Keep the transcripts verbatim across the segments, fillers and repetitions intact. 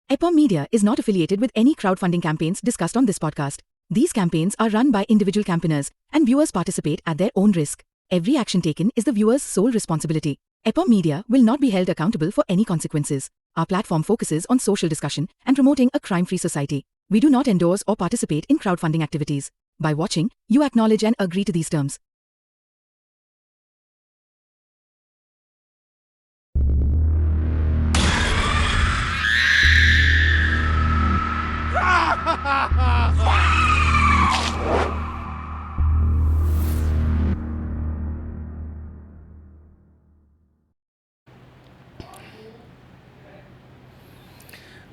Epom Media is not affiliated with any crowdfunding campaigns discussed on this podcast. These campaigns are run by individual campaigners, and viewers participate at their own risk. Every action taken is the viewer's sole responsibility. Epom Media will not be held accountable for any consequences. Our platform focuses on social discussion and promoting a crime free society. We do not endorse or participate in crowdfunding activities. By watching, you acknowledge and agree to these terms.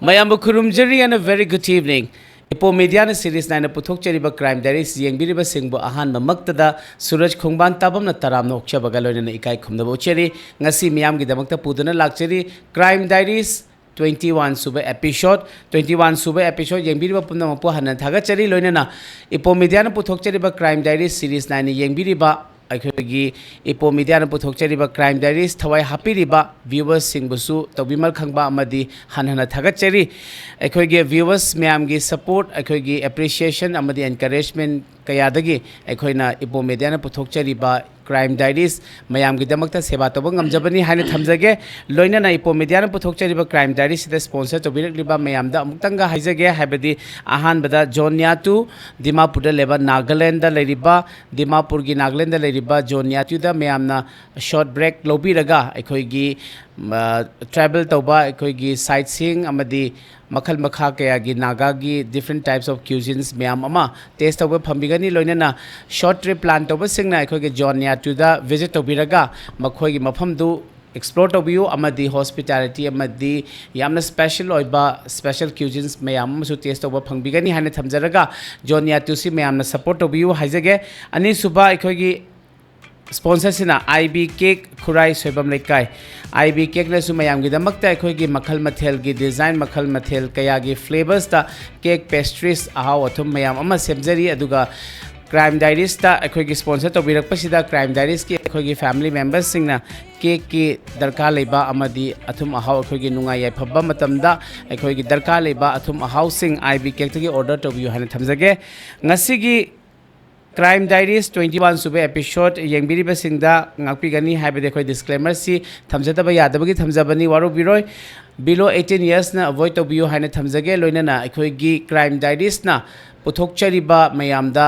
ꯃꯌꯥꯝꯕꯨ ꯈꯨꯔꯨꯝꯖꯔꯤ and a very good evening. ꯏꯄꯣ ꯃꯦꯗꯤꯌꯥꯅ series ꯅꯥꯏꯅ ꯄꯨꯊꯣꯛꯆꯔꯤꯕ crime diaries ꯌꯦꯡꯕꯤꯔꯤꯕꯁꯤꯡꯕꯨ ꯑꯍꯥꯟꯕꯃꯛꯇꯗ ꯁꯨꯔꯖ ꯈꯣꯡꯕꯥꯟ ꯇꯥꯕꯝꯅ ꯇꯔꯥꯝꯅ ꯑꯣꯛꯆꯕꯒ ꯂꯣꯏꯅꯅ ꯏꯀꯥꯏ ꯈꯨꯝꯅꯕ ꯎꯠꯆꯔꯤ꯫ ꯉꯁꯤ ꯃꯤꯌꯥꯝꯒꯤꯗꯃꯛꯇ ꯄꯨꯗꯨꯅ ꯂꯥꯛꯆꯔꯤ crime diaries twenty one ꯁꯨꯕ ꯑꯦꯄꯤꯁꯣꯗ꯫ ꯇ꯭ꯋꯦꯟꯇꯤ ꯋꯥꯟ ꯁꯨꯕ ꯑꯦꯄꯤꯁꯣꯗ ꯌꯦꯡꯕꯤꯔꯤꯕ ꯄꯨꯝꯅꯃꯛꯄꯨ ꯍꯟꯅ ꯊꯥꯒꯠꯆꯔꯤ꯫ ꯂꯣꯏꯅꯅ ꯏꯄꯣ ꯃꯦꯗꯤꯌꯥꯅ ꯄꯨꯊꯣꯛꯆꯔꯤꯕ ꯀ꯭ꯔꯥꯏꯝ ꯗꯥꯏꯔꯤꯁ ꯁꯤꯔꯤꯁ ꯅꯥꯏꯅ ꯌꯦꯡꯕꯤꯔꯤꯕ ꯑꯩꯈꯣꯏꯒꯤ ꯏꯄꯣ ꯃꯦꯗꯤꯌꯥꯅ ꯄꯨꯊꯣꯛꯆꯔꯤꯕ ꯀ꯭ꯔꯥꯏꯝ ꯗꯥꯏꯔꯤꯁ ꯊꯋꯥꯏ ꯍꯥꯞꯄꯤꯔꯤꯕ ꯚ꯭ꯌꯨꯋꯔꯁꯁꯤꯡꯕꯨꯁꯨ ꯇꯧꯕꯤꯃꯜ ꯈꯪꯕ ꯑꯃꯗꯤ ꯍꯟꯅ ꯍꯟꯅ ꯊꯥꯒꯠꯆꯔꯤ꯫ ꯑꯩꯈꯣꯏꯒꯤ ꯚ꯭ꯌꯨꯋꯔꯁ ꯃꯌꯥꯝꯒꯤ ꯁꯄꯣꯔꯠ, ꯑꯩꯈꯣꯏꯒꯤ ꯑꯦꯄ꯭ꯔꯤꯁꯤꯌꯦꯁꯟ ꯑꯃꯗꯤ ꯑꯦꯟꯀꯔꯦꯖꯃꯦꯟ ꯀꯌꯥꯗꯒꯤ ꯑꯩꯈꯣꯏꯅ ꯏꯄꯣ ꯃꯦꯗꯤꯌꯥꯅ ꯄꯨꯊꯣꯛꯆꯔꯤꯕ ꯀ꯭ꯔꯥꯏꯝ ꯗꯥꯏꯔꯤꯁ ꯃꯌꯥꯝꯒꯤꯗꯃꯛꯇ ꯁꯦꯕꯥ ꯇꯧꯕ ꯉꯝꯖꯕꯅꯤ ꯍꯥꯏꯅ ꯊꯝꯖꯒꯦ꯫ ꯂꯣꯏꯅꯅ ꯏꯄꯣ ꯃꯦꯗꯤꯌꯥꯅ ꯄꯨꯊꯣꯛꯆꯔꯤꯕ ꯀ꯭ꯔꯥꯏꯝ ꯗꯥꯏꯔꯤꯁꯤꯗ ꯁ꯭ꯄꯣꯟꯁꯔ ꯇꯧꯕꯤꯔꯛꯂꯤꯕ ꯃꯌꯥꯝꯗ ꯑꯃꯨꯛꯇꯪꯒ ꯍꯥꯏꯖꯒꯦ, ꯍꯥꯏꯕꯗꯤ ꯑꯍꯥꯟꯕꯗ ꯖꯣꯟ ꯅ꯭ꯌꯥꯇꯨ, ꯗꯤꯃꯥꯄꯨꯔꯗ ꯂꯩꯕ, ꯅꯥꯒꯥꯂꯦꯟꯗ ꯂꯩꯔꯤꯕ, ꯗꯤꯃꯥꯄꯨꯔꯒꯤ ꯅꯥꯒꯥꯂꯦꯟꯗ ꯂꯩꯔꯤꯕ ꯖꯣꯟ ꯅ꯭ꯌꯥꯇꯨꯗ ꯃꯌꯥꯝꯅ ꯁꯣꯔꯠ ꯕ꯭ꯔꯦꯛ ꯂꯧꯕꯤꯔꯒ ꯑꯩꯈꯣꯏꯒꯤ, ꯃ, ꯇ꯭ꯔꯥꯏꯕꯦꯜ ꯇꯧꯕ, ꯑꯩꯈꯣꯏꯒꯤ ꯁꯥꯏꯠꯁꯤꯡ ꯑꯃꯗꯤ ꯃꯈꯜ ꯃꯈꯥ ꯀꯌꯥꯒꯤ ꯅꯥꯒꯥꯒꯤ different types of cuisines ꯃꯌꯥꯝ ꯑꯃ ꯇꯦꯁ ꯇꯧꯕ ꯐꯪꯕꯤꯒꯅꯤ꯫ ꯂꯣꯏꯅꯅ ꯁꯣꯔꯠ ꯇ꯭ꯔꯤꯞ ꯄ꯭ꯂꯥꯟ ꯇꯧꯕꯁꯤꯡꯅ ꯑꯩꯈꯣꯏꯒꯤ ꯖꯣꯟ ꯅ꯭ꯌꯥꯇꯨꯗ ꯚꯤꯖꯤꯠ ꯇꯧꯕꯤꯔꯒ ꯃꯈꯣꯏꯒꯤ ꯃꯐꯝꯗꯨ ꯑꯦꯛꯁꯄ꯭ꯂꯣꯔ ꯇꯧꯕꯤꯌꯨ ꯑꯃꯗꯤ ꯍꯣꯁꯄꯤꯇꯥꯂꯤꯇꯤ ꯑꯃꯗꯤ ꯌꯥꯝꯅ ꯁ꯭ꯄꯦꯁꯦꯜ ꯑꯣꯏꯕ ꯁ꯭ꯄꯦꯁꯦꯜ ꯀ꯭ꯌꯨꯖꯤꯟꯁ ꯃꯌꯥꯝ ꯑꯃꯁꯨ ꯇꯦꯁ ꯇꯧꯕ ꯐꯪꯕꯤꯒꯅꯤ ꯍꯥꯏꯅ ꯊꯝꯖꯔꯒ ꯖꯣꯟ ꯅ꯭ꯌꯥꯇꯨꯁꯤ ꯃꯌꯥꯝꯅ ꯁꯄꯣꯔꯠ ꯇꯧꯕꯤꯌꯨ ꯍꯥꯏꯖꯒꯦ꯫ ꯑꯅꯤꯁꯨꯕ ꯑꯩꯈꯣꯏꯒꯤ ꯁ꯭ꯄꯣꯟꯁꯔꯁꯤꯅ ꯑꯥꯏ ꯕꯤ ꯀꯦꯛ ꯈꯨꯔꯥꯏ ꯁꯣꯏꯕꯝ ꯂꯩꯀꯥꯏ꯫ ꯑꯥꯏ ꯕꯤ ꯀꯦꯛꯅꯁꯨ ꯃꯌꯥꯝꯒꯤꯗꯃꯛꯇ ꯑꯩꯈꯣꯏꯒꯤ ꯃꯈꯜ ꯃꯊꯦꯜꯒꯤ ꯗꯤꯖꯥꯏꯟ, ꯃꯈꯜ ꯃꯊꯦꯜ ꯀꯌꯥꯒꯤ ꯐ꯭ꯂꯦꯕꯔꯁꯇ ꯀꯦꯛ, ꯄꯦꯁꯇ꯭ꯔꯤꯁ, ꯑꯍꯥꯎ ꯑꯊꯨꯝ ꯃꯌꯥꯝ ꯑꯃ ꯁꯦꯝꯖꯔꯤ꯫ ꯑꯗꯨꯒ Crime Diaries ꯇ ꯑꯩꯈꯣꯏꯒꯤ sponsor ꯇꯧꯕꯤꯔꯛꯄꯁꯤꯗ Crime Diaries ꯀꯤ ꯑꯩꯈꯣꯏꯒꯤ family members ꯁꯤꯡꯅ cake ꯀꯤ ꯗꯔꯀꯥꯔ ꯂꯩꯕ ꯑꯃꯗꯤ ꯑꯊꯨꯝ ꯑꯍꯥꯎ ꯑꯩꯈꯣꯏꯒꯤ ꯅꯨꯡꯉꯥꯏ ꯌꯥꯏꯐꯕ ꯃꯇꯝꯗ ꯑꯩꯈꯣꯏꯒꯤ ꯗꯔꯀꯥꯔ ꯂꯩꯕ ꯑꯊꯨꯝ ꯑꯍꯥꯎꯁꯤꯡ I B cake ꯇꯒꯤ order ꯇꯧꯕꯤꯌꯨ ꯍꯥꯏꯅ ꯊꯝꯖꯒꯦ꯫ ꯉꯁꯤꯒꯤ Crime Diaries twenty one ꯁꯨꯕ episode ꯌꯦꯡꯕꯤꯔꯤꯕꯁꯤꯡꯗ ꯉꯥꯛꯄꯤꯒꯅꯤ ꯍꯥꯏꯕꯗꯤ ꯑꯩꯈꯣꯏ disclaimer ꯁꯤ ꯊꯝꯖꯗꯕ ꯌꯥꯗꯕꯒꯤ ꯊꯝꯖꯕꯅꯤ, ꯋꯥꯔꯧꯕꯤꯔꯣꯏ꯫ Below eighteen years ꯅ avoid ꯇꯧꯕꯤꯌꯨ ꯍꯥꯏꯅ ꯊꯝꯖꯒꯦ꯫ ꯂꯣꯏꯅꯅ ꯑꯩꯈꯣꯏꯒꯤ Crime Diaries ꯅ ꯄꯨꯊꯣꯛꯆꯔꯤꯕ ꯃꯌꯥꯝꯗ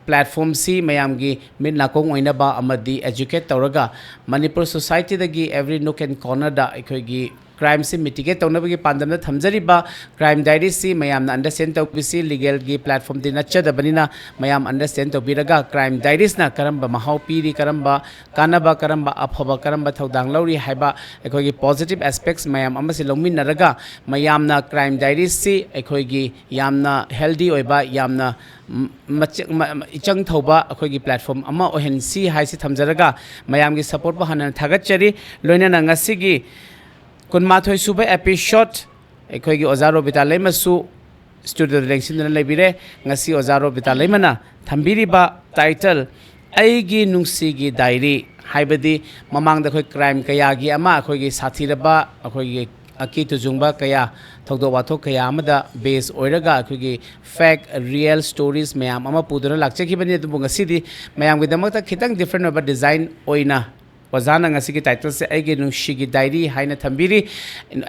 platform ꯁꯤ ꯃꯌꯥꯝꯒꯤ ꯃꯤꯠ ꯅꯥꯀꯣꯡ ꯑꯣꯏꯅꯕ ꯑꯃꯗꯤ educate ꯇꯧꯔꯒ ꯃꯅꯤꯄꯨꯔ society ꯗꯒꯤ every nook and corner ꯗ ꯑꯩꯈꯣꯏꯒꯤ crime ꯁꯤ mitigate ꯇꯧꯅꯕꯒꯤ ꯄꯥꯟꯗꯝꯗ ꯊꯝꯖꯔꯤꯕ Crime Diaries ꯁꯤ ꯃꯌꯥꯝꯅ understand ꯇꯧꯕꯤꯁꯤ꯫ Legal ꯒꯤ platform ꯗꯤ ꯅꯠꯆꯗꯕꯅꯤꯅ ꯃꯌꯥꯝ understand ꯇꯧꯕꯤꯔꯒ Crime Diaries ꯅ ꯀꯔꯝꯕ ꯃꯍꯥꯎ ꯄꯤꯔꯤ, ꯀꯔꯝꯕ ꯀꯥꯟꯅꯕ, ꯀꯔꯝꯕ ꯑꯐꯕ, ꯀꯔꯝꯕ ꯊꯧꯗꯥꯡ ꯂꯧꯔꯤ ꯍꯥꯏꯕ ꯑꯩꯈꯣꯏꯒꯤ positive aspects ꯃꯌꯥꯝ ꯑꯃꯁꯤ ꯂꯧꯃꯤꯟꯅꯔꯒ ꯃꯌꯥꯝꯅ Crime Diaries ꯁꯤ ꯑꯩꯈꯣꯏꯒꯤ ꯌꯥꯝꯅ healthy ꯑꯣꯏꯕ, ꯌꯥꯝꯅ ꯃ-, ꯃꯆ-, ꯃ-, ꯃ-, ꯏꯆꯪ ꯊꯧꯕ ꯑꯩꯈꯣꯏꯒꯤ platform ꯑꯃ ꯑꯣꯏꯍꯟꯁꯤ ꯍꯥꯏꯁꯤ ꯊꯝꯖꯔꯒ ꯃꯌꯥꯝꯒꯤ support ꯄꯨ ꯍꯟꯅ ꯊꯥꯒꯠꯆꯔꯤ꯫ ꯂꯣꯏꯅꯅ ꯉꯁꯤꯒꯤ ꯀꯨꯟꯃꯥꯊꯣꯏ ꯁꯨꯕ episode ꯑꯩꯈꯣꯏꯒꯤ ꯑꯣꯖꯥ ꯔꯣꯕꯤꯇꯥ ꯂꯩꯃꯁꯨ studio ꯗ ꯂꯦꯡꯁꯤꯟꯗꯨꯅ ꯂꯩꯕꯤꯔꯦ꯫ ꯉꯁꯤ ꯑꯣꯖꯥ ꯔꯣꯕꯤꯇꯥ ꯂꯩꯃꯅ ꯊꯝꯕꯤꯔꯤꯕ title ꯑꯩꯒꯤ ꯅꯨꯡꯁꯤꯒꯤ diary ꯍꯥꯏꯕꯗꯤ ꯃꯃꯥꯡꯗ ꯑꯩꯈꯣꯏ crime ꯀꯌꯥꯒꯤ ꯑꯃ ꯑꯩꯈꯣꯏꯒꯤ ꯁꯥꯊꯤꯔꯕ ꯑꯩꯈꯣꯏꯒꯤ ꯑꯀꯤ ꯇꯨꯖꯨꯡꯕ ꯀꯌꯥ, ꯊꯧꯗꯣꯛ ꯋꯥꯊꯣꯛ ꯀꯌꯥ ꯑꯃꯗ base ꯑꯣꯏꯔꯒ ꯑꯩꯈꯣꯏꯒꯤ fact, real stories ꯃꯌꯥꯝ ꯑꯃ ꯄꯨꯗꯨꯅ ꯂꯥꯛꯆꯈꯤꯕꯅꯤ꯫ ꯑꯗꯨꯕꯨ ꯉꯁꯤꯗꯤ ꯃꯌꯥꯝꯒꯤꯗꯃꯛꯇ ꯈꯤꯇꯪ different ꯑꯣꯏꯕ design ꯑꯣꯏꯅ ꯑꯣꯖꯥꯅ ꯉꯁꯤꯒꯤ title ꯁꯦ ꯑꯩꯒꯤ ꯅꯨꯡꯁꯤꯒꯤ diary ꯍꯥꯏꯅ ꯊꯝꯕꯤꯔꯤ꯫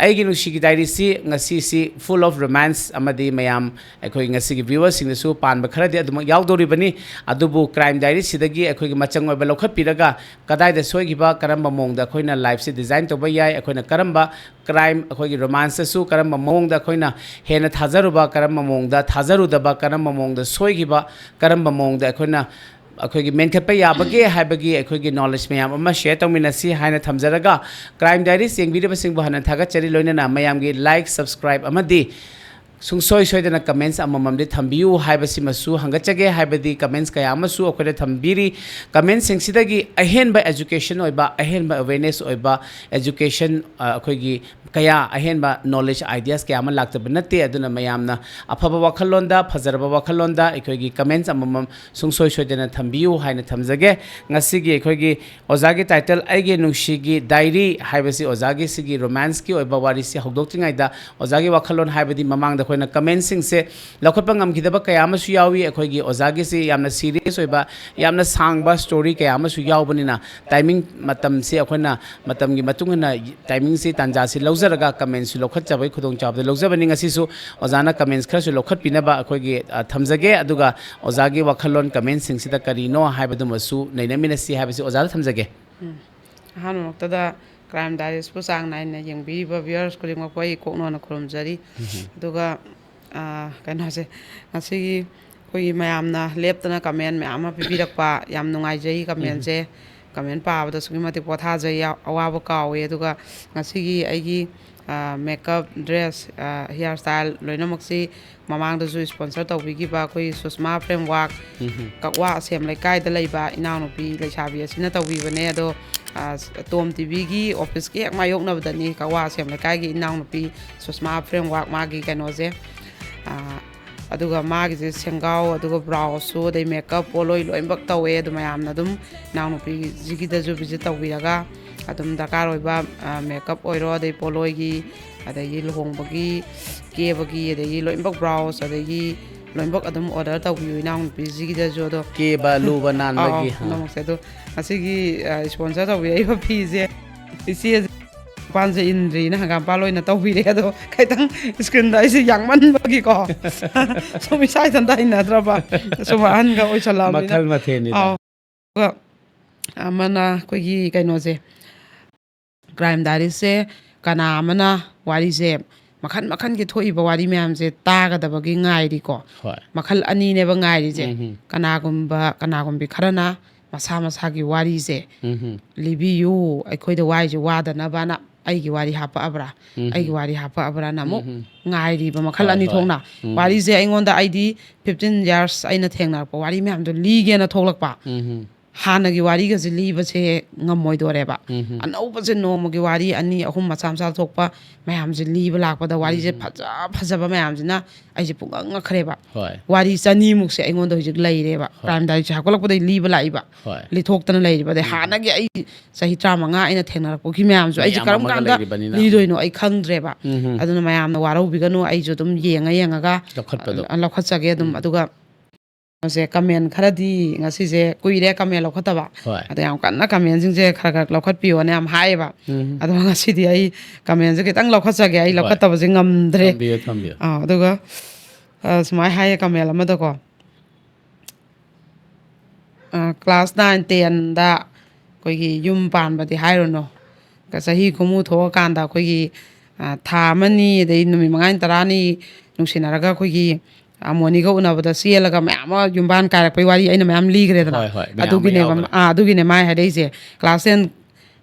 ꯑꯩꯒꯤ ꯅꯨꯡꯁꯤꯒꯤ diary ꯁꯤ ꯉꯁꯤꯁꯤ full of romance ꯑꯃꯗꯤ ꯃꯌꯥꯝ ꯑꯩꯈꯣꯏ ꯉꯁꯤꯒꯤ viewers ꯁꯤꯡꯗꯁꯨ ꯄꯥꯟꯕ ꯈꯔꯗꯤ ꯑꯗꯨꯃꯛ ꯌꯥꯎꯗꯧꯔꯤꯕꯅꯤ꯫ ꯑꯗꯨꯕꯨ Crime Diaries ꯁꯤꯗꯒꯤ ꯑꯩꯈꯣꯏꯒꯤ ꯃꯆꯪ ꯑꯣꯏꯕ ꯂꯧꯈꯠꯄꯤꯔꯒ ꯀꯗꯥꯏꯗ ꯁꯣꯏꯈꯤꯕ, ꯀꯔꯝꯕ ꯃꯑꯣꯡꯗ ꯑꯩꯈꯣꯏꯅ life ꯁꯤ design ꯇꯧꯕ ꯌꯥꯏ, ꯑꯩꯈꯣꯏꯅ ꯀꯔꯝꯕ crime, ꯑꯩꯈꯣꯏꯒꯤ romance ꯇꯁꯨ ꯀꯔꯝꯕ ꯃꯑꯣꯡꯗ ꯑꯩꯈꯣꯏꯅ ꯍꯦꯟꯅ ꯊꯥꯖꯔꯨꯕ, ꯀꯔꯝꯕ ꯃꯑꯣꯡꯗ ꯊꯥꯖꯔꯨꯗꯕ, ꯀꯔꯝꯕ ꯃꯑꯣꯡꯗ ꯁꯣꯏꯈꯤꯕ, ꯀꯔꯝꯕ ꯃꯑꯣꯡꯗ ꯑꯩꯈꯣꯏꯅ ꯑꯩꯈꯣꯏꯒꯤ ꯃꯦꯟꯈꯠꯄ ꯌꯥꯕꯒꯦ ꯍꯥꯏꯕꯒꯤ ꯑꯩꯈꯣꯏꯒꯤ knowledge ꯃꯌꯥꯝ ꯑꯃ share ꯇꯧꯃꯤꯟꯅꯁꯤ ꯍꯥꯏꯅ ꯊꯝꯖꯔꯒ, Crime Diaries ꯌꯦꯡꯕꯤꯔꯤꯕꯁꯤꯡꯕꯨ ꯍꯟꯅ ꯊꯥꯒꯠꯆꯔꯤ꯫ ꯂꯣꯏꯅꯅ ꯃꯌꯥꯝꯒꯤ like, subscribe ꯑꯃꯗꯤ ꯁꯨꯡꯁꯣꯏ ꯁꯣꯏꯗꯅ comments ꯑꯃꯃꯝꯗꯤ ꯊꯝꯕꯤꯌꯨ ꯍꯥꯏꯕꯁꯤꯃꯁꯨ ꯍꯪꯒꯠꯆꯒꯦ꯫ ꯍꯥꯏꯕꯗꯤ comments ꯀꯌꯥ ꯑꯃꯁꯨ ꯑꯩꯈꯣꯏꯗ ꯊꯝꯕꯤꯔꯤ꯫ Commentsꯁꯤꯡꯁꯤꯗꯒꯤ ꯑꯍꯦꯟꯕ education ꯑꯣꯏꯕ, ꯑꯍꯦꯟꯕ awareness ꯑꯣꯏꯕ education, ꯑ, ꯑꯩꯈꯣꯏꯒꯤ ꯀꯌꯥ, ꯑꯍꯦꯟꯕ knowledge, ideas ꯀꯌꯥ ꯑꯃ ꯂꯥꯛꯇꯕ ꯅꯠꯇꯦ꯫ ꯑꯗꯨꯅ ꯃꯌꯥꯝꯅ ꯑꯐꯕ ꯋꯥꯈꯜꯂꯣꯟꯗ, ꯐꯖꯔꯕ ꯋꯥꯈꯜꯂꯣꯟꯗ ꯑꯩꯈꯣꯏꯒꯤ comments ꯑꯃꯃꯝ ꯁꯨꯡꯁꯣꯏ ꯁꯣꯏꯗꯅ ꯊꯝꯕꯤꯌꯨ ꯍꯥꯏꯅ ꯊꯝꯖꯒꯦ꯫ ꯉꯁꯤꯒꯤ ꯑꯩꯈꯣꯏꯒꯤ ꯑꯣꯖꯥꯒꯤ title "ꯑꯩꯒꯤ ꯅꯨꯡꯁꯤꯒꯤ diary" ꯍꯥꯏꯕꯁꯤ, ꯑꯣꯖꯥꯒꯤ ꯁꯤꯒꯤ romanceꯀꯤ ꯑꯣꯏꯕ ꯋꯥꯔꯤꯁꯤ ꯍꯧꯗꯣꯛꯇ꯭ꯔꯤꯉꯩꯗ, ꯑꯣꯖꯥꯒꯤ ꯋꯥꯈꯜꯂꯣꯟ ꯍꯥꯏꯕꯗꯤ ꯃꯃꯥꯡꯗ ꯑꯩꯈꯣꯏꯅ commentsꯁꯤꯡꯁꯦ ꯂꯧꯈꯠꯄ ꯉꯝꯈꯤꯗꯕ ꯀꯌꯥ ꯑꯃꯁꯨ ꯌꯥꯎꯏ꯫ ꯑꯩꯈꯣꯏꯒꯤ ꯑꯣꯖꯥꯒꯤꯁꯤ ꯌꯥꯝꯅ serious ꯑꯣꯏꯕ, ꯌꯥꯝꯅ ꯁꯥꯡꯕ story ꯀꯌꯥ ꯑꯃꯁꯨ ꯌꯥꯎꯕꯅꯤꯅ, timing, ꯃꯇꯝꯁꯤ ꯑꯩꯈꯣꯏꯅ ꯃꯇꯝꯒꯤ ꯃꯇꯨꯡ ꯏꯟꯅ timingꯁꯤ, ꯇꯥꯟꯖꯥꯁꯤ ꯂꯧꯖꯔꯒ commentsꯁꯨ ꯂꯧꯈꯠꯆꯕꯒꯤ ꯈꯨꯗꯣꯡꯆꯥꯕꯗ ꯂꯧꯖꯕꯅꯤ꯫ ꯉꯁꯤꯁꯨ ꯑꯣꯖꯥꯅ comments ꯈꯔꯁꯨ ꯂꯧꯈꯠꯄꯤꯅꯕ ꯑꯩꯈꯣꯏꯒꯤ, ꯑ, ꯊꯝꯖꯒꯦ꯫ ꯑꯗꯨꯒ ꯑꯣꯖꯥꯒꯤ ꯋꯥꯈꯜꯂꯣꯟ commentsꯁꯤꯡꯁꯤꯗ ꯀꯔꯤꯅꯣ ꯍꯥꯏꯕꯗꯨꯃꯁꯨ ꯅꯩꯅꯃꯤꯟꯅꯁꯤ ꯍꯥꯏꯕꯁꯤ ꯑꯣꯖꯥꯗ ꯊꯝꯖꯒꯦ꯫ ꯎꯝ꯫ ꯑꯍꯥꯟꯕꯃꯛꯇꯗ Crime Diariesꯄꯨ ꯆꯥꯡ ꯅꯥꯏꯅ ꯌꯦꯡꯕꯤꯔꯤꯕ viewersꯈꯨꯗꯤꯡꯃꯛꯄꯨ ꯑꯩ ꯀꯣꯛꯅꯣꯟꯅ ꯈꯨꯔꯨꯝꯖꯔꯤ꯫ ꯑꯗꯨꯒ, ꯑ, ꯀꯩꯅꯣꯁꯦ, ꯉꯁꯤꯒꯤ ꯑꯩꯈꯣꯏꯒꯤ ꯃꯌꯥꯝꯅ ꯂꯦꯞꯇꯅ comment ꯃꯌꯥꯝ ꯑꯃ ꯄꯤꯕꯤꯔꯛꯄ, ꯌꯥꯝ ꯅꯨꯡꯉꯥꯏꯖꯩ commentꯁꯦ꯫ Comment ꯄꯥꯕꯗ ꯑꯁꯨꯛꯀꯤ ꯃꯇꯤꯛ ꯄꯣꯊꯥꯖꯩ, ꯑ-, ꯑꯋꯥꯕ ꯀꯥꯎꯋꯦ꯫ ꯑꯗꯨꯒ ꯉꯁꯤꯒꯤ ꯑꯩꯒꯤ, ꯑ, makeup, dress, ꯑ, hair style ꯂꯣꯏꯅꯃꯛꯁꯤ ꯃꯃꯥꯡꯗꯁꯨ sponsor ꯇꯧꯕꯤꯈꯤꯕ ꯑꯩꯈꯣꯏ ꯁꯨꯁꯃꯥ Framework, ꯎꯝ꯫ ꯀꯛꯋꯥ ꯑꯁꯦꯝ ꯂꯩꯀꯥꯏꯗ ꯂꯩꯕ ꯏꯅꯥꯎꯅꯨꯄꯤ ꯂꯩꯁꯥꯕꯤ ꯑꯁꯤꯅ ꯇꯧꯕꯤꯕꯅꯦ꯫ ꯑꯗꯣ, ꯑ, ꯇꯣꯝ TVꯒꯤ officeꯀꯤ ꯍꯦꯛ ꯃꯥꯌꯣꯛꯅꯕꯗꯅꯤ ꯀꯛꯋꯥ ꯑꯁꯦꯝ ꯂꯩꯀꯥꯏꯒꯤ ꯏꯅꯥꯎꯅꯨꯄꯤ ꯁꯨꯁꯃꯥ Framework ꯃꯥꯒꯤ ꯀꯩꯅꯣꯁꯦ꯫ ꯑ, ꯑꯗꯨꯒ ꯃꯥꯒꯤꯁꯦ ꯁꯦꯡꯒꯥꯎ, ꯑꯗꯨꯒ brows ꯁꯨ, ꯑꯗꯩ makeup, ꯄꯣꯠꯂꯣꯏ ꯂꯣꯏꯅꯃꯛ ꯇꯧꯋꯦ꯫ ꯑꯗꯨ ꯃꯌꯥꯝꯅ ꯑꯗꯨꯝ ꯏꯅꯥꯎꯅꯨꯄꯤꯁꯤꯒꯤꯗꯁꯨ visit ꯇꯧꯕꯤꯔꯒ ꯑꯗꯨꯝ ꯗꯔꯀꯥꯔ ꯑꯣꯏꯕ, ꯑ, makeup ꯑꯣꯏꯔꯣ, ꯑꯗꯩ ꯄꯣꯠꯂꯣꯏꯒꯤ, ꯑꯗꯒꯤ ꯂꯨꯍꯣꯡꯕꯒꯤ, ꯀꯦꯕꯒꯤ, ꯑꯗꯒꯤ ꯂꯣꯏꯅꯃꯛ brows, ꯑꯗꯒꯤ ꯂꯣꯏꯅꯃꯛ ꯑꯗꯨꯝ order ꯇꯧꯕꯤꯌꯨ ꯏꯅꯥꯎꯅꯨꯄꯤꯁꯤꯒꯤꯗꯁꯨ꯫ ꯑꯗꯣ ꯀꯦꯕ, ꯂꯨꯕ, ꯅꯥꯟꯕꯒꯤ, ꯑꯥꯎ, ꯑꯥ꯫ ꯄꯨꯝꯅꯃꯛꯁꯦ꯫ ꯑꯗꯣ ꯉꯁꯤꯒꯤ, ꯑ, sponsor ꯇꯧꯕꯤꯔꯛꯏꯕ ꯐꯤꯁꯦ ꯏꯆꯦ ꯃꯄꯥꯟꯁꯦ ꯏꯟꯗ꯭ꯔꯤꯅ ꯍꯪꯒꯥꯝꯄꯥꯜ ꯑꯣꯏꯅ ꯇꯧꯕꯤꯔꯦ꯫ ꯑꯗꯣ ꯈꯤꯇꯪ screenꯗ ꯑꯩꯁꯦ ꯌꯥꯡꯃꯟꯕꯒꯤꯀꯣ ꯁꯨꯝ ꯏꯁꯥ ꯏꯊꯟꯇ ꯍꯩꯅꯗ꯭ꯔꯕ, ꯁꯨꯝ ꯑꯍꯟꯒ ꯑꯣꯏꯁꯜꯂꯛꯑꯕꯅꯤꯅ꯫ ꯃꯈꯜ ꯃꯊꯦꯜꯅꯤꯗ꯫ ꯑꯥꯎ꯫ ꯑꯗꯨꯒ ꯑꯃꯅ ꯑꯩꯈꯣꯏꯒꯤ ꯀꯩꯅꯣꯁꯦ, Crime Diariesꯁꯦ ꯀꯅꯥ ꯑꯃꯅ ꯋꯥꯔꯤꯁꯦ ꯃꯈꯜ ꯃꯈꯜꯒꯤ ꯊꯣꯛꯏꯕ ꯋꯥꯔꯤ ꯃꯌꯥꯝꯁꯦ ꯇꯥꯒꯗꯕꯒꯤ ꯉꯥꯏꯔꯤꯀꯣ꯫ ꯍꯣꯏ꯫ ꯃꯈꯜ ꯑꯅꯤꯅꯦꯕ ꯉꯥꯏꯔꯤꯁꯦ꯫ ꯎꯝ ꯍꯨꯝ꯫ ꯀꯅꯥꯒꯨꯝꯕ, ꯀꯅꯥꯒꯨꯝꯕꯤ ꯈꯔꯅ ꯃꯁꯥ ꯃꯁꯥꯒꯤ ꯋꯥꯔꯤꯁꯦ ꯎꯝ ꯍꯨꯝ꯫ ꯂꯤꯕꯤꯌꯨ, ꯑꯩꯈꯣꯏꯗ ꯋꯥꯔꯤꯁꯦ ꯋꯥꯗꯅꯕꯅ ꯑꯩꯒꯤ ꯋꯥꯔꯤ ꯍꯥꯄꯛꯑꯕ꯭ꯔꯥ, ꯑꯩꯒꯤ ꯋꯥꯔꯤ ꯍꯥꯄꯛꯑꯕ꯭ꯔꯥꯅ ꯑꯃꯨꯛ ꯉꯥꯏꯔꯤꯕ ꯃꯈꯜ ꯑꯅꯤ ꯊꯣꯛꯅ꯫ ꯋꯥꯔꯤꯁꯦ ꯑꯩꯉꯣꯟꯗ, ꯑꯩꯗꯤ ꯐꯤꯐꯇꯤꯟ ꯌꯥꯔꯁ ꯑꯩꯅ ꯊꯦꯡꯅꯔꯛꯄ ꯋꯥꯔꯤ ꯃꯌꯥꯝꯗꯣ ꯂꯤꯒꯦꯅ ꯊꯣꯛꯂꯛꯄ꯫ ꯍꯥꯟꯅꯒꯤ ꯋꯥꯔꯤꯒꯁꯦ ꯂꯤꯕꯁꯦ ꯉꯝꯃꯣꯏꯗꯣꯔꯦꯕ꯫ ꯑꯅꯧꯕꯁꯦ ꯅꯣꯡꯃꯒꯤ ꯋꯥꯔꯤ ꯑꯅꯤ ꯑꯍꯨꯝ ꯃꯆꯥ ꯃꯆꯥ ꯊꯣꯛꯄ ꯃꯌꯥꯝꯁꯦ ꯂꯤꯕ ꯂꯥꯛꯄꯗ, ꯋꯥꯔꯤꯁꯦ ꯐꯖ ꯐꯖꯕ ꯃꯌꯥꯝꯁꯤꯅ ꯑꯩꯁꯦ ꯄꯨꯡꯉꯛ ꯉꯛꯈ꯭ꯔꯦꯕ꯫ ꯍꯣꯏ꯫ ꯋꯥꯔꯤ ꯆꯅꯤꯃꯨꯛꯁꯦ ꯑꯩꯉꯣꯟꯗ ꯍꯧꯖꯤꯛ ꯂꯩꯔꯦꯕ꯫ ꯍꯣꯏ꯫ ꯀ꯭ꯔꯥꯏꯝ ꯗꯥꯏꯔꯤꯁꯦ ꯍꯥꯞꯀꯠꯂꯛꯄꯗꯒꯤ ꯂꯤꯕ ꯂꯥꯛꯏꯕ꯫ ꯍꯣꯏ꯫ ꯂꯤꯊꯣꯛꯇꯅ ꯂꯩꯔꯤꯕ꯫ ꯑꯗꯩ ꯍꯥꯟꯅꯒꯤ ꯑꯩ ꯆꯍꯤ ꯇꯔꯥꯃꯉꯥ ꯑꯩꯅ ꯊꯦꯡꯅꯔꯛꯄꯒꯤ ꯃꯌꯥꯝꯁꯨ ꯑꯩꯁꯦ ꯃꯌꯥꯝ ꯀꯔꯝ ꯑꯃꯒ ꯀꯥꯟꯗ ꯂꯩꯔꯤꯕꯅꯤꯅ꯫ ꯂꯤꯗꯣꯏꯅꯣ ꯑꯩ ꯈꯪꯗ꯭ꯔꯦꯕ꯫ ꯎꯝ꯫ ꯑꯗꯨꯅ ꯃꯌꯥꯝꯅ ꯋꯥꯔꯧꯕꯤꯒꯅꯨ, ꯑꯩꯁꯨ ꯑꯗꯨꯝ ꯌꯦꯡꯉ ꯌꯦꯡꯉꯒ ꯂꯧꯈꯠꯄꯗꯣ꯫ ꯑ, ꯂꯧꯈꯠꯆꯒꯦ ꯑꯗꯨꯝ꯫ ꯑꯗꯨꯒ ꯀꯩꯅꯣꯁꯦ, ꯀꯃꯦꯟ ꯈꯔꯗꯤ ꯉꯁꯤꯁꯦ ꯀꯨꯏꯔꯦ ꯀꯃꯦꯟ ꯂꯧꯈꯠꯇꯕ꯫ ꯍꯣꯏ꯫ ꯑꯗꯣ ꯌꯥꯝ ꯀꯟꯅ ꯀꯃꯦꯟꯁꯤꯡꯁꯦ ꯈꯔ ꯈꯔ ꯂꯧꯈꯠꯄꯤꯌꯣꯅ ꯌꯥꯝ ꯍꯥꯏꯌꯦꯕ꯫ ꯎꯝ꯫ ꯑꯗꯣ ꯉꯁꯤꯗꯤ ꯑꯩ ꯀꯃꯦꯟꯁꯦ ꯈꯤꯇꯪ ꯂꯧꯈꯠꯆꯒꯦ, ꯑꯩ ꯍꯣꯏ꯫ ꯂꯧꯈꯠꯇꯕꯁꯦ ꯉꯝꯗ꯭ꯔꯦ꯫ ꯊꯝꯕꯤꯌꯨ, ꯊꯝꯕꯤꯌꯨ꯫ ꯑꯥ, ꯑꯗꯨꯒ ꯑ, ꯁꯨꯃꯥꯏꯅ ꯍꯥꯏꯌꯦ ꯀꯃꯦꯟ ꯑꯃꯗꯀꯣ, ꯑ, ꯀ꯭ꯂꯥꯁ ꯅꯥꯏꯟ ꯇꯦꯟꯗ ꯑꯩꯈꯣꯏꯒꯤ ꯌꯨꯝ ꯄꯥꯟꯕꯗꯤ ꯍꯥꯏꯔꯨꯅꯨ, ꯆꯍꯤ ꯈꯨꯃꯨ ꯊꯣꯛꯑꯀꯥꯟꯗ ꯑꯩꯈꯣꯏꯒꯤ, ꯑ, ꯊꯥ ꯑꯃꯅꯤ ꯑꯗꯩ ꯅꯨꯃꯤꯠ ꯃꯉꯥꯅꯤ ꯇꯔꯥꯅꯤ ꯅꯨꯡꯁꯤꯅꯔꯒ ꯑꯩꯈꯣꯏꯒꯤ, ꯑ, ꯃꯣꯅꯤꯒ ꯎꯅꯕꯗ ꯆꯦꯜꯂꯒ ꯃꯌꯥꯝ ꯑꯃ ꯌꯨꯝꯕꯥꯟ ꯀꯥꯏꯔꯛꯄꯩ ꯋꯥꯔꯤ ꯑꯩꯅ ꯃꯌꯥꯝ ꯂꯤꯈ꯭ꯔꯦꯗꯅ꯫ ꯍꯣꯏ, ꯍꯣꯏ, ꯃꯌꯥꯝ ꯑꯃ ꯑꯗꯨꯒꯤꯅꯦꯕ, ꯌꯥꯎꯈ꯭ꯔꯦ꯫ ꯑꯥ, ꯑꯗꯨꯒꯤꯅꯦ ꯃꯥꯏ ꯍꯥꯏꯔꯛꯏꯁꯦ꯫ ꯀ꯭ꯂꯥꯁ ꯇꯦꯟ,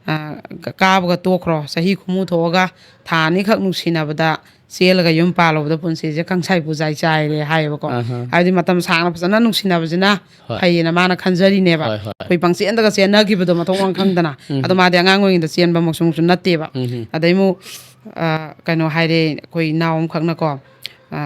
ꯑ, ꯀꯥꯕꯒ ꯇꯣꯛꯈ꯭ꯔꯣ, ꯆꯍꯤ ꯈꯨꯃꯨ ꯊꯣꯛꯑꯒ ꯊꯥ ꯑꯅꯤꯈꯛ ꯅꯨꯡꯁꯤꯅꯕꯗ ꯆꯦꯜꯂꯒ ꯌꯨꯝ ꯄꯥꯜꯂꯨꯕꯗ ꯄꯨꯟꯁꯤꯁꯦ ꯀꯪꯁꯥꯏ ꯄꯨꯖꯥꯏ ꯆꯥꯏꯔꯦ ꯍꯥꯏꯌꯦꯕꯀꯣ꯫ ꯑꯍ꯫ ꯍꯥꯏꯕꯗꯤ ꯃꯇꯝ ꯁꯥꯡꯅ ꯐꯖꯅ ꯅꯨꯡꯁꯤꯅꯕꯁꯤꯅ ꯍꯣꯏ꯫ ꯐꯩꯌꯦꯅ ꯃꯥꯅ ꯈꯟꯖꯔꯤꯅꯦꯕ꯫ ꯍꯣꯏ, ꯍꯣꯏ꯫ ꯑꯩꯈꯣꯏ ꯄꯪꯆꯦꯟꯗꯒ ꯆꯦꯟꯅꯈꯤꯕꯗꯣ ꯃꯊꯣꯡ ꯃꯔꯝ ꯈꯪꯗꯅ꯫ ꯎꯝ꯫ ꯑꯗꯣ ꯃꯥꯗꯤ ꯑꯉꯥꯡ ꯑꯣꯏꯔꯤꯉꯩꯗ ꯆꯦꯟꯕꯃꯛꯁꯨ ꯅꯠꯇꯦꯕ꯫ ꯎꯝ꯫ ꯑꯗꯩ ꯑꯃꯨꯛ, ꯑ, ꯀꯩꯅꯣ ꯍꯥꯏꯔꯦ, ꯑꯩꯈꯣꯏ ꯏꯅꯥꯎ ꯑꯃꯈꯛꯅꯀꯣ, ꯑ,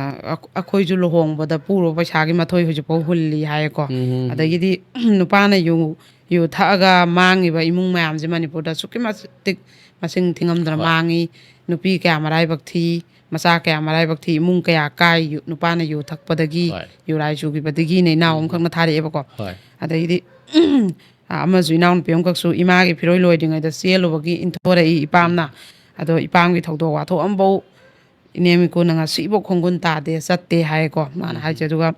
ꯑꯩꯈꯣꯏꯁꯨ ꯂꯨꯍꯣꯡꯕꯗ ꯄꯨꯔꯨꯕ ꯄꯩꯁꯥꯒꯤ ꯃꯊꯣꯏ ꯍꯧꯖꯤꯛꯐꯥꯎ ꯍꯨꯜꯂꯤ ꯍꯥꯏꯌꯦꯀꯣ꯫ ꯎꯝ꯫ ꯑꯗꯒꯤꯗꯤ ꯅꯨꯄꯥꯅ ꯌꯨ, ꯌꯨ ꯊꯛꯑꯒ ꯃꯥꯡꯉꯤꯕ ꯏꯃꯨꯡ ꯃꯌꯥꯝꯁꯦ ꯃꯅꯤꯄꯨꯔꯗ ꯑꯁꯨꯛꯀꯤ ꯃꯇꯤꯛ ꯃꯁꯤꯡ ꯊꯤꯉꯝꯗꯅ ꯍꯣꯏ꯫ ꯃꯥꯡꯉꯤ꯫ ꯅꯨꯄꯤ ꯀꯌꯥ ꯃꯔꯥꯏꯕꯛ ꯊꯤ, ꯃꯆꯥ ꯀꯌꯥ ꯃꯔꯥꯏꯕꯛ ꯊꯤ, ꯏꯃꯨꯡ ꯀꯌꯥ ꯀꯥꯏ, ꯌꯨ-, ꯅꯨꯄꯥꯅ ꯌꯨ ꯊꯛꯄꯗꯒꯤ, ꯍꯣꯏ꯫ ꯌꯨꯔꯥꯏ ꯆꯨꯈꯤꯕꯗꯒꯤꯅ ꯏꯅꯥꯎ ꯑꯃꯈꯛꯅ ꯊꯥꯔꯛꯑꯦꯕꯀꯣ꯫ ꯍꯣꯏ꯫ ꯑꯗꯩꯗꯤ, ꯑ, ꯑꯃꯁꯨ ꯏꯅꯥꯎꯅꯨꯄꯤ ꯑꯃꯈꯛꯁꯨ ꯏꯃꯥꯒꯤ ꯐꯤꯔꯣꯏ ꯂꯣꯏꯗ꯭ꯔꯤꯉꯩꯗ ꯆꯦꯜꯂꯨꯕꯒꯤ ꯏꯟꯊꯣꯔꯛꯏ ꯏꯄꯥꯝꯅ꯫ ꯑꯗꯣ ꯏꯄꯥꯝꯒꯤ ꯊꯧꯗꯣꯛ ꯋꯥꯊꯣꯛ ꯑꯃꯐꯧ ꯏꯅꯦꯝ ꯏꯀꯨꯅ ꯉꯁꯤꯐꯥꯎ ꯈꯣꯡꯒꯨꯟ ꯇꯥꯗꯦ, ꯆꯠꯇꯦ ꯍꯥꯏꯌꯦꯀꯣ ꯃꯥꯅ ꯍꯥꯏꯁꯦ꯫ ꯑꯗꯨꯒ,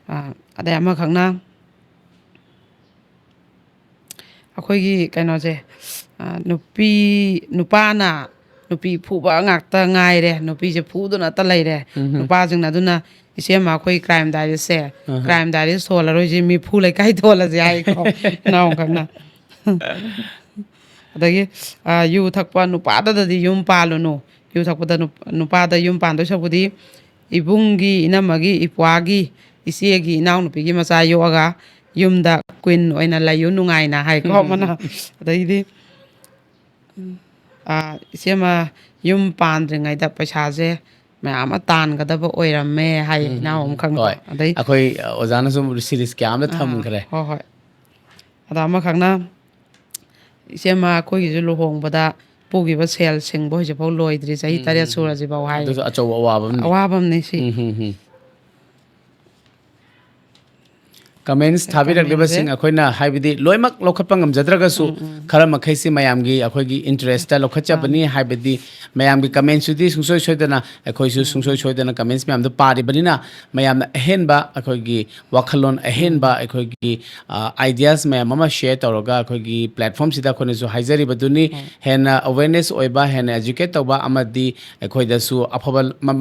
ꯑ, ꯑꯗꯩ ꯑꯃꯈꯛꯅ, ꯑꯩꯈꯣꯏꯒꯤ ꯀꯩꯅꯣꯁꯦ, ꯑ, ꯅꯨꯄꯤ, ꯅꯨꯄꯥꯅ ꯅꯨꯄꯤ ꯐꯨꯕ ꯉꯥꯛꯇ ꯉꯥꯏꯔꯦ, ꯅꯨꯄꯤꯁꯦ ꯐꯨꯗꯨꯅꯇ ꯂꯩꯔꯦ꯫ ꯎꯝꯍꯨꯝ꯫ ꯅꯨꯄꯥꯁꯤꯡꯅ ꯑꯗꯨꯅ, "ꯏꯆꯦꯝꯃ, ꯑꯩꯈꯣꯏ ꯀ꯭ꯔꯥꯏꯝ ꯗꯥꯏꯔꯤꯁꯁꯦ, ꯑꯍ꯫ ꯀ꯭ꯔꯥꯏꯝ ꯗꯥꯏꯔꯤꯁ ꯊꯣꯜꯂꯔꯣꯏꯁꯦ, ꯃꯤꯐꯨ ꯂꯩꯀꯥꯏ ꯊꯣꯜꯂꯁꯦ" ꯍꯥꯏꯀꯣ ꯏꯅꯥꯎꯈꯛꯅ꯫ ꯑꯗꯒꯤ, ꯑ, ꯌꯨ ꯊꯛꯄ ꯅꯨꯄꯥꯗꯗꯗꯤ ꯌꯨꯝ ꯄꯥꯜꯂꯨꯅꯨ꯫ ꯌꯨ ꯊꯛꯄꯗ ꯅꯨꯞ-, ꯅꯨꯄꯥꯗ ꯌꯨꯝ ꯄꯥꯟꯗꯣꯏ ꯁꯔꯨꯛꯄꯨꯗꯤ ꯏꯕꯨꯡꯒꯤ, ꯏꯅꯝꯃꯒꯤ, ꯏꯄ꯭ꯋꯥꯒꯤ, ꯏꯆꯦꯒꯤ, ꯏꯅꯥꯎꯅꯨꯄꯤꯒꯤ ꯃꯆꯥ ꯌꯣꯛꯑꯒ ꯌꯨꯝꯗ queen ꯑꯣꯏꯅ ꯂꯩꯌꯨ ꯅꯨꯡꯉꯥꯏꯅ ꯍꯥꯏꯀꯣ ꯑꯃꯅ꯫ ꯑꯗꯩꯗꯤ, ꯑ, ꯏꯆꯦꯃ, ꯌꯨꯝ ꯄꯥꯟꯗ꯭ꯔꯤꯉꯩꯗ ꯄꯩꯁꯥꯁꯦ ꯃꯌꯥꯝ ꯑꯃ ꯇꯥꯟꯒꯗꯕ ꯑꯣꯏꯔꯝꯃꯦ ꯍꯥꯏ ꯎꯝ, ꯏꯅꯥꯎ ꯎꯝ, ꯎꯝ꯫ ꯑꯃꯈꯛꯅꯀꯣ꯫ ꯍꯣꯏ꯫ ꯑꯗꯩ ꯑꯩꯈꯣꯏ, ꯑ, ꯑꯣꯖꯥꯅꯁꯨ series ꯀꯌꯥ ꯑꯃꯗ ꯑꯥ, ꯊꯝꯈ꯭ꯔꯦ꯫ ꯍꯣꯏ, ꯍꯣꯏ꯫ ꯑꯗ ꯑꯃꯈꯛꯅ, "ꯏꯆꯦꯃ, ꯑꯩꯈꯣꯏꯒꯤꯁꯨ ꯂꯨꯍꯣꯡꯕꯗ ꯄꯨꯈꯤꯕ ꯁꯦꯜ ꯁꯤꯡꯕ ꯍꯧꯖꯤꯛꯐꯥꯎ ꯂꯣꯏꯗ꯭ꯔꯤ, ꯆꯍꯤ ꯎꯝ, ꯇꯔꯦꯠ ꯎꯝ, ꯎꯝ꯫ ꯁꯨꯔꯁꯤꯐꯥꯎ" ꯍꯥꯏ꯫ ꯑꯗꯨꯁꯨ ꯑꯆꯧꯕ ꯑꯋꯥꯕ ꯑꯃꯅꯤ꯫ ꯑꯋꯥꯕ ꯑꯃꯅꯤ ꯁꯤ꯫ ꯎꯝ, ꯎꯝ, ꯎꯝ꯫ Comments ꯊꯥꯕꯤꯔꯛꯂꯤꯕꯁꯤꯡ ꯀꯃꯦꯟꯁꯦ꯫ ꯑꯩꯈꯣꯏꯅ ꯍꯥꯏꯕꯗꯤ ꯂꯣꯏꯅꯃꯛ ꯂꯧꯈꯠꯄ ꯉꯝꯖꯗ꯭ꯔꯒꯁꯨ, ꯎꯝ, ꯎꯝ꯫ ꯈꯔ ꯃꯈꯩꯁꯤ ꯃꯌꯥꯝꯒꯤ ꯑꯩꯈꯣꯏꯒꯤ interest ꯂꯧꯈꯠꯆꯕꯅꯤ꯫ ꯑꯥ꯫ ꯍꯥꯏꯕꯗꯤ ꯃꯌꯥꯝꯒꯤ comments ꯇꯨꯗꯤ ꯁꯨꯡꯁꯣꯏ ꯁꯣꯏꯗꯅ ꯑꯩꯈꯣꯏꯁꯨ ꯎꯝ, ꯁꯨꯡꯁꯣꯏ ꯎꯝ꯫ ꯁꯣꯏꯗꯅ comments ꯃꯌꯥꯝꯗꯣ ꯄꯥꯔꯤꯕꯅꯤꯅ, ꯃꯌꯥꯝꯅ ꯑꯍꯦꯟꯕ ꯑꯩꯈꯣꯏꯒꯤ ꯋꯥꯈꯜꯂꯣꯟ, ꯑꯍꯦꯟꯕ ꯎꯝ꯫ ꯑꯩꯈꯣꯏꯒꯤ, ꯑ, ideas ꯃꯌꯥꯝ ꯑꯃ share ꯇꯧꯔꯒ ꯑꯩꯈꯣꯏꯒꯤ platform ꯁꯤꯗ ꯑꯩꯈꯣꯏꯅꯁꯨ ꯍꯥꯏꯖꯔꯤꯕꯗꯨꯅꯤ꯫ ꯍꯣꯏ꯫ ꯍꯦꯟꯅ awareness ꯑꯣꯏꯕ, ꯍꯦꯟꯅ educate ꯇꯧꯕ ꯑꯃꯗꯤ ꯑꯩꯈꯣꯏꯗꯁꯨ ꯑꯐꯕ ꯃ-,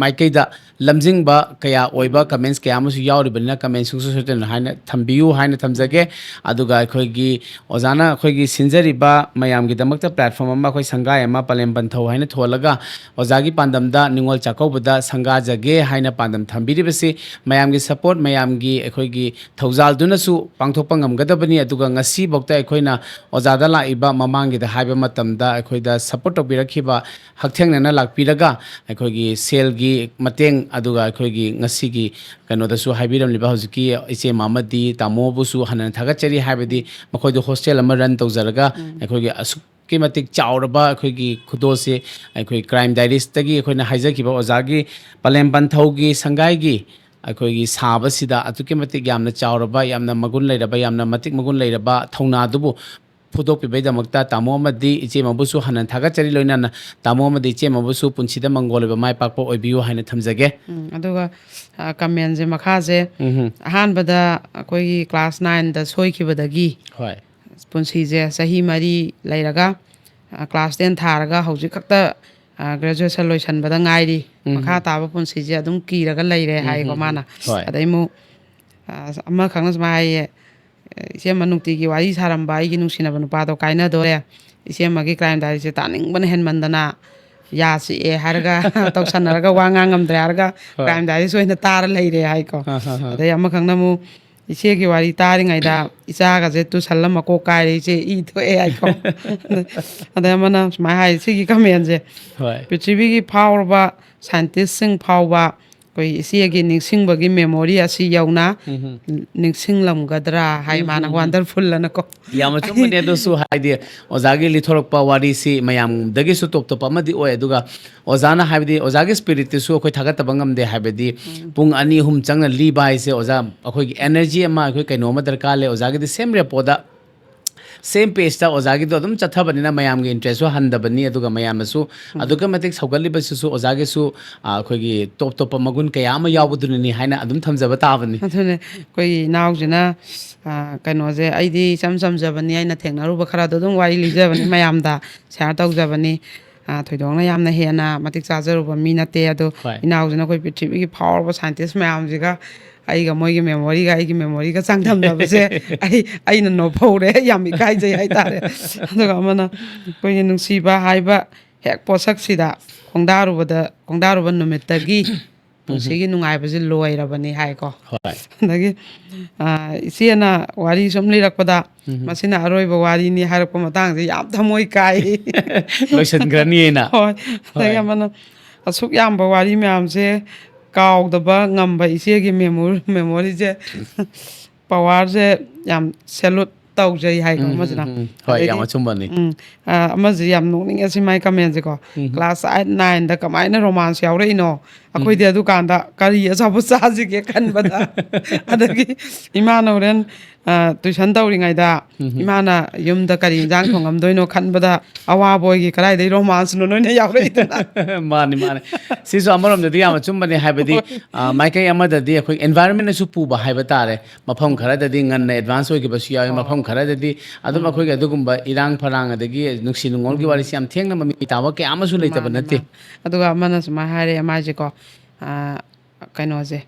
ꯃꯥꯏꯀꯩꯗ ꯂꯝꯖꯤꯡꯕ ꯀꯌꯥ ꯑꯣꯏꯕ ꯎꯝ꯫ Comments ꯀꯌꯥ ꯑꯃꯁꯨ ꯌꯥꯎꯔꯤꯕꯅꯤꯅ, comment ꯁꯨꯡꯁꯣꯏ ꯁꯣꯏꯗꯅ ꯍꯥꯏꯅ ꯊꯝꯕꯤꯌꯨ ꯍꯥꯏꯅ ꯊꯝꯖꯒꯦ꯫ ꯎꯝ꯫ ꯑꯗꯨꯒ ꯑꯩꯈꯣꯏꯒꯤ ꯑꯣꯖꯥꯅ ꯑꯩꯈꯣꯏꯒꯤ ꯁꯤꯟꯖꯔꯤꯕ ꯃꯌꯥꯝꯒꯤꯗꯃꯛꯇ platform ꯑꯃ, ꯑꯩꯈꯣꯏ ꯁꯪꯒꯥꯏ ꯑꯃ, ꯄꯂꯦꯝ ꯄꯟꯊꯧ ꯍꯥꯏꯅ ꯊꯣꯜꯂꯒ ꯑꯣꯖꯥꯒꯤ ꯄꯥꯟꯗꯝꯗ ꯅꯤꯉꯣꯜ ꯆꯥꯛꯀꯧꯕꯗ ꯁꯪꯒꯥꯖꯒꯦ ꯍꯥꯏꯅ ꯄꯥꯟꯗꯝ ꯊꯝꯕꯤꯔꯤꯕꯁꯤ ꯃꯌꯥꯝꯒꯤ support, ꯃꯌꯥꯝꯒꯤ ꯑꯩꯈꯣꯏꯒꯤ ꯊꯧꯖꯥꯜꯗꯨꯅꯁꯨ ꯄꯥꯡꯊꯣꯛꯄ ꯉꯝꯒꯗꯕꯅꯤ꯫ ꯑꯗꯨꯒ ꯉꯁꯤꯐꯥꯎꯗ ꯑꯩꯈꯣꯏꯅ ꯑꯣꯖꯥꯗ ꯂꯥꯛꯏꯕ ꯃꯃꯥꯡꯒꯤꯗ ꯍꯥꯏꯕ ꯃꯇꯝꯗ ꯑꯩꯈꯣꯏꯗ support ꯇꯧꯕꯤꯔꯛꯈꯤꯕ, ꯍꯛꯊꯦꯡꯅꯅ ꯂꯥꯛꯄꯤꯔꯒ ꯑꯩꯈꯣꯏꯒꯤ ꯁꯦꯜꯒꯤ ꯃꯇꯦꯡ, ꯑꯗꯨꯒ ꯑꯩꯈꯣꯏꯒꯤ ꯉꯁꯤꯒꯤ ꯀꯩꯅꯣꯗꯁꯨ ꯍꯥꯏꯕꯤꯔꯝꯂꯤꯕ ꯍꯧꯖꯤꯛꯀꯤ ꯏꯆꯦ ꯑꯃꯗꯤ ꯇꯥꯃꯣꯕꯨꯁꯨ ꯍꯟꯅ ꯊꯥꯒꯠꯆꯔꯤ꯫ ꯍꯥꯏꯕꯗꯤ ꯃꯈꯣꯏꯗꯣ hostel ꯑꯃ run ꯇꯧꯖꯔꯒ ꯎꯝ꯫ ꯑꯩꯈꯣꯏꯒꯤ ꯑꯁꯨꯛꯀꯤ ꯃꯇꯤꯛ ꯆꯥꯎꯔꯕ ꯑꯩꯈꯣꯏꯒꯤ ꯈꯨꯗꯣꯜꯁꯦ, ꯑꯩꯈꯣꯏ Crime Diaries ꯇꯒꯤ ꯑꯩꯈꯣꯏꯅ ꯍꯥꯏꯖꯈꯤꯕ ꯑꯣꯖꯥꯒꯤ ꯄꯂꯦꯝ ꯄꯟꯊꯧꯒꯤ ꯁꯪꯒꯥꯏꯒꯤ ꯑꯩꯈꯣꯏꯒꯤ ꯁꯥꯕꯁꯤꯗ ꯑꯗꯨꯛꯀꯤ ꯃꯇꯤꯛ ꯌꯥꯝꯅ ꯆꯥꯎꯔꯕ, ꯌꯥꯝꯅ ꯃꯒꯨꯟ ꯂꯩꯔꯕ, ꯌꯥꯝꯅ ꯃꯇꯤꯛ ꯃꯒꯨꯟ ꯂꯩꯔꯕ ꯊꯧꯅꯥꯗꯨꯕꯨ ꯐꯨꯗꯣꯛꯄꯤꯕꯒꯤꯗꯃꯛꯇ ꯇꯥꯃꯣ ꯑꯃꯗꯤ ꯏꯆꯦ ꯑꯃꯕꯨꯁꯨ ꯍꯟꯅ ꯊꯥꯒꯠꯆꯔꯤ꯫ ꯂꯣꯏꯅꯅ ꯇꯥꯃꯣ ꯑꯃꯗꯤ ꯏꯆꯦ ꯑꯃꯕꯨꯁꯨ ꯄꯨꯟꯁꯤꯗ ꯃꯪꯒꯣꯜ ꯑꯣꯏꯕ ꯃꯥꯏ ꯄꯥꯛꯄ ꯑꯣꯏꯕꯤꯌꯨ ꯍꯥꯏꯅ ꯊꯝꯖꯒꯦ꯫ ꯎꯝ, ꯑꯗꯨꯒ, ꯑ, comment ꯁꯦ ꯃꯈꯥꯁꯦ, ꯎꯝꯍꯨꯝ꯫ ꯑꯍꯥꯟꯕꯗ ꯑꯩꯈꯣꯏꯒꯤ class nine ꯗ ꯁꯣꯏꯈꯤꯕꯗꯒꯤ ꯍꯣꯏ꯫ ꯄꯨꯟꯁꯤꯁꯦ ꯆꯍꯤ ꯃꯔꯤ ꯂꯩꯔꯒ, ꯑ, class ten ꯊꯥꯔꯒ ꯍꯧꯖꯤꯛ ꯈꯛꯇ, ꯑ, graduation ꯂꯣꯏꯁꯟꯕꯗ ꯉꯥꯏꯔꯤ꯫ ꯎꯝꯍꯨꯝ꯫ ꯃꯈꯥ ꯇꯥꯕ ꯄꯨꯟꯁꯤꯁꯦ ꯑꯗꯨꯝ ꯀꯤꯔꯒ ꯂꯩꯔꯦ ꯍꯥꯏꯀꯣ ꯎꯝꯍꯨꯝ꯫ ꯃꯥꯅ꯫ ꯍꯣꯏ꯫ ꯑꯗꯩ ꯑꯃꯨꯛ, ꯑ, ꯑꯃꯈꯛꯅ ꯁꯨꯃꯥꯏꯅ ꯍꯥꯏꯌꯦ, ꯏꯆꯦꯃ ꯅꯨꯡꯇꯤꯒꯤ ꯋꯥꯔꯤ ꯁꯥꯔꯝꯕ ꯑꯩꯒꯤ ꯅꯨꯡꯁꯤꯅꯕ ꯅꯨꯄꯥꯗꯣ ꯀꯥꯏꯅꯗꯣꯔꯦ꯫ ꯏꯆꯦꯃꯒꯤ crime diaryꯁꯦ ꯇꯥꯅꯤꯡꯕꯅ ꯍꯦꯟꯃꯟꯗꯅ ꯌꯥ ꯆꯤꯛꯑꯦ ꯍꯥꯏꯔꯒ ꯇꯧꯁꯟꯅꯔꯒ ꯋꯥ ꯉꯥꯡ ꯉꯝꯗ꯭ꯔꯦ ꯍꯥꯏꯔꯒ ꯍꯣꯏ꯫ Crime diaries ꯑꯣꯏꯅ ꯇꯥꯔ ꯂꯩꯔꯦ ꯍꯥꯏꯀꯣ꯫ ꯑꯥ, ꯍꯥ, ꯍꯥ꯫ ꯑꯗꯩ ꯑꯃꯈꯛꯅ ꯑꯃꯨꯛ ꯏꯆꯦꯒꯤ ꯋꯥꯔꯤ ꯇꯥꯔꯤꯉꯩꯗ ꯏꯆꯥꯒꯁꯦ ꯇꯨꯁꯜꯂ ꯃꯀꯣꯛ ꯀꯥꯏꯔꯦ ꯏꯆꯦ, ꯏ ꯊꯣꯛꯑꯦ ꯍꯥꯏꯀꯣ꯫ ꯑꯗꯩ ꯑꯃꯅ ꯁꯨꯃꯥꯏꯅ ꯍꯥꯏ, ꯁꯤꯒꯤ commentꯁꯦ, ꯍꯣꯏ꯫ "ꯄ꯭ꯔꯤꯊꯤꯕꯤꯒꯤ ꯐꯥꯎꯔꯕ scientistꯁꯤꯡ ꯐꯥꯎꯕ ꯑꯩꯈꯣꯏ ꯏꯆꯦꯒꯤ ꯅꯤꯡꯁꯤꯡꯕꯒꯤ memory ꯑꯁꯤ ꯌꯧꯅ ꯅꯤꯡꯁꯤꯡꯂꯝꯒꯗ꯭ꯔꯥ" ꯍꯥꯏ ꯃꯥꯅ꯫ Wonderful ꯑꯅꯀꯣ꯫ ꯌꯥꯝ ꯑꯆꯨꯝꯕꯅꯦ꯫ ꯑꯗꯨꯁꯨ ꯍꯥꯏꯗꯤ ꯑꯣꯖꯥꯒꯤ ꯂꯤꯊꯣꯔꯛꯄ ꯋꯥꯔꯤꯁꯤ ꯃꯌꯥꯝꯗꯒꯤꯁꯨ top top ꯑꯃꯗꯤ ꯑꯣꯏ꯫ ꯑꯗꯨꯒ ꯑꯣꯖꯥꯅ ꯍꯥꯏꯕꯗꯤ ꯑꯣꯖꯥꯒꯤ spiritꯇꯨꯁꯨ ꯑꯩꯈꯣꯏ ꯊꯥꯒꯠꯇꯕ ꯉꯝꯗꯦ꯫ ꯍꯥꯏꯕꯗꯤ ꯄꯨꯡ ꯑꯅꯤ ꯑꯍꯨꯝ ꯆꯪꯅ ꯂꯤꯕ ꯍꯥꯏꯁꯦ ꯑꯣꯖꯥ, ꯑꯩꯈꯣꯏꯒꯤ energy ꯑꯃ, ꯑꯩꯈꯣꯏ ꯀꯩꯅꯣ ꯑꯃ ꯗꯔꯀꯥꯔ ꯂꯩ꯫ ꯑꯣꯖꯥꯒꯤꯗꯤ same repoꯗ, same pageꯇ ꯑꯣꯖꯥꯒꯤꯗꯣ ꯑꯗꯨꯝ ꯆꯠꯊꯕꯅꯤꯅ ꯃꯌꯥꯝꯒꯤ interestꯁꯨ ꯍꯟꯗꯕꯅꯤ꯫ ꯑꯗꯨꯒ ꯃꯌꯥꯝꯅꯁꯨ ꯑꯗꯨꯛꯀꯤ ꯃꯇꯤꯛ ꯁꯧꯒꯠꯂꯤꯕꯁꯤꯁꯨ ꯑꯣꯖꯥꯒꯤꯁꯨ, ꯑ, ꯑꯩꯈꯣꯏꯒꯤ top top ꯃꯒꯨꯟ ꯀꯌꯥ ꯑꯃ ꯌꯥꯎꯕꯗꯨꯅꯅꯤ ꯍꯥꯏꯅ ꯑꯗꯨꯝ ꯊꯝꯖꯕ ꯇꯥꯕꯅꯤ꯫ ꯑꯗꯨꯅꯦ, ꯑꯩꯈꯣꯏꯒꯤ ꯏꯅꯥꯎꯁꯤꯅ, ꯑ, ꯀꯩꯅꯣꯁꯦ, ꯑꯩꯗꯤ ꯏꯆꯝ ꯆꯝꯖꯕꯅꯤ, ꯑꯩꯅ ꯊꯦꯡꯅꯔꯨꯕ ꯈꯔꯗꯣ ꯑꯗꯨꯝ ꯋꯥꯔꯤ ꯂꯤꯖꯕꯅꯤ, ꯃꯌꯥꯝꯗ share ꯇꯧꯖꯕꯅꯤ꯫ ꯑ, ꯊꯣꯏꯗꯣꯛꯅ ꯌꯥꯝꯅ ꯍꯦꯟꯅ ꯃꯇꯤꯛ ꯆꯥꯖꯔꯨꯕ ꯃꯤ ꯅꯠꯇꯦ꯫ ꯑꯗꯣ ꯍꯣꯏ꯫ ꯏꯅꯥꯎꯁꯤꯅ ꯑꯩꯈꯣꯏ ꯄ꯭ꯔꯤꯊꯤꯕꯤꯒꯤ ꯐꯥꯎꯔꯕ scientist ꯃꯌꯥꯝꯁꯤꯒ ꯑꯩꯒ ꯃꯣꯏꯒꯤ memoryꯒ ꯑꯩꯒꯤ memoryꯒ ꯆꯥꯡꯗꯝꯅꯕꯁꯦ ꯑꯩ, ꯑꯩꯅ ꯅꯣꯞꯍꯧꯔꯦ, ꯌꯥꯝ ꯏꯀꯥꯏꯖꯩ ꯍꯥꯏꯇꯥꯔꯦ꯫ ꯑꯗꯨꯒ ꯑꯃꯅ ꯑꯩꯈꯣꯏꯒꯤ ꯅꯨꯡꯁꯤꯕ ꯍꯥꯏꯕ ꯍꯦꯛ ꯄꯣꯠꯁꯛꯁꯤꯗ ꯈꯣꯡꯗꯥꯔꯨꯕꯗ, ꯈꯣꯡꯗꯥꯔꯨꯕ ꯅꯨꯃꯤꯠꯇꯒꯤ ꯄꯨꯟꯁꯤꯒꯤ ꯅꯨꯡꯉꯥꯏꯕꯁꯦ ꯂꯣꯏꯔꯕꯅꯤ ꯍꯥꯏꯀꯣ꯫ ꯍꯣꯏ꯫ ꯑꯗꯒꯤ, ꯑ, ꯏꯆꯦꯅ ꯋꯥꯔꯤ ꯁꯨꯝ ꯂꯤꯔꯛꯄꯗ, "ꯃꯁꯤꯅ ꯑꯔꯣꯏꯕ ꯋꯥꯔꯤꯅꯤ" ꯍꯥꯏꯔꯛꯄ ꯃꯇꯥꯡꯁꯦ ꯌꯥꯝ ꯊꯃꯣꯏ ꯀꯥꯏ꯫ ꯂꯣꯏꯁꯤꯟꯈ꯭ꯔꯅꯤꯅ꯫ ꯍꯣꯏ꯫ ꯑꯗꯒꯤ ꯍꯣꯏ꯫ ꯑꯃꯅ, "ꯑꯁꯨꯛ ꯌꯥꯝꯕ ꯋꯥꯔꯤ ꯃꯌꯥꯝꯁꯦ ꯀꯥꯎꯗꯕ ꯉꯝꯕ ꯏꯆꯦꯒꯤ memory, memoryꯁꯦ, powerꯁꯦ ꯌꯥꯝ salute ꯇꯧꯖꯩ" ꯍꯥꯏꯀꯣ꯫ ꯎꯝ, ꯑꯃꯁꯤꯅ꯫ ꯎꯝ, ꯎꯝ꯫ ꯍꯣꯏ, ꯌꯥꯝ ꯑꯗꯩꯗꯤ, ꯑꯆꯨꯝꯕꯅꯤ꯫ ꯎꯝ, ꯑ, ꯑꯃꯁꯦ ꯌꯥꯝ ꯅꯣꯛꯅꯤꯡꯉꯦ ꯁꯤ ꯃꯥꯏ commentꯁꯦꯀꯣ꯫ "Class eight nineꯗ ꯀꯃꯥꯏꯅ romance ꯌꯥꯎꯔꯛꯏꯅꯣ? ꯑꯩꯈꯣꯏꯗꯤ ꯑꯗꯨꯀꯥꯟꯗ ꯀꯔꯤ ꯑꯆꯥꯄꯣꯠ ꯆꯥꯁꯤꯒꯦ ꯈꯟꯕꯗ" ꯑꯗꯒꯤ ꯏꯃꯥꯅ ꯍꯣꯔꯦꯟ, ꯑ, tuition ꯇꯧꯔꯤꯉꯩꯗ ꯏꯃꯥꯅ ꯌꯨꯝꯗ ꯀꯔꯤ ꯏꯟꯖꯥꯡ ꯊꯣꯡꯉꯝꯗꯣꯏꯅꯣ ꯈꯟꯕꯗ ꯑꯋꯥꯕ ꯑꯣꯏꯒꯤ, ꯀꯗꯥꯏꯗꯩ romanceꯅꯣ ꯅꯣꯏꯅ ꯌꯥꯎꯔꯛꯏꯗꯨꯅ? ꯃꯥꯅꯤ, ꯃꯥꯅꯤ꯫ ꯁꯤꯁꯨ ꯑꯃꯔꯣꯝꯗꯗꯤ ꯌꯥꯝ ꯑꯆꯨꯝꯕꯅꯦ꯫ ꯍꯥꯏꯕꯗꯤ, ꯍꯣꯏ꯫ ꯑ, ꯃꯥꯏꯀꯩ ꯑꯃꯗꯗꯤ ꯑꯩꯈꯣꯏ environmentꯅꯁꯨ ꯄꯨꯕ ꯍꯥꯏꯕ ꯇꯥꯔꯦ꯫ ꯃꯐꯝ ꯈꯔꯗꯗꯤ ꯉꯟꯅ advance ꯑꯣꯏꯈꯤꯕꯁꯨ ꯌꯥꯎꯏ, ꯃꯐꯝ ꯈꯔꯗꯗꯤ ꯑꯗꯨꯝ ꯑꯩꯈꯣꯏꯒꯤ ꯑꯗꯨꯒꯨꯝꯕ ꯏꯔꯥꯡ ꯐꯔꯥꯡ ꯑꯗꯒꯤ ꯅꯨꯡꯁꯤ ꯅꯨꯡꯉꯣꯜꯒꯤ ꯋꯥꯔꯤꯁꯤ ꯌꯥꯝ ꯊꯦꯡꯅ ꯃꯃꯤ ꯇꯥꯕ ꯀꯌꯥ ꯑꯃꯁꯨ ꯂꯩꯇꯕ ꯃꯥꯅꯦ, ꯅꯠꯇꯦ꯫ ꯃꯥꯅꯦ꯫ ꯑꯗꯨꯒ ꯑꯃꯅ ꯁꯨꯃꯥꯏꯅ ꯍꯥꯏꯔꯛꯑꯦ ꯃꯥꯏꯁꯦꯀꯣ, ꯑ, ꯀꯩꯅꯣꯁꯦ,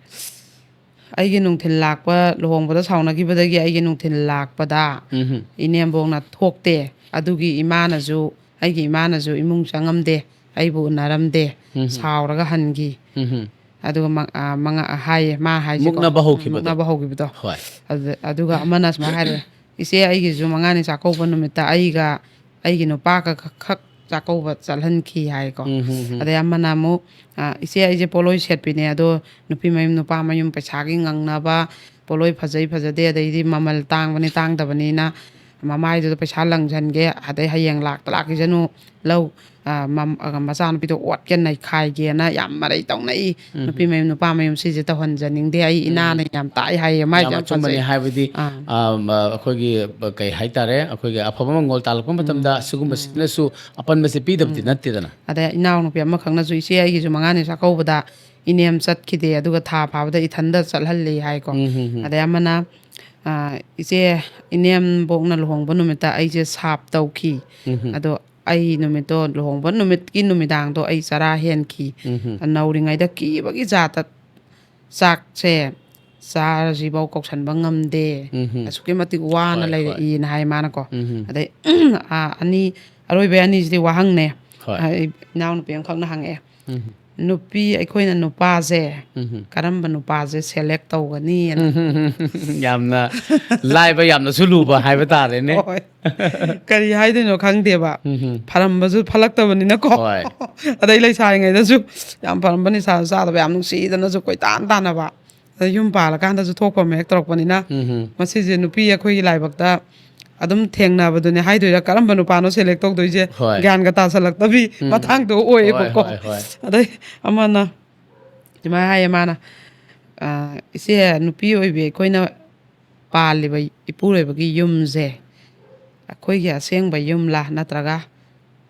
ꯑꯩꯒꯤ ꯅꯨꯡꯊꯤꯜ ꯂꯥꯛꯄ, ꯂꯨꯍꯣꯡꯕꯗ ꯁꯥꯎꯅꯈꯤꯕꯗꯒꯤ ꯑꯩꯒꯤ ꯅꯨꯡꯊꯤꯜ ꯂꯥꯛꯄꯗ ꯎꯝ ꯏꯅꯦꯝꯕꯣꯛꯅ ꯊꯣꯛꯇꯦ꯫ ꯑꯗꯨꯒꯤ ꯏꯃꯥꯅꯁꯨ, ꯑꯩꯒꯤ ꯏꯃꯥꯅꯁꯨ ꯏꯃꯨꯡ ꯆꯪꯉꯝꯗꯦ, ꯑꯩꯕꯨ ꯎꯅꯔꯝꯗꯦ, ꯎꯝ ꯁꯥꯎꯔꯒ ꯍꯟꯈꯤ꯫ ꯎꯝ ꯑꯗꯨꯒ ꯃ- ꯑ, ꯃꯉꯥ ꯍꯥꯏꯌꯦ, ꯃꯥ ꯍꯥꯏꯁꯦꯀꯣ꯫ ꯃꯨꯛꯅꯕ ꯍꯧꯈꯤꯕꯗꯣ꯫ ꯃꯨꯛꯅꯕ ꯍꯧꯈꯤꯕꯗꯣ꯫ ꯍꯣꯏ ꯑꯗꯨꯗ- ꯑꯗꯨꯒ ꯑꯃꯅ ꯁꯨꯃꯥꯏꯅ ꯍꯥꯏꯔꯦ, "ꯏꯆꯦ, ꯑꯩꯒꯤꯁꯨ ꯃꯉꯥꯅꯤ ꯆꯥꯛꯀꯧꯕ ꯅꯨꯃꯤꯠꯇ ꯑꯩꯒ ꯑꯩꯒꯤ ꯅꯨꯄꯥꯒ ꯈꯛ- ꯈꯛ ꯆꯥꯛꯀꯧꯕ ꯆꯠꯍꯟꯈꯤ" ꯍꯥꯏꯀꯣ꯫ ꯎꯝ ꯎꯝ ꯎꯝ ꯑꯗꯩ ꯑꯃꯅ ꯑꯃꯨꯛ, ꯑ, "ꯏꯆꯦ, ꯑꯩꯁꯦ ꯄꯣꯠꯂꯣꯏ ꯁꯦꯠꯄꯤꯅꯦ, ꯑꯗꯣ ꯅꯨꯄꯤ ꯃꯌꯨꯝ ꯅꯨꯄꯥ ꯃꯌꯨꯝ ꯄꯩꯁꯥꯒꯤ ꯉꯪꯅꯕ, ꯄꯣꯠꯂꯣꯏ ꯐꯖꯩ ꯐꯖꯗꯦ, ꯑꯗꯩꯗꯤ ꯃꯃꯜ ꯇꯥꯡꯕꯅꯤ ꯇꯥꯡꯗꯕꯅꯤꯅ ꯃꯃꯥꯏꯗꯨꯗ ꯄꯩꯁꯥ ꯂꯪꯁꯟꯒꯦ, ꯑꯗꯩ ꯍꯌꯦꯡ ꯂꯥꯛꯇ ꯂꯥꯛꯈꯤꯁꯅꯨ, ꯂꯧ, ꯑ, ꯃꯝ- ꯑ, ꯃꯆꯥꯅꯨꯄꯤꯗꯣ ꯑꯣꯠꯀꯦ ꯅꯩꯈꯥꯏꯒꯦꯅ ꯌꯥꯝ ꯃꯔꯩ ꯇꯧꯅꯩ꯫ ꯎꯝ ꯅꯨꯄꯤ ꯃꯌꯨꯝ ꯅꯨꯄꯥ ꯃꯌꯨꯝ ꯁꯤꯁꯦ ꯇꯧꯍꯟꯖꯅꯤꯡꯗꯦ, ꯑꯩ ꯏꯅꯥꯅ ꯌꯥꯝ ꯇꯥꯛꯑꯦ" ꯍꯥꯏꯌꯦ꯫ ꯃꯥꯏꯁꯦ ꯌꯥꯝ ꯌꯥꯝ ꯑꯆꯨꯝꯕꯅꯤ꯫ ꯐꯖꯩ꯫ ꯍꯥꯏꯕꯗꯤ ꯑꯥ꯫ ꯑꯝ, ꯑ, ꯑꯩꯈꯣꯏꯒꯤ ꯀꯩ ꯍꯥꯏꯇꯥꯔꯦ, ꯑꯩꯈꯣꯏꯒꯤ ꯑꯐꯕ ꯃꯪꯒꯣꯜ ꯇꯥꯜꯂꯛꯄ ꯃꯇꯝꯗ ꯁꯤꯒꯨꯝꯕꯁꯤꯅꯁꯨ ꯑꯄꯟꯕꯁꯦ ꯄꯤꯗꯕꯗꯤ ꯅꯠꯇꯦꯗꯅ꯫ ꯑꯗꯩ ꯏꯅꯥꯎꯅꯨꯄꯤ ꯑꯃꯈꯛꯅꯁꯨ, "ꯏꯆꯦ, ꯑꯩꯒꯤꯁꯨ ꯃꯉꯥꯅꯤ ꯆꯥꯛꯀꯧꯕꯗ ꯏꯅꯦꯝ ꯆꯠꯈꯤꯗꯦ, ꯑꯗꯨꯒ ꯊꯥ ꯐꯥꯕꯗ ꯏꯊꯟꯗ ꯆꯠꯍꯜꯂꯤ" ꯍꯥꯏꯀꯣ꯫ ꯎꯝ ꯎꯝ ꯎꯝ ꯑꯗꯩ ꯑꯃꯅ, ꯑ, "ꯏꯆꯦ, ꯏꯅꯦꯝꯕꯣꯛꯅ ꯂꯨꯍꯣꯡꯕ ꯅꯨꯃꯤꯠꯇ ꯑꯩꯁꯦ ꯁꯥꯞ ꯇꯧꯈꯤ꯫ ꯎꯝ ꯑꯗꯣ ꯑꯩ ꯅꯨꯃꯤꯠꯇꯣ, ꯂꯨꯍꯣꯡꯕ ꯅꯨꯃꯤꯠꯀꯤ ꯅꯨꯃꯤꯗꯥꯡꯗꯣ ꯑꯩ ꯆꯔꯥ ꯍꯦꯟꯈꯤ꯫ ꯎꯝ ꯅꯧꯔꯤꯉꯩꯗ ꯀꯤꯕꯒꯤ ꯖꯥꯠꯇ ꯆꯥꯛꯁꯦ ꯆꯥꯔꯁꯤꯐꯥꯎ ꯀꯧꯁꯟꯕ ꯉꯝꯗꯦ꯫ ꯎꯝ ꯑꯁꯨꯛꯀꯤ ꯃꯇꯤꯛ ꯋꯥꯅ ꯍꯣꯏ, ꯂꯩꯔꯛꯏꯅ" ꯍꯥꯏ ꯃꯥꯅꯀꯣ꯫ ꯎꯝ ꯑꯗꯩ, ꯑꯥ, ꯑꯅꯤ, ꯑꯔꯣꯏꯕ ꯑꯅꯤꯁꯤꯗꯤ ꯋꯥꯍꯪꯅꯦ꯫ ꯍꯣꯏ꯫ ꯑꯩ ꯏꯅꯥꯎꯅꯨꯄꯤ ꯑꯃꯈꯛꯅ ꯍꯪꯉꯛꯑꯦ, ꯎꯝ "ꯅꯨꯄꯤ ꯑꯩꯈꯣꯏꯅ ꯅꯨꯄꯥꯁꯦ ꯎꯝ ꯀꯔꯝꯕ ꯅꯨꯄꯥꯁꯦ ꯁꯦꯂꯦꯛ ꯇꯧꯒꯅꯤ?" ꯌꯥꯝꯅ ꯂꯥꯏꯕ, ꯌꯥꯝꯅꯁꯨ ꯂꯨꯕ ꯍꯥꯏꯕ ꯇꯥꯔꯦꯅꯦ꯫ ꯍꯣꯏ꯫ ꯀꯔꯤ ꯍꯥꯏꯗꯣꯏꯅꯣ ꯈꯪꯗꯦꯕ꯫ ꯎꯝ ꯐꯔꯝꯕꯁꯨ ꯐꯠꯂꯛꯇꯕꯅꯤꯅꯀꯣ꯫ ꯍꯣꯏ꯫ ꯑꯗꯩ ꯂꯩꯁꯥꯔꯤꯉꯩꯗꯁꯨ ꯌꯥꯝ ꯐꯔꯝꯕ, ꯅꯤꯁꯥꯁꯨ ꯆꯥꯗꯕ, ꯌꯥꯝ ꯅꯨꯡꯁꯤꯗꯅꯁꯨ ꯀꯣꯏꯇꯥꯟ ꯇꯥꯟꯅꯕ꯫ ꯑꯗ ꯌꯨꯝ ꯄꯥꯜꯂꯀꯥꯟꯗꯁꯨ ꯊꯣꯛꯄ ꯑꯃ ꯍꯦꯛ ꯇꯧꯔꯛꯄꯅꯤꯅ, ꯎꯝ ꯃꯁꯤꯁꯦ ꯅꯨꯄꯤ ꯑꯩꯈꯣꯏꯒꯤ ꯂꯥꯏꯕꯛꯇ ꯑꯗꯨꯝ ꯊꯦꯡꯅꯕꯗꯨꯅꯦ ꯍꯥꯏꯗꯣꯏꯔꯥ, ꯀꯔꯝꯕ ꯅꯨꯄꯥꯅꯣ ꯁꯦꯂꯦꯛ ꯇꯧꯗꯣꯏꯁꯦ ꯍꯣꯏ꯫ ꯒ꯭ꯌꯥꯟꯒ ꯇꯥꯁꯜꯂꯛꯇꯕꯤ ꯎꯝ꯫ ꯃꯇꯥꯡꯗꯣ ꯑꯣꯏꯌꯦꯕꯀꯣ꯫ ꯍꯣꯏ, ꯍꯣꯏ, ꯍꯣꯏ꯫ ꯑꯗꯩ ꯑꯃꯅ ꯁꯨꯃꯥꯏꯅ ꯍꯥꯏꯌꯦ ꯃꯥꯅ, "ꯑ, ꯏꯆꯦ, ꯅꯨꯄꯤ ꯑꯣꯏꯕꯤ ꯑꯩꯈꯣꯏꯅ ꯄꯥꯜꯂꯤꯕ ꯏꯄꯨꯔꯣꯏꯕꯒꯤ ꯌꯨꯝꯁꯦ ꯑꯩꯈꯣꯏꯒꯤ ꯑꯁꯦꯡꯕ ꯌꯨꯝꯂꯥ, ꯅꯠꯇ꯭ꯔꯒ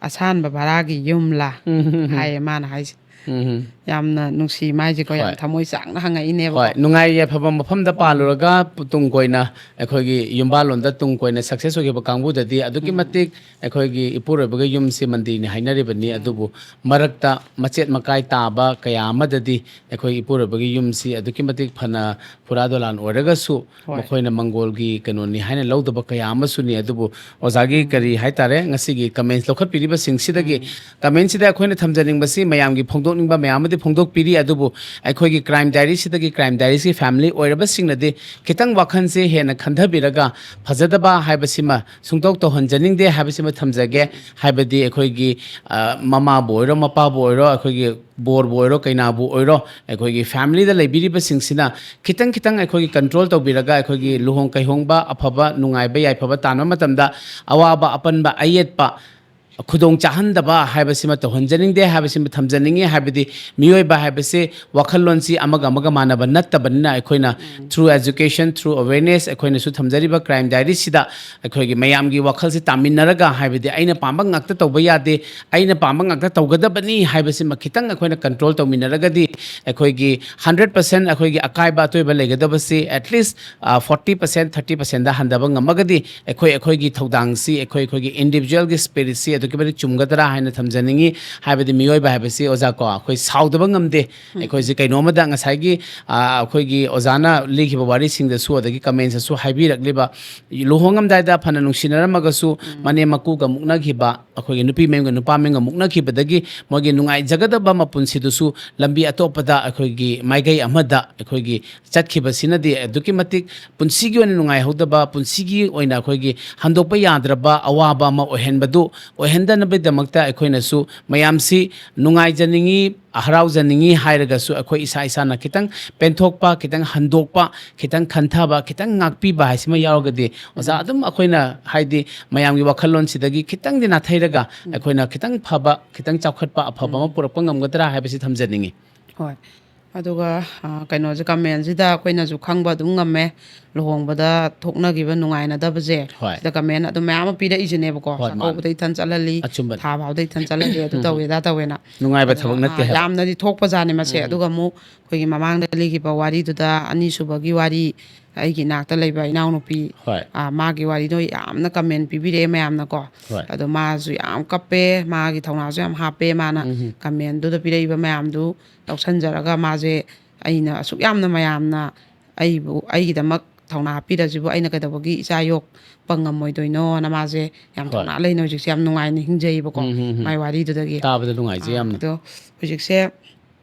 ꯑꯁꯥꯟꯕ ꯚꯔꯥꯒꯤ ꯌꯨꯝꯂꯥ?" ꯎꯝ꯫ ꯍꯥꯏꯌꯦ ꯃꯥꯅ ꯍꯥꯏꯁꯦ꯫ ꯎꯝ꯫ ꯌꯥꯝꯅ ꯅꯨꯡꯁꯤ ꯃꯥꯏꯁꯦꯀꯣ, ꯌꯥꯝ ꯍꯣꯏ꯫ ꯊꯃꯣꯏ ꯆꯥꯛꯅ ꯍꯪꯉꯛꯏꯅꯦꯕꯀꯣ꯫ ꯍꯣꯏ, ꯅꯨꯡꯉꯥꯏ ꯌꯥꯏꯐꯕ ꯃꯐꯝꯗ ꯄꯥꯜꯂꯨꯔꯒ ꯇꯨꯡ ꯀꯣꯏꯅ ꯑꯩꯈꯣꯏꯒꯤ ꯌꯨꯝꯕꯥꯜꯂꯣꯟꯗ ꯇꯨꯡ ꯀꯣꯏꯅ ꯁꯛꯁꯦꯁ ꯑꯣꯏꯈꯤꯕ ꯀꯥꯡꯕꯨꯗꯗꯤ ꯑꯗꯨꯛꯀꯤ ꯃꯇꯤꯛ ꯑꯩꯈꯣꯏꯒꯤ ꯏꯄꯨꯔꯣꯏꯕꯒꯤ ꯌꯨꯝꯁꯤ ꯃꯟꯗꯤꯔꯅꯤ ꯍꯥꯏꯅꯔꯤꯕꯅꯤ꯫ ꯑꯗꯨꯕꯨ ꯃꯔꯛꯇ ꯃꯆꯦꯠ ꯃꯀꯥꯏ ꯇꯥꯕ ꯀꯌꯥ ꯑꯃꯗꯗꯤ ꯑꯩꯈꯣꯏ ꯏꯄꯨꯔꯣꯏꯕꯒꯤ ꯌꯨꯝꯁꯤ ꯑꯗꯨꯛꯀꯤ ꯃꯇꯤꯛ ꯐꯅ ꯐꯨꯔꯥ ꯗꯣꯂꯥꯟ ꯑꯣꯏꯔꯒꯁꯨ ꯍꯣꯏ꯫ ꯃꯈꯣꯏꯅ ꯃꯪꯒꯣꯜꯒꯤ ꯀꯩꯅꯣꯅꯤ ꯍꯥꯏꯅ ꯂꯧꯗꯕ ꯀꯌꯥ ꯑꯃꯁꯨꯅꯤ꯫ ꯑꯗꯨꯕꯨ ꯑꯣꯖꯥꯒꯤ ꯀꯔꯤ ꯍꯥꯏꯇꯥꯔꯦ, ꯉꯁꯤꯒꯤ ꯀꯃꯦꯟꯁ ꯂꯧꯈꯠꯄꯤꯔꯤꯕꯁꯤꯡꯁꯤꯗꯒꯤ ꯀꯃꯦꯟꯁꯤꯗ ꯑꯩꯈꯣꯏꯅ ꯊꯝꯖꯅꯤꯡꯕꯁꯤ, ꯃꯌꯥꯝꯒꯤ ꯐꯣꯡꯗꯣꯛꯅꯤꯡꯕ ꯃꯌꯥꯝ ꯑꯃꯗꯤ ꯐꯣꯡꯗꯣꯛꯄꯤꯔꯤ, ꯑꯗꯨꯕꯨ ꯑꯩꯈꯣꯏꯒꯤ ꯀ꯭ꯔꯥꯏꯝ ꯗꯥꯏꯔꯤꯁꯤꯗꯒꯤ ꯀ꯭ꯔꯥꯏꯝ ꯗꯥꯏꯔꯤꯁꯤ ꯐꯦꯃꯤꯂꯤ ꯑꯣꯏꯔꯕꯁꯤꯡꯅꯗꯤ ꯈꯤꯇꯪ ꯋꯥꯈꯜꯁꯦ ꯍꯦꯟꯅ ꯈꯟꯊꯕꯤꯔꯒ ꯐꯖꯗꯕ ꯍꯥꯏꯕꯁꯤꯃ ꯁꯨꯡꯇꯧ ꯇꯧꯍꯟꯖꯅꯤꯡꯗꯦ ꯍꯥꯏꯕꯁꯤꯃ ꯊꯝꯖꯒꯦ꯫ ꯍꯥꯏꯕꯗꯤ ꯑꯩꯈꯣꯏꯒꯤ, ꯑ, ꯃꯃꯥꯕꯨ ꯑꯣꯏꯔꯣ, ꯃꯄꯥꯕꯨ ꯑꯣꯏꯔꯣ, ꯑꯩꯈꯣꯏꯒꯤ ꯕꯣꯔꯕꯨ ꯑꯣꯏꯔꯣ, ꯀꯩꯅꯥꯕꯨ ꯑꯣꯏꯔꯣ, ꯑꯩꯈꯣꯏꯒꯤ ꯐꯦꯃꯤꯂꯤꯗ ꯂꯩꯕꯤꯔꯤꯕꯁꯤꯡꯁꯤꯅ ꯈꯤꯇꯪ ꯈꯤꯇꯪ ꯑꯩꯈꯣꯏꯒꯤ ꯀꯟꯇ꯭ꯔꯣꯜ ꯇꯧꯕꯤꯔꯒ, ꯑꯩꯈꯣꯏꯒꯤ ꯂꯨꯍꯣꯡ ꯀꯩꯍꯣꯡꯕ ꯑꯐꯕ, ꯅꯨꯡꯉꯥꯏꯕ, ꯌꯥꯏꯐꯕ ꯇꯥꯟꯕ ꯃꯇꯝꯗ ꯑꯋꯥꯕ, ꯑꯄꯟꯕ, ꯑꯌꯦꯠꯄ, ꯈꯨꯗꯣꯡ ꯆꯥꯍꯟꯗꯕ ꯍꯥꯏꯕꯁꯤꯃ ꯇꯧꯍꯟꯖꯅꯤꯡꯗꯦ ꯍꯥꯏꯕꯁꯤꯃ ꯊꯝꯖꯅꯤꯡꯉꯤ꯫ ꯍꯥꯏꯕꯗꯤ ꯃꯤꯑꯣꯏꯕ ꯍꯥꯏꯕꯁꯤ ꯋꯥꯈꯜꯂꯣꯟꯁꯤ ꯑꯃꯒ ꯑꯃꯒ ꯃꯥꯟꯅꯕ ꯅꯠꯇꯕꯅꯤꯅ, ꯑꯩꯈꯣꯏꯅ through education, through awareness, ꯑꯩꯈꯣꯏꯅꯁꯨ ꯊꯝꯖꯔꯤꯕ ꯀ꯭ꯔꯥꯏꯝ ꯗꯥꯏꯔꯤꯁꯤꯗ ꯑꯩꯈꯣꯏꯒꯤ ꯃꯌꯥꯝꯒꯤ ꯋꯥꯈꯜꯁꯤ ꯇꯥꯃꯤꯟꯅꯔꯒ, ꯍꯥꯏꯕꯗꯤ ꯑꯩꯅ ꯄꯥꯝꯕ ꯉꯥꯛꯇ ꯇꯧꯕ ꯌꯥꯗꯦ, ꯑꯩꯅ ꯄꯥꯝꯕ ꯉꯥꯛꯇ ꯇꯧꯒꯗꯕꯅꯤ ꯍꯥꯏꯕꯁꯤꯃ ꯈꯤꯇꯪ ꯑꯩꯈꯣꯏꯅ ꯀꯟꯇ꯭ꯔꯣꯜ ꯇꯧꯃꯤꯟꯅꯔꯒꯗꯤ, ꯑꯩꯈꯣꯏꯒꯤ ꯍꯟꯗ꯭ꯔꯦꯠ ꯄꯥꯔꯁꯦꯟ ꯑꯩꯈꯣꯏꯒꯤ ꯑꯀꯥꯏꯕ ꯑꯇꯣꯏꯕ ꯂꯩꯒꯗꯕꯁꯤ at least forty percent, thirty percent ꯍꯟꯊꯕ ꯉꯝꯃꯒꯗꯤ, ꯑꯩꯈꯣꯏ ꯑꯩꯈꯣꯏꯒꯤ ꯊꯧꯗꯥꯡꯁꯤ, ꯑꯩꯈꯣꯏ ꯑꯩꯈꯣꯏꯒꯤ ꯏꯟꯗꯤꯕꯤꯖꯨꯋꯦꯜꯒꯤ ꯁ꯭ꯄꯤꯔꯤꯠꯁꯤ ꯑꯗꯨꯛꯀꯤ ꯃꯇꯤꯛ ꯆꯨꯝꯒꯗ꯭ꯔꯥ ꯍꯥꯏꯅ ꯊꯝꯖꯅꯤꯡꯉꯤ꯫ ꯍꯥꯏꯕꯗꯤ ꯃꯤꯑꯣꯏꯕ ꯍꯥꯏꯕꯁꯤ, ꯑꯣꯖꯥ ꯀꯣ, ꯑꯩꯈꯣꯏ ꯁꯥꯎꯗꯕ ꯉꯝꯗꯦ꯫ ꯑꯩꯈꯣꯏꯁꯦ ꯀꯩꯅꯣꯝꯃꯗ ꯉꯁꯥꯏꯒꯤ, ꯑ, ꯑꯩꯈꯣꯏꯒꯤ ꯑꯣꯖꯥꯅ ꯂꯤꯈꯤꯕ ꯋꯥꯔꯤꯁꯤꯡꯗꯁꯨ, ꯑꯗꯒꯤ ꯀꯃꯦꯟꯁꯇꯁꯨ ꯍꯥꯏꯕꯤꯔꯛꯂꯤꯕ, ꯂꯨꯍꯣꯡꯉꯝꯗꯥꯏꯗ ꯐꯅ ꯅꯨꯡꯁꯤꯅꯔꯝꯃꯒꯁꯨ ꯃꯅꯦꯝ ꯃꯀꯨꯒ ꯃꯨꯛꯅꯈꯤꯕ, ꯑꯩꯈꯣꯏꯒꯤ ꯅꯨꯄꯤ ꯃꯌꯨꯝꯒ ꯅꯨꯄꯥ ꯃꯌꯨꯝꯒ ꯃꯨꯛꯅꯈꯤꯕꯗꯒꯤ ꯃꯣꯏꯒꯤ ꯅꯨꯡꯉꯥꯏꯖꯒꯗꯕ ꯃꯄꯨꯟꯁꯤꯗꯨꯁꯨ ꯂꯝꯕꯤ ꯑꯇꯣꯞꯄꯗ, ꯑꯩꯈꯣꯏꯒꯤ ꯃꯥꯏꯀꯩ ꯑꯃꯗ ꯑꯩꯈꯣꯏꯒꯤ ꯆꯠꯈꯤꯕꯁꯤꯅꯗꯤ ꯑꯗꯨꯛꯀꯤ ꯃꯇꯤꯛ ꯄꯨꯟꯁꯤꯒꯤ ꯑꯣꯏꯅ ꯅꯨꯡꯉꯥꯏꯍꯧꯗꯕ, ꯄꯨꯟꯁꯤꯒꯤ ꯑꯣꯏꯅ ꯑꯩꯈꯣꯏꯒꯤ ꯍꯟꯗꯣꯛꯄ ꯌꯥꯗ꯭ꯔꯕ ꯑꯋꯥꯕ ꯑꯃ ꯑꯣꯏꯍꯟꯕꯗꯨ ꯑꯣꯏꯍꯟꯗꯅꯕꯒꯤꯗꯃꯛꯇ ꯑꯩꯈꯣꯏꯅꯁꯨ ꯃꯌꯥꯝꯁꯤ ꯅꯨꯡꯉꯥꯏꯖꯅꯤꯡꯉꯤ, ꯍꯔꯥꯎꯖꯅꯤꯡꯉꯤ ꯍꯥꯏꯔꯒꯁꯨ, ꯑꯩꯈꯣꯏ ꯏꯁꯥ ꯏꯁꯥꯅ ꯈꯤꯇꯪ ꯄꯦꯟꯊꯣꯛꯄ, ꯈꯤꯇꯪ ꯍꯟꯗꯣꯛꯄ, ꯈꯤꯇꯪ ꯈꯟꯊꯕ, ꯈꯤꯇꯪ ꯉꯥꯛꯄꯤꯕ ꯍꯥꯏꯁꯤꯃ ꯌꯥꯎꯔꯒꯗꯤ, ꯑꯣꯖꯥ, ꯑꯗꯨꯝ ꯑꯩꯈꯣꯏꯅ, ꯍꯥꯏꯗꯤ, ꯃꯌꯥꯝꯒꯤ ꯋꯥꯈꯜꯂꯣꯟꯁꯤꯗꯒꯤ ꯈꯤꯇꯪꯗꯤ ꯅꯥꯊꯩꯔꯒ ꯑꯩꯈꯣꯏꯅ ꯈꯤꯇꯪ ꯐꯕ, ꯈꯤꯇꯪ ꯆꯥꯎꯈꯠꯄ, ꯑꯐꯕ ꯑꯃ ꯄꯨꯔꯛꯄ ꯉꯝꯒꯗ꯭ꯔꯥ ꯍꯥꯏꯕꯁꯤ ꯊꯝꯖꯅꯤꯡꯉꯤ꯫ ꯍꯣꯏ꯫ ꯑꯗꯨꯒ ꯑ, ꯀꯩꯅꯣꯁꯦ, ꯀꯃꯦꯟꯁꯤꯗ ꯑꯩꯈꯣꯏꯅꯁꯨ ꯈꯪꯕ ꯑꯗꯨꯝ ꯉꯝꯃꯦ, ꯂꯨꯍꯣꯡꯕꯗ ꯊꯣꯛꯅꯈꯤꯕ ꯅꯨꯡꯉꯥꯏꯅꯗꯕꯁꯦ꯫ ꯍꯣꯏ꯫ ꯁꯤꯗ ꯀꯃꯦꯟ ꯑꯗꯨꯝ ꯃꯌꯥꯝ ꯑꯃ ꯄꯤꯔꯛꯏꯁꯤꯅꯦꯕꯀꯣ꯫ ꯍꯣꯏ, ꯃꯥꯅꯦ꯫ ꯆꯥꯛꯀꯧꯕꯗ ꯏꯊꯟ ꯆꯠꯍꯜꯂꯤ, ꯑꯆꯨꯝꯕꯅꯦ꯫ ꯊꯥ ꯐꯥꯎꯗ ꯏꯊꯟ ꯆꯠꯍꯜꯂꯤ, ꯑꯗꯨ ꯇꯧꯋꯦ, ꯑꯗꯥ ꯇꯧꯋꯦꯅ꯫ ꯅꯨꯡꯉꯥꯏꯕ ꯑꯗꯨꯅ, ꯊꯕꯛ ꯅꯠꯇꯦ ꯑ, ꯍꯥꯏꯕ꯫ ꯌꯥꯝꯅꯗꯤ ꯊꯣꯛꯄꯖꯥꯠꯅꯦ ꯃꯁꯦ꯫ ꯑꯗꯨꯒ ꯑꯃꯨꯛ ꯑꯩꯈꯣꯏꯒꯤ ꯃꯃꯥꯡꯗ ꯂꯤꯈꯤꯕ ꯋꯥꯔꯤꯗꯨꯗ, ꯑꯅꯤꯁꯨꯕꯒꯤ ꯋꯥꯔꯤ, ꯑꯩꯒꯤ ꯏꯅꯥꯛꯇ ꯂꯩꯕ ꯏꯅꯥꯎꯅꯨꯄꯤ, ꯍꯣꯏ꯫ ꯑ, ꯃꯥꯒꯤ ꯋꯥꯔꯤꯗꯣ ꯌꯥꯝꯅ ꯀꯃꯦꯟ ꯄꯤꯕꯤꯔꯛꯑꯦ ꯃꯌꯥꯝꯅꯀꯣ꯫ ꯍꯣꯏ꯫ ꯑꯗꯣ ꯃꯥꯁꯨ ꯌꯥꯝ ꯀꯞꯄꯦ, ꯃꯥꯒꯤ ꯊꯧꯅꯥꯁꯨ ꯌꯥꯝ ꯍꯥꯞꯄꯦ, ꯃꯥꯅ ꯀꯃꯦꯟꯗꯨꯗ ꯄꯤꯔꯛꯏꯕ ꯃꯌꯥꯝꯗꯨ ꯂꯧꯁꯟꯖꯔꯒ, ꯃꯥꯁꯦ ꯑꯩꯅ ꯑꯁꯨꯛ ꯌꯥꯝꯅ ꯃꯌꯥꯝꯅ ꯑꯩꯕꯨ, ꯑꯩꯒꯤꯗꯃꯛ ꯊꯧꯅꯥ ꯍꯥꯞꯄꯤꯔꯁꯤꯕꯨ, ꯑꯩꯅ ꯀꯩꯗꯧꯕꯒꯤ ꯏꯆꯥ ꯌꯣꯛꯄ ꯉꯝꯃꯣꯏꯗꯣꯏꯅꯣꯅ ꯃꯥꯁꯦ ꯌꯥꯝ ꯍꯣꯏ꯫ ꯊꯧꯅꯥ ꯂꯩꯅ ꯍꯧꯖꯤꯛꯁꯦ ꯌꯥꯝ ꯅꯨꯡꯉꯥꯏꯅ ꯍꯤꯡꯖꯩꯕꯀꯣ꯫ ꯎꯝ, ꯎꯝ, ꯎꯝ꯫ ꯃꯥꯏ ꯋꯥꯔꯤꯗꯨꯗꯒꯤ꯫ ꯇꯥꯕꯗ ꯅꯨꯡꯉꯥꯏꯖꯩ ꯑꯥ, ꯌꯥꯝꯅ꯫ ꯑꯗꯣ ꯍꯧꯖꯤꯛꯁꯦ,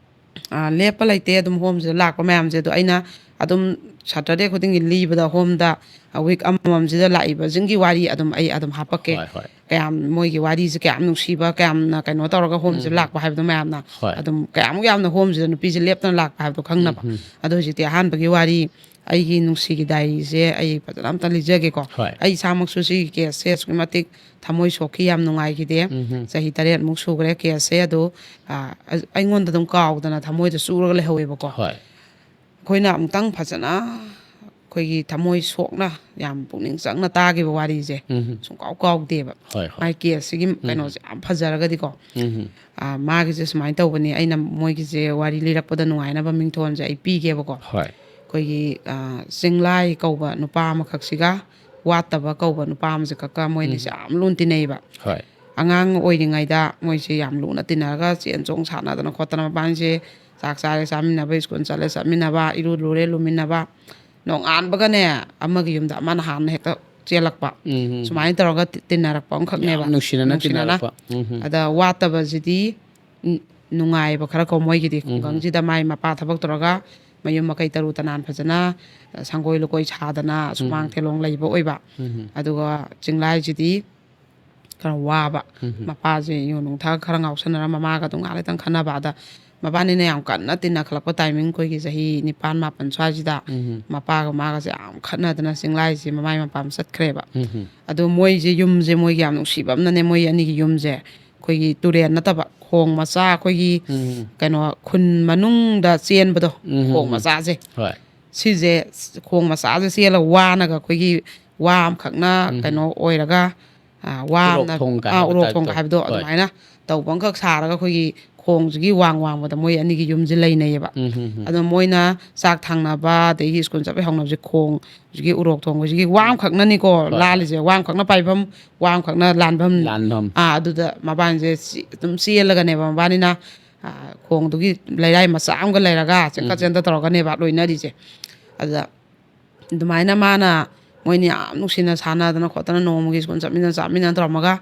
ꯑꯥ, ꯂꯦꯞꯄ ꯂꯩꯇꯦ, ꯑꯗꯨꯝ ꯍꯣꯝꯁꯤꯗ ꯂꯥꯛꯄ ꯃꯌꯥꯝꯁꯦ꯫ ꯑꯗꯣ ꯑꯩꯅ ꯑꯗꯨꯝ ꯁꯇꯔꯗꯦ ꯈꯨꯗꯤꯡꯒꯤ ꯂꯤꯕꯗ, ꯍꯣꯝꯗ ꯋꯤꯛ ꯑꯃꯃꯝꯁꯤꯗ ꯂꯥꯛꯏꯕꯁꯤꯡꯒꯤ ꯋꯥꯔꯤ ꯑꯗꯨꯝ ꯑꯩ ꯑꯗꯨꯝ ꯍꯥꯄꯛꯀꯦ꯫ ꯍꯣꯏ, ꯍꯣꯏ꯫ ꯀꯌꯥꯝ ꯃꯣꯏꯒꯤ ꯋꯥꯔꯤꯁꯦ ꯀꯌꯥꯝ ꯅꯨꯡꯁꯤꯕ, ꯀꯌꯥꯝꯅ ꯀꯩꯅꯣ ꯇꯧꯔꯒ ꯍꯣꯝꯁꯤꯗ ꯂꯥꯛꯄ ꯍꯥꯏꯕꯗꯣ ꯃꯌꯥꯝꯅ ꯍꯣꯏ꯫ ꯑꯗꯨꯝ ꯀꯌꯥꯃꯨꯛ ꯌꯥꯝꯅ ꯍꯣꯝꯁꯤꯗ ꯅꯨꯄꯤꯁꯦ ꯂꯦꯞꯇꯅ ꯂꯥꯛꯄ ꯍꯥꯏꯕꯗꯣ ꯈꯪꯅꯕ꯫ ꯑꯗꯣ ꯍꯧꯖꯤꯛꯇꯤ ꯑꯍꯥꯟꯕꯒꯤ ꯋꯥꯔꯤ, ꯑꯩꯒꯤ ꯅꯨꯡꯁꯤꯒꯤ ꯗꯥꯏꯔꯤꯁꯦ ꯑꯩ ꯐꯖꯅ ꯑꯝꯇ ꯂꯤꯖꯒꯦꯀꯣ꯫ ꯍꯣꯏ꯫ ꯑꯩ ꯏꯁꯥꯃꯛꯁꯨ ꯁꯤꯒꯤ ꯀꯦꯁꯁꯦ ꯑꯁꯨꯛꯀꯤ ꯃꯇꯤꯛ ꯊꯃꯣꯏ ꯁꯣꯛꯈꯤ, ꯌꯥꯝ ꯅꯨꯡꯉꯥꯏꯈꯤꯗꯦ꯫ ꯆꯍꯤ ꯇꯔꯦꯠꯃꯨꯛ ꯁꯨꯈ꯭ꯔꯦ ꯀꯦꯁꯁꯦ꯫ ꯑꯗꯣ, ꯑ, ꯑꯩꯉꯣꯟꯗ ꯑꯗꯨꯝ ꯀꯥꯎꯗꯅ ꯊꯃꯣꯏꯗ ꯆꯨꯔꯒ ꯂꯩꯍꯧꯋꯦꯕꯀꯣ꯫ ꯍꯣꯏ꯫ ꯑꯩꯈꯣꯏꯅ ꯑꯃꯨꯛꯇꯪ ꯐꯖꯅ ꯑꯩꯈꯣꯏꯒꯤ ꯊꯃꯣꯏ ꯁꯣꯛꯅ, ꯌꯥꯝ ꯄꯨꯛꯅꯤꯡ ꯆꯪꯅ ꯇꯥꯈꯤꯕ ꯋꯥꯔꯤꯁꯦ ꯁꯨꯡꯀꯥꯎ ꯀꯥꯎꯗꯦꯕ꯫ ꯍꯣꯏ, ꯍꯣꯏ꯫ ꯃꯥꯏ ꯀꯦꯁꯁꯤꯒꯤ ꯀꯩꯅꯣꯁꯦ ꯌꯥꯝ ꯐꯖꯔꯒꯗꯤꯀꯣ꯫ ꯎꯝ꯫ ꯑ, ꯃꯥꯒꯤꯁꯦ ꯁꯨꯃꯥꯏꯅ ꯇꯧꯕꯅꯤ, ꯑꯩꯅ ꯃꯣꯏꯒꯤꯁꯦ ꯋꯥꯔꯤ ꯂꯤꯔꯛꯄꯗ ꯅꯨꯡꯉꯥꯏꯅꯕ ꯃꯤꯡꯊꯣꯟꯁꯦ ꯑꯩ ꯄꯤꯒꯦꯕꯀꯣ꯫ ꯍꯣꯏ꯫ ꯑꯩꯈꯣꯏꯒꯤ, ꯑ, ꯆꯤꯡꯂꯥꯏ ꯀꯧꯕ ꯅꯨꯄꯥ ꯑꯃꯈꯛꯁꯤꯒ ꯋꯥꯠꯇꯕ ꯀꯧꯕ ꯅꯨꯄꯥ ꯑꯃꯁꯦ ꯈꯛꯀ ꯃꯣꯏ ꯑꯅꯤꯁꯦ ꯌꯥꯝ ꯂꯨꯅ ꯇꯤꯟꯅꯩꯕ꯫ ꯍꯣꯏ꯫ ꯑꯉꯥꯡ ꯑꯣꯏꯔꯤꯉꯩꯗ ꯃꯣꯏꯁꯦ ꯌꯥꯝ ꯂꯨꯅ ꯇꯤꯟꯅꯔꯒ ꯆꯦꯟ ꯆꯣꯡ ꯁꯥꯟꯅꯗꯅ ꯈꯣꯠꯇꯅ, ꯃꯕꯥꯅꯤꯁꯦ ꯆꯥꯛ ꯆꯥꯔꯦ ꯆꯥꯃꯤꯟꯅꯕ, ꯁ꯭ꯀꯨꯜ ꯆꯠꯂꯦ ꯆꯠꯃꯤꯟꯅꯕ, ꯏꯔꯨ ꯂꯨꯔꯦ ꯂꯨꯃꯤꯟꯅꯕ, ꯅꯣꯡꯉꯥꯟꯕꯒꯅꯦ ꯑꯃꯒꯤ ꯌꯨꯝꯗ ꯑꯃꯅ ꯍꯥꯟꯅ ꯍꯦꯛꯇ ꯆꯦꯜꯂꯛꯄ꯫ ꯎꯝ, ꯎꯝ꯫ ꯁꯨꯃꯥꯏꯅ ꯇꯧꯔꯒ ꯇꯤ-, ꯇꯤꯟꯅꯔꯛꯄ ꯑꯃꯈꯛꯅꯦꯕ꯫ ꯌꯥꯝ ꯅꯨꯡꯁꯤꯅꯅ ꯇꯤꯟꯅꯔꯛꯄ꯫ ꯎꯝ, ꯎꯝ꯫ ꯑꯗ ꯋꯥꯠꯇꯕꯁꯤꯗꯤ ꯅꯨꯡꯉꯥꯏꯕ ꯈꯔ ꯀꯣ ꯃꯣꯏꯒꯤꯗꯤ꯫ ꯈꯨꯡꯒꯪꯁꯤꯗ ꯃꯥꯏ ꯃꯄꯥ ꯊꯕꯛ ꯇꯧꯔꯒ ꯃꯌꯨꯝ ꯃꯀꯩ ꯇꯔꯨ ꯇꯅꯥꯟ ꯐꯖꯅ, ꯑ, ꯁꯪꯒꯣꯏ ꯂꯨꯀꯣꯏ ꯁꯥꯗꯅ ꯁꯨꯃꯥꯡ ꯊꯦꯂꯣꯡ ꯂꯩꯕ ꯑꯣꯏꯕ꯫ ꯑꯗꯨꯒ ꯆꯤꯡꯂꯥꯏꯁꯤꯗꯤ ꯈꯔ ꯋꯥꯕ꯫ ꯃꯄꯥꯁꯦ ꯌꯨ ꯅꯨꯡ ꯊꯛꯑꯒ ꯈꯔ ꯉꯥꯎꯁꯟꯅꯔ ꯃꯃꯥꯒ ꯑꯗꯨꯝ ꯉꯥꯏꯍꯥꯛ ꯂꯩꯇꯪ ꯈꯟꯅꯕ꯫ ꯑꯗ ꯃꯕꯥꯅꯤꯅ ꯌꯥꯝ ꯀꯟꯅ ꯇꯤꯟꯅꯈꯠꯂꯛꯄ ꯇꯥꯏꯃꯤꯡ, ꯑꯩꯈꯣꯏꯒꯤ ꯆꯍꯤ ꯅꯤꯄꯥꯟ ꯃꯥꯄꯟ ꯁ꯭ꯋꯥꯏꯁꯤꯗ ꯃꯄꯥꯒ ꯃꯥꯒꯁꯦ ꯌꯥꯝ ꯈꯠꯅꯗꯅ ꯆꯤꯡꯂꯥꯏꯁꯦ ꯃꯃꯥꯏ ꯃꯄꯥꯝ ꯆꯠꯈ꯭ꯔꯦꯕ꯫ ꯑꯗꯣ ꯃꯣꯏꯁꯦ, ꯌꯨꯝꯁꯦ ꯃꯣꯏꯒꯤ ꯌꯥꯝ ꯅꯨꯡꯁꯤꯕ ꯑꯃꯅꯅꯦ, ꯃꯣꯏ ꯑꯅꯤꯒꯤ ꯌꯨꯝꯁꯦ ꯑꯩꯈꯣꯏꯒꯤ ꯇꯨꯔꯦꯟ ꯅꯠꯇꯕ ꯈꯣꯡ ꯃꯆꯥ ꯑꯩꯈꯣꯏꯒꯤ ꯎꯝ꯫ ꯀꯩꯅꯣ ꯈꯨꯟ ꯃꯅꯨꯡꯗ ꯆꯦꯟꯕꯗꯣ, ꯎꯝ, ꯈꯣꯡ ꯎꯝ꯫ ꯃꯆꯥꯁꯦ, ꯍꯣꯏ꯫ ꯁꯤꯁꯦ ꯈꯣꯡ ꯃꯆꯥꯁꯦ ꯆꯦꯜꯂꯒ ꯋꯥꯅꯒ ꯑꯩꯈꯣꯏꯒꯤ ꯋꯥ ꯑꯃꯈꯛꯅ ꯎꯝ꯫ ꯀꯩꯅꯣ ꯑꯣꯏꯔꯒ, ꯑ, ꯋꯥ ꯎꯔꯣꯛ ꯑꯃꯅ, ꯊꯣꯡꯒ ꯑ, ꯍꯥꯏꯕ ꯎꯔꯣꯛ type ꯊꯣꯡꯒ ꯇꯣ꯫ ꯍꯥꯏꯕꯗꯣ ꯍꯣꯏ꯫ ꯑꯗꯨꯃꯥꯏꯅ ꯇꯧꯕ ꯑꯃꯈꯛ ꯁꯥꯔꯒ ꯑꯩꯈꯣꯏꯒꯤ ꯈꯣꯡꯁꯤꯒꯤ ꯋꯥꯡ ꯋꯥꯡꯃꯗ ꯃꯣꯏ ꯑꯅꯤꯒꯤ ꯌꯨꯝꯁꯦ ꯂꯩꯅꯩꯌꯦꯕ꯫ ꯎꯝ, ꯎꯝ, ꯎꯝ꯫ ꯑꯗꯣ ꯃꯣꯏꯅ ꯆꯥꯛ ꯊꯥꯡꯅꯕ ꯑꯗꯒꯤ ꯁ꯭ꯀꯨꯜ ꯆꯠꯄꯩ ꯍꯧꯅꯕꯁꯦ ꯈꯣꯡꯁꯤꯒꯤ ꯎꯔꯣꯛ ꯊꯣꯡꯕꯁꯤꯒꯤ ꯋꯥ ꯑꯃꯈꯛꯅꯅꯤꯀꯣ ꯍꯣꯏ, ꯍꯣꯏ꯫ ꯂꯥꯜꯂꯤꯁꯦ, ꯋꯥ ꯑꯃꯈꯛꯅ ꯄꯥꯏꯐꯝ, ꯋꯥ ꯑꯃꯈꯛꯅ ꯂꯥꯟꯐꯝ꯫ ꯂꯥꯟꯐꯝ꯫ ꯑꯥ, ꯑꯗꯨꯗ ꯃꯕꯥꯅꯤꯁꯦ ꯆꯤ-, ꯑꯗꯨꯝ ꯆꯦꯜꯂꯒꯅꯦꯕ ꯃꯕꯥꯅꯤꯅ, ꯑꯥ, ꯈꯣꯡꯗꯨꯒꯤ ꯂꯩꯔꯥꯏ ꯃꯆꯥ ꯑꯃꯒ ꯂꯩꯔꯒ ꯆꯦꯟꯀꯠ ꯎꯝ꯫ ꯆꯦꯟꯗ ꯇꯧꯔꯒꯅꯦꯕ ꯂꯣꯏꯅꯔꯤꯁꯦ꯫ ꯑꯗꯨꯗ ꯑꯗꯨꯃꯥꯏꯅ ꯃꯥꯅ, ꯃꯣꯏꯅ ꯌꯥꯝ ꯅꯨꯡꯁꯤꯅ ꯁꯥꯟꯅꯗꯅ ꯈꯣꯠꯇꯅ ꯅꯣꯡꯃꯒꯤ ꯁ꯭ꯀꯨꯜ ꯆꯠꯃꯤꯟꯅ ꯆꯥꯃꯤꯟꯅ ꯇꯧꯔꯝꯃꯒ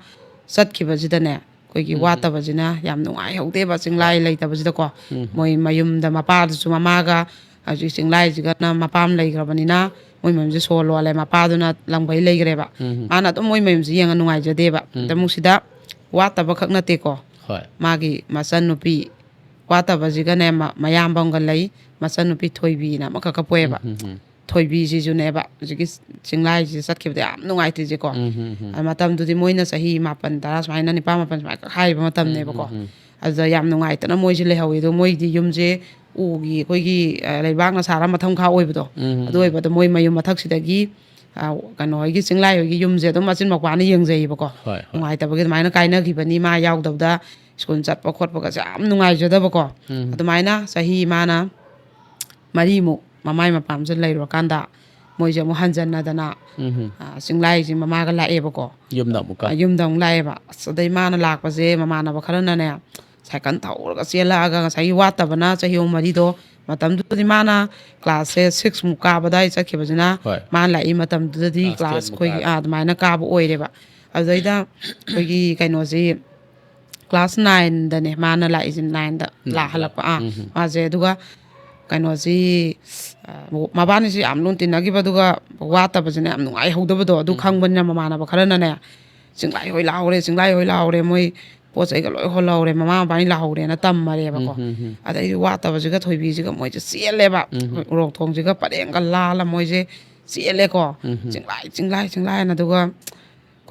ꯆꯠꯈꯤꯕꯁꯤꯗꯅꯦ, ꯑꯩꯈꯣꯏꯒꯤ ꯎꯝ꯫ ꯋꯥꯠꯇꯕꯁꯤꯅ ꯌꯥꯝ ꯅꯨꯡꯉꯥꯏꯍꯧꯗꯦꯕ ꯆꯤꯡꯂꯥꯏ ꯍꯣꯏ꯫ ꯂꯩꯇꯕꯁꯤꯗꯀꯣ꯫ ꯎꯝ꯫ ꯃꯣꯏ ꯃꯌꯨꯝꯗ ꯃꯄꯥꯗꯨꯁꯨ, ꯃꯃꯥꯒ ꯍꯧꯖꯤꯛ ꯆꯤꯡꯂꯥꯏꯁꯤꯒꯅ ꯃꯄꯥꯝ ꯂꯩꯈ꯭ꯔꯕꯅꯤꯅ ꯃꯣꯏ ꯃꯌꯨꯝꯁꯦ ꯁꯣ ꯂꯣꯜꯂꯦ, ꯃꯄꯥꯗꯨꯅ ꯂꯪꯕꯩ ꯂꯩꯈ꯭ꯔꯦꯕ꯫ ꯎꯝ꯫ ꯃꯥꯅ ꯑꯗꯨꯝ ꯃꯣꯏ ꯃꯌꯨꯝꯁꯦ ꯌꯦꯡꯉ ꯅꯨꯡꯉꯥꯏꯖꯗꯦꯕ꯫ ꯎꯝ꯫ ꯑꯗ ꯑꯃꯨꯛ ꯁꯤꯗ ꯋꯥꯠꯇꯕ ꯈꯛ ꯅꯠꯇꯦꯀꯣ, ꯍꯣꯏ꯫ ꯃꯥꯒꯤ ꯃꯆꯟꯅꯨꯄꯤ ꯋꯥꯠꯇꯕꯁꯤꯒꯅꯦ ꯃ-, ꯃꯌꯥꯝꯕ ꯑꯃꯒ ꯂꯩ, ꯃꯆꯟꯅꯨꯄꯤ ꯊꯣꯏꯕꯤꯅ ꯑꯃꯈꯛꯀ ꯄꯣꯛꯑꯦꯕ꯫ ꯎꯝ, ꯎꯝ, ꯎꯝ꯫ ꯊꯣꯏꯕꯤꯁꯤꯁꯨꯅꯦꯕ ꯍꯧꯖꯤꯛꯀꯤ ꯆꯤꯡꯂꯥꯏꯁꯤꯗ ꯆꯠꯈꯤꯕꯗ ꯌꯥꯝ ꯅꯨꯡꯉꯥꯏꯇ꯭ꯔꯤꯁꯦꯀꯣ꯫ ꯎꯝ, ꯎꯝ, ꯎꯝ꯫ ꯑ, ꯃꯇꯝꯗꯨꯗꯤ ꯃꯣꯏꯅ ꯆꯍꯤ ꯃꯥꯄꯟ, ꯇꯔꯥ ꯁꯨꯃꯥꯏꯅ, ꯅꯤꯄꯥꯟ, ꯃꯥꯄꯟ ꯁꯨꯃꯥꯏꯅ ꯈꯛ ꯍꯥꯏꯔꯤꯕ ꯃꯇꯝꯅꯦꯕꯀꯣ꯫ ꯎꯝ, ꯎꯝ, ꯎꯝ꯫ ꯑꯗꯨꯗ ꯌꯥꯝ ꯅꯨꯡꯉꯥꯏꯇꯅ ꯃꯣꯏꯁꯦ ꯂꯩꯍꯧꯋꯤ꯫ ꯑꯗꯣ ꯃꯣꯏꯗꯤ ꯌꯨꯝꯁꯦ ꯎꯒꯤ ꯑꯩꯈꯣꯏꯒꯤ, ꯑ, ꯂꯩꯕꯥꯛꯅ ꯁꯥꯔ ꯃꯊꯛ ꯃꯈꯥ ꯑꯣꯏꯕꯗꯣ, ꯎꯝ, ꯎꯝ, ꯑꯗꯨ ꯑꯣꯏꯕꯗ ꯃꯣꯏ ꯃꯌꯨꯝ ꯃꯊꯛꯁꯤꯗꯒꯤ, ꯑ, ꯀꯩꯅꯣ ꯍꯣꯏꯒꯤ ꯆꯤꯡꯂꯥꯏ ꯍꯣꯏꯒꯤ ꯌꯨꯝꯁꯦ ꯑꯗꯨꯝ ꯃꯆꯤꯟ ꯃꯧꯄ꯭ꯋꯥꯅ ꯌꯦꯡꯖꯩꯌꯦꯕꯀꯣ꯫ ꯍꯣꯏ, ꯍꯣꯏ꯫ ꯅꯨꯡꯉꯥꯏꯇꯕꯒꯤ ꯑꯗꯨꯃꯥꯏꯅ ꯀꯥꯏꯅꯈꯤꯕꯅꯤ, ꯃꯥ ꯌꯥꯎꯗꯕꯗ ꯁ꯭ꯀꯨꯜ ꯆꯠꯄ ꯈꯣꯠꯄꯒꯁꯦ ꯌꯥꯝ ꯅꯨꯡꯉꯥꯏꯖꯗꯕꯀꯣ꯫ ꯎꯝ꯫ ꯑꯗꯨꯃꯥꯏꯅ ꯆꯍꯤ ꯃꯥꯅ ꯃꯔꯤꯃꯨꯛ ꯃꯃꯥꯏ ꯃꯄꯥꯝꯁꯦ ꯂꯩꯔꯨꯔꯀꯥꯟꯗ ꯃꯣꯏꯁꯦ ꯑꯃꯨꯛ ꯍꯟꯖꯟꯅꯗꯅ, ꯎꯝ꯫ ꯑ, ꯆꯤꯡꯂꯥꯏꯁꯦ ꯃꯃꯥꯒ ꯂꯥꯛꯑꯦꯕꯀꯣ꯫ ꯌꯨꯝꯗ ꯑꯃꯨꯛꯀ꯫ ꯑ, ꯌꯨꯝꯗ ꯑꯃꯨꯛ ꯂꯥꯛꯑꯦꯕ꯫ ꯑꯁ, ꯑꯗꯩ ꯃꯥꯅ ꯂꯥꯛꯄꯁꯦ ꯃꯃꯥꯟꯅꯕ ꯈꯔꯅꯅꯦ ꯁꯥꯏꯀꯜ ꯊꯧꯔꯒ ꯆꯦꯜꯂꯛꯑꯒ, ꯉꯁꯥꯏꯒꯤ ꯋꯥꯠꯇꯕꯅ ꯆꯍꯤ ꯑꯍꯨꯝ ꯃꯔꯤꯗꯣ, ꯃꯇꯝꯗꯨꯗꯗꯤ ꯃꯥꯅ ꯀ꯭ꯂꯥꯁꯁꯦ ꯁꯤꯛꯁꯃꯨꯛ ꯀꯥꯕ ꯑꯗꯨꯋꯥꯏ ꯆꯠꯈꯤꯕꯁꯤꯅ, ꯍꯣꯏ꯫ ꯃꯥꯅ ꯂꯥꯛꯏ ꯃꯇꯝꯗꯨꯗꯗꯤ ꯀ꯭ꯂꯥꯁ ꯀ꯭ꯂꯥꯁ ꯇꯦꯟꯃꯨꯛ ꯑꯩꯈꯣꯏꯒꯤ, ꯀꯥꯔꯦ꯫ ꯑ, ꯑꯗꯨꯃꯥꯏꯅ ꯀꯥꯕ ꯑꯣꯏꯔꯦꯕ꯫ ꯑꯗꯨꯗꯩꯗ ꯑꯩꯈꯣꯏꯒꯤ ꯀꯩꯅꯣꯁꯤ ꯀ꯭ꯂꯥꯁ ꯅꯥꯏꯟꯗꯅꯦ ꯃꯥꯅ ꯂꯥꯛꯏꯁꯦ, ꯅꯥꯏꯟꯗ ꯅꯥꯏꯟꯗ꯫ ꯂꯥꯛꯍꯜꯂꯛꯄ꯫ ꯑꯥ, ꯎꯝ, ꯎꯝ꯫ ꯃꯥꯁꯦ꯫ ꯑꯗꯨꯒ ꯀꯩꯅꯣꯁꯤ, ꯑ, ꯃꯕꯥꯅꯤꯁꯤ ꯌꯥꯝ ꯂꯨꯅ ꯇꯤꯟꯅꯈꯤꯕ, ꯑꯗꯨꯒ ꯋꯥꯠꯇꯕꯁꯤꯅ ꯌꯥꯝ ꯅꯨꯡꯉꯥꯏꯍꯧꯗꯕꯗꯣ ꯑꯗꯨ ꯎꯝ꯫ ꯈꯪꯕꯅꯤꯅ ꯃꯃꯥꯟꯅꯕ ꯈꯔꯅꯅꯦ, "ꯆꯤꯡꯂꯥꯏ ꯍꯣꯏ ꯂꯥꯛꯍꯧꯔꯦ, ꯆꯤꯡꯂꯥꯏ ꯍꯣꯏ ꯂꯥꯛꯍꯧꯔꯦ, ꯃꯣꯏ ꯄꯣꯠ ꯆꯩꯒ ꯂꯣꯏ ꯍꯣꯜꯍꯧꯔꯦ, ꯃꯃꯥ ꯃꯕꯥꯅꯤ ꯂꯥꯛꯍꯧꯔꯦꯅ" ꯇꯝꯃꯔꯦꯕꯀꯣ꯫ ꯎꯝ, ꯎꯝ, ꯎꯝ꯫ ꯑꯗꯩꯗꯤ ꯋꯥꯠꯇꯕꯁꯤꯒ ꯊꯣꯏꯕꯤꯁꯤꯒ ꯃꯣꯏꯁꯦ ꯆꯦꯜꯂꯦꯕ꯫ ꯎꯝ꯫ ꯎꯔꯣꯛ ꯊꯣꯡꯁꯤꯒ ꯄꯔꯦꯡꯒ ꯂꯥꯜꯂ ꯃꯣꯏꯁꯦ ꯆꯦꯜꯂꯦꯀꯣ꯫ ꯎꯝ꯫ "ꯆꯤꯡꯂꯥꯏ, ꯆꯤꯡꯂꯥꯏ, ꯆꯤꯡꯂꯥꯏ" ꯍꯥꯏꯅ꯫ ꯑꯗꯨꯒ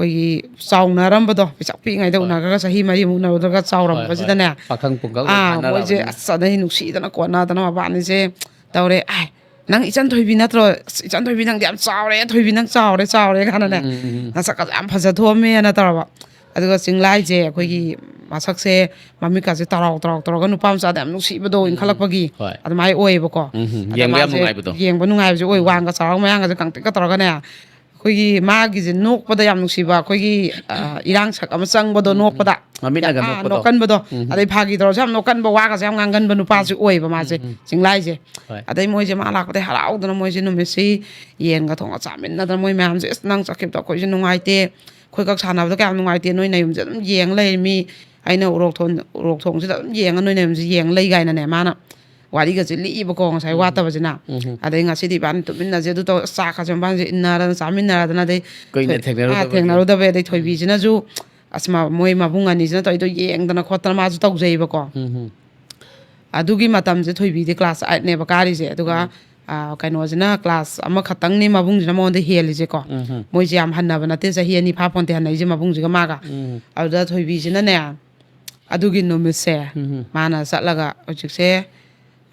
ꯑꯩꯈꯣꯏꯒꯤ ꯆꯥꯎꯅꯔꯝꯕꯗꯣ, ꯄꯤꯁꯛ ꯄꯤꯛꯏꯉꯩꯗ ꯎꯅꯈ꯭ꯔꯒ ꯆꯍꯤ ꯃꯔꯤꯃꯨꯛ ꯎꯅꯔꯨꯗ꯭ꯔꯒ ꯆꯥꯎꯔꯝꯕꯁꯤꯗꯅꯦ, ꯄꯥꯈꯪ ꯄꯨꯡꯀꯛ ꯑꯥ, ꯃꯣꯏꯁꯦ ꯑꯁ ꯑꯗꯩ ꯅꯨꯡꯁꯤꯗꯅ ꯈꯣꯠꯅꯗꯅ ꯃꯕꯥꯅꯤꯁꯦ ꯇꯧꯔꯦ꯫ "ꯑꯥꯏ, ꯅꯪ ꯏꯆꯟ ꯊꯣꯏꯕꯤ ꯅꯠꯇ꯭ꯔꯣ? ꯑꯁ, ꯏꯆꯟ ꯊꯣꯏꯕꯤ, ꯅꯪꯗꯤ ꯌꯥꯝ ꯆꯥꯎꯔꯦ, ꯊꯣꯏꯕꯤ, ꯅꯪ ꯆꯥꯎꯔꯦ, ꯆꯥꯎꯔꯦ" ꯀꯥꯏꯅꯅꯦ, "ꯅꯁꯛꯀꯁꯦ ꯌꯥꯝ ꯐꯖꯊꯣꯛꯑꯝꯃꯦꯅ" ꯇꯧꯔꯕ꯫ ꯑꯗꯨꯒ ꯆꯤꯡꯂꯥꯏꯁꯦ ꯑꯩꯈꯣꯏꯒꯤ ꯃꯁꯛꯁꯦ, ꯃꯃꯤꯠꯀꯥꯁꯦ ꯇꯔꯥꯎ ꯇꯔꯥꯎ ꯇꯧꯔꯒ ꯅꯨꯄꯥ ꯃꯆꯥꯗ ꯌꯥꯝ ꯅꯨꯡꯁꯤꯕꯗꯣ, ꯏꯟꯈꯠꯂꯛꯄꯒꯤ ꯍꯣꯏ꯫ ꯑꯗꯨꯃꯥꯏꯅ ꯑꯣꯏꯌꯦꯕꯀꯣ꯫ ꯎꯝ, ꯎꯝ. ꯑꯗ ꯌꯦꯡꯕ ꯌꯥꯝ ꯃꯥꯁꯦ ꯅꯨꯡꯉꯥꯏꯕꯗꯣ꯫ ꯌꯦꯡꯕ ꯅꯨꯡꯉꯥꯏꯕꯁꯦ ꯑꯣꯏ, ꯋꯥꯡꯒ ꯆꯥꯎꯔꯒ ꯃꯌꯥꯡꯒꯁꯦ ꯀꯪꯇ꯭ꯔꯤꯛꯀ ꯇꯧꯔꯒꯅꯦ, ꯑꯩꯈꯣꯏꯒꯤ ꯃꯥꯒꯤꯁꯦ ꯅꯣꯛꯄꯗ ꯌꯥꯝ ꯅꯨꯡꯁꯤꯕ, ꯑꯩꯈꯣꯏꯒꯤ, ꯑ, ꯏꯔꯥꯡ ꯁꯛ ꯑꯃ ꯆꯪꯕꯗꯣ, ꯅꯣꯛꯄꯗ ꯃꯃꯤꯠꯅꯒ ꯌꯥꯝ, ꯑꯥ, ꯅꯣꯛꯄꯗꯣ꯫ ꯅꯣꯛꯀꯟꯕꯗꯣ, ꯑꯗꯩ ꯐꯥꯒꯤ ꯇꯧꯔꯁꯨ ꯌꯥꯝ ꯅꯣꯛꯀꯟꯕ, ꯋꯥꯒꯁꯦ ꯌꯥꯝ ꯉꯥꯡꯒꯟꯕ ꯅꯨꯄꯥꯁꯨ ꯑꯣꯏꯌꯦꯕ ꯃꯥꯁꯦ, ꯆꯤꯡꯂꯥꯏꯁꯦ꯫ ꯍꯣꯏ꯫ ꯑꯗꯩ ꯃꯣꯏꯁꯦ ꯃꯥ ꯂꯥꯛꯄꯗꯩ ꯍꯔꯥꯎꯗꯅ ꯃꯣꯏꯁꯦ ꯅꯨꯃꯤꯠꯁꯤ ꯌꯦꯟꯒ ꯊꯣꯡꯉ ꯆꯥꯃꯤꯟꯅꯗꯅ, ꯃꯣꯏ ꯃꯌꯥꯝꯁꯦ, "ꯑꯁ, ꯅꯪ ꯆꯠꯈꯤꯕꯗꯣ ꯑꯩꯈꯣꯏꯁꯦ ꯅꯨꯡꯉꯥꯏꯇꯦ, ꯑꯩꯈꯣꯏ ꯈꯛ ꯁꯥꯟꯅꯕꯗ ꯀꯌꯥꯝ ꯅꯨꯡꯉꯥꯏꯇꯦ, ꯅꯣꯏ ꯅꯌꯨꯝꯁꯦ ꯑꯗꯨꯝ ꯌꯦꯡ ꯂꯩꯔꯃꯤ, ꯑꯩꯅ ꯎꯔꯣꯛ ꯊꯣꯡ-, ꯎꯔꯣꯛ ꯊꯣꯡꯁꯤꯗ ꯑꯗꯨꯝ ꯌꯦꯡꯉ ꯅꯣꯏ ꯅꯌꯨꯝꯁꯦ ꯌꯦꯡ ꯂꯩ" ꯀꯥꯏꯅꯅꯦ, ꯃꯥꯅ ꯋꯥꯔꯤꯒꯁꯦ ꯂꯤꯛꯏꯕꯀꯣ ꯉꯁꯥꯏ ꯋꯥꯠꯇꯕꯁꯤꯅ꯫ ꯑꯗꯩ ꯉꯁꯤꯗꯤ ꯏꯕꯥꯅꯤ ꯇꯨꯃꯤꯟꯅꯁꯦ, ꯑꯗꯨ ꯇꯧ, ꯆꯥꯛꯀꯁꯦ ꯃꯕꯥꯅꯤꯁꯦ ꯏꯟꯅꯔꯗꯅ ꯆꯥꯃꯤꯟꯅꯔꯗꯅ, ꯑꯗꯩ ꯀꯨꯏꯅ ꯊꯣꯏ-, ꯑꯥ, ꯊꯦꯡꯅꯔꯨꯗꯕꯒꯤ꯫ ꯊꯦꯡꯅꯔꯨꯗꯕꯩ, ꯑꯗꯩ ꯊꯣꯏꯕꯤꯁꯤꯅꯁꯨ ꯑꯁ, ꯃ-, ꯃꯣꯏ ꯃꯕꯨꯡ ꯑꯅꯤꯁꯤꯅ ꯇꯧꯔꯤꯗꯣ ꯌꯦꯡꯗꯅ ꯈꯣꯠꯇꯅ ꯃꯥꯁꯨ ꯇꯧꯖꯩꯕꯀꯣ꯫ ꯑꯗꯨꯒꯤ ꯃꯇꯝꯁꯦ ꯊꯣꯏꯕꯤꯗꯤ ꯀ꯭ꯂꯥꯁ ꯑꯥꯏꯠꯅꯦꯕ ꯀꯥꯔꯤꯁꯦ꯫ ꯑꯗꯨꯒ, ꯑ, ꯀꯩꯅꯣꯁꯤꯅ ꯀ꯭ꯂꯥꯁ ꯑꯃꯈꯛꯇꯪꯅꯤ ꯃꯕꯨꯡꯁꯤꯅ ꯃꯉꯣꯟꯗ ꯍꯦꯜꯂꯤꯁꯦꯀꯣ꯫ ꯃꯣꯏꯁꯦ ꯌꯥꯝ ꯍꯟꯅꯕ ꯅꯠꯇꯦ, ꯆꯍꯤ ꯑꯅꯤ ꯐꯥꯄꯣꯟꯇꯦ ꯍꯟꯅꯩꯁꯦ ꯃꯕꯨꯡꯁꯤꯒ ꯃꯥꯒ꯫ ꯑꯗꯨꯗ ꯊꯣꯏꯕꯤꯁꯤꯅꯅꯦ, ꯑꯗꯨꯒꯤ ꯅꯨꯃꯤꯠꯁꯦ ꯃꯥꯅ ꯆꯠꯂꯒ ꯍꯧꯖꯤꯛꯁꯦ,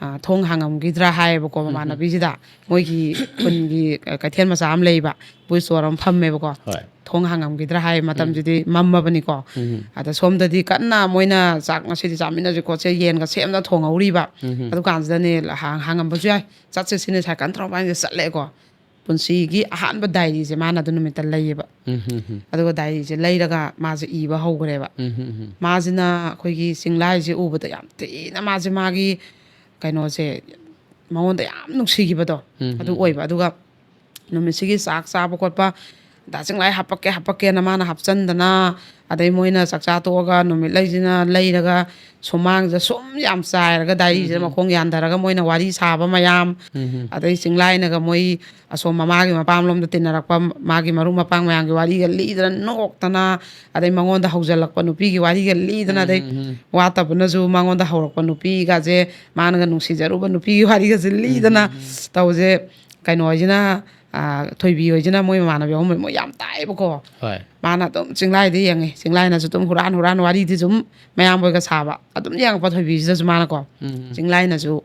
ꯑ, ꯊꯣꯡ ꯍꯥꯡꯉꯝꯈꯤꯗ꯭ꯔꯥ ꯍꯥꯏꯌꯦꯕꯀꯣ ꯃꯃꯥꯟꯅꯕꯤꯁꯤꯗ꯫ ꯃꯣꯏꯒꯤ ꯈꯨꯟꯒꯤ, ꯑ, ꯀꯩꯊꯦꯜ ꯃꯆꯥ ꯑꯃ ꯂꯩꯕ, ꯕꯨ ꯁ꯭ꯇꯣꯔ ꯑꯃ ꯐꯝꯃꯦꯕꯀꯣ꯫ ꯍꯣꯏ꯫ ꯊꯣꯡ ꯍꯥꯡꯉꯝꯈꯤꯗ꯭ꯔꯥ ꯍꯥꯏ, ꯃꯇꯝꯁꯤꯗꯤ ꯃꯝꯃꯕꯅꯤꯀꯣ꯫ ꯑꯗ ꯁꯣꯝꯗꯗꯤ ꯀꯟꯅ ꯃꯣꯏꯅ ꯆꯥꯛ ꯉꯁꯤꯗꯤ ꯆꯥꯃꯤꯟꯅꯁꯦ ꯈꯣꯠꯁꯦ, ꯌꯦꯟꯒ ꯁꯦꯝꯅ ꯊꯣꯡꯍꯧꯔꯤꯕ꯫ ꯑꯗꯨꯀꯥꯟꯁꯤꯗꯅꯦ ꯍꯥꯡ-, ꯍꯥꯡꯉꯝꯕꯁꯨ ꯌꯥꯏ, ꯆꯠꯁꯦ ꯁꯤꯅꯦ ꯁꯥꯏꯀꯜ ꯊꯧꯔ ꯃꯕꯥꯅꯤꯁꯦ ꯆꯠꯂꯦꯀꯣ꯫ ꯄꯨꯟꯁꯤꯒꯤ ꯑꯍꯥꯟꯕ ꯗꯥꯏꯔꯤꯁꯦ ꯃꯥꯅ ꯑꯗꯨ ꯅꯨꯃꯤꯠꯇ ꯂꯩꯌꯦꯕ꯫ ꯑꯗꯨꯒ ꯗꯥꯏꯔꯤꯁꯦ ꯂꯩꯔꯒ ꯃꯥꯁꯦ ꯏꯕ ꯍꯧꯈ꯭ꯔꯦꯕ꯫ ꯃꯥꯁꯤꯅ ꯑꯩꯈꯣꯏꯒꯤ ꯆꯤꯡꯂꯥꯏꯁꯦ ꯎꯕꯗ ꯌꯥꯝ ꯊꯤꯅ ꯃꯥꯁꯦ ꯃꯥꯒꯤ ꯀꯩꯅꯣꯁꯦ ꯃꯉꯣꯟꯗ ꯌꯥꯝ ꯅꯨꯡꯁꯤꯈꯤꯕꯗꯣ ꯑꯗꯨ ꯑꯣꯏꯕ꯫ ꯑꯗꯨꯒ ꯅꯨꯃꯤꯠꯁꯤꯒꯤ ꯆꯥꯛ ꯆꯥꯕ ꯈꯣꯠꯄ, ꯗꯥ ꯆꯤꯡꯂꯥꯏ ꯍꯥꯄꯛꯀꯦ ꯍꯥꯄꯛꯀꯦꯅ ꯃꯥꯅ ꯍꯥꯞꯆꯟꯗꯅ, ꯑꯗꯩ ꯃꯣꯏꯅ ꯆꯥꯛꯆꯥ ꯇꯣꯛꯑꯒ ꯅꯨꯃꯤꯠ ꯂꯩꯁꯤꯅ ꯂꯩꯔꯒ ꯁꯨꯃꯥꯡꯁꯤꯗ ꯁꯨꯝ ꯌꯥꯝ ꯆꯥꯏꯔꯒ ꯗꯥꯏꯔꯤꯁꯤꯗ ꯃꯈꯣꯡ ꯌꯥꯟꯊꯔꯒ ꯃꯣꯏꯅ ꯋꯥꯔꯤ ꯁꯥꯕ ꯃꯌꯥꯝ, ꯑꯗꯩ ꯆꯤꯡꯂꯥꯏꯅꯒ ꯃꯣꯏ ꯑꯁꯣꯝ ꯃꯃꯥꯒꯤ ꯃꯄꯥꯝꯂꯣꯝꯗ ꯇꯤꯟꯅꯔꯛꯄ ꯃꯥꯒꯤ ꯃꯔꯨꯞ ꯃꯄꯥꯡ ꯃꯌꯥꯝꯒꯤ ꯋꯥꯔꯤꯒ ꯂꯤꯗꯅ ꯅꯣꯛꯇꯅ, ꯑꯗꯩ ꯃꯉꯣꯟꯗ ꯍꯧꯖꯤꯜꯂꯛꯄ ꯅꯨꯄꯤꯒꯤ ꯋꯥꯔꯤꯒ ꯂꯤꯗꯅ, ꯑꯗꯩ ꯋꯥꯇꯕꯅꯁꯨ ꯃꯉꯣꯟꯗ ꯍꯧꯔꯛꯄ ꯅꯨꯄꯤꯒꯁꯦ, ꯃꯥꯅꯒ ꯅꯨꯡꯁꯤꯖꯔꯨꯕ ꯅꯨꯄꯤꯒꯤ ꯋꯥꯔꯤꯒꯁꯦ ꯂꯤꯗꯅ ꯇꯧꯁꯦ꯫ ꯀꯩꯅꯣ ꯍꯣꯏꯁꯤꯅ, ꯑ, ꯊꯣꯏꯕꯤ ꯍꯣꯏꯁꯤꯅ ꯃꯣꯏ ꯃꯃꯥꯟꯅꯕꯤ ꯑꯍꯨꯝ ꯃꯣꯏ ꯌꯥꯝ ꯇꯥꯏꯑꯦꯕꯀꯣ꯫ ꯍꯣꯏ꯫ ꯃꯥꯅ ꯑꯗꯨꯝ ꯆꯤꯡꯂꯥꯏꯗ ꯌꯦꯡꯉꯦ, ꯆꯤꯡꯂꯥꯏꯅꯁꯨ ꯑꯗꯨꯝ ꯍꯨꯔꯥꯟ ꯍꯨꯔꯥꯟ ꯋꯥꯔꯤꯗꯤ ꯁꯨꯝ ꯃꯌꯥꯝꯕ ꯍꯣꯏꯒ ꯁꯥꯕ, ꯑꯗꯨꯝ ꯌꯦꯡꯉꯛꯄ ꯊꯣꯏꯕꯤꯁꯤꯗꯁꯨ ꯃꯥꯅꯀꯣ꯫ ꯎꯝ꯫ ꯆꯤꯡꯂꯥꯏꯅꯁꯨ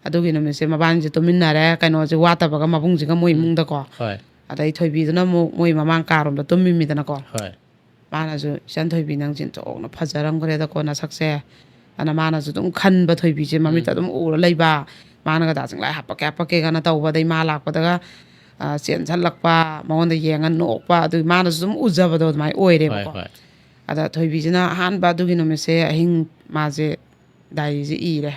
ꯑꯗꯨꯒꯤ ꯅꯨꯃꯤꯠꯁꯦ ꯃꯕꯥꯅꯤꯁꯦ ꯇꯨꯃꯤꯟꯅꯔꯦ, ꯀꯩꯅꯣꯁꯦ ꯋꯥꯠꯇꯕꯒ ꯃꯕꯨꯡꯁꯤꯒ ꯃꯣꯏ ꯎꯝ꯫ ꯏꯃꯨꯡꯗꯀꯣ꯫ ꯍꯣꯏ꯫ ꯑꯗꯩ ꯊꯣꯏꯕꯤꯗꯨꯅ ꯑꯃꯨꯛ ꯃꯣꯏ ꯃꯃꯥꯡ ꯀꯥꯔꯣꯝꯗ ꯇꯨꯝꯃꯤꯃꯤꯗꯅꯀꯣ꯫ ꯍꯣꯏ꯫ ꯃꯥꯅꯁꯨ, "ꯏꯆꯟ ꯊꯣꯏꯕꯤ, ꯅꯪꯁꯦ ꯑꯣꯟꯊꯣꯛꯅ ꯐꯖꯔꯝꯈ꯭ꯔꯦꯗꯀꯣ ꯅꯁꯛꯁꯦ"꯫ ꯑꯗꯨꯅ ꯃꯥꯅꯁꯨ ꯑꯗꯨꯝ ꯈꯟꯕ ꯊꯣꯏꯕꯤꯁꯦ, ꯃꯃꯤꯠꯇ ꯎꯝ꯫ ꯑꯗꯨꯝ ꯎꯔ ꯂꯩꯕ꯫ ꯃꯥꯅꯒ ꯗꯥ ꯆꯤꯡꯂꯥꯏ ꯍꯥꯞꯄꯛꯀꯦ ꯍꯥꯞꯄꯛꯀꯦꯒꯅ ꯇꯧꯕ, ꯑꯗꯩ ꯃꯥ ꯂꯥꯛꯄꯗꯒ, ꯑ, ꯆꯦꯟꯁꯜꯂꯛꯄ, ꯃꯉꯣꯟꯗ ꯌꯦꯡꯉ ꯅꯣꯛꯄ, ꯑꯗꯨ ꯃꯥꯅꯁꯨ ꯑꯗꯨꯝ ꯎꯖꯕꯗꯣ ꯑꯗꯨꯃꯥꯏꯅ ꯍꯣꯏ, ꯑꯣꯏꯔꯦꯕꯀꯣ꯫ ꯍꯣꯏ꯫ ꯑꯗ ꯊꯣꯏꯕꯤꯁꯤꯅ ꯑꯍꯥꯟꯕ ꯑꯗꯨꯒꯤ ꯅꯨꯃꯤꯠꯁꯦ ꯑꯍꯤꯡ ꯃꯥꯁꯦ ꯗꯥꯏꯔꯤꯁꯦ ꯏꯔꯦ꯫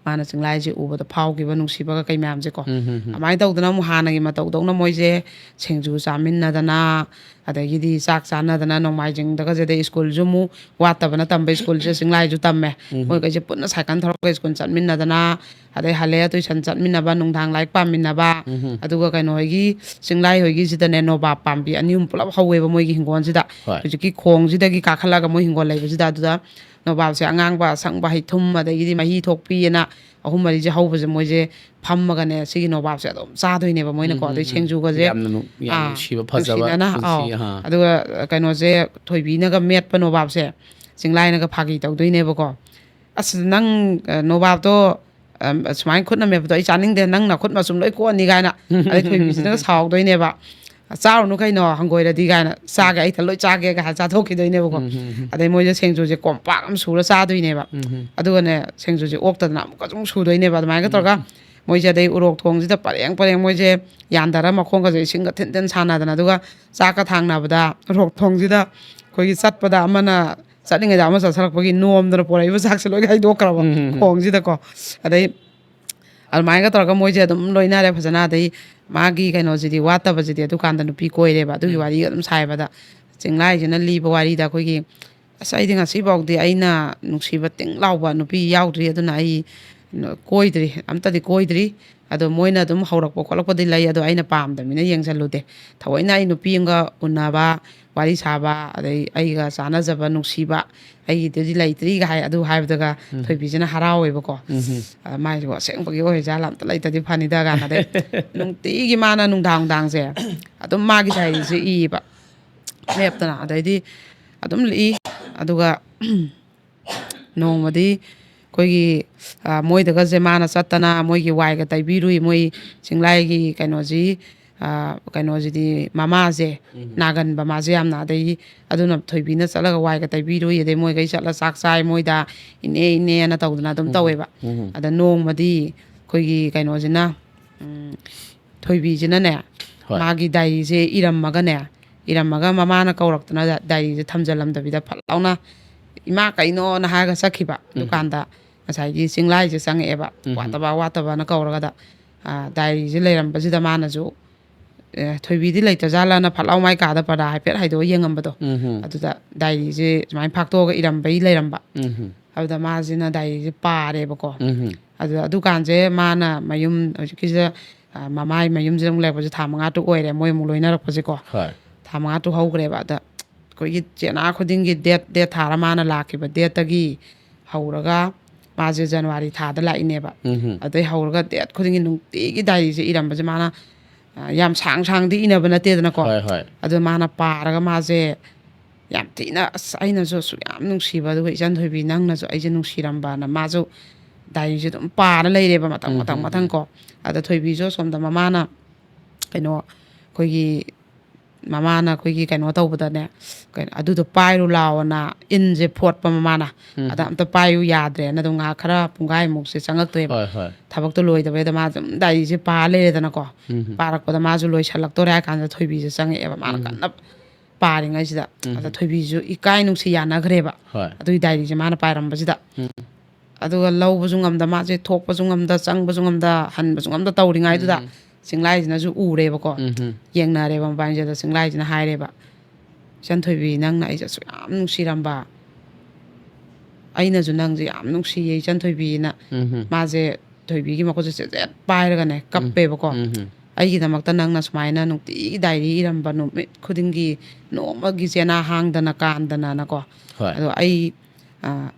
ꯃꯥꯅ ꯆꯤꯡꯂꯥꯏꯁꯦ ꯎꯕꯗ ꯐꯥꯎꯈꯤꯕ ꯅꯨꯡꯁꯤꯕꯒ ꯀꯩ ꯃꯌꯥꯝꯁꯦꯀꯣ꯫ ꯎꯝ, ꯍꯝ, ꯍꯝ꯫ ꯑꯗꯨꯃꯥꯏꯅ ꯇꯧꯗꯅ ꯑꯃꯨꯛ ꯍꯥꯟꯅꯒꯤ ꯃꯇꯧꯗꯧꯅ ꯃꯣꯏꯁꯦ ꯁꯤꯡꯖꯨ ꯆꯥꯃꯤꯟꯅꯗꯅ, ꯑꯗꯒꯤꯗꯤ ꯆꯥꯛ ꯆꯥꯅꯗꯅ, ꯅꯣꯡꯃꯥꯏꯖꯤꯡꯗꯒꯁꯦ, ꯑꯗꯩ ꯁ꯭ꯀꯨꯜꯁꯨ ꯑꯃꯨꯛ ꯋꯥꯠꯇꯕ ꯅꯠꯇꯕ, ꯁ꯭ꯀꯨꯜꯁꯦ ꯆꯤꯡꯂꯥꯏꯁꯨ ꯇꯝꯃꯦ꯫ ꯎꯝ, ꯍꯝ꯫ ꯃꯣꯏꯈꯩꯁꯦ ꯄꯨꯟꯅ ꯁꯥꯏꯀꯜ ꯊꯧꯔꯒ ꯁ꯭ꯀꯨꯜ ꯆꯠꯃꯤꯟꯅꯗꯅ, ꯑꯗꯩ ꯍꯜꯂꯛꯑꯦ ꯇꯨꯏꯁꯟ ꯆꯠꯃꯤꯟꯅꯕ, ꯅꯨꯡꯗꯥꯡ ꯂꯥꯏꯔꯤꯛ ꯄꯥꯃꯤꯟꯅꯕ, ꯎꯝ, ꯍꯝ꯫ ꯑꯗꯨꯒ ꯀꯩꯅꯣ ꯍꯣꯏꯒꯤ, ꯆꯤꯡꯂꯥꯏ ꯍꯣꯏꯒꯤꯁꯤꯗꯅꯦ, ꯅꯣꯕꯥꯞ ꯄꯥꯝꯕꯤ ꯑꯅꯤ ꯑꯍꯨꯝ ꯄꯨꯂꯞ ꯍꯧꯋꯦꯕ ꯃꯣꯏꯒꯤ ꯍꯤꯡꯒꯣꯜꯁꯤꯗ꯫ ꯍꯣꯏ꯫ ꯍꯧꯖꯤꯛꯀꯤ ꯈꯣꯡꯁꯤꯗꯒꯤ ꯀꯥꯈꯠꯂꯒ ꯃꯣꯏ ꯍꯤꯡꯒꯣꯜ ꯂꯩꯕꯁꯤꯗ, ꯑꯗꯨꯗ ꯅꯣꯕꯥꯞꯁꯦ ꯑꯉꯥꯡꯕ, ꯑꯁꯪꯕ, ꯍꯩꯊꯨꯝ, ꯑꯗꯒꯤꯗꯤ ꯃꯍꯤ ꯊꯣꯛꯄꯤꯑꯅ ꯑꯍꯨꯝ ꯃꯔꯤꯁꯦ ꯍꯧꯕꯁꯦ ꯃꯣꯏꯁꯦ ꯐꯝꯃꯒꯅꯦ ꯁꯤꯒꯤ ꯅꯣꯕꯥꯞꯁꯦ ꯑꯗꯨꯝ ꯆꯥꯗꯣꯏꯅꯦꯕ ꯃꯣꯏꯅꯀꯣ꯫ ꯎꯝ, ꯑꯗꯩ ꯎꯝ, ꯎꯝ꯫ ꯁꯤꯡꯖꯨꯒꯁꯦ, ꯌꯥꯝꯅ ꯅꯨ-, ꯌꯥꯝ ꯑꯥ, ꯅꯨꯡꯁꯤꯕ, ꯐꯖꯕ ꯅꯨꯡꯁꯤꯅꯅ, ꯄꯨꯟꯁꯤ, ꯑꯥꯎ꯫ ꯑꯍꯥ꯫ ꯑꯗꯨꯒ, ꯑ, ꯀꯩꯅꯣꯁꯦ, ꯊꯣꯏꯕꯤꯅꯒ ꯃꯦꯠꯄ ꯅꯣꯕꯥꯞꯁꯦ ꯆꯤꯡꯂꯥꯏꯅꯒ ꯐꯥꯒꯤ ꯇꯧꯗꯣꯏꯅꯦꯕꯀꯣ꯫ "ꯑꯁ, ꯅꯪ, ꯑ, ꯅꯣꯕꯥꯞꯇꯣ, ꯑꯝ, ꯁꯨꯃꯥꯏꯅ ꯈꯨꯠꯅ ꯃꯦꯠꯄꯗꯣ ꯑꯩ ꯆꯥꯅꯤꯡꯗꯦ, ꯅꯪ ꯅꯈꯨꯠ ꯃꯆꯨꯝ ꯂꯣꯏ ꯀꯣꯛꯑꯅꯤ" ꯀꯥꯏꯅ꯫ ꯑꯗꯩ ꯊꯣꯏꯕꯤꯁꯤꯅꯒ ꯁꯥꯎꯗꯣꯏꯅꯦꯕ꯫ "ꯆꯥꯔꯨꯅꯨ ꯀꯩꯅꯣ, ꯍꯪꯒꯣꯏꯔꯗꯤ" ꯀꯥꯏꯅ, "ꯆꯥꯒꯦ, ꯑꯩ ꯏꯊꯟ ꯂꯣꯏ ꯆꯥꯒꯦ" ꯀꯥꯏꯅ ꯆꯥꯊꯣꯛꯈꯤꯗꯣꯏꯅꯦꯕꯀꯣ꯫ ꯎꯝ, ꯎꯝ, ꯎꯝ꯫ ꯑꯗꯩ ꯃꯣꯏꯁꯦ ꯁꯤꯡꯖꯨꯁꯦ ꯀꯣꯝꯄꯥꯛ ꯑꯃ ꯁꯨꯔ ꯆꯥꯗꯣꯏꯅꯦꯕ꯫ ꯎꯝ, ꯎꯝ꯫ ꯑꯗꯨꯒꯅꯦ, ꯁꯤꯡꯖꯨꯁꯦ ꯑꯣꯛꯇꯗꯅ ꯑꯃꯨꯛꯀꯁꯨ ꯑꯃꯨꯛ ꯁꯨꯗꯣꯏꯅꯦꯕ꯫ ꯑꯗꯨꯃꯥꯏꯅ ꯎꯝ꯫ ꯇꯧꯔꯒ ꯃꯣꯏꯁꯦ, ꯑꯗꯩ ꯎꯔꯣꯛ ꯊꯣꯡꯁꯤꯗ ꯄꯔꯦꯡ ꯄꯔꯦꯡ ꯃꯣꯏꯁꯦ ꯌꯥꯟꯊꯔ ꯃꯈꯣꯡꯒꯁꯦ ꯏꯁꯤꯡꯒ ꯊꯤꯟ ꯊꯤꯟ ꯁꯥꯟꯅꯗꯅ, ꯑꯗꯨꯒ ꯆꯥꯛꯀ ꯊꯥꯡꯅꯕꯗ ꯎꯔꯣꯛ ꯊꯣꯡꯁꯤꯗ ꯑꯩꯈꯣꯏꯒꯤ ꯆꯠꯄꯗ ꯑꯃꯅ ꯆꯠꯂꯤꯉꯩꯗ ꯑꯃ ꯆꯠꯁꯜꯂꯛꯄꯒꯤ ꯅꯣꯝꯗꯅ ꯄꯣꯔꯛꯏꯕ ꯆꯥꯛꯁꯦ ꯂꯣꯏ ꯍꯩꯗꯣꯛꯈ꯭ꯔꯕ ꯎꯝ, ꯎꯝ, ꯎꯝ꯫ ꯈꯣꯡꯁꯤꯗꯀꯣ꯫ ꯑꯗꯩ ꯑꯗꯨꯃꯥꯏꯅꯒ ꯇꯧꯔꯒ ꯃꯣꯏꯁꯦ ꯑꯗꯨꯝ ꯂꯣꯏꯅꯔꯦ ꯐꯖꯅ꯫ ꯑꯗꯩ ꯃꯥꯒꯤ ꯀꯩꯅꯣꯁꯤꯗꯤ ꯋꯥꯠꯇꯕꯁꯤꯗꯤ ꯑꯗꯨꯀꯥꯟꯗ ꯅꯨꯄꯤ ꯀꯣꯏꯔꯦꯕ꯫ ꯑꯗꯨꯒꯤ ꯎꯝ꯫ ꯋꯥꯔꯤꯒ ꯑꯗꯨꯝ ꯁꯥꯏꯕꯗ ꯆꯤꯡꯂꯥꯏꯁꯤꯅ ꯂꯤꯕ ꯋꯥꯔꯤꯗ ꯑꯩꯈꯣꯏꯒꯤ, "ꯑꯁ, ꯑꯩꯗꯤ ꯉꯁꯤꯐꯥꯎꯗꯤ ꯑꯩꯅ ꯅꯨꯡꯁꯤꯕ ꯇꯤꯡ ꯂꯥꯎꯕ ꯅꯨꯄꯤ ꯌꯥꯎꯗ꯭ꯔꯤ, ꯑꯗꯨꯅ ꯑꯩ ꯀꯣꯏꯗ꯭ꯔꯤ, ꯑꯝꯇꯗꯤ ꯀꯣꯏꯗ꯭ꯔꯤ꯫ ꯑꯗꯣ ꯃꯣꯏꯅ ꯑꯗꯨꯝ ꯍꯧꯔꯛꯄ ꯈꯣꯠꯂꯛꯄꯗꯤ ꯂꯩ, ꯑꯗꯣ ꯑꯩꯅ ꯄꯥꯝꯗꯕꯅꯤꯅ ꯌꯦꯡꯁꯜꯂꯨꯗꯦ꯫ ꯊꯑꯣꯏꯅ ꯑꯩ ꯅꯨꯄꯤ ꯑꯃꯒ ꯎꯅꯕ, ꯋꯥꯔꯤ ꯁꯥꯕ, ꯑꯗꯩ ꯑꯩꯒ ꯆꯥꯟꯅꯖꯕ, ꯅꯨꯡꯁꯤꯕ, "ꯑꯩꯒꯤꯗꯨꯗꯤ ꯂꯩꯇ꯭ꯔꯤꯒ" ꯍꯥꯏ, ꯑꯗꯨ ꯍꯥꯏꯕꯗꯒ ꯊꯣꯏꯕꯤꯁꯤꯅ ꯍꯔꯥꯎꯋꯦꯕꯀꯣ꯫ ꯑ, ꯃꯥꯏꯁꯤꯕꯨ ꯑꯁꯦꯡꯕꯒꯤ ꯑꯣꯏꯔꯖꯥꯠꯂ, "ꯑꯝꯇ ꯂꯩꯇꯗꯤ ꯐꯅꯤꯗ" ꯀꯥꯏꯅ꯫ ꯑꯗꯩ ꯅꯨꯡꯇꯤꯒꯤ ꯃꯥꯅ ꯅꯨꯡꯗꯥꯡ ꯅꯨꯡꯗꯥꯡꯁꯦ ꯑꯗꯨꯝ ꯃꯥꯒꯤ ꯗꯥꯏꯔꯤꯁꯦ ꯏꯌꯦꯕ, ꯂꯦꯞꯇꯅ꯫ ꯑꯗꯩꯗꯤ ꯑꯗꯨꯝ ꯏ꯫ ꯑꯗꯨꯒ ꯅꯣꯡꯃꯗꯤ ꯑꯩꯈꯣꯏꯒꯤ, ꯑ, ꯃꯣꯏꯗꯒꯁꯦ ꯃꯥꯅ ꯆꯠꯇꯅ ꯃꯣꯏꯒꯤ ꯋꯥꯏꯒ ꯇꯩꯕꯤꯔꯨꯏ꯫ ꯃꯣꯏ ꯆꯤꯡꯂꯥꯏꯒꯤ ꯀꯩꯅꯣꯁꯤ, ꯑ, ꯀꯩꯅꯣꯁꯤꯗꯤ ꯃꯃꯥꯁꯦ ꯅꯥꯒꯟꯕ ꯃꯥꯁꯦ ꯌꯥꯝꯅ꯫ ꯑꯗꯩ ꯑꯗꯨꯅ ꯊꯣꯏꯕꯤꯅ ꯆꯠꯂꯒ ꯋꯥꯏꯒ ꯇꯩꯕꯤꯔꯨꯏ꯫ ꯑꯗꯩ ꯃꯣꯏꯈꯩ ꯆꯠꯂ ꯆꯥꯛ ꯆꯥꯏ ꯃꯣꯏꯗ, "ꯏꯅꯦ, ꯏꯅꯦꯅ" ꯇꯧꯗꯅ ꯑꯗꯨꯝ ꯇꯧꯋꯦꯕ꯫ ꯑꯗ ꯅꯣꯡꯃꯗꯤ ꯑꯩꯈꯣꯏꯒꯤ ꯀꯩꯅꯣꯁꯤꯅ, ꯎꯝ, ꯊꯣꯏꯕꯤꯁꯤꯅꯅꯦ, ꯍꯣꯏ꯫ ꯃꯥꯒꯤ ꯗꯥꯏꯔꯤꯁꯦ ꯏꯔꯝꯃꯒꯅꯦ, ꯏꯔꯝꯃꯒ ꯃꯃꯥꯅ ꯀꯧꯔꯛꯇꯅ ꯗꯥꯏꯔꯤꯁꯦ ꯊꯝꯖꯜꯂꯝꯗꯕꯤꯗ ꯐꯠ ꯂꯥꯎꯅ, "ꯏꯃꯥ, ꯀꯩꯅꯣꯅ?" ꯍꯥꯏꯔꯒ ꯆꯠꯈꯤꯕ꯫ ꯎꯝ꯫ ꯗꯨꯀꯥꯟꯗ ꯉꯁꯥꯏꯒꯤ ꯆꯤꯡꯂꯥꯏꯁꯦ ꯆꯪꯉꯛꯑꯦꯕ, ꯎꯝ꯫ "ꯋꯥꯠꯇꯕ, ꯋꯥꯠꯇꯕꯅ" ꯀꯧꯔꯒꯗ, ꯑ, ꯗꯥꯏꯔꯤꯁꯦ ꯂꯩꯔꯝꯕꯁꯤꯗ ꯃꯥꯅꯁꯨ, ꯑꯦ, "ꯊꯣꯏꯕꯤꯗꯤ ꯂꯩꯇꯖꯥꯠꯂꯅ" ꯐꯠ ꯂꯥꯎ ꯃꯥꯏ ꯀꯥꯗ ꯄꯔꯗꯥ ꯍꯥꯏꯐꯦꯠ ꯍꯥꯏꯗꯣꯛꯑ ꯌꯦꯡꯉꯝꯕꯗꯣ, ꯎꯝ꯫ ꯑꯗꯨꯗ ꯗꯥꯏꯔꯤꯁꯦ ꯁꯨꯃꯥꯏꯅ ꯐꯥꯛꯇꯣꯛꯑꯒ ꯏꯔꯝꯕꯩ ꯂꯩꯔꯝꯕ꯫ ꯎꯝ꯫ ꯑꯗꯨꯗ ꯃꯥꯁꯤꯅ ꯗꯥꯏꯔꯤꯁꯦ ꯄꯥꯔꯦꯕꯀꯣ꯫ ꯎꯝ꯫ ꯑꯗꯨꯗ ꯑꯗꯨꯀꯥꯟꯁꯦ ꯃꯥꯅ ꯃꯌꯨꯝ ꯍꯧꯖꯤꯛꯀꯤꯁꯤꯗ, ꯑ, ꯃꯃꯥꯏ ꯃꯌꯨꯝꯁꯤꯗ ꯑꯃꯨꯛ ꯂꯩꯔꯛꯄꯁꯦ ꯊꯥ ꯃꯉꯥ ꯇꯔꯨꯛ ꯑꯣꯏꯔꯦ ꯃꯣꯏ ꯑꯃꯨꯛ ꯂꯣꯏꯅꯔꯛꯄꯁꯦꯀꯣ꯫ ꯍꯣꯏ꯫ ꯊꯥ ꯃꯉꯥ ꯇꯔꯨꯛ ꯍꯧꯈ꯭ꯔꯦꯕ꯫ ꯑꯗ ꯑꯩꯈꯣꯏꯒꯤ ꯆꯦꯅꯥ ꯈꯨꯗꯤꯡꯒꯤ ꯗꯦꯠ, ꯗꯦꯠ ꯊꯥꯔ ꯃꯥꯅ ꯂꯥꯛꯈꯤꯕ ꯗꯦꯠꯇꯒꯤ ꯍꯧꯔꯒ ꯃꯥꯁꯦ ꯖꯅꯋꯥꯔꯤ ꯊꯥꯗ ꯂꯥꯛꯏꯅꯦꯕ꯫ ꯎꯝ꯫ ꯑꯗꯩ ꯍꯧꯔꯒ ꯗꯦꯠ ꯈꯨꯗꯤꯡꯒꯤ ꯅꯨꯡꯇꯤꯒꯤ ꯗꯥꯏꯔꯤꯁꯦ ꯏꯔꯝꯕꯁꯦ ꯃꯥꯅ, ꯑ, ꯌꯥꯝ ꯁꯥꯡ ꯁꯥꯡꯗꯤ ꯏꯅꯕ ꯅꯠꯇꯦꯗꯅꯀꯣ꯫ ꯍꯣꯏ, ꯍꯣꯏ꯫ ꯑꯗꯨ ꯃꯥꯅ ꯄꯥꯔꯒ ꯃꯥꯁꯦ ꯌꯥꯝ ꯊꯤꯅ, ꯑꯁ, ꯑꯩꯅꯁꯨ ꯑꯁꯨꯛ ꯌꯥꯝ ꯅꯨꯡꯁꯤꯕ, ꯑꯗꯨꯒ "ꯏꯆꯟ ꯊꯣꯏꯕꯤ, ꯅꯪꯅꯁꯨ ꯑꯩꯁꯦ ꯅꯨꯡꯁꯤꯔꯝꯕꯅ" ꯃꯥꯁꯨ ꯗꯥꯏꯔꯤꯁꯦ ꯑꯗꯨꯝ ꯄꯥꯔ ꯂꯩꯔꯦꯕ, ꯃꯊꯪ, ꯎꯝ, ꯃꯊꯪ, ꯎꯝ, ꯃꯊꯪ ꯎꯝ꯫ ꯀꯣ꯫ ꯑꯗ ꯊꯣꯏꯕꯤꯁꯨ ꯑꯁꯣꯝꯗ ꯃꯃꯥꯅ ꯀꯩꯅꯣ, ꯑꯩꯈꯣꯏꯒꯤ ꯃꯃꯥꯅ ꯑꯩꯈꯣꯏꯒꯤ ꯀꯩꯅꯣ ꯇꯧꯕꯗꯅꯦ, ꯀꯩꯅꯣ, "ꯑꯗꯨꯗꯣ ꯄꯥꯏꯔꯨ ꯂꯥꯎꯑꯣꯅ" ꯏꯟꯁꯦ ꯐꯣꯠꯄ ꯃꯃꯥꯅ꯫ ꯎꯝ꯫ "ꯑꯗ ꯑꯝꯇ ꯄꯥꯏꯌꯨ ꯌꯥꯗ꯭ꯔꯦꯅ" ꯑꯗꯨꯝ ꯉꯥꯏꯍꯥꯛ ꯈꯔ ꯄꯨꯡꯈꯥꯏꯃꯨꯛꯁꯦ ꯆꯪꯉꯛꯇꯣꯏꯕ꯫ ꯍꯣꯏ, ꯍꯣꯏ꯫ ꯊꯕꯛꯇꯣ ꯂꯣꯏꯗꯕꯩꯗ ꯃꯥ ꯑꯗꯨꯝ ꯗꯥꯏꯔꯤꯁꯦ ꯄꯥ ꯂꯩꯔꯦꯗꯅꯀꯣ꯫ ꯎꯝ꯫ ꯄꯥꯔꯛꯄꯗ ꯃꯥꯁꯨ ꯂꯣꯏꯁꯜꯂꯛꯇꯣꯔꯦ ꯍꯥꯏ ꯀꯥꯟꯗ ꯊꯣꯏꯕꯤꯁꯦ ꯆꯪꯉꯛꯑꯦꯕ꯫ ꯃꯥꯅ ꯎꯝ꯫ ꯀꯟꯅ ꯄꯥꯔꯤꯉꯩꯁꯤꯗ꯫ ꯎꯝ꯫ ꯑꯗ ꯊꯣꯏꯕꯤꯁꯨ ꯏꯀꯥꯏ ꯅꯨꯡꯁꯤ ꯌꯥꯅꯈ꯭ꯔꯦꯕ꯫ ꯍꯣꯏ꯫ ꯑꯗꯨꯒꯤ ꯗꯥꯏꯔꯤꯁꯦ ꯃꯥꯅ ꯄꯥꯏꯔꯝꯕꯁꯤꯗ꯫ ꯎꯝ꯫ ꯑꯗꯨꯒ ꯂꯧꯕꯁꯨ ꯉꯝꯗ, ꯃꯥꯁꯦ ꯊꯣꯛꯄꯁꯨ ꯉꯝꯗ, ꯆꯪꯕꯁꯨ ꯉꯝꯗ, ꯍꯟꯕꯁꯨ ꯉꯝꯗ ꯇꯧꯔꯤꯉꯩꯗꯨꯗ ꯎꯝ꯫ ꯆꯤꯡꯂꯥꯏꯁꯤꯅꯁꯨ ꯎꯔꯦꯕꯀꯣ꯫ ꯎꯝ꯫ ꯌꯦꯡꯅꯔꯦꯕ ꯃꯕꯥꯅꯤꯁꯦ꯫ ꯑꯗ ꯆꯤꯡꯂꯥꯏꯁꯤꯅ ꯍꯥꯏꯔꯦꯕ, "ꯏꯆꯟ ꯊꯣꯏꯕꯤ, ꯅꯪꯅ ꯑꯩꯁꯦ ꯑꯁꯨꯛ ꯌꯥꯝ ꯅꯨꯡꯁꯤꯔꯝꯕ, ꯑꯩꯅꯁꯨ ꯅꯪꯁꯦ ꯌꯥꯝ ꯅꯨꯡꯁꯤꯌꯦ ꯏꯆꯟ ꯊꯣꯏꯕꯤꯅ"꯫ ꯎꯝ꯫ ꯃꯥꯁꯦ ꯊꯣꯏꯕꯤꯒꯤ ꯃꯈꯨꯠꯁꯦ ꯆꯦꯠ ꯆꯦꯠ ꯄꯥꯏꯔꯒꯅꯦ ꯎꯝ꯫ ꯀꯞꯄꯦꯕꯀꯣ꯫ ꯎꯝ꯫ ꯑꯩꯒꯤꯗꯃꯛꯇ ꯅꯪꯅ ꯁꯨꯃꯥꯏꯅ ꯅꯨꯡꯇꯤꯒꯤ ꯗꯥꯏꯔꯤ ꯏꯔꯝꯕ, ꯅꯨꯃꯤꯠ ꯈꯨꯗꯤꯡꯒꯤ ꯅꯣꯡꯃꯒꯤ ꯆꯦꯅꯥ ꯍꯥꯡꯗꯅ ꯀꯥꯟꯗꯅꯅꯀꯣ꯫ ꯍꯣꯏ꯫ ꯑꯗꯣ ꯑꯩ ꯑ,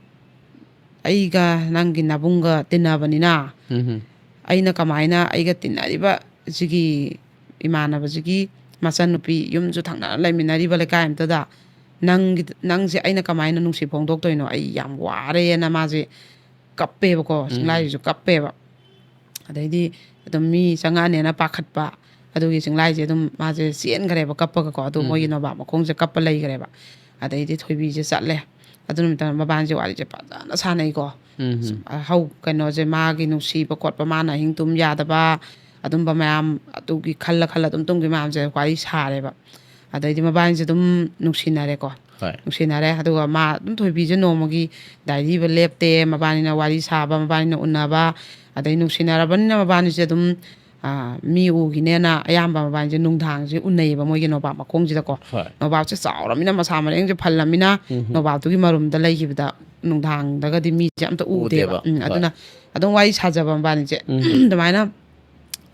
ꯑꯩꯒ ꯅꯪꯒꯤ ꯅꯕꯨꯡꯒ ꯇꯤꯟꯅꯕꯅꯤꯅ, ꯎꯝ ꯑꯩꯅ ꯀꯃꯥꯏꯅ ꯑꯩꯒ ꯇꯤꯟꯅꯔꯤꯕ ꯁꯤꯒꯤ ꯏꯃꯥꯟꯅꯕꯁꯤꯒꯤ ꯃꯆꯟꯅꯨꯄꯤ, ꯌꯨꯝꯁꯨ ꯊꯪꯅꯅ ꯂꯩꯃꯤꯟꯅꯔꯤꯕ ꯂꯩꯀꯥꯏ ꯑꯝꯇꯗ, ꯅꯪꯒꯤ ꯅꯪꯁꯦ ꯑꯩꯅ ꯀꯃꯥꯏꯅ ꯅꯨꯡꯁꯤ ꯐꯣꯡꯗꯣꯛꯇꯣꯏꯅꯣ? ꯑꯩ ꯌꯥꯝ ꯋꯥꯔꯦꯅ ꯃꯥꯁꯦ ꯀꯞꯄꯦꯕꯀꯣ꯫ ꯆꯤꯡꯂꯥꯏꯁꯤꯁꯨ ꯀꯞꯄꯦꯕ꯫ ꯑꯗꯩꯗꯤ ꯑꯗꯨꯝ ꯃꯤ ꯆꯪꯉꯛꯑꯅꯦꯅ ꯄꯥꯈꯠꯄ, ꯑꯗꯨꯒꯤ ꯆꯤꯡꯂꯥꯏꯁꯦ ꯑꯗꯨꯝ ꯃꯥꯁꯦ ꯆꯦꯟꯈ꯭ꯔꯦꯕ ꯀꯞꯄꯒꯀꯣ꯫ ꯑꯗꯨ ꯃꯣꯏꯒꯤ ꯅꯣꯕꯥꯞ ꯃꯈꯣꯡꯁꯦ ꯀꯞꯄ ꯂꯩꯈ꯭ꯔꯦꯕ꯫ ꯑꯗꯩꯗꯤ ꯊꯣꯏꯕꯤꯁꯦ ꯆꯠꯂꯦ꯫ ꯑꯗꯨ ꯅꯨꯃꯤꯠꯇ ꯃꯕꯥꯅꯤꯁꯦ ꯋꯥꯔꯤꯁꯦ ꯐꯖꯅ ꯁꯥꯟꯅꯩꯀꯣ꯫ ꯎꯝ ꯁꯨꯝ, ꯑ, ꯍꯧ ꯀꯩꯅꯣꯁꯦ, ꯃꯥꯒꯤ ꯅꯨꯡꯁꯤꯕ ꯈꯣꯠꯄ, ꯃꯥꯅ ꯑꯍꯤꯡ ꯇꯨꯝ ꯌꯥꯗꯕ, ꯑꯗꯨꯝꯕ ꯃꯌꯥꯝ, ꯑꯗꯨꯒꯤ ꯈꯜꯂ ꯈꯜꯂ ꯑꯗꯨꯝ ꯇꯨꯝꯒꯤ ꯃꯌꯥꯝꯁꯦ ꯋꯥꯔꯤ ꯁꯥꯔꯦꯕ꯫ ꯑꯗꯩꯗꯤ ꯃꯕꯥꯅꯤꯁꯦ ꯑꯗꯨꯝ ꯅꯨꯡꯁꯤꯅꯔꯦꯀꯣ꯫ ꯍꯣꯏ꯫ ꯅꯨꯡꯁꯤꯅꯔꯦ꯫ ꯑꯗꯨꯒ ꯃꯥ ꯑꯗꯨꯝ ꯊꯣꯏꯕꯤꯁꯦ ꯅꯣꯡꯃꯒꯤ ꯗꯥꯏꯔꯤ ꯏꯕ ꯂꯦꯞꯇꯦ꯫ ꯃꯕꯥꯅꯤꯅ ꯋꯥꯔꯤ ꯁꯥꯕ, ꯃꯕꯥꯅꯤꯅ ꯎꯅꯕ, ꯑꯗꯩ ꯅꯨꯡꯁꯤꯅꯔꯕꯅꯤꯅ ꯃꯕꯥꯅꯤꯁꯦ ꯑꯗꯨꯝ, ꯑ, ꯃꯤ ꯎꯈꯤꯅꯦꯅ ꯑꯌꯥꯝꯕ ꯃꯕꯥꯅꯤꯁꯦ ꯅꯨꯡꯗꯥꯡꯁꯦ ꯎꯅꯩꯌꯦꯕ, ꯃꯣꯏꯒꯤ ꯅꯣꯕꯥꯞ ꯃꯈꯣꯡꯁꯤꯗꯀꯣ꯫ ꯍꯣꯏ꯫ ꯅꯣꯕꯥꯞꯁꯦ ꯆꯥꯎꯔꯃꯤꯅ, ꯃꯁꯥ ꯃꯔꯦꯡꯁꯦ ꯐꯜꯂꯃꯤꯅ, ꯅꯣꯕꯥꯞꯇꯨꯒꯤ ꯃꯔꯨꯝꯗ ꯂꯩꯈꯤꯕꯗ ꯅꯨꯡꯗꯥꯡꯗꯒꯗꯤ ꯃꯤꯁꯦ ꯑꯝꯇ ꯎꯗꯦꯕ꯫ ꯎꯗꯦꯕ꯫ ꯎꯝ, ꯍꯣꯏ꯫ ꯑꯗꯨꯅ ꯑꯗꯨꯝ ꯋꯥꯔꯤ ꯁꯥꯖꯕ ꯃꯕꯥꯅꯤꯁꯦ꯫ ꯑꯗꯨꯃꯥꯏꯅ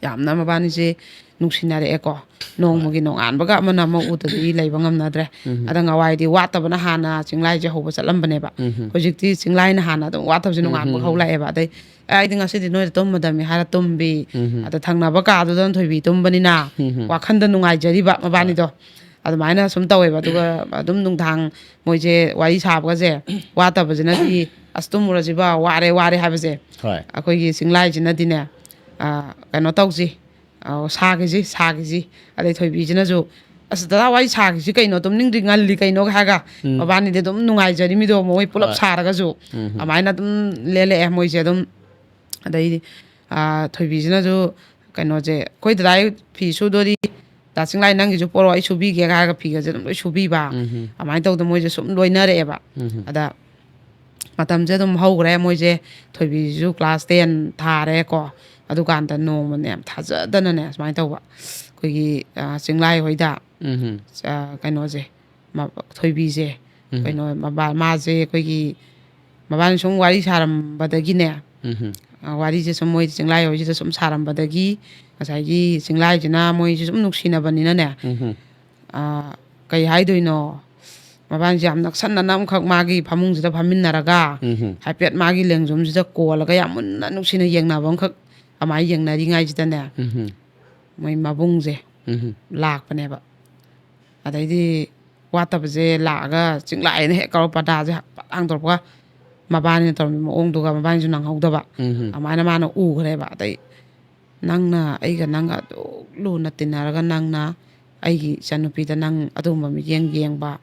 ꯌꯥꯝꯅ ꯃꯕꯥꯅꯤꯁꯦ ꯅꯨꯡꯁꯤꯅꯔꯛꯑꯦꯀꯣ꯫ ꯅꯣꯡꯃꯒꯤ ꯅꯣꯡꯉꯥꯟꯕꯒ ꯑꯃꯅ ꯑꯃ ꯎꯗꯗꯤ ꯂꯩꯕ ꯉꯝꯅꯗ꯭ꯔꯦ꯫ ꯑꯗ ꯉꯋꯥꯏꯗꯤ ꯋꯥꯠꯇꯕꯅ ꯍꯥꯟꯅ ꯆꯤꯡꯂꯥꯏꯁꯦ ꯍꯧꯕ ꯆꯠꯂꯝꯕꯅꯦꯕ꯫ ꯍꯧꯖꯤꯛꯇꯤ ꯆꯤꯡꯂꯥꯏꯅ ꯍꯥꯟꯅ ꯑꯗꯨꯝ ꯋꯥꯠꯇꯕꯁꯦ ꯅꯣꯡꯉꯥꯟꯕ ꯍꯧ ꯂꯥꯛꯑꯦꯕ꯫ ꯑꯗꯩ "ꯑꯦ, ꯑꯩꯗꯤ ꯉꯁꯤꯗꯤ ꯅꯣꯏꯗ ꯇꯨꯝꯃꯗꯕꯅꯤ" ꯍꯥꯏꯔ ꯇꯨꯝꯕꯤ꯫ ꯑꯗ ꯊꯪꯅꯕ ꯀꯥꯗꯨꯗꯅ ꯊꯣꯏꯕꯤ ꯇꯨꯝꯕꯅꯤꯅ ꯋꯥꯈꯟꯗ ꯅꯨꯡꯉꯥꯏꯖꯔꯤꯕ ꯃꯕꯥꯅꯤꯗꯣ꯫ ꯑꯗꯨꯃꯥꯏꯅ ꯁꯨꯝ ꯇꯧꯋꯦꯕ꯫ ꯑꯗꯨꯒ ꯑꯗꯨꯝ ꯅꯨꯡꯗꯥꯡ ꯃꯣꯏꯁꯦ ꯋꯥꯔꯤ ꯁꯥꯕꯒꯁꯦ, ꯋꯥꯠꯇꯕꯁꯤꯅꯗꯤ "ꯑꯁ, ꯇꯨꯝꯃꯨꯔꯁꯤꯕ, ꯋꯥꯔꯦ, ꯋꯥꯔꯦ" ꯍꯥꯏꯕꯁꯦ꯫ ꯍꯣꯏ꯫ ꯑꯩꯈꯣꯏꯒꯤ ꯆꯤꯡꯂꯥꯏꯁꯤꯅꯗꯤꯅꯦ, ꯑ, ꯀꯩꯅꯣ ꯇꯧꯁꯤ, ꯑ, ꯁꯥꯈꯤꯁꯤ, ꯁꯥꯈꯤꯁꯤ꯫ ꯑꯗꯩ ꯊꯣꯏꯕꯤꯁꯤꯅꯁꯨ, "ꯑꯁ, ꯗꯗꯥ, ꯋꯥꯔꯤ ꯁꯥꯈꯤꯁꯤ ꯀꯩꯅꯣ, ꯇꯨꯝꯅꯤꯡꯗ꯭ꯔꯤ, ꯉꯜꯂꯤ ꯀꯩꯅꯣ" ꯍꯥꯏꯔꯒ ꯃꯕꯥꯅꯤꯗꯤ ꯑꯗꯨꯝ ꯅꯨꯡꯉꯥꯏꯖꯔꯤꯃꯤꯗꯣ, ꯃꯣꯏ ꯄꯨꯂꯞ ꯍꯣꯏ꯫ ꯁꯥꯔꯒꯁꯨ꯫ ꯑꯗꯨꯃꯥꯏꯅ ꯑꯗꯨꯝ ꯂꯦꯜꯂꯛꯑꯦ ꯃꯣꯏꯁꯦ ꯑꯗꯨꯝ꯫ ꯑꯗꯩꯗꯤ, ꯑ, ꯊꯣꯏꯕꯤꯁꯤꯅꯁꯨ ꯀꯩꯅꯣꯁꯦ, "ꯑꯩꯈꯣꯏ ꯗꯗꯥ ꯐꯤ ꯁꯨꯗꯣꯔꯤ, ꯗꯥ ꯆꯤꯡꯂꯥꯏ, ꯅꯪꯒꯤꯁꯨ ꯄꯣꯔꯛꯑꯣ, ꯑꯩ ꯁꯨꯕꯤꯒꯦ" ꯍꯥꯏꯔꯒ ꯐꯤꯒꯁꯦ ꯑꯗꯨꯝ ꯂꯣꯏ ꯁꯨꯕꯤꯕ꯫ ꯑꯗꯨꯃꯥꯏꯅ ꯇꯧꯗꯅ ꯃꯣꯏꯁꯦ ꯁꯨꯝ ꯂꯣꯏꯅꯔꯛꯑꯦꯕ꯫ ꯑꯗ ꯃꯇꯝꯁꯦ ꯑꯗꯨꯝ ꯍꯧꯈ꯭ꯔꯦ꯫ ꯃꯣꯏꯁꯦ, ꯊꯣꯏꯕꯤꯁꯤꯁꯨ class ten ꯊꯥꯔꯦꯀꯣ꯫ ꯑꯗꯨꯀꯥꯟꯗ ꯅꯣꯡꯃꯅꯦ, ꯌꯥꯝ ꯊꯥꯖꯗꯅꯅꯦ, ꯁꯨꯃꯥꯏꯅ ꯇꯧꯕ, ꯑꯩꯈꯣꯏꯒꯤ, ꯑ, ꯆꯤꯡꯂꯥꯏ ꯍꯣꯏꯗ, ꯑ, ꯀꯩꯅꯣꯁꯦ, ꯃ-, ꯊꯣꯏꯕꯤꯁꯦ, ꯀꯩꯅꯣ, ꯃꯕꯥ-, ꯃꯥꯁꯦ ꯑꯩꯈꯣꯏꯒꯤ, ꯃꯕꯥꯅꯤ ꯁꯨꯝ ꯋꯥꯔꯤ ꯁꯥꯔꯝꯕꯗꯒꯤꯅꯦ, ꯋꯥꯔꯤꯁꯦ ꯁꯨꯝ ꯃꯣꯏ ꯆꯤꯡꯂꯥꯏ ꯍꯣꯏꯁꯤꯗ ꯁꯨꯝ ꯁꯥꯔꯝꯕꯗꯒꯤ ꯉꯁꯥꯏꯒꯤ ꯆꯤꯡꯂꯥꯏꯁꯤꯅ ꯃꯣꯏꯁꯤ ꯁꯨꯝ ꯅꯨꯡꯁꯤꯅꯕꯅꯤꯅꯅꯦ꯫ ꯎꯝ꯫ ꯀꯩ ꯍꯥꯏꯗꯣꯏꯅꯣ? ꯃꯕꯥꯅꯤꯁꯦ ꯌꯥꯝ ꯅꯛꯁꯟꯅꯅ ꯑꯃꯈꯛ ꯃꯥꯒꯤ ꯐꯃꯨꯡꯁꯤꯗ ꯐꯝꯃꯤꯟꯅꯔꯒ ꯎꯝ꯫ ꯍꯥꯏꯐꯦꯠ ꯃꯥꯒꯤ ꯂꯦꯡꯖꯨꯝꯁꯤꯗ ꯀꯣꯜꯂꯒ ꯌꯥꯝ ꯃꯨꯟꯅ ꯅꯨꯡꯁꯤꯅ ꯌꯦꯡꯅꯕ ꯑꯃꯈꯛ ꯑꯗꯨꯃꯥꯏꯅ ꯌꯦꯡꯅꯔꯤꯉꯩꯁꯤꯗꯅꯦ, ꯎꯝ꯫ ꯃꯣꯏ ꯃꯕꯨꯡꯁꯦ ꯎꯝ꯫ ꯂꯥꯛꯄꯅꯦꯕ꯫ ꯑꯗꯩꯗꯤ ꯋꯥꯠꯇꯕꯁꯦ ꯂꯥꯛꯑꯒ ꯆꯤꯡꯂꯥꯏꯅ ꯍꯦꯛ ꯀꯧꯔ ꯄꯔꯗꯥꯁꯦ ꯄꯠ ꯍꯥꯡꯗꯣꯔꯛꯄꯒ ꯃꯕꯥꯅꯤꯅ ꯇꯧꯔꯝꯃꯤ ꯃꯑꯣꯡꯗꯨꯒ ꯃꯕꯥꯅꯤꯁꯨ ꯅꯪꯍꯧꯗꯕ꯫ ꯎꯝ꯫ ꯑꯗꯨꯃꯥꯏꯅ ꯃꯥꯅ ꯎꯈ꯭ꯔꯦꯕ꯫ ꯑꯗꯩ ꯅꯪꯅ ꯑꯩꯒ ꯅꯪꯒ ꯑꯗꯨꯛ ꯂꯨꯅ ꯇꯤꯟꯅꯔꯒ ꯅꯪꯅ ꯑꯩꯒꯤ ꯏꯆꯟꯅꯨꯄꯤꯗ ꯅꯪ ꯑꯗꯨꯒꯨꯝꯕ ꯃꯤꯠꯌꯦꯡ ꯌꯦꯡꯕ,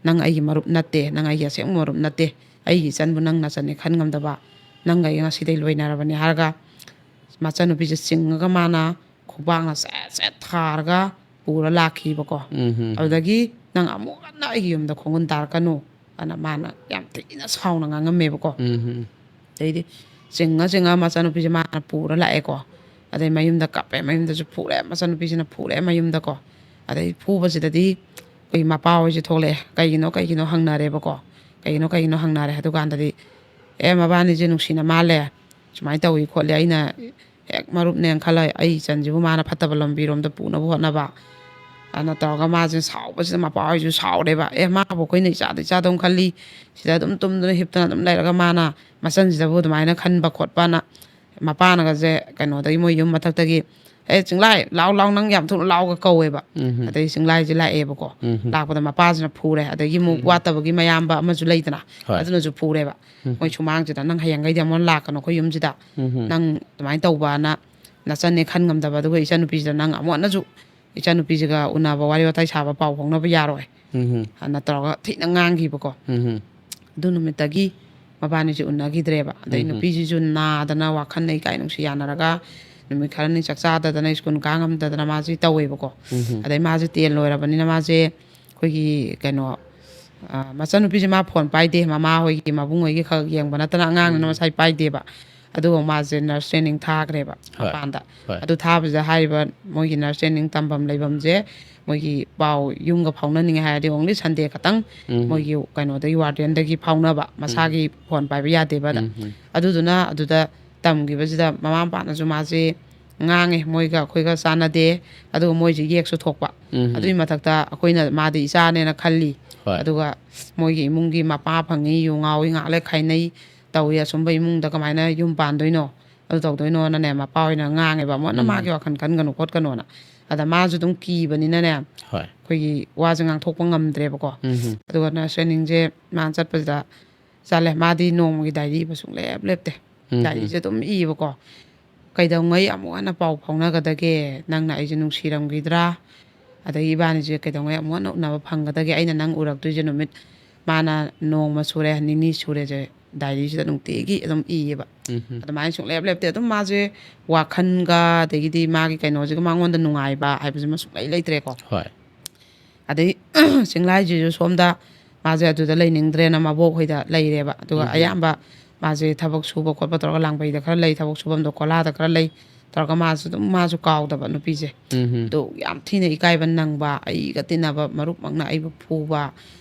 ꯅꯪ ꯑꯩꯒꯤ ꯃꯔꯨꯞ ꯅꯠꯇꯦ, ꯅꯪ ꯑꯩꯒꯤ ꯑꯁꯦꯡꯕ ꯃꯔꯨꯞ ꯅꯠꯇꯦ, ꯑꯩꯒꯤ ꯏꯆꯟꯕꯨ ꯅꯪ ꯅꯆꯟꯅꯤ ꯈꯟ ꯉꯝꯗꯕ, ꯅꯪꯒ ꯑꯩꯒ ꯉꯁꯤꯗꯩ ꯂꯣꯏꯅꯔꯕꯅꯤ ꯍꯥꯏꯔꯒ ꯃꯆꯟꯅꯨꯄꯤꯁꯦ ꯆꯤꯡꯉꯒ ꯃꯥꯅ ꯈꯨꯕꯥꯛꯅ ꯁꯦꯠ ꯁꯦꯠ ꯊꯥꯔꯒ ꯄꯨꯔ ꯂꯥꯛꯈꯤꯕꯀꯣ꯫ ꯎꯝ꯫ ꯑꯗꯨꯗꯒꯤ ꯅꯪ ꯑꯃꯨꯛ ꯍꯟꯅ ꯑꯩꯒꯤ ꯌꯨꯝꯗ ꯈꯣꯡꯒꯨꯟ ꯇꯥꯔꯛꯀꯅꯨ ꯑꯅ ꯃꯥꯅ ꯌꯥꯝ ꯊꯤꯅ ꯁꯥꯎꯅ ꯉꯥꯡꯉꯝꯃꯦꯕꯀꯣ꯫ ꯎꯝ꯫ ꯑꯗꯩꯗꯤ ꯆꯤꯡꯉ ꯆꯤꯡꯉ ꯃꯆꯥꯅꯨꯄꯤꯁꯦ ꯃꯥꯅ ꯄꯨꯔ ꯂꯥꯛꯑꯦꯀꯣ꯫ ꯑꯗꯩ ꯃꯌꯨꯝꯗ ꯀꯞꯄꯦ, ꯃꯌꯨꯝꯗꯁꯨ ꯐꯨꯔꯦ, ꯃꯆꯥꯅꯨꯄꯤꯁꯤꯅ ꯐꯨꯔꯦ ꯃꯌꯨꯝꯗꯀꯣ꯫ ꯑꯗꯩ ꯐꯨꯕꯁꯤꯗꯗꯤ ꯑꯩꯈꯣꯏ ꯃꯄꯥ ꯍꯣꯏꯁꯦ ꯊꯣꯛꯂꯛꯑꯦ, "ꯀꯩꯒꯤꯅꯣ, ꯀꯩꯒꯤꯅꯣ?" ꯍꯪꯅꯔꯦꯕꯀꯣ꯫ "ꯀꯩꯒꯤꯅꯣ, ꯀꯩꯒꯤꯅꯣ?" ꯍꯪꯅꯔꯦ꯫ ꯑꯗꯨꯀꯥꯟꯗꯗꯤ, "ꯑꯦ, ꯃꯕꯥꯅꯤꯁꯦ ꯅꯨꯡꯁꯤꯅ ꯃꯥꯜꯂꯦ, ꯁꯨꯃꯥꯏꯅ ꯇꯧꯏ ꯈꯣꯠꯂꯤ, ꯑꯩꯅ ꯍꯦꯛ ꯃꯔꯨꯞꯅꯦꯅ ꯈꯜꯂ ꯑꯩ ꯏꯆꯟꯁꯤꯕꯨ ꯃꯥꯅ ꯐꯠꯇꯕ ꯂꯝꯕꯤꯔꯣꯝꯗ ꯄꯨꯅꯕ ꯍꯣꯠꯅꯕ" ꯑꯅ ꯇꯧꯔꯒ ꯃꯥꯁꯦ ꯁꯥꯎꯕꯁꯤꯗ ꯃꯄꯥ ꯍꯣꯏꯁꯨ ꯁꯥꯎꯔꯦꯕ꯫ "ꯑꯦ, ꯃꯥꯕꯨ ꯑꯩꯈꯣꯏꯅ ꯏꯆꯥꯗ ꯏꯆꯥꯗꯧꯅ ꯈꯜꯂꯤ, ꯁꯤꯗ ꯑꯗꯨꯝ ꯇꯨꯝꯗꯨꯅ ꯍꯤꯞꯇꯅ ꯑꯗꯨꯝ ꯂꯩꯔꯒ ꯃꯥꯅ ꯃꯆꯟꯁꯤꯗꯕꯨ ꯑꯗꯨꯃꯥꯏꯅ ꯈꯟꯕ ꯈꯣꯠꯄꯅ" ꯃꯄꯥꯅꯒꯁꯦ ꯀꯩꯅꯣꯗꯒꯤ ꯃꯣꯏ ꯌꯨꯝ ꯃꯊꯛꯇꯒꯤ, "ꯑꯦ, ꯆꯤꯡꯂꯥꯏ, ꯂꯥꯎ, ꯂꯥꯎ, ꯅꯪ ꯌꯥꯝ ꯊꯨꯅ ꯂꯥꯎꯒ" ꯀꯧꯋꯦꯕ꯫ ꯎꯝ꯫ ꯑꯗꯩ ꯆꯤꯡꯂꯥꯏꯁꯦ ꯂꯥꯛꯑꯦꯕꯀꯣ꯫ ꯎꯝ꯫ ꯂꯥꯛꯄꯗ ꯃꯄꯥꯁꯤꯅ ꯐꯨꯔꯦ꯫ ꯑꯗꯒꯤ ꯑꯃꯨꯛ ꯎꯝ꯫ ꯋꯥꯠꯇꯕꯒꯤ ꯃꯌꯥꯝꯕ ꯑꯃꯁꯨ ꯂꯩꯗꯅ, ꯍꯣꯏ꯫ ꯑꯗꯨꯅꯁꯨ ꯐꯨꯔꯦꯕ꯫ ꯎꯝ꯫ ꯃꯣꯏ ꯁꯨꯃꯥꯡꯁꯤꯗ, "ꯅꯪ ꯍꯌꯦꯡꯈꯩꯗꯤ ꯑꯃꯨꯛ ꯂꯥꯛꯀꯅꯨ ꯑꯩꯈꯣꯏ ꯌꯨꯝꯁꯤꯗ꯫ ꯎꯝ꯫ ꯅꯪ ꯑꯗꯨꯃꯥꯏꯅ ꯇꯧꯕꯅ ꯅꯆꯟꯅꯦ ꯈꯟ ꯉꯝꯗꯕ, ꯑꯗꯨꯒ ꯏꯆꯟꯅꯨꯄꯤꯁꯤꯗ ꯅꯪ ꯑꯃꯨꯛ ꯍꯟꯅꯁꯨ ꯏꯆꯟꯅꯨꯄꯤꯁꯤꯒ ꯎꯅꯕ, ꯋꯥꯔꯤ ꯋꯥꯇꯥꯏ ꯁꯥꯕ, ꯄꯥꯎ ꯐꯥꯎꯅꯕ ꯌꯥꯔꯣꯏ" ꯎꯝ꯫ ꯑꯅ ꯇꯧꯔꯒ ꯊꯤꯅ ꯉꯥꯡꯈꯤꯕꯀꯣ꯫ ꯎꯝ꯫ ꯑꯗꯨ ꯅꯨꯃꯤꯠꯇꯒꯤ ꯃꯕꯥꯅꯤꯁꯦ ꯎꯅꯈꯤꯗ꯭ꯔꯦꯕ꯫ ꯑꯗꯩ ꯎꯝ꯫ ꯅꯨꯄꯤꯁꯤꯁꯨ ꯅꯥꯗꯅ ꯋꯥꯈꯜ ꯂꯩꯀꯥꯏ ꯅꯨꯡꯁꯤ ꯌꯥꯅꯔꯒ ꯅꯨꯃꯤꯠ ꯈꯔꯅꯤ ꯆꯥꯛ ꯆꯥꯗꯗꯅ ꯁ꯭ꯀꯨꯜ ꯀꯥ ꯉꯝꯗꯗꯅ ꯃꯥꯁꯦ ꯇꯧꯋꯦꯕꯀꯣ꯫ ꯎꯝ꯫ ꯑꯗꯩ ꯃꯥꯁꯦ ꯇꯦꯟ ꯂꯣꯏꯔꯕꯅꯤꯅ ꯃꯥꯁꯦ ꯑꯩꯈꯣꯏꯒꯤ ꯀꯩꯅꯣ, ꯑ, ꯃꯆꯟꯅꯨꯄꯤꯁꯦ ꯃꯥ ꯐꯣꯟ ꯄꯥꯏꯗꯦ, ꯃꯃꯥ ꯍꯣꯏꯒꯤ, ꯃꯕꯨꯡ ꯍꯣꯏꯒꯤ ꯈꯛ ꯌꯦꯡꯕ ꯅꯠꯇꯅ ꯑꯉꯥꯡꯅꯤꯅ ꯎꯝ꯫ ꯃꯁꯥꯏ ꯄꯥꯏꯗꯦꯕ꯫ ꯑꯗꯨꯒ ꯃꯥꯁꯦ ꯅꯔꯁ ꯇ꯭ꯔꯦꯅꯤꯡ ꯊꯥꯈ꯭ꯔꯦꯕ ꯍꯣꯏ꯫ ꯃꯄꯥꯟꯗ꯫ ꯍꯣꯏ꯫ ꯑꯗꯨ ꯊꯥꯕꯁꯤꯗ ꯍꯥꯏꯔꯤꯕ ꯃꯣꯏꯒꯤ ꯅꯔꯁ ꯇ꯭ꯔꯦꯅꯤꯡ ꯇꯝꯐꯝ ꯂꯩꯐꯝꯁꯦ ꯃꯣꯏꯒꯤ ꯄꯥꯎ ꯌꯨꯝꯒ ꯐꯥꯎꯅꯅꯤꯡꯉꯦ ꯍꯥꯏꯔꯗꯤ only Sunday ꯈꯛꯇꯪ ꯎꯝ꯫ ꯃꯣꯏꯒꯤ ꯀꯩꯅꯣꯗꯒꯤ, ꯋꯥꯔꯗꯦꯟꯗꯒꯤ ꯐꯥꯎꯅꯕ, ꯎꯝ꯫ ꯃꯁꯥꯒꯤ ꯐꯣꯟ ꯄꯥꯏꯕ ꯌꯥꯗꯦꯕ ꯑꯗ꯫ ꯎꯝ, ꯎꯝ꯫ ꯑꯗꯨꯗꯨꯅ ꯑꯗꯨꯗ ꯇꯝꯈꯤꯕꯁꯤꯗ ꯃꯃꯥ ꯃꯄꯥꯅꯁꯨ ꯃꯥꯁꯦ ꯉꯥꯡꯉꯦ, ꯃꯣꯏꯒ ꯑꯩꯈꯣꯏꯒ ꯆꯥꯟꯅꯗꯦ, ꯑꯗꯨꯒ ꯃꯣꯏꯁꯦ ꯌꯦꯛꯁꯨ ꯊꯣꯛꯄ꯫ ꯎꯝ꯫ ꯑꯗꯨꯒꯤ ꯃꯊꯛꯇ ꯑꯩꯈꯣꯏꯅ ꯃꯥꯗꯤ ꯏꯆꯥꯅꯦꯅ ꯈꯜꯂꯤ꯫ ꯍꯣꯏ꯫ ꯑꯗꯨꯒ ꯃꯣꯏꯒꯤ ꯏꯃꯨꯡꯒꯤ ꯃꯄꯥ ꯐꯪꯉꯤ, ꯌꯨ ꯉꯥꯎꯏ, ꯉꯥꯏꯍꯥꯛ ꯂꯩ ꯈꯥꯏꯅꯩ ꯇꯧꯏ, ꯑꯁꯨꯝꯕ ꯏꯃꯨꯡꯗ ꯀꯃꯥꯏꯅ ꯌꯨꯝ ꯄꯥꯟꯗꯣꯏꯅꯣ, ꯑꯗꯨ ꯇꯧꯗꯣꯏꯅꯣꯅꯅꯦ ꯃꯄꯥ ꯍꯣꯏꯅ ꯉꯥꯡꯉꯦꯕ꯫ ꯑꯃꯨꯛ ꯍꯟꯅ ꯎꯝ꯫ ꯃꯥꯒꯤ ꯋꯥꯈꯜ ꯈꯟꯒꯅꯨ ꯈꯣꯠꯀꯅꯣꯅ꯫ ꯑꯗ ꯃꯥꯁꯨ ꯑꯗꯨꯝ ꯀꯤꯕꯅꯤꯅꯅꯦ, ꯍꯣꯏ꯫ ꯑꯩꯈꯣꯏꯒꯤ ꯋꯥꯁꯦ ꯉꯥꯡꯊꯣꯛꯄ ꯉꯝꯗ꯭ꯔꯦꯕꯀꯣ꯫ ꯎꯝ꯫ ꯑꯗꯨꯒ ꯅꯔꯁ ꯇ꯭ꯔꯦꯅꯤꯡꯁꯦ ꯃꯥꯅ ꯆꯠꯄꯁꯤꯗ ꯆꯠꯂꯦ꯫ ꯃꯥꯗꯤ ꯅꯣꯡꯃꯒꯤ ꯗꯥꯏꯔꯤ ꯏꯕ ꯁꯨꯡꯂꯦꯞ ꯂꯦꯞꯇꯦ꯫ ꯎꯝ꯫ ꯗꯥꯏꯔꯤꯁꯦ ꯑꯗꯨꯝ ꯏꯌꯦꯕꯀꯣ꯫ "ꯀꯩꯗꯧꯉꯩ ꯑꯃꯨꯛ ꯍꯟꯅ ꯄꯥꯎ ꯐꯥꯎꯅꯒꯗꯒꯦ? ꯅꯪꯅ ꯑꯩꯁꯦ ꯅꯨꯡꯁꯤꯔꯝꯈꯤꯗ꯭ꯔꯥ? ꯑꯗꯒꯤ ꯏꯕꯥꯅꯤꯁꯦ ꯀꯩꯗꯧꯉꯩ ꯑꯃꯨꯛ ꯍꯟꯅ ꯎꯅꯕ ꯐꯪꯒꯗꯒꯦ? ꯑꯩꯅ ꯅꯪ ꯎꯔꯛꯇꯣꯏꯁꯦ ꯅꯨꯃꯤꯠ ꯃꯥꯅ ꯅꯣꯡꯃ ꯁꯨꯔꯦ, ꯅꯤꯅꯤ ꯁꯨꯔꯦꯁꯦ", ꯗꯥꯏꯔꯤꯁꯤꯗ ꯅꯨꯡꯇꯤꯒꯤ ꯑꯗꯨꯝ ꯏꯌꯦꯕ꯫ ꯎꯝ꯫ ꯑꯗꯨꯃꯥꯏꯅ ꯁꯨꯡꯂꯦꯞ ꯂꯦꯞꯇꯦ꯫ ꯑꯗꯨꯝ ꯃꯥꯁꯦ ꯋꯥꯈꯜꯒ ꯑꯗꯒꯤꯗꯤ ꯃꯥꯒꯤ ꯀꯩꯅꯣꯁꯤꯒ ꯃꯉꯣꯟꯗ ꯅꯨꯡꯉꯥꯏꯕ ꯍꯥꯏꯕꯁꯤꯃ ꯁꯨꯡꯂꯩ ꯂꯩꯇ꯭ꯔꯦꯀꯣ꯫ ꯍꯣꯏ꯫ ꯑꯗꯩ ꯆꯤꯡꯂꯥꯏꯁꯤꯁꯨ ꯁꯣꯝꯗ ꯃꯥꯁꯦ ꯑꯗꯨꯗ ꯂꯩꯅꯤꯡꯗ꯭ꯔꯦꯅ ꯃꯕꯣꯛ ꯍꯣꯏꯗ ꯂꯩꯔꯦꯕ꯫ ꯑꯗꯨꯒ ꯎꯝ꯫ ꯑꯌꯥꯝꯕ ꯃꯥꯁꯦ ꯊꯕꯛ ꯁꯨꯕ ꯈꯣꯠꯄ ꯇꯧꯔꯒ ꯂꯥꯡꯕꯩꯗ ꯈꯔ ꯂꯩ, ꯊꯕꯛ ꯁꯨꯐꯝꯗꯣ ꯀꯣꯂꯥꯗ ꯈꯔ ꯂꯩ ꯇꯧꯔꯒ ꯃꯥꯁꯨ ꯑꯗꯨꯝ, ꯃꯥꯁꯨ ꯀꯥꯎꯗꯕ ꯅꯨꯄꯤꯁꯦ꯫ ꯎꯝ꯫ ꯑꯗꯨ ꯌꯥꯝ ꯊꯤꯅ ꯏꯀꯥꯏꯕ ꯅꯪꯕ, ꯑꯩꯒ ꯇꯤꯟꯅꯕ ꯃꯔꯨꯞꯃꯛꯅ ꯑꯩꯕꯨ ꯐꯨꯕ,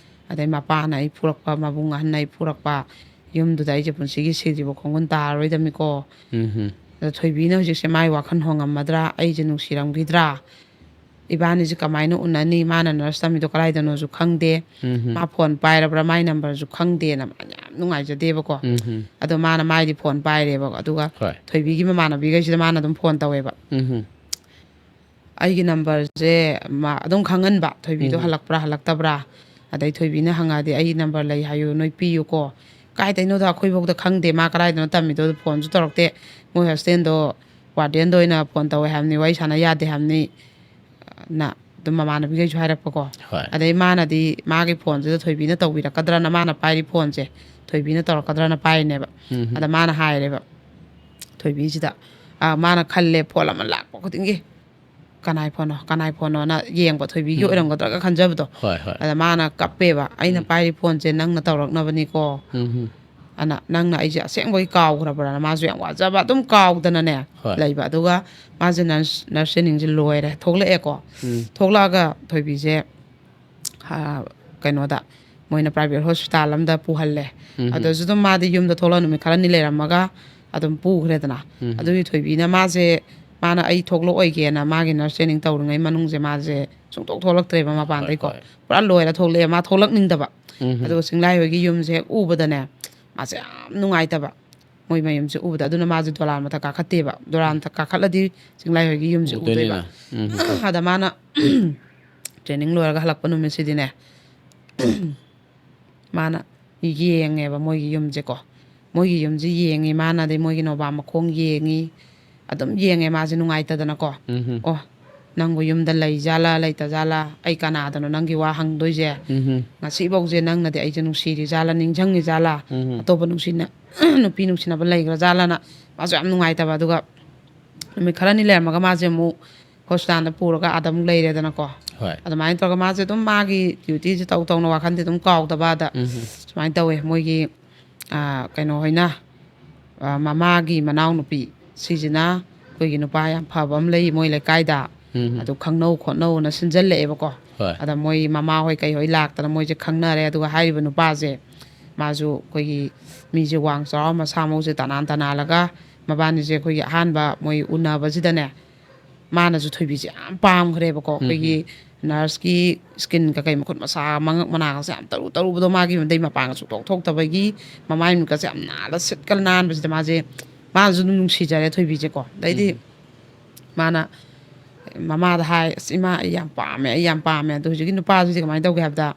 ꯑꯗꯩ ꯃꯄꯥꯅ ꯑꯩ ꯐꯨꯔꯛꯄ, ꯃꯕꯨꯡ ꯑꯍꯟꯅ ꯑꯩ ꯐꯨꯔꯛꯄ, ꯌꯨꯝꯗꯨꯗ ꯑꯩꯁꯦ ꯄꯨꯟꯁꯤꯒꯤ ꯁꯤꯗ꯭ꯔꯤꯕ ꯈꯣꯡꯒꯨꯟ ꯇꯥꯔꯔꯣꯏꯗꯕꯅꯤꯀꯣ꯫ ꯎꯝ꯫ ꯑꯗꯣ ꯊꯣꯏꯕꯤꯅ ꯍꯧꯖꯤꯛꯁꯦ ꯃꯥꯏ ꯋꯥꯈꯜ ꯍꯣꯡꯉꯝꯃꯗ꯭ꯔꯥ, ꯑꯩꯁꯦ ꯅꯨꯡꯁꯤꯔꯝꯈꯤꯗ꯭ꯔꯥ, ꯏꯕꯥꯅꯤꯁꯦ ꯀꯃꯥꯏꯅ ꯎꯅꯅꯤ, ꯃꯥꯅ ꯅꯔꯁ ꯇꯝꯃꯤꯗꯣ ꯀꯗꯥꯏꯗꯅꯣꯁꯨ ꯈꯪꯗꯦ, ꯎꯝ꯫ ꯃꯥ ꯐꯣꯟ ꯄꯥꯏꯔꯕ꯭ꯔꯥ, ꯃꯥꯏ ꯅꯝꯕꯔꯁꯨ ꯈꯪꯗꯦꯅ ꯃꯥ ꯌꯥꯝ ꯅꯨꯡꯉꯥꯏꯖꯗꯦꯕꯀꯣ꯫ ꯎꯝ꯫ ꯑꯗꯣ ꯃꯥꯅ ꯃꯥꯏꯗꯤ ꯐꯣꯟ ꯄꯥꯏꯔꯦꯕ꯫ ꯑꯗꯨꯒ ꯍꯣꯏ꯫ ꯊꯣꯏꯕꯤꯒꯤ ꯃꯃꯥꯟꯅꯕꯤꯈꯩꯁꯤꯗ ꯃꯥꯅ ꯑꯗꯨꯝ ꯐꯣꯟ ꯇꯧꯋꯦꯕ꯫ ꯎꯝ꯫ ꯑꯩꯒꯤ ꯅꯝꯕꯔꯁꯦ ꯃꯥ ꯑꯗꯨꯝ ꯈꯪꯍꯟꯕ, ꯊꯣꯏꯕꯤꯗꯣ ꯎꯝ꯫ ꯍꯜꯂꯛꯄ꯭ꯔꯥ ꯍꯜꯂꯛꯇꯕ꯭ꯔꯥ꯫ ꯑꯗꯩ ꯊꯣꯏꯕꯤꯅ ꯍꯪꯉꯛꯑꯗꯤ, "ꯑꯩꯒꯤ ꯅꯝꯕꯔ ꯂꯩ ꯍꯥꯏꯌꯨ, ꯅꯣꯏ ꯄꯤꯌꯨꯀꯣ"꯫ ꯀꯥꯏꯗꯩꯅꯣꯗ, ꯑꯩꯈꯣꯏꯐꯧꯗ ꯈꯪꯗꯦ ꯃꯥ ꯀꯗꯥꯏꯗꯅꯣ ꯇꯝꯃꯤꯗꯣ, ꯐꯣꯟꯁꯨ ꯇꯧꯔꯛꯇꯦ꯫ ꯃꯣꯏ ꯍꯣꯁꯇꯦꯜꯗꯣ ꯋꯥꯔꯗꯦꯟꯗ ꯑꯣꯏꯅ ꯐꯣꯟ ꯇꯧꯋꯦ ꯍꯥꯏꯕꯅꯤ, ꯋꯥꯔꯤ ꯁꯥꯟꯅ ꯌꯥꯗꯦ ꯍꯥꯏꯕꯅꯤ꯫ ꯅ ꯑꯗꯨꯝ ꯃꯃꯥꯟꯅꯕꯤꯈꯩꯁꯨ ꯍꯥꯏꯔꯛꯄꯀꯣ꯫ ꯍꯣꯏ꯫ ꯑꯗꯩ ꯃꯥꯅꯗꯤ ꯃꯥꯒꯤ ꯐꯣꯟꯁꯤꯗ ꯊꯣꯏꯕꯤꯅ ꯇꯧꯕꯤꯔꯛꯀꯗ꯭ꯔꯅ, ꯃꯥꯅ ꯄꯥꯏꯔꯤ ꯐꯣꯟꯁꯦ ꯊꯣꯏꯕꯤꯅ ꯇꯧꯔꯛꯀꯗ꯭ꯔꯅ ꯄꯥꯏꯔꯤꯅꯦꯕ꯫ ꯎꯝ꯫ ꯑꯗ ꯃꯥꯅ ꯍꯥꯏꯔꯦꯕ, ꯊꯣꯏꯕꯤꯁꯤꯗ, ꯑ, ꯃꯥꯅ ꯈꯜꯂꯦ, ꯐꯣꯟ ꯑꯃ ꯂꯥꯛꯄ ꯈꯨꯗꯤꯡꯒꯤ "ꯀꯅꯥꯏ ꯐꯣꯟꯅꯣ, ꯀꯅꯥꯏ ꯐꯣꯟꯅꯣꯅ" ꯌꯦꯡꯕ, ꯊꯣꯏꯕꯤꯒꯤ ꯎꯝ꯫ ꯑꯣꯏꯔꯝꯒꯗ꯭ꯔꯒ ꯈꯟꯖꯕꯗꯣ꯫ ꯍꯣꯏ, ꯍꯣꯏ꯫ ꯑꯗ ꯃꯥꯅ ꯀꯞꯄꯦꯕ, "ꯑꯩꯅ ꯎꯝ꯫ ꯄꯥꯏꯔꯤ ꯐꯣꯟꯁꯦ ꯅꯪꯅ ꯇꯧꯔꯛꯅꯕꯅꯤꯀꯣ" ꯎꯝ꯫ ꯑꯅ, "ꯅꯪꯅ ꯑꯩꯁꯦ ꯑꯁꯦꯡꯕꯒꯤ ꯀꯥꯎꯈ꯭ꯔꯕ꯭ꯔꯥꯅ?" ꯃꯥꯁꯨ ꯌꯥꯝ ꯋꯥꯖꯕ, ꯑꯗꯨꯝ ꯀꯥꯎꯗꯅꯅꯦ ꯍꯣꯏ꯫ ꯂꯩꯕ꯫ ꯑꯗꯨꯒ ꯃꯥꯁꯦ ꯅꯔꯁ, ꯅꯔꯁ ꯇ꯭ꯔꯦꯅꯤꯡꯁꯦ ꯂꯣꯏꯔꯦ, ꯊꯣꯛꯂꯛꯑꯦꯀꯣ꯫ ꯎꯝ꯫ ꯊꯣꯛꯂꯛꯑꯒ ꯊꯣꯏꯕꯤꯁꯦ, ꯑ, ꯀꯩꯅꯣꯗ, ꯃꯣꯏꯅ ꯄ꯭ꯔꯥꯏꯚꯦꯠ ꯍꯣꯁꯄꯤꯇꯥꯜ ꯑꯃꯗ ꯄꯨꯍꯜꯂꯦ꯫ ꯎꯝ꯫ ꯑꯗꯨꯁꯨ ꯑꯗꯨꯝ ꯃꯥꯗꯤ ꯌꯨꯝꯗ ꯊꯣꯛꯂꯛꯑ ꯅꯨꯃꯤꯠ ꯈꯔꯅꯤ ꯂꯩꯔꯝꯃꯒ ꯑꯗꯨꯝ ꯄꯨꯈ꯭ꯔꯦꯗꯅ꯫ ꯑꯗꯨꯒꯤ ꯊꯣꯏꯕꯤꯅ ꯃꯥꯁꯦ, ꯃꯥꯅ ꯑꯩ ꯊꯣꯛꯂꯛꯑꯣꯏꯒꯦꯅ ꯃꯥꯒꯤ ꯅꯔꯁ ꯇ꯭ꯔꯦꯅꯤꯡ ꯇꯧꯔꯤꯉꯩ ꯃꯅꯨꯡꯁꯦ ꯃꯥꯁꯦ ꯁꯨꯡꯊꯣꯛ ꯊꯣꯛꯂꯛꯇ꯭ꯔꯦꯕ ꯃꯄꯥꯟꯗꯩꯀꯣ꯫ ꯍꯣꯏ꯫ ꯄꯨꯔꯥ ꯂꯣꯏꯔ ꯊꯣꯛꯂꯛꯑꯦ, ꯃꯥ ꯊꯣꯛꯂꯛꯅꯤꯡꯗꯕ꯫ ꯑꯗꯨꯒ ꯆꯤꯡꯂꯥꯏ ꯍꯣꯏꯒꯤ ꯌꯨꯝꯁꯦ ꯍꯦꯛ ꯎꯕꯗꯅꯦ, ꯃꯥꯁꯦ ꯌꯥꯝ ꯅꯨꯡꯉꯥꯏꯇꯕ꯫ ꯃꯣꯏ ꯃꯌꯨꯝꯁꯦ ꯎꯕꯗ꯫ ꯑꯗꯨꯅ ꯃꯥꯁꯦ ꯗꯣꯂꯥꯟ ꯃꯊꯛ ꯀꯥꯈꯠꯇꯦꯕ꯫ ꯗꯣꯂꯥꯟ ꯃꯊꯛ ꯀꯥꯈꯠꯂꯗꯤ ꯆꯤꯡꯂꯥꯏ ꯍꯣꯏꯒꯤ ꯌꯨꯝꯁꯦ ꯎꯗꯣꯏꯅꯤꯅ꯫ ꯎꯗꯣꯏꯕ꯫ ꯑꯗ ꯃꯥꯅ ꯇ꯭ꯔꯦꯅꯤꯡ ꯂꯣꯏꯔꯒ ꯍꯜꯂꯛꯄ ꯅꯨꯃꯤꯠꯁꯤꯗꯤꯅꯦ, ꯃꯥꯅ ꯌꯦꯡꯉꯦꯕ ꯃꯣꯏꯒꯤ ꯌꯨꯝꯁꯦꯀꯣ꯫ ꯃꯣꯏꯒꯤ ꯌꯨꯝꯁꯦ ꯌꯦꯡꯉꯤ ꯃꯥꯅ, ꯑꯗꯩ ꯃꯣꯏꯒꯤ ꯅꯣꯕꯥꯞ ꯃꯈꯣꯡ ꯌꯦꯡꯉꯤ꯫ ꯑꯗꯨꯝ ꯌꯦꯡꯉꯦ ꯃꯥꯁꯦ ꯅꯨꯡꯉꯥꯏꯇꯗꯅꯀꯣ꯫ "ꯑꯣ, ꯅꯪꯕꯨ ꯌꯨꯝꯗ ꯂꯩ ꯖꯥꯠꯂꯥ, ꯂꯩꯇ ꯖꯥꯠꯂꯥ? ꯑꯩ ꯀꯅꯥꯗꯅꯣ ꯅꯪꯒꯤ ꯋꯥ ꯍꯪꯗꯣꯏꯁꯦ? ꯉꯁꯤꯐꯧꯁꯦ ꯅꯪꯅꯗꯤ ꯑꯩꯁꯦ ꯅꯨꯡꯁꯤꯔꯤ ꯖꯥꯠꯂꯥ, ꯅꯤꯡꯁꯤꯡꯉꯤ ꯖꯥꯠꯂꯥ? ꯑꯇꯣꯞꯄ ꯅꯨꯡꯁꯤꯅ-, ꯅꯨꯄꯤ ꯅꯨꯡꯁꯤꯅꯕ ꯂꯩꯈ꯭ꯔ ꯖꯥꯠꯂꯥꯅ?" ꯃꯥꯁꯨ ꯌꯥꯝ ꯅꯨꯡꯉꯥꯏꯇꯕ꯫ ꯑꯗꯨꯒ ꯅꯨꯃꯤꯠ ꯈꯔꯅꯤ ꯂꯩꯔꯝꯃꯒ ꯃꯥꯁꯦ ꯑꯃꯨꯛ ꯍꯣꯁꯄꯤꯇꯥꯜꯗ ꯄꯨꯔꯒ ꯑꯥꯗ ꯑꯃꯨꯛ ꯂꯩꯔꯦꯗꯅꯀꯣ꯫ ꯍꯣꯏ꯫ ꯑꯗꯨꯃꯥꯏꯅ ꯇꯧꯔꯒ ꯃꯥꯁꯦ ꯑꯗꯨꯝ ꯃꯥꯒꯤ ꯗ꯭ꯌꯨꯇꯤꯁꯦ ꯇꯧ ꯇꯧꯅ ꯋꯥꯈꯟꯗꯤ ꯑꯗꯨꯝ ꯀꯥꯎꯗꯕ ꯑꯗ꯫ ꯁꯨꯃꯥꯏꯅ ꯇꯧꯋꯦ ꯃꯣꯏꯒꯤ, ꯑꯥ, ꯀꯩꯅꯣ ꯍꯣꯏꯅ, ꯑꯥ, ꯃꯃꯥꯒꯤ ꯃꯅꯥꯎꯅꯨꯄꯤ ꯁꯤꯁꯤꯅ ꯑꯩꯈꯣꯏꯒꯤ ꯅꯨꯄꯥ ꯌꯥꯝ ꯐꯕ ꯑꯃ ꯂꯩ ꯃꯣꯏ ꯂꯩꯀꯥꯏꯗ, ꯑꯗꯨ ꯈꯪꯅꯧ ꯈꯣꯠꯅꯧꯅ ꯁꯤꯟꯖꯜꯂꯛꯑꯦꯕꯀꯣ꯫ ꯍꯣꯏ꯫ ꯑꯗ ꯃꯣꯏ ꯃꯃꯥ ꯍꯣꯏ ꯀꯩ ꯍꯣꯏ ꯂꯥꯛꯇꯅ ꯃꯣꯏꯁꯦ ꯈꯪꯅꯔꯦ꯫ ꯑꯗꯨꯒ ꯍꯥꯏꯔꯤꯕ ꯅꯨꯄꯥꯁꯦ ꯃꯥꯁꯨ ꯑꯩꯈꯣꯏꯒꯤ ꯃꯤꯁꯦ ꯋꯥꯡ ꯆꯥꯎꯔ ꯃꯁꯥ ꯃꯎꯁꯦ ꯇꯅꯥꯟ ꯇꯅꯥꯜꯂꯒ ꯃꯕꯥꯅꯤꯁꯦ ꯑꯩꯈꯣꯏꯒꯤ ꯑꯍꯥꯟꯕ ꯃꯣꯏ ꯎꯅꯕꯁꯤꯗꯅꯦ, ꯃꯥꯅꯁꯨ ꯊꯣꯏꯕꯤꯁꯦ ꯌꯥꯝ ꯄꯥꯝꯈ꯭ꯔꯦꯕꯀꯣ꯫ ꯑꯩꯈꯣꯏꯒꯤ ꯅꯔꯁꯀꯤ ꯁ꯭ꯀꯤꯟ ꯀꯀꯩ ꯃꯈꯨꯠ ꯃꯁꯥ ꯃꯉꯛ ꯃꯅꯥꯒꯁꯦ ꯌꯥꯝ ꯇꯔꯨ ꯇꯔꯨꯕꯗꯣ, ꯃꯥꯒꯤ ꯃꯗꯩ ꯃꯄꯥꯟꯒ ꯁꯨꯛꯊꯣꯛ ꯊꯣꯛꯇꯕꯒꯤ, ꯃꯃꯥꯏ ꯃꯤꯠꯀꯁꯦ ꯌꯥꯝ ꯅꯥꯜꯂ ꯁꯤꯠꯀ ꯅꯥꯟꯕꯁꯤꯗ ꯃꯥꯁꯦ, ꯃꯥꯅꯁꯨ ꯑꯗꯨꯝ ꯅꯨꯡꯁꯤꯖꯔꯦ ꯊꯣꯏꯕꯤꯁꯦꯀꯣ꯫ ꯑꯗꯩꯗꯤ ꯃꯥꯅ ꯃꯃꯥꯗ ꯍꯥꯏ, "ꯑꯁ ꯏꯃꯥ, ꯑꯩ ꯌꯥꯝ ꯄꯥꯝꯃꯦ, ꯑꯩ ꯌꯥꯝ ꯄꯥꯝꯃꯦ"꯫ ꯑꯗꯣ ꯍꯧꯖꯤꯛꯀꯤ ꯅꯨꯄꯥꯁꯤꯗꯤ ꯀꯃꯥꯏꯅ ꯇꯧꯒꯦ ꯍꯥꯏꯕꯗ,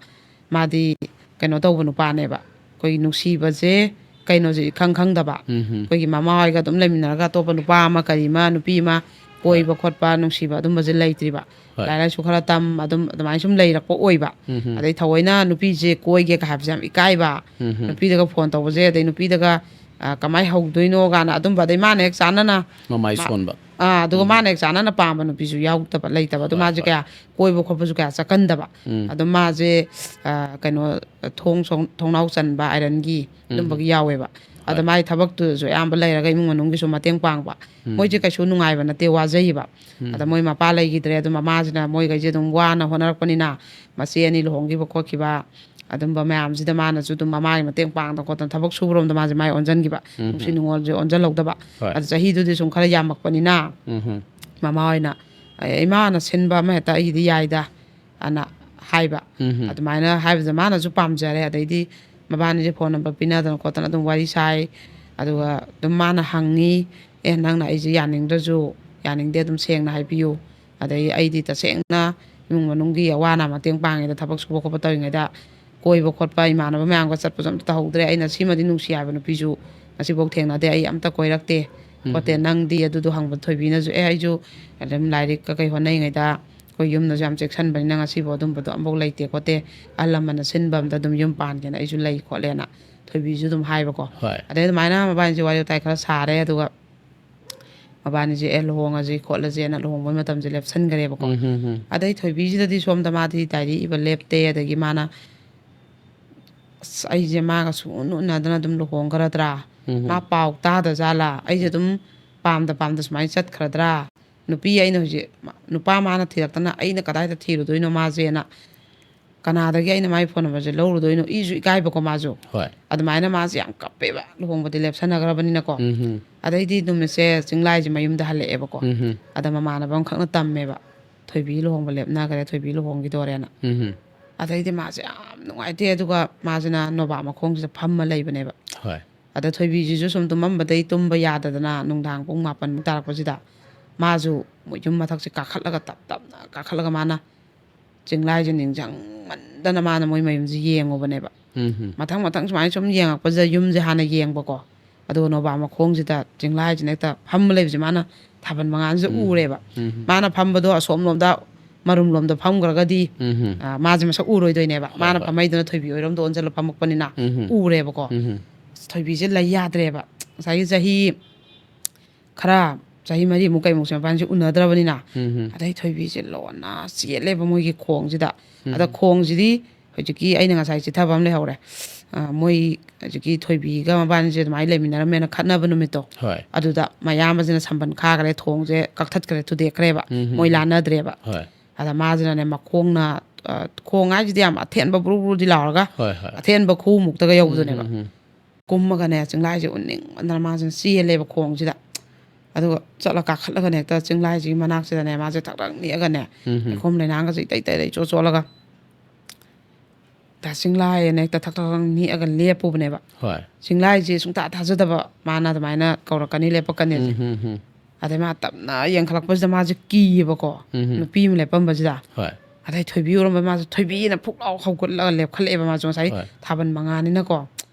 ꯃꯥꯗꯤ ꯀꯩꯅꯣ ꯇꯧꯕ ꯅꯨꯄꯥꯅꯦꯕ, ꯑꯩꯈꯣꯏꯒꯤ ꯅꯨꯡꯁꯤꯕꯁꯦ ꯀꯩꯅꯣꯁꯦ ꯏꯈꯪ ꯈꯪꯗꯕ꯫ ꯑꯩꯈꯣꯏꯒꯤ ꯃꯃꯥ ꯍꯣꯏꯒ ꯑꯗꯨꯝ ꯂꯩꯃꯤꯟꯅꯔꯒ ꯑꯇꯣꯞꯄ ꯅꯨꯄꯥ ꯑꯃ ꯀꯔꯤ ꯑꯃ, ꯅꯨꯄꯤ ꯑꯃ ꯍꯣꯏ꯫ ꯀꯣꯏꯕ ꯈꯣꯠꯄ, ꯅꯨꯡꯁꯤꯕ ꯑꯗꯨꯝꯕꯁꯦ ꯂꯩꯇ꯭ꯔꯤꯕ꯫ ꯍꯣꯏ꯫ ꯂꯥꯏꯔꯤꯛ ꯂꯥꯏꯁꯨ ꯈꯔ ꯇꯝ, ꯑꯗꯨꯝ ꯑꯗꯨꯃꯥꯏꯅ ꯁꯨꯝ ꯂꯩꯔꯛꯄ ꯑꯣꯏꯕ꯫ ꯑꯗꯩ ꯊꯑꯣꯏꯅ ꯅꯨꯄꯤꯁꯦ ꯀꯣꯏꯒꯦꯒ ꯍꯥꯏꯕꯁꯦ ꯌꯥꯝ ꯏꯀꯥꯏꯕ꯫ ꯅꯨꯄꯤꯗꯒ ꯐꯣꯟ ꯇꯧꯕꯁꯦ, ꯑꯗꯩ ꯅꯨꯄꯤꯗꯒ, ꯑ, ꯀꯃꯥꯏꯅ ꯍꯧꯗꯣꯏꯅꯣ ꯀꯥꯏꯅ ꯑꯗꯨꯝꯕ, ꯑꯗꯩ ꯃꯥꯅ ꯍꯦꯛ ꯆꯥꯟꯅꯅ ꯃꯃꯥꯏ ꯃꯥ-, ꯁꯣꯟꯕ꯫ ꯑꯥ, ꯑꯗꯨꯒ ꯃꯥꯅ ꯍꯦꯛ ꯆꯥꯟꯅꯅ ꯄꯥꯝꯕ ꯅꯨꯄꯤꯁꯨ ꯌꯥꯎꯗꯕ, ꯂꯩꯇꯕ꯫ ꯑꯗꯨ ꯍꯣꯏ, ꯃꯥꯁꯦ ꯍꯣꯏ꯫ ꯀꯌꯥ ꯀꯣꯏꯕ ꯈꯣꯠꯄꯁꯨ ꯀꯌꯥ ꯆꯠꯀꯟꯗꯕ꯫ ꯑꯗꯣ ꯃꯥꯁꯦ, ꯑ, ꯀꯩꯅꯣ, ꯊꯣꯡ ꯁꯣꯡ-, ꯊꯣꯡꯅꯥꯎ ꯆꯟꯕ ꯑꯥꯏꯔꯟꯒꯤ ꯑꯗꯨꯝꯕꯒꯤ ꯌꯥꯎꯋꯦꯕ꯫ ꯑꯗ ꯃꯥꯏ ꯊꯕꯛꯇꯨꯗꯁꯨ ꯑꯌꯥꯝꯕ ꯂꯩꯔꯒ ꯏꯃꯨꯡ ꯃꯅꯨꯡꯒꯤꯁꯨ ꯃꯇꯦꯡ ꯄꯥꯡꯕ꯫ ꯃꯣꯏꯁꯦ ꯀꯩꯁꯨ ꯅꯨꯡꯉꯥꯏꯕ ꯅꯠꯇꯦ, ꯋꯥꯖꯩꯕ꯫ ꯑꯗ ꯃꯣꯏ ꯃꯄꯥ ꯂꯩꯈꯤꯗ꯭ꯔꯦ, ꯑꯗꯨ ꯃꯃꯥꯁꯤꯅ ꯃꯣꯏꯈꯩꯁꯦ ꯑꯗꯨꯝ ꯋꯥꯅ ꯍꯣꯠꯅꯔꯛꯄꯅꯤꯅ, ꯃꯆꯦ ꯑꯅꯤ ꯂꯨꯍꯣꯡꯈꯤꯕ ꯈꯣꯠꯈꯤꯕ, ꯑꯗꯨꯝꯕ ꯃꯌꯥꯝꯁꯤꯗ ꯃꯥꯅꯁꯨ ꯑꯗꯨꯝ ꯃꯃꯥꯒꯤ ꯃꯇꯦꯡ ꯄꯥꯡꯗꯅ ꯈꯣꯠꯇꯅ ꯊꯕꯛ ꯁꯨꯕꯔꯣꯝꯗ ꯃꯥꯁꯦ ꯃꯥꯏ ꯑꯣꯟꯁꯤꯟꯈꯤꯕ꯫ ꯅꯨꯡꯁꯤ ꯅꯨꯡꯉꯣꯜꯁꯦ ꯑꯣꯟꯁꯤꯜꯍꯧꯗꯕ꯫ ꯍꯣꯏ꯫ ꯑꯗ ꯆꯍꯤꯗꯨꯗꯤ ꯁꯨꯝ ꯈꯔ ꯌꯥꯝꯃꯛꯄꯅꯤꯅ, ꯃꯃꯥ ꯍꯣꯏꯅ, "ꯑꯦ, ꯏꯃꯥꯅ ꯁꯤꯟꯕ ꯑꯃ ꯍꯦꯛꯇ ꯑꯩꯒꯤꯗꯤ ꯌꯥꯏꯗ" ꯑꯅ ꯍꯥꯏꯕ꯫ ꯑꯗꯨꯃꯥꯏꯅ ꯍꯥꯏꯕꯗ ꯃꯥꯅꯁꯨ ꯄꯥꯝꯖꯔꯦ꯫ ꯑꯗꯩꯗꯤ ꯃꯕꯥꯅꯤꯁꯦ ꯐꯣꯟ ꯅꯝꯕꯔ ꯄꯤꯅꯗꯅ ꯈꯣꯠꯇꯅ ꯑꯗꯨꯝ ꯋꯥꯔꯤ ꯁꯥꯏ꯫ ꯑꯗꯨꯒ ꯑꯗꯨꯝ ꯃꯥꯅ ꯍꯪꯉꯤ, "ꯑꯦ, ꯅꯪꯅ ꯑꯩꯁꯦ ꯌꯥꯅꯤꯡꯗ꯭ꯔꯁꯨ ꯌꯥꯅꯤꯡꯗꯦ, ꯑꯗꯨꯝ ꯁꯦꯡꯅ ꯍꯥꯏꯕꯤꯌꯨ꯫ ꯑꯗꯩ ꯑꯩꯗꯤ ꯇꯁꯦꯡꯅ ꯏꯃꯨꯡ ꯃꯅꯨꯡꯒꯤ ꯑꯋꯥ ꯑꯅꯥ ꯃꯇꯦꯡ ꯄꯥꯡꯉꯦꯗ, ꯊꯕꯛ ꯁꯨꯕ ꯈꯣꯠꯄ ꯇꯧꯔꯤꯉꯩꯗ ꯀꯣꯏꯕ ꯈꯣꯠꯄ, ꯏꯃꯥꯟꯅꯕ ꯃꯌꯥꯝꯒ ꯆꯠꯄꯁꯨ ꯑꯝꯇ ꯇꯧꯍꯧꯗ꯭ꯔꯦ꯫ ꯑꯩꯅ ꯁꯤꯃꯗꯤ ꯅꯨꯡꯁꯤ ꯍꯥꯏꯕ ꯅꯨꯄꯤꯁꯨ ꯉꯁꯤꯐꯥꯎ ꯊꯦꯡꯅꯗꯦ꯫ ꯑꯩ ꯑꯝꯇ ꯀꯣꯏꯔꯛꯇꯦ ꯈꯣꯠꯇꯦ꯫ ꯅꯪꯗꯤ?" ꯑꯗꯨꯗꯣ ꯍꯪꯕ ꯊꯣꯏꯕꯤꯅꯁꯨ, "ꯑꯦ, ꯑꯩꯁꯨ ꯑꯗꯨꯝ ꯂꯥꯏꯔꯤꯛ ꯀꯩꯀꯩ ꯍꯣꯠꯅꯔꯤꯉꯩꯗ ꯑꯩꯈꯣꯏ ꯌꯨꯝꯗꯁꯨ ꯌꯥꯝ ꯆꯦꯛꯁꯤꯟꯕꯅꯤꯅ ꯉꯁꯤꯐꯥꯎ ꯑꯗꯨꯝꯕꯗꯣ ꯑꯃꯐꯥꯎ ꯂꯩꯇꯦ ꯈꯣꯠꯇꯦ꯫ ꯑꯍꯜ ꯂꯃꯟꯅ ꯁꯤꯟꯕ ꯑꯝꯗ ꯑꯗꯨꯝ ꯌꯨꯝ ꯄꯥꯟꯒꯦꯅ ꯑꯩꯁꯨ ꯂꯩ ꯈꯣꯠꯂꯦꯅ" ꯊꯣꯏꯕꯤꯁꯨ ꯑꯗꯨꯝ ꯍꯥꯏꯕꯀꯣ꯫ ꯍꯣꯏ꯫ ꯑꯗꯩ ꯑꯗꯨꯃꯥꯏꯅ ꯃꯕꯥꯅꯤꯁꯦ ꯋꯥꯔꯤ ꯋꯥꯇꯥꯏ ꯈꯔ ꯁꯥꯔꯦ, ꯑꯗꯨꯒ ꯃꯕꯥꯅꯤꯁꯦ, "ꯑꯦ, ꯂꯨꯍꯣꯡꯉꯁꯤ ꯈꯣꯠꯂꯁꯦꯅ" ꯂꯨꯍꯣꯡꯕꯒꯤ ꯃꯇꯝꯁꯦ ꯂꯦꯞꯁꯟꯈ꯭ꯔꯦꯕꯀꯣ꯫ ꯎꯝ, ꯍꯝ, ꯍꯝ꯫ ꯑꯗꯩ ꯊꯣꯏꯕꯤꯁꯤꯗꯗꯤ ꯁꯣꯝꯗ ꯃꯥꯗꯤ ꯗꯥꯏꯔꯤ ꯏꯕ ꯂꯦꯞꯇꯦ, ꯑꯗꯒꯤ ꯃꯥꯅ, "ꯑꯁ, ꯑꯩꯁꯦ ꯃꯥꯒ ꯁꯨꯡꯎꯟ ꯎꯅꯗꯅ ꯑꯗꯨꯝ ꯂꯨꯍꯣꯡꯈ꯭ꯔꯗ꯭ꯔꯥ? ꯎꯝ, ꯍꯝ꯫ ꯃꯥ ꯄꯥꯎ ꯇꯥꯗ ꯖꯥꯠꯂꯥ? ꯑꯩꯁꯦ ꯑꯗꯨꯝ ꯄꯥꯝꯗ ꯄꯥꯝꯗ ꯁꯨꯃꯥꯏꯅ ꯆꯠꯈ꯭ꯔꯗ꯭ꯔꯥ? ꯅꯨꯄꯤ ꯑꯩꯅ ꯍꯧꯖꯤꯛ, ꯅꯨꯄꯥ ꯃꯥꯅ ꯊꯤꯔꯛꯇꯅ ꯑꯩꯅ ꯀꯗꯥꯏꯗ ꯊꯤꯔꯨꯗꯣꯏꯅꯣ ꯃꯥꯁꯦꯅ? ꯀꯅꯥꯗꯒꯤ ꯑꯩꯅ ꯃꯥꯒꯤ ꯐꯣꯟ ꯅꯝꯕꯔꯁꯦ ꯂꯧꯔꯨꯗꯣꯏꯅꯣ?" ꯏꯁꯨ ꯏꯀꯥꯏꯕꯀꯣ ꯃꯥꯁꯨ꯫ ꯍꯣꯏ꯫ ꯑꯗꯨꯃꯥꯏꯅ ꯃꯥꯁꯦ ꯌꯥꯝ ꯀꯞꯄꯦꯕ, ꯂꯨꯍꯣꯡꯕꯗꯤ ꯂꯦꯞꯁꯟꯅꯈ꯭ꯔꯕꯅꯤꯅꯀꯣ꯫ ꯎꯝ, ꯍꯝ꯫ ꯑꯗꯩꯗꯤ ꯅꯨꯃꯤꯠꯁꯦ ꯆꯤꯡꯂꯥꯏꯁꯦ ꯃꯌꯨꯝꯗ ꯍꯜꯂꯛꯑꯦꯕꯀꯣ꯫ ꯎꯝ, ꯍꯝ꯫ ꯑꯗ ꯃꯃꯥꯟꯅꯕ ꯑꯃꯈꯛꯅ ꯇꯝꯃꯦꯕ, "ꯊꯣꯏꯕꯤ ꯂꯨꯍꯣꯡꯕ ꯂꯦꯞꯅꯈ꯭ꯔꯦ, ꯊꯣꯏꯕꯤ ꯂꯨꯍꯣꯡꯈꯤꯗꯣꯔꯦꯅ"꯫ ꯎꯝ, ꯍꯝ꯫ ꯑꯗꯩꯗꯤ ꯃꯥꯁꯦ ꯌꯥꯝ ꯅꯨꯡꯉꯥꯏꯇꯦ, ꯑꯗꯨꯒ ꯃꯥꯁꯤꯅ ꯅꯣꯕꯥꯞ ꯃꯈꯣꯡꯁꯤꯗ ꯐꯝꯃ ꯂꯩꯕꯅꯦꯕ꯫ ꯍꯣꯏ꯫ ꯑꯗ ꯊꯣꯏꯕꯤꯁꯤꯁꯨ ꯁꯨꯝ ꯇꯨꯝꯃꯝꯕꯗꯩ ꯇꯨꯝꯕ ꯌꯥꯗꯗꯅ ꯅꯨꯡꯗꯥꯡ ꯄꯨꯡ ꯃꯥꯄꯟꯃꯨꯛ ꯇꯥꯔꯛꯄꯁꯤꯗ ꯃꯥꯁꯨ ꯃꯣꯏ ꯌꯨꯝ ꯃꯊꯛꯁꯦ ꯀꯥꯈꯠꯂꯒ, ꯇꯞ ꯇꯞꯅ ꯀꯥꯈꯠꯂꯒ ꯃꯥꯅ ꯆꯤꯡꯂꯥꯏꯁꯦ ꯅꯤꯡꯁꯤꯡꯃꯟꯗꯅ ꯃꯥꯅ ꯃꯣꯏ ꯃꯌꯨꯝꯁꯦ ꯌꯦꯡꯉꯨꯕꯅꯦꯕ꯫ ꯎꯝ, ꯍꯝ꯫ ꯃꯊꯪ ꯃꯊꯪ ꯁꯨꯃꯥꯏꯅ ꯁꯨꯝ ꯌꯦꯡꯉꯛꯄꯁꯤꯗ ꯌꯨꯝꯁꯦ ꯍꯥꯟꯅ ꯌꯦꯡꯕꯀꯣ, ꯑꯗꯨꯒ ꯅꯣꯕꯥꯞ ꯃꯈꯣꯡꯁꯤꯗ ꯆꯤꯡꯂꯥꯏꯁꯤꯅ ꯍꯦꯛꯇ ꯐꯝꯃ ꯂꯩꯕꯁꯦ ꯃꯥꯅ ꯊꯥꯕꯜ ꯃꯉꯥꯜꯁꯤꯗ ꯎꯝ꯫ ꯎꯔꯦꯕ꯫ ꯎꯝ꯫ ꯃꯥꯅ ꯐꯝꯕꯗꯣ ꯑꯁꯣꯝ ꯂꯣꯝꯗ, ꯃꯔꯨꯝ ꯂꯣꯝꯗ ꯐꯝꯈ꯭ꯔꯒꯗꯤ, ꯎꯝ꯫ ꯑ, ꯃꯥꯁꯦ ꯃꯁꯛ ꯎꯔꯣꯏꯗꯣꯏꯅꯦꯕ꯫ ꯍꯣꯏ, ꯃꯥꯅ ꯍꯣꯏ꯫ ꯐꯝꯃꯩꯗꯨꯅ ꯊꯣꯏꯕꯤ ꯑꯣꯏꯔꯣꯝꯗ ꯑꯣꯟꯁꯤꯜꯂ ꯐꯝꯃꯛꯄꯅꯤꯅ ꯎꯝ꯫ ꯎꯔꯦꯕꯀꯣ꯫ ꯎꯝ꯫ ꯑꯁ, ꯊꯣꯏꯕꯤꯁꯦ ꯂꯩ ꯌꯥꯗ꯭ꯔꯦꯕ꯫ ꯉꯁꯥꯏꯒꯤ ꯆꯍꯤ ꯈꯔ, ꯆꯍꯤ ꯃꯔꯤꯃꯨꯛ ꯀꯩꯃꯨꯛꯁꯦ ꯃꯕꯥꯅꯤꯁꯦ ꯎꯅꯗ꯭ꯔꯕꯅꯤꯅ꯫ ꯎꯝ꯫ ꯑꯗꯩ ꯊꯣꯏꯕꯤꯁꯦ ꯂꯣꯟꯅ ꯆꯦꯜꯂꯦꯕ ꯃꯣꯏꯒꯤ ꯈꯣꯡꯁꯤꯗ꯫ ꯎꯝ꯫ ꯑꯗ ꯈꯣꯡꯁꯤꯗꯤ ꯍꯧꯖꯤꯛꯀꯤ ꯑꯩꯅ ꯉꯁꯥꯏ ꯆꯤꯊꯕ ꯑꯃ ꯂꯩꯍꯧꯔꯦ꯫ ꯑ, ꯃꯣꯏ ꯍꯧꯖꯤꯛꯀꯤ ꯊꯣꯏꯕꯤꯒ ꯃꯕꯥꯅꯤꯁꯦ ꯑꯗꯨꯃꯥꯏꯅ ꯂꯩꯃꯤꯟꯅꯔꯝꯃꯦꯅ ꯈꯠꯅꯕ ꯅꯨꯃꯤꯠꯇꯣ, ꯍꯣꯏ꯫ ꯑꯗꯨꯗ ꯃꯌꯥꯝꯕꯁꯤꯅ ꯁꯝꯕꯟ ꯈꯥꯈ꯭ꯔꯦ, ꯊꯣꯡꯁꯦ ꯀꯛꯊꯠꯈ꯭ꯔꯦ, ꯊꯨꯗꯦꯛꯈ꯭ꯔꯦꯕ꯫ ꯎꯝ, ꯎꯝ, ꯃꯣꯏ ꯎꯝ꯫ ꯂꯥꯟꯅꯗ꯭ꯔꯦꯕ꯫ ꯍꯣꯏ꯫ ꯑꯗ ꯃꯥꯁꯤꯅꯅꯦ ꯃꯈꯣꯡꯅ, ꯑ, ꯈꯣꯡ ꯍꯥꯏꯁꯤꯗꯤ ꯌꯥꯝ ꯑꯊꯦꯟꯕ ꯕ꯭ꯔꯨ ꯕ꯭ꯔꯨꯗꯤ ꯂꯥꯎꯔꯒ ꯍꯣꯏ, ꯍꯣꯏ꯫ ꯑꯊꯦꯟꯕ ꯈꯨꯃꯨꯛꯇꯒ ꯌꯧꯕꯗꯨꯅꯦꯕ꯫ ꯎꯝ, ꯎꯝ, ꯎꯝ꯫ ꯀꯨꯝꯃꯒꯅꯦ ꯆꯤꯡꯂꯥꯏꯁꯦ ꯎꯟꯅꯤꯡꯃꯟꯗꯅ ꯃꯥꯁꯤꯅ ꯆꯦꯜꯂꯦꯕ ꯈꯣꯡꯁꯤꯗ꯫ ꯑꯗꯨꯒ ꯆꯠꯂ ꯀꯥꯈꯠꯂꯒꯅꯦ ꯍꯦꯛꯇ ꯆꯤꯡꯂꯥꯏꯁꯤꯒꯤ ꯃꯅꯥꯛꯁꯤꯗꯅꯦ ꯃꯥꯁꯦ ꯊꯛ ꯊꯛ ꯅꯤꯛꯑꯒꯅꯦ, ꯎꯝ, ꯎꯝ꯫ ꯂꯩꯈꯣꯝ ꯂꯩꯅꯥꯡꯒꯁꯦ ꯏꯇꯩ ꯇꯩꯔ ꯏꯆꯣꯠ ꯆꯣꯠꯂꯒ ꯗꯥ ꯆꯤꯡꯂꯥꯏꯅ ꯍꯦꯛꯇ ꯊꯛ ꯊꯛ ꯊꯛ ꯅꯤꯛꯑꯒ ꯂꯦꯞꯄꯨꯕꯅꯦꯕ꯫ ꯍꯣꯏ꯫ ꯆꯤꯡꯂꯥꯏꯁꯦ ꯁꯨꯡꯊꯥ ꯊꯥꯖꯗꯕ, ꯃꯥꯅ ꯑꯗꯨꯃꯥꯏꯅ ꯀꯧꯔꯛꯀꯅꯤ ꯂꯦꯞꯄꯛꯀꯅꯤꯁꯦ꯫ ꯎꯝ, ꯎꯝ, ꯎꯝ꯫ ꯑꯗꯩ ꯃꯥ ꯇꯞꯅ ꯌꯦꯡꯈꯠꯂꯛꯄꯁꯤꯗ ꯃꯥꯁꯦ ꯀꯤꯌꯦꯕꯀꯣ꯫ ꯎꯝ, ꯎꯝ꯫ ꯅꯨꯄꯤ ꯑꯃ ꯂꯦꯞꯄꯝꯕꯁꯤꯗ꯫ ꯍꯣꯏ꯫ ꯑꯗꯩ ꯊꯣꯏꯕꯤ ꯎꯔꯝꯕ ꯃꯥꯁꯦ ꯊꯣꯏꯕꯤꯅ ꯐꯨꯛ ꯂꯥꯎ ꯍꯧꯒꯠꯂꯒ ꯂꯦꯞꯈꯠꯂꯛꯑꯦꯕ꯫ ꯃꯥꯁꯨ ꯉꯁꯥꯏ ꯍꯣꯏ꯫ ꯊꯥꯕꯜ ꯃꯉꯥꯅꯤꯅꯀꯣ꯫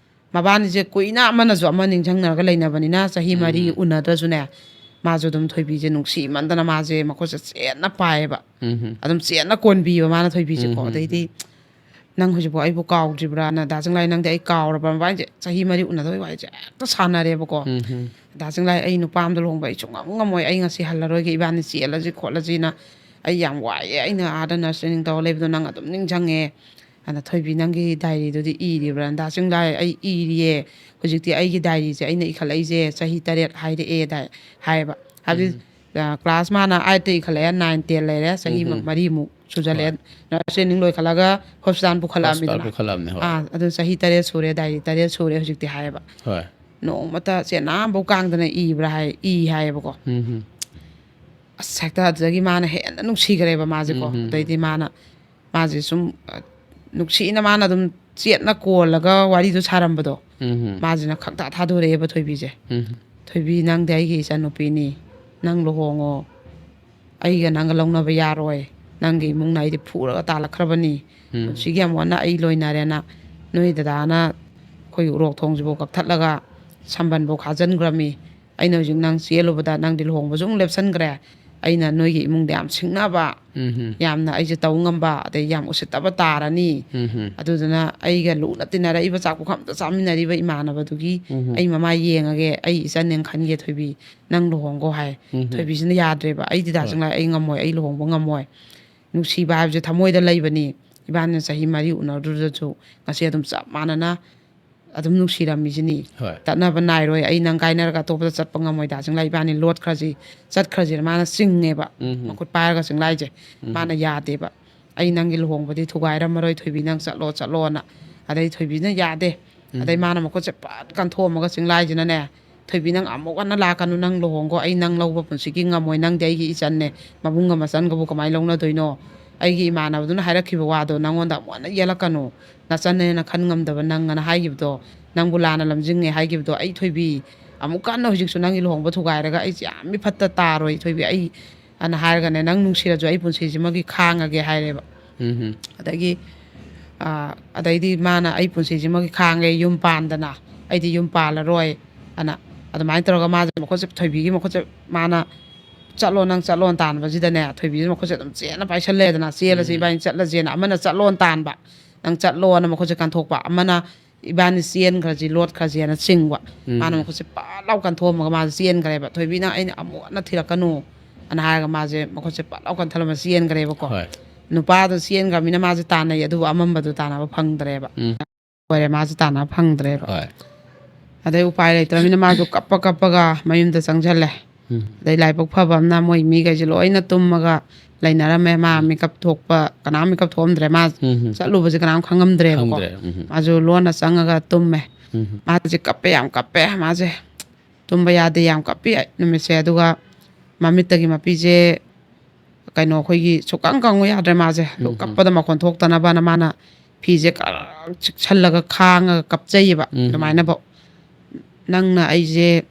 ꯃꯕꯥꯅꯤꯁꯦ ꯀꯨꯏꯅ ꯑꯃꯅꯁꯨ ꯑꯃ ꯅꯤꯡꯁꯤꯡꯅꯔꯒ ꯂꯩꯅꯕꯅꯤꯅ ꯆꯍꯤ ꯃꯔꯤ ꯎꯝ꯫ ꯎꯅꯗ꯭ꯔꯁꯨꯅꯦ, ꯃꯥꯁꯨ ꯑꯗꯨꯝ ꯊꯣꯏꯕꯤꯁꯦ ꯅꯨꯡꯁꯤꯃꯟꯗꯅ ꯃꯥꯁꯦ ꯃꯈꯨꯠꯁꯦ ꯆꯦꯠꯅ ꯄꯥꯏꯌꯦꯕ꯫ ꯎꯝ, ꯎꯝ꯫ ꯑꯗꯨꯝ ꯆꯦꯠꯅ ꯀꯣꯟꯕꯤꯕ ꯃꯥꯅ ꯊꯣꯏꯕꯤꯁꯦꯀꯣ꯫ ꯎꯝ, ꯎꯝ, ꯑꯗꯩꯗꯤ, "ꯅꯪ ꯍꯧꯖꯤꯛꯐꯥꯎ ꯑꯩꯕꯨ ꯀꯥꯎꯗ꯭ꯔꯤꯕ꯭ꯔꯥꯅ?" "ꯗꯥ ꯆꯤꯡꯂꯥꯏ, ꯅꯪꯗꯤ ꯑꯩ ꯀꯥꯎꯔꯕ꯭ꯔꯥ?" ꯃꯕꯥꯅꯤꯁꯦ ꯆꯍꯤ ꯃꯔꯤ ꯎꯅꯗꯕꯩ ꯋꯥꯔꯤꯁꯦ ꯍꯦꯛꯇ ꯁꯥꯟꯅꯔꯦꯕꯀꯣ꯫ ꯎꯝ, ꯎꯝ꯫ "ꯗꯥ ꯆꯤꯡꯂꯥꯏ, ꯑꯩ ꯅꯨꯄꯥ ꯑꯃꯗ ꯂꯨꯍꯣꯡꯕ ꯑꯩ ꯁꯨꯡꯉꯝ ꯉꯝꯃꯣꯏ, ꯑꯩ ꯉꯁꯤ ꯍꯜꯂꯔꯣꯏꯒꯦ, ꯏꯕꯥꯅꯤ ꯆꯦꯜꯂꯁꯤ ꯈꯣꯠꯂꯁꯤꯅ, ꯑꯩ ꯌꯥꯝ ꯋꯥꯏꯑꯦ, ꯑꯩꯅ ꯑꯥꯗ ꯅꯔꯁ ꯇ꯭ꯔꯦꯅꯤꯡ ꯇꯧꯔ ꯂꯩꯕꯗꯣ ꯅꯪ ꯑꯗꯨꯝ ꯅꯤꯡꯁꯤꯡꯉꯦ꯫ ꯑꯗ ꯊꯣꯏꯕꯤ, ꯅꯪꯒꯤ ꯗꯥꯏꯔꯤꯗꯨꯗꯤ ꯏꯔꯤꯕ꯭ꯔꯥ?" "ꯗꯥ ꯆꯤꯡꯂꯥꯏ, ꯑꯩ ꯏꯔꯤꯌꯦ, ꯍꯧꯖꯤꯛꯇꯤ ꯑꯩꯒꯤ ꯗꯥꯏꯔꯤꯁꯦ ꯑꯩꯅ ꯏꯈꯠꯂꯛꯏꯁꯦ ꯆꯍꯤ ꯇꯔꯦꯠ ꯍꯥꯏꯔꯛꯑꯦ" ꯗꯥꯏ ꯍꯥꯏꯌꯦꯕ꯫ ꯍꯥꯏꯕꯗꯤ, ꯎꯝ꯫ ꯑ, ꯀ꯭ꯂꯥꯁ ꯃꯥꯅ ꯑꯥꯏꯠꯇ ꯏꯈꯠꯂꯛꯑꯦ, ꯅꯥꯏꯟ, ꯇꯦꯟ ꯂꯩꯔꯦ, ꯆꯍꯤ ꯎꯝ, ꯎꯝ꯫ ꯃꯔꯤꯃꯨꯛ ꯁꯨꯖꯜꯂꯛꯑꯦ꯫ ꯍꯣꯏ꯫ ꯅꯔꯁ ꯇ꯭ꯔꯦꯅꯤꯡ ꯂꯣꯏꯈꯠꯂꯒ ꯍꯣꯁꯄꯤꯇꯥꯜ ꯄꯨꯈꯠꯂꯛꯑꯕꯅꯤꯗꯅ꯫ ꯍꯣꯁꯄꯤꯇꯥꯜ ꯄꯨꯈꯠꯂꯛꯑꯕꯅꯦ, ꯍꯣꯏ꯫ ꯑꯥ, ꯑꯗꯨ ꯆꯍꯤ ꯇꯔꯦꯠ ꯁꯨꯔꯦ, ꯗꯥꯏꯔꯤ ꯇꯔꯦꯠ ꯁꯨꯔꯦ ꯍꯧꯖꯤꯛꯇꯤ ꯍꯥꯏꯌꯦꯕ꯫ ꯍꯣꯏ꯫ ꯅꯣꯡꯃꯇ ꯆꯦꯅꯥ ꯑꯃꯐꯥꯎ ꯀꯥꯡꯗꯅ ꯏꯕ꯭ꯔꯥ ꯍꯥꯏ, ꯏ ꯍꯥꯏꯌꯦꯕꯀꯣ꯫ ꯎꯝ, ꯎꯝ꯫ ꯑꯁ, ꯍꯦꯛꯇ ꯑꯗꯨꯗꯒꯤ ꯃꯥꯅ ꯍꯦꯟꯅ ꯅꯨꯡꯁꯤꯈ꯭ꯔꯦꯕ ꯃꯥꯁꯦꯀꯣ꯫ ꯎꯝ, ꯎꯝ, ꯎꯝ꯫ ꯑꯗꯩꯗꯤ ꯃꯥꯅ, ꯃꯥꯁꯦ ꯁꯨꯝ, ꯑ, ꯅꯨꯡꯁꯤꯅ ꯃꯥꯅ ꯑꯗꯨꯝ ꯆꯦꯠꯅ ꯀꯣꯜꯂꯒ ꯋꯥꯔꯤꯗꯣ ꯁꯥꯔꯝꯕꯗꯣ, ꯎꯝ, ꯎꯝ꯫ ꯃꯥꯁꯤꯅ ꯈꯪꯊꯥ ꯊꯥꯗꯣꯔꯛꯑꯦꯕ ꯊꯣꯏꯕꯤꯁꯦ꯫ ꯎꯝ꯫ "ꯊꯣꯏꯕꯤ, ꯅꯪꯗꯤ ꯑꯩꯒꯤ ꯏꯆꯟꯅꯨꯄꯤꯅꯤ, ꯅꯪ ꯂꯨꯍꯣꯡꯉꯣ, ꯑꯩꯒ ꯅꯪꯒ ꯂꯧꯅꯕ ꯌꯥꯔꯣꯏ, ꯅꯪꯒꯤ ꯏꯃꯨꯡꯅ ꯑꯩꯗꯤ ꯐꯨꯔꯒ ꯇꯥꯜꯂꯛꯈ꯭ꯔꯕꯅꯤ, ꯎꯝ꯫ ꯄꯨꯟꯁꯤꯒꯤ ꯌꯥꯝ ꯋꯥꯅ ꯑꯩ ꯂꯣꯏꯅꯔꯦꯅ, ꯅꯣꯏ ꯗꯗꯥꯅ ꯑꯩꯈꯣꯏꯒꯤ ꯎꯔꯣꯛ ꯊꯣꯡꯁꯤꯐꯥꯎ ꯀꯛꯊꯠꯂꯒ ꯁꯝꯕꯟꯐꯥꯎ ꯈꯥꯖꯤꯟꯈ꯭ꯔꯝꯃꯤ, ꯑꯩꯅ ꯍꯧꯖꯤꯛ ꯅꯪ ꯆꯦꯜꯂꯨꯕꯗ ꯅꯪꯗꯤ ꯂꯨꯍꯣꯡꯕꯁꯨ ꯑꯃꯨꯛ ꯂꯦꯞꯁꯟꯈ꯭ꯔꯦ, ꯑꯩꯅ ꯅꯣꯏꯒꯤ ꯏꯃꯨꯡꯗ ꯌꯥꯝ ꯁꯤꯡꯅꯕ, ꯎꯝ, ꯎꯝ꯫ ꯌꯥꯝꯅ ꯑꯩꯁꯦ ꯇꯧ ꯉꯝꯕ, ꯑꯗꯩ ꯌꯥꯝ ꯎꯁꯤꯠꯇꯕ ꯇꯥꯔꯅꯤ꯫ ꯎꯝ, ꯎꯝ꯫ ꯑꯗꯨꯗꯨꯅ ꯑꯩꯒ ꯂꯨꯅ ꯇꯤꯟꯅꯔꯛꯏꯕ, ꯆꯥꯛ ꯄꯨꯈꯝꯗ ꯆꯥꯃꯤꯟꯅꯔꯤꯕ ꯏꯃꯥꯟꯅꯕꯗꯨꯒꯤ ꯎꯝ, ꯎꯝ꯫ ꯑꯩ ꯃꯃꯥꯏ ꯌꯦꯡꯉꯒꯦ, ꯑꯩ ꯏꯆꯟꯅꯦꯅ ꯈꯟꯒꯦ ꯊꯣꯏꯕꯤ, ꯅꯪ ꯂꯨꯍꯣꯡꯈꯣ" ꯍꯥꯏ꯫ ꯎꯝ, ꯎꯝ꯫ ꯊꯣꯏꯕꯤꯁꯤꯅ ꯌꯥꯗ꯭ꯔꯦꯕ, "ꯑꯩꯗꯤ ꯗꯥ ꯍꯣꯏ꯫ ꯆꯤꯡꯂꯥꯏ ꯑꯩ ꯉꯝꯃꯣꯏ, ꯑꯩ ꯂꯨꯍꯣꯡꯕ ꯉꯝꯃꯣꯏ, ꯅꯨꯡꯁꯤꯕ ꯍꯥꯏꯕꯁꯦ ꯊꯃꯣꯏꯗ ꯂꯩꯕꯅꯤ, ꯏꯕꯥꯅꯤꯅ ꯆꯍꯤ ꯃꯔꯤ ꯎꯅꯔꯨꯗ꯭ꯔꯁꯨ ꯉꯁꯤ ꯑꯗꯨꯝ ꯆꯞ ꯃꯥꯟꯅꯅ ꯑꯗꯨꯝ ꯅꯨꯡꯁꯤꯔꯝꯃꯤꯁꯤꯅꯤ꯫ ꯍꯣꯏ꯫ ꯇꯠꯅꯕ ꯅꯥꯏꯔꯣꯏ, ꯑꯩ ꯅꯪ ꯀꯥꯏꯅꯔꯒ ꯑꯇꯣꯞꯄꯗ ꯆꯠꯄ ꯉꯝꯃꯣꯏꯗ ꯆꯤꯡꯂꯥꯏ, ꯏꯕꯥꯅꯤ ꯂꯣꯠꯈ꯭ꯔꯁꯤ, ꯆꯠꯈ꯭ꯔꯁꯤꯅ ꯃꯥꯅ ꯆꯤꯡꯉꯦꯕ꯫ ꯎꯝ꯫ ꯃꯈꯨꯠ ꯄꯥꯏꯔꯒ ꯆꯤꯡꯂꯥꯏꯁꯦ꯫ ꯃꯥꯅ ꯌꯥꯗꯦꯕ꯫ "ꯑꯩ ꯅꯪꯒꯤ ꯂꯨꯍꯣꯡꯕꯗꯤ ꯊꯨꯒꯥꯏꯔꯝꯃꯔꯣꯏ ꯊꯣꯏꯕꯤ, ꯅꯪ ꯆꯠꯂꯣ ꯆꯠꯂꯣꯅ"꯫ ꯑꯗꯩ ꯊꯣꯏꯕꯤꯅ ꯌꯥꯗꯦ꯫ ꯑꯗꯩ ꯃꯥꯅ ꯃꯈꯨꯠꯁꯦ ꯄꯠ ꯀꯟꯊꯣꯛꯑꯝꯃꯒ ꯆꯤꯡꯂꯥꯏꯁꯤꯅꯅꯦ, "ꯊꯣꯏꯕꯤ, ꯅꯪ ꯑꯃꯨꯛ ꯍꯟꯅ ꯂꯥꯛꯀꯅꯨ, ꯅꯪ ꯂꯨꯍꯣꯡꯈꯣ, ꯑꯩ ꯅꯪ ꯂꯧꯕ ꯄꯨꯟꯁꯤꯒꯤ ꯉꯝꯃꯣꯏ, ꯅꯪꯗꯤ ꯑꯩꯒꯤ ꯏꯆꯟꯅꯦ, ꯃꯕꯨꯡꯒ ꯃꯆꯟꯒꯕꯨ ꯀꯃꯥꯏꯅ ꯂꯧꯅꯗꯣꯏꯅꯣ? ꯑꯩꯒꯤ ꯏꯃꯥꯟꯅꯕꯗꯨꯅ ꯍꯥꯏꯔꯛꯈꯤꯕ ꯋꯥꯗꯣ ꯅꯪꯉꯣꯟꯗ ꯑꯃꯨꯛ ꯍꯟꯅ ꯌꯦꯜꯂꯛꯀꯅꯨ, ꯅꯆꯟꯅꯦꯅ ꯈꯟ ꯉꯝꯗꯕ ꯅꯪ" ꯑꯅ ꯍꯥꯏꯈꯤꯕꯗꯣ, "ꯅꯪꯕꯨ ꯂꯥꯟꯅ ꯂꯝꯖꯤꯡꯉꯦ" ꯍꯥꯏꯈꯤꯕꯗꯣ, "ꯑꯩ ꯊꯣꯏꯕꯤ, ꯑꯃꯨꯛ ꯍꯟꯅ ꯍꯧꯖꯤꯛꯁꯨ ꯅꯪꯒꯤ ꯂꯨꯍꯣꯡꯕ ꯊꯨꯒꯥꯏꯔꯒ ꯑꯩꯁꯦ ꯌꯥꯝ ꯃꯤꯐꯠꯇ ꯇꯥꯔꯣꯏ ꯊꯣꯏꯕꯤ, ꯑꯩ" ꯑꯅ ꯍꯥꯏꯔꯒꯅꯦ, "ꯅꯪ ꯅꯨꯡꯁꯤꯔꯁꯨ ꯑꯩ ꯄꯨꯟꯁꯤꯁꯤꯃꯒꯤ ꯈꯥꯡꯉꯒꯦ" ꯍꯥꯏꯔꯦꯕ꯫ ꯎꯝ꯫ ꯑꯗꯒꯤ ꯑ, ꯑꯗꯩꯗꯤ ꯃꯥꯅ "ꯑꯩ ꯄꯨꯟꯁꯤꯁꯤꯃꯒꯤ ꯈꯥꯡꯒꯦ, ꯌꯨꯝ ꯄꯥꯟꯗꯅ ꯑꯩꯗꯤ ꯌꯨꯝ ꯄꯥꯜꯂꯔꯣꯏ" ꯑꯅ ꯑꯗꯨꯃꯥꯏꯅ ꯇꯧꯔꯒ ꯃꯥꯁꯦ ꯃꯈꯨꯠꯁꯦ, ꯊꯣꯏꯕꯤꯒꯤ ꯃꯈꯨꯠꯁꯦ ꯃꯥꯅ "ꯆꯠꯂꯣ, ꯅꯪ ꯆꯠꯂꯣꯅ" ꯇꯥꯟꯕꯁꯤꯗꯅꯦ, ꯊꯣꯏꯕꯤꯁꯦ ꯃꯈꯨꯠꯁꯦ ꯑꯗꯨꯝ ꯆꯦꯠꯅ ꯄꯥꯏꯁꯜꯂꯦꯗꯅ, "ꯆꯦꯜꯂꯁꯤ ꯏꯕꯥꯅꯤ ꯆꯠꯂꯁꯦꯅ", ꯑꯃꯅ "ꯆꯠꯂꯣꯅ" ꯇꯥꯟꯕ, "ꯅꯪ ꯆꯠꯂꯣꯅ" ꯃꯈꯨꯠꯁꯦ ꯀꯟꯊꯣꯛꯄ, ꯑꯃꯅ "ꯏꯕꯥꯅꯤ ꯆꯦꯟꯈ꯭ꯔꯁꯤ, ꯂꯣꯠꯈ꯭ꯔꯁꯦꯅ" ꯆꯤꯡꯕ꯫ ꯃꯥꯅ ꯃꯈꯨꯠꯁꯦ ꯄꯥꯛ ꯂꯥꯎ ꯀꯟꯊꯣꯛꯑꯝꯃꯒ ꯃꯥꯁꯦ ꯆꯦꯟꯈ꯭ꯔꯦꯕ꯫ "ꯊꯣꯏꯕꯤ, ꯅꯪ ꯑꯩꯅ ꯑꯃꯨꯛ ꯍꯟꯅ ꯊꯤꯔꯛꯀꯅꯨ" ꯑꯅ ꯍꯥꯏꯔꯒ ꯃꯥꯁꯦ ꯃꯈꯨꯠꯁꯦ ꯄꯥꯛ ꯂꯥꯎ ꯀꯟꯊꯠꯂꯝꯃ ꯆꯦꯟꯈ꯭ꯔꯦꯕꯀꯣ꯫ ꯍꯣꯏ꯫ ꯅꯨꯄꯥꯗꯣ ꯆꯦꯟꯈ꯭ꯔꯕꯅꯤꯅ ꯃꯥꯁꯦ ꯇꯥꯟꯅꯩ, ꯑꯗꯨꯕꯨ ꯑꯃꯝꯕꯗꯣ ꯇꯥꯟꯅꯕ ꯐꯪꯗ꯭ꯔꯦꯕ꯫ ꯂꯣꯏꯔꯦ, ꯃꯥꯁꯦ ꯇꯥꯟꯅꯕ ꯐꯪꯗ꯭ꯔꯦꯕ꯫ ꯍꯣꯏ꯫ ꯑꯗꯩ ꯎꯄꯥꯏ ꯂꯩꯇ꯭ꯔꯕꯅꯤꯅ ꯃꯥꯁꯨ ꯀꯞꯄ ꯀꯞꯄꯒ ꯃꯌꯨꯝꯗ ꯆꯪꯁꯤꯜꯂꯦ꯫ ꯎꯝ꯫ ꯑꯗꯩ ꯂꯥꯏꯕꯛ ꯐꯕ ꯑꯃꯅ ꯃꯣꯏ ꯃꯤꯈꯩꯁꯦ ꯂꯣꯏꯅ ꯇꯨꯝꯃꯒ ꯂꯩꯅꯔꯝꯃꯦ꯫ ꯃꯥ ꯃꯤꯀꯞ ꯊꯣꯛꯄ, ꯀꯅꯥꯝ ꯃꯤꯀꯞ ꯊꯣꯛꯑꯝꯗ꯭ꯔꯦ꯫ ꯃꯥ ꯎꯝ꯫ ꯆꯠꯂꯨꯕꯁꯦ ꯀꯅꯥꯝ ꯈꯪꯉꯝꯗ꯭ꯔꯦꯕꯀꯣ꯫ ꯈꯪꯗ꯭ꯔꯦ꯫ ꯎꯝ꯫ ꯃꯥꯁꯨ ꯂꯣꯟꯅ ꯆꯪꯉꯒ ꯇꯨꯝꯃꯦ꯫ ꯎꯝ꯫ ꯃꯥꯁꯦ ꯀꯞꯄꯦ, ꯌꯥꯝ ꯀꯞꯄꯦ꯫ ꯃꯥꯁꯦ ꯇꯨꯝꯕ ꯌꯥꯗꯦ, ꯌꯥꯝ ꯀꯞꯄꯤ ꯅꯨꯃꯤꯠꯁꯦ꯫ ꯑꯗꯨꯒ ꯃꯃꯤꯠꯇꯒꯤ ꯃꯄꯤꯁꯦ ꯀꯩꯅꯣ, ꯑꯩꯈꯣꯏꯒꯤ ꯁꯨꯛꯀꯪ ꯀꯪꯉꯨ ꯌꯥꯗ꯭ꯔꯦ ꯃꯥꯁꯦ꯫ ꯑꯗꯨ ꯎꯝ꯫ ꯀꯞꯄꯗ ꯃꯈꯣꯟ ꯊꯣꯛꯇꯅꯕꯅ ꯃꯥꯅ ꯐꯤꯁꯦ ꯈꯔ ꯆꯤꯛꯁꯜꯂꯒ ꯈꯥꯡꯉꯒ ꯀꯞꯆꯩꯌꯦꯕ꯫ ꯎꯝ꯫ ꯑꯗꯨꯃꯥꯏꯅꯐꯧ "ꯅꯪꯅ ꯑꯩꯁꯦ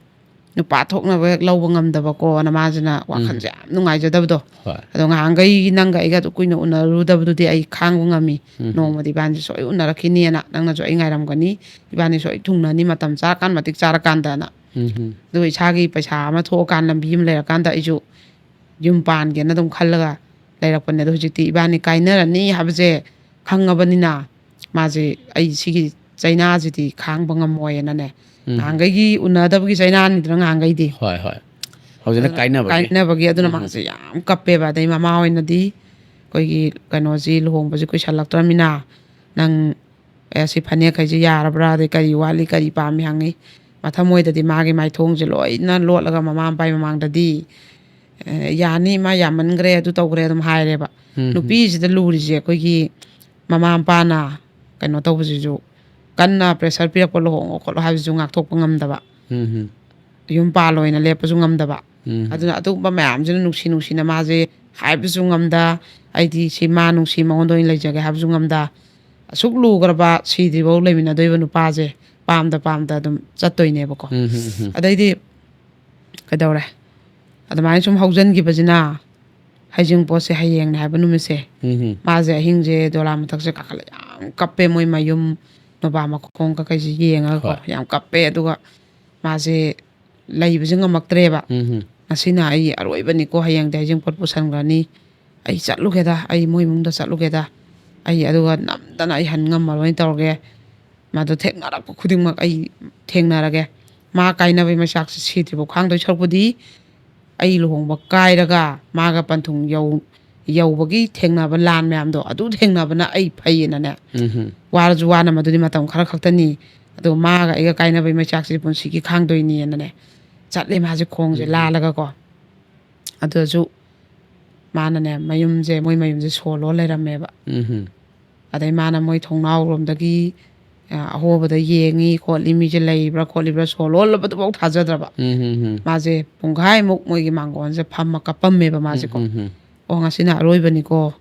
ꯅꯨꯄꯥ ꯊꯣꯛꯅꯕ ꯍꯦꯛ ꯂꯧꯕ ꯉꯝꯗꯕꯀꯣꯅ" ꯃꯥꯁꯤꯅ ꯋꯥꯈꯜꯁꯦ ꯌꯥꯝ ꯅꯨꯡꯉꯥꯏꯖꯗꯕꯗꯣ꯫ ꯍꯣꯏ꯫ "ꯑꯗꯣ ꯉꯍꯥꯟꯈꯩ ꯅꯪꯒ ꯑꯩꯒ ꯑꯗꯨ ꯀꯨꯏꯅ ꯎꯅꯔꯨꯗꯕꯗꯨꯗꯤ ꯑꯩ ꯈꯥꯡꯕ ꯉꯝꯃꯤ꯫ ꯎꯝ꯫ ꯅꯣꯡꯃꯗꯤ ꯏꯕꯥꯅꯤꯁꯦ ꯁꯣꯏ ꯎꯅꯔꯛꯈꯤꯅꯤꯅ, ꯅꯪꯅꯁꯨ ꯑꯩ ꯉꯥꯏꯔꯝꯒꯅꯤ, ꯏꯕꯥꯅꯤ ꯁꯣꯏ ꯊꯨꯡꯅꯅꯤ ꯃꯇꯝ ꯆꯥꯔꯀꯥꯟ, ꯃꯇꯤꯛ ꯆꯥꯔꯀꯥꯟꯗꯅ"꯫ ꯎꯝ꯫ ꯑꯗꯨꯒ ꯏꯁꯥꯒꯤ ꯄꯩꯁꯥ ꯑꯃ ꯊꯣꯛꯑꯀꯥꯟ, ꯂꯝꯕꯤ ꯑꯃ ꯂꯩꯔꯀꯥꯟꯗ ꯑꯩꯁꯨ ꯌꯨꯝ ꯄꯥꯟꯒꯦꯅ ꯑꯗꯨꯝ ꯈꯜꯂꯒ ꯂꯩꯔꯛꯄꯅꯦ꯫ ꯑꯗꯣ ꯍꯧꯖꯤꯛꯇꯤ ꯏꯕꯥꯅꯤ ꯀꯥꯏꯅꯔꯅꯤ ꯍꯥꯏꯕꯁꯦ ꯈꯪꯉꯕꯅꯤꯅ ꯃꯥꯁꯦ, "ꯑꯩ ꯁꯤꯒꯤ ꯆꯩꯅꯥꯁꯤꯗꯤ ꯈꯥꯡꯕ ꯉꯝꯃꯣꯏꯅꯅꯦ"꯫ ꯎꯝ꯫ ꯉꯍꯥꯟꯈꯩꯒꯤ ꯎꯅꯗꯕꯒꯤ ꯆꯩꯅꯥꯅꯤꯗꯅ ꯉꯍꯥꯟꯈꯩꯗꯤ꯫ ꯍꯣꯏ, ꯍꯣꯏ꯫ ꯍꯧꯖꯤꯛꯅ ꯑꯗꯨꯅ ꯀꯥꯏꯅꯕꯒꯤ꯫ ꯀꯥꯏꯅꯕꯒꯤ꯫ ꯑꯗꯨꯅ ꯎꯝ꯫ ꯃꯥꯁꯦ ꯌꯥꯝ ꯀꯞꯄꯦꯕ꯫ ꯑꯗꯩ ꯃꯃꯥ ꯍꯣꯏꯅꯗꯤ ꯑꯩꯈꯣꯏꯒꯤ ꯀꯩꯅꯣꯁꯤ, ꯂꯨꯍꯣꯡꯕꯁꯤ ꯀꯨꯏꯁꯜꯂꯛꯇ꯭ꯔꯃꯤꯅ ꯅꯪ, ꯑꯦ, ꯁꯤ ꯐꯅꯦꯛꯈꯩꯁꯦ ꯌꯥꯔꯕ꯭ꯔꯥ, ꯑꯗꯩ ꯀꯔꯤ ꯋꯥꯠꯂꯤ, ꯀꯔꯤ ꯄꯥꯝꯃꯤ ꯍꯪꯉꯤ꯫ ꯃꯊꯃꯣꯏꯗꯗꯤ ꯃꯥꯒꯤ ꯃꯥꯏꯊꯣꯡꯁꯦ ꯂꯣꯏꯅ ꯂꯣꯠꯂꯒ ꯃꯃꯥ ꯃꯄꯥꯒꯤ ꯃꯃꯥꯡꯗꯗꯤ, "ꯑꯦ, ꯌꯥꯅꯤ, ꯃꯥ ꯌꯥꯝꯃꯟꯈ꯭ꯔꯦ, ꯑꯗꯨ ꯇꯧꯈ꯭ꯔꯦ" ꯑꯗꯨꯝ ꯍꯥꯏꯔꯦꯕ꯫ ꯎꯝ, ꯎꯝ꯫ ꯅꯨꯄꯤꯁꯤꯗ ꯂꯨꯔꯤꯁꯦ ꯑꯩꯈꯣꯏꯒꯤ ꯃꯃꯥ ꯃꯄꯥꯅ ꯀꯩꯅꯣ ꯇꯧꯕꯁꯤꯁꯨ, ꯀꯟꯅ pressure ꯄꯤꯔꯛꯄ, "ꯂꯨꯍꯣꯡꯉꯣ ꯈꯣꯠꯂꯣ" ꯍꯥꯏꯕꯁꯤꯁꯨ ꯉꯥꯛꯊꯣꯛꯄ ꯉꯝꯗꯕ, ꯎꯝ, ꯎꯝ꯫ ꯌꯨꯝ ꯄꯥꯜꯂꯣꯏꯅ ꯂꯦꯞꯄꯁꯨ ꯉꯝꯗꯕ꯫ ꯎꯝ꯫ ꯑꯗꯨꯅ ꯑꯗꯨꯒꯨꯝꯕ ꯃꯌꯥꯝꯁꯤꯅ ꯅꯨꯡꯁꯤ ꯅꯨꯡꯁꯤꯅ ꯃꯥꯁꯦ ꯍꯥꯏꯕꯁꯨ ꯉꯝꯗ, ꯑꯩꯗꯤ ꯁꯤ ꯃꯥ ꯅꯨꯡꯁꯤ, ꯃꯉꯣꯟꯗ ꯑꯣꯏꯅ ꯂꯩꯖꯒꯦ ꯍꯥꯏꯕꯁꯨ ꯉꯝꯗ, ꯑꯁꯨꯛ ꯂꯨꯈ꯭ꯔꯕ, ꯁꯤꯗ꯭ꯔꯤꯐꯥꯎ ꯂꯩꯃꯤꯟꯅꯗꯣꯏꯕ ꯅꯨꯄꯥꯁꯦ ꯄꯥꯝꯗ ꯄꯥꯝꯗ ꯑꯗꯨꯝ ꯆꯠꯇꯣꯏꯅꯦꯕꯀꯣ꯫ ꯎꯝ, ꯎꯝ, ꯎꯝ꯫ ꯑꯗꯩꯗꯤ ꯀꯩꯗꯧꯔꯦ? ꯑꯗꯨꯃꯥꯏꯅ ꯁꯨꯝ ꯍꯧꯖꯤꯟꯈꯤꯕꯁꯤꯅ, ꯍꯩꯖꯤꯡꯄꯣꯠꯁꯦ ꯍꯌꯦꯡꯅꯦ ꯍꯥꯏꯕ ꯅꯨꯃꯤꯠꯁꯦ, ꯎꯝ, ꯎꯝ꯫ ꯃꯥꯁꯦ ꯑꯍꯤꯡꯁꯦ ꯗꯣꯂꯥ ꯃꯊꯛꯁꯦ ꯀꯥꯈꯠꯂ ꯌꯥꯝ ꯀꯞꯄꯦ꯫ ꯃꯣꯏ ꯃꯌꯨꯝ ꯅꯣꯕꯥ ꯃꯈꯣꯡ ꯀꯀꯩꯁꯦ ꯌꯦꯡꯉꯒꯀꯣ, ꯍꯣꯏ꯫ ꯌꯥꯝ ꯀꯞꯄꯦ꯫ ꯑꯗꯨꯒ ꯃꯥꯁꯦ ꯂꯩꯕꯁꯦ ꯉꯝꯃꯛꯇ꯭ꯔꯦꯕ꯫ ꯎꯝ, ꯎꯝ꯫ "ꯉꯁꯤꯅ ꯑꯩ ꯑꯔꯣꯏꯕꯅꯤꯀꯣ, ꯍꯌꯦꯡꯗꯤ ꯍꯩꯖꯤꯡꯄꯣꯠ ꯄꯨꯁꯟꯈ꯭ꯔꯅꯤ꯫ ꯑꯩ ꯆꯠꯂꯨꯒꯦꯗ, ꯑꯩ ꯃꯣꯏ ꯏꯃꯨꯡꯗ ꯆꯠꯂꯨꯒꯦꯗ꯫ ꯑꯩ ꯑꯗꯨꯒ ꯅꯝꯗꯅ ꯑꯩ ꯍꯟ ꯉꯝꯃꯔꯣꯏꯅ ꯇꯧꯔꯒꯦ꯫ ꯃꯗꯨ ꯊꯦꯡꯅꯔꯛꯄ ꯈꯨꯗꯤꯡꯃꯛ ꯑꯩ ꯊꯦꯡꯅꯔꯒꯦ꯫ ꯃꯥ ꯀꯥꯏꯅꯕꯩ ꯃꯩꯆꯥꯛꯁꯦ ꯁꯤꯗ꯭ꯔꯤꯐꯥꯎ ꯈꯥꯡꯗꯣꯏ ꯁꯔꯨꯛꯄꯨꯗꯤ ꯑꯩ ꯂꯨꯍꯣꯡꯕ ꯀꯥꯏꯔꯒ ꯃꯥꯒ ꯄꯟꯊꯨꯡ ꯌꯧ-, ꯌꯧꯕꯒꯤ ꯊꯦꯡꯅꯕ ꯂꯥꯟ ꯃꯌꯥꯝꯗꯣ, ꯑꯗꯨ ꯊꯦꯡꯅꯕꯅ ꯑꯩ ꯐꯩꯌꯦꯅꯅꯦ"꯫ ꯎꯝ, ꯎꯝ꯫ ꯋꯥꯔꯁꯨ ꯋꯥꯅ, ꯃꯗꯨꯗꯤ ꯃꯇꯝ ꯈꯔ ꯈꯛꯇꯅꯤ꯫ ꯑꯗꯨꯒ ꯃꯥꯒ ꯑꯩꯒ ꯀꯥꯏꯅꯕꯩ ꯃꯩꯆꯥꯛꯁꯤꯗꯤ ꯄꯨꯟꯁꯤꯒꯤ ꯈꯥꯡꯗꯣꯏꯅꯦꯅꯅꯦ꯫ ꯆꯠꯂꯦ ꯃꯥꯁꯦ ꯈꯣꯡꯁꯦ ꯎꯝ, ꯎꯝ꯫ ꯂꯥꯜꯂꯒꯀꯣ꯫ ꯑꯗꯨꯁꯨ ꯃꯥꯅꯅꯦ, ꯃꯌꯨꯝꯁꯦ, ꯃꯣꯏ ꯃꯌꯨꯝꯁꯦ ꯁꯣ ꯂꯣꯟ ꯂꯩꯔꯝꯃꯦꯕ꯫ ꯎꯝ, ꯎꯝ꯫ ꯑꯗꯩ ꯃꯥꯅ ꯃꯣꯏ ꯊꯣꯡꯅꯥꯎꯔꯣꯝꯗꯒꯤ, ꯑ, ꯑꯍꯣꯕꯗ ꯌꯦꯡꯉꯤ ꯈꯣꯠꯂꯤ, ꯃꯤꯁꯦ ꯂꯩꯕ꯭ꯔꯥ ꯈꯣꯠꯂꯤꯕ꯭ꯔꯥ, ꯁꯣ ꯂꯣꯜꯂꯕꯗꯨꯐꯥꯎ ꯊꯥꯖꯗ꯭ꯔꯕ꯫ ꯎꯝ, ꯎꯝ, ꯎꯝ꯫ ꯃꯥꯁꯦ ꯄꯨꯡꯈꯥꯏꯃꯨꯛ ꯃꯣꯏꯒꯤ ꯃꯥꯡꯒꯣꯟꯁꯦ ꯐꯝꯃ ꯀꯞꯄꯝꯃꯦꯕ ꯃꯥꯁꯦꯀꯣ꯫ ꯎꯝ, ꯎꯝ, ꯎꯝ꯫ "ꯑꯣ, ꯉꯁꯤꯅ ꯑꯔꯣꯏꯕꯅꯤꯀꯣ꯫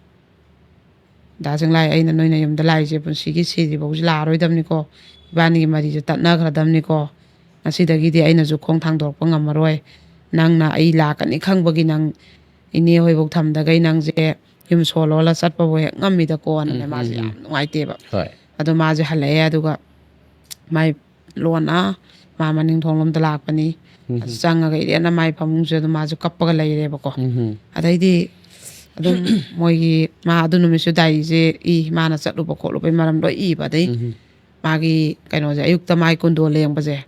ꯗꯥ ꯆꯤꯡꯂꯥꯏ, ꯑꯩꯅ ꯅꯣꯏ ꯅꯌꯨꯝꯗ ꯂꯥꯛꯏꯁꯦ ꯄꯨꯟꯁꯤꯒꯤ ꯁꯤꯗ꯭ꯔꯤꯐꯥꯎꯁꯤ ꯂꯥꯛꯑꯔꯣꯏꯗꯕꯅꯤꯀꯣ꯫ ꯏꯕꯥꯅꯤꯒꯤ ꯃꯔꯤꯁꯦ ꯇꯠꯅꯈ꯭ꯔꯗꯕꯅꯤꯀꯣ꯫ ꯉꯁꯤꯗꯒꯤꯗꯤ ꯑꯩꯅꯁꯨ ꯈꯣꯡ ꯊꯥꯡꯗꯣꯔꯛꯄ ꯉꯝꯃꯔꯣꯏ꯫ ꯅꯪꯅ ꯑꯩ ꯂꯥꯛꯀꯅꯤ ꯈꯪꯕꯒꯤ ꯅꯪ ꯏꯅꯦ ꯍꯣꯏꯐꯧ ꯊꯝꯗꯈꯩ ꯅꯪꯁꯦ ꯌꯨꯝ ꯁꯣ ꯂꯣꯜꯂ ꯆꯠꯄꯕꯨ ꯍꯦꯛ ꯉꯝꯃꯤꯗꯀꯣꯅꯅꯦ", ꯎꯝ, ꯎꯝ, ꯃꯥꯁꯦ ꯌꯥꯝ ꯎꯝ꯫ ꯅꯨꯡꯉꯥꯏꯇꯦꯕ꯫ ꯍꯣꯏ꯫ ꯑꯗꯣ ꯃꯥꯁꯦ ꯍꯜꯂꯛꯑꯦ, ꯑꯗꯨꯒ ꯃꯥꯏ ꯂꯣꯟꯅ ꯃꯥ ꯃꯅꯤꯡ ꯊꯣꯡꯂꯣꯝꯗ ꯂꯥꯛꯄꯅꯤ꯫ ꯎꯝ, ꯑꯗꯨ ꯎꯝ꯫ ꯆꯪꯉꯒ ꯏꯔꯦꯟꯅ ꯃꯥꯏ ꯐꯃꯨꯡꯁꯦ ꯑꯗꯨꯝ ꯃꯥꯁꯨ ꯀꯞꯄꯒ ꯂꯩꯔꯦꯕꯀꯣ꯫ ꯎꯝ, ꯎꯝ꯫ ꯑꯗꯩꯗꯤ ꯑꯗꯨꯝ ꯃꯣꯏꯒꯤ, ꯃꯥ ꯑꯗꯨ ꯅꯨꯃꯤꯠꯁꯨ ꯗꯥꯏꯔꯤꯁꯦ ꯏ, ꯃꯥꯅ ꯆꯠꯂꯨꯕ ꯈꯣꯠꯂꯨꯕꯩ ꯃꯔꯝ ꯂꯣꯏ ꯏꯕ꯫ ꯑꯗꯩ ꯎꯝ, ꯎꯝ꯫ ꯃꯥꯒꯤ ꯀꯩꯅꯣꯁꯦ, ꯑꯌꯨꯛꯇ ꯃꯥꯏ ꯀꯨꯟꯗꯣ ꯂꯦꯡꯕꯁꯦ,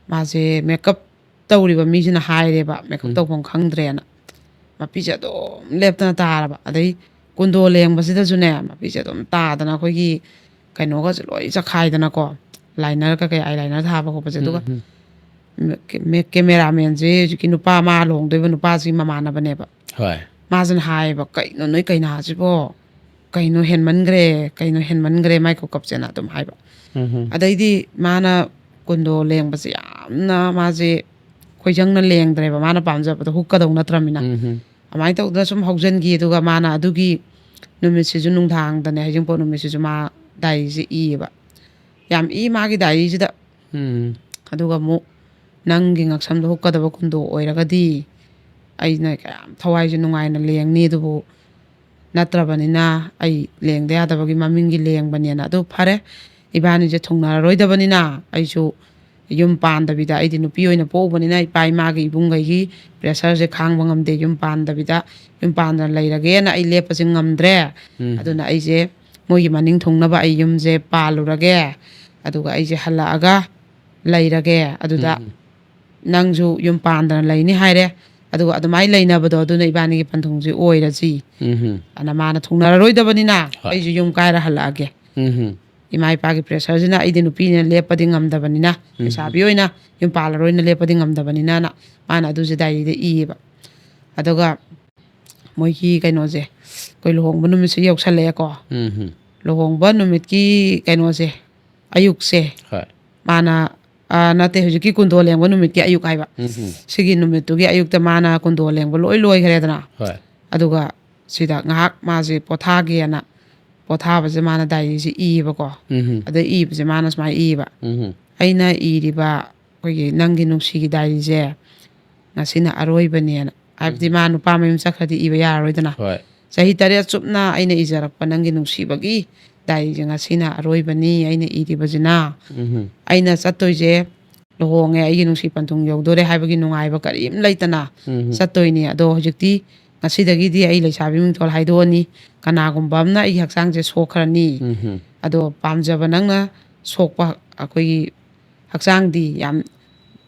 ꯃꯥꯁꯦ makeup ꯇꯧꯔꯤꯕ ꯃꯤꯁꯤꯅ ꯍꯥꯏꯔꯦꯕ, makeup ꯎꯝ꯫ ꯇꯧꯐꯝ ꯈꯪꯗ꯭ꯔꯦꯅ꯫ ꯃꯄꯤꯁꯦ ꯑꯗꯨꯝ ꯂꯦꯞꯇꯅ ꯇꯥꯔꯕ꯫ ꯑꯗꯩ ꯀꯨꯟꯗꯣ ꯂꯦꯡꯕꯁꯤꯗꯁꯨꯅꯦ, ꯃꯄꯤꯁꯦ ꯑꯗꯨꯝ ꯇꯥꯗꯅ ꯑꯩꯈꯣꯏꯒꯤ ꯀꯩꯅꯣꯒꯁꯦ ꯂꯣꯏ ꯆꯈꯥꯏꯗꯅꯀꯣ, ꯂꯥꯏꯅꯔ ꯀꯩꯀꯩ ꯑꯥꯏ ꯂꯥꯏꯅꯔ ꯊꯥꯕ ꯈꯣꯠꯄꯁꯦ꯫ ꯑꯗꯨꯒ ꯎꯝ꯫ ꯃꯦ- ꯀꯦ- ꯃꯦ- ꯀꯦꯃꯦꯔꯥꯃꯦꯟꯁꯦ ꯍꯧꯖꯤꯛꯀꯤ ꯅꯨꯄꯥ, ꯃꯥ ꯂꯨꯍꯣꯡꯗꯣꯏꯕ ꯅꯨꯄꯥꯁꯤꯒꯤ ꯃꯃꯥꯟꯅꯕꯅꯦꯕ꯫ ꯍꯣꯏ꯫ ꯃꯥꯁꯤꯅ ꯍꯥꯏꯌꯦꯕ, "ꯀꯩꯅꯣ ꯅꯣꯏ ꯀꯩꯅꯥꯁꯤꯕꯣ? ꯀꯩꯅꯣ ꯍꯦꯟꯃꯟꯈ꯭ꯔꯦ, ꯀꯩꯅꯣ ꯍꯦꯟꯃꯟꯈ꯭ꯔꯦ ꯃꯥꯏ ꯈꯨꯀꯞꯁꯦꯅ" ꯑꯗꯨꯝ ꯍꯥꯏꯕ꯫ ꯎꯝ꯫ ꯑꯗꯩꯗꯤ ꯃꯥꯅ ꯀꯨꯟꯗꯣ ꯂꯦꯡꯕꯁꯦ ꯌꯥꯝꯅ ꯃꯥꯁꯦ ꯈꯣꯏꯖꯪꯅ ꯂꯦꯡꯗ꯭ꯔꯦꯕ, ꯃꯥꯅ ꯄꯥꯝꯖꯕꯗꯣ ꯍꯨꯛꯀꯗꯧ ꯅꯠꯇ꯭ꯔꯃꯤꯅ꯫ ꯎꯝ꯫ ꯑꯗꯨꯃꯥꯏꯅ ꯇꯧꯗꯅ ꯁꯨꯝ ꯍꯧꯖꯟꯈꯤ꯫ ꯑꯗꯨꯒ ꯃꯥꯅ ꯑꯗꯨꯒꯤ ꯅꯨꯃꯤꯠꯁꯤꯁꯨ, ꯅꯨꯡꯗꯥꯡꯗꯅꯦ, ꯍꯩꯖꯤꯡꯄꯣꯠ ꯅꯨꯃꯤꯠꯁꯤꯁꯨ ꯃꯥ ꯗꯥꯏꯔꯤꯁꯦ ꯏꯌꯦꯕ꯫ ꯌꯥꯝ ꯏ ꯃꯥꯒꯤ ꯗꯥꯏꯔꯤꯁꯤꯗ꯫ ꯎꯝ꯫ ꯑꯗꯨꯒ ꯑꯃꯨꯛ ꯅꯪꯒꯤ ꯉꯛꯁꯝꯗ ꯍꯨꯛꯀꯗꯕ ꯀꯨꯟꯗꯣ ꯑꯣꯏꯔꯒꯗꯤ ꯑꯩꯅ ꯀꯌꯥꯝ ꯊꯋꯥꯏꯁꯦ ꯅꯨꯡꯉꯥꯏꯅ ꯂꯦꯡꯅꯤ, ꯑꯗꯨꯕꯨ ꯅꯠꯇ꯭ꯔꯕꯅꯤꯅ ꯑꯩ ꯂꯦꯡꯗ ꯌꯥꯗꯕꯒꯤ ꯃꯃꯤꯡꯒꯤ ꯂꯦꯡꯕꯅꯦꯅ꯫ ꯑꯗꯨ ꯐꯔꯦ, ꯏꯕꯥꯅꯤꯁꯦ ꯊꯨꯡꯅꯔꯔꯣꯏꯗꯕꯅꯤꯅ ꯑꯩꯁꯨ ꯌꯨꯝ ꯄꯥꯟꯗꯕꯤꯗ, ꯑꯩꯗꯤ ꯅꯨꯄꯤ ꯑꯣꯏꯅ ꯄꯣꯛꯎꯕꯅꯤꯅ ꯏꯄꯥ ꯏꯃꯥꯒꯤ ꯏꯕꯨꯡꯈꯩꯒꯤ pressureꯁꯦ ꯈꯥꯡꯕ ꯉꯝꯗꯦ꯫ ꯌꯨꯝ ꯄꯥꯟꯗꯕꯤꯗ, ꯌꯨꯝ ꯄꯥꯟꯗꯅ ꯂꯩꯔꯒꯦꯅ ꯑꯩ ꯂꯦꯞꯄꯁꯦ ꯉꯝꯗ꯭ꯔꯦ꯫ ꯎꯝ꯫ ꯑꯗꯨꯅ ꯑꯩꯁꯦ ꯃꯣꯏꯒꯤ ꯃꯅꯤꯡ ꯊꯨꯡꯅꯕ ꯑꯩ ꯌꯨꯝꯁꯦ ꯄꯥꯜꯂꯨꯔꯒꯦ, ꯑꯗꯨꯒ ꯑꯩꯁꯦ ꯍꯜꯂꯛꯑꯒ ꯂꯩꯔꯒꯦ꯫ ꯑꯗꯨꯗ ꯎꯝ꯫ ꯅꯪꯁꯨ ꯌꯨꯝ ꯄꯥꯟꯗꯅ ꯂꯩꯅꯤ ꯍꯥꯏꯔꯦ, ꯑꯗꯨꯒ ꯑꯗꯨꯃꯥꯏꯅ ꯂꯩꯅꯕꯗꯣ ꯑꯗꯨꯅ ꯏꯕꯥꯅꯤꯒꯤ ꯄꯟꯊꯨꯡꯁꯤ ꯑꯣꯏꯔꯁꯤ꯫ ꯎꯝ꯫ ꯑꯗꯨꯅ ꯃꯥꯅ ꯊꯨꯡꯅꯔꯔꯣꯏꯗꯕꯅꯤꯅ ꯍꯣꯏ꯫ ꯑꯩꯁꯨ ꯌꯨꯝ ꯀꯥꯏꯔ ꯍꯜꯂꯛꯑꯒꯦ꯫ ꯎꯝ꯫ ꯏꯃꯥ ꯏꯄꯥꯒꯤ pressureꯁꯤꯅ ꯑꯩꯗꯤ ꯅꯨꯄꯤꯅ ꯂꯦꯞꯄꯗꯤ ꯉꯝꯗꯕꯅꯤꯅ, ꯎꯝ꯫ ꯂꯩꯁꯥꯕꯤ ꯑꯣꯏꯅ ꯌꯨꯝ ꯄꯥꯜꯂꯔꯣꯏꯅ ꯂꯦꯞꯄꯗꯤ ꯉꯝꯗꯕꯅꯤꯅꯅ ꯃꯥꯅ ꯑꯗꯨꯁꯦ ꯗꯥꯏꯔꯤꯗ ꯏꯌꯦꯕ꯫ ꯑꯗꯨꯒ ꯃꯣꯏꯒꯤ ꯀꯩꯅꯣꯁꯦ, ꯑꯩꯈꯣꯏ ꯂꯨꯍꯣꯡꯕ ꯅꯨꯃꯤꯠꯁꯦ ꯌꯧꯁꯜꯂꯛꯑꯦꯀꯣ꯫ ꯎꯝ꯫ ꯂꯨꯍꯣꯡꯕ ꯅꯨꯃꯤꯠꯀꯤ ꯀꯩꯅꯣꯁꯦ, ꯑꯌꯨꯛꯁꯦ, ꯍꯣꯏ꯫ ꯃꯥꯅ, ꯑ, ꯅꯠꯇꯦ, ꯍꯧꯖꯤꯛꯀꯤ ꯀꯨꯟꯗꯣ ꯂꯦꯡꯕ ꯅꯨꯃꯤꯠꯀꯤ ꯑꯌꯨꯛ ꯍꯥꯏꯕ꯫ ꯎꯝ꯫ ꯁꯤꯒꯤ ꯅꯨꯃꯤꯠꯇꯨꯒꯤ ꯑꯌꯨꯛꯇ ꯃꯥꯅ ꯀꯨꯟꯗꯣ ꯂꯦꯡꯕ ꯂꯣꯏ ꯂꯣꯏꯈ꯭ꯔꯦꯗꯅ꯫ ꯍꯣꯏ꯫ ꯑꯗꯨꯒ ꯁꯤꯗ ꯉꯥꯏꯍꯥꯛ ꯃꯥꯁꯦ ꯄꯣꯊꯥꯒꯦꯅ ꯄꯣꯊꯥꯕꯁꯦ ꯃꯥꯅ ꯗꯥꯏꯔꯤꯁꯦ ꯏꯌꯦꯕꯀꯣ꯫ ꯎꯝ꯫ ꯑꯗ ꯏꯕꯁꯦ ꯃꯥꯅ ꯁꯨꯃꯥꯏꯅ ꯏꯌꯦꯕ, ꯎꯝ꯫ "ꯑꯩꯅ ꯏꯔꯤꯕ ꯑꯩꯈꯣꯏꯒꯤ ꯅꯪꯒꯤ ꯅꯨꯡꯁꯤꯒꯤ ꯗꯥꯏꯔꯤꯁꯦ ꯉꯁꯤꯅ ꯑꯔꯣꯏꯕꯅꯦꯅ", ꯍꯥꯏꯕꯗꯤ ꯃꯥ ꯅꯨꯄꯥ ꯃꯌꯨꯝ ꯆꯠꯈ꯭ꯔꯗꯤ ꯏꯕ ꯌꯥꯔꯔꯣꯏꯗꯅ꯫ ꯍꯣꯏ꯫ "ꯆꯍꯤ ꯇꯔꯦꯠ ꯆꯨꯞꯅ ꯑꯩꯅ ꯏꯖꯔꯛꯄ ꯅꯪꯒꯤ ꯅꯨꯡꯁꯤꯕꯒꯤ ꯗꯥꯏꯔꯤꯁꯦ ꯉꯁꯤꯅ ꯑꯔꯣꯏꯕꯅꯤ ꯑꯩꯅ ꯏꯔꯤꯕꯁꯤꯅ꯫ ꯎꯝ꯫ ꯑꯩꯅ ꯆꯠꯇꯣꯏꯁꯦ ꯂꯨꯍꯣꯡꯉꯦ, ꯑꯩꯒꯤ ꯅꯨꯡꯁꯤ ꯄꯟꯊꯨꯡ ꯌꯧꯗꯣꯔꯦ ꯍꯥꯏꯕꯒꯤ ꯅꯨꯡꯉꯥꯏꯕ ꯀꯔꯤꯝ ꯂꯩꯇꯅ ꯎꯝ꯫ ꯆꯠꯇꯣꯏꯅꯤ꯫ ꯑꯗꯣ ꯍꯧꯖꯤꯛꯇꯤ, ꯉꯁꯤꯗꯒꯤꯗꯤ ꯑꯩ ꯂꯩꯁꯥꯕꯤ ꯃꯤꯡꯊꯣꯜ ꯍꯥꯏꯗꯣꯛꯑꯅꯤ꯫ ꯀꯅꯥꯒꯨꯝꯕ ꯑꯃꯅ ꯑꯩꯒꯤ ꯍꯛꯆꯥꯡꯁꯦ ꯁꯣꯛꯈ꯭ꯔꯅꯤ꯫ ꯎꯝ꯫ ꯑꯗꯣ ꯄꯥꯝꯖꯕ ꯅꯪꯅ ꯁꯣꯛꯄ ꯑꯩꯈꯣꯏꯒꯤ ꯍꯛꯆꯥꯡꯗꯤ ꯌꯥꯝ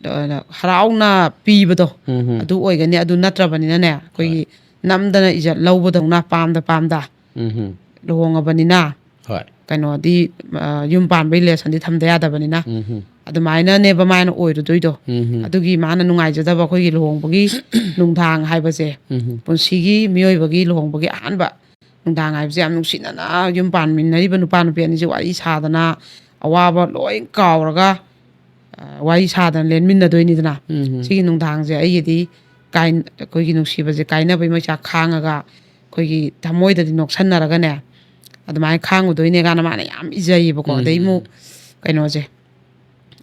ꯑ, ꯍꯔꯥꯎꯅ ꯄꯤꯕꯗꯣ, ꯎꯝ ꯍꯝ꯫ ꯑꯗꯨ ꯑꯣꯏꯒꯅꯤ꯫ ꯑꯗꯨ ꯅꯠꯇ꯭ꯔꯕꯅꯤꯅꯅꯦ, ꯑꯩꯈꯣꯏꯒꯤ ꯍꯣꯏ꯫ ꯅꯝꯗꯅ ꯏꯖꯠ ꯂꯧꯕꯗꯧꯅ ꯄꯥꯝꯗ ꯄꯥꯝꯗ ꯎꯝ ꯍꯝ꯫ ꯂꯨꯍꯣꯡꯉꯕꯅꯤꯅ ꯍꯣꯏ꯫ ꯀꯩꯅꯣꯗꯤ, ꯑ, ꯌꯨꯝ ꯄꯥꯟꯕꯒꯤ ꯂꯦꯁꯟꯗꯤ ꯊꯝꯗ ꯌꯥꯗꯕꯅꯤꯅ ꯎꯝ ꯍꯝ꯫ ꯑꯗꯨꯃꯥꯏꯅꯅꯦꯕ ꯃꯥꯅ ꯑꯣꯏꯔꯨꯗꯣꯏꯗꯣ꯫ ꯎꯝ ꯍꯝ꯫ ꯑꯗꯨꯒꯤ ꯃꯥꯅ ꯅꯨꯡꯉꯥꯏꯖꯗꯕ ꯑꯩꯈꯣꯏꯒꯤ ꯂꯨꯍꯣꯡꯕꯒꯤ ꯅꯨꯡꯗꯥꯡ ꯍꯥꯏꯕꯁꯦ ꯎꯝ ꯍꯝ꯫ ꯄꯨꯟꯁꯤꯒꯤ ꯃꯤꯑꯣꯏꯕꯒꯤ ꯂꯨꯍꯣꯡꯕꯒꯤ ꯑꯍꯥꯟꯕ ꯅꯨꯡꯗꯥꯡ ꯍꯥꯏꯕꯁꯦ ꯌꯥꯝ ꯅꯨꯡꯁꯤꯅꯅ ꯌꯨꯝ ꯄꯥꯟꯃꯤꯟꯅꯔꯤꯕ ꯅꯨꯄꯥ ꯅꯨꯄꯤ ꯑꯅꯤꯁꯦ ꯋꯥꯔꯤ ꯁꯥꯗꯅ, ꯑꯋꯥꯕ ꯂꯣꯏ ꯀꯥꯎꯔꯒ, ꯑ, ꯋꯥꯔꯤ ꯁꯥꯗꯅ ꯂꯦꯟꯃꯤꯟꯅꯗꯣꯏꯅꯤꯗꯅ꯫ ꯎꯝ ꯍꯝ꯫ ꯁꯤꯒꯤ ꯅꯨꯡꯗꯥꯡꯁꯦ ꯑꯩꯒꯤꯗꯤ ꯀꯥꯏ-, ꯑꯩꯈꯣꯏꯒꯤ ꯅꯨꯡꯁꯤꯕꯁꯦ ꯀꯥꯏꯅꯕꯩ ꯃꯩꯆꯥꯛ ꯈꯥꯡꯉꯒ, ꯑꯩꯈꯣꯏꯒꯤ ꯊꯃꯣꯏꯗꯗꯤ ꯅꯣꯛꯁꯟꯅꯔꯒꯅꯦ, ꯑꯗꯨꯃꯥꯏꯅ ꯈꯥꯡꯉꯨꯗꯣꯏꯅꯦ ꯀꯥꯏꯅ ꯃꯥꯅ ꯌꯥꯝ ꯏꯖꯩꯌꯦꯕꯀꯣ꯫ ꯎꯝ ꯑꯗꯩ ꯑꯃꯨꯛ ꯍꯝ꯫ ꯀꯩꯅꯣꯁꯦ,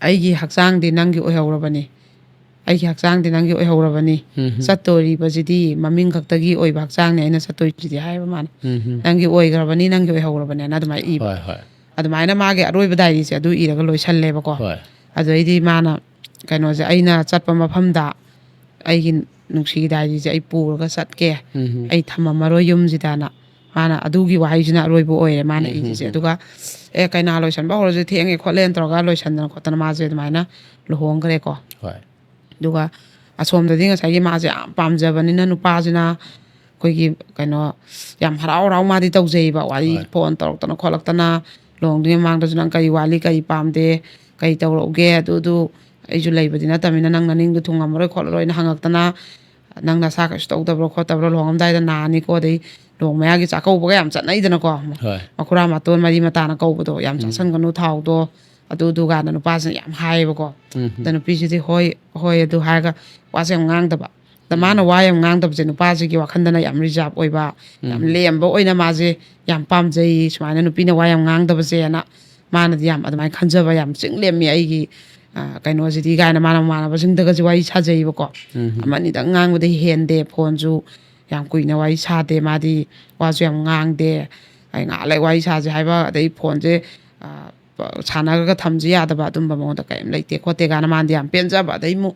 "ꯑꯩꯒꯤ ꯍꯛꯆꯥꯡꯗꯤ ꯅꯪꯒꯤ ꯑꯣꯏꯍꯧꯔꯕꯅꯤ, ꯑꯩꯒꯤ ꯍꯛꯆꯥꯡꯗꯤ ꯅꯪꯒꯤ ꯑꯣꯏꯍꯧꯔꯕꯅꯤ, ꯎꯝ ꯍꯝ꯫ ꯆꯠꯇꯣꯔꯤꯕꯁꯤꯗꯤ ꯃꯃꯤꯡ ꯈꯛꯇꯒꯤ ꯑꯣꯏꯕ ꯍꯛꯆꯥꯡꯅꯦ ꯑꯩꯅ ꯆꯠꯇꯣꯏꯁꯤꯗꯤ" ꯍꯥꯏꯕ ꯃꯥꯅ꯫ ꯎꯝ ꯍꯝ꯫ "ꯅꯪꯒꯤ ꯑꯣꯏꯈ꯭ꯔꯕꯅꯤ, ꯅꯪꯒꯤ ꯑꯣꯏꯍꯧꯔꯕꯅꯦꯅ" ꯑꯗꯨꯃꯥꯏꯅ ꯏꯕ꯫ ꯍꯣꯏ, ꯍꯣꯏ꯫ ꯑꯗꯨꯃꯥꯏꯅ ꯃꯥꯒꯤ ꯑꯔꯣꯏꯕ ꯗꯥꯏꯔꯤꯁꯦ ꯑꯗꯨ ꯏꯔꯒ ꯂꯣꯏꯁꯜꯂꯦꯕꯀꯣ꯫ ꯍꯣꯏ꯫ ꯑꯗꯨꯗꯩꯗꯤ ꯃꯥꯅ ꯀꯩꯅꯣꯁꯦ, "ꯑꯩꯅ ꯆꯠꯄ ꯃꯐꯝꯗ ꯑꯩꯒꯤ ꯅꯨꯡꯁꯤꯒꯤ ꯗꯥꯏꯔꯤꯁꯦ ꯑꯩ ꯄꯨꯔꯒ ꯆꯠꯀꯦ, ꯎꯝ ꯍꯝ꯫ ꯑꯩ ꯊꯝꯃꯝꯃꯔꯣꯏ ꯌꯨꯝꯁꯤꯗꯅ", ꯃꯥꯅ ꯑꯗꯨꯒꯤ ꯋꯥꯍꯩꯁꯤꯅ ꯑꯔꯣꯏꯕ ꯑꯣꯏꯔꯦ ꯃꯥꯅ ꯎꯝ ꯍꯝ ꯏꯔꯤꯁꯦ꯫ ꯍꯝ꯫ ꯑꯗꯨꯒ, "ꯑꯦ, ꯀꯩꯅꯥ ꯂꯣꯏꯁꯟꯕ ꯍꯧꯔꯁꯦ, ꯊꯦꯡꯉꯦ ꯈꯣꯠꯂꯦꯅ" ꯇꯧꯔꯒ ꯂꯣꯏꯁꯟꯗꯅ ꯈꯣꯠꯇꯅ ꯃꯥꯁꯦ ꯑꯗꯨꯃꯥꯏꯅ ꯂꯨꯍꯣꯡꯈ꯭ꯔꯦꯀꯣ꯫ ꯍꯣꯏ꯫ ꯑꯗꯨꯒ ꯑꯁꯣꯝꯗꯗꯤ ꯉꯁꯥꯏꯒꯤ ꯃꯥꯁꯦ ꯌꯥꯝ ꯄꯥꯝꯖꯕꯅꯤꯅ ꯅꯨꯄꯥꯁꯤꯅ ꯑꯩꯈꯣꯏꯒꯤ ꯀꯩꯅꯣ ꯌꯥꯝ ꯍꯔꯥꯎ ꯍꯔꯥꯎ ꯃꯥꯗꯤ ꯇꯧꯖꯩꯕ꯫ ꯋꯥꯔꯤ ꯍꯣꯏ꯫ ꯐꯣꯟ ꯇꯧꯔꯛꯇꯅ ꯈꯣꯠꯂꯛꯇꯅ, ꯂꯨꯍꯣꯡꯗ꯭ꯔꯤꯉꯩ ꯃꯃꯥꯡꯗꯁꯨ "ꯅꯪ ꯀꯔꯤ ꯋꯥꯠꯂꯤ, ꯀꯔꯤ ꯄꯥꯝꯗꯦ, ꯀꯔꯤ ꯇꯧꯔꯛꯎꯒꯦ, ꯑꯗꯨ ꯑꯗꯨ ꯑꯩꯁꯨ ꯂꯩꯕꯗꯤ ꯅꯠꯇꯕꯅꯤꯅ ꯅꯪ ꯅꯅꯤꯡꯗꯣ ꯊꯨꯡꯉꯝꯃꯔꯣꯏ ꯈꯣꯠꯂꯔꯣꯏꯅ" ꯍꯪꯉꯛꯇꯅ, "ꯅꯪ ꯅꯁꯥ ꯀꯩꯁꯨ ꯇꯧꯗꯕ꯭ꯔꯣ ꯈꯣꯠꯇꯕ꯭ꯔꯣ, ꯂꯨꯍꯣꯡꯉꯝꯗꯥꯏꯗ ꯅꯥꯅꯤꯀꯣ", ꯑꯗꯩ ꯂꯨꯍꯣꯡ ꯃꯌꯥꯒꯤ ꯆꯥꯛꯀꯧꯕꯒ ꯌꯥꯝ ꯆꯠꯅꯩꯗꯅꯀꯣ, ꯍꯣꯏ꯫ ꯃꯈꯨꯔꯥ ꯃꯇꯣꯟ ꯃꯔꯤ ꯃꯇꯥꯅ ꯀꯧꯕꯗꯣ, "ꯌꯥꯝ ꯎꯝ꯫ ꯆꯥꯁꯟꯒꯅꯨ ꯊꯥꯎꯗꯣ, ꯑꯗꯨ ꯑꯗꯨ" ꯀꯥꯏꯅ ꯅꯨꯄꯥꯁꯤꯅ ꯌꯥꯝ ꯍꯥꯏꯌꯦꯕꯀꯣ꯫ ꯎꯝ꯫ ꯑꯗ ꯅꯨꯄꯤꯁꯤꯗꯤ "ꯍꯣꯏ, ꯍꯣꯏ" ꯑꯗꯨ ꯍꯥꯏꯔꯒ ꯋꯥꯁꯦ ꯌꯥꯝ ꯉꯥꯡꯗꯕ꯫ ꯑꯗ ꯃꯥꯅ ꯎꯝ꯫ ꯋꯥ ꯌꯥꯝ ꯉꯥꯡꯗꯕꯁꯦ ꯅꯨꯄꯥꯁꯤꯒꯤ ꯋꯥꯈꯟꯗꯅ ꯌꯥꯝ ꯔꯤꯖꯥꯔꯞ ꯑꯣꯏꯕ, ꯌꯥꯝ ꯎꯝ꯫ ꯂꯦꯝꯕ ꯑꯣꯏꯅ ꯃꯥꯁꯦ ꯌꯥꯝ ꯄꯥꯝꯖꯩ, ꯁꯨꯃꯥꯏꯅ ꯅꯨꯄꯤꯅ ꯋꯥ ꯌꯥꯝ ꯉꯥꯡꯗꯕꯁꯦꯅ ꯃꯥꯅꯗꯤ ꯌꯥꯝ ꯑꯗꯨꯃꯥꯏꯅ ꯈꯟꯖꯕ, "ꯌꯥꯝ ꯆꯤꯡ ꯂꯦꯝꯃꯤ ꯑꯩꯒꯤ, ꯑ, ꯀꯩꯅꯣꯁꯤꯗꯤ" ꯀꯥꯏꯅ ꯃꯥꯅ ꯃꯃꯥꯟꯅꯕꯁꯤꯡꯗꯒꯁꯨ ꯋꯥꯔꯤ ꯁꯥꯖꯩꯕꯀꯣ꯫ ꯎꯝ꯫ ꯑꯃ ꯑꯅꯤꯗꯪ ꯉꯥꯡꯕꯗꯩ ꯍꯦꯟꯗꯦ, ꯐꯣꯟꯁꯨ ꯌꯥꯝ ꯀꯨꯏꯅ ꯋꯥꯔꯤ ꯁꯥꯗꯦ ꯃꯥꯗꯤ, ꯋꯥꯁꯨ ꯌꯥꯝ ꯉꯥꯡꯗꯦ꯫ ꯑꯩ ꯉꯥꯏꯍꯥꯛ ꯂꯩ ꯋꯥꯔꯤ ꯁꯥꯁꯦ ꯍꯥꯏꯕ, ꯑꯗꯩ ꯐꯣꯟꯁꯦ, ꯑ, ꯁꯥꯟꯅꯔꯒ ꯊꯝꯁꯤ ꯌꯥꯗꯕ, ꯑꯗꯨꯝꯕ ꯃꯉꯣꯟꯗ ꯀꯔꯤꯝ ꯂꯩꯇꯦ ꯈꯣꯠꯇꯦ ꯀꯥꯏꯅ ꯃꯥꯅꯗꯤ ꯌꯥꯝ ꯄꯦꯟꯖꯕ꯫ ꯑꯗꯩ ꯑꯃꯨꯛ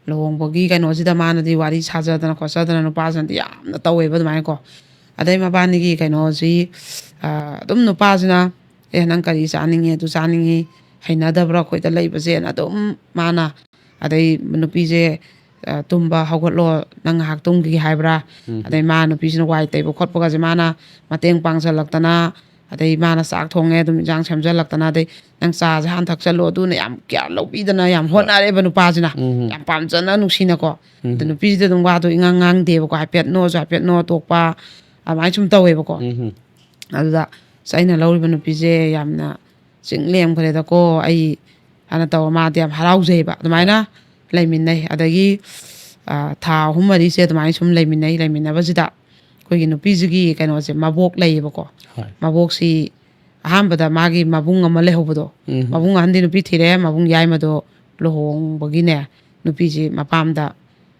ꯂꯨꯍꯣꯡꯕꯒꯤ ꯀꯩꯅꯣꯁꯤꯗ ꯃꯥꯅꯗꯤ ꯋꯥꯔꯤ ꯁꯥꯖꯗꯅ ꯈꯣꯠꯆꯗꯅ ꯅꯨꯄꯥꯁꯤꯅꯗꯤ ꯌꯥꯝꯅ ꯇꯧꯋꯦꯕ ꯑꯗꯨꯃꯥꯏꯅꯀꯣ꯫ ꯑꯗꯩ ꯃꯕꯥꯅꯤꯒꯤ ꯀꯩꯅꯣꯁꯤ, ꯑ, ꯑꯗꯨꯝ ꯅꯨꯄꯥꯁꯤꯅ, "ꯑꯦ, ꯅꯪ ꯀꯔꯤ ꯆꯥꯅꯤꯡꯉꯤ, ꯑꯗꯨ ꯆꯥꯅꯤꯡꯉꯤ, ꯍꯩꯅꯗꯕ꯭ꯔꯥ ꯑꯩꯈꯣꯏꯗ ꯂꯩꯕꯁꯦꯅ ꯑꯗꯨꯝ ꯃꯥꯅ, ꯑꯗꯩ ꯅꯨꯄꯤꯁꯦ, ꯑ, "ꯇꯨꯝꯕ ꯍꯧꯒꯠꯂꯣ, ꯅꯪ ꯉꯥꯏꯍꯥꯛ ꯇꯨꯝꯈꯤꯒꯦ" ꯍꯥꯏꯕ꯭ꯔꯥ? ꯎꯝ꯫ ꯑꯗꯩ ꯃꯥ ꯅꯨꯄꯤꯁꯤꯅ ꯋꯥꯏ ꯇꯩꯕ ꯈꯣꯠꯄꯒꯁꯦ ꯃꯥꯅ ꯃꯇꯦꯡ ꯄꯥꯡꯁꯜꯂꯛꯇꯅ, ꯑꯗꯩ ꯃꯥꯅ ꯆꯥꯛ ꯊꯣꯡꯉꯦ, ꯑꯗꯨꯝ ꯏꯟꯁꯥꯡ ꯁꯦꯝꯖꯜꯂꯛꯇꯅ, ꯑꯗꯩ "ꯅꯪ ꯆꯥꯁꯦ ꯍꯥꯟꯅ ꯊꯛꯆꯜꯂꯣ", ꯑꯗꯨꯅ ꯌꯥꯝ ꯀꯤꯌꯥꯔ ꯂꯧꯕꯤꯗꯅ ꯌꯥꯝ ꯍꯣꯏ꯫ ꯍꯣꯠꯅꯔꯦꯕ ꯅꯨꯄꯥꯁꯤꯅ꯫ ꯎꯝ꯫ ꯌꯥꯝ ꯄꯥꯝꯖꯅ ꯅꯨꯡꯁꯤꯅꯀꯣ꯫ ꯎꯝ꯫ ꯑꯗ ꯅꯨꯄꯤꯁꯤꯗ ꯑꯗꯨꯝ ꯋꯥꯗꯣ ꯏꯉꯥꯡ ꯉꯥꯡꯗꯦꯕꯀꯣ, ꯍꯥꯏꯐꯦꯠ ꯅꯣꯛꯑꯁꯨ ꯍꯥꯏꯐꯦꯠ ꯅꯣꯛꯑ ꯇꯣꯛꯄ, ꯑꯗꯨꯃꯥꯏꯅ ꯁꯨꯝ ꯇꯧꯋꯦꯕꯀꯣ꯫ ꯎꯝ꯫ ꯑꯗꯨꯗ ꯑꯁ ꯑꯩꯅ ꯂꯧꯔꯤꯕ ꯅꯨꯄꯤꯁꯦ ꯌꯥꯝꯅ ꯆꯤꯡ ꯂꯦꯝꯈ꯭ꯔꯦꯗꯀꯣ, ꯑꯩ ꯍꯥꯏꯅ ꯇꯧꯔ ꯃꯥꯗꯤ ꯌꯥꯝ ꯍꯔꯥꯎꯖꯩꯕ꯫ ꯑꯗꯨꯃꯥꯏꯅ ꯂꯩꯃꯤꯟꯅꯩ꯫ ꯑꯗꯒꯤ, ꯑ, ꯊꯥ ꯑꯍꯨꯝ ꯃꯔꯤꯁꯦ ꯑꯗꯨꯃꯥꯏꯅ ꯁꯨꯝ ꯂꯩꯃꯤꯟꯅꯩ꯫ ꯂꯩꯃꯤꯟꯅꯕꯁꯤꯗ ꯑꯩꯈꯣꯏꯒꯤ ꯅꯨꯄꯤꯁꯤꯒꯤ ꯀꯩꯅꯣꯁꯦ, ꯃꯕꯣꯛ ꯂꯩꯌꯦꯕꯀꯣ꯫ ꯍꯣꯏ꯫ ꯃꯕꯣꯛꯁꯤ ꯑꯍꯥꯟꯕꯗ ꯃꯥꯒꯤ ꯃꯕꯨꯡ ꯑꯃ ꯂꯩꯍꯧꯕꯗꯣ, ꯎꯝ꯫ ꯃꯕꯨꯡ ꯑꯍꯟꯗꯤ ꯅꯨꯄꯤ ꯊꯤꯔꯦ, ꯃꯕꯨꯡ ꯌꯥꯏꯃꯗꯣ ꯂꯨꯍꯣꯡꯕꯒꯤꯅꯦ, ꯅꯨꯄꯤꯁꯤ ꯃꯄꯥꯝꯗ,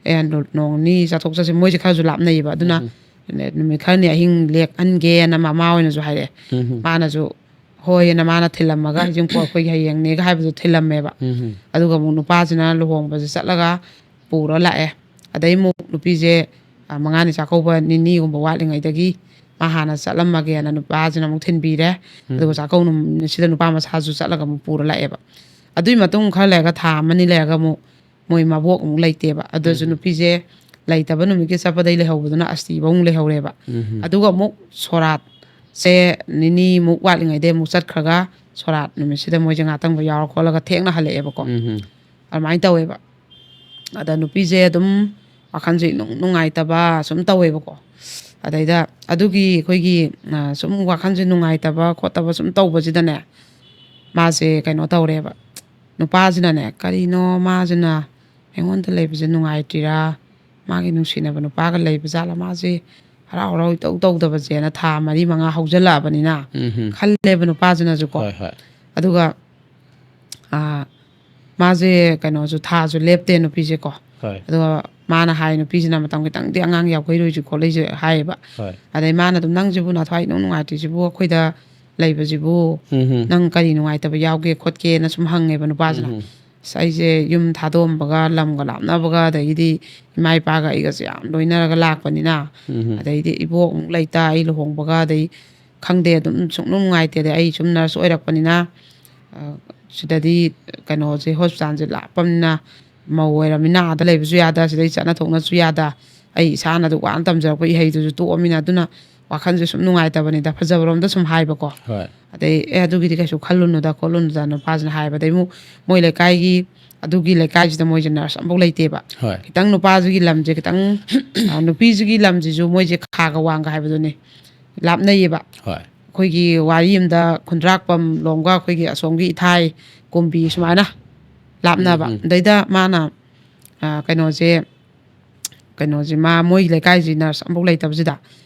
ꯑꯦ, ꯅꯣ-, ꯅꯣꯡ ꯅꯤꯅꯤ ꯆꯠꯊꯣꯛ ꯆꯠꯁꯤꯟ, ꯃꯣꯏꯁꯦ ꯈꯔꯁꯨ ꯂꯥꯞꯅꯩꯌꯦꯕ, ꯑꯗꯨꯅ ꯎꯝ꯫ ꯅꯨꯃꯤꯠ ꯈꯔꯅꯤ ꯑꯍꯤꯡ ꯂꯦꯛꯍꯟꯒꯦꯅ ꯃꯃꯥ ꯍꯣꯏꯅꯁꯨ ꯍꯥꯏꯔꯛꯑꯦ꯫ ꯎꯝ꯫ ꯃꯥꯅꯁꯨ ꯍꯣꯏꯅ ꯃꯥꯅ ꯊꯤꯜꯂꯝꯃꯒ, "ꯍꯩꯖꯤꯡꯄꯣꯠ ꯑꯩꯈꯣꯏꯒꯤ ꯍꯌꯦꯡꯅꯦꯒ" ꯍꯥꯏꯕꯗꯣ ꯊꯤꯜꯂꯝꯃꯦꯕ꯫ ꯎꯝ꯫ ꯑꯗꯨꯒ ꯑꯃꯨꯛ ꯅꯨꯄꯥꯁꯤꯅ ꯂꯨꯍꯣꯡꯕꯁꯦ ꯆꯠꯂꯒ ꯄꯨꯔ ꯂꯥꯛꯑꯦ꯫ ꯑꯗꯩ ꯑꯃꯨꯛ ꯅꯨꯄꯤꯁꯦ, ꯑ, ꯃꯉꯥꯅꯤ ꯆꯥꯛꯀꯧꯕ ꯅꯤꯅꯤꯒꯨꯝꯕ ꯋꯥꯠꯂꯤꯉꯩꯗꯒꯤ ꯃꯥ ꯍꯥꯟꯅ ꯆꯠꯂꯝꯃꯒꯦꯅ ꯅꯨꯄꯥꯁꯤꯅ ꯑꯃꯨꯛ ꯊꯤꯟꯕꯤꯔꯦ꯫ ꯎꯝ꯫ ꯑꯗꯨꯒ ꯆꯥꯛꯀꯧ ꯅꯨꯃꯤꯠꯁꯤꯗ ꯅꯨꯄꯥ ꯃꯁꯥꯁꯨ ꯆꯠꯂꯒ ꯑꯃꯨꯛ ꯄꯨꯔ ꯂꯥꯛꯑꯦꯕ꯫ ꯑꯗꯨꯒꯤ ꯃꯇꯨꯡ ꯈꯔ ꯂꯩꯔꯒ, ꯊꯥ ꯑꯃꯅꯤ ꯂꯩꯔꯒ ꯑꯃꯨꯛ ꯃꯣꯏ ꯃꯕꯣꯛ ꯑꯃꯨꯛ ꯂꯩꯇꯦꯕ꯫ ꯑꯗꯨꯁꯨ ꯎꯝ꯫ ꯅꯨꯄꯤꯁꯦ ꯂꯩꯇꯕ ꯅꯨꯃꯤꯠꯀꯤ ꯆꯠꯄꯗꯩ ꯂꯩꯍꯧꯕꯗꯨꯅ ꯑꯁꯇꯤꯐꯧ ꯑꯃꯨꯛ ꯂꯩꯍꯧꯔꯦꯕ꯫ ꯎꯝ꯫ ꯑꯗꯨꯒ ꯑꯃꯨꯛ ꯁꯣꯔꯥꯠꯁꯦ ꯅꯤꯅꯤꯃꯨꯛ ꯋꯥꯠꯂꯤꯉꯩꯗꯩ ꯑꯃꯨꯛ ꯆꯠꯈ꯭ꯔꯒ, ꯁꯣꯔꯥꯠ ꯅꯨꯃꯤꯠꯁꯤꯗ ꯃꯣꯏꯁꯦ ꯉꯥꯇꯪꯕ ꯌꯥꯎꯔ ꯈꯣꯠꯂꯒ ꯊꯦꯡꯅ ꯍꯜꯂꯛꯑꯦꯕꯀꯣ꯫ ꯎꯝ꯫ ꯑꯗꯨꯃꯥꯏꯅ ꯇꯧꯋꯦꯕ꯫ ꯑꯗ ꯅꯨꯄꯤꯁꯦ ꯑꯗꯨꯝ ꯋꯥꯈꯜꯁꯦ ꯏꯅꯨꯡ ꯅꯨꯡꯉꯥꯏꯇꯕ ꯁꯨꯝ ꯇꯧꯋꯦꯕꯀꯣ꯫ ꯑꯗꯩꯗ ꯑꯗꯨꯒꯤ ꯑꯩꯈꯣꯏꯒꯤ, ꯑ, ꯁꯨꯝ ꯋꯥꯈꯜꯁꯦ ꯅꯨꯡꯉꯥꯏꯇꯕ ꯈꯣꯠꯇꯕ ꯁꯨꯝ ꯇꯧꯕꯁꯤꯗꯅꯦ, ꯃꯥꯁꯦ ꯀꯩꯅꯣ ꯇꯧꯔꯦꯕ꯫ ꯅꯨꯄꯥꯁꯤꯅꯅꯦ, ꯀꯔꯤꯅꯣ ꯃꯥꯁꯤꯅ ꯑꯩꯉꯣꯟꯗ ꯂꯩꯕꯁꯦ ꯅꯨꯡꯉꯥꯏꯇ꯭ꯔꯤꯔꯥ? ꯃꯥꯒꯤ ꯅꯨꯡꯁꯤꯅꯕ ꯅꯨꯄꯥꯒ ꯂꯩꯕ ꯖꯥꯠꯂꯥ? ꯃꯥꯁꯦ ꯍꯔꯥꯎ ꯍꯔꯥꯎ ꯏꯇꯧ ꯇꯧꯗꯕꯁꯦꯅ ꯊꯥ ꯃꯔꯤ ꯃꯉꯥ ꯍꯧꯖꯤꯜꯂꯛꯑꯕꯅꯤꯅ ꯎꯝ꯫ ꯈꯜꯂꯦꯕ ꯅꯨꯄꯥꯁꯤꯅꯁꯨꯀꯣ꯫ ꯍꯣꯏ, ꯍꯣꯏ꯫ ꯑꯗꯨꯒ, ꯑꯥ, ꯃꯥꯁꯦ ꯀꯩꯅꯣꯁꯨ, ꯊꯥꯁꯨ ꯂꯦꯞꯇꯦ ꯅꯨꯄꯤꯁꯦꯀꯣ꯫ ꯍꯣꯏ꯫ ꯑꯗꯨꯒ ꯃꯥꯅ ꯍꯥꯏ, ꯅꯨꯄꯤꯁꯤꯅ ꯃꯇꯝ ꯈꯤꯇꯪꯗꯤ ꯑꯉꯥꯡ ꯌꯥꯎꯈꯩꯔꯣꯏꯁꯤ ꯈꯣꯠꯂꯤꯁꯦ ꯍꯥꯏꯌꯦꯕ꯫ ꯍꯣꯏ꯫ ꯑꯗꯩ ꯃꯥꯅ ꯑꯗꯨꯝ, "ꯅꯪꯁꯤꯕꯨ ꯅꯊ꯭ꯋꯥꯏ ꯏꯅꯨꯡ ꯅꯨꯡꯉꯥꯏꯇ꯭ꯔꯤꯁꯤꯕꯨ ꯑꯩꯈꯣꯏꯗ ꯂꯩꯕꯁꯤꯕꯨ ꯎꯝ꯫ ꯅꯪ ꯀꯔꯤ ꯅꯨꯡꯉꯥꯏꯇꯕ ꯌꯥꯎꯒꯦ ꯈꯣꯠꯀꯦꯅ?" ꯁꯨꯝ ꯍꯪꯉꯦꯕ ꯅꯨꯄꯥꯁꯤꯅ꯫ ꯎꯝ꯫ "ꯑꯁ, ꯑꯩꯁꯦ ꯌꯨꯝ ꯊꯥꯗꯣꯛꯑꯝꯕꯒ ꯂꯝꯒ ꯂꯥꯞꯅꯕꯒ, ꯑꯗꯒꯤꯗꯤ ꯏꯃꯥ ꯏꯄꯥꯒ ꯑꯩꯒꯁꯦ ꯌꯥꯝ ꯂꯣꯏꯅꯔꯒ ꯂꯥꯛꯄꯅꯤꯅ, ꯎꯝ꯫ ꯑꯗꯩꯗꯤ ꯏꯕꯣꯛ ꯑꯃꯨꯛ ꯂꯩꯇ, ꯑꯩ ꯂꯨꯍꯣꯡꯕꯒ, ꯑꯗꯩ ꯈꯪꯗꯦ, ꯑꯗꯨꯝ ꯁꯨꯡꯅꯨꯡ ꯅꯨꯡꯉꯥꯏꯇꯦ꯫ ꯑꯗꯩ ꯑꯩ ꯁꯨꯝ ꯅꯔꯁ ꯑꯣꯏꯔꯛꯄꯅꯤꯅ, ꯑ, ꯁꯤꯗꯗꯤ ꯀꯩꯅꯣꯁꯦ, ꯍꯣꯁꯄꯤꯇꯥꯜꯁꯦ ꯂꯥꯞꯄꯅꯤꯅ, ꯃꯧ ꯑꯣꯏꯔꯃꯤꯅ ꯑꯥꯗ ꯂꯩꯕꯁꯨ ꯌꯥꯗ, ꯁꯤꯗꯩ ꯆꯠꯅ ꯊꯣꯛꯅꯁꯨ ꯌꯥꯗ, ꯑꯩ ꯏꯁꯥꯅ ꯑꯗꯨꯛ ꯋꯥꯅ ꯇꯝꯖꯔꯛꯄ ꯏꯍꯩꯗꯨꯁꯨ ꯇꯣꯛꯑꯃꯤꯅ, ꯑꯗꯨꯅ ꯋꯥꯈꯜꯁꯦ ꯁꯨꯝ ꯅꯨꯡꯉꯥꯏꯇꯕꯅꯤꯗ, ꯐꯖꯕꯔꯣꯝꯗ ꯁꯨꯝ ꯍꯥꯏꯕꯀꯣ꯫ ꯍꯣꯏ꯫ ꯑꯗꯩ, "ꯑꯦ, ꯑꯗꯨꯒꯤꯗꯤ ꯀꯩꯁꯨ ꯈꯜꯂꯨꯅꯨꯗ ꯈꯣꯠꯂꯨꯅꯨꯗ", ꯅꯨꯄꯥꯁꯤꯅ ꯍꯥꯏꯕꯗꯩ ꯑꯃꯨꯛ ꯃꯣꯏ ꯂꯩꯀꯥꯏꯒꯤ, ꯑꯗꯨꯒꯤ ꯂꯩꯀꯥꯏꯁꯤꯗ ꯃꯣꯏꯁꯦ ꯅꯔꯁ ꯑꯃꯐꯥꯎ ꯂꯩꯇꯦꯕ꯫ ꯍꯣꯏ꯫ ꯈꯤꯇꯪ ꯅꯨꯄꯥꯁꯤꯒꯤ ꯂꯝꯁꯦ ꯈꯤꯇꯪ, ꯑ, ꯅꯨꯄꯤꯁꯤꯒꯤ ꯂꯝꯁꯤꯁꯨ ꯃꯣꯏꯁꯦ ꯈꯥꯒ ꯋꯥꯡꯒ ꯍꯥꯏꯕꯗꯨꯅꯤ, ꯂꯥꯞꯅꯩꯌꯦꯕ꯫ ꯍꯣꯏ꯫ ꯑꯩꯈꯣꯏꯒꯤ ꯋꯥꯔꯤ ꯑꯃꯗ ꯈꯨꯟꯗ꯭ꯔꯥꯛꯄꯝ ꯂꯣꯝꯒ ꯑꯩꯈꯣꯏꯒꯤ ꯑꯁꯣꯝꯒꯤ ꯏꯊꯥꯏ ꯀꯨꯝꯕꯤ ꯁꯨꯃꯥꯏꯅ ꯂꯥꯞꯅꯕ꯫ ꯎꯝ, ꯎꯝ꯫ ꯑꯗꯩꯗ ꯃꯥꯅ, ꯑ, ꯀꯩꯅꯣꯁꯦ, ꯀꯩꯅꯣꯁꯦ, ꯃꯥ ꯃꯣꯏ ꯂꯩꯀꯥꯏꯁꯤ ꯅꯔꯁ ꯑꯃꯐꯥꯎ ꯂꯩꯇꯕꯁꯤꯗ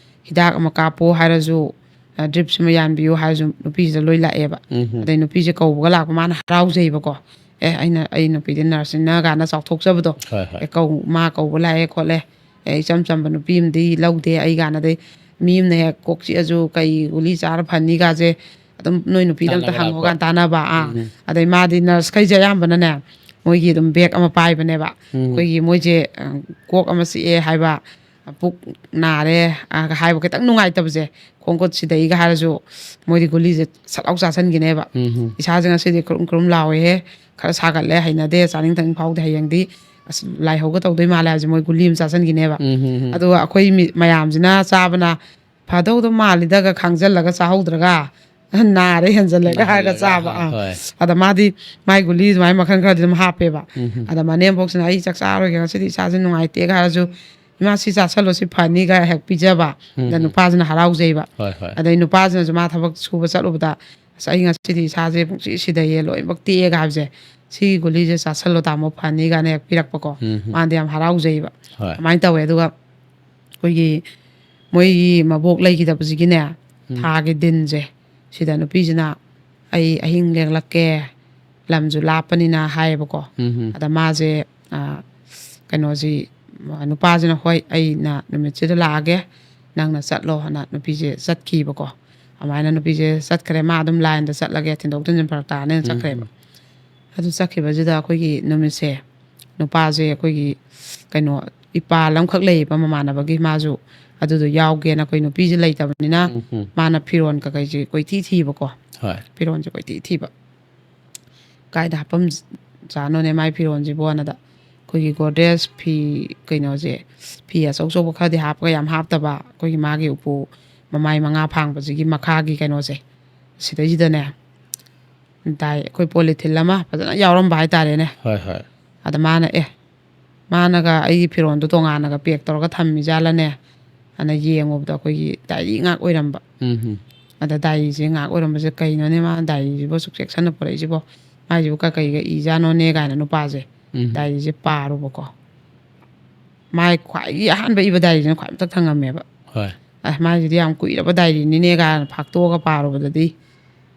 ꯍꯤꯗꯥꯛ ꯑꯃ ꯀꯥꯞꯄꯣ ꯍꯥꯏꯔꯁꯨ, ꯑ, ꯗ꯭ꯔꯤꯞꯁꯤꯃ ꯌꯥꯟꯕꯤꯌꯨ ꯍꯥꯏꯔꯁꯨ ꯅꯨꯄꯤꯁꯤꯗ ꯂꯣꯏ ꯂꯥꯛꯑꯦꯕ꯫ ꯎꯝ, ꯎꯝ꯫ ꯑꯗꯩ ꯅꯨꯄꯤꯁꯦ ꯀꯧꯕꯒ ꯂꯥꯛꯄ ꯃꯥꯅ ꯍꯔꯥꯎꯖꯩꯕꯀꯣ꯫ "ꯑꯦ, ꯑꯩꯅ, ꯑꯩ ꯅꯨꯄꯤꯗꯤ ꯅꯔꯁꯅꯤꯅ" ꯀꯥꯏꯅ ꯆꯥꯎꯊꯣꯛꯆꯕꯗꯣ꯫ ꯍꯣꯏ, ꯍꯣꯏ꯫ "ꯑꯦ, ꯀꯧ-, ꯃꯥ ꯀꯧꯕ ꯂꯥꯛꯑꯦ ꯈꯣꯠꯂꯦ꯫ ꯑꯦ, ꯏꯆꯝ ꯆꯝꯕ ꯅꯨꯄꯤ ꯑꯃꯗꯤ ꯂꯧꯗꯦ ꯑꯩ" ꯀꯥꯏꯅ꯫ ꯑꯗꯩ ꯃꯤ ꯑꯃꯅ ꯍꯦꯛ ꯀꯣꯛ ꯆꯤꯛꯑꯁꯨ ꯀꯩ ꯒꯨꯂꯤ ꯆꯥꯔ ꯐꯅꯤꯒꯥꯁꯦ ꯑꯗꯨꯝ ꯅꯣꯏ ꯅꯨꯄꯤꯗ ꯑꯝꯇ ꯇꯥꯟꯅꯕ ꯍꯪꯉꯣ ꯂꯥꯛꯄ꯫ ꯀꯥꯏꯅ ꯇꯥꯟꯅꯕ꯫ ꯑꯥ꯫ ꯎꯝ꯫ ꯑꯗꯩ ꯃꯥꯗꯤ ꯅꯔꯁꯈꯩꯁꯦ ꯑꯌꯥꯝꯕꯅꯅꯦ, ꯃꯣꯏꯒꯤ ꯑꯗꯨꯝ ꯕꯦꯒ ꯑꯃ ꯄꯥꯏꯕꯅꯦꯕ꯫ ꯎꯝ꯫ ꯑꯩꯈꯣꯏꯒꯤ ꯃꯣꯏꯁꯦ, ꯑ, ꯀꯣꯛ ꯑꯃ ꯆꯤꯛꯑꯦ ꯍꯥꯏꯕ, ꯄꯨꯛ ꯅꯥꯔꯦ, ꯑ, ꯍꯥꯏꯕ ꯈꯤꯇꯪ ꯅꯨꯡꯉꯥꯏꯇꯕꯁꯦ, ꯈꯣꯡ ꯈꯨꯠ ꯁꯤꯗꯩꯒ ꯍꯥꯏꯔꯁꯨ ꯃꯣꯏꯗꯤ ꯒꯨꯂꯤꯁꯦ ꯁꯠ ꯂꯥꯎ ꯆꯥꯁꯟꯈꯤꯅꯦꯕ꯫ ꯎꯝ, ꯎꯝ꯫ "ꯏꯁꯥꯁꯦ ꯉꯁꯤꯗꯤ ꯀ꯭ꯔꯨꯝ ꯀ꯭ꯔꯨꯝ ꯂꯥꯎꯋꯦꯍꯦ, ꯈꯔ ꯁꯥꯒꯠꯂꯦ, ꯍꯩꯅꯗꯦ, ꯆꯥꯅꯤꯡ ꯊꯛꯅꯤꯡ ꯐꯥꯎꯗꯦ, ꯍꯌꯦꯡꯗꯤ ꯑꯁ ꯂꯥꯏꯍꯧꯒ ꯇꯧꯗꯣꯏ ꯃꯥꯜꯂꯦ" ꯍꯥꯏꯕꯁꯦ ꯃꯣꯏ ꯒꯨꯂꯤ ꯑꯃ ꯆꯥꯁꯟꯈꯤꯅꯦꯕ꯫ ꯎꯝ, ꯎꯝ, ꯎꯝ꯫ ꯑꯗꯨꯒ ꯑꯩꯈꯣꯏ ꯃꯤ-, ꯃꯌꯥꯝꯁꯤꯅ ꯆꯥꯕꯅ ꯐꯗꯧꯗꯣ ꯃꯥꯜꯂꯤꯗꯒ ꯈꯥꯡꯖꯜꯂꯒ ꯆꯥꯍꯧꯗ꯭ꯔꯒ, "ꯅꯥꯔꯦ, ꯍꯦꯟꯖꯜꯂꯦꯒ" ꯍꯥꯏꯔꯒ ꯅꯥꯍꯜꯂꯒ, ꯆꯥꯕ꯫ ꯑꯥ, ꯑꯥ꯫ ꯍꯣꯏ꯫ ꯑꯗ ꯃꯥꯗꯤ ꯃꯥꯏ ꯒꯨꯂꯤ ꯑꯗꯨꯃꯥꯏꯅ ꯃꯈꯜ ꯈꯔꯗꯤ ꯑꯗꯨꯝ ꯍꯥꯞꯄꯦꯕ꯫ ꯎꯝ, ꯎꯝ꯫ ꯑꯗ ꯃꯅꯦꯝꯕꯣꯛꯁꯤꯅ "ꯑꯩ ꯆꯥꯛ ꯆꯥꯔꯣꯏꯒꯦ ꯉꯁꯤꯗꯤ, ꯏꯁꯥꯁꯦ ꯅꯨꯡꯉꯥꯏꯇꯦꯒ" ꯍꯥꯏꯔꯁꯨ, "ꯏꯃꯥ, ꯁꯤ ꯆꯥꯁꯜꯂꯣ, ꯁꯤ ꯐꯅꯤꯒ" ꯍꯦꯛ ꯄꯤꯖꯕ꯫ ꯎꯝ, ꯑꯗ ꯎꯝ꯫ ꯅꯨꯄꯥꯁꯤꯅ ꯍꯔꯥꯎꯖꯩꯕ꯫ ꯍꯣꯏ, ꯍꯣꯏ꯫ ꯑꯗꯩ ꯅꯨꯄꯥꯁꯤꯅꯁꯨ ꯃꯥ ꯊꯕꯛ ꯁꯨꯕ ꯆꯠꯂꯨꯕꯗ, "ꯑꯁ, ꯑꯩ ꯉꯁꯤꯗꯤ ꯏꯁꯥꯁꯦ ꯄꯨꯡꯁꯤ ꯁꯤꯗꯩꯌꯦ, ꯂꯣꯏꯅꯃꯛ ꯇꯦꯛꯑꯦꯒ" ꯍꯥꯏꯕꯁꯦ, "ꯁꯤ ꯒꯨꯂꯤꯁꯦ ꯆꯥꯁꯜꯂꯣ ꯇꯥꯃꯣ, ꯐꯅꯤ" ꯀꯥꯏꯅ ꯍꯦꯛ ꯄꯤꯔꯛꯄꯀꯣ꯫ ꯎꯝ, ꯎꯝ꯫ ꯃꯥꯗꯤ ꯌꯥꯝ ꯍꯔꯥꯎꯖꯩꯕ꯫ ꯍꯣꯏ꯫ ꯑꯗꯨꯃꯥꯏꯅ ꯇꯧꯋꯦ꯫ ꯑꯗꯨꯒ ꯑꯩꯈꯣꯏꯒꯤ ꯃꯣꯏꯒꯤ ꯃꯕꯣꯛ ꯂꯩꯈꯤꯗꯕꯁꯤꯒꯤꯅꯦ, ꯎꯝ꯫ ꯊꯥꯒꯤ ꯗꯤꯟꯁꯦ, ꯁꯤꯗ ꯅꯨꯄꯤꯁꯤꯅ "ꯑꯩ ꯑꯍꯤꯡ ꯂꯦꯛꯂꯛꯀꯦ, ꯂꯝꯁꯨ ꯂꯥꯞꯄꯅꯤꯅ" ꯍꯥꯏꯌꯦꯕꯀꯣ꯫ ꯎꯝ, ꯎꯝ꯫ ꯑꯗ ꯃꯥꯁꯦ, ꯑ, ꯀꯩꯅꯣꯁꯤ, ꯅꯨꯄꯥꯁꯤꯅ "ꯍꯣꯏ, ꯑꯩꯅ ꯅꯨꯃꯤꯠꯁꯤꯗ ꯂꯥꯛꯑꯒꯦ, ꯅꯪꯅ ꯆꯠꯂꯣ" ꯍꯥꯏꯅ ꯅꯨꯄꯤꯁꯦ ꯆꯠꯈꯤꯕꯀꯣ꯫ ꯑꯗꯨꯃꯥꯏꯅ ꯅꯨꯄꯤꯁꯦ ꯆꯠꯈ꯭ꯔꯦ, ꯃꯥ ꯑꯗꯨꯝ ꯂꯥꯏꯟꯗ ꯆꯠꯂꯒꯦ, ꯊꯤꯟꯗꯣꯛ ꯊꯤꯟꯖꯤꯟ ꯐꯔꯛ ꯇꯥꯅꯦꯅ ꯎꯝ, ꯆꯠꯈ꯭ꯔꯦꯕ꯫ ꯎꯝ꯫ ꯑꯗꯨ ꯆꯠꯈꯤꯕꯁꯤꯗ ꯑꯩꯈꯣꯏꯒꯤ ꯅꯨꯃꯤꯠꯁꯦ, ꯅꯨꯄꯥꯁꯦ ꯑꯩꯈꯣꯏꯒꯤ ꯀꯩꯅꯣ, ꯏꯄꯥꯜ ꯑꯃꯈꯛ ꯂꯩꯌꯦꯕ ꯃꯃꯥꯟꯅꯕꯒꯤ, ꯃꯥꯁꯨ ꯑꯗꯨꯗꯣ ꯌꯥꯎꯒꯦꯅ꯫ ꯑꯩꯈꯣꯏ ꯅꯨꯄꯤꯁꯦ ꯂꯩꯇꯕꯅꯤꯅ ꯎꯝ, ꯎꯝ꯫ ꯃꯥꯅ ꯐꯤꯔꯣꯟ ꯀꯀꯩꯁꯦ ꯀꯣꯏꯊꯤ ꯊꯤꯕꯀꯣ꯫ ꯍꯣꯏ꯫ ꯐꯤꯔꯣꯟꯁꯦ ꯀꯣꯏꯊꯤ ꯊꯤꯕ꯫ ꯀꯥꯏꯗ ꯍꯥꯞꯐꯝ ꯆꯥꯅꯣꯅꯦ ꯃꯥꯏ ꯐꯤꯔꯣꯜꯁꯤꯕꯣꯅꯗ꯫ ꯑꯩꯈꯣꯏꯒꯤ ꯒꯣꯗ꯭ꯔꯦꯖ ꯐꯤ, ꯀꯩꯅꯣꯁꯦ, ꯐꯤ ꯑꯆꯧ ꯑꯆꯧꯕ ꯈꯔꯗꯤ ꯍꯥꯞꯄꯒ ꯌꯥꯝ ꯍꯥꯞꯇꯕ, ꯑꯩꯈꯣꯏꯒꯤ ꯃꯥꯒꯤ ꯎꯄꯨ ꯃꯃꯥꯏ ꯃꯉꯥ ꯐꯥꯡꯕꯁꯤꯒꯤ ꯃꯈꯥꯒꯤ ꯀꯩꯅꯣꯁꯦ, ꯁꯤꯗꯩꯁꯤꯗꯅꯦ, ꯗꯥꯏ ꯑꯩꯈꯣꯏ ꯄꯣꯂꯤꯊꯤꯜ ꯑꯃ ꯐꯖꯅ ꯌꯥꯎꯔꯝꯕ ꯍꯥꯏꯇꯥꯔꯦꯅꯦ꯫ ꯍꯣꯏ ꯍꯣꯏ꯫ ꯑꯗ ꯃꯥꯅ, "ꯑꯦ, ꯃꯥꯅꯒ ꯑꯩꯒꯤ ꯐꯤꯔꯣꯜꯗꯣ ꯇꯣꯉꯥꯟꯅꯒ ꯄꯦꯛ ꯇꯧꯔꯒ ꯊꯝꯃꯤꯖꯥꯠꯂꯅꯦ?" ꯑꯅ ꯌꯦꯡꯉꯨꯕꯗ ꯑꯩꯈꯣꯏꯒꯤ ꯗꯥꯏꯔꯤ ꯉꯥꯛ ꯑꯣꯏꯔꯝꯕ꯫ ꯎꯝ ꯍꯝ꯫ ꯑꯗ ꯗꯥꯏꯔꯤꯁꯦ ꯉꯥꯛ ꯑꯣꯏꯔꯝꯕꯁꯦ, "ꯀꯩꯅꯣꯅꯦ ꯃꯥ ꯗꯥꯏꯔꯤꯁꯤꯕꯨ ꯑꯁꯨꯛ ꯆꯦꯛꯁꯟꯅ ꯄꯨꯔꯛꯏꯁꯤꯕꯣ? ꯃꯥꯏꯁꯤꯕꯨ ꯀ-, ꯀꯩꯒ ꯏꯖꯥꯠꯅꯣꯅꯦ?" ꯀꯥꯏꯅ ꯅꯨꯄꯥꯁꯦ ꯎꯝ꯫ ꯗꯥꯏꯔꯤꯁꯦ ꯄꯥꯔꯨꯕꯀꯣ꯫ ꯃꯥꯏ ꯈ꯭ꯋꯥꯏꯒꯤ ꯑꯍꯥꯟꯕ ꯏꯕ ꯗꯥꯏꯔꯤꯁꯤꯅ ꯈ꯭ꯋꯥꯏ ꯃꯊꯛ ꯊꯪꯉꯝꯃꯦꯕ꯫ ꯍꯣꯏ꯫ "ꯑ, ꯃꯥꯏꯁꯤꯗꯤ ꯌꯥꯝ ꯀꯨꯏꯔꯕ ꯗꯥꯏꯔꯤꯅꯤꯅꯦ" ꯀꯥꯏꯅ ꯐꯥꯛꯇꯣꯛꯑꯒ ꯄꯥꯔꯨꯕꯗꯗꯤ,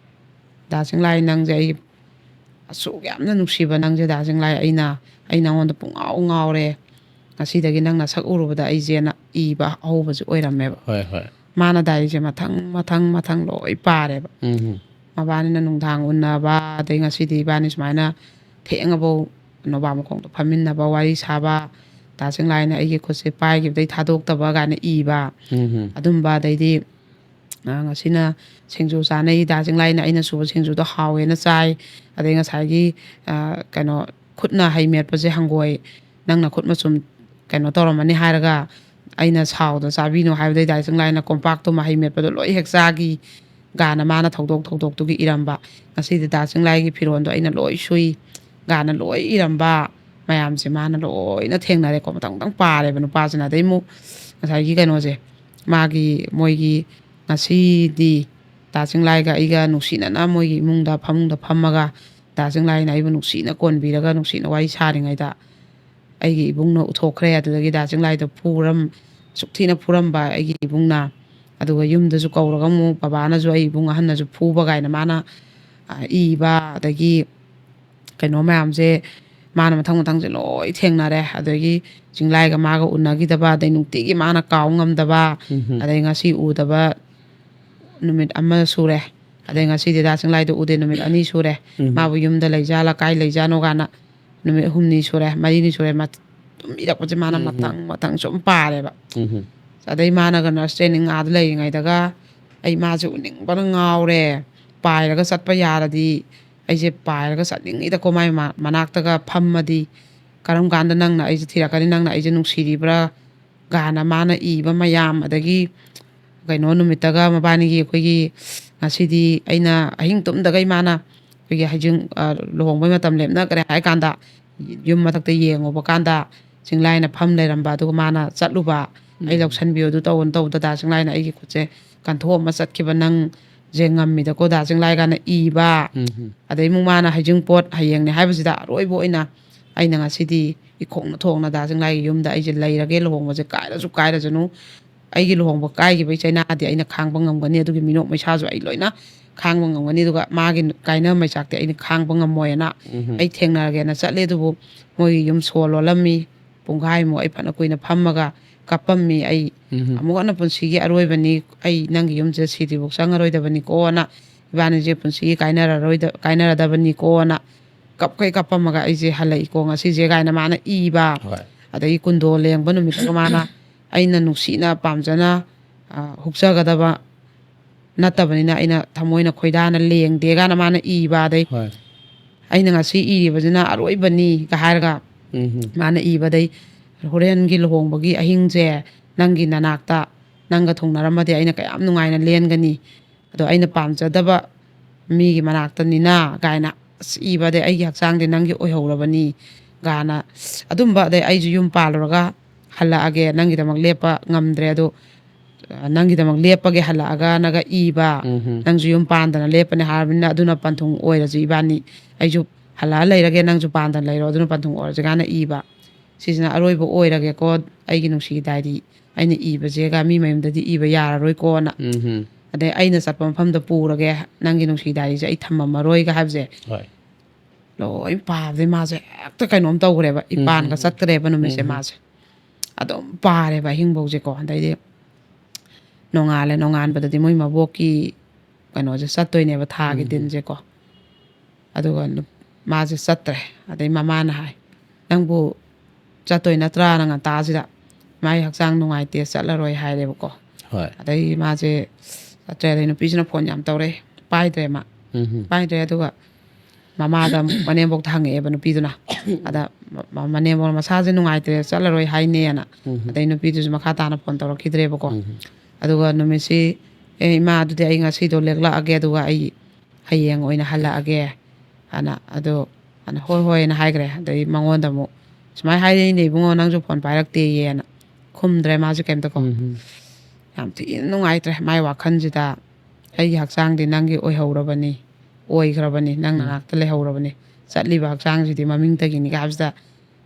"ꯗꯥ ꯆꯤꯡꯂꯥꯏ, ꯅꯪꯁꯦ ꯑꯩ ꯑꯁꯨꯛ ꯌꯥꯝꯅ ꯅꯨꯡꯁꯤꯕ ꯅꯪꯁꯦ, ꯗꯥ ꯆꯤꯡꯂꯥꯏ, ꯑꯩꯅ, ꯑꯩ ꯅꯉꯣꯟꯗ ꯄꯨꯡꯉꯥꯎ ꯉꯥꯎꯔꯦ꯫ ꯉꯁꯤꯗꯒꯤ ꯅꯪ ꯅꯁꯛ ꯎꯔꯨꯕꯗ ꯑꯩꯁꯦꯅ" ꯏꯕ ꯍꯧꯕꯁꯦ ꯑꯣꯏꯔꯝꯃꯦꯕ꯫ ꯍꯣꯏ ꯍꯣꯏ꯫ ꯃꯥꯅ ꯗꯥꯏꯔꯤꯁꯦ ꯃꯊꯪ ꯃꯊꯪ ꯃꯊꯪ ꯂꯣꯏ ꯄꯥꯔꯦꯕ꯫ ꯎꯝ ꯍꯝ꯫ ꯃꯕꯥꯅꯤꯅ ꯅꯨꯡꯗꯥꯡ ꯎꯅꯕ, ꯑꯗꯩ ꯉꯁꯤꯗꯤ ꯏꯕꯥꯅꯤ ꯁꯨꯃꯥꯏꯅ ꯊꯦꯡꯉꯐꯧ ꯅꯣꯕꯥꯞ ꯃꯈꯣꯡꯗ ꯐꯝꯃꯤꯟꯅꯕ, ꯋꯥꯔꯤ ꯁꯥꯕ, ꯗꯥ ꯆꯤꯡꯂꯥꯏꯅ ꯑꯩꯒꯤ ꯈꯨꯠꯁꯦ ꯄꯥꯏꯈꯤꯕꯗꯩ ꯊꯥꯗꯣꯛꯇꯕ ꯀꯥꯏꯅ ꯏꯕ꯫ ꯎꯝ ꯍꯝ꯫ ꯑꯗꯨꯝꯕ, ꯑꯗꯩꯗꯤ, ꯑ, ꯉꯁꯤꯅ ꯁꯤꯡꯖꯨ ꯆꯥꯅꯩ, ꯗꯥ ꯆꯤꯡꯂꯥꯏꯅ ꯑꯩꯅ ꯁꯨꯕ ꯁꯤꯡꯖꯨꯗꯣ ꯍꯥꯎꯋꯦꯅ ꯆꯥꯏ꯫ ꯑꯗꯩ ꯉꯁꯥꯏꯒꯤ, ꯑ, ꯀꯩꯅꯣ, ꯈꯨꯠꯅ ꯍꯩ ꯃꯦꯠꯄꯁꯦ, ꯍꯪꯒꯣꯏ, ꯅꯪꯅ ꯈꯨꯠ ꯃꯆꯨꯝ ꯀꯩꯅꯣ ꯇꯧꯔꯝꯃꯅꯤ ꯍꯥꯏꯔꯒ ꯑꯩꯅ ꯁꯥꯎꯗ ꯆꯥꯕꯤꯅꯣ ꯍꯥꯏꯕꯗꯩ ꯗꯥ ꯆꯤꯡꯂꯥꯏꯅ ꯀꯣꯝꯄꯥꯛꯇꯨꯃ ꯍꯩ ꯃꯦꯠꯄꯗꯣ ꯂꯣꯏ ꯍꯦꯛ ꯆꯥꯈꯤ꯫ ꯒꯥꯅ ꯃꯥꯅ ꯊꯧꯗꯣꯛ ꯊꯧꯗꯣꯛꯇꯨꯒꯤ ꯏꯔꯝꯕ꯫ ꯉꯁꯤꯗꯤ ꯗꯥ ꯆꯤꯡꯂꯥꯏꯒꯤ ꯐꯤꯔꯣꯜꯗꯣ ꯑꯩꯅ ꯂꯣꯏ ꯁꯨꯏ꯫ ꯒꯥꯅ ꯂꯣꯏ ꯏꯔꯝꯕ ꯃꯌꯥꯝꯁꯦ ꯃꯥꯅ ꯂꯣꯏꯅ ꯊꯦꯡꯅꯔꯦꯀꯣ꯫ ꯃꯊꯪ ꯃꯊꯪ ꯄꯥꯔꯦꯕ ꯅꯨꯄꯥꯁꯤꯅ꯫ ꯑꯗꯩ ꯑꯃꯨꯛ ꯉꯁꯥꯏꯒꯤ ꯀꯩꯅꯣꯁꯦ, ꯃꯥꯒꯤ, ꯃꯣꯏꯒꯤ ꯉꯁꯤꯗꯤ ꯗꯥ ꯆꯤꯡꯂꯥꯏꯒ ꯑꯩꯒ ꯅꯨꯡꯁꯤꯅꯅ ꯃꯣꯏꯒꯤ ꯏꯃꯨꯡꯗ ꯐꯃꯨꯡꯗ ꯐꯝꯃꯒ ꯗꯥ ꯆꯤꯡꯂꯥꯏꯅ ꯑꯩꯕꯨ ꯅꯨꯡꯁꯤꯅ ꯀꯣꯟꯕꯤꯔꯒ ꯅꯨꯡꯁꯤꯅ ꯋꯥꯔꯤ ꯁꯥꯔꯤꯉꯩꯗ ꯑꯩꯒꯤ ꯏꯕꯨꯡꯅ ꯎꯊꯣꯛꯈ꯭ꯔꯦ꯫ ꯑꯗꯨꯗꯒꯤ ꯗꯥ ꯆꯤꯡꯂꯥꯏꯗꯣ ꯐꯨꯔꯝ-, ꯑꯁꯨꯛ ꯊꯤꯅ ꯐꯨꯔꯝꯕ ꯑꯩꯒꯤ ꯏꯕꯨꯡꯅ꯫ ꯑꯗꯨꯒ ꯌꯨꯝꯗꯁꯨ ꯀꯧꯔꯒ ꯑꯃꯨꯛ ꯕꯕꯥꯅꯁꯨ ꯑꯩ ꯏꯕꯨꯡ ꯑꯍꯟꯅꯁꯨ ꯐꯨꯕ ꯀꯥꯏꯅ ꯃꯥꯅ, ꯑ, ꯏꯕ, ꯑꯗꯒꯤ ꯀꯩꯅꯣ ꯃꯌꯥꯝꯁꯦ ꯃꯥꯅ ꯃꯊꯪ ꯃꯊꯪꯁꯦ ꯂꯣꯏ ꯊꯦꯡꯅꯔꯦ꯫ ꯑꯗꯒꯤ ꯆꯤꯡꯂꯥꯏꯒ ꯃꯥꯒ ꯎꯅꯈꯤꯗꯕ, ꯑꯗꯩ ꯅꯨꯡꯇꯤꯒꯤ ꯃꯥꯅ ꯀꯥꯎ ꯉꯝꯗꯕ, ꯎꯝ ꯍꯝ꯫ ꯑꯗꯩ ꯉꯁꯤ ꯎꯗꯕ ꯅꯨꯃꯤꯠ ꯑꯃ ꯁꯨꯔꯦ꯫ ꯑꯗꯩ ꯉꯁꯤꯗꯤ ꯗꯥ ꯆꯤꯡꯂꯥꯏꯗꯣ ꯎꯗꯦ, ꯅꯨꯃꯤꯠ ꯑꯅꯤ ꯁꯨꯔꯦ꯫ ꯎꯝ꯫ ꯃꯥꯕꯨ ꯌꯨꯝꯗ ꯂꯩꯖꯥꯠꯂ, ꯀꯥꯏ ꯂꯩꯖꯥꯠꯅꯣ ꯀꯥꯏꯅ ꯅꯨꯃꯤꯠ ꯍꯨꯝꯅꯤ ꯁꯨꯔꯦ, ꯃꯔꯤꯅꯤ ꯁꯨꯔꯦ꯫ ꯃꯠ-, ꯑꯗꯨꯝ ꯏꯔꯛꯄꯁꯦ ꯃꯥꯅ ꯎꯝ꯫ ꯃꯊꯪ ꯃꯊꯪ ꯁꯨꯝ ꯄꯥꯔꯦꯕ꯫ ꯎꯝ꯫ ꯑꯗꯩ ꯃꯥꯅꯒ ꯅꯔꯁ ꯇ꯭ꯔꯦꯅꯤꯡ ꯑꯥꯗ ꯂꯩꯔꯤꯉꯩꯗꯒ ꯑꯩ ꯃꯥꯁꯦ ꯎꯅꯤꯡꯕꯅ ꯉꯥꯎꯔꯦ, ꯄꯥꯏꯔꯒ ꯆꯠꯄ ꯌꯥꯔꯗꯤ ꯑꯩꯁꯦ ꯄꯥꯏꯔꯒ ꯆꯠꯅꯤꯡꯉꯤꯗꯀꯣ꯫ ꯃꯥꯏ ꯃ- ꯃꯅꯥꯛꯇꯒ ꯐꯝꯃꯗꯤ, "ꯀꯔꯝ ꯀꯥꯟꯗ ꯅꯪꯅ ꯑꯩꯁꯦ ꯊꯤꯔꯛꯀꯅꯤ, ꯅꯪꯅ ꯑꯩꯁꯦ ꯅꯨꯡꯁꯤꯔꯤꯕ꯭ꯔꯥ?" ꯒꯥꯅ ꯃꯥꯅ ꯏꯕ ꯃꯌꯥꯝ, ꯑꯗꯒꯤ ꯀꯩꯅꯣ ꯅꯨꯃꯤꯠꯇꯒ ꯃꯕꯥꯅꯤꯒꯤ, ꯑꯩꯈꯣꯏꯒꯤ ꯉꯁꯤꯗꯤ ꯑꯩꯅ ꯑꯍꯤꯡ ꯇꯨꯝꯗꯒꯩ ꯃꯥꯅ ꯑꯩꯈꯣꯏꯒꯤ ꯍꯩꯖꯤꯡ, ꯑ, ꯂꯨꯍꯣꯡꯕꯩ ꯃꯇꯝ ꯂꯦꯞꯅꯈ꯭ꯔꯦ ꯍꯥꯏ ꯀꯥꯟꯗ, ꯌꯨꯝ ꯃꯊꯛꯇ ꯌꯦꯡꯉꯨꯕ ꯀꯥꯟꯗ ꯆꯤꯡꯂꯥꯏꯅ ꯐꯝ ꯂꯩꯔꯝꯕ, ꯑꯗꯨꯒ ꯃꯥꯅ ꯆꯠꯂꯨꯕ, "ꯑꯩ ꯎꯝ꯫ ꯂꯧꯁꯟꯕꯤꯌꯨ, ꯑꯗꯨ ꯇꯧꯕꯅ ꯇꯧꯕꯗ ꯗꯥ ꯆꯤꯡꯂꯥꯏꯅ ꯑꯩꯒꯤ ꯈꯨꯠꯁꯦ ꯀꯟꯊꯣꯛꯑꯝꯃ ꯆꯠꯈꯤꯕ ꯅꯪꯁꯦ ꯉꯝꯃꯤꯗꯀꯣ ꯗꯥ ꯆꯤꯡꯂꯥꯏ" ꯀꯥꯏꯅ ꯏꯕ꯫ ꯎꯝ꯫ ꯑꯗꯩ ꯑꯃꯨꯛ ꯃꯥꯅ ꯍꯩꯖꯤꯡꯄꯣꯠ ꯍꯌꯦꯡꯅꯦ ꯍꯥꯏꯕꯁꯤꯗ ꯑꯔꯣꯏꯕ ꯑꯣꯏꯅ ꯑꯩꯅ ꯉꯁꯤꯗꯤ ꯏꯈꯣꯡꯅ ꯊꯣꯡꯅ ꯗꯥ ꯆꯤꯡꯂꯥꯏꯒꯤ ꯌꯨꯝꯗ ꯑꯩꯁꯦ ꯂꯩꯔꯒꯦ, ꯂꯨꯍꯣꯡꯕꯁꯦ ꯀꯥꯏꯔꯁꯨ ꯀꯥꯏꯔꯁꯅꯨ, ꯑꯩꯒꯤ ꯂꯨꯍꯣꯡꯕ ꯀꯥꯏꯈꯤꯕꯒꯤ ꯆꯩꯅꯥꯗꯤ ꯑꯩꯅ ꯈꯥꯡꯕ ꯉꯝꯒꯅꯤ, ꯑꯗꯨꯒꯤ ꯃꯤꯅꯣꯛ ꯃꯩꯁꯥꯁꯨ ꯑꯩ ꯂꯣꯏꯅ ꯈꯥꯡꯕ ꯉꯝꯒꯅꯤ, ꯑꯗꯨꯒ ꯃꯥꯒꯤ ꯀꯥꯏꯅꯕ ꯃꯩꯆꯥꯛꯇꯤ ꯑꯩꯅ ꯈꯥꯡꯕ ꯉꯝꯃꯣꯏꯅ ꯎꯝ꯫ ꯑꯩ ꯊꯦꯡꯅꯔꯒꯦꯅ ꯆꯠꯂꯦ꯫ ꯑꯗꯨꯕꯨ ꯃꯣꯏꯒꯤ ꯌꯨꯝ ꯁꯣ ꯂꯣꯜꯂꯝꯃꯤ, ꯄꯨꯡꯈꯥꯏꯃꯨꯛ ꯑꯩ ꯐꯅ ꯀꯨꯏꯅ ꯐꯝꯃꯒ ꯀꯞꯄꯝꯃꯤ꯫ ꯑꯩ ꯎꯝ꯫ "ꯑꯃꯨꯛ ꯍꯟꯅ ꯄꯨꯟꯁꯤꯒꯤ ꯑꯔꯣꯏꯕꯅꯤ, ꯑꯩ ꯅꯪꯒꯤ ꯌꯨꯝꯁꯤꯗ ꯁꯤꯗ꯭ꯔꯤꯐꯥꯎ ꯆꯪꯉꯔꯣꯏꯗꯕꯅꯤꯀꯣꯅ, ꯏꯕꯥꯅꯤꯁꯦ ꯄꯨꯟꯁꯤꯒꯤ ꯀꯥꯏꯅꯔꯔꯣꯏꯗ-, ꯀꯥꯏꯅꯔꯗꯕꯅꯤꯀꯣꯅ" ꯀꯞꯈꯩ ꯀꯞꯄꯝꯃꯒ ꯑꯩꯁꯦ ꯍꯜꯂꯛꯏꯀꯣ ꯉꯁꯤꯁꯦ ꯀꯥꯏꯅ ꯃꯥꯅ ꯏꯕ꯫ ꯍꯣꯏ꯫ ꯑꯗꯒꯤ ꯀꯨꯟꯗꯣ ꯂꯦꯡꯕ ꯅꯨꯃꯤꯠꯇꯒ ꯃꯥꯅ, "ꯑꯩꯅ ꯅꯨꯡꯁꯤꯅ ꯄꯥꯝꯖꯅ, ꯑ, ꯍꯨꯛꯆꯒꯗꯕ ꯅꯠꯇꯕꯅꯤꯅ ꯑꯩꯅ ꯊꯃꯣꯏꯅ ꯈꯣꯏꯗꯥꯅ ꯂꯦꯡꯗꯦ" ꯀꯥꯏꯅ ꯃꯥꯅ ꯏꯕ꯫ ꯑꯗꯩ ꯍꯣꯏ꯫ "ꯑꯩꯅ ꯉꯁꯤ ꯏꯔꯤꯕꯁꯤꯅ ꯑꯔꯣꯏꯕꯅꯤꯒ" ꯍꯥꯏꯔꯒ ꯎꯝ꯫ ꯃꯥꯅ ꯏꯕꯗꯩ, "ꯍꯣꯔꯦꯟꯒꯤ ꯂꯨꯍꯣꯡꯕꯒꯤ ꯑꯍꯤꯡꯁꯦ ꯅꯪꯒꯤ ꯅꯅꯥꯛꯇ ꯅꯪꯒ ꯊꯨꯡꯅꯔꯝꯃꯗꯤ ꯑꯩꯅ ꯀꯌꯥꯝ ꯅꯨꯡꯉꯥꯏꯅ ꯂꯦꯟꯒꯅꯤ, ꯑꯗꯣ ꯑꯩꯅ ꯄꯥꯝꯖꯗꯕ ꯃꯤꯒꯤ ꯃꯅꯥꯛꯇꯅꯤꯅ" ꯀꯥꯏꯅ ꯑꯁ ꯏꯕ꯫ "ꯑꯗꯩ ꯑꯩꯒꯤ ꯍꯛꯆꯥꯡꯗꯤ ꯅꯪꯒꯤ ꯑꯣꯏꯍꯧꯔꯕꯅꯤ" ꯒꯥꯅ꯫ ꯑꯗꯨꯝꯕ, ꯑꯗꯩ "ꯑꯩꯁꯨ ꯌꯨꯝ ꯄꯥꯜꯂꯨꯔꯒ ꯍꯜꯂꯛꯑꯒꯦ, ꯅꯪꯒꯤꯗꯃꯛ ꯂꯦꯞꯄ ꯉꯝꯗ꯭ꯔꯦ, ꯑꯗꯣ, ꯑ, ꯅꯪꯒꯤꯗꯃꯛ ꯂꯦꯞꯄꯒꯦ ꯍꯜꯂꯛꯑꯒꯅꯒ" ꯏꯕ꯫ ꯎꯝ꯫ "ꯅꯪꯁꯨ ꯌꯨꯝ ꯄꯥꯟꯗꯅ ꯂꯦꯞꯄꯅꯦ ꯍꯥꯏꯔꯕꯅꯤꯅ ꯑꯗꯨꯅ ꯄꯟꯊꯨꯡ ꯑꯣꯏꯔꯁꯤ ꯏꯕꯥꯅꯤ, ꯑꯩꯁꯨ ꯍꯜꯂꯛꯑ ꯂꯩꯔꯒꯦ, ꯅꯪꯁꯨ ꯄꯥꯟꯗꯅ ꯂꯩꯔꯣ, ꯑꯗꯨꯅ ꯄꯟꯊꯨꯡ ꯑꯣꯏꯔꯁꯤ" ꯀꯥꯏꯅ ꯏꯕ꯫ "ꯁꯤꯁꯤꯅ ꯑꯔꯣꯏꯕ ꯑꯣꯏꯔꯒꯦꯀꯣ, ꯑꯩꯒꯤ ꯅꯨꯡꯁꯤꯒꯤ ꯗꯥꯏꯔꯤ ꯑꯩꯅ ꯏꯕꯁꯦꯒ ꯃꯤ ꯃꯌꯨꯝꯗꯗꯤ ꯏꯕ ꯌꯥꯔꯔꯣꯏꯀꯣꯅ꯫ ꯎꯝ꯫ ꯑꯗꯩ ꯑꯩꯅ ꯆꯠꯄ ꯃꯐꯝꯗ ꯄꯨꯔꯒꯦ, ꯅꯪꯒꯤ ꯅꯨꯡꯁꯤ ꯗꯥꯏꯔꯤꯁꯦ ꯑꯩ ꯊꯝꯃꯝꯃꯔꯣꯏꯒ" ꯍꯥꯏꯕꯁꯦ ꯍꯣꯏ꯫ ꯂꯣꯏ ꯄꯥꯕꯗꯩ ꯃꯥꯁꯦ ꯍꯦꯛꯇ ꯀꯩꯅꯣꯝ ꯇꯧꯈ꯭ꯔꯦꯕ꯫ ꯏꯄꯥꯟꯒ ꯎꯝ꯫ ꯆꯠꯇ꯭ꯔꯦꯕ ꯅꯨꯃꯤꯠꯁꯦ ꯎꯝ꯫ ꯃꯥꯁꯦ꯫ ꯑꯗꯨꯝ ꯄꯥꯔꯦꯕ ꯑꯍꯤꯡꯐꯧꯁꯦꯀꯣ꯫ ꯑꯗꯩꯗꯤ ꯅꯣꯡꯉꯥꯜꯂꯦ, ꯅꯣꯡꯉꯥꯟꯕꯗꯗꯤ ꯃꯣꯏ ꯃꯕꯣꯛꯀꯤ ꯀꯩꯅꯣꯁꯦ ꯆꯠꯇꯣꯏꯅꯦꯕ, ꯊꯥꯒꯤ ꯎꯝ꯫ ꯗꯤꯟꯁꯦꯀꯣ꯫ ꯑꯗꯨꯒ ꯅꯨ-, ꯃꯥꯁꯦ ꯆꯠꯇ꯭ꯔꯦ꯫ ꯑꯗꯩ ꯃꯃꯥꯅ ꯍꯥꯏ, "ꯅꯪꯕꯨ ꯆꯠꯇꯣꯏ ꯅꯠꯇ꯭ꯔꯥꯅ ꯉꯟꯇꯥꯁꯤꯗ?" "ꯃꯥꯏ ꯍꯛꯆꯥꯡ ꯅꯨꯡꯉꯥꯏꯇꯦ, ꯆꯠꯂꯔꯣꯏ" ꯍꯥꯏꯔꯦꯕꯀꯣ꯫ ꯍꯣꯏ꯫ ꯑꯗꯩ ꯃꯥꯁꯦ ꯆꯠꯇ꯭ꯔꯦ꯫ ꯑꯗꯩ ꯅꯨꯄꯤꯁꯤꯅ ꯐꯣꯟ ꯌꯥꯝ ꯇꯧꯔꯦ, ꯄꯥꯏꯗ꯭ꯔꯦ ꯃꯥ꯫ ꯎꯝ꯫ ꯄꯥꯏꯗ꯭ꯔꯦ꯫ ꯑꯗꯨꯒ ꯃꯃꯥꯗ, ꯃꯅꯦꯝꯕꯣꯛꯇ ꯍꯪꯉꯛꯑꯦꯕ ꯅꯨꯄꯤꯗꯨꯅ꯫ ꯑꯗ ꯃ- ꯃ- ꯃꯅꯦꯝꯕꯣꯛꯅ "ꯃꯁꯥꯁꯦ ꯅꯨꯡꯉꯥꯏꯇ꯭ꯔꯦ, ꯆꯠꯂꯔꯣꯏ ꯍꯥꯏꯅꯦꯅ"꯫ ꯑꯗꯩ ꯅꯨꯄꯤꯗꯨꯁꯨ ꯃꯈꯥ ꯇꯥꯅ ꯐꯣꯟ ꯇꯧꯔꯛꯈꯤꯗ꯭ꯔꯦꯕꯀꯣ꯫ ꯑꯗꯨꯒ ꯅꯨꯃꯤꯠꯁꯤ, "ꯑꯦ ꯏꯃꯥ, ꯑꯗꯨꯗꯤ ꯑꯩ ꯉꯁꯤꯗꯣ ꯂꯦꯛꯂꯛꯑꯒꯦ, ꯑꯗꯨꯒ ꯑꯩ ꯍꯌꯦꯡ ꯑꯣꯏꯅ ꯍꯜꯂꯛꯑꯒꯦ" ꯑꯅ꯫ ꯑꯗꯣ ꯑꯅ "ꯍꯣꯏ ꯍꯣꯏ" ꯑꯅ ꯍꯥꯏꯈ꯭ꯔꯦ꯫ ꯑꯗꯩ ꯃꯉꯣꯟꯗ ꯑꯃꯨꯛ ꯁꯨꯃꯥꯏꯅ ꯍꯥꯏꯔꯛꯏꯅꯦ, "ꯏꯕꯨꯡꯉꯣ, ꯅꯪꯁꯨ ꯐꯣꯟ ꯄꯥꯏꯔꯛꯇꯦꯌꯦꯅ"꯫ ꯈꯨꯝꯗ꯭ꯔꯦ ꯃꯥꯁꯦ ꯀꯩꯝꯇꯀꯣ꯫ ꯌꯥꯝ ꯊꯤꯅ ꯅꯨꯡꯉꯥꯏꯇ꯭ꯔꯦ ꯃꯥꯏ ꯋꯥꯈꯜꯁꯤꯗ꯫ "ꯑꯩꯒꯤ ꯍꯛꯆꯥꯡꯗꯤ ꯅꯪꯒꯤ ꯑꯣꯏꯍꯧꯔꯕꯅꯤ, ꯑꯣꯏꯈ꯭ꯔꯕꯅꯤ, ꯅꯪ ꯅꯅꯥꯛꯇ ꯂꯩꯍꯧꯔꯕꯅꯤ, ꯆꯠꯂꯤꯕ ꯍꯛꯆꯥꯡꯁꯤꯗꯤ ꯃꯃꯤꯡꯇꯒꯤꯅꯤ" ꯍꯥꯏꯕꯁꯤꯗ꯫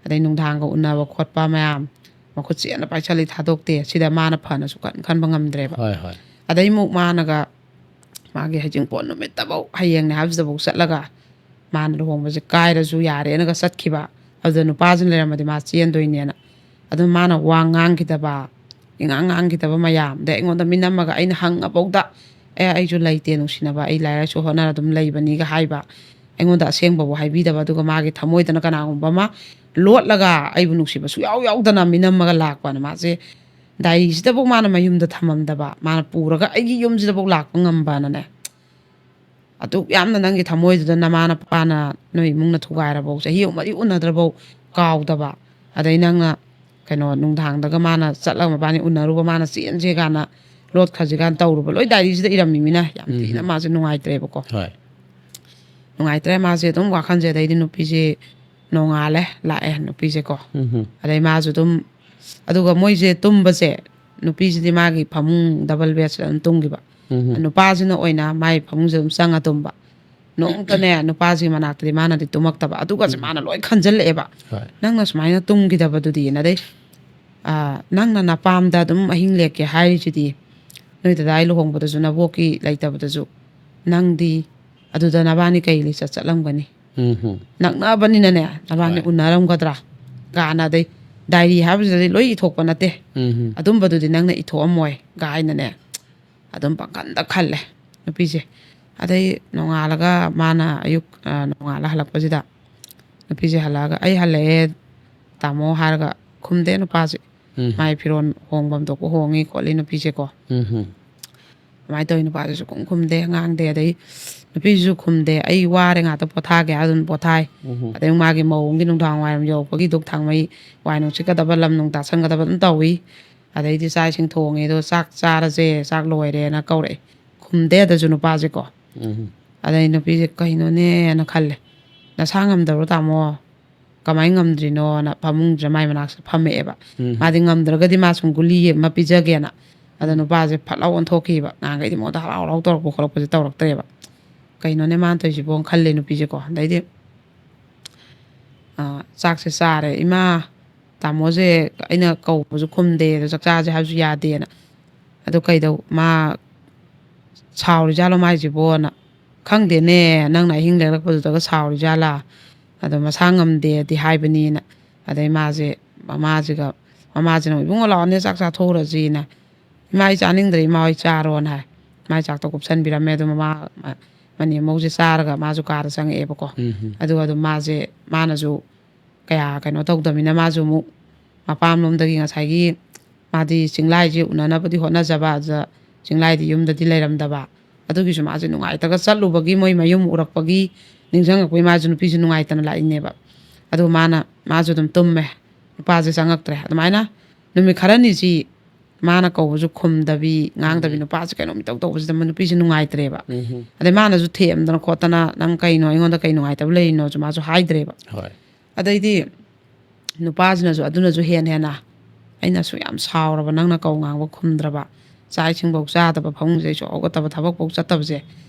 ꯑꯗꯩ ꯅꯨꯡꯗꯥꯡꯒ ꯎꯅꯕ ꯈꯣꯠꯄ ꯃꯌꯥꯝ, ꯃꯈꯨꯠ ꯆꯦꯠꯅ ꯄꯥꯏꯁꯜꯂꯤ, ꯊꯥꯗꯣꯛꯇꯦ꯫ ꯁꯤꯗ ꯃꯥꯅ ꯐꯅꯁꯨ ꯀꯟ ꯈꯟꯕ ꯉꯝꯗ꯭ꯔꯦꯕ꯫ ꯍꯣꯏ, ꯍꯣꯏ꯫ ꯑꯗꯩ ꯑꯃꯨꯛ ꯃꯥꯅꯒ ꯃꯥꯒꯤ ꯍꯩꯖꯤꯡꯄꯣꯠ ꯅꯨꯃꯤꯠꯇꯐꯧ, ꯍꯌꯦꯡꯅꯦ ꯍꯥꯏꯕꯁꯤꯗꯐꯧ ꯆꯠꯂꯒ ꯃꯥꯅ ꯂꯨꯍꯣꯡꯕꯁꯦ ꯀꯥꯏꯔꯁꯨ ꯌꯥꯔꯦꯅꯒ ꯆꯠꯈꯤꯕ꯫ ꯑꯗꯨꯗ ꯅꯨꯄꯥꯁꯤꯅ ꯂꯩꯔꯝꯃꯗꯤ ꯃꯥ ꯆꯦꯟꯗꯣꯏꯅꯦꯅ꯫ ꯑꯗꯨ ꯃꯥꯅ ꯋꯥ ꯉꯥꯡꯈꯤꯗꯕ, ꯏꯉꯥꯡ ꯉꯥꯡꯈꯤꯗꯕ ꯃꯌꯥꯝꯗ ꯑꯩꯉꯣꯟꯗ ꯃꯤꯅꯝꯃꯒ ꯑꯩꯅ ꯍꯪꯉꯐꯧꯗ "ꯑꯦ, ꯑꯩꯁꯨ ꯂꯩꯇꯦ ꯅꯨꯡꯁꯤꯅꯕ, ꯑꯩ ꯂꯥꯏꯔꯤꯛ ꯂꯥꯏꯁꯨ ꯍꯣꯠꯅꯔ ꯑꯗꯨꯝ ꯂꯩꯕꯅꯤꯒ" ꯍꯥꯏꯕ꯫ ꯑꯩꯉꯣꯟꯗ ꯑꯁꯦꯡꯕꯕꯨ ꯍꯥꯏꯕꯤꯗꯕ, ꯑꯗꯨꯒ ꯃꯥꯒꯤ ꯊꯃꯣꯏꯗꯅ ꯀꯅꯥꯒꯨꯝꯕ ꯑꯃ ꯂꯣꯠꯂꯒ ꯑꯩꯕꯨ ꯅꯨꯡꯁꯤꯕ ꯁꯨꯡꯌꯥꯎ ꯌꯥꯎꯗꯅ ꯃꯤꯅꯝꯃꯒ ꯂꯥꯛꯄꯅ꯫ ꯃꯥꯁꯦ ꯗꯥꯏꯔꯤꯁꯤꯗꯕꯨ ꯃꯥꯅ ꯃꯌꯨꯝꯗ ꯊꯝꯃꯝꯗꯕ, ꯃꯥꯅ ꯄꯨꯔꯒ ꯑꯩꯒꯤ ꯌꯨꯝꯁꯤꯗꯐꯧ ꯂꯥꯛꯄ ꯉꯝꯕꯅꯅꯦ꯫ ꯑꯗꯨꯛ ꯌꯥꯝꯅ ꯅꯪꯒꯤ ꯊꯃꯣꯏꯗꯨꯗ ꯅꯃꯥ ꯅꯄꯥꯅ, ꯅꯣꯏ ꯏꯃꯨꯡꯅ ꯊꯨꯒꯥꯏꯔꯐꯧ, ꯆꯍꯤ ꯑꯍꯨꯝ ꯃꯔꯤ ꯎꯅꯗ꯭ꯔꯐꯧ ꯀꯥꯎꯗꯕ, ꯑꯗꯩ ꯅꯪꯅ ꯀꯩꯅꯣ ꯅꯨꯡꯗꯥꯡꯗꯒ ꯃꯥꯅ ꯆꯠꯂꯒ ꯃꯕꯥꯅꯤ ꯎꯅꯔꯨꯕ, ꯃꯥꯅ "ꯆꯦꯟꯁꯦ" ꯀꯥꯟꯅ ꯂꯣꯠꯈ꯭ꯔꯁꯤ ꯀꯥꯟꯅ ꯇꯧꯔꯨꯕ, ꯂꯣꯏ ꯗꯥꯏꯔꯤꯁꯤꯗ ꯏꯔꯝꯃꯤꯃꯤꯅ꯫ ꯌꯥꯝ ꯊꯤꯅ ꯃꯥꯁꯦ ꯅꯨꯡꯉꯥꯏꯇ꯭ꯔꯦꯕꯀꯣ꯫ ꯍꯣꯏ꯫ ꯅꯨꯡꯉꯥꯏꯇ꯭ꯔꯦ ꯃꯥꯁꯦ ꯑꯗꯨꯝ ꯋꯥꯈꯜꯁꯦ꯫ ꯑꯗꯩꯗꯤ ꯅꯨꯄꯤꯁꯦ ꯅꯣꯡꯉꯥꯜꯂꯦ, ꯂꯥꯛꯑꯦ ꯅꯨꯄꯤꯁꯦꯀꯣ꯫ ꯑꯗꯩ ꯃꯥꯁꯨ ꯑꯗꯨꯝ, ꯑꯗꯨꯒ ꯃꯣꯏꯁꯦ ꯇꯨꯝꯕꯁꯦ, ꯅꯨꯄꯤꯁꯤꯗꯤ ꯃꯥꯒꯤ ꯐꯃꯨꯡ ꯗꯕꯜ ꯕꯦꯗꯁꯤꯗ ꯑꯗꯨꯝ ꯇꯨꯝꯈꯤꯕ꯫ ꯅꯨꯄꯥꯁꯤꯅ ꯑꯣꯏꯅ ꯃꯥꯏ ꯐꯃꯨꯡꯁꯦ ꯑꯗꯨꯝ ꯆꯪꯉ ꯇꯨꯝꯕ꯫ ꯅꯣꯡꯃꯇꯅꯦ ꯅꯨꯄꯥꯁꯤꯒꯤ ꯃꯅꯥꯛꯇꯗꯤ ꯃꯥꯅꯗꯤ ꯇꯨꯝꯃꯛꯇꯕ꯫ ꯑꯗꯨꯒꯁꯦ ꯃꯥꯅ ꯂꯣꯏ ꯈꯟꯖꯜꯂꯛꯑꯦꯕ꯫ ꯍꯣꯏ꯫ "ꯅꯪꯅ ꯁꯨꯃꯥꯏꯅ ꯇꯨꯝꯈꯤꯗꯕꯗꯨꯗꯤꯅ꯫ ꯑꯗꯩ, "ꯑꯥ, ꯅꯪꯅ ꯅꯄꯥꯝꯗ ꯑꯗꯨꯝ ꯑꯍꯤꯡ ꯂꯦꯛꯀꯦ ꯍꯥꯏꯔꯤꯁꯤꯗꯤ, ꯅꯣꯏ ꯗꯗꯥ ꯂꯨꯍꯣꯡꯕꯗꯁꯨ ꯅꯕꯣꯛꯀꯤ ꯂꯩꯇꯕꯗꯁꯨ, ꯅꯪꯗꯤ ꯑꯗꯨꯗ ꯅꯕꯥꯅꯤ ꯀꯩ ꯂꯤꯆꯠ ꯆꯠꯂꯝꯒꯅꯤ? ꯎꯝ ꯍꯝ꯫ ꯅꯛꯅꯕꯅꯤꯅꯅꯦ, ꯅꯕꯥꯅꯤ ꯍꯣꯏ꯫ ꯎꯅꯔꯝꯒꯗ꯭ꯔꯥ?" ꯀꯥꯅ꯫ ꯑꯗꯩ ꯗꯥꯏꯔꯤ ꯍꯥꯏꯕꯁꯤꯗꯗꯤ ꯂꯣꯏ ꯏꯊꯣꯛꯄ ꯅꯠꯇꯦ꯫ ꯎꯝ ꯍꯝ꯫ "ꯑꯗꯨꯝꯕꯗꯨꯗꯤ ꯅꯪꯅ ꯏꯊꯣꯛꯑꯝꯃꯣꯏ" ꯀꯥꯏꯅꯅꯦ꯫ ꯑꯗꯨꯝ ꯄꯥꯡꯈꯟꯗ ꯈꯜꯂꯦ ꯅꯨꯄꯤꯁꯦ꯫ ꯑꯗꯩ ꯅꯣꯡꯉꯥꯜꯂꯒ ꯃꯥꯅ ꯑꯌꯨꯛ, ꯑ, ꯅꯣꯡꯉꯥꯜꯂ ꯍꯜꯂꯛꯄꯁꯤꯗ ꯅꯨꯄꯤꯁꯦ ꯍꯜꯂꯛꯑꯒ, "ꯑꯩ ꯍꯜꯂꯛꯑꯦ ꯇꯥꯃꯣ" ꯍꯥꯏꯔꯒ ꯈꯨꯝꯗꯦ ꯅꯨꯄꯥꯁꯦ꯫ ꯎꯝ꯫ ꯃꯥꯏ ꯐꯤꯔꯣꯜ ꯍꯣꯡꯐꯝ ꯊꯣꯛꯄ ꯍꯣꯡꯉꯤ ꯈꯣꯠꯂꯤ ꯅꯨꯄꯤꯁꯦꯀꯣ꯫ ꯎꯝ ꯍꯝ꯫ ꯀꯃꯥꯏꯅ ꯇꯧꯋꯤ? ꯅꯨꯄꯥꯁꯤꯁꯨ ꯈꯨꯝ ꯈꯨꯝꯗꯦ, ꯉꯥꯡꯗꯦ, ꯑꯗꯩ ꯅꯨꯄꯤꯁꯤꯁꯨ ꯈꯨꯝꯗꯦ꯫ "ꯑꯩ ꯋꯥꯔꯦ, ꯉꯥꯛꯇ ꯄꯣꯊꯥꯒꯦ" ꯍꯥꯏ ꯑꯗꯨꯝ ꯄꯣꯊꯥꯏ꯫ ꯎꯝ꯫ ꯑꯗꯩ ꯃꯥꯒꯤ ꯃꯧ ꯑꯃꯒꯤ ꯅꯨꯡꯗꯥꯡ ꯋꯥꯏꯔꯝ ꯌꯧꯔꯛꯄꯒꯤ ꯙꯨꯛ ꯊꯥꯡꯃꯩ ꯋꯥꯏ ꯅꯨꯡꯁꯤꯠꯀꯗꯕ, ꯂꯝ ꯅꯨꯡ ꯇꯥꯁꯟꯒꯗꯕ ꯑꯗꯨꯝ ꯇꯧꯏ꯫ ꯑꯗꯩꯗꯤ ꯆꯥꯛ ꯏꯁꯤꯡ ꯊꯣꯡꯉꯦ, ꯑꯗꯣ "ꯆꯥꯛ ꯆꯥꯔꯁꯦ, ꯆꯥꯛ ꯂꯣꯏꯔꯦꯅ" ꯀꯧꯔꯛꯑꯦ꯫ ꯈꯨꯝꯗꯦ ꯑꯗꯨꯁꯨ ꯅꯨꯄꯥꯁꯦꯀꯣ꯫ ꯎꯝ꯫ ꯑꯗꯩ ꯅꯨꯄꯤꯁꯦ ꯀꯩꯅꯣꯅꯦꯅ ꯈꯜꯂꯦ꯫ "ꯅꯁꯥ ꯉꯝꯗꯕ꯭ꯔꯣ ꯇꯥꯃꯣ? ꯀꯃꯥꯏꯅ ꯉꯝꯗ꯭ꯔꯤꯅꯣꯅ?" ꯐꯃꯨꯡꯁꯤꯗ ꯃꯥꯏ ꯃꯅꯥꯛꯁꯤꯗ ꯐꯝꯃꯛꯑꯦꯕ꯫ ꯎꯝ꯫ ꯃꯥꯗꯤ ꯉꯝꯗ꯭ꯔꯒꯗꯤ ꯃꯥ ꯁꯨꯝ ꯒꯨꯂꯤ ꯑꯃ ꯄꯤꯖꯒꯦꯅ꯫ ꯑꯗ ꯎꯝ꯫ ꯅꯨꯄꯥꯁꯦ ꯐꯠ ꯂꯥꯎ ꯑꯣꯟꯊꯣꯛꯈꯤꯕ꯫ ꯅꯍꯥꯟꯈꯩꯗꯤ ꯃꯉꯣꯟꯗ ꯍꯔꯥꯎ ꯍꯔꯥꯎ ꯇꯧꯔꯛꯄ ꯈꯣꯠꯂꯛꯄꯁꯦ ꯇꯧꯔꯛꯇ꯭ꯔꯦꯕ꯫ "ꯀꯩꯅꯣꯅꯦ ꯃꯥꯅ ꯇꯧꯔꯤꯁꯤꯕꯣ?" ꯈꯜꯂꯦ ꯅꯨꯄꯤꯁꯦꯀꯣ꯫ ꯑꯗꯩꯗꯤ ꯑ, ꯆꯥꯛꯁꯦ ꯆꯥꯔꯦ꯫ "ꯏꯃꯥ, ꯇꯥꯃꯣꯁꯦ ꯑꯩꯅ ꯀꯧꯕꯁꯨ ꯈꯨꯝꯗꯦ, ꯑꯗꯣ ꯆꯥꯛ ꯆꯥꯁꯦ ꯍꯥꯏꯕꯁꯨ ꯌꯥꯗꯦꯅ꯫ ꯑꯗꯣ ꯀꯩꯗꯧ-, ꯃꯥ ꯁꯥꯎꯔꯤꯖꯥꯠꯂꯣ ꯃꯥꯏꯁꯤꯕꯣꯅ?" "ꯈꯪꯗꯦꯅꯦ, ꯅꯪꯅ ꯑꯍꯤꯡ ꯂꯦꯛꯂꯛꯄꯗꯨꯗꯒ ꯁꯥꯎꯔꯤꯖꯥꯠꯂꯥ? ꯑꯗꯣ ꯃꯁꯥ ꯉꯝꯗꯦꯗꯤ ꯍꯥꯏꯕꯅꯤꯅ꯫" ꯑꯗꯩ ꯃꯥꯁꯦ, ꯃꯃꯥꯁꯤꯒ, ꯃꯃꯥꯁꯤꯅ "ꯏꯕꯨꯡꯉꯣ, ꯂꯥꯛꯑꯣꯅꯦ, ꯆꯥꯛ ꯆꯥꯊꯣꯛꯎꯔꯁꯤꯅ꯫" "ꯏꯃꯥ, ꯑꯩ ꯆꯥꯅꯤꯡꯗ꯭ꯔꯦ ꯏꯃꯥ, ꯍꯣꯏ ꯆꯥꯔꯣꯅ" ꯍꯥꯏ꯫ ꯃꯥꯏ ꯆꯥꯛꯇꯣ ꯀꯨꯞꯁꯟꯕꯤꯔꯝꯃꯦ꯫ ꯑꯗꯨ ꯃꯃꯥ, ꯃ-, ꯃꯅꯦꯝ ꯃꯧꯁꯦ ꯆꯥꯔꯒ ꯃꯥꯁꯨ ꯀꯥꯗ ꯆꯪꯉꯛꯑꯦꯕꯀꯣ꯫ ꯎꯝ꯫ ꯑꯗꯨꯒ ꯑꯗꯨꯝ ꯃꯥꯁꯦ, ꯃꯥꯅꯁꯨ ꯀꯌꯥ ꯀꯩꯅꯣ ꯇꯧꯗꯕꯅꯤꯅ ꯃꯥꯁꯨ ꯑꯃꯨꯛ ꯃꯄꯥꯝꯂꯣꯝꯗꯒꯤ ꯉꯁꯥꯏꯒꯤ ꯃꯥꯗꯤ ꯆꯤꯡꯂꯥꯏꯁꯦ ꯎꯅꯅꯕꯗꯤ ꯍꯣꯠꯅꯖꯕ, ꯑꯗꯨꯗ ꯆꯤꯡꯂꯥꯏꯗꯤ ꯌꯨꯝꯗꯗꯤ ꯂꯩꯔꯝꯗꯕ꯫ ꯑꯗꯨꯒꯤꯁꯨ ꯃꯥꯁꯦ ꯅꯨꯡꯉꯥꯏꯇꯒ ꯆꯠꯂꯨꯕꯒꯤ ꯃꯣꯏ ꯃꯌꯨꯝ ꯎꯔꯛꯄꯒꯤ ꯅꯤꯡꯁꯤꯡꯉꯛꯄꯒꯤ ꯃꯥꯁꯨ ꯅꯨꯄꯤꯁꯨ ꯅꯨꯡꯉꯥꯏꯇꯅ ꯂꯥꯛꯏꯅꯦꯕ꯫ ꯑꯗꯨ ꯃꯥꯅ, ꯃꯥꯁꯨ ꯑꯗꯨꯝ ꯇꯨꯝꯃꯦ꯫ ꯅꯨꯄꯥꯁꯦ ꯆꯪꯉꯛꯇ꯭ꯔꯦ꯫ ꯑꯗꯨꯃꯥꯏꯅ ꯅꯨꯃꯤꯠ ꯈꯔꯅꯤꯁꯤ ꯃꯥꯅ ꯀꯧꯕꯁꯨ ꯈꯨꯝꯗꯕꯤ, ꯉꯥꯡꯗꯕꯤ, ꯎꯝ꯫ ꯅꯨꯄꯥꯁꯦ ꯀꯩꯅꯣꯝ ꯏꯇꯧ ꯇꯧꯕꯁꯤꯗ ꯃ-, ꯅꯨꯄꯤꯁꯦ ꯅꯨꯡꯉꯥꯏꯇ꯭ꯔꯦꯕ꯫ ꯎꯝ꯫ ꯑꯗꯩ ꯃꯥꯅꯁꯨ ꯊꯦꯝꯗꯅ ꯈꯣꯠꯇꯅ "ꯅꯪ ꯀꯩꯅꯣ, ꯑꯩꯉꯣꯟꯗ ꯀꯩ ꯅꯨꯡꯉꯥꯏꯇꯕ ꯂꯩꯔꯤꯅꯣꯁꯨ" ꯃꯥꯁꯨ ꯍꯥꯏꯗ꯭ꯔꯦꯕ꯫ ꯍꯣꯏ꯫ ꯑꯗꯩꯗꯤ ꯅꯨꯄꯥꯁꯤꯅꯁꯨ ꯑꯗꯨꯅꯁꯨ ꯍꯦꯟꯅ ꯍꯦꯟꯅ "ꯑꯩꯅꯁꯨ ꯌꯥꯝ ꯁꯥꯎꯔꯕ, ꯅꯪꯅ ꯀꯧ ꯉꯥꯡꯕ ꯈꯨꯝꯗ꯭ꯔꯕ, ꯆꯥꯛ ꯏꯁꯤꯡꯐꯧ ꯆꯥꯗꯕ, ꯐꯃꯨꯡꯁꯤꯗꯩꯁꯨ ꯍꯧꯒꯠꯇꯕ, ꯊꯕꯛꯐꯧ ꯆꯠꯇꯕꯁꯦ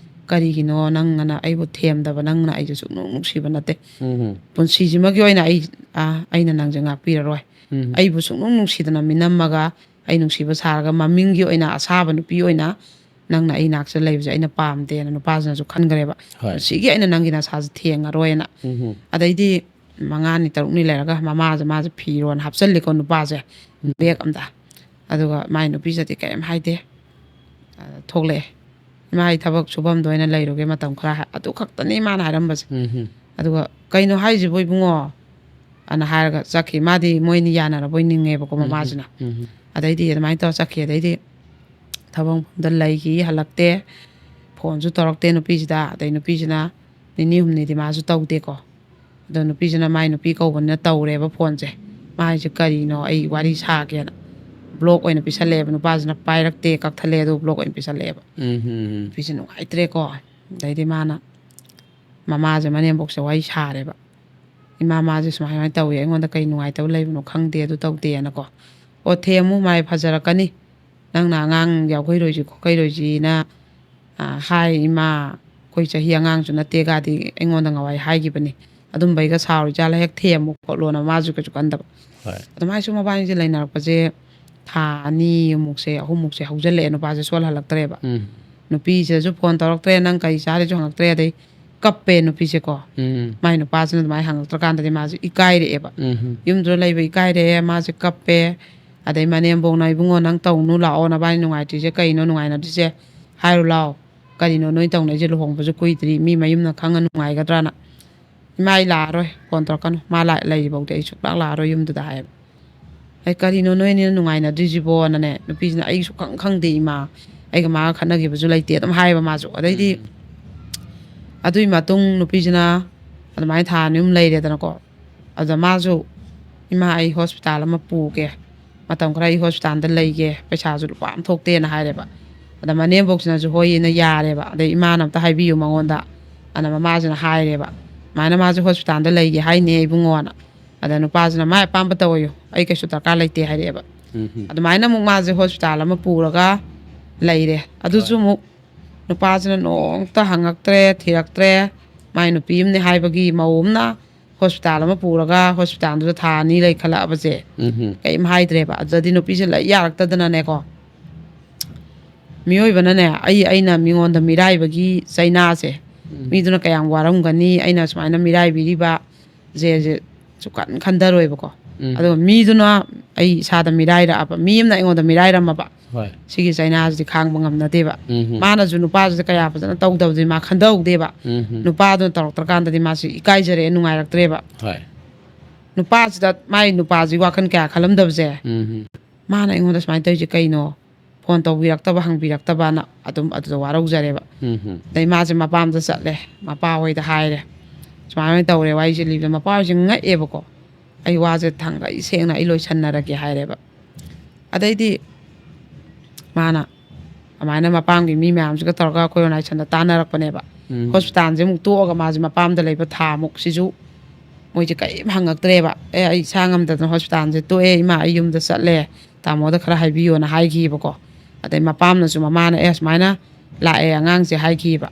ꯀꯔꯤꯒꯤꯅꯣ? ꯅꯪꯅ ꯑꯩꯕꯨ ꯊꯦꯝꯗꯕ, ꯅꯪꯅ ꯑꯩꯁꯦ ꯁꯨꯡꯅꯨꯡ ꯅꯨꯡꯁꯤꯕ ꯅꯠꯇꯦ꯫ ꯎꯝ꯫ ꯄꯨꯟꯁꯤꯁꯤꯃꯒꯤ ꯑꯣꯏꯅ ꯑꯩ, ꯑ, ꯑꯩꯅ ꯅꯪꯁꯦ ꯉꯥꯛꯄꯤꯔꯔꯣꯏ꯫ ꯎꯝ꯫ ꯑꯩꯕꯨ ꯁꯨꯡꯅꯨꯡ ꯅꯨꯡꯁꯤꯗꯅ ꯃꯤꯅꯝꯃꯒ ꯑꯩ ꯅꯨꯡꯁꯤꯕ ꯁꯥꯔꯒ ꯃꯃꯤꯡꯒꯤ ꯑꯣꯏꯅ ꯑꯁꯥꯕ ꯅꯨꯄꯤ ꯑꯣꯏꯅ ꯅꯪꯅ ꯑꯩ ꯅꯥꯛꯁꯤꯗ ꯂꯩꯕꯁꯦ ꯑꯩꯅ ꯄꯥꯝꯗꯦꯅ ꯅꯨꯄꯥꯁꯤꯅꯁꯨ ꯈꯟꯈ꯭ꯔꯦꯕ꯫ ꯍꯣꯏ꯫ ꯄꯨꯟꯁꯤꯒꯤ ꯑꯩꯅ ꯅꯪꯒꯤ ꯅꯁꯥꯁꯦ ꯊꯦꯡꯉꯔꯣꯏꯅ꯫ ꯎꯝ꯫ ꯑꯗꯩꯗꯤ ꯃꯉꯥꯅꯤ ꯇꯔꯨꯛꯅꯤ ꯂꯩꯔꯒ ꯃꯃꯥꯁꯦ, ꯃꯥꯁꯦ ꯐꯤꯔꯣꯟ ꯍꯥꯞꯆꯜꯂꯤꯀꯣ ꯅꯨꯄꯥꯁꯦ, ꯎꯝ꯫ ꯕꯦꯒ ꯑꯝꯗ꯫ ꯑꯗꯨꯒ ꯃꯥꯏ ꯅꯨꯄꯤꯁꯤꯗꯤ ꯀꯔꯤꯝ ꯍꯥꯏꯗꯦ꯫ ꯑ, ꯊꯣꯛꯂꯛꯑꯦ꯫ "ꯏꯃꯥ, ꯑꯩ ꯊꯕꯛ ꯁꯨꯐꯝꯗ ꯑꯣꯏꯅ ꯂꯩꯔꯨꯒꯦ ꯃꯇꯝ ꯈꯔ", ꯍꯥꯏ꯫ ꯑꯗꯨ ꯈꯛꯇꯅꯤ ꯃꯥꯅ ꯍꯥꯏꯔꯝꯕꯁꯦ꯫ ꯎꯝ꯫ ꯑꯗꯨꯒ "ꯀꯩꯅꯣ ꯍꯥꯏꯁꯤꯕꯣ ꯏꯕꯨꯡꯉꯣ?" ꯑꯅ ꯍꯥꯏꯔꯒ ꯆꯠꯈꯤ꯫ ꯃꯥꯗꯤ ꯃꯣꯏꯅꯤ ꯌꯥꯅꯔꯕꯣꯏ ꯅꯤꯡꯉꯦꯕꯀꯣ ꯎꯝ꯫ ꯃꯃꯥꯁꯤꯅ꯫ ꯎꯝ꯫ ꯑꯗꯩꯗꯤ ꯑꯗꯨꯃꯥꯏꯅ ꯇꯧꯔ ꯆꯠꯈꯤ꯫ ꯑꯗꯩꯗꯤ ꯊꯕꯛ ꯃꯐꯝꯗ ꯂꯩꯈꯤ, ꯍꯜꯂꯛꯇꯦ꯫ ꯐꯣꯟꯁꯨ ꯇꯧꯔꯛꯇꯦ ꯅꯨꯄꯤꯁꯤꯗ꯫ ꯑꯗꯩ ꯅꯨꯄꯤꯁꯤꯅ ꯅꯤꯅꯤ ꯍꯨꯝꯅꯤꯗꯤ ꯃꯥꯁꯨ ꯇꯧꯗꯦꯀꯣ꯫ ꯑꯗꯣ ꯅꯨꯄꯤꯁꯤꯅ ꯃꯥꯏ ꯅꯨꯄꯤ ꯀꯧꯕꯅꯤꯅ ꯇꯧꯔꯦꯕ ꯐꯣꯟꯁꯦ꯫ ꯃꯥ ꯍꯥꯏꯁꯦ ꯀꯔꯤꯅꯣ, ꯑꯩ ꯋꯥꯔꯤ ꯁꯥꯒꯦꯅ꯫ ꯕ꯭ꯂꯣꯛ ꯑꯣꯏꯅ ꯄꯤꯁꯜꯂꯛꯑꯦꯕ꯫ ꯅꯨꯄꯥꯁꯤꯅ ꯄꯥꯏꯔꯛꯇꯦ, ꯀꯛꯊꯠꯂꯛꯑꯦ, ꯑꯗꯨ ꯕ꯭ꯂꯣꯛ ꯑꯣꯏꯅ ꯄꯤꯁꯜꯂꯛꯑꯦꯕ꯫ ꯎꯝ, ꯎꯝ, ꯎꯝ. ꯅꯨꯄꯤꯁꯦ ꯅꯨꯡꯉꯥꯏꯇ꯭ꯔꯦꯀꯣ꯫ ꯑꯗꯩꯗꯤ ꯃꯥꯅ ꯃꯃꯥꯁꯦ, ꯃꯅꯦꯝꯕꯣꯛꯁꯦ ꯋꯥꯔꯤ ꯁꯥꯔꯦꯕ꯫ "ꯏꯃꯥ, ꯃꯥꯁꯦ ꯁꯨꯃꯥꯏ ꯁꯨꯃꯥꯏꯅ ꯇꯧꯋꯦ, ꯑꯩꯉꯣꯟꯗ ꯀꯩ ꯅꯨꯡꯉꯥꯏꯇꯕ ꯂꯩꯕꯅꯣ ꯈꯪꯗꯦ, ꯑꯗꯨ ꯇꯧꯗꯦꯅꯀꯣ꯫ ꯑꯣ, ꯊꯦꯝꯃꯨ, ꯃꯥꯏ ꯐꯖꯔꯛꯀꯅꯤ꯫ ꯅꯪꯅ ꯑꯉꯥꯡ ꯌꯥꯎꯈꯩꯔꯣꯏꯁꯤ ꯈꯣꯠꯈꯩꯔꯣꯏꯁꯤꯅ, ꯑ, ꯍꯥꯏ ꯏꯃꯥ, ꯑꯩꯈꯣꯏ ꯆꯍꯤ ꯑꯉꯥꯡꯁꯨ ꯅꯠꯇꯦꯒꯗꯤ ꯑꯩꯉꯣꯟꯗ ꯉꯋꯥꯏ ꯍꯥꯏꯈꯤꯕꯅꯤ꯫ ꯑꯗꯨꯝꯕꯩꯒ ꯁꯥꯎꯔꯤ ꯖꯥꯠꯂ, ꯍꯦꯛ ꯊꯦꯝꯃꯨ ꯈꯣꯠꯂꯣꯅ", ꯃꯥꯁꯨ ꯀꯩꯁꯨ ꯀꯟꯗꯕ꯫ ꯍꯣꯏ. ꯑꯗꯨꯃꯥꯏꯅ ꯁꯨꯝ ꯃꯕꯥꯅꯤꯁꯦ ꯂꯩꯅꯔꯛꯄꯁꯦ ꯊꯥ ꯑꯅꯤꯃꯨꯛꯁꯦ, ꯑꯍꯨꯝꯃꯨꯛꯁꯦ ꯍꯧꯖꯤꯜꯂꯛꯑꯦ, ꯅꯨꯄꯥꯁꯦ ꯁꯨꯍꯜ ꯍꯜꯂꯛꯇ꯭ꯔꯦꯕ꯫ ꯎꯝ. ꯅꯨꯄꯤꯁꯤꯗꯁꯨ ꯐꯣꯟ ꯇꯧꯔꯛꯇ꯭ꯔꯦ, "ꯅꯪ ꯀꯔꯤ ꯆꯥꯔꯤꯁꯨ?" ꯍꯪꯉꯛꯇ꯭ꯔꯦ꯫ ꯑꯗꯩ ꯀꯞꯄꯦ ꯅꯨꯄꯤꯁꯦꯀꯣ꯫ ꯎꯝ. ꯃꯥꯏ ꯅꯨꯄꯥꯁꯤꯅ ꯑꯗꯨꯃꯥꯏꯅ ꯍꯪꯉꯛꯇ꯭ꯔꯀꯥꯟꯗꯗꯤ ꯃꯥꯁꯦ ꯏꯀꯥꯏꯔꯛꯑꯦꯕ꯫ ꯎꯝ. ꯌꯨꯝꯗꯨꯗ ꯂꯩꯕ ꯏꯀꯥꯏꯔꯛꯑꯦ, ꯃꯥꯁꯦ ꯀꯞꯄꯦ꯫ ꯑꯗꯩ ꯃꯅꯦꯝꯕꯣꯛꯅ, "ꯏꯕꯨꯡꯉꯣ, ꯅꯪ ꯇꯧꯅꯨ, ꯂꯥꯛꯑꯣ, ꯅꯕꯥꯅꯤ ꯅꯨꯡꯉꯥꯏꯇ꯭ꯔꯤꯁꯦ ꯀꯩꯅꯣ, ꯅꯨꯡꯉꯥꯏꯅꯗ꯭ꯔꯤꯁꯦ ꯍꯥꯏꯔꯨ ꯂꯥꯎ꯫ ꯀꯔꯤꯅꯣ ꯅꯣꯏ ꯇꯧꯅꯩꯁꯦ? ꯂꯨꯍꯣꯡꯕꯁꯨ ꯀꯨꯏꯗ꯭ꯔꯤ, ꯃꯤ ꯃꯌꯨꯝꯅ ꯈꯪꯉ ꯅꯨꯡꯉꯥꯏꯒꯗ꯭ꯔꯥꯅ?" "ꯏꯃꯥ, ꯑꯩ ꯂꯥꯛꯑꯔꯣꯏ, ꯐꯣꯟ ꯇꯧꯔꯛꯀꯅꯨ꯫ ꯃꯥ ꯂꯥꯛ-, ꯂꯩꯔꯤꯐꯥꯎꯗꯤ ꯑꯩ ꯁꯨꯡꯂꯥꯛ ꯂꯥꯛꯑꯔꯣꯏ ꯌꯨꯝꯗꯨꯗ" ꯍꯥꯏꯌꯦꯕ꯫ "ꯑꯩ ꯀꯔꯤꯅꯣ ꯅꯣꯏ ꯑꯅꯤꯅ ꯅꯨꯡꯉꯥꯏꯅꯗ꯭ꯔꯤꯁꯤꯕꯣꯅꯅꯦ", ꯅꯨꯄꯤꯁꯤꯅ, "ꯑꯩ ꯁꯨꯡꯈꯪ ꯈꯪꯗꯦ ꯏꯃꯥ, ꯑꯩꯒ ꯃꯥꯒ ꯈꯠꯅꯈꯤꯕꯁꯨ ꯂꯩꯇꯦ" ꯑꯗꯨꯝ ꯍꯥꯏꯌꯦꯕ ꯃꯥꯁꯨ꯫ ꯑꯗꯩꯗꯤ ꯎꯝ. ꯑꯗꯨꯒꯤ ꯃꯇꯨꯡ ꯅꯨꯄꯤꯁꯤꯅ ꯑꯗꯨꯃꯥꯏꯅ ꯊꯥ ꯑꯅꯤ ꯑꯍꯨꯝ ꯂꯩꯔꯦꯗꯅꯀꯣ꯫ ꯑꯗꯨꯗ ꯃꯥꯁꯨ, "ꯏꯃꯥ, ꯑꯩ ꯍꯣꯁꯄꯤꯇꯥꯜ ꯑꯃ ꯄꯨꯒꯦ, ꯃꯇꯝ ꯈꯔ ꯑꯩ ꯍꯣꯁꯄꯤꯇꯥꯜꯗ ꯂꯩꯒꯦ, ꯄꯩꯁꯥꯁꯨ ꯂꯨꯄꯥ ꯑꯃ ꯊꯣꯛꯇꯦꯅ" ꯍꯥꯏꯔꯦꯕ꯫ ꯑꯗ ꯃꯅꯦꯝꯕꯣꯛꯁꯤꯅꯁꯨ ꯍꯣꯏꯅ ꯌꯥꯔꯦꯕ꯫ ꯑꯗꯩ "ꯏꯃꯥꯅ ꯑꯝꯇ ꯍꯥꯏꯕꯤꯌꯨ ꯃꯉꯣꯟꯗ", ꯑꯗ ꯃꯃꯥꯁꯤꯅ ꯍꯥꯏꯔꯦꯕ, "ꯑꯗꯨꯃꯥꯏꯅ ꯃꯥꯁꯦ ꯍꯣꯁꯄꯤꯇꯥꯜꯗ ꯂꯩꯒꯦ ꯍꯥꯏꯅꯦ ꯏꯕꯨꯡꯉꯣꯅ"꯫ ꯑꯗ ꯅꯨꯄꯥꯁꯤꯅ "ꯃꯥꯏ ꯑꯄꯥꯝꯕ ꯇꯧꯋꯣꯌꯨ, ꯑꯩ ꯀꯩꯁꯨ ꯗꯔꯀꯥꯔ ꯂꯩꯇꯦ" ꯍꯥꯏꯔꯛꯑꯦꯕ꯫ ꯎꯝ. ꯑꯗꯨꯃꯥꯏꯅ ꯑꯃꯨꯛ ꯃꯥꯁꯦ ꯍꯣꯁꯄꯤꯇꯥꯜ ꯑꯃ ꯄꯨꯔꯒ ꯂꯩꯔꯦ꯫ ꯑꯗꯨꯁꯨ ꯍꯣꯏ. ꯑꯃꯨꯛ ꯅꯨꯄꯥꯁꯤꯅ ꯅꯣꯡꯇ ꯍꯪꯉꯛꯇ꯭ꯔꯦ, ꯊꯤꯔꯛꯇ꯭ꯔꯦ꯫ ꯃꯥꯏ ꯅꯨꯄꯤ ꯑꯃꯅꯦ ꯍꯥꯏꯕꯒꯤ ꯃꯧ ꯑꯃꯅ ꯍꯣꯁꯄꯤꯇꯥꯜ ꯑꯃ ꯄꯨꯔꯒ ꯍꯣꯁꯄꯤꯇꯥꯜꯗꯨꯗ ꯊꯥ ꯑꯅꯤ ꯂꯩꯈꯠꯂꯛꯑꯕꯁꯦ ꯎꯝ. ꯀꯩꯝ ꯍꯥꯏꯗ꯭ꯔꯦꯕ꯫ ꯑꯗꯨꯗꯗꯤ ꯅꯨꯄꯤꯁꯦ ꯂꯩ ꯌꯥꯔꯛꯇꯗꯅꯅꯦꯀꯣ, ꯃꯤꯑꯣꯏꯕꯅꯅꯦ, ꯑꯩ, ꯑꯩꯅ ꯃꯤꯉꯣꯟꯗ ꯃꯤꯔꯥꯏꯕꯒꯤ ꯆꯩꯅꯥꯁꯦ, ꯎꯝ. ꯃꯤꯗꯨꯅ ꯀꯌꯥꯝ ꯋꯥꯔꯝꯒꯅꯤ, ꯑꯩꯅ ꯁꯨꯃꯥꯏꯅ ꯃꯤꯔꯥꯏꯕꯤꯔꯤꯕ ꯁꯦ, ꯁꯦ ꯁꯨꯀꯟ ꯈꯟꯊꯔꯣꯏꯕꯀꯣ꯫ ꯎꯝ. ꯑꯗꯨꯒ ꯃꯤꯗꯨꯅ ꯑꯩ ꯏꯁꯥꯗ ꯃꯤꯔꯥꯏꯔꯛꯑꯕ, ꯃꯤ ꯑꯃꯅ ꯑꯩꯉꯣꯟꯗ ꯃꯤꯔꯥꯏꯔꯝꯃꯕ, ꯍꯣꯏ. ꯁꯤꯒꯤ ꯆꯩꯅꯥꯁꯤꯗꯤ ꯈꯥꯡꯕ ꯉꯝꯅꯗꯦꯕ꯫ ꯎꯝ. ꯃꯥꯅꯁꯨ ꯅꯨꯄꯥꯁꯤꯗ ꯀꯌꯥ ꯐꯖꯅ ꯇꯧꯗꯕꯗꯤ ꯃꯥ ꯈꯟꯊꯍꯧꯗꯦꯕ꯫ ꯎꯝ. ꯅꯨꯄꯥꯗꯨꯅ ꯇꯧꯔꯛꯇ꯭ꯔꯀꯥꯟꯗꯗꯤ ꯃꯥꯁꯤ ꯏꯀꯥꯏꯖꯔꯛꯑꯦ, ꯅꯨꯡꯉꯥꯏꯔꯛꯇ꯭ꯔꯦꯕ꯫ ꯍꯣꯏ. ꯅꯨꯄꯥꯁꯤꯗ, ꯃꯥꯏ ꯅꯨꯄꯥꯁꯤ ꯋꯥꯈꯜ ꯀꯌꯥ ꯈꯜꯂꯝꯗꯕꯁꯦ, ꯎꯝ. "ꯃꯥꯅ ꯑꯩꯉꯣꯟꯗ ꯁꯨꯃꯥꯏꯅ ꯇꯧꯔꯤꯁꯦ ꯀꯩꯅꯣ? ꯐꯣꯟ ꯇꯧꯕꯤꯔꯛꯇꯕ, ꯍꯪꯕꯤꯔꯛꯇꯕꯅ ꯑꯗꯨꯝ ꯑꯗꯨꯗ ꯋꯥꯔꯧꯖꯔꯦꯕ꯫ ꯑꯗꯩ ꯃꯥꯁꯦ ꯃꯄꯥꯝꯗ ꯆꯠꯂꯦ, ꯃꯄꯥ ꯍꯣꯏꯗ ꯍꯥꯏꯔꯦ, ꯁꯨꯃꯥꯏꯅ ꯇꯧꯔꯦ ꯋꯥꯔꯤꯁꯦ ꯂꯤꯕꯗ꯫ ꯃꯄꯥ ꯍꯣꯏꯁꯦ ꯉꯛꯑꯦꯕꯀꯣ, "ꯑꯩ ꯋꯥꯁꯦ ꯊꯥꯡꯒꯩ ꯁꯦꯡꯅ ꯑꯩ ꯂꯣꯏꯁꯟꯅꯔꯒꯦ" ꯍꯥꯏꯔꯦꯕ꯫ ꯑꯗꯩꯗꯤ ꯃꯥꯅ ꯑꯗꯨꯃꯥꯏꯅ ꯃꯄꯥꯝꯒꯤ ꯃꯤ ꯃꯌꯥꯝꯁꯤꯒ ꯇꯧꯔꯒ ꯑꯩꯈꯣꯏ ꯑꯣꯔꯒꯅꯥꯏꯖꯦꯁꯟꯗ ꯇꯥꯟꯅꯔꯛꯄꯅꯦꯕ꯫ ꯍꯣꯁꯄꯤꯇꯥꯜꯁꯦ ꯑꯃꯨꯛ ꯇꯣꯛꯑꯒ ꯃꯥꯁꯦ ꯃꯄꯥꯝꯗ ꯂꯩꯕ ꯊꯥ ꯑꯃꯨꯛꯁꯤꯁꯨ ꯃꯣꯏꯁꯦ ꯀꯔꯤꯝ ꯍꯪꯉꯛꯇ꯭ꯔꯦꯕ꯫ "ꯑꯦ, ꯑꯩ ꯏꯁꯥ ꯉꯝꯗꯗꯅ ꯍꯣꯁꯄꯤꯇꯥꯜꯁꯦ ꯇꯣꯛꯑꯦ ꯏꯃꯥ, ꯑꯩ ꯌꯨꯝꯗ ꯆꯠꯂꯦ, ꯇꯥꯃꯣꯗ ꯈꯔ ꯍꯥꯏꯕꯤꯌꯣꯅ" ꯍꯥꯏꯈꯤꯕꯀꯣ꯫ ꯑꯗꯩ ꯃꯄꯥꯝꯅꯁꯨ ꯃꯃꯥꯅ, "ꯑꯦ, ꯁꯨꯃꯥꯏꯅ ꯂꯥꯛꯑꯦ ꯑꯉꯥꯡꯁꯦ" ꯍꯥꯏꯈꯤꯕ꯫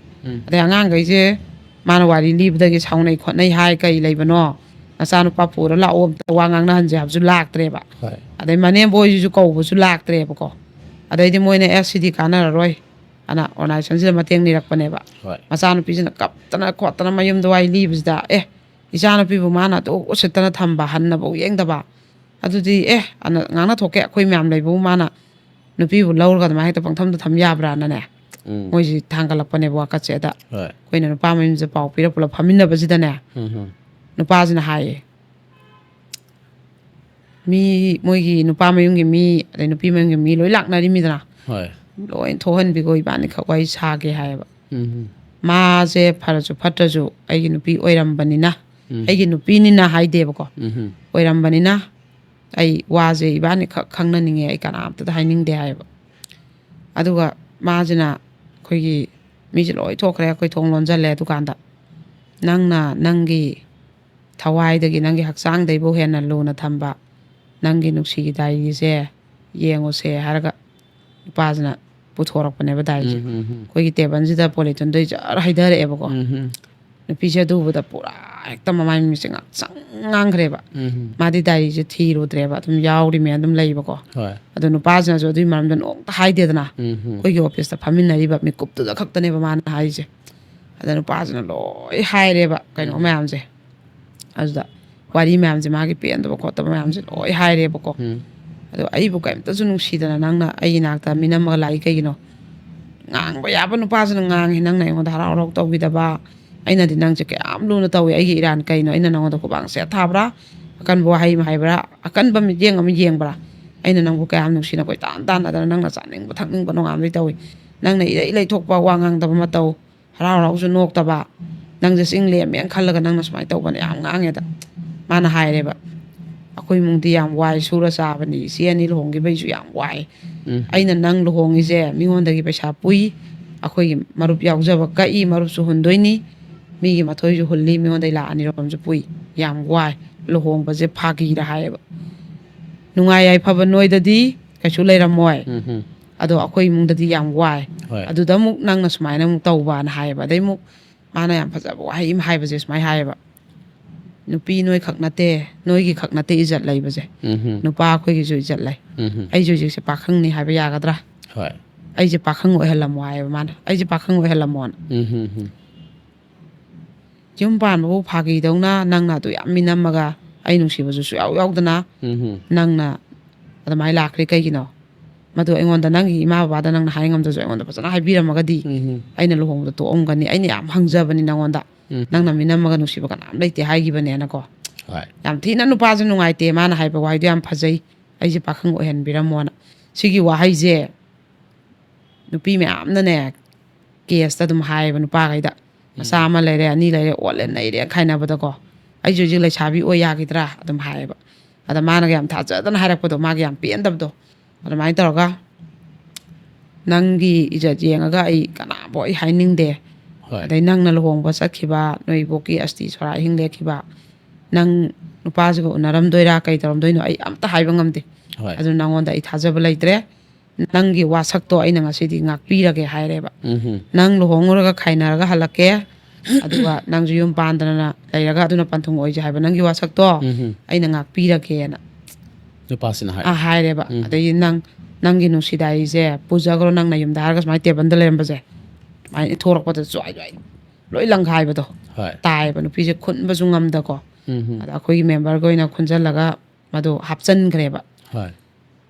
ꯑꯗꯩ ꯑꯉꯥꯡꯈꯩꯁꯦ ꯃꯥꯅ ꯋꯥꯔꯤ ꯂꯤꯕꯗꯒꯤ ꯁꯥꯎꯅꯩ ꯈꯣꯠꯅꯩ ꯍꯥꯏ, "ꯀꯩ ꯂꯩꯕꯅꯣ? ꯅꯆꯥꯅꯨꯄꯥ ꯄꯨꯔ ꯂꯥꯛꯑꯣ, ꯑꯝꯇ ꯋꯥ ꯉꯥꯡꯅꯍꯟꯁꯦ" ꯍꯥꯏꯕꯁꯨ ꯂꯥꯛꯇ꯭ꯔꯦꯕ꯫ ꯍꯣꯏ꯫ ꯑꯗꯩ ꯃꯅꯦꯝꯕꯣꯏꯁꯤꯁꯨ ꯀꯧꯕꯁꯨ ꯂꯥꯛꯇ꯭ꯔꯦꯕꯀꯣ꯫ ꯑꯗꯩꯗꯤ ꯃꯣꯏꯅ, "ꯑꯦ, ꯁꯤꯗꯤ ꯀꯥꯟꯅꯔꯔꯣꯏ" ꯑꯅ ꯑꯣꯔꯒꯅꯥꯏꯖꯦꯁꯟꯁꯤꯗ ꯃꯇꯦꯡ ꯅꯤꯔꯛꯄꯅꯦꯕ꯫ ꯍꯣꯏ꯫ ꯃꯆꯥꯅꯨꯄꯤꯁꯤꯅ ꯀꯞꯇꯅ ꯈꯣꯠꯇꯅ ꯃꯌꯨꯝꯗ ꯋꯥꯔꯤ ꯂꯤꯕꯁꯤꯗ, "ꯑꯦ, ꯏꯆꯥꯅꯨꯄꯤꯕꯨ ꯃꯥꯅ ꯑꯗꯨ ꯎꯁꯤꯠꯇꯅ ꯊꯝꯕ, ꯍꯟꯅꯐꯧ ꯌꯦꯡꯗꯕ, ꯑꯗꯨꯗꯤ ꯑꯦ" ꯑꯅ ꯉꯥꯡꯅ ꯊꯣꯛꯀꯦ, ꯑꯩꯈꯣꯏ ꯃꯌꯥꯝ ꯂꯩꯕꯕꯨ ꯃꯥꯅ ꯅꯨꯄꯤꯕꯨ ꯂꯧꯔꯒ ꯑꯗꯨꯃꯥꯏꯅ ꯍꯦꯛꯇ ꯄꯪꯊꯝꯗ ꯊꯝ ꯌꯥꯕ꯭ꯔꯥꯅꯅꯦ꯫ ꯎꯝ꯫ ꯃꯣꯏꯁꯤ ꯊꯥꯡꯒꯠꯂꯛꯄꯅꯦꯕ ꯋꯥꯀꯠꯁꯦ꯫ ꯑꯗ ꯍꯣꯏ꯫ ꯑꯩꯈꯣꯏꯅ ꯅꯨꯄꯥ ꯃꯌꯨꯝꯁꯦ ꯄꯥꯎ ꯄꯤꯔ ꯄꯨꯂꯞ ꯐꯝꯃꯤꯟꯅꯕꯁꯤꯗꯅꯦ, ꯎꯝ꯫ ꯅꯨꯄꯥꯁꯤꯅ ꯍꯥꯏꯌꯦ, ꯃꯤ, ꯃꯣꯏꯒꯤ ꯅꯨꯄꯥ ꯃꯌꯨꯝꯒꯤ ꯃꯤ ꯑꯗꯩ ꯅꯨꯄꯤ ꯃꯌꯨꯝꯒꯤ ꯃꯤ ꯂꯣꯏ ꯂꯥꯛꯅꯔꯤꯃꯤꯗꯅ, ꯍꯣꯏ꯫ "ꯂꯣꯏ ꯊꯣꯛꯍꯟꯕꯤꯈꯣ, ꯏꯕꯥꯅꯤꯈꯛ ꯋꯥꯔꯤ ꯁꯥꯒꯦ" ꯍꯥꯏꯌꯦꯕ꯫ ꯎꯝ꯫ "ꯃꯥꯁꯦ ꯐꯔꯁꯨ ꯐꯠꯇ꯭ꯔꯁꯨ ꯑꯩꯒꯤ ꯅꯨꯄꯤ ꯑꯣꯏꯔꯝꯕꯅꯤꯅ", ꯎꯝ꯫ "ꯑꯩꯒꯤ ꯅꯨꯄꯤꯅꯤꯅ" ꯍꯥꯏꯗꯦꯕꯀꯣ, ꯎꯝ꯫ "ꯑꯣꯏꯔꯝꯕꯅꯤꯅ ꯑꯩ ꯋꯥꯁꯦ ꯏꯕꯥꯅꯤꯈꯛ ꯈꯪꯅꯅꯤꯡꯉꯦ, ꯑꯩ ꯀꯅꯥꯝꯇꯗ ꯍꯥꯏꯅꯤꯡꯗꯦ" ꯍꯥꯏꯌꯦꯕ꯫ ꯑꯗꯨꯒ ꯃꯥꯁꯤꯅ, ꯑꯩꯈꯣꯏꯒꯤ ꯃꯤꯁꯦ ꯂꯣꯏ ꯊꯣꯛꯈ꯭ꯔꯦ, ꯑꯩꯈꯣꯏ ꯊꯣꯡ ꯂꯣꯟꯁꯤꯜꯂꯦ꯫ ꯑꯗꯨꯀꯥꯟꯗ, "ꯅꯪꯅ ꯅꯪꯒꯤ ꯊꯋꯥꯏꯗꯒꯤ, ꯅꯪꯒꯤ ꯍꯛꯆꯥꯡꯗꯩꯕꯨ ꯍꯦꯟꯅ ꯂꯨꯅ ꯊꯝꯕ ꯅꯪꯒꯤ ꯅꯨꯡꯁꯤꯒꯤ ꯗꯥꯏꯔꯤꯁꯦ ꯌꯦꯡꯉꯨꯁꯦ" ꯍꯥꯏꯔꯒ ꯅꯨꯄꯥꯁꯤꯅ ꯄꯨꯊꯣꯔꯛꯄꯅꯦꯕ ꯗꯥꯏꯔꯤꯁꯦ꯫ ꯎꯝ, ꯎꯝ, ꯎꯝ꯫ ꯑꯩꯈꯣꯏꯒꯤ ꯇꯦꯕꯜꯁꯤꯗ ꯄꯣꯂꯤꯊꯤꯟꯗꯩ ꯖꯔ ꯍꯩꯊꯔꯛꯑꯦꯕꯀꯣ꯫ ꯎꯝ, ꯎꯝ꯫ ꯅꯨꯄꯤꯁꯦ ꯑꯗꯨ ꯎꯕꯗ ꯄꯨꯔꯥ ꯍꯦꯛꯇ ꯃꯃꯥꯏ ꯃꯃꯤꯠꯁꯦ ꯉꯥꯡꯁꯪ ꯉꯥꯡꯈ꯭ꯔꯦꯕ꯫ ꯎꯝ꯫ ꯃꯥꯗꯤ ꯗꯥꯏꯔꯤꯁꯦ ꯊꯤꯔꯨꯗ꯭ꯔꯦꯕ, ꯑꯗꯨꯝ ꯌꯥꯎꯔꯤꯃꯦ ꯑꯗꯨꯝ ꯂꯩꯕꯀꯣ꯫ ꯍꯣꯏ꯫ ꯑꯗꯣ ꯅꯨꯄꯥꯁꯤꯅꯁꯨ ꯑꯗꯨꯒꯤ ꯃꯔꯝꯗ ꯅꯣꯡꯇ ꯍꯥꯏꯗꯦꯗꯅ꯫ ꯎꯝ, ꯎꯝ꯫ ꯑꯩꯈꯣꯏꯒꯤ ꯑꯣꯐꯤꯁꯇ ꯐꯝꯃꯤꯟꯅꯔꯤꯕ ꯃꯤꯀꯨꯞꯇꯨꯗ ꯈꯛꯇꯅꯦꯕ ꯃꯥꯅ ꯍꯥꯏꯔꯤꯁꯦ꯫ ꯑꯗ ꯅꯨꯄꯥꯁꯤꯅ ꯂꯣꯏ ꯍꯥꯏꯔꯦꯕ ꯀꯩꯅꯣ ꯎꯝ꯫ ꯃꯌꯥꯝꯁꯦ꯫ ꯑꯗꯨꯗ ꯋꯥꯔꯤ ꯃꯌꯥꯝꯁꯦ, ꯃꯥꯒꯤ ꯄꯦꯟꯗꯕ ꯈꯣꯠꯇꯕ ꯃꯌꯥꯝꯁꯦ ꯂꯣꯏ ꯍꯥꯏꯔꯦꯕꯀꯣ꯫ ꯎꯝ꯫ "ꯑꯗꯣ ꯑꯩꯕꯨ ꯀꯔꯤꯝꯇꯁꯨ ꯅꯨꯡꯁꯤꯗꯅ ꯅꯪꯅ ꯑꯩꯒꯤ ꯅꯥꯛꯇ ꯃꯤꯅꯝꯃꯒ ꯂꯥꯛꯏ ꯀꯩꯒꯤꯅꯣ? ꯉꯥꯡꯕ ꯌꯥꯕ ꯅꯨꯄꯥꯁꯤꯅ ꯉꯥꯡꯉꯤ, ꯅꯪꯅ ꯑꯩꯉꯣꯟꯗ ꯍꯔꯥꯎ ꯍꯔꯥꯎ ꯇꯧꯕꯤꯗꯕ꯫ ꯑꯩꯅꯗꯤ ꯅꯪꯁꯦ ꯀꯌꯥꯝ ꯂꯨꯅ ꯇꯧꯏ, ꯑꯩꯒꯤ ꯏꯔꯥꯟ ꯀꯩꯅꯣ? ꯑꯩꯅ ꯅꯪꯉꯣꯟꯗ ꯈꯨꯕꯥꯡ ꯁꯦꯠ ꯊꯥꯕ꯭ꯔꯥ? ꯑꯀꯟꯕ ꯋꯥꯍꯩ ꯑꯃ ꯍꯥꯏꯕ꯭ꯔꯥ? ꯑꯀꯟꯕ ꯃꯤꯠꯌꯦꯡ ꯑꯃ ꯌꯦꯡꯕ꯭ꯔꯥ? ꯑꯩꯅ ꯅꯪꯕꯨ ꯀꯌꯥꯝ ꯅꯨꯡꯁꯤꯅ ꯀꯣꯏꯇꯥꯟ ꯇꯥꯟꯅꯗꯅ, ꯅꯪꯅ ꯆꯥꯅꯤꯡꯕ ꯊꯛꯅꯤꯡꯕ ꯅꯣꯡꯉꯥꯟꯕꯗꯩ ꯇꯧꯏ꯫ ꯅꯪꯅ ꯏꯔꯩ ꯂꯩꯊꯣꯛꯄ, ꯋꯥ ꯉꯥꯡꯗꯕ ꯃꯇꯧ, ꯍꯔꯥꯎ ꯍꯔꯥꯎꯁꯨ ꯅꯣꯛꯇꯕ, ꯅꯪꯁꯦ ꯆꯤꯡ ꯂꯦꯝꯃꯦꯅ ꯈꯜꯂꯒ ꯅꯪꯅ ꯁꯨꯃꯥꯏꯅ ꯇꯧꯕꯅꯦ ꯌꯥꯝ ꯉꯥꯡꯉꯦꯗ꯫ ꯃꯥꯅ ꯍꯥꯏꯔꯦꯕ, "ꯑꯩꯈꯣꯏ ꯏꯃꯨꯡꯗꯤ ꯌꯥꯝ ꯋꯥꯏ, ꯁꯨꯔ ꯆꯥꯕꯅꯤ, ꯏꯆꯦ ꯑꯅꯤ ꯂꯨꯍꯣꯡꯈꯤꯕꯩꯁꯨ ꯌꯥꯝ ꯋꯥꯏ꯫ ꯎꯝ꯫ ꯑꯩꯅ ꯅꯪ ꯂꯨꯍꯣꯡꯉꯤꯁꯦ ꯃꯤꯉꯣꯟꯗꯒꯤ ꯄꯩꯁꯥ ꯄꯨꯏ, ꯑꯩꯈꯣꯏꯒꯤ ꯃꯔꯨꯞ ꯌꯥꯎꯖꯕ ꯀꯛꯏ, ꯃꯔꯨꯞꯁꯨ ꯍꯨꯟꯗꯣꯏꯅꯤ, ꯃꯤꯒꯤ ꯃꯊꯣꯏꯁꯨ ꯍꯨꯜꯂꯤ, ꯃꯤꯉꯣꯟꯗꯒꯤ ꯂꯥꯛ ꯑꯅꯤ ꯔꯣꯝꯁꯨ ꯄꯨꯏ, ꯌꯥꯝ ꯋꯥꯏ, ꯂꯨꯍꯣꯡꯕꯁꯦ ꯐꯥꯒꯤꯔ" ꯍꯥꯏꯌꯦꯕ꯫ "ꯅꯨꯡꯉꯥꯏ ꯌꯥꯏꯐꯕ ꯅꯣꯏꯗꯗꯤ ꯀꯩꯁꯨ ꯂꯩꯔꯝꯃꯣꯏ, ꯎꯝ꯫ ꯑꯗꯣ ꯑꯩꯈꯣꯏ ꯏꯃꯨꯡꯗꯗꯤ ꯌꯥꯝ ꯋꯥꯏ꯫ ꯍꯣꯏ꯫ ꯑꯗꯨꯗ ꯑꯃꯨꯛ ꯅꯪꯅ ꯁꯨꯃꯥꯏꯅ ꯑꯃꯨꯛ ꯇꯧꯕꯅ" ꯍꯥꯏꯌꯦꯕ꯫ ꯑꯗꯩ ꯑꯃꯨꯛ ꯃꯥꯅ ꯌꯥꯝ ꯐꯖꯕ ꯋꯥꯍꯩ ꯑꯃ ꯍꯥꯏꯕꯁꯦ ꯁꯨꯃꯥꯏꯅ ꯍꯥꯏꯌꯦꯕ, "ꯅꯨꯄꯤ ꯅꯣꯏꯈꯛ ꯅꯠꯇꯦ, ꯅꯣꯏꯒꯤ ꯈꯛ ꯅꯠꯇꯦ ꯏꯖꯠ ꯂꯩꯕꯁꯦ, ꯎꯝ꯫ ꯅꯨꯄꯥ ꯑꯩꯈꯣꯏꯒꯤꯁꯨ ꯏꯖꯠ ꯂꯩ꯫ ꯎꯝ꯫ ꯑꯩꯁꯨ ꯍꯧꯖꯤꯛꯁꯦ ꯄꯥꯈꯪꯅꯤ ꯍꯥꯏꯕ ꯌꯥꯒꯗ꯭ꯔꯥ? ꯍꯣꯏ꯫ ꯑꯩꯁꯦ ꯄꯥꯈꯪ ꯑꯣꯏꯍꯜꯂꯝꯃꯣ" ꯍꯥꯏꯌꯦꯕ ꯃꯥꯅ, "ꯑꯩꯁꯦ ꯄꯥꯈꯪ ꯑꯣꯏꯍꯜꯂꯝꯃꯣꯅ"꯫ ꯎꯝ꯫ ꯌꯨꯝ ꯄꯥꯟꯕꯕꯨ ꯐꯥꯒꯤꯗꯧꯅ ꯅꯪꯅ ꯑꯗꯨ ꯌꯥꯝ ꯃꯤꯅꯝꯃꯒ, ꯑꯩ ꯅꯨꯡꯁꯤꯕꯁꯨ ꯁꯨꯌꯥꯎ ꯌꯥꯎꯗꯅ, ꯎꯝ꯫ ꯅꯪꯅ ꯑꯗꯨꯃꯥꯏꯅ ꯂꯥꯛꯈ꯭ꯔꯦ ꯀꯩꯒꯤꯅꯣ? ꯃꯗꯨ ꯑꯩꯉꯣꯟꯗ, ꯅꯪꯒꯤ ꯏꯃꯥ ꯕꯕꯥꯗ ꯅꯪꯅ ꯍꯥꯏ ꯉꯝꯗ꯭ꯔꯁꯨ, ꯑꯩꯉꯣꯟꯗ ꯐꯖꯅ ꯍꯥꯏꯕꯤꯔꯝꯃꯒꯗꯤ ꯎꯝ꯫ ꯑꯩꯅ ꯂꯨꯍꯣꯡꯕꯗ ꯇꯣꯛꯑꯝꯒꯅꯤ꯫ ꯑꯩꯅ ꯌꯥꯝ ꯍꯪꯖꯕꯅꯤ ꯅꯪꯉꯣꯟꯗ, ꯎꯝ꯫ ꯅꯪꯅ ꯃꯤꯅꯝꯃꯒ ꯅꯨꯡꯁꯤꯕ ꯀꯅꯥꯝ ꯂꯩꯇꯦ ꯍꯥꯏꯈꯤꯕꯅꯦꯅꯀꯣ꯫ ꯍꯣꯏ꯫ ꯌꯥꯝ ꯊꯤꯅ ꯅꯨꯄꯥꯁꯦ ꯅꯨꯡꯉꯥꯏꯇꯦ, ꯃꯥꯅ ꯍꯥꯏꯕ ꯋꯥꯍꯩꯗꯣ ꯌꯥꯝ ꯐꯖꯩ, "ꯑꯩꯁꯦ ꯄꯥꯈꯪ ꯑꯣꯏꯍꯟꯕꯤꯔꯝꯃꯣꯅ"꯫ ꯁꯤꯒꯤ ꯋꯥꯍꯩꯁꯦ ꯅꯨꯄꯤ ꯃꯌꯥꯝꯅꯅꯦ, ꯀꯦꯁꯇ ꯑꯗꯨꯝ ꯍꯥꯏꯌꯦꯕ ꯅꯨꯄꯥꯈꯩꯗ, "ꯃꯆꯥ ꯎꯝ꯫ ꯑꯃ ꯂꯩꯔꯦ, ꯑꯅꯤ ꯂꯩꯔꯦ, ꯑꯣꯠꯂꯦ ꯅꯩꯔꯦ" ꯈꯥꯏꯅꯕꯗꯀꯣ, "ꯑꯩꯁꯨ ꯍꯧꯖꯤꯛ ꯂꯩꯁꯥꯕꯤ ꯑꯣꯏ ꯌꯥꯈꯤꯗ꯭ꯔꯥ?" ꯑꯗꯨꯝ ꯍꯥꯏꯌꯦꯕ꯫ ꯑꯗ ꯃꯥꯅꯒ ꯌꯥꯝ ꯊꯥꯖꯗꯅ ꯍꯥꯏꯔꯛꯄꯗꯣ, ꯃꯥꯒꯤ ꯌꯥꯝ ꯄꯦꯟꯗꯕꯗꯣ, ꯑꯗꯨꯃꯥꯏꯅ ꯇꯧꯔꯒ, "ꯅꯪꯒꯤ ꯏꯖꯠ ꯌꯦꯡꯉꯒ ꯑꯩ ꯀꯅꯥꯕꯨ ꯑꯩ ꯍꯥꯏꯅꯤꯡꯗꯦ꯫ ꯍꯣꯏ꯫ ꯑꯗꯩ ꯅꯪꯅ ꯂꯨꯍꯣꯡꯕ ꯆꯠꯈꯤꯕ, ꯅꯣꯏ ꯏꯕꯣꯛꯀꯤ ꯑꯁꯇꯤ ꯁꯣꯔꯥ ꯑꯍꯤꯡ ꯂꯦꯛꯈꯤꯕ, ꯅꯪ ꯅꯨꯄꯥꯁꯤꯒ ꯎꯅꯔꯝꯗꯣꯏꯔꯥ, ꯀꯩ ꯇꯧꯔꯝꯗꯣꯏꯅꯣ, ꯑꯩ ꯑꯝꯇ ꯍꯥꯏꯕ ꯉꯝꯗꯦ꯫ ꯍꯣꯏ꯫ ꯑꯗꯨ ꯅꯪꯉꯣꯟꯗ ꯑꯩ ꯊꯥꯖꯕ ꯂꯩꯇ꯭ꯔꯦ꯫ ꯅꯪꯒꯤ ꯋꯥꯁꯛꯇꯣ ꯑꯩꯅ ꯉꯁꯤꯗꯤ ꯉꯥꯛꯄꯤꯔꯒꯦ" ꯍꯥꯏꯔꯦꯕ꯫ ꯎꯝ꯫ "ꯅꯪ ꯂꯨꯍꯣꯡꯉꯨꯔꯒ ꯈꯥꯏꯅꯔꯒ ꯍꯜꯂꯛꯀꯦ, ꯑꯗꯨꯒ ꯅꯪꯁꯨ ꯌꯨꯝ ꯄꯥꯟꯗꯅ ꯂꯩꯔꯒ ꯑꯗꯨꯅ ꯄꯟꯊꯨꯡ ꯑꯣꯏꯁꯦ ꯍꯥꯏꯕ ꯅꯪꯒꯤ ꯋꯥꯁꯛꯇꯣ ꯎꯝ꯫ ꯑꯩꯅ ꯉꯥꯛꯄꯤꯔꯒꯦꯅ"꯫ ꯅꯨꯄꯥꯁꯤꯅ ꯍꯥꯏ꯫ ꯑꯥ, ꯍꯥꯏꯔꯦꯕ꯫ ꯎꯝ꯫ ꯑꯗꯩꯗꯤ, "ꯅꯪ, ꯅꯪꯒꯤ ꯅꯨꯡꯁꯤꯗꯥꯏꯁꯦ ꯄꯨꯖꯈ꯭ꯔꯣ ꯅꯪ ꯅꯌꯨꯝꯗ" ꯍꯥꯏꯔꯒ ꯁꯨꯃꯥꯏꯅ ꯇꯦꯕꯜꯗ ꯂꯩꯔꯝꯕꯁꯦ, ꯁꯨꯃꯥꯏꯅ ꯏꯟꯊꯣꯔꯛꯄꯗ ꯖ꯭ꯋꯥꯏ ꯖ꯭ꯋꯥꯏ ꯂꯣꯏ ꯂꯪꯈꯥꯏꯕꯗꯣ ꯍꯣꯏ꯫ ꯇꯥꯏꯌꯦꯕ꯫ ꯅꯨꯄꯤꯁꯦ ꯈꯨꯟꯕꯁꯨ ꯉꯝꯗꯀꯣ꯫ ꯎꯝ꯫ ꯑꯗ ꯑꯩꯈꯣꯏꯒꯤ ꯃꯦꯝꯕꯔꯒ ꯑꯣꯏꯅ ꯈꯨꯟꯖꯜꯂꯒ ꯃꯗꯨ ꯍꯥꯞꯆꯟꯈ꯭ꯔꯦꯕ꯫ ꯍꯣꯏ꯫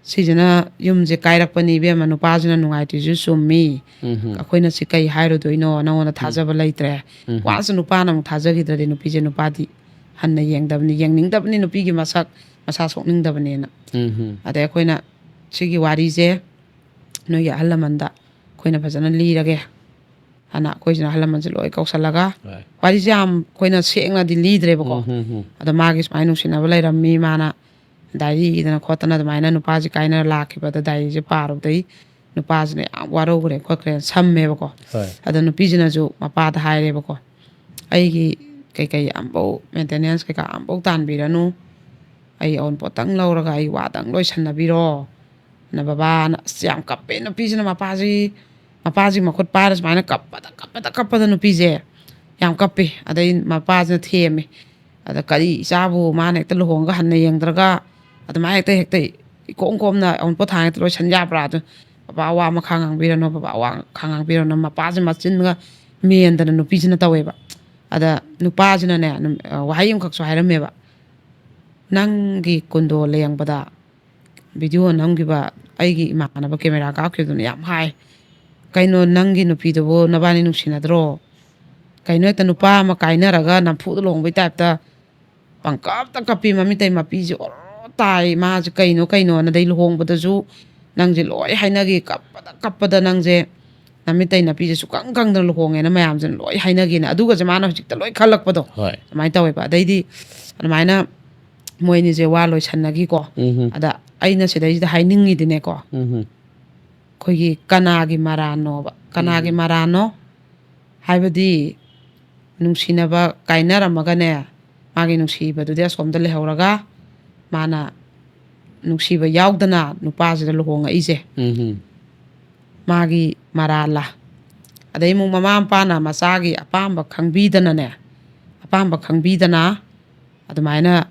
"ꯁꯤꯁꯤꯅ ꯌꯨꯝꯁꯦ ꯀꯥꯏꯔꯛꯄꯅꯤ ꯏꯕꯦꯝꯃ, ꯅꯨꯄꯥꯁꯤꯅ ꯅꯨꯡꯉꯥꯏꯇ꯭ꯔꯤꯁꯨ ꯆꯨꯝꯃꯤ꯫ ꯎꯝ꯫ ꯑꯩꯈꯣꯏꯅ ꯁꯤ ꯀꯩ ꯍꯥꯏꯔꯨꯗꯣꯏꯅꯣ, ꯅꯉꯣꯟꯗ ꯎꯝ꯫ ꯊꯥꯖꯕ ꯂꯩꯇ꯭ꯔꯦ"꯫ ꯎꯝ꯫ ꯋꯥꯟꯁ ꯅꯨꯄꯥꯅ ꯑꯃꯨꯛ ꯊꯥꯖꯈꯤꯗ꯭ꯔꯗꯤ ꯅꯨꯄꯤꯁꯦ ꯅꯨꯄꯥꯗꯤ ꯍꯟꯅ ꯌꯦꯡꯗꯕꯅꯤ, ꯌꯦꯡꯅꯤꯡꯗꯕꯅꯤ ꯅꯨꯄꯤꯒꯤ ꯃꯁꯛ꯫ ꯃꯁꯥ ꯁꯣꯛꯅꯤꯡꯗꯕꯅꯦꯅ꯫ ꯎꯝ ꯍꯝ꯫ ꯑꯗꯩ ꯑꯩꯈꯣꯏꯅ ꯁꯤꯒꯤ ꯋꯥꯔꯤꯁꯦ ꯅꯣꯏꯒꯤ ꯑꯍꯜ ꯂꯃꯟꯗ ꯑꯩꯈꯣꯏꯅ ꯐꯖꯅ ꯂꯤꯔꯒꯦ ꯍꯥꯏꯅ ꯑꯩꯈꯣꯏꯁꯤꯅ ꯑꯍꯜ ꯂꯃꯟꯁꯦ ꯂꯣꯏ ꯀꯧꯁꯜꯂꯒ, ꯍꯣꯏ꯫ ꯋꯥꯔꯤꯁꯦ ꯌꯥꯝ ꯑꯩꯈꯣꯏꯅ ꯁꯦꯡꯅꯗꯤ ꯂꯤꯗ꯭ꯔꯦꯕꯀꯣ꯫ ꯎꯝ ꯍꯝ ꯍꯝ꯫ ꯑꯗꯣ ꯃꯥꯒꯤ ꯁꯨꯃꯥꯏꯅ ꯅꯨꯡꯁꯤꯅꯕ ꯂꯩꯔꯝꯃꯤ, ꯃꯥꯅ ꯗꯥꯏꯔꯤ ꯏꯗꯅ ꯈꯣꯠꯇꯅ ꯑꯗꯨꯃꯥꯏꯅ ꯅꯨꯄꯥꯁꯤ ꯀꯥꯏꯅꯔ ꯂꯥꯛꯈꯤꯕꯗ ꯗꯥꯏꯔꯤꯁꯦ ꯄꯥꯔꯨꯕꯗꯩ ꯅꯨꯄꯥꯁꯤꯅ ꯌꯥꯝ ꯋꯥꯔꯧꯈ꯭ꯔꯦ ꯈꯣꯠꯈ꯭ꯔꯦꯅ ꯁꯝꯃꯦꯕꯀꯣ꯫ ꯍꯣꯏ꯫ ꯑꯗꯣ ꯅꯨꯄꯤꯁꯤꯅꯁꯨ ꯃꯄꯥꯗ ꯍꯥꯏꯔꯦꯕꯀꯣ, "ꯑꯩꯒꯤ ꯀꯩꯀꯩ ꯑꯝꯐꯧ, ꯃꯦꯟꯇꯦꯅꯦꯟꯁ ꯀꯩꯀꯥ ꯑꯝꯐꯧ ꯇꯥꯟꯕꯤꯔꯅꯨ, ꯑꯩ ꯑꯎꯟꯄꯣꯠꯇꯪ ꯂꯧꯔꯒ ꯑꯩ ꯋꯥꯗꯪ ꯂꯣꯏꯁꯟꯅꯕꯤꯔꯣ" ꯅ ꯕꯕꯥꯅ꯫ ꯑꯁ, ꯌꯥꯝ ꯀꯞꯄꯦ ꯅꯨꯄꯤꯁꯤꯅ꯫ ꯃꯄꯥꯁꯤ, ꯃꯄꯥꯁꯤ ꯃꯈꯨꯠ ꯄꯥꯏꯔ ꯁꯨꯃꯥꯏꯅ ꯀꯞꯄꯗ ꯀꯞꯄꯗ ꯀꯞꯄꯗ ꯅꯨꯄꯤꯁꯦ ꯌꯥꯝ ꯀꯞꯄꯦ꯫ ꯑꯗꯩ ꯃꯄꯥꯁꯤꯅ ꯊꯦꯝꯃꯦ꯫ ꯑꯗ, "ꯀꯔꯤ ꯏꯆꯥꯕꯨ ꯃꯥꯅ ꯍꯦꯛꯇ ꯂꯨꯍꯣꯡꯒ ꯍꯟꯅ ꯌꯦꯡꯗ꯭ꯔꯒ ꯑꯗꯨꯃꯥꯏꯅ ꯍꯦꯛꯇ, ꯍꯦꯛꯇ ꯏꯀꯣꯝ ꯀꯣꯝꯅ ꯑꯎꯟꯄꯣꯠ ꯊꯥꯡ ꯍꯦꯛꯇ ꯂꯣꯏꯁꯟ ꯌꯥꯕ꯭ꯔꯥ?" ꯑꯗꯨ ꯕꯕꯥ ꯋꯥ ꯃꯈꯥ ꯉꯥꯡꯕꯤꯔꯅꯨ, ꯕꯕꯥ ꯋꯥ ꯃꯈꯥ ꯉꯥꯡꯕꯤꯔꯅꯨ꯫ ꯃꯄꯥꯁꯦ ꯃꯆꯤꯟꯒ ꯃꯦꯟꯗꯅ ꯅꯨꯄꯤꯁꯤꯅ ꯇꯧꯋꯦꯕ꯫ ꯑꯗ ꯅꯨꯄꯥꯁꯤꯅꯅꯦ, ꯅꯨꯝ-, ꯑ, ꯋꯥꯍꯩ ꯑꯃꯈꯛꯁꯨ ꯍꯥꯏꯔꯝꯃꯦꯕ, "ꯅꯪꯒꯤ ꯀꯨꯟꯗꯣ ꯂꯦꯡꯕꯗ ꯚꯤꯗꯤꯑꯣ ꯅꯝꯈꯤꯕ ꯑꯩꯒꯤ ꯏꯃꯥꯟꯅꯕ ꯀꯦꯃꯦꯔꯥ ꯀꯥꯞꯈꯤꯕꯗꯨꯅ ꯌꯥꯝ ꯍꯥꯏ, 'ꯀꯩꯅꯣ, ꯅꯪꯒꯤ ꯅꯨꯄꯤꯗꯨꯕꯨ ꯅꯕꯥꯅꯤ ꯅꯨꯡꯁꯤꯅꯗ꯭ꯔꯣ? ꯀꯩꯅꯣ, ꯍꯦꯛꯇ ꯅꯨꯄꯥ ꯑꯃ ꯀꯥꯏꯅꯔꯒ ꯅꯝꯐꯨꯗ ꯂꯨꯍꯣꯡꯕꯩ ꯇꯥꯏꯞꯇ ꯄꯪꯀꯞꯇ ꯀꯞꯄꯤ, ꯃꯃꯤꯇꯩ ꯃꯄꯤꯁꯦ ꯑꯣꯔꯣ ꯇꯥꯏ, ꯃꯥꯁꯦ ꯀꯩꯅꯣ ꯀꯩꯅꯣꯅ꯫ ꯑꯗꯩ ꯂꯨꯍꯣꯡꯕꯗꯁꯨ ꯅꯪꯁꯦ ꯂꯣꯏ ꯍꯥꯏꯅꯈꯤ, ꯀꯞꯄꯗ ꯀꯞꯄꯗ ꯅꯪꯁꯦ ꯅꯃꯤꯇꯩ ꯅꯄꯤꯁꯦ ꯁꯨꯀꯪ ꯀꯪꯗꯅ ꯂꯨꯍꯣꯡꯉꯦꯅ ꯃꯌꯥꯝꯁꯤꯅ ꯂꯣꯏ ꯍꯥꯏꯅꯈꯤꯅ꯫ ꯑꯗꯨꯒꯁꯦ ꯃꯥꯅ ꯍꯧꯖꯤꯛꯇ ꯂꯣꯏ ꯈꯜꯂꯛꯄꯗꯣ ꯍꯣꯏ꯫ ꯑꯗꯨꯃꯥꯏꯅ ꯇꯧꯋꯦꯕ꯫ ꯑꯗꯩꯗꯤ ꯑꯗꯨꯃꯥꯏꯅ ꯃꯣꯏ ꯑꯅꯤꯁꯦ ꯋꯥ ꯂꯣꯏꯁꯟꯅꯈꯤꯀꯣ꯫ ꯎꯝ ꯍꯝ꯫ ꯑꯗ ꯑꯩꯅ ꯁꯤꯗꯩꯁꯤꯗ ꯍꯥꯏꯅꯤꯡꯉꯤꯗꯤꯅꯦꯀꯣ, ꯎꯝ ꯍꯝ꯫ ꯑꯩꯈꯣꯏꯒꯤ ꯀꯅꯥꯒꯤ ꯃꯔꯥꯟꯅꯣꯕ? ꯀꯅꯥꯒꯤ ꯎꯝ꯫ ꯃꯔꯥꯟꯅꯣ? ꯍꯥꯏꯕꯗꯤ ꯅꯨꯡꯁꯤꯅꯕ ꯀꯥꯏꯅꯔꯝꯃꯒꯅꯦ, ꯃꯥꯒꯤ ꯅꯨꯡꯁꯤꯕꯗꯨꯗꯤ ꯑꯁꯣꯝꯗ ꯂꯩꯍꯧꯔꯒ ꯃꯥꯅ ꯅꯨꯡꯁꯤꯕ ꯌꯥꯎꯗꯅ ꯅꯨꯄꯥꯁꯤꯗ ꯂꯨꯍꯣꯡꯉꯛꯏꯁꯦ ꯎꯝ ꯍꯝ꯫ ꯃꯥꯒꯤ ꯃꯔꯥꯜꯂ? ꯑꯗꯩ ꯑꯃꯨꯛ ꯃꯃꯥ ꯃꯄꯥꯅ ꯃꯆꯥꯒꯤ ꯑꯄꯥꯝꯕ ꯈꯪꯕꯤꯗꯅꯅꯦ, ꯑꯄꯥꯝꯕ ꯈꯪꯕꯤꯗꯅ ꯑꯗꯨꯃꯥꯏꯅ,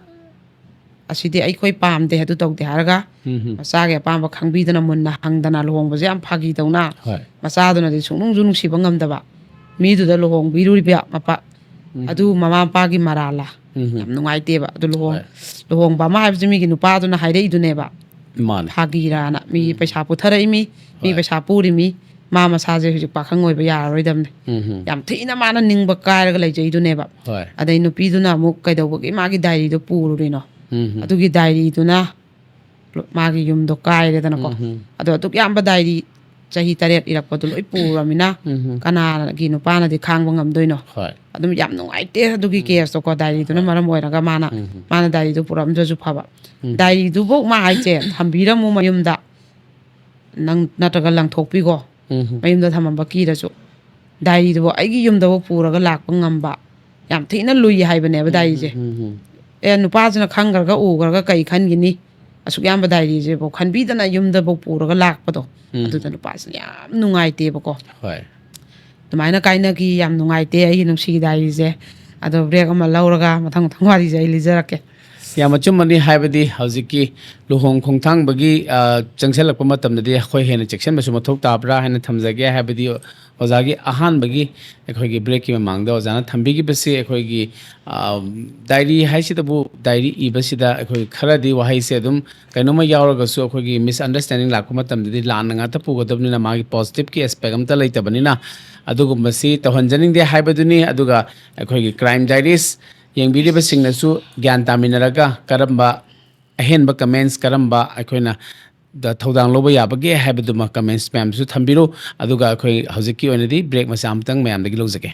"ꯑꯁꯤꯗꯤ ꯑꯩꯈꯣꯏ ꯄꯥꯝꯗꯦ, ꯑꯗꯨ ꯇꯧꯗꯦ" ꯍꯥꯏꯔꯒ ꯎꯝ ꯍꯝ꯫ ꯃꯆꯥꯒꯤ ꯑꯄꯥꯝꯕ ꯈꯪꯕꯤꯗꯅ ꯃꯨꯟꯅ ꯍꯪꯗꯅ ꯂꯨꯍꯣꯡꯕꯁꯦ ꯌꯥꯝ ꯐꯥꯒꯤ ꯇꯧꯅ꯫ ꯍꯣꯏ꯫ ꯃꯆꯥꯗꯨꯅꯗꯤ ꯁꯨꯡꯅꯨꯡꯁꯨ ꯅꯨꯡꯁꯤꯕ ꯉꯝꯗꯕ, ꯃꯤꯗꯨꯗ ꯂꯨꯍꯣꯡꯕꯤꯔꯨꯔꯤꯕ ꯃꯄꯥ꯫ ꯎꯝ꯫ ꯑꯗꯨ ꯃꯃꯥ ꯃꯄꯥꯒꯤ ꯃꯔꯥꯜꯂ? ꯎꯝ ꯍꯝ꯫ ꯌꯥꯝ ꯅꯨꯡꯉꯥꯏꯇꯦꯕ꯫ ꯑꯗꯨ ꯂꯨꯍꯣꯡ-, ꯍꯣꯏ꯫ ꯂꯨꯍꯣꯡꯕ ꯑꯃ ꯍꯥꯏꯕꯁꯦ ꯃꯤꯒꯤ ꯅꯨꯄꯥꯗꯨꯅ ꯍꯥꯏꯔꯛꯏꯗꯨꯅꯦꯕ꯫ ꯃꯥꯅꯦ꯫ ꯐꯥꯒꯤꯔꯥꯅ꯫ ꯃꯤ ꯎꯝ꯫ ꯄꯩꯁꯥ ꯄꯨꯊꯔꯛꯏꯃꯤ, ꯃꯤ ꯍꯣꯏ꯫ ꯄꯩꯁꯥ ꯄꯨꯔꯤꯃꯤ, ꯃꯥ ꯃꯁꯥꯁꯦ ꯍꯧꯖꯤꯛ ꯄꯥꯈꯪ ꯑꯣꯏꯕ ꯌꯥꯔꯔꯣꯏꯗꯕꯅꯤ꯫ ꯎꯝ ꯍꯝ꯫ ꯌꯥꯝ ꯊꯤꯅ ꯃꯥꯅ ꯅꯤꯡꯕ ꯀꯥꯏꯔꯒ ꯂꯩꯖꯩꯗꯨꯅꯦꯕ꯫ ꯍꯣꯏ꯫ ꯑꯗꯩ ꯅꯨꯄꯤꯗꯨꯅ ꯑꯃꯨꯛ ꯀꯩꯗꯧꯕꯒꯤ ꯃꯥꯒꯤ ꯗꯥꯏꯔꯤꯗꯣ ꯄꯨꯔꯨꯔꯤꯅꯣ? ꯎꯝ꯫ ꯑꯗꯨꯒꯤ ꯗꯥꯏꯔꯤꯗꯨꯅ ꯃꯥꯒꯤ ꯌꯨꯝꯗꯣ ꯀꯥꯏꯔꯦꯗꯅꯀꯣ꯫ ꯎꯝ꯫ ꯑꯗꯣ ꯑꯗꯨꯛ ꯌꯥꯝꯕ ꯗꯥꯏꯔꯤ ꯆꯍꯤ ꯇꯔꯦꯠ ꯏꯔꯛꯄꯗꯣ ꯂꯣꯏ ꯄꯨꯔꯃꯤꯅ ꯎꯝ꯫ ꯀꯅꯥꯒꯤ ꯅꯨꯄꯥꯅꯗꯤ ꯈꯥꯡꯕ ꯉꯝꯗꯣꯏꯅꯣ? ꯍꯣꯏ꯫ ꯑꯗꯨꯝ ꯌꯥꯝ ꯅꯨꯡꯉꯥꯏꯇꯦ ꯑꯗꯨꯒꯤ ꯀꯦꯁꯇꯣꯀꯣ, ꯗꯥꯏꯔꯤꯗꯨꯅ ꯍꯣꯏ꯫ ꯃꯔꯝ ꯑꯣꯏꯔꯒ ꯃꯥꯅ ꯎꯝ꯫ ꯃꯥꯅ ꯗꯥꯏꯔꯤꯗꯨ ꯄꯨꯔꯛꯑꯝꯗ꯭ꯔꯁꯨ ꯐꯕ꯫ ꯎꯝ꯫ ꯗꯥꯏꯔꯤꯗꯨꯐꯧ ꯃꯥ ꯍꯥꯏꯁꯦ ꯊꯝꯕꯤꯔꯝꯃꯨ ꯃꯌꯨꯝꯗ, ꯅꯪ ꯅꯠꯇ꯭ꯔꯒ ꯂꯪꯊꯣꯛꯄꯤꯈꯣ, ꯎꯝ꯫ ꯃꯌꯨꯝꯗ ꯊꯝꯃꯝꯕ ꯀꯤꯗꯁꯨ꯫ ꯗꯥꯏꯔꯤꯗꯨꯕꯨ ꯑꯩꯒꯤ ꯌꯨꯝꯗꯐꯥꯎ ꯄꯨꯔꯒ ꯂꯥꯛꯄ ꯉꯝꯕ, ꯌꯥꯝ ꯊꯤꯅ ꯂꯨꯏ ꯍꯥꯏꯕꯅꯦꯕ ꯗꯥꯏꯔꯤꯁꯦ꯫ ꯎꯝ꯫ ꯑꯦ, ꯅꯨꯄꯥꯁꯤꯅ ꯈꯪꯈ꯭ꯔꯒ ꯎꯈ꯭ꯔꯒ ꯀꯩ ꯈꯟꯈꯤꯅꯤ? ꯑꯁꯨꯛ ꯌꯥꯝꯕ ꯗꯥꯏꯔꯤꯁꯤꯕꯨ ꯈꯟꯕꯤꯗꯅ ꯌꯨꯝꯗꯐꯥꯎ ꯄꯨꯔꯒ ꯂꯥꯛꯄꯗꯣ꯫ ꯎꯝ꯫ ꯑꯗꯨꯗ ꯅꯨꯄꯥꯁꯤꯅ ꯌꯥꯝ ꯅꯨꯡꯉꯥꯏꯇꯦꯕꯀꯣ꯫ ꯍꯣꯏ꯫ ꯑꯗꯨꯃꯥꯏꯅ ꯀꯥꯏꯅꯈꯤ, ꯌꯥꯝ ꯅꯨꯡꯉꯥꯏꯇꯦ ꯑꯩꯒꯤ ꯅꯨꯡꯁꯤꯒꯤ ꯗꯥꯏꯔꯤꯁꯦ꯫ ꯑꯗꯣ ꯕ꯭ꯔꯦꯛ ꯑꯃ ꯂꯧꯔꯒ ꯃꯊꯪ ꯃꯊꯪ ꯋꯥꯔꯤꯁꯦ ꯑꯩ ꯂꯤꯖꯔꯛꯀꯦ꯫ ꯌꯥꯝ ꯑꯆꯨꯝꯕꯅꯤ, ꯍꯥꯏꯕꯗꯤ ꯍꯧꯖꯤꯛꯀꯤ ꯂꯨꯍꯣꯡ ꯈꯣꯡꯊꯥꯡꯕꯒꯤ, ꯑ, ꯆꯪꯁꯤꯜꯂꯛꯄ ꯃꯇꯝꯗꯗꯤ ꯑꯩꯈꯣꯏ ꯍꯦꯟꯅ ꯆꯦꯛꯁꯤꯟꯕꯁꯨ ꯃꯊꯧ ꯇꯥꯕ꯭ꯔꯥ ꯍꯥꯏꯅ ꯊꯝꯖꯒꯦ꯫ ꯍꯥꯏꯕꯗꯤ ꯑꯣꯖꯥꯒꯤ ꯑꯍꯥꯟꯕꯒꯤ ꯑꯩꯈꯣꯏꯒꯤ ꯕ꯭ꯔꯦꯛꯀꯤ ꯃꯃꯥꯡꯗ ꯑꯣꯖꯥꯅ ꯊꯝꯕꯤꯈꯤꯕꯁꯤ ꯑꯩꯈꯣꯏꯒꯤ, ꯑ, ꯗꯥꯏꯔꯤ ꯍꯥꯏꯁꯤꯗꯕꯨ, ꯗꯥꯏꯔꯤ ꯏꯕꯁꯤꯗ ꯑꯩꯈꯣꯏ ꯈꯔꯗꯤ ꯋꯥꯍꯩꯁꯦ ꯑꯗꯨꯝ ꯀꯩꯅꯣꯝꯃ ꯌꯥꯎꯔꯒꯁꯨ ꯑꯩꯈꯣꯏꯒꯤ misunderstanding ꯂꯥꯛꯄ ꯃꯇꯝꯗꯗꯤ ꯂꯥꯟꯅ ꯉꯥꯛꯇ ꯄꯨꯒꯗꯕꯅꯤꯅ ꯃꯥꯒꯤ positive ꯀꯤ aspect ꯑꯝꯇ ꯂꯩꯇꯕꯅꯤꯅ ꯑꯗꯨꯒꯨꯝꯕꯁꯤ ꯇꯧꯍꯟꯖꯅꯤꯡꯗꯦ ꯍꯥꯏꯕꯗꯨꯅꯤ꯫ ꯑꯗꯨꯒ ꯑꯩꯈꯣꯏꯒꯤ crime diaries ꯌꯦꯡꯕꯤꯔꯤꯕꯁꯤꯡꯅꯁꯨ ꯒ꯭ꯌꯥꯟ ꯇꯥꯃꯤꯟꯅꯔꯒ ꯀꯔꯝꯕ ꯑꯍꯦꯟꯕ comments, ꯀꯔꯝꯕ ꯑꯩꯈꯣꯏꯅ ꯗ ꯊꯧꯗꯥꯡ ꯂꯧꯕ ꯌꯥꯕꯒꯦ ꯍꯥꯏꯕꯗꯨꯃ comments ꯃꯌꯥꯝꯗꯁꯨ ꯊꯝꯕꯤꯔꯨ꯫ ꯑꯗꯨꯒ ꯑꯩꯈꯣꯏ ꯍꯧꯖꯤꯛꯀꯤ ꯑꯣꯏꯅꯗꯤ ꯕ꯭ꯔꯦꯛ ꯃꯆꯥ ꯑꯃꯇꯪ ꯃꯌꯥꯝꯗꯒꯤ ꯂꯧꯖꯒꯦ꯫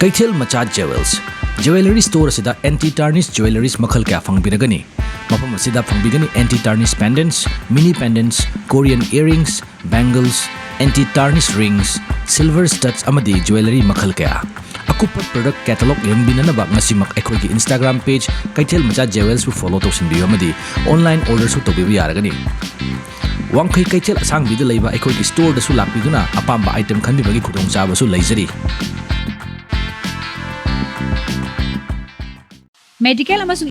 ꯀꯩꯊꯦꯜ ꯃꯆꯥ ꯖꯦꯋꯦꯜꯁ꯫ Jewellery store ꯑꯁꯤꯗ anti tarnish jewelleries ꯃꯈꯜ ꯀꯌꯥ ꯐꯪꯕꯤꯔꯒꯅꯤ꯫ ꯃꯐꯝ ꯑꯁꯤꯗ ꯐꯪꯕꯤꯒꯅꯤ anti tarnish pendants, mini pendants, Korean earrings, bangles, anti tarnish rings, silver studs ꯑꯃꯗꯤ jewellery ꯃꯈꯜ ꯀꯌꯥ꯫ ꯑꯀꯨꯞꯄ product catalogue ꯌꯦꯡꯕꯤꯅꯅꯕ ꯉꯁꯤꯃꯛ ꯑꯩꯈꯣꯏꯒꯤ Instagram page ꯀꯩꯊꯦꯜ ꯃꯆꯥ ꯖꯦꯋꯦꯜꯁꯄꯨ follow ꯇꯧꯁꯤꯟꯕꯤꯌꯨ ꯑꯃꯗꯤ online orderꯁꯨ ꯇꯧꯕꯤꯕ ꯌꯥꯔꯒꯅꯤ꯫ ꯋꯥꯡꯈꯩ ꯀꯩꯊꯦꯜ ꯑꯁꯥꯡꯕꯤꯗ ꯂꯩꯕ ꯑꯩꯈꯣꯏꯒꯤ storeꯗꯁꯨ ꯂꯥꯛꯄꯤꯗꯨꯅ ꯑꯄꯥꯝꯕ item ꯈꯟꯕꯤꯕꯒꯤ ꯈꯨꯗꯣꯡꯆꯥꯕꯁꯨ ꯂꯩꯖꯔꯤ꯫ ꯃꯦꯗꯤꯀꯦꯜ ꯑꯃꯁꯨꯡ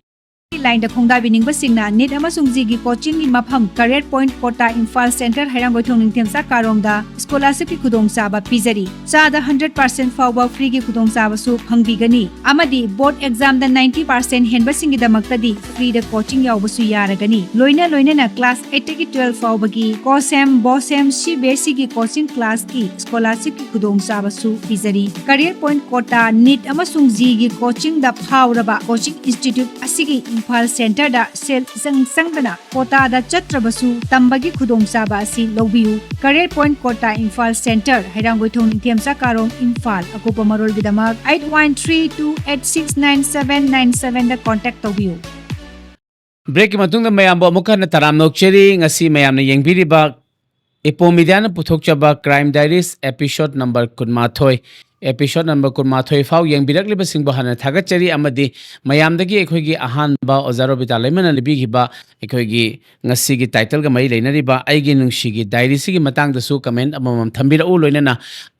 ꯂꯥꯏꯟꯗ ꯈꯣꯡꯗꯥꯕꯤꯅꯤꯡꯕꯁꯤꯡꯅ ꯅꯤꯠ ꯑꯃꯁꯨꯡ ꯖꯤꯒꯤ ꯀꯣꯆꯤꯡꯒꯤ ꯃꯐꯝ ꯀꯔꯦꯠ ꯄꯣꯏꯟꯠ ꯀꯣꯇꯥ ꯏꯝꯐꯥꯜ ꯁꯦꯟꯇꯔ ꯍꯩꯔꯥꯡꯒꯣꯏꯊꯣꯡ ꯅꯤꯡꯊꯦꯝꯆꯥ ꯀꯥꯔꯣꯡꯗ ꯁ꯭ꯀꯣꯂꯥꯔꯁꯤꯞꯀꯤ ꯈꯨꯗꯣꯡꯆꯥꯕ ꯄꯤꯖꯔꯤ꯫ ꯆꯥꯗ ꯍꯟꯗ꯭ꯔꯦꯠ ꯄꯥꯔꯁꯦꯟꯠ ꯐꯥꯎꯕ ꯐ꯭ꯔꯤꯒꯤ ꯈꯨꯗꯣꯡꯆꯥꯕꯁꯨ ꯐꯪꯕꯤꯒꯅꯤ ꯑꯃꯗꯤ ꯕꯣꯔꯗ ꯑꯦꯛꯖꯥꯝꯗ ꯅꯥꯏꯟꯇꯤ ꯄꯥꯔꯁꯦꯟꯠ ꯍꯦꯟꯕꯁꯤꯡꯒꯤꯗꯃꯛꯇꯗꯤ ꯐ꯭ꯔꯤꯗ ꯀꯣꯆꯤꯡ ꯌꯥꯎꯕꯁꯨ ꯌꯥꯔꯒꯅꯤ꯫ ꯂꯣꯏꯅ ꯂꯣꯏꯅꯅ ꯀ꯭ꯂꯥꯁ ꯑꯩꯠꯇꯒꯤ ꯇꯨꯋꯦꯜꯐ ꯐꯥꯎꯕꯒꯤ ꯀꯣꯁꯦꯝ, ꯕꯣꯁꯦꯝ, ꯁꯤ ꯕꯤ ꯑꯦꯁ ꯏꯒꯤ ꯀꯣꯆꯤꯡ ꯀ꯭ꯂꯥꯁꯀꯤ ꯁ꯭ꯀꯣꯂꯥꯔꯁꯤꯞꯀꯤ ꯈꯨꯗꯣꯡꯆꯥꯕꯁꯨ ꯄꯤꯖꯔꯤ꯫ ꯀꯔꯤꯌꯔ ꯄꯣꯏꯟꯠ ꯀꯣꯇꯥ, ꯅꯤꯠ ꯑꯃꯁꯨꯡ ꯖꯤꯒꯤ ꯀꯣꯆꯤꯡꯗ ꯐꯥꯎꯔꯕ ꯀꯣꯆꯤꯡ ꯏꯟꯁꯇꯤꯇ꯭ꯌꯨꯠ ꯑꯁꯤꯒꯤ ꯏꯝꯐꯥꯜ ꯏꯝꯐꯥꯜ ꯁꯦꯟꯇꯔꯗ ꯁꯦꯜ ꯏꯆꯪ ꯆꯪꯗꯅ ꯀꯣꯇꯥꯗ ꯆꯠꯇ꯭ꯔꯕꯁꯨ ꯇꯝꯕꯒꯤ ꯈꯨꯗꯣꯡꯆꯥꯕ ꯑꯁꯤ ꯂꯧꯕꯤꯌꯨ꯫ Career Point Quota, Imphal centre, Heirangoithong, Ningthemcha Karong, Imphal. ꯑꯀꯨꯞꯄ ꯃꯔꯣꯜꯒꯤꯗꯃꯛ eight one three two eight six nine seven nine seven ꯗ contact ꯇꯧꯕꯤꯌꯨ꯫ ꯕ꯭ꯔꯦꯛꯀꯤ ꯃꯇꯨꯡꯗ ꯃꯌꯥꯝꯕꯨ ꯑꯃꯨꯛ ꯍꯟꯅ ꯇꯔꯥꯝꯅ ꯑꯣꯛꯆꯔꯤ꯫ ꯉꯁꯤ ꯃꯌꯥꯝꯅ ꯌꯦꯡꯕꯤꯔꯤꯕ ꯏꯄꯣ ꯃꯤꯗꯤꯌꯥꯅ ꯄꯨꯊꯣꯛꯆꯕ Crime Diaries episode number ꯀꯨꯟꯃꯥꯊꯣꯏ, episode number ꯀꯨꯟꯃꯥꯊꯣꯏ ꯐꯥꯎ ꯌꯦꯡꯕꯤꯔꯛꯂꯤꯕꯁꯤꯡꯕꯨ ꯍꯥꯟꯅ ꯊꯥꯒꯠꯆꯔꯤ, ꯑꯃꯗꯤ ꯃꯌꯥꯝꯗꯒꯤ ꯑꯩꯈꯣꯏꯒꯤ ꯑꯍꯥꯟꯕ ꯑꯣꯖꯥ ꯔꯣꯕꯤꯇꯥ ꯂꯩꯃꯅ ꯂꯤꯕꯤꯈꯤꯕ ꯑꯩꯈꯣꯏꯒꯤ ꯉꯁꯤꯒꯤ ꯇꯥꯏꯇꯜꯒ ꯃꯔꯤ ꯂꯩꯅꯔꯤꯕ ꯑꯩꯒꯤ ꯅꯨꯡꯁꯤꯒꯤ ꯗꯥꯏꯔꯤꯁꯤꯒꯤ ꯃꯇꯥꯡꯗꯁꯨ ꯀꯃꯦꯟ ꯑꯃꯃꯝ ꯊꯝꯕꯤꯔꯛꯎ, ꯂꯣꯏꯅꯅ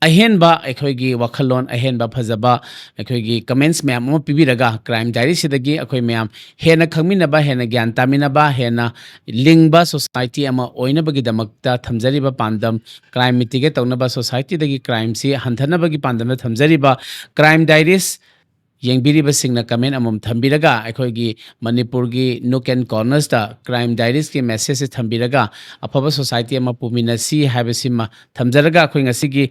ꯑꯍꯦꯟꯕ ꯑꯩꯈꯣꯏꯒꯤ ꯋꯥꯈꯜꯂꯣꯟ, ꯑꯍꯦꯟꯕ ꯐꯖꯕ ꯑꯩꯈꯣꯏꯒꯤ ꯀꯃꯦꯟꯁ ꯃꯌꯥꯝ ꯑꯃ ꯄꯤꯕꯤꯔꯒ Crime Diaries ꯁꯤꯗꯒꯤ ꯑꯩꯈꯣꯏ ꯃꯌꯥꯝ ꯍꯦꯟꯅ ꯈꯪꯃꯤꯟꯅꯕ, ꯍꯦꯟꯅ ꯒ꯭ꯌꯥꯟ ꯇꯥꯃꯤꯟꯅꯕ, ꯍꯦꯟꯅ ꯂꯤꯡꯕ ꯁꯣꯁꯥꯏꯇꯤ ꯑꯃ ꯑꯣꯏꯅꯕꯒꯤꯗꯃꯛꯇ ꯊꯝꯖꯔꯤꯕ ꯄꯥꯟꯗꯝ, ꯀ꯭ꯔꯥꯏꯝ ꯃꯤꯇꯤꯒꯦꯠ ꯇꯧꯅꯕ, ꯁꯣꯁꯥꯏꯇꯤꯗꯒꯤ ꯀ꯭ꯔꯥꯏꯝꯁꯤ ꯍꯟꯊꯅꯕꯒꯤ ꯄꯥꯟꯗꯝꯗ ꯊꯝꯖꯔꯤꯕ Crime Diaries ꯌꯦꯡꯕꯤꯔꯤꯕꯁꯤꯡꯅ ꯀꯃꯦꯟ ꯑꯃꯃꯝ ꯊꯝꯕꯤꯔꯒ ꯑꯩꯈꯣꯏꯒꯤ ꯃꯅꯤꯄꯨꯔꯒꯤ nook and corners ꯇ Crime Diaries ꯀꯤ message ꯁꯦ ꯊꯝꯕꯤꯔꯒ ꯑꯐꯕ ꯁꯣꯁꯥꯏꯇꯤ ꯑꯃ ꯄꯨꯃꯤꯟꯅꯁꯤ ꯍꯥꯏꯕꯁꯤꯃ ꯊꯝꯖꯔꯒ ꯑꯩꯈꯣꯏ ꯉꯁꯤꯒꯤ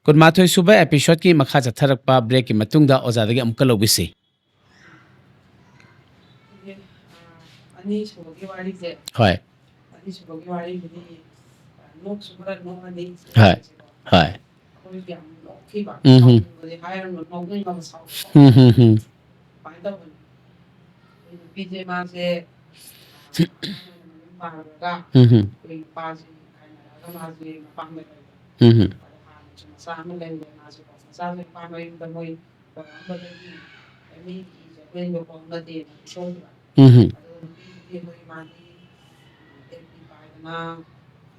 ꯀꯨꯟꯃꯥꯊꯣꯏ ꯁꯨꯕ episode ꯀꯤ ꯃꯈꯥ ꯆꯠꯊꯔꯛꯄ ꯕ꯭ꯔꯦꯛꯀꯤ ꯃꯇꯨꯡꯗ ꯑꯣꯖꯥꯗꯒꯤ ꯑꯃꯨꯛꯀ ꯂꯧꯕꯤꯁꯤ꯫ ꯑꯅꯤꯁꯨꯕꯒꯤ ꯋꯥꯔꯤꯁꯦ ꯍꯣꯏ꯫ ꯑꯅꯤꯁꯨꯕꯒꯤ ꯋꯥꯔꯤꯁꯤꯗꯤ ꯅꯣꯛꯁꯨ ꯈꯔ ꯅꯣꯛꯑꯅꯤ꯫ ꯍꯣꯏ꯫ ꯍꯣꯏ꯫ ꯑꯩꯈꯣꯏꯁꯨ ꯌꯥꯝ ꯅꯣꯛꯈꯤꯕ꯫ ꯎꯝ ꯍꯝ꯫ ꯁꯥꯎꯅꯤꯡꯕꯗꯤ ꯍꯥꯏꯔꯨꯅꯨ, ꯅꯣꯛꯅꯤꯡꯕ ꯑꯃ ꯁꯥꯎ ꯎꯝ ꯍꯝ ꯍꯝ꯫ ꯀꯃꯥꯏꯅ ꯇꯧꯕꯅꯤ? ꯑꯩꯈꯣꯏ ꯅꯨꯄꯤꯁꯦ ꯃꯥꯁꯦ ꯌꯨꯝ ꯄꯥꯜꯂꯒ ꯎꯝ ꯍꯝ꯫ ꯑꯩꯈꯣꯏ ꯅꯨꯄꯥꯁꯤ ꯈꯥꯏꯅꯔꯒ ꯃꯥꯁꯦ ꯃꯄꯥꯝꯗ ꯂꯩꯕ꯫ ꯎꯝ ꯍꯝ꯫ ꯑꯗ ꯍꯥꯟꯅꯁꯨ ꯃꯆꯥ ꯑꯃ ꯂꯩꯔꯦ ꯃꯥꯁꯦꯀꯣ꯫ ꯃꯆꯥꯁꯦ ꯅꯨꯄꯥ ꯃꯌꯨꯝꯗ ꯃꯣꯏ ꯄꯣꯔꯛꯑꯝꯕꯗꯒꯤ ꯃꯤꯒꯤ ꯏꯖꯠ ꯂꯦꯡꯕ ꯄꯣꯛꯅꯗꯦꯅ ꯄꯤꯊꯣꯛꯈꯤꯕ꯫ ꯎꯝ ꯍꯝ꯫ ꯑꯗꯨꯒ ꯅꯨꯄꯤꯗꯨꯗꯤ ꯑꯩꯈꯣꯏ ꯃꯥꯗꯤ ꯑꯦꯐ ꯕꯤ ꯄꯥꯏꯗꯅ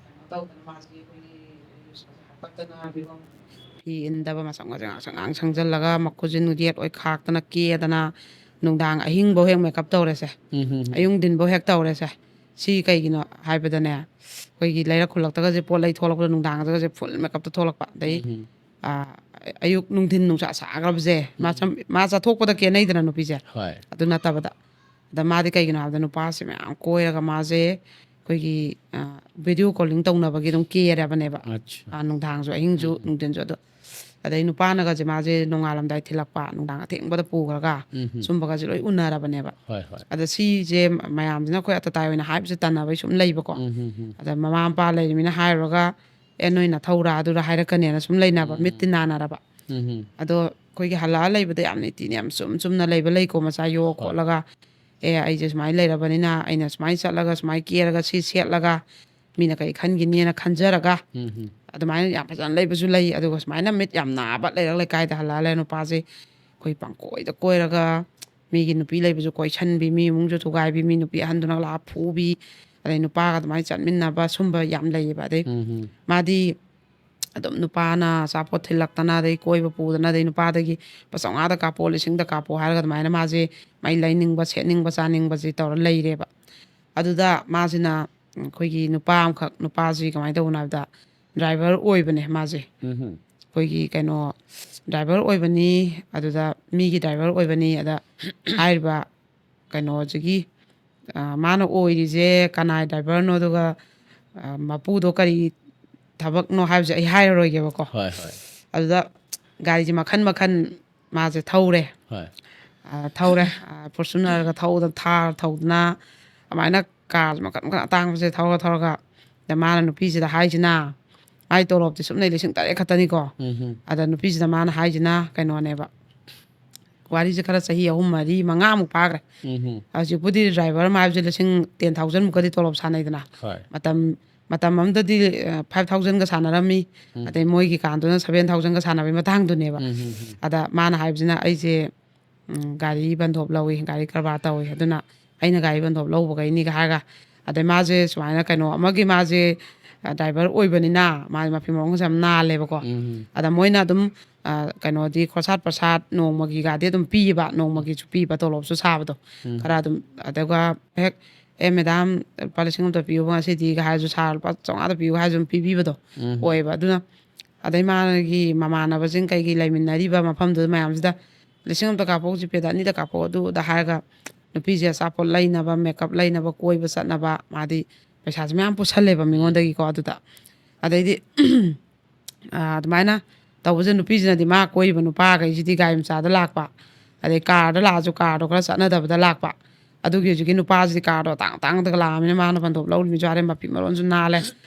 ꯀꯩꯅꯣ ꯇꯧꯗꯅ ꯃꯥꯁꯤ ꯑꯩꯈꯣꯏꯒꯤ ꯔꯤꯜꯁꯀꯁꯦ ꯍꯥꯞꯀꯠꯇꯅ ꯐꯤꯕꯝ ꯐꯤ ꯏꯟꯗꯕ ꯃꯁꯝꯒꯁꯦ ꯉꯥꯡꯁꯪ ꯉꯥꯡ ꯁꯪꯖꯜꯂꯒ ꯃꯈꯨꯠꯁꯦ ꯅꯨꯡꯗꯦꯠ ꯑꯣꯏ ꯈꯥꯛꯇꯅ ꯀꯦꯗꯅ ꯅꯨꯡꯗꯥꯡ ꯑꯍꯤꯡꯐꯧ ꯍꯦꯛ ꯃꯦꯀꯞ ꯇꯧꯔꯦꯁꯦ꯫ ꯎꯝ ꯍꯝ꯫ ꯑꯌꯨꯛ ꯅꯨꯡꯊꯤꯟꯐꯧ ꯍꯦꯛ ꯇꯧꯔꯦꯁꯦ꯫ ꯁꯤ ꯀꯩꯒꯤꯅꯣ ꯍꯥꯏꯕꯗꯅꯦ ꯑꯩꯈꯣꯏꯒꯤ ꯂꯩꯔꯛ ꯈꯨꯜꯂꯛꯇꯒꯁꯦ ꯄꯣꯠ ꯂꯩ ꯊꯣꯛꯂꯛꯄꯗ ꯅꯨꯡꯗꯥꯡꯗꯒꯁꯦ ꯐꯨꯜ ꯃꯦꯀꯞꯇ ꯊꯣꯛꯂꯛꯄ꯫ ꯑꯗꯩ ꯎꯝ ꯍꯝ꯫ ꯑꯥ, ꯑꯌꯨꯛ ꯅꯨꯡꯊꯤꯟ ꯅꯨꯡꯁꯥ ꯁꯥꯈ꯭ꯔꯕꯁꯦ ꯃꯥ ꯆꯝ- ꯃꯥ ꯆꯠꯊꯣꯛꯄꯗ ꯀꯦꯅꯩꯗꯅ ꯅꯨꯄꯤꯁꯦ꯫ ꯍꯣꯏ꯫ ꯑꯗꯨ ꯅꯠꯇꯕꯗ ꯑꯗ ꯃꯥꯗꯤ ꯀꯩꯒꯤꯅꯣ ꯍꯥꯏꯕꯗ ꯅꯨꯄꯥꯁꯦ ꯃꯌꯥꯝ ꯀꯣꯏꯔꯒ ꯃꯥꯁꯦ ꯑꯩꯈꯣꯏꯒꯤ ꯚꯤꯗꯤꯑꯣ ꯀꯣꯂꯤꯡ ꯇꯧꯅꯕꯒꯤ ꯑꯗꯨꯝ ꯀꯦꯔꯕꯅꯦꯕ꯫ ꯑꯠꯆꯥ꯫ ꯑꯥ, ꯅꯨꯡꯗꯥꯡꯁꯨ ꯑꯍꯤꯡꯁꯨ ꯎꯝ꯫ ꯅꯨꯡꯊꯤꯟꯁꯨ꯫ ꯑꯗꯣ ꯑꯗꯩ ꯅꯨꯄꯥꯅꯒꯁꯦ ꯃꯥꯁꯦ ꯅꯣꯡꯉꯥꯜꯂꯝꯗꯥꯏ ꯊꯤꯜꯂꯛꯄ, ꯅꯨꯡꯗꯥꯡ ꯑꯊꯦꯡꯕꯗ ꯄꯨꯈ꯭ꯔꯒ, ꯎꯝ ꯍꯝ꯫ ꯁꯨꯝꯕꯒꯁꯦ ꯂꯣꯏ ꯎꯅꯔꯕꯅꯦꯕ꯫ ꯍꯣꯏ ꯍꯣꯏ꯫ ꯑꯗ ꯁꯤꯁꯦ ꯃꯌꯥꯝꯁꯤꯅ ꯑꯩꯈꯣꯏ ꯑꯇꯇꯥꯏ ꯑꯣꯏꯅ ꯍꯥꯏꯕꯁꯦ ꯇꯟꯅꯕꯩ ꯁꯨꯝ ꯂꯩꯕꯀꯣ꯫ ꯎꯝ ꯍꯝ ꯍꯝ꯫ ꯑꯗ ꯃꯃꯥ ꯃꯄꯥ ꯂꯩꯔꯤꯃꯤꯅ ꯍꯥꯏꯔꯨꯔꯒ, "ꯑꯦ, ꯅꯣꯏ ꯅꯊꯧꯔꯥ ꯑꯗꯨꯔꯥ" ꯍꯥꯏꯔꯛꯀꯅꯦꯅ ꯁꯨꯝ ꯂꯩꯅꯕ, ꯎꯝ꯫ ꯃꯤꯠ ꯇꯤꯟꯅꯅꯔꯕ꯫ ꯎꯝ ꯍꯝ꯫ ꯑꯗꯣ ꯑꯩꯈꯣꯏꯒꯤ ꯍꯜꯂꯛꯑ ꯂꯩꯕꯗ ꯌꯥꯝ ꯅꯤꯇꯤꯅ ꯌꯥꯝ ꯆꯨꯝ ꯆꯨꯝꯅ ꯂꯩꯕ ꯂꯩꯀꯣ, ꯃꯆꯥ ꯌꯣꯛ ꯍꯣꯏ꯫ ꯈꯣꯠꯂꯒ, "ꯑꯦ, ꯑꯩꯁꯦ ꯁꯨꯃꯥꯏꯅ ꯂꯩꯔꯕꯅꯤꯅ ꯑꯩꯅ ꯁꯨꯃꯥꯏꯅ ꯆꯠꯂꯒ, ꯁꯨꯃꯥꯏꯅ ꯀꯦꯔꯒ, ꯁꯤ ꯁꯦꯠꯂꯒ ꯃꯤꯅ ꯀꯔꯤ ꯈꯟꯈꯤꯅꯤꯅ ꯈꯟꯖꯔꯒ", ꯎꯝ ꯍꯝ꯫ ꯑꯗꯨꯃꯥꯏꯅ ꯌꯥꯝ ꯐꯖꯅ ꯂꯩꯕꯁꯨ ꯂꯩ꯫ ꯑꯗꯨꯒ ꯁꯨꯃꯥꯏꯅ ꯃꯤꯠ ꯌꯥꯝ ꯅꯥꯕ ꯂꯩꯔꯛ ꯂꯩꯀꯥꯏꯗ ꯍꯜꯂꯛꯑ ꯂꯩꯔ ꯅꯨꯄꯥꯁꯦ ꯑꯩꯈꯣꯏ ꯄꯪꯀꯣꯏꯗ ꯀꯣꯏꯔꯒ, ꯃꯤꯒꯤ ꯅꯨꯄꯤ ꯂꯩꯕꯁꯨ ꯀꯣꯏꯁꯟꯕꯤ, ꯃꯤ ꯏꯃꯨꯡꯁꯨ ꯊꯨꯒꯥꯏꯕꯤ, ꯃꯤ ꯅꯨꯄꯤ ꯑꯍꯟꯗꯨꯅ ꯂꯥꯛꯑ ꯐꯨꯕꯤ, ꯑꯗꯩ ꯅꯨꯄꯥꯒ ꯑꯗꯨꯃꯥꯏꯅ ꯆꯠꯃꯤꯟꯅꯕ ꯁꯨꯝꯕ ꯌꯥꯝ ꯂꯩꯌꯦꯕ꯫ ꯑꯗꯩ ꯎꯝ ꯍꯝ꯫ ꯃꯥꯗꯤ ꯑꯗꯨꯝ ꯅꯨꯄꯥꯅ ꯑꯆꯥꯄꯣꯠ ꯊꯤꯜꯂꯛꯇꯅ, ꯑꯗꯩ ꯀꯣꯏꯕ ꯄꯨꯗꯅ, ꯑꯗꯩ ꯅꯨꯄꯥꯗꯒꯤ "ꯂꯨꯄꯥ ꯆꯥꯝꯃꯉꯥꯗ ꯀꯥꯞꯄꯣ, ꯂꯤꯁꯤꯡꯗ ꯀꯥꯞꯄꯣ" ꯍꯥꯏꯔꯒ ꯑꯗꯨꯃꯥꯏꯅ ꯃꯥꯁꯦ ꯃꯥꯏ ꯂꯩꯅꯤꯡꯕ, ꯁꯦꯠꯅꯤꯡꯕ, ꯆꯥꯅꯤꯡꯕꯁꯦ ꯇꯧꯔ ꯂꯩꯔꯦꯕ꯫ ꯑꯗꯨꯗ ꯃꯥꯁꯤꯅ, ꯎꯝ, ꯑꯩꯈꯣꯏꯒꯤ ꯅꯨꯄꯥ ꯑꯃꯈꯛ, ꯅꯨꯄꯥꯁꯤ ꯀꯃꯥꯏꯅ ꯇꯧꯕꯅꯣ ꯍꯥꯏꯕꯗ, ꯗ꯭ꯔꯥꯏꯚꯔ ꯑꯣꯏꯕꯅꯦ ꯃꯥꯁꯦ꯫ ꯎꯝ ꯍꯝ꯫ ꯑꯩꯈꯣꯏꯒꯤ ꯀꯩꯅꯣ, ꯗ꯭ꯔꯥꯏꯚꯔ ꯑꯣꯏꯕꯅꯤ, ꯑꯗꯨꯗ ꯃꯤꯒꯤ ꯗ꯭ꯔꯥꯏꯚꯔ ꯑꯣꯏꯕꯅꯤ꯫ ꯑꯗ ꯍꯥꯏꯔꯤꯕ ꯀꯩꯅꯣꯁꯤꯒꯤ, ꯑ, ꯃꯥꯅ ꯑꯣꯏꯔꯤꯁꯦ ꯀꯅꯥꯏ ꯗ꯭ꯔꯥꯏꯚꯔꯅꯣ, ꯑꯗꯨꯒ, ꯑ, ꯃꯄꯨꯗꯣ ꯀꯔꯤ ꯊꯕꯛꯅꯣ ꯍꯥꯏꯕꯁꯦ ꯑꯩ ꯍꯥꯏꯔꯔꯣꯏꯒꯦꯕꯀꯣ꯫ ꯍꯣꯏ ꯍꯣꯏ꯫ ꯑꯗꯨꯗ ꯒꯥꯔꯤꯁꯦ ꯃꯈꯟ ꯃꯈꯟ ꯃꯥꯁꯦ ꯊꯧꯔꯦ꯫ ꯍꯣꯏ꯫ ꯑ, ꯊꯧꯔꯦ꯫ ꯑ, ꯐꯣꯔꯆꯨꯅꯔꯒ ꯊꯧꯗꯅ, ꯊꯥꯔ ꯊꯧꯗꯅ, ꯑꯗꯨꯃꯥꯏꯅ ꯀꯥꯔꯁꯦ ꯃꯈꯟ ꯃꯈꯟ ꯑꯇꯥꯡꯕꯁꯦ ꯊꯧꯔ ꯊꯧꯔꯒ, ꯑꯗ ꯃꯥꯅ ꯅꯨꯄꯤꯁꯤꯗ ꯍꯥꯏꯁꯤꯅ, ꯃꯥꯏ ꯇꯣꯂꯣꯞꯇꯤ ꯁꯨꯞꯅꯩ ꯂꯤꯁꯤꯡ ꯇꯔꯦꯠ ꯈꯛꯇꯅꯤꯀꯣ꯫ ꯎꯝ ꯍꯝ꯫ ꯑꯗ ꯅꯨꯄꯤꯁꯤꯗ ꯃꯥꯅ ꯍꯥꯏꯁꯤꯅ ꯀꯩꯅꯣꯅꯦꯕ, ꯋꯥꯔꯤꯁꯦ ꯈꯔ ꯆꯍꯤ ꯑꯍꯨꯝ, ꯃꯔꯤ, ꯃꯉꯥꯃꯨꯛ ꯐꯥꯈ꯭ꯔꯦ꯫ ꯎꯝ ꯍꯝ꯫ ꯍꯧꯖꯤꯛꯄꯨꯗꯤ ꯗ꯭ꯔꯥꯏꯚꯔ ꯑꯃ ꯍꯥꯏꯕꯁꯦ ꯂꯤꯁꯤꯡ ten thousand ꯃꯨꯛꯀꯗꯤ ꯇꯣꯂꯣꯞ ꯁꯥꯟꯅꯩꯗꯅ꯫ ꯍꯣꯏ꯫ ꯃꯇꯝ, ꯃꯇꯝ ꯑꯃꯗꯗꯤ, ꯑ, five thousandꯒ ꯁꯥꯟꯅꯔꯝꯃꯤ꯫ ꯎꯝ꯫ ꯑꯗꯩ ꯃꯣꯏꯒꯤ ꯀꯥꯟꯗꯨꯅ seven thousandꯒ ꯁꯥꯟꯅꯕꯒꯤ ꯃꯇꯥꯡꯗꯨꯅꯦꯕ꯫ ꯎꯝ ꯍꯝ ꯍꯝ꯫ ꯑꯗ ꯃꯥꯅ ꯍꯥꯏꯕꯁꯤꯅ, "ꯑꯩꯁꯦ, ꯎꯝ, ꯒꯥꯔꯤ ꯕꯟꯗꯣꯞ ꯂꯧꯏ, ꯒꯥꯔꯤ ꯀꯔꯕꯥꯔ ꯇꯧꯏ, ꯑꯗꯨꯅ ꯑꯩꯅ ꯒꯥꯔꯤ ꯕꯟꯗꯣꯞ ꯂꯧꯕꯈꯩꯅꯤꯒ" ꯍꯥꯏꯔꯒ, ꯑꯗꯩ ꯃꯥꯁꯦ ꯁꯨꯃꯥꯏꯅ ꯀꯩꯅꯣ ꯑꯃꯒꯤ ꯃꯥꯁꯦ, ꯑ, ꯗ꯭ꯔꯥꯏꯚꯔ ꯑꯣꯏꯕꯅꯤꯅ ꯃꯥꯁꯦ ꯃꯐꯤ ꯃꯔꯣꯟꯒꯁꯦ ꯌꯥꯝ ꯅꯥꯜꯂꯦꯕꯀꯣ꯫ ꯎꯝ꯫ ꯑꯗ ꯃꯣꯏꯅ ꯑꯗꯨꯝ, ꯑ, ꯀꯩꯅꯣꯗꯤ ꯈꯣꯔꯁꯥꯠ ꯄ꯭ꯔꯁꯥꯠ ꯅꯣꯡꯃꯒꯤꯒꯗꯤ ꯑꯗꯨꯝ ꯄꯤꯌꯦꯕ, ꯅꯣꯡꯃꯒꯤꯁꯨ ꯄꯤꯕ, ꯇꯣꯂꯣꯞꯁꯨ ꯁꯥꯕꯗꯣ ꯎꯝ꯫ ꯈꯔ ꯑꯗꯨꯝ꯫ ꯑꯗꯨꯒ ꯍꯦꯛ, "ꯑꯦ ꯃꯦꯗꯥꯝ, ꯂꯨꯄꯥ ꯂꯤꯁꯤꯡ ꯑꯃꯇ ꯄꯤꯌꯨꯕ ꯉꯁꯤꯗꯤꯒ" ꯍꯥꯏꯔꯁꯨ, "ꯁꯥꯔ, ꯂꯨꯄꯥ ꯆꯥꯝꯃꯉꯥꯗ ꯄꯤꯌꯨ" ꯍꯥꯏꯔꯁꯨ ꯑꯗꯨꯝ ꯄꯤꯕꯤꯕꯗꯣ ꯎꯝ꯫ ꯑꯣꯏꯌꯦꯕ꯫ ꯑꯗꯨꯅ ꯑꯗꯩ ꯃꯥꯒꯤ ꯃꯃꯥꯟꯅꯕꯁꯤꯡ ꯀꯩꯒꯤ ꯂꯩꯃꯤꯟꯅꯔꯤꯕ ꯃꯐꯝꯗꯨꯗ ꯃꯌꯥꯝꯁꯤꯗ "ꯂꯤꯁꯤꯡ ꯑꯃꯇ ꯀꯥꯞꯄꯛꯑꯣ ꯖꯤꯄꯦꯗ, ꯑꯅꯤꯗ ꯀꯥꯞꯄꯛꯑꯣ", ꯑꯗꯨꯗ ꯍꯥꯏꯔꯒ ꯅꯨꯄꯤꯁꯦ ꯑꯆꯥꯄꯣꯠ ꯂꯩꯅꯕ, ꯃꯦꯀꯞ ꯂꯩꯅꯕ, ꯀꯣꯏꯕ ꯆꯠꯅꯕ, ꯃꯥꯗꯤ ꯄꯩꯁꯥꯁꯦ ꯃꯌꯥꯝ ꯄꯨꯁꯜꯂꯦꯕ ꯃꯤꯉꯣꯟꯗꯒꯤꯀꯣ꯫ ꯑꯗꯨꯗ ꯑꯗꯩꯗꯤ, ꯑ, ꯑꯗꯨꯃꯥꯏꯅ ꯇꯧꯕꯁꯦ ꯅꯨꯄꯤꯁꯤꯅꯗꯤ ꯃꯥ ꯀꯣꯏꯔꯤꯕ ꯅꯨꯄꯥꯈꯩꯁꯤꯗꯤ ꯒꯥꯔꯤ ꯃꯆꯥꯗ ꯂꯥꯛꯄ, ꯑꯗꯩ ꯀꯥꯔꯗ ꯂꯥꯛꯑꯁꯨ ꯀꯥꯔꯗꯣ ꯈꯔ ꯆꯠꯅꯗꯕꯗ ꯂꯥꯛꯄ꯫ ꯑꯗꯨꯒꯤ ꯍꯧꯖꯤꯛꯀꯤ ꯅꯨꯄꯥꯁꯤꯗꯤ ꯀꯥꯔꯗꯣ ꯑꯇꯥꯡ ꯑꯇꯥꯡꯗꯒ ꯂꯥꯛꯑꯃꯤꯅ ꯃꯥꯅ ꯕꯟꯗꯣꯞ ꯂꯧꯔꯤꯃꯤꯁꯨ ꯌꯥꯔꯦ, ꯃꯐꯤ ꯃꯔꯣꯟꯁꯨ ꯅꯥꯜꯂꯦ꯫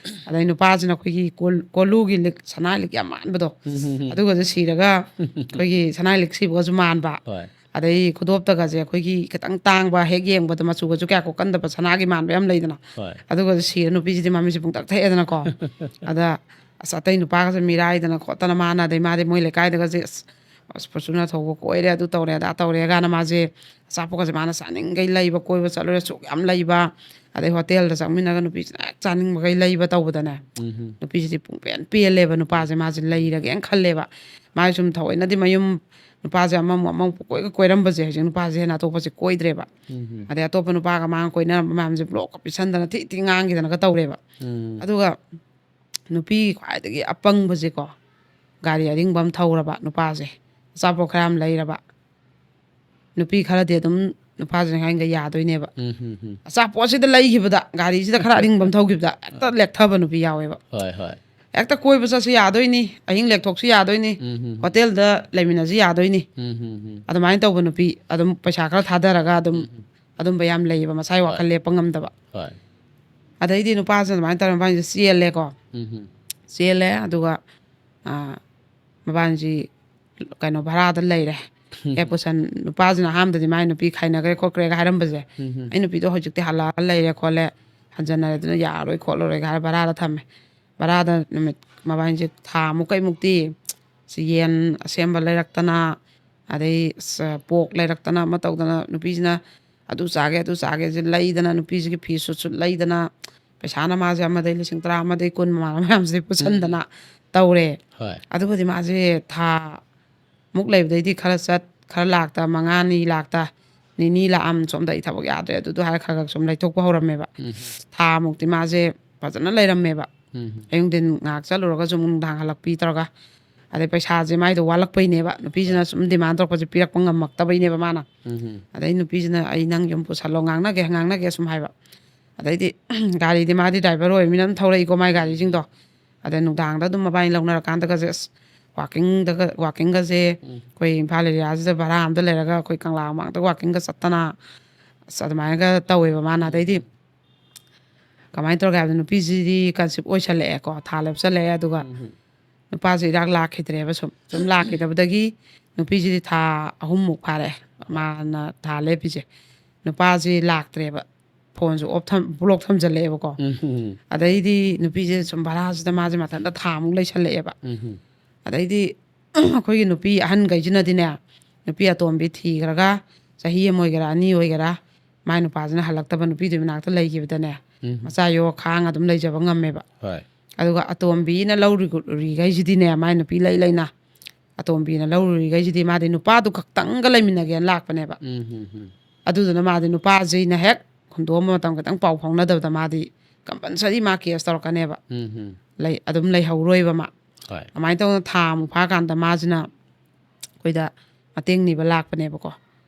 ꯑꯗꯩ ꯅꯨꯄꯥꯁꯤꯅ ꯑꯩꯈꯣꯏꯒꯤ ꯀꯣꯜ-, ꯀꯣꯂꯨꯒꯤ ꯂꯤꯛ, ꯁꯅꯥ ꯂꯤꯛ ꯌꯥꯝ ꯃꯥꯟꯕꯗꯣ, ꯑꯗꯨꯒꯁꯦ ꯁꯤꯔꯒ ꯑꯩꯈꯣꯏꯒꯤ ꯁꯅꯥ ꯂꯤꯛ ꯁꯤꯕꯒꯁꯨ ꯃꯥꯟꯕ꯫ ꯍꯣꯏ꯫ ꯑꯗꯩ ꯈꯨꯗꯣꯞꯇꯒꯁꯦ ꯑꯩꯈꯣꯏꯒꯤ ꯈꯤꯇꯪ ꯇꯥꯡꯕ, ꯍꯦꯛ ꯌꯦꯡꯕꯗ ꯃꯆꯨꯒꯁꯨ ꯀꯌꯥ ꯀꯣꯛꯀꯟꯗꯕ ꯁꯅꯥꯒꯤ ꯃꯥꯟꯕ ꯌꯥꯝ ꯂꯩꯗꯅ꯫ ꯍꯣꯏ꯫ ꯑꯗꯨꯒꯁꯦ ꯁꯤꯔ ꯅꯨꯄꯤꯁꯤꯗꯤ ꯃꯃꯤꯠꯁꯦ ꯄꯨꯡꯇꯛ ꯊꯛꯑꯦꯗꯅꯀꯣ꯫ ꯑꯗ ꯑꯁ ꯑꯇꯩ ꯅꯨꯄꯥꯒꯁꯦ ꯃꯤꯔꯥꯏꯗꯅ ꯈꯣꯠꯇꯅ ꯃꯥꯅ, ꯑꯗꯩ ꯃꯥꯗꯤ ꯃꯣꯏ ꯂꯩꯀꯥꯏꯗꯒꯁꯦ ꯑꯁ, ꯑꯁ ꯐꯣꯔꯆꯨꯅꯔ ꯊꯧꯕ ꯀꯣꯏꯔꯦ, ꯑꯗꯨ ꯇꯧꯔꯦ, ꯑꯗꯥ ꯇꯧꯔꯦ ꯀꯥꯏꯅ ꯃꯥꯁꯦ ꯑꯆꯥꯄꯣꯠꯀꯁꯦ ꯃꯥꯅ ꯆꯥꯅꯤꯡꯈꯩ ꯂꯩꯕ, ꯀꯣꯏꯕ ꯆꯠꯂꯨꯔꯦ, ꯁꯨꯛ ꯌꯥꯝ ꯂꯩꯕ꯫ ꯑꯗꯩ ꯍꯣꯇꯦꯜꯗ ꯆꯪꯃꯤꯟꯅꯒ ꯅꯨꯄꯤꯁꯤꯅ ꯍꯦꯛ ꯆꯥꯅꯤꯡꯕꯈꯩ ꯂꯩꯕ ꯇꯧꯕꯗꯅꯦ, ꯎꯝ꯫ ꯅꯨꯄꯤꯁꯤꯗꯤ ꯄꯨꯡꯄꯦꯟ ꯄꯦꯜꯂꯦꯕ꯫ ꯅꯨꯄꯥꯁꯦ ꯃꯥꯁꯦ ꯂꯩꯔꯒꯦꯅ ꯈꯜꯂꯦꯕ꯫ ꯃꯥꯁꯦ ꯁꯨꯝ ꯊꯑꯣꯏꯅꯗꯤ ꯃꯌꯨꯝ ꯅꯨꯄꯥꯁꯦ ꯑꯃꯃꯨꯛ ꯑꯃꯃꯨꯛ ꯄꯨꯀꯣꯏꯒ ꯀꯣꯏꯔꯝꯕꯁꯦ ꯍꯧꯖꯤꯛ ꯅꯨꯄꯥꯁꯦ ꯍꯦꯟꯅ ꯑꯇꯣꯞꯄꯁꯦ ꯀꯣꯏꯗ꯭ꯔꯦꯕ꯫ ꯎꯝ꯫ ꯑꯗꯩ ꯑꯇꯣꯞꯄ ꯅꯨꯄꯥꯒ ꯃꯥꯒ ꯀꯣꯏꯅꯔꯝꯕ ꯃꯌꯥꯝꯁꯦ ꯕ꯭ꯂꯣꯛꯀ ꯄꯤꯁꯟꯗꯅ ꯊꯤ ꯊꯤ ꯉꯥꯡꯈꯤꯗꯅꯒ ꯇꯧꯔꯦꯕ꯫ ꯎꯝ꯫ ꯑꯗꯨꯒ ꯅꯨꯄꯤ ꯈ꯭ꯋꯥꯏꯗꯒꯤ ꯑꯄꯪꯕꯁꯦꯀꯣ, ꯒꯥꯔꯤ ꯑꯔꯤꯡꯕ ꯑꯃ ꯊꯧꯔꯕ ꯅꯨꯄꯥꯁꯦ, ꯑꯆꯥꯄꯣꯠ ꯈꯔ ꯌꯥꯝ ꯂꯩꯔꯕ, ꯅꯨꯄꯤ ꯈꯔꯗꯤ ꯑꯗꯨꯝ ꯅꯨꯄꯥꯁꯤꯅ ꯍꯥꯏꯅꯒ ꯌꯥꯗꯣꯏꯅꯦꯕ꯫ ꯎꯝ, ꯎꯝ, ꯎꯝ꯫ ꯑꯆꯥꯄꯣꯠꯁꯤꯗ ꯂꯩꯈꯤꯕꯗ, ꯒꯥꯔꯤꯁꯤꯗ ꯈꯔ ꯑꯔꯤꯡꯕ ꯑꯃ ꯊꯧꯈꯤꯕꯗ ꯍꯦꯛꯇ ꯂꯦꯛꯊꯕ ꯅꯨꯄꯤ ꯌꯥꯎꯋꯦꯕ꯫ ꯍꯣꯏ, ꯍꯣꯏ꯫ ꯍꯦꯛꯇ ꯀꯣꯏꯕ ꯆꯠꯁꯤ ꯌꯥꯗꯣꯏꯅꯤ, ꯑꯍꯤꯡ ꯂꯦꯛꯊꯣꯛꯁꯤ ꯌꯥꯗꯣꯏꯅꯤ, ꯎꯝ, ꯎꯝ, ꯎꯝ꯫ ꯍꯣꯇꯦꯜꯗ ꯂꯩꯃꯤꯟꯅꯁꯤ ꯌꯥꯗꯣꯏꯅꯤ, ꯎꯝ, ꯎꯝ, ꯎꯝ꯫ ꯑꯗꯨꯃꯥꯏꯅ ꯇꯧꯕ ꯅꯨꯄꯤ, ꯑꯗꯨꯝ ꯄꯩꯁꯥ ꯈꯔ ꯊꯥꯗꯔꯒ ꯑꯗꯨꯝ, ꯑꯗꯨꯝꯕ ꯌꯥꯝ ꯂꯩꯌꯦꯕ, ꯃꯁꯥꯏ ꯋꯥꯈꯜ ꯂꯦꯞꯄ ꯉꯝꯗꯕ꯫ ꯍꯣꯏ꯫ ꯑꯗꯩꯗꯤ ꯅꯨꯄꯥꯁꯤꯅ ꯑꯗꯨꯃꯥꯏꯅ ꯇꯧꯔ ꯃꯕꯥꯅꯤꯁꯦ ꯆꯦꯜꯂꯦꯀꯣ꯫ ꯎꯝ, ꯎꯝ꯫ ꯆꯦꯜꯂꯦ, ꯑꯗꯨꯒ ꯑꯥ, ꯃꯕꯥꯅꯤꯁꯤ ꯀꯩꯅꯣ ꯚꯔꯥꯗ ꯂꯩꯔꯦ꯫ ꯑꯦ ꯄꯨꯁꯟ, ꯅꯨꯄꯥꯁꯤꯅ ꯑꯍꯥꯟꯕꯗꯗꯤ ꯃꯥꯏ ꯅꯨꯄꯤ ꯈꯥꯏꯅꯈ꯭ꯔꯦ ꯈꯣꯠꯈ꯭ꯔꯦꯒ ꯍꯥꯏꯔꯝꯕꯁꯦ, ꯎꯝ, ꯎꯝ꯫ "ꯑꯩ ꯅꯨꯄꯤꯗꯣ ꯍꯧꯖꯤꯛꯇꯤ ꯍꯜꯂꯛꯑ ꯂꯩꯔꯦ ꯈꯣꯠꯂꯦ, ꯍꯟꯖꯟꯅꯔꯦ, ꯑꯗꯨꯅ ꯌꯥꯔꯔꯣꯏ ꯈꯣꯠꯂꯔꯣꯏꯒ" ꯍꯥꯏꯔ ꯚꯔꯥꯗ ꯊꯝꯃꯦ꯫ ꯚꯔꯥꯗ ꯅꯨꯃꯤꯠ, ꯃꯕꯥꯅꯤꯁꯦ ꯊꯥ ꯑꯃꯨꯛ ꯀꯩꯃꯨꯛꯇꯤ ꯁꯤ ꯌꯦꯟ ꯑꯁꯦꯝꯕ ꯂꯩꯔꯛꯇꯅ, ꯑꯗꯩ ꯁ-, ꯄꯣꯛ ꯂꯩꯔꯛꯇꯅ, ꯑꯃ ꯇꯧꯗꯅ, ꯅꯨꯄꯤꯁꯤꯅ ꯑꯗꯨ ꯆꯥꯒꯦ ꯑꯗꯨ ꯆꯥꯒꯦꯁꯦ ꯂꯩꯗꯅ, ꯅꯨꯄꯤꯁꯤꯒꯤ ꯐꯤ ꯁꯨꯠ ꯁꯨꯠ ꯂꯩꯗꯅ, ꯄꯩꯁꯥꯅ ꯃꯥꯁꯦ ꯑꯃꯗꯩ ꯂꯤꯁꯤꯡ ꯇꯔꯥ, ꯑꯃꯗꯩ ꯀꯨꯟ, ꯃꯃꯥꯟꯅꯕ ꯃꯌꯥꯝꯁꯤꯗꯩ ꯄꯨꯁꯟꯗꯅ ꯇꯧꯔꯦ꯫ ꯍꯣꯏ꯫ ꯑꯗꯨꯒꯗꯤ ꯃꯥꯁꯦ ꯊꯥ ꯃꯨꯛ ꯂꯩꯕꯗꯩꯗꯤ ꯈꯔ ꯆꯠ, ꯈꯔ ꯂꯥꯛꯇ, ꯃꯉꯥꯅꯤ ꯂꯥꯛꯇ, ꯅꯤꯅꯤ ꯂꯥꯛꯑꯝ, "ꯁꯣꯝꯗ ꯑꯩ ꯊꯕꯛ ꯌꯥꯗ꯭ꯔꯦ" ꯑꯗꯨꯗꯣ ꯍꯥꯏꯔ ꯈꯔ ꯈꯔ ꯁꯨꯝ ꯂꯩꯊꯣꯛꯄ ꯍꯧꯔꯝꯃꯦꯕ꯫ ꯎꯝ꯫ ꯊꯥ ꯃꯨꯛꯇꯤ ꯃꯥꯁꯦ ꯐꯖꯅ ꯂꯩꯔꯝꯃꯦꯕ꯫ ꯎꯝ꯫ ꯑꯌꯨꯛ ꯅꯨꯡꯊꯤꯟ ꯉꯥꯏꯍꯥꯛ ꯆꯠꯂꯨꯔꯒ ꯁꯨꯝ ꯅꯨꯡꯗꯥꯡ ꯍꯜꯂꯛꯄꯤ ꯇꯧꯔꯒ꯫ ꯑꯗꯩ ꯄꯩꯁꯥꯁꯦ ꯃꯥꯏꯗꯣ ꯋꯥꯠꯂꯛꯄꯩꯅꯦꯕ, ꯅꯨꯄꯤꯁꯤꯅ ꯁꯨꯝ ꯗꯤꯃꯥꯟ ꯇꯧꯔꯛꯄꯁꯦ ꯄꯤꯔꯛꯄ ꯉꯝꯃꯛꯇꯕꯩꯅꯦꯕ ꯃꯥꯅ꯫ ꯎꯝ꯫ ꯑꯗꯩ ꯅꯨꯄꯤꯁꯤꯅ, "ꯑꯩ ꯅꯪ ꯌꯨꯝ ꯄꯨꯁꯜꯂꯣ, ꯉꯥꯡꯅꯒꯦ, ꯉꯥꯡꯅꯒꯦ" ꯁꯨꯝ ꯍꯥꯏꯕ꯫ ꯑꯗꯩꯗꯤ ꯒꯥꯔꯤꯗꯤ ꯃꯥꯗꯤ ꯗ꯭ꯔꯥꯏꯚꯔ ꯑꯣꯏꯔꯃꯤꯅ ꯑꯗꯨꯝ ꯊꯧꯔꯛꯏꯀꯣ ꯃꯥꯏ ꯒꯥꯔꯤꯁꯤꯡꯗꯣ꯫ ꯑꯗꯩ ꯅꯨꯡꯗꯥꯡꯗ ꯑꯗꯨꯝ ꯃꯕꯥꯅꯤ ꯂꯧꯅꯔꯀꯥꯟꯗꯒꯁꯦ, "ꯑꯁ, ꯋꯥꯀꯤꯡꯗꯒ ꯋꯥꯀꯤꯡꯒꯁꯦ ꯑꯩꯈꯣꯏ ꯏꯝꯐꯥꯜ ꯑꯦꯔꯤꯌꯥꯁꯤꯗ ꯚꯔꯥ ꯑꯝꯗ ꯂꯩꯔꯒ ꯑꯩꯈꯣꯏ ꯀꯪꯂꯥ ꯃꯃꯥꯡꯗ ꯋꯥꯀꯤꯡꯒ ꯆꯠꯇꯅ ꯑꯁ ꯑꯗꯨꯃꯥꯏꯅꯒ ꯇꯧꯋꯦꯕ ꯃꯥꯅ꯫ ꯑꯗꯩꯗꯤ ꯀꯃꯥꯏꯅ ꯇꯧꯔꯒꯦ ꯍꯥꯏꯕꯗ ꯅꯨꯄꯤꯁꯤꯗꯤ ꯀꯟꯁꯤꯞ ꯑꯣꯏꯁꯜꯂꯛꯑꯦꯀꯣ, ꯊꯥ ꯂꯦꯞꯆꯜꯂꯛꯑꯦ꯫ ꯑꯗꯨꯒ ꯅꯨꯄꯥꯁꯦ ꯏꯔꯥꯛ ꯂꯥꯛꯈꯤꯗ꯭ꯔꯦꯕ꯫ ꯁꯨꯝ ꯁꯨꯝ ꯂꯥꯛꯈꯤꯗꯕꯗꯒꯤ ꯅꯨꯄꯤꯁꯤꯗꯤ ꯊꯥ ꯑꯍꯨꯝꯃꯨꯛ ꯐꯥꯔꯛꯑꯦ ꯃꯥꯅ ꯊꯥ ꯂꯦꯞꯄꯤꯁꯦ꯫ ꯅꯨꯄꯥꯁꯤ ꯂꯥꯛꯇ꯭ꯔꯦꯕ, ꯐꯣꯟꯁꯨ ꯑꯣꯐ ꯊꯝ ꯕ꯭ꯂꯣꯛ ꯊꯝꯖꯜꯂꯛꯑꯦꯕꯀꯣ꯫ ꯑꯗꯩꯗꯤ ꯅꯨꯄꯤꯁꯦ ꯁꯨꯝ ꯚꯔꯥꯁꯤꯗ ꯃꯥꯁꯦ ꯃꯊꯟꯇ ꯊꯥ ꯑꯃꯨꯛ ꯂꯩꯁꯜꯂꯛꯑꯦꯕ꯫ ꯑꯗꯩꯗꯤ ꯑꯩꯈꯣꯏꯒꯤ ꯅꯨꯄꯤ ꯑꯍꯟꯈꯩꯁꯤꯅꯗꯤꯅꯦ, ꯅꯨꯄꯤ ꯑꯇꯣꯝꯕꯤ ꯊꯤꯈ꯭ꯔꯒ ꯆꯍꯤ ꯑꯃ ꯑꯣꯏꯒꯦꯔꯥ ꯑꯅꯤ ꯑꯣꯏꯒꯦꯔꯥ ꯃꯥꯏ ꯅꯨꯄꯥꯁꯤꯅ ꯍꯜꯂꯛꯇꯕ ꯅꯨꯄꯤꯗꯨꯒꯤ ꯃꯅꯥꯛꯇ ꯂꯩꯈꯤꯕꯗꯅꯦ, ꯃꯆꯥ ꯌꯣꯛ ꯈꯥꯡ ꯑꯗꯨꯝ ꯂꯩꯖꯕ ꯉꯝꯃꯦꯕ꯫ ꯍꯣꯏ꯫ ꯑꯗꯨꯒ ꯑꯇꯣꯝꯕꯤꯅ ꯂꯧꯔꯨꯔꯤꯈꯩꯁꯤꯗꯤꯅꯦ, ꯃꯥꯏ ꯅꯨꯄꯤ ꯂꯩ ꯂꯩꯅ ꯑꯇꯣꯝꯕꯤꯅ ꯂꯧꯔꯨꯔꯤꯈꯩꯁꯤꯗꯤ ꯃꯥꯗꯤ ꯅꯨꯄꯥꯗꯨ ꯈꯛꯇꯪꯒ ꯂꯩꯃꯤꯟꯅꯒꯦꯅ ꯂꯥꯛꯄꯅꯦꯕ꯫ ꯎꯝ, ꯎꯝ, ꯎꯝ. ꯑꯗꯨꯗꯨꯅ ꯃꯥꯗꯤ ꯅꯨꯄꯥꯁꯤꯅ ꯍꯦꯛ ꯍꯨꯟꯗꯣꯛꯑꯝꯕ ꯃꯇꯝ ꯈꯤꯇꯪ ꯄꯥꯎ ꯐꯥꯎꯅꯗꯕꯗ ꯃꯥꯗꯤ ꯀꯝꯄꯜꯁꯔꯤ ꯃꯥ ꯀꯦꯁ ꯇꯧꯔꯛꯀꯅꯦꯕ꯫ ꯎꯝ, ꯎꯝ. ꯂꯩ ꯑꯗꯨꯝ ꯂꯩꯍꯧꯔꯣꯏꯕ ꯃꯥ꯫ ꯍꯣꯏ. ꯑꯗꯨꯃꯥꯏꯅ ꯇꯧꯗꯅ ꯊꯥ ꯑꯃꯨꯛ ꯐꯥꯀꯥꯟꯗ ꯃꯥꯁꯤꯅ ꯑꯩꯈꯣꯏꯗ ꯃꯇꯦꯡ ꯅꯤꯕ ꯂꯥꯛꯄꯅꯦꯕꯀꯣ꯫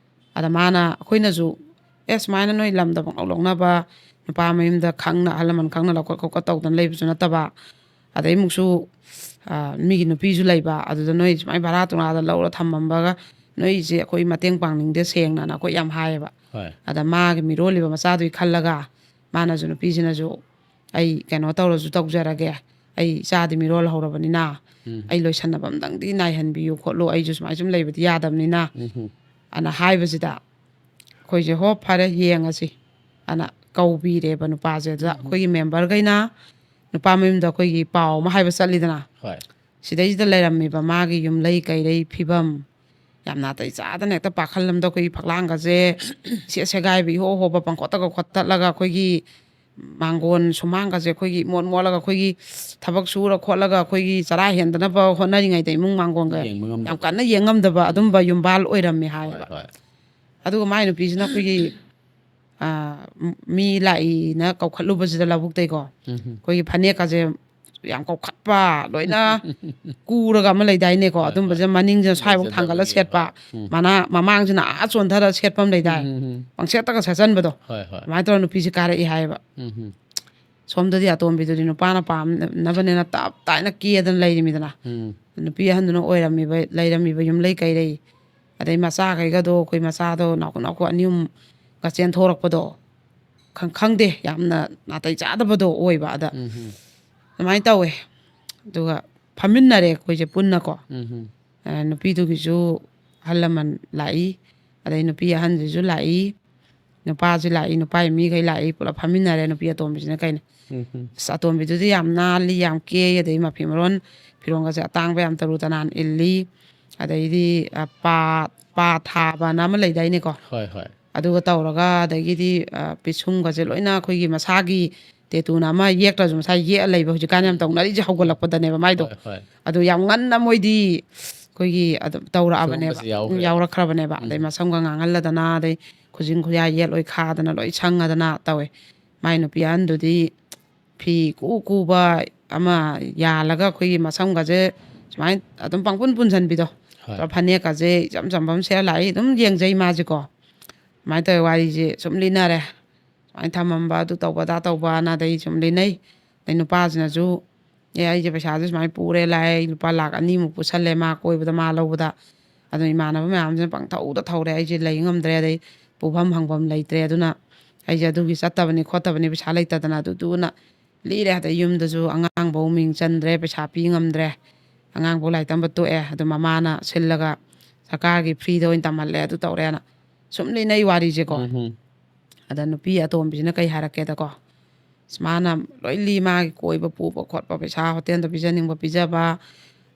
ꯑꯗ ꯃꯥꯅ ꯑꯩꯈꯣꯏꯅꯁꯨ ꯑꯦ ꯁꯨꯃꯥꯏꯅ ꯅꯣꯏ ꯂꯝꯗ ꯄꯪꯂꯧ ꯂꯧꯅꯕ, ꯅꯨꯄꯥ ꯃꯌꯨꯝꯗ ꯈꯪꯅ ꯑꯍꯜ ꯂꯃꯟ ꯈꯪꯅ ꯂꯧꯈꯠ ꯈꯣꯠꯀꯠ ꯇꯧꯗꯅ ꯂꯩꯕꯁꯨ ꯅꯠꯇꯕ, ꯑꯗꯩ ꯑꯃꯨꯛꯁꯨ ꯑ, ꯃꯤꯒꯤ ꯅꯨꯄꯤꯁꯨ ꯂꯩꯕ, ꯑꯗꯨꯗ ꯅꯣꯏ ꯁꯨꯃꯥꯏꯅ ꯚꯔꯥ ꯇꯨꯡꯂꯥꯗ ꯂꯧꯔ ꯊꯝꯃꯝꯕꯒ ꯅꯣꯏꯁꯦ ꯑꯩꯈꯣꯏ ꯃꯇꯦꯡ ꯄꯥꯡꯅꯤꯡꯗꯦ ꯁꯦꯡꯅꯅ ꯑꯩꯈꯣꯏ ꯌꯥꯝ ꯍꯥꯏꯌꯦꯕ꯫ ꯍꯣꯏ. ꯑꯗ ꯃꯥꯒꯤ ꯃꯤꯔꯣꯜꯂꯤꯕ ꯃꯆꯥꯗꯨꯒꯤ ꯈꯜꯂꯒ ꯃꯥꯅꯁꯨ, ꯅꯨꯄꯤꯁꯤꯅꯁꯨ ꯑꯩ ꯀꯩꯅꯣ ꯇꯧꯔꯁꯨ ꯇꯧꯖꯔꯒꯦ, ꯑꯩ ꯏꯆꯥꯗꯤ ꯃꯤꯔꯣꯜ ꯍꯧꯔꯕꯅꯤꯅ ꯎꯝ. ꯑꯩ ꯂꯣꯏꯁꯟꯅꯕ ꯑꯝꯇꯪꯗꯤ ꯅꯥꯏꯍꯟꯕꯤꯌꯨ ꯈꯣꯠꯂꯨ, ꯑꯩꯁꯨ ꯁꯨꯃꯥꯏ ꯁꯨꯝ ꯂꯩꯕꯗꯤ ꯌꯥꯗꯕꯅꯤꯅ ꯎꯝ. ꯑꯅ ꯍꯥꯏꯕꯁꯤꯗ ꯑꯩꯈꯣꯏꯁꯦ ꯍꯣ ꯐꯔꯦ ꯌꯦꯡꯉꯁꯤ ꯑꯅ ꯀꯧꯕꯤꯔꯦꯕ ꯅꯨꯄꯥꯁꯦ꯫ ꯑꯗꯨꯗ ꯑꯩꯈꯣꯏꯒꯤ ꯃꯦꯝꯕꯔꯈꯩꯅ ꯅꯨꯄꯥ ꯃꯌꯨꯝꯗ ꯑꯩꯈꯣꯏꯒꯤ ꯄꯥꯎ ꯑꯃ ꯍꯥꯏꯕ ꯆꯠꯂꯤꯗꯅ, ꯍꯣꯏ. ꯁꯤꯗꯩꯁꯤꯗ ꯂꯩꯔꯝꯃꯤꯕ ꯃꯥꯒꯤ ꯌꯨꯝꯂꯩ ꯀꯩꯔꯩ ꯐꯤꯕꯝ ꯌꯥꯝ ꯅꯥꯇꯩ ꯆꯥꯗꯅ ꯍꯦꯛꯇ ꯄꯥꯈꯜ ꯑꯃꯗ ꯑꯩꯈꯣꯏꯒꯤ ꯐꯛꯂꯥꯡꯒꯁꯦ ꯁꯦ ꯁꯦꯒꯥꯏꯕ ꯏꯍꯣ ꯍꯣꯕ ꯄꯪꯈꯣꯠꯇꯒ ꯈꯣꯠꯇꯠꯂꯒ ꯑꯩꯈꯣꯏꯒꯤ ꯃꯥꯡꯒꯣꯟ ꯁꯨꯃꯥꯡꯒꯁꯦ ꯑꯩꯈꯣꯏꯒꯤ ꯃꯣꯠ ꯃꯣꯠꯂꯒ ꯑꯩꯈꯣꯏꯒꯤ ꯊꯕꯛ ꯁꯨꯔ ꯈꯣꯠꯂꯒ ꯑꯩꯈꯣꯏꯒꯤ ꯆꯔꯥ ꯍꯦꯟꯗꯅꯕ ꯍꯣꯠꯅꯔꯤꯉꯩꯗ ꯏꯃꯨꯡ ꯃꯥꯡꯒꯣꯟꯒ ꯌꯦꯡꯕ ꯉꯝꯗꯕ. ꯌꯥꯝ ꯀꯟꯅ ꯌꯦꯡꯉꯝꯗꯕ ꯑꯗꯨꯝꯕ ꯌꯨꯝꯕꯥꯜ ꯑꯣꯏꯔꯝꯃꯦ ꯍꯣꯏ, ꯍꯥꯏꯌꯦꯕ꯫ ꯍꯣꯏ. ꯑꯗꯨꯒ ꯃꯥꯏ ꯅꯨꯄꯤꯁꯤꯅ ꯑꯩꯈꯣꯏꯒꯤ ꯑ, ꯃꯤ ꯂꯥꯛꯏꯅ ꯀꯧꯈꯠꯂꯨꯕꯁꯤꯗ ꯂꯧꯕꯨꯛꯇꯩꯀꯣ ꯎꯝ. ꯑꯩꯈꯣꯏꯒꯤ ꯐꯅꯦꯛꯀꯁꯦ ꯌꯥꯝ ꯀꯧꯈꯠꯄ, ꯂꯣꯏꯅ ꯀꯨꯔꯒ ꯑꯃ ꯂꯩꯗꯥꯏꯅꯦꯀꯣ꯫ ꯍꯣꯏ, ꯑꯗꯨꯝꯕꯁꯦ ꯃꯅꯤꯡꯁꯤꯅ ꯁ꯭ꯋꯥꯏꯐꯥꯎ ꯊꯥꯡꯒꯠꯂ ꯁꯦꯠꯄ, ꯎꯝ. ꯃꯅꯥ ꯃꯃꯥꯡꯁꯤꯅ ꯑꯥ ꯆꯣꯟꯊꯔ ꯁꯦꯠꯄ ꯑꯃ ꯂꯩꯗꯥꯏ꯫ ꯎꯝ, ꯎꯝ. ꯄꯪꯁꯦꯠꯇꯒ ꯁꯦꯠꯆꯟꯕꯗꯣ꯫ ꯍꯣꯏ, ꯍꯣꯏ. ꯑꯗꯨꯃꯥꯏꯅ ꯇꯧꯔ ꯅꯨꯄꯤꯁꯦ ꯀꯥꯔꯛꯏ ꯍꯥꯏꯌꯦꯕ꯫ ꯎꯝ, ꯎꯝ. ꯁꯣꯝꯗꯗꯤ ꯑꯇꯣꯝꯕꯤꯗꯨꯗꯤ ꯅꯨꯄꯥꯅ ꯄꯥꯝꯅꯕꯅꯤꯅ ꯇꯞ ꯇꯥꯏꯅ ꯀꯦꯗꯅ ꯂꯩꯔꯤꯃꯤꯗꯅ꯫ ꯎꯝ. ꯅꯨꯄꯤ ꯑꯍꯟꯗꯨꯅ ꯑꯣꯏꯔꯝꯃꯤꯕ, ꯂꯩꯔꯝꯃꯤꯕ ꯌꯨꯝꯂꯩ ꯀꯩꯔꯩ, ꯑꯗꯩ ꯃꯆꯥꯈꯩꯒꯗꯣ, ꯑꯩꯈꯣꯏ ꯃꯆꯥꯗꯣ ꯅꯥꯀꯨ ꯅꯥꯀꯨ ꯑꯅꯤ ꯑꯍꯨꯝꯒ ꯆꯦꯟꯊꯣꯔꯛꯄꯗꯣ, ꯈꯪ-, ꯈꯪꯗꯦ, ꯌꯥꯝꯅ ꯅꯥꯇꯩ ꯆꯥꯗꯕꯗꯣ ꯑꯣꯏꯕ꯫ ꯑꯗ ꯎꯝ ꯍꯝ꯫ ꯑꯗꯨꯃꯥꯏꯅ ꯇꯧꯋꯦ꯫ ꯑꯗꯨꯒ ꯐꯝꯃꯤꯟꯅꯔꯦ ꯑꯩꯈꯣꯏꯁꯦ ꯄꯨꯟꯅꯀꯣ꯫ ꯎꯝ ꯍꯝ꯫ ꯑ, ꯅꯨꯄꯤꯗꯨꯒꯤꯁꯨ ꯑꯍꯜ ꯂꯃꯟ ꯂꯥꯛꯏ, ꯑꯗꯩ ꯅꯨꯄꯤ ꯑꯍꯟꯁꯤꯁꯨ ꯂꯥꯛꯏ, ꯅꯨꯄꯥꯁꯨ ꯂꯥꯛꯏ, ꯅꯨꯄꯥꯒꯤ ꯃꯤꯈꯩ ꯂꯥꯛꯏ, ꯄꯨꯂꯞ ꯐꯝꯃꯤꯟꯅꯔꯦ꯫ ꯅꯨꯄꯤ ꯑꯇꯣꯝꯕꯤꯁꯤꯅ ꯀꯩꯅꯣ, ꯎꯝ ꯍꯝ꯫ ꯑꯁ, ꯑꯇꯣꯝꯕꯤꯗꯨꯗꯤ ꯌꯥꯝ ꯅꯥꯜꯂꯤ, ꯌꯥꯝ ꯀꯦ, ꯑꯗꯩ ꯃꯐꯤ ꯃꯔꯣꯟ, ꯐꯤꯔꯣꯟꯒꯁꯦ ꯑꯇꯥꯡꯕ ꯌꯥꯝ ꯇꯔꯨ ꯇꯅꯥꯟ ꯏꯜꯂꯤ, ꯑꯗꯩꯗꯤ, ꯑ, ꯄꯥ, ꯄꯥ ꯊꯥꯕꯅ ꯑꯃ ꯂꯩꯗꯥꯏꯅꯦꯀꯣ, ꯍꯣꯏ ꯍꯣꯏ꯫ ꯑꯗꯨꯒ ꯇꯧꯔꯒ, ꯑꯗꯒꯤꯗꯤ, ꯑ, ꯄꯤꯁꯨꯝꯒꯁꯦ ꯂꯣꯏꯅ ꯑꯩꯈꯣꯏꯒꯤ ꯃꯁꯥꯒꯤ ꯇꯦꯇꯨꯅ ꯑꯃ ꯌꯦꯛꯇ꯭ꯔꯁꯨ ꯃꯁꯥ ꯌꯦꯛꯑ ꯂꯩꯕ ꯍꯧꯖꯤꯛꯀꯥꯟ ꯌꯥꯝ ꯇꯧꯅꯔꯤꯁꯦ, ꯍꯧꯒꯠꯂꯛꯄꯗꯅꯦꯕ ꯃꯥꯏꯗꯣ꯫ ꯍꯣꯏ ꯍꯣꯏ꯫ ꯑꯗꯨ ꯌꯥꯝ ꯉꯟꯅ ꯃꯣꯏꯗꯤ ꯑꯩꯈꯣꯏꯒꯤ ꯑꯗꯨꯝ ꯇꯧꯔꯛꯑꯕꯅꯦꯕ꯫ ꯁꯤꯒꯨꯝꯕꯁꯦ ꯌꯥꯎꯈ꯭ꯔꯦ꯫ ꯌꯥꯎꯔꯛꯈ꯭ꯔꯕꯅꯦꯕ꯫ ꯑꯗꯩ ꯎꯝ꯫ ꯃꯁꯝꯒ ꯉꯥꯡꯍꯜꯂꯗꯅ, ꯑꯗꯩ ꯈꯨꯖꯤꯟ ꯈꯨꯌꯥ ꯌꯦꯠ ꯂꯣꯏ ꯈꯥꯗꯅ ꯂꯣꯏ ꯁꯪꯉꯗꯅ ꯇꯧꯋꯦ꯫ ꯃꯥꯏ ꯅꯨꯄꯤ ꯑꯍꯟꯗꯨꯗꯤ ꯐꯤ ꯀꯨ ꯀꯨꯕ ꯑꯃ ꯌꯥꯜꯂꯒ ꯑꯩꯈꯣꯏꯒꯤ ꯃꯁꯝꯒꯁꯦ ꯁꯨꯃꯥꯏꯅ ꯑꯗꯨꯝ ꯄꯪꯄꯨꯟ ꯄꯨꯟꯁꯤꯟꯕꯤꯗꯣ꯫ ꯍꯣꯏ꯫ ꯐꯅꯦꯛꯀꯁꯦ ꯏꯆꯝ ꯆꯝꯕ ꯑꯃ ꯁꯦꯠꯂ ꯂꯥꯛꯏ, ꯑꯗꯨꯝ ꯌꯦꯡꯖꯩ ꯃꯥꯁꯦꯀꯣ꯫ ꯑꯗꯨꯃꯥꯏꯅ ꯇꯧꯋꯦ, ꯋꯥꯔꯤꯁꯦ ꯁꯨꯝ ꯂꯤꯅꯔꯦ꯫ ꯁꯨꯃꯥꯏꯅ ꯊꯝꯃꯝꯕ, ꯑꯗꯨ ꯇꯧꯕ, ꯑꯗꯥ ꯇꯧꯕꯅ ꯑꯗꯩ ꯁꯨꯝ ꯂꯤꯅꯩ꯫ ꯑꯗꯩ ꯅꯨꯄꯥꯁꯤꯅꯁꯨ, "ꯑꯦ, ꯑꯩꯁꯦ ꯄꯩꯁꯥꯁꯦ ꯁꯨꯃꯥꯏꯅ ꯄꯨꯔꯦ ꯂꯥꯛꯑꯦ, ꯑꯩ ꯂꯨꯄꯥ ꯂꯥꯛ ꯑꯅꯤꯃꯨꯛ ꯄꯨꯁꯜꯂꯦ ꯃꯥ ꯀꯣꯏꯕꯗ, ꯃꯥ ꯂꯧꯕꯗ꯫ ꯑꯗꯣ ꯏꯃꯥꯟꯅꯕ ꯃꯌꯥꯝꯁꯤꯅ ꯄꯪꯊꯧꯗ ꯊꯧꯔꯦ, ꯑꯩꯁꯦ ꯂꯩ ꯉꯝꯗ꯭ꯔꯦ, ꯑꯗꯩ ꯄꯨꯐꯝ ꯍꯪꯐꯝ ꯂꯩꯇ꯭ꯔꯦ, ꯑꯗꯨꯅ ꯑꯩꯁꯦ ꯑꯗꯨꯒꯤ ꯆꯠꯇꯕꯅꯤ ꯈꯣꯠꯇꯕꯅꯤ, ꯄꯩꯁꯥ ꯂꯩꯇꯗꯅ ꯑꯗꯨꯗꯨꯅ ꯂꯤꯔꯦ꯫ ꯑꯗꯩ ꯌꯨꯝꯗꯁꯨ ꯑꯉꯥꯡꯐꯧ ꯃꯤꯡ ꯆꯟꯗ꯭ꯔꯦ, ꯄꯩꯁꯥ ꯄꯤ ꯉꯝꯗ꯭ꯔꯦ, ꯑꯉꯥꯡꯐꯧ ꯂꯥꯏꯔꯤꯛ ꯇꯝꯕ ꯇꯣꯛꯑꯦ, ꯑꯗꯨ ꯃꯃꯥꯅ ꯁꯤꯜꯂꯒ ꯁꯔꯀꯥꯔꯒꯤ ꯐ꯭ꯔꯤꯗ ꯑꯣꯏꯅ ꯇꯝꯍꯜꯂꯦ, ꯑꯗꯨ ꯇꯧꯔꯦꯅ ꯁꯨꯝ ꯂꯤꯅꯩ ꯋꯥꯔꯤꯁꯦꯀꯣ꯫ ꯎꯝ ꯍꯝ꯫ ꯑꯗ ꯅꯨꯄꯤ ꯑꯇꯣꯝꯕꯤꯁꯤꯅ ꯀꯩ ꯍꯥꯏꯔꯛꯀꯦꯗꯀꯣ, ꯑꯁ, ꯃꯥꯅ ꯂꯣꯏ ꯂꯤ, ꯃꯥꯒꯤ ꯀꯣꯏꯕ ꯄꯨꯕ ꯈꯣꯠꯄ, ꯄꯩꯁꯥ ꯍꯣꯇꯦꯜꯗ ꯄꯤꯖꯅꯤꯡꯕ ꯄꯤꯖꯕ,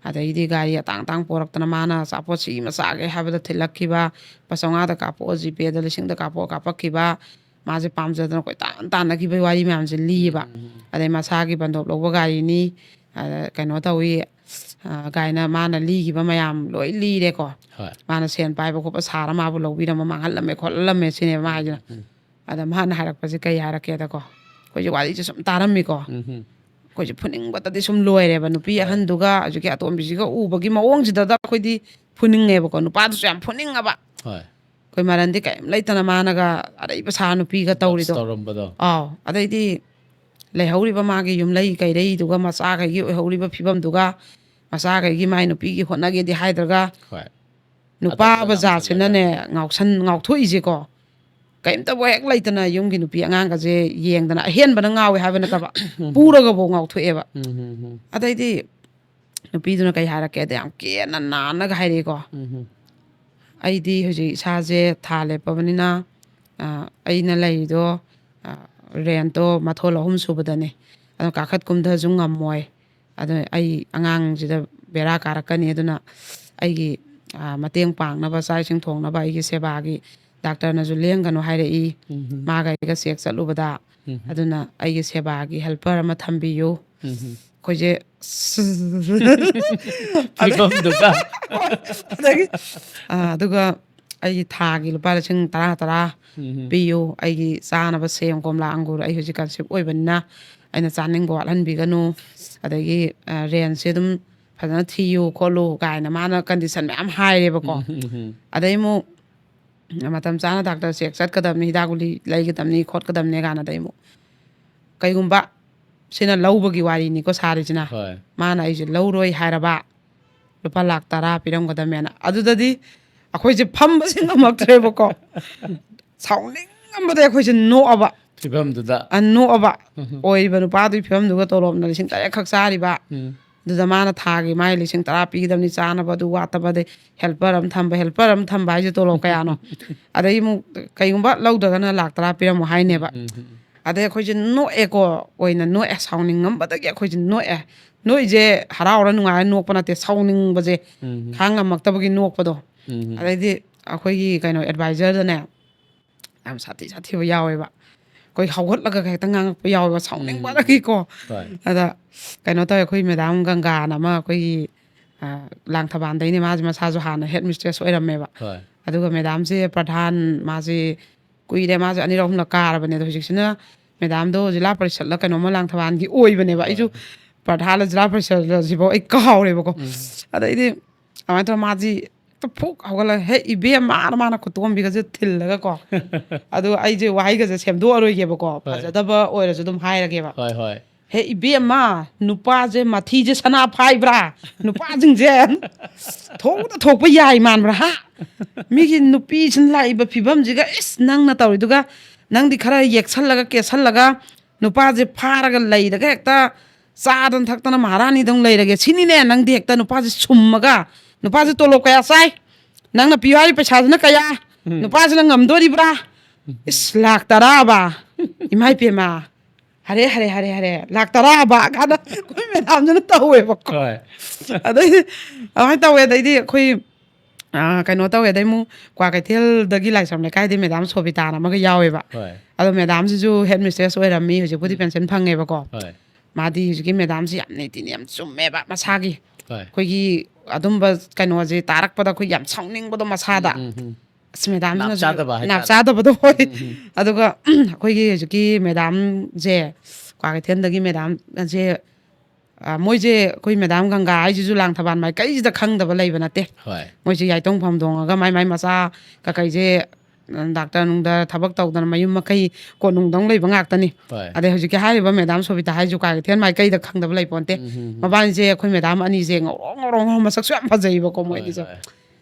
ꯑꯗꯩꯗꯤ ꯒꯥꯔꯤ ꯑꯇꯥꯡ ꯑꯇꯥꯡ ꯄꯣꯔꯛꯇꯅ ꯃꯥꯅ ꯑꯆꯥꯄꯣꯠ ꯁꯤ ꯑꯃ ꯆꯥꯒꯦ ꯍꯥꯏꯕꯗ ꯊꯤꯜꯂꯛꯈꯤꯕ, ꯂꯨꯄꯥ ꯆꯥꯝꯃꯉꯥꯗ ꯀꯥꯞꯄꯛꯑꯣ, ꯖꯤꯄꯦꯗ ꯂꯤꯁꯤꯡꯗ ꯀꯥꯞꯄꯛꯑꯣ ꯀꯥꯞꯄꯛꯈꯤꯕ, ꯃꯥꯁꯦ ꯄꯥꯝꯖꯗꯅ ꯀꯣꯏꯇꯥꯟ ꯇꯥꯟꯅꯈꯤꯕꯒꯤ ꯋꯥꯔꯤ ꯃꯌꯥꯝꯁꯦ ꯂꯤꯌꯦꯕ꯫ ꯎꯝ꯫ ꯑꯗꯩ ꯃꯁꯥꯒꯤ ꯕꯟꯗꯣꯞ ꯂꯧꯕ ꯒꯥꯔꯤꯅꯤ, ꯑ, ꯀꯩꯅꯣ ꯇꯧꯏ, ꯑ, ꯀꯥꯏꯅ ꯃꯥꯅ ꯂꯤꯈꯤꯕ ꯃꯌꯥꯝ ꯂꯣꯏ ꯂꯤꯔꯦꯀꯣ꯫ ꯍꯣꯏ꯫ ꯃꯥꯅ ꯁꯦꯟ ꯄꯥꯏꯕ ꯈꯣꯠꯄ ꯁꯥꯔ ꯃꯥꯕꯨ ꯂꯧꯕꯤꯔꯝꯕ, ꯃꯥꯡꯍꯜꯂꯝꯃꯦ ꯈꯣꯠꯍꯜꯂꯝꯃꯦ ꯁꯤꯅꯦꯕ ꯃꯥ ꯍꯥꯏꯁꯤꯅ꯫ ꯎꯝ꯫ ꯑꯗ ꯃꯥꯅ ꯍꯥꯏꯔꯛꯄꯁꯦ ꯀꯩ ꯍꯥꯏꯔꯛꯀꯦꯗꯀꯣ, ꯑꯩꯈꯣꯏꯁꯦ ꯋꯥꯔꯤꯁꯦ ꯁꯨꯝ ꯇꯥꯔꯝꯃꯤꯀꯣ, ꯎꯝ ꯍꯝ꯫ ꯑꯩꯈꯣꯏꯁꯦ ꯐꯨꯅꯤꯡꯕꯗꯗꯤ ꯁꯨꯝ ꯂꯣꯏꯔꯦꯕ꯫ ꯅꯨꯄꯤ ꯍꯣꯏ꯫ ꯑꯍꯟꯗꯨꯒ ꯍꯧꯖꯤꯛꯀꯤ ꯑꯇꯣꯝꯕꯤꯁꯤꯒ ꯎꯕꯒꯤ ꯃꯑꯣꯡꯁꯤꯗ ꯑꯩꯈꯣꯏꯗꯤ ꯐꯨꯅꯤꯡꯉꯦꯕꯀꯣ, ꯅꯨꯄꯥꯗꯨꯁꯨ ꯌꯥꯝ ꯐꯨꯅꯤꯡꯉꯕ꯫ ꯍꯣꯏ꯫ ꯑꯩꯈꯣꯏ ꯃꯔꯟꯗꯤ ꯀꯔꯤꯝ ꯂꯩꯇꯅ ꯃꯥꯅꯒ ꯑꯔꯩꯕ ꯁꯥ ꯅꯨꯄꯤꯒ ꯇꯧꯔꯤꯗꯣ꯫ ꯇꯧꯔꯝꯕꯗꯣ꯫ ꯑꯥꯎ꯫ ꯑꯗꯩꯗꯤ ꯂꯩꯍꯧꯔꯤꯕ ꯃꯥꯒꯤ ꯌꯨꯝꯂꯩ ꯀꯩꯔꯩꯗꯨꯒ ꯃꯆꯥꯈꯩꯒꯤ ꯑꯣꯏꯍꯧꯔꯤꯕ ꯐꯤꯕꯝꯗꯨꯒ ꯃꯆꯥꯈꯩꯒꯤ ꯃꯥꯏ ꯅꯨꯄꯤꯒꯤ ꯍꯣꯠꯅꯒꯦꯗꯤ ꯍꯥꯏꯗ꯭ꯔꯒ ꯍꯣꯏ꯫ ꯅꯨꯄꯥ ꯑꯇꯣꯞꯄ ꯂꯝ ꯕꯖꯥꯔꯁꯤꯅꯅꯦ ꯉꯥꯎꯁꯟ ꯉꯥꯎꯊꯣꯛꯏꯁꯦꯀꯣ, ꯀꯩꯝꯇꯕꯨ ꯍꯦꯛ ꯂꯩꯇꯅ ꯌꯨꯝꯒꯤ ꯅꯨꯄꯤ ꯑꯉꯥꯡꯒꯁꯦ ꯌꯦꯡꯗꯅ, ꯑꯍꯦꯟꯕꯅ ꯉꯥꯎꯋꯦ ꯍꯥꯏꯕ ꯅꯠꯇꯕ, ꯄꯨꯔꯒꯐꯧ ꯉꯥꯎꯊꯣꯛꯑꯦꯕ꯫ ꯎꯝ, ꯎꯝ, ꯎꯝ, ꯑꯗꯩꯗꯤ ꯅꯨꯄꯤꯗꯨꯅ ꯀꯩ ꯍꯥꯏꯔꯛꯀꯦꯗ, ꯌꯥꯝ ꯀꯦꯅ ꯅꯥꯟꯅꯒ ꯍꯥꯏꯔꯛꯏꯀꯣ, ꯎꯝ, ꯎꯝ, "ꯑꯩꯗꯤ ꯍꯧꯖꯤꯛ ꯏꯁꯥꯁꯦ ꯊꯥ ꯂꯦꯞꯄꯕꯅꯤꯅ, ꯑ, ꯑꯩꯅ ꯂꯩꯔꯤꯗꯣ, ꯑ, ꯔꯦꯟꯠꯇꯣ ꯃꯊꯣꯜ ꯑꯍꯨꯝ ꯁꯨꯕꯗꯅꯦ, ꯑꯗꯣ ꯀꯥꯈꯠ ꯀꯨꯝꯊꯁꯨ ꯉꯝꯃꯣꯏ, ꯑꯗꯣ ꯑꯩ ꯑꯉꯥꯡꯁꯤꯗ ꯕꯦꯔꯥ ꯀꯥꯔꯛꯀꯅꯤ, ꯑꯗꯨꯅ ꯑꯩꯒꯤ, ꯑ, ꯃꯇꯦꯡ ꯄꯥꯡꯅꯕ, ꯆꯥꯛ ꯏꯁꯤꯡ ꯊꯣꯡꯅꯕ, ꯑꯩꯒꯤ ꯁꯦꯕꯥꯒꯤ ꯗꯥꯛꯇꯔꯅꯁꯨ ꯂꯦꯡꯒꯅꯨ ꯍꯥꯏꯔꯛꯏ, ꯎꯝ, ꯎꯝ, ꯃꯥꯒ ꯑꯩꯒ ꯆꯦꯛ ꯆꯠꯂꯨꯕꯗ, ꯎꯝ, ꯑꯗꯨꯅ ꯑꯩꯒꯤ ꯁꯦꯕꯥꯒꯤ ꯍꯦꯜꯄꯔ ꯑꯃ ꯊꯝꯕꯤꯌꯨ"꯫ ꯎꯝ, ꯎꯝ꯫ ꯑꯩꯈꯣꯏꯁꯦ ꯐꯤꯕꯝꯗꯨꯒ꯫ ꯑꯗꯒꯤ, ꯑ, ꯑꯗꯨꯒ ꯑꯩꯒꯤ ꯊꯥꯒꯤ ꯂꯨꯄꯥ ꯂꯤꯁꯤꯡ ꯇꯔꯥ ꯇꯔꯥ ꯎꯝ, ꯎꯝ꯫ ꯄꯤꯌꯨ, ꯑꯩꯒꯤ ꯆꯥꯅꯕ ꯁꯦꯝ, ꯀꯣꯝꯂꯥ, ꯑꯪꯒꯨꯔ, ꯑꯩ ꯍꯧꯖꯤꯛ ꯀꯟꯁꯤꯞ ꯑꯣꯏꯕꯅꯤꯅ ꯑꯩꯅ ꯆꯥꯅꯤꯡꯕ ꯋꯥꯠꯍꯟꯕꯤꯒꯅꯨ, ꯑꯗꯒꯤ, ꯑ, ꯔꯦꯟꯁꯦ ꯑꯗꯨꯝ ꯐꯖꯅ ꯊꯤꯌꯨ ꯈꯣꯠꯂꯨ ꯀꯥꯏꯅ ꯃꯥꯅ ꯀꯟꯗꯤꯁꯟ ꯃꯌꯥꯝ ꯍꯥꯏꯔꯦꯕꯀꯣ꯫ ꯎꯝ, ꯎꯝ, ꯎꯝ꯫ ꯑꯗꯩ ꯑꯃꯨꯛ ꯃꯇꯝ ꯆꯥꯅ ꯗꯥꯛꯇꯔ ꯆꯦꯛ ꯆꯠꯀꯗꯕꯅꯤ, ꯍꯤꯗꯥꯛ ꯒꯨꯂꯤ ꯂꯩꯒꯗꯕꯅꯤ ꯈꯣꯠꯀꯗꯕꯅꯤ ꯀꯥꯏꯅ, ꯑꯗꯩ ꯑꯃꯨꯛ ꯀꯩꯒꯨꯝꯕ ꯁꯤꯅ ꯂꯧꯕꯒꯤ ꯋꯥꯔꯤꯅꯤꯀꯣ ꯁꯥꯔꯤꯁꯤꯅ꯫ ꯍꯣꯏ꯫ ꯃꯥꯅ ꯑꯩꯁꯦ ꯂꯧꯔꯣꯏ ꯍꯥꯏꯔꯕ, ꯂꯨꯄꯥ ꯂꯥꯛ ꯇꯔꯥ ꯄꯤꯔꯝꯒꯗꯕꯅꯦꯅ꯫ ꯑꯗꯨꯗꯗꯤ ꯑꯩꯈꯣꯏꯁꯦ ꯐꯝꯕꯁꯦ ꯉꯝꯃꯛꯇ꯭ꯔꯦꯕꯀꯣ꯫ ꯁꯥꯎꯅꯤꯡꯉꯝꯕꯗ ꯑꯩꯈꯣꯏꯁꯦ ꯅꯣꯛꯑꯕ꯫ ꯐꯤꯕꯝꯗꯨꯗ꯫ ꯑ, ꯅꯣꯛꯑꯕ꯫ ꯑꯣꯏꯔꯤꯕ ꯅꯨꯄꯥꯗꯨꯒꯤ ꯐꯤꯕꯝꯗꯨꯒ, ꯇꯣꯂꯣꯞꯅ ꯂꯤꯁꯤꯡ ꯇꯔꯦꯠ ꯈꯛ ꯆꯥꯔꯤꯕ꯫ ꯎꯝ꯫ ꯑꯗꯨꯗ ꯃꯥꯅ ꯊꯥꯒꯤ ꯃꯥꯏ ꯂꯤꯁꯤꯡ ꯇꯔꯥ ꯄꯤꯒꯗꯕꯅꯤ, ꯆꯥꯅꯕ ꯑꯗꯨ ꯋꯥꯠꯇꯕ, ꯑꯗꯩ ꯍꯦꯜꯄꯔ ꯑꯃ ꯊꯝꯕ, ꯍꯦꯜꯄꯔ ꯑꯃ ꯊꯝꯕ ꯍꯥꯏꯁꯦ ꯇꯣꯂꯣꯞ ꯀꯌꯥꯅꯣ? ꯑꯗꯩ ꯑꯃꯨꯛ ꯀꯩꯒꯨꯝꯕ ꯂꯧꯗ꯭ꯔꯒꯅ ꯂꯥꯛ ꯇꯔꯥ ꯄꯤꯔꯝꯃꯣ ꯍꯥꯏꯅꯦꯕ꯫ ꯎꯝ, ꯎꯝ, ꯎꯝ꯫ ꯑꯗꯩ ꯑꯩꯈꯣꯏꯁꯦ ꯅꯣꯛꯑꯦꯀꯣ, ꯑꯣꯏꯅ ꯅꯣꯛꯑꯦ, ꯁꯥꯎꯅꯤꯡꯉꯝꯕꯗꯒꯤ ꯑꯩꯈꯣꯏꯁꯦ ꯅꯣꯛꯑꯦ꯫ ꯅꯣꯛꯏꯁꯦ ꯍꯔꯥꯎꯔ ꯅꯨꯡꯉꯥꯏꯔ ꯅꯣꯛꯄ ꯅꯠꯇꯦ, ꯁꯥꯎꯅꯤꯡꯕꯁꯦ ꯎꯝ꯫ ꯈꯥꯡ ꯉꯝꯃꯛꯇꯕꯒꯤ ꯅꯣꯛꯄꯗꯣ꯫ ꯎꯝ꯫ ꯑꯗꯩꯗꯤ ꯑꯩꯈꯣꯏꯒꯤ ꯀꯩꯅꯣ ꯑꯦꯗꯚꯥꯏꯖꯔꯗꯅꯦ, ꯌꯥꯝ ꯁꯥꯊꯤ ꯁꯥꯊꯤꯕ ꯌꯥꯎꯋꯦꯕ, ꯑꯩꯈꯣꯏ ꯍꯧꯒꯠꯂꯒ ꯍꯦꯛꯇ ꯉꯥꯡꯉꯛꯄ ꯌꯥꯎꯋꯦꯕ, ꯁꯥꯎꯅꯤꯡꯕꯗꯒꯤꯀꯣ꯫ ꯍꯣꯏ꯫ ꯑꯗ ꯀꯩꯅꯣ ꯇꯧꯋꯦ, ꯑꯩꯈꯣꯏ ꯃꯦꯗꯥꯝ ꯒꯪꯒꯥꯅ ꯑꯃ ꯑꯩꯈꯣꯏꯒꯤ, ꯑ, ꯂꯥꯡꯊꯕꯥꯜꯗꯩꯅꯦ, ꯃꯥꯁꯦ ꯃꯁꯥꯁꯨ ꯍꯥꯟꯅ ꯍꯦꯗ ꯃꯤꯁꯇ꯭ꯔꯦꯁ ꯑꯣꯏꯔꯝꯃꯦꯕ꯫ ꯍꯣꯏ꯫ ꯑꯗꯨꯒ ꯃꯦꯗꯥꯝꯁꯦ ꯄ꯭ꯔꯙꯥꯟ, ꯃꯥꯁꯦ ꯀꯨꯏꯔꯦ, ꯃꯥꯁꯦ ꯑꯅꯤꯔꯛ ꯑꯍꯨꯝꯂꯛ ꯀꯥꯔꯕꯅꯦ꯫ ꯑꯗꯣ ꯍꯧꯖꯤꯛꯁꯤꯅ ꯃꯦꯗꯥꯝꯗꯣ ꯖꯤꯂꯥ ꯄꯔꯤꯁꯠꯂ ꯀꯩꯅꯣꯝꯃ ꯂꯥꯡꯊꯕꯥꯜꯒꯤ ꯑꯣꯏꯕꯅꯦꯕ꯫ ꯑꯩꯁꯨ ꯍꯣꯏ꯫ ꯄ꯭ꯔꯙꯥꯟꯂ ꯖꯤꯂꯥ ꯄꯔꯤꯁꯠꯂ ꯁꯤꯐꯥꯎ ꯑꯩ ꯀꯥꯎꯔꯦꯕꯀꯣ꯫ ꯎꯝ꯫ ꯑꯗꯩꯗꯤ ꯑꯗꯨꯃꯥꯏꯅ ꯇꯧꯔ ꯃꯥꯁꯤ ꯍꯦꯛꯇ ꯐꯨꯛ ꯍꯧꯒꯠꯂꯒ, "ꯍꯦ ꯏꯕꯦꯝꯃ"ꯅ ꯃꯥꯅ ꯈꯨꯇꯣꯝꯕꯤꯒꯁꯦ ꯊꯤꯜꯂꯒꯀꯣ꯫ ꯑꯗꯨꯒ ꯑꯩꯁꯦ ꯋꯥꯍꯩꯒꯁꯦ ꯁꯦꯝꯗꯣꯛꯑꯔꯣꯏꯒꯦꯕꯀꯣ, ꯍꯣꯏ꯫ ꯐꯖꯗꯕ ꯑꯣꯏꯔꯁꯨ ꯑꯗꯨꯝ ꯍꯥꯏꯔꯒꯦꯕ꯫ ꯍꯣꯏ, ꯍꯣꯏ꯫ ꯍꯦ ꯏꯕꯦꯝꯃ, ꯅꯨꯄꯥꯁꯦ ꯃꯊꯤꯁꯦ ꯁꯅꯥ ꯐꯥꯏꯕ꯭ꯔꯥ? ꯅꯨꯄꯥꯁꯤꯡꯁꯦ ꯊꯣꯛꯇ ꯊꯣꯛꯄ ꯌꯥꯏ ꯃꯥꯟꯕ꯭ꯔꯥ? ꯍꯥ? ꯃꯤꯒꯤ ꯅꯨꯄꯤꯁꯤꯅ ꯂꯥꯛꯏꯕ ꯐꯤꯕꯝꯁꯤꯒ, ꯏꯁ, ꯅꯪꯅ ꯇꯧꯔꯤꯗꯨꯒ, ꯅꯪꯗꯤ ꯈꯔ ꯌꯦꯛꯁꯜꯂꯒ ꯀꯦꯁꯜꯂꯒ ꯅꯨꯄꯥꯁꯦ ꯐꯥꯔꯒ ꯂꯩꯔꯒ ꯍꯦꯛꯇ ꯆꯥꯗꯅ ꯊꯛꯇꯅ ꯃꯍꯥꯔꯥꯅꯤꯗꯧꯅ ꯂꯩꯔꯒꯦ ꯁꯤꯅꯤꯅꯦ꯫ ꯅꯪꯗꯤ ꯍꯦꯛꯇ ꯅꯨꯄꯥꯁꯦ ꯁꯨꯝꯃꯒ, ꯅꯨꯄꯥꯁꯦ ꯇꯣꯂꯣꯞ ꯀꯌꯥ ꯆꯥꯏ, ꯅꯪꯅ ꯄꯤꯌꯨ ꯍꯥꯏꯔꯤ ꯄꯩꯁꯥꯁꯤꯅ ꯀꯌꯥ, ꯅꯨꯄꯥꯁꯤꯅ ꯉꯝꯗꯣꯔꯤꯕ꯭ꯔꯥ? ꯏꯁ, ꯂꯥꯛ ꯇꯔꯥꯕ? ꯏꯃꯥ ꯏꯄꯦꯝꯃ, ꯍꯔꯦ ꯍꯔꯦ ꯍꯔꯦ ꯍꯔꯦ, ꯂꯥꯛ ꯇꯔꯥꯕ ꯀꯥꯟꯗ ꯑꯩꯈꯣꯏ ꯃꯦꯗꯥꯝꯗꯨꯅ ꯇꯧꯋꯦꯕꯀꯣ꯫ ꯍꯣꯏ ꯑꯗꯩꯗꯤ ꯑꯗꯨꯃꯥꯏꯅ ꯇꯧꯋꯦ꯫ ꯑꯗꯩꯗꯤ ꯑꯩꯈꯣꯏ ꯑꯥ, ꯀꯩꯅꯣ ꯇꯧꯋꯦ꯫ ꯑꯗꯩ ꯑꯃꯨꯛ ꯀ꯭ꯋꯥ ꯀꯩꯊꯦꯜꯗꯒꯤ ꯂꯥꯏꯁ꯭ꯔꯝ ꯂꯩꯀꯥꯏꯗꯒꯤ ꯃꯦꯗꯥꯝ ꯁꯣꯕꯤꯇꯥꯅ ꯑꯃꯒ ꯌꯥꯎꯋꯦꯕ꯫ ꯍꯣꯏ ꯑꯗꯣ ꯃꯦꯗꯥꯝꯁꯤꯁꯨ ꯍꯦꯗ ꯃꯤꯁꯇ꯭ꯔꯦꯁ ꯑꯣꯏꯔꯝꯃꯤ, ꯍꯧꯖꯤꯛꯄꯨꯗꯤ ꯄꯦꯟꯁꯤꯟ ꯐꯪꯉꯦꯕꯀꯣ꯫ ꯍꯣꯏ ꯃꯥꯗꯤ ꯍꯧꯖꯤꯛꯀꯤ ꯃꯦꯗꯥꯝꯁꯤ ꯌꯥꯝ ꯅꯤꯇꯤ ꯅꯤꯌꯝ ꯆꯨꯝꯃꯦꯕ ꯃꯁꯥꯒꯤ꯫ ꯍꯣꯏ ꯑꯩꯈꯣꯏꯒꯤ ꯑꯗꯨꯝꯕ ꯀꯩꯅꯣꯁꯦ ꯇꯥꯔꯛꯄꯗ ꯑꯩꯈꯣꯏ ꯌꯥꯝ ꯁꯥꯎꯅꯤꯡꯕꯗꯣ ꯃꯁꯥꯗ꯫ ꯎꯝ, ꯎꯝ. ꯑꯁ, ꯃꯦꯗꯥꯝꯁꯤꯅꯁꯨ ꯅꯥꯞ ꯆꯥꯗꯕ ꯍꯥꯏꯇꯥꯔꯦ꯫ ꯅꯥꯞ ꯆꯥꯗꯕꯗꯣ ꯍꯣꯏ꯫ ꯑꯗꯨꯒ ꯑꯩꯈꯣꯏꯒꯤ ꯍꯧꯖꯤꯛꯀꯤ ꯃꯦꯗꯥꯝꯁꯦ, ꯀ꯭ꯋꯥ ꯀꯩꯊꯦꯜꯗꯒꯤ ꯃꯦꯗꯥꯝꯁꯦ, ꯑ, ꯃꯣꯏꯁꯦ, ꯑꯩꯈꯣꯏ ꯃꯦꯗꯥꯝ ꯒꯪꯒꯥ ꯍꯥꯏꯁꯤꯁꯨ ꯂꯥꯡꯊꯕꯥꯜ ꯃꯥꯏꯀꯩꯁꯤꯗ ꯈꯪꯗꯕ ꯂꯩꯕ ꯅꯠꯇꯦ꯫ ꯍꯣꯏ ꯃꯣꯏꯁꯦ ꯌꯥꯏꯇꯣꯡ ꯐꯝꯗꯣꯡꯉꯒ ꯃꯥꯏ ꯃꯥꯏ ꯃꯆꯥ ꯀꯀꯩꯁꯦ, ꯎꯝ, ꯗꯥꯛꯇꯔ ꯅꯨꯡꯗ ꯊꯕꯛ ꯇꯧꯗꯅ ꯃꯌꯨꯝ ꯃꯀꯩ ꯀꯣꯅꯨꯡꯗꯪ ꯂꯩꯕ ꯉꯥꯛꯇꯅꯤ꯫ ꯍꯣꯏ ꯑꯗꯩ ꯍꯧꯖꯤꯛꯀꯤ ꯍꯥꯏꯔꯤꯕ ꯃꯦꯗꯥꯝ ꯁꯣꯕꯤꯇꯥ ꯍꯥꯏꯁꯤꯁꯨ ꯀ꯭ꯋꯥ ꯀꯩꯊꯦꯜ ꯃꯥꯏꯀꯩꯗ ꯈꯪꯗꯕ ꯂꯩ ꯄꯣꯟꯇꯦ꯫ ꯎꯝ, ꯎꯝ, ꯎꯝ. ꯃꯕꯥꯅꯤꯁꯦ ꯑꯩꯈꯣꯏ ꯃꯦꯗꯥꯝ ꯑꯅꯤꯁꯦ ꯉꯧꯔꯣꯛ ꯉꯧꯔꯣꯛ ꯉꯧꯔꯣꯛ, ꯃꯁꯛꯁꯨ ꯌꯥꯝ ꯐꯖꯩꯌꯦꯕꯀꯣ ꯍꯣꯏ, ꯃꯣꯏꯗꯤꯁꯦ꯫ ꯍꯣꯏ.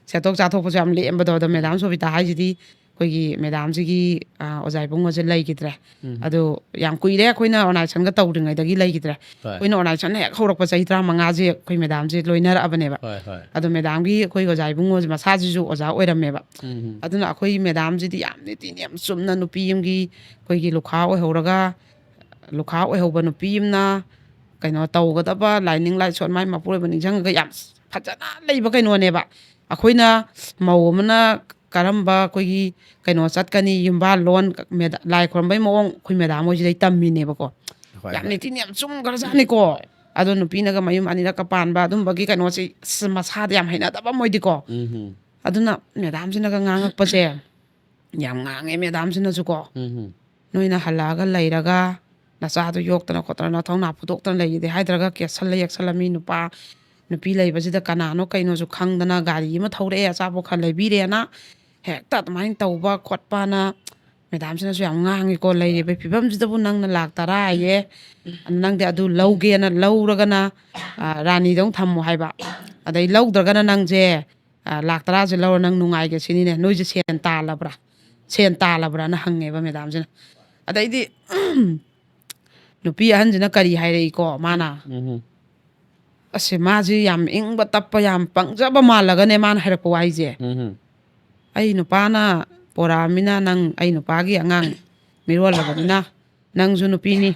ꯁꯦꯠꯊꯣꯛ ꯆꯥꯊꯣꯛꯄꯁꯨ ꯌꯥꯝ ꯂꯦꯝꯕꯗꯣ꯫ ꯑꯗꯣ ꯃꯦꯗꯥꯝ ꯁꯣꯕꯤꯇꯥ ꯍꯥꯏꯁꯤꯗꯤ ꯑꯩꯈꯣꯏꯒꯤ ꯃꯦꯗꯥꯝꯁꯤꯒꯤ, ꯑ, ꯑꯣꯖꯥ ꯏꯕꯨꯡꯉꯣꯁꯦ ꯂꯩꯈꯤꯗ꯭ꯔꯦ꯫ ꯎꯝ. ꯑꯗꯣ ꯌꯥꯝ ꯀꯨꯏꯔꯦ ꯑꯩꯈꯣꯏꯅ ꯑꯣꯔꯒꯅꯥꯏꯖꯦꯁꯟꯒ ꯇꯧꯗ꯭ꯔꯤꯉꯩꯗꯒꯤ ꯂꯩꯈꯤꯗ꯭ꯔꯦ꯫ ꯍꯣꯏ. ꯑꯩꯈꯣꯏꯅ ꯑꯣꯔꯒꯅꯥꯏꯖꯦꯁꯟ ꯍꯦꯛ ꯍꯧꯔꯛꯄ ꯆꯍꯤ ꯇꯔꯥꯃꯉꯥꯁꯦ ꯑꯩꯈꯣꯏ ꯃꯦꯗꯥꯝꯁꯦ ꯂꯣꯏꯅꯔꯛꯑꯕꯅꯦꯕ꯫ ꯍꯣꯏ, ꯍꯣꯏ. ꯑꯗꯣ ꯃꯦꯗꯥꯝꯒꯤ ꯑꯩꯈꯣꯏ ꯑꯣꯖꯥ ꯏꯕꯨꯡꯉꯣꯁꯦ ꯃꯁꯥꯁꯤꯁꯨ ꯑꯣꯖꯥ ꯑꯣꯏꯔꯝꯃꯦꯕ꯫ ꯎꯝ, ꯎꯝ. ꯑꯗꯨꯅ ꯑꯩꯈꯣꯏ ꯃꯦꯗꯥꯝꯁꯤꯗꯤ ꯌꯥꯝ ꯅꯤꯇꯤ ꯅꯤꯌꯝ ꯆꯨꯝꯅ ꯅꯨꯄꯤ ꯑꯃꯒꯤ ꯑꯩꯈꯣꯏꯒꯤ ꯂꯨꯈꯥ ꯑꯣꯏꯍꯧꯔꯒ, ꯂꯨꯈꯥ ꯑꯣꯏꯍꯧꯕ ꯅꯨꯄꯤ ꯑꯃꯅ ꯀꯩꯅꯣ ꯇꯧꯒꯗꯕ, ꯂꯥꯏꯅꯤꯡ ꯂꯥꯏꯁꯣꯟ ꯃꯥꯏ ꯃꯄꯨꯔꯣꯏꯕ ꯅꯤꯡꯁꯤꯡꯉꯒ ꯌꯥꯝ ꯐꯖꯅ ꯂꯩꯕ ꯀꯩꯅꯣꯅꯦꯕ꯫ ꯑꯩꯈꯣꯏꯅ ꯃꯧ ꯑꯃꯅ ꯀꯔꯝꯕ ꯑꯩꯈꯣꯏꯒꯤ ꯀꯩꯅꯣ ꯆꯠꯀꯅꯤ, ꯌꯨꯝꯕꯥꯜ ꯂꯣꯟ, ꯃꯦꯗꯥ-, ꯂꯥꯏ ꯈꯨꯔꯝꯕꯩ ꯃꯑꯣꯡ ꯑꯩꯈꯣꯏ ꯃꯦꯗꯥꯝ ꯍꯣꯏꯁꯤꯗꯩ ꯇꯝꯃꯤꯅꯦꯕꯀꯣ꯫ ꯍꯣꯏ, ꯌꯥꯝ ꯍꯣꯏ. ꯅꯤꯇꯤ ꯅꯤꯌꯝ ꯆꯨꯝꯈ꯭ꯔꯖꯥꯠꯅꯤꯀꯣ꯫ ꯑꯗꯣ ꯅꯨꯄꯤꯅꯒ ꯃꯌꯨꯝ ꯑꯅꯤꯔꯛꯀ ꯄꯥꯟꯕ ꯑꯗꯨꯝꯕꯒꯤ ꯀꯩꯅꯣꯁꯤ ꯑꯁ, ꯃꯁꯥꯗ ꯌꯥꯝ ꯍꯩꯅꯗꯕ ꯃꯣꯏꯗꯤꯀꯣ꯫ ꯎꯝ, ꯎꯝ. ꯑꯗꯨꯅ ꯃꯦꯗꯥꯝꯁꯤꯅꯒ ꯉꯥꯡꯉꯛꯄꯁꯦ, ꯌꯥꯝ ꯉꯥꯡꯉꯦ ꯃꯦꯗꯥꯝꯁꯤꯅꯁꯨꯀꯣ꯫ ꯎꯝ, ꯎꯝ. ꯅꯣꯏꯅ ꯍꯜꯂꯛꯑꯒ ꯂꯩꯔꯒ ꯅꯆꯥꯗꯣ ꯌꯣꯛꯇꯅ ꯈꯣꯠꯇꯅ ꯅꯊꯧꯅꯥ ꯐꯨꯗꯣꯛꯇꯅ ꯂꯩꯈꯤꯗꯦ ꯍꯥꯏꯗ꯭ꯔꯒ ꯀꯦꯁꯜꯂ ꯌꯦꯛꯁꯜꯂ ꯃꯤ ꯅꯨꯄꯥ ꯅꯨꯄꯤ ꯂꯩꯕꯁꯤꯗ ꯀꯅꯥꯅꯣ ꯀꯩꯅꯣꯁꯨ ꯈꯪꯗꯅ ꯒꯥꯔꯤ ꯑꯃ ꯊꯧꯔꯛꯑꯦ, ꯑꯆꯥꯄꯣꯠ ꯈꯔ ꯂꯩꯕꯤꯔꯦꯅ ꯍꯦꯛꯇ ꯑꯗꯨꯃꯥꯏꯅ ꯇꯧꯕ ꯈꯣꯠꯄꯅ ꯃꯦꯗꯥꯝꯁꯤꯅꯁꯨ ꯌꯥꯝ ꯉꯥꯡꯉꯤꯀꯣ, "ꯂꯩꯔꯤꯕ ꯐꯤꯕꯝꯁꯤꯗꯕꯨ ꯅꯪꯅ ꯂꯥꯛ ꯇꯔꯥ ꯍꯥꯏꯌꯦ, ꯅꯪꯗꯤ ꯑꯗꯨ ꯂꯧꯒꯦꯅ ꯂꯧꯔꯒꯅ, ꯑ, ꯔꯥꯅꯤꯗꯧ ꯊꯝꯃꯣ ꯍꯥꯏꯕ, ꯑꯗꯩ ꯂꯧꯗ꯭ꯔꯒꯅ ꯅꯪꯁꯦ, ꯑ, ꯂꯥꯛ ꯇꯔꯥꯁꯦ ꯂꯧꯔ ꯅꯪ ꯅꯨꯡꯉꯥꯏꯒꯦ ꯁꯤꯅꯤꯅꯦ, ꯅꯣꯏꯁꯦ ꯁꯦꯟ ꯇꯥꯜꯂꯕ꯭ꯔꯥ? ꯁꯦꯟ ꯇꯥꯜꯂꯕ꯭ꯔꯥꯅ ꯍꯪꯉꯦꯕ ꯃꯦꯗꯥꯝꯁꯤꯅ꯫ ꯑꯗꯩꯗꯤ ꯅꯨꯄꯤ ꯑꯍꯟꯁꯤꯅ ꯀꯔꯤ ꯍꯥꯏꯔꯛꯏꯀꯣ ꯃꯥꯅ? ꯎꯝ꯫ ꯑꯁ, ꯃꯥꯁꯤ ꯌꯥꯝ ꯏꯪꯕ ꯇꯞꯄ, ꯌꯥꯝ ꯄꯪꯖꯕ ꯃꯥꯜꯂꯒꯅꯦ ꯃꯥꯅ ꯍꯥꯏꯔꯛꯄ ꯋꯥꯍꯩꯁꯦ꯫ ꯎꯝ꯫ "ꯑꯩ ꯅꯨꯄꯥꯅ ꯄꯣꯔꯛꯑꯃꯤꯅ ꯅꯪ ꯑꯩ ꯅꯨꯄꯥꯒꯤ ꯑꯉꯥꯡ ꯃꯤꯔꯣꯜꯂꯕꯅꯤꯅ, ꯅꯪꯁꯨ ꯅꯨꯄꯤꯅꯤ,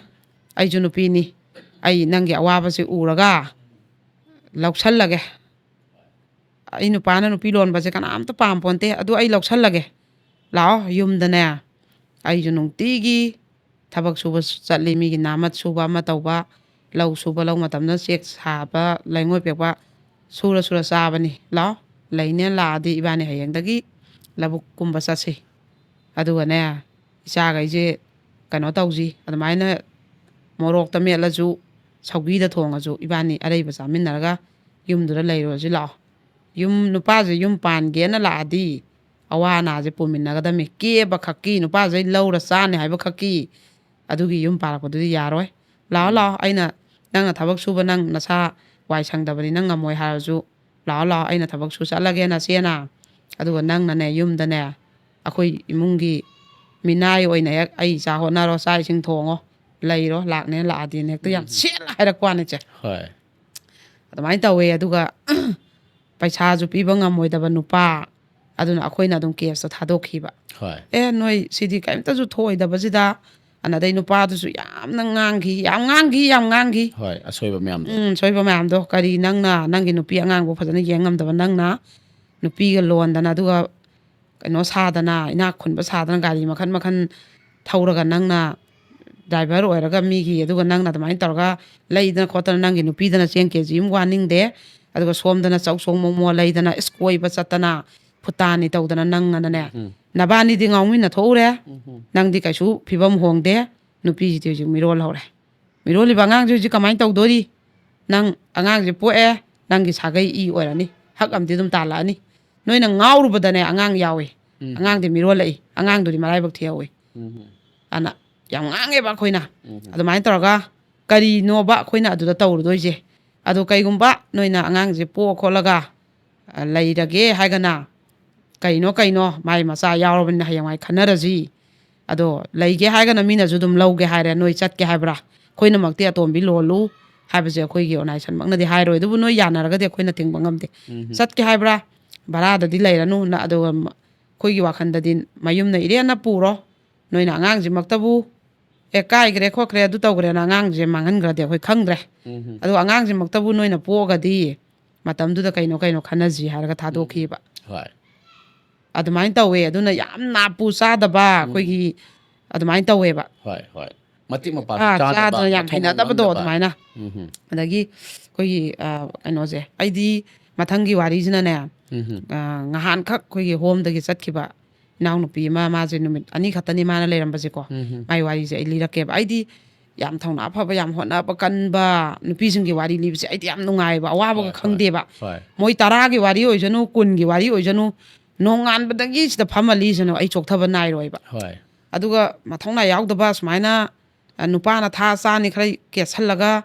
ꯑꯩꯁꯨ ꯅꯨꯄꯤꯅꯤ, ꯑꯩ ꯅꯪꯒꯤ ꯑꯋꯥꯕꯁꯤ ꯎꯔꯒ ꯂꯧꯁꯜꯂꯒꯦ꯫ ꯑꯩ ꯅꯨꯄꯥꯅ ꯅꯨꯄꯤ ꯂꯣꯟꯕꯁꯦ ꯀꯅꯥꯝꯇ ꯄꯥꯝꯄꯣꯟꯇꯦ꯫ ꯑꯗꯨ ꯑꯩ ꯂꯧꯁꯜꯂꯒꯦ꯫ ꯂꯥꯛꯑꯣ ꯌꯨꯝꯗꯅꯦ, ꯑꯩꯁꯨ ꯅꯨꯡꯇꯤꯒꯤ ꯊꯕꯛ ꯁꯨꯕ ꯆꯠꯂꯤ, ꯃꯤꯒꯤ ꯅꯥꯃꯠ ꯁꯨꯕ ꯑꯃ ꯇꯧꯕ, ꯂꯧ ꯁꯨꯕ, ꯂꯧ ꯃꯇꯝꯗ ꯆꯦꯛ ꯁꯥꯕ, ꯂꯩꯉꯣꯏ ꯄꯦꯛꯄ, ꯁꯨꯔ ꯁꯨꯔ ꯆꯥꯕꯅꯤ꯫ ꯂꯥꯛꯑꯣ, ꯂꯩꯅꯦꯅ ꯂꯥꯛꯑꯗꯤ ꯏꯕꯥꯅꯤ ꯍꯌꯦꯡꯗꯒꯤ ꯂꯧꯕꯨꯛꯀꯨꯝꯕ ꯆꯠꯁꯤ꯫ ꯑꯗꯨꯒꯅꯦ, ꯏꯆꯥꯈꯩꯁꯦ ꯀꯩꯅꯣ ꯇꯧꯁꯤ, ꯑꯗꯨꯃꯥꯏꯅ ꯃꯣꯔꯣꯛꯇ ꯃꯦꯠꯂꯁꯨ, ꯁꯧꯒꯤꯗ ꯊꯣꯡꯉꯁꯨ, ꯏꯕꯥꯅꯤ ꯑꯔꯩꯕ ꯆꯥꯃꯤꯟꯅꯔꯒ ꯌꯨꯝꯗꯨꯗ ꯂꯩꯔꯨꯔꯁꯤ ꯂꯥꯛꯑꯣ꯫ ꯌꯨꯝ, ꯅꯨꯄꯥꯁꯦ ꯌꯨꯝ ꯄꯥꯟꯒꯦꯅ ꯂꯥꯛꯑꯗꯤ ꯑꯋꯥ ꯑꯅꯥꯁꯦ ꯄꯨꯃꯤꯟꯅꯒꯗꯕꯅꯤ꯫ ꯀꯦꯕ ꯈꯛꯀꯤ, ꯅꯨꯄꯥꯁꯦ ꯑꯩ ꯂꯧꯔ ꯆꯥꯅꯤ ꯍꯥꯏꯕ ꯈꯛꯀꯤ ꯑꯗꯨꯒꯤ ꯌꯨꯝ ꯄꯥꯜꯂꯛꯄꯗꯨꯗꯤ ꯌꯥꯔꯣꯏ꯫ ꯂꯥꯛꯑꯣ, ꯎꯝ꯫ ꯂꯥꯛꯑꯣ, ꯑꯩꯅ, ꯅꯪꯅ ꯊꯕꯛ ꯁꯨꯕ, ꯅꯪ ꯅꯁꯥ ꯋꯥꯏ ꯁꯪꯗꯕꯅꯤ, ꯅꯪ ꯉꯝꯃꯣꯏ ꯍꯥꯏꯔꯁꯨ, ꯂꯥꯛꯑꯣ, ꯂꯥꯛꯑꯣ, ꯑꯩꯅ ꯊꯕꯛ ꯁꯨ ꯆꯠꯂꯒꯦ ꯅꯆꯦꯅ꯫ ꯑꯗꯨꯒ ꯅꯪꯅꯅꯦ, ꯌꯨꯝꯗꯅꯦ, ꯑꯩꯈꯣꯏ ꯏꯃꯨꯡꯒꯤ ꯃꯤꯅꯥꯏ ꯑꯣꯏꯅ ꯍꯦꯛ ꯑꯩ ꯏꯆꯥ ꯍꯣꯠꯅꯔꯣ, ꯆꯥꯛ ꯏꯁꯤꯡ ꯊꯣꯡꯉꯣ, ꯂꯩꯔꯣ, ꯂꯥꯛꯅꯦ ꯂꯥꯛꯑꯗꯤꯅ ꯍꯦꯛꯇ ꯌꯥꯝ ꯎꯝ꯫ ꯁꯦꯠꯅ ꯍꯥꯏꯔꯛꯄ ꯋꯥꯅꯤꯁꯦ꯫ ꯍꯣꯏ꯫ ꯑꯗꯨꯃꯥꯏꯅ ꯇꯧꯋꯦ꯫ ꯑꯗꯨꯒ ꯄꯩꯁꯥꯁꯨ ꯄꯤꯕ ꯉꯝꯃꯣꯏꯗꯕ ꯅꯨꯄꯥ, ꯑꯗꯨꯅ ꯑꯩꯈꯣꯏꯅ ꯑꯗꯨꯝ ꯀꯦꯁꯇꯣ ꯊꯥꯗꯣꯛꯈꯤꯕ꯫ ꯍꯣꯏ꯫ "ꯑꯦ, ꯅꯣꯏ ꯁꯤꯗꯤ ꯀꯔꯤꯝꯇꯁꯨ ꯊꯣꯛꯑꯣꯏꯗꯕꯁꯤꯗ", ꯑꯅ ꯑꯗꯩ ꯅꯨꯄꯥꯗꯨꯁꯨ ꯌꯥꯝꯅ ꯉꯥꯡꯈꯤ, ꯌꯥꯝ ꯉꯥꯡꯈꯤ, ꯌꯥꯝ ꯉꯥꯡꯈꯤ꯫ ꯍꯣꯏ, ꯑꯁꯣꯏꯕ ꯃꯌꯥꯝꯗꯣ꯫ ꯎꯝ, ꯁꯣꯏꯕ ꯃꯌꯥꯝꯗꯣ꯫ "ꯀꯔꯤ, ꯅꯪꯅ ꯅꯪꯒꯤ ꯅꯨꯄꯤ ꯑꯉꯥꯡꯕꯨ ꯐꯖꯅ ꯌꯦꯡ ꯉꯝꯗꯕ ꯅꯪꯅ ꯅꯨꯄꯤꯒ ꯂꯣꯟꯗꯅ, ꯑꯗꯨꯒ ꯀꯩꯅꯣ ꯁꯥꯗꯅ, ꯏꯅꯥꯛ ꯈꯨꯟꯕ ꯁꯥꯗꯅ, ꯒꯥꯔꯤ ꯃꯈꯟ ꯃꯈꯟ ꯊꯧꯔꯒ ꯅꯪꯅ ꯗ꯭ꯔꯥꯏꯚꯔ ꯑꯣꯏꯔꯒ ꯃꯤꯒꯤ, ꯑꯗꯨꯒ ꯅꯪꯅ ꯑꯗꯨꯃꯥꯏꯅ ꯇꯧꯔꯒ ꯂꯩꯗꯅ ꯈꯣꯠꯇꯅ ꯅꯪꯒꯤ ꯅꯨꯄꯤꯗꯅ ꯆꯦꯡ ꯀꯦ ꯖꯤ ꯑꯃ ꯋꯥꯅꯤꯡꯗꯦ, ꯑꯗꯨꯒ ꯁꯣꯝꯗꯅ ꯆꯧ ꯁꯣꯡ ꯃꯣꯃꯣ ꯂꯩꯗꯅ, ꯏꯁ, ꯀꯣꯏꯕ ꯆꯠꯇꯅ, ꯐꯨꯇꯥꯅꯤ ꯇꯧꯗꯅ ꯅꯪꯅꯅꯦ, ꯎꯝ꯫ ꯅꯕꯥꯅꯤꯗꯤ ꯉꯥꯎꯃꯤꯟꯅ ꯊꯣꯛꯎꯔꯦ, ꯎꯝ꯫ ꯅꯪꯗꯤ ꯀꯩꯁꯨ ꯐꯤꯕꯝ ꯍꯣꯡꯗꯦ, ꯅꯨꯄꯤꯁꯤꯗꯤ ꯍꯧꯖꯤꯛ ꯃꯤꯔꯣꯜ ꯍꯧꯔꯦ꯫ ꯃꯤꯔꯣꯜꯂꯤꯕ ꯑꯉꯥꯡꯁꯦ ꯍꯧꯖꯤꯛ ꯀꯃꯥꯏꯅ ꯇꯧꯗꯣꯔꯤ? ꯅꯪ ꯑꯉꯥꯡꯁꯦ ꯄꯣꯛꯑꯦ, ꯅꯪꯒꯤ ꯁꯥꯒꯩ ꯏ ꯑꯣꯏꯔꯅꯤ, ꯍꯛ ꯑꯃꯗꯤ ꯑꯗꯨꯝ ꯇꯥꯜꯂꯛꯑꯅꯤ꯫ ꯅꯣꯏꯅ ꯉꯥꯎꯔꯨꯕꯗꯅꯦ ꯑꯉꯥꯡ ꯌꯥꯎꯏ, ꯎꯝ꯫ ꯑꯉꯥꯡꯗꯤ ꯃꯤꯔꯣꯜꯂꯛꯏ, ꯑꯉꯥꯡꯗꯨꯗꯤ ꯃꯔꯥꯏꯕꯛ ꯊꯤꯍꯧꯋꯤ꯫ ꯎꯝ꯫ ꯑꯅ ꯌꯥꯝ ꯉꯥꯡꯉꯦꯕ ꯑꯩꯈꯣꯏꯅ꯫ ꯎꯝ꯫ ꯑꯗꯨꯃꯥꯏꯅ ꯇꯧꯔꯒ ꯀꯔꯤꯅꯣꯕ ꯑꯩꯈꯣꯏꯅ ꯑꯗꯨꯗ ꯇꯧꯔꯨꯗꯣꯏꯁꯦ? ꯑꯗꯣ ꯀꯩꯒꯨꯝꯕ ꯅꯣꯏꯅ ꯑꯉꯥꯡꯁꯦ ꯄꯣꯛꯑ ꯈꯣꯠꯂꯒ, ꯑ, ꯂꯩꯔꯒꯦ ꯍꯥꯏꯒꯅ, ꯀꯩꯅꯣ ꯀꯩꯅꯣ ꯃꯥꯏ ꯃꯆꯥ ꯌꯥꯎꯔꯕꯅꯤꯅ ꯍꯌꯦꯡꯋꯥꯏ ꯈꯟꯅꯔꯁꯤ꯫ ꯑꯗꯣ ꯂꯩꯒꯦ ꯍꯥꯏꯒꯅ ꯃꯤꯅꯁꯨ ꯑꯗꯨꯝ ꯂꯧꯒꯦ ꯍꯥꯏꯔꯦ, ꯅꯣꯏ ꯆꯠꯀꯦ ꯍꯥꯏꯕ꯭ꯔꯥ? ꯑꯩꯈꯣꯏꯅꯃꯛꯇꯤ ꯑꯇꯣꯝꯕꯤ ꯂꯣꯜꯂꯨ ꯍꯥꯏꯕꯁꯦ ꯑꯩꯈꯣꯏꯒꯤ ꯑꯣꯔꯒꯅꯥꯏꯖꯦꯁꯟꯃꯛꯅꯗꯤ ꯍꯥꯏꯔꯣꯏ, ꯑꯗꯨꯕꯨ ꯅꯣꯏ ꯌꯥꯅꯔꯒꯗꯤ ꯑꯩꯈꯣꯏꯅ ꯊꯤꯡꯕ ꯉꯝꯗꯦ꯫ ꯎꯝ꯫ ꯆꯠꯀꯦ ꯍꯥꯏꯕ꯭ꯔꯥ? ꯚꯔꯥꯗꯗꯤ ꯂꯩꯔꯅꯨ, ꯅ-, ꯑꯗꯨꯒ ꯃ-, ꯑꯩꯈꯣꯏꯒꯤ ꯋꯥꯈꯜꯗꯗꯤ ꯃꯌꯨꯝꯅ ꯏꯔꯦꯟꯅ ꯄꯨꯔꯣ, ꯅꯣꯏꯅ ꯑꯉꯥꯡꯁꯤꯃꯛꯇꯕꯨ, "ꯑꯦ, ꯀꯥꯏꯈ꯭ꯔꯦ ꯈꯣꯠꯈ꯭ꯔꯦ, ꯑꯗꯨ ꯇꯧꯈ꯭ꯔꯦꯅ" ꯑꯉꯥꯡꯁꯦ ꯃꯥꯡꯍꯟꯈ꯭ꯔꯗꯤ ꯑꯩꯈꯣꯏ ꯈꯪꯗ꯭ꯔꯦ꯫ ꯎꯝ꯫ ꯑꯗꯣ ꯑꯉꯥꯡꯁꯤꯃꯛꯇꯕꯨ ꯅꯣꯏꯅ ꯄꯣꯛꯑꯒꯗꯤ ꯃꯇꯝꯗꯨꯗ ꯀꯩꯅꯣ ꯀꯩꯅꯣ ꯈꯟꯅꯁꯤ ꯍꯥꯏꯔꯒ ꯊꯥꯗꯣꯛꯈꯤꯕ꯫ ꯍꯣꯏ꯫ ꯑꯗꯨꯃꯥꯏꯅ ꯇꯧꯋꯦ꯫ ꯑꯗꯨꯅ ꯌꯥꯝ ꯅꯥꯄꯨ ꯆꯥꯗꯕ ꯎꯝ꯫ ꯑꯩꯈꯣꯏꯒꯤ ꯑꯗꯨꯃꯥꯏꯅ ꯇꯧꯋꯦꯕ꯫ ꯍꯣꯏ, ꯍꯣꯏ꯫ ꯃꯇꯤꯛ ꯃꯄꯥꯁꯨ ꯑꯥ, ꯆꯥꯗꯕ, ꯆꯥꯗꯅ ꯌꯥꯝ ꯃꯊꯧ ꯍꯩꯅꯗꯕꯗꯣ ꯃꯟꯗꯕ꯫ ꯑꯗꯨꯃꯥꯏꯅ꯫ ꯎꯝ꯫ ꯑꯗꯒꯤ ꯑꯩꯈꯣꯏꯒꯤ, ꯑ, ꯀꯩꯅꯣꯁꯦ, ꯑꯩꯗꯤ ꯃꯊꯪꯒꯤ ꯋꯥꯔꯤꯁꯤꯅꯅꯦ, ꯎꯝ꯫ ꯑ, ꯉꯍꯥꯟꯈꯛ ꯑꯩꯈꯣꯏꯒꯤ ꯍꯣꯝꯗꯒꯤ ꯆꯠꯈꯤꯕ ꯏꯅꯥꯎꯅꯨꯄꯤ ꯑꯃ, ꯃꯥꯁꯦ ꯅꯨꯃꯤꯠ ꯑꯅꯤ ꯈꯛꯇꯅꯤ ꯃꯥꯅ ꯂꯩꯔꯝꯕꯁꯦꯀꯣ꯫ ꯎꯝ꯫ ꯃꯥꯏ ꯋꯥꯔꯤꯁꯦ ꯑꯩ ꯂꯤꯔꯛꯀꯦꯕ꯫ ꯑꯩꯗꯤ ꯌꯥꯝ ꯊꯧꯅꯥ ꯐꯕ, ꯌꯥꯝ ꯍꯣꯠꯅꯕ ꯀꯟꯕ ꯅꯨꯄꯤꯁꯤꯡꯒꯤ ꯋꯥꯔꯤ ꯂꯤꯕꯁꯦ ꯑꯩꯗꯤ ꯌꯥꯝ ꯅꯨꯡꯉꯥꯏꯌꯦꯕ, ꯑꯋꯥꯕꯒ ꯍꯣꯏ, ꯍꯣꯏ꯫ ꯈꯪꯗꯦꯕ꯫ ꯍꯣꯏ꯫ ꯃꯣꯏ ꯇꯔꯥꯒꯤ ꯋꯥꯔꯤ ꯑꯣꯏꯁꯅꯨ, ꯀꯨꯟꯒꯤ ꯋꯥꯔꯤ ꯑꯣꯏꯁꯅꯨ, ꯅꯣꯡꯉꯥꯟꯕꯗꯒꯤ ꯁꯤꯗ ꯐꯝꯃ ꯂꯤꯁꯅꯨ, ꯑꯩ ꯆꯣꯛꯊꯕ ꯅꯥꯏꯔꯣꯏꯕ꯫ ꯍꯣꯏ꯫ ꯑꯗꯨꯒ ꯃꯊꯧꯅꯥ ꯌꯥꯎꯗꯕ ꯁꯨꯃꯥꯏꯅ, ꯑ, ꯅꯨꯄꯥꯅ ꯊꯥ ꯆꯥꯅꯤ ꯈꯔ ꯀꯦꯠꯁꯜꯂꯒ,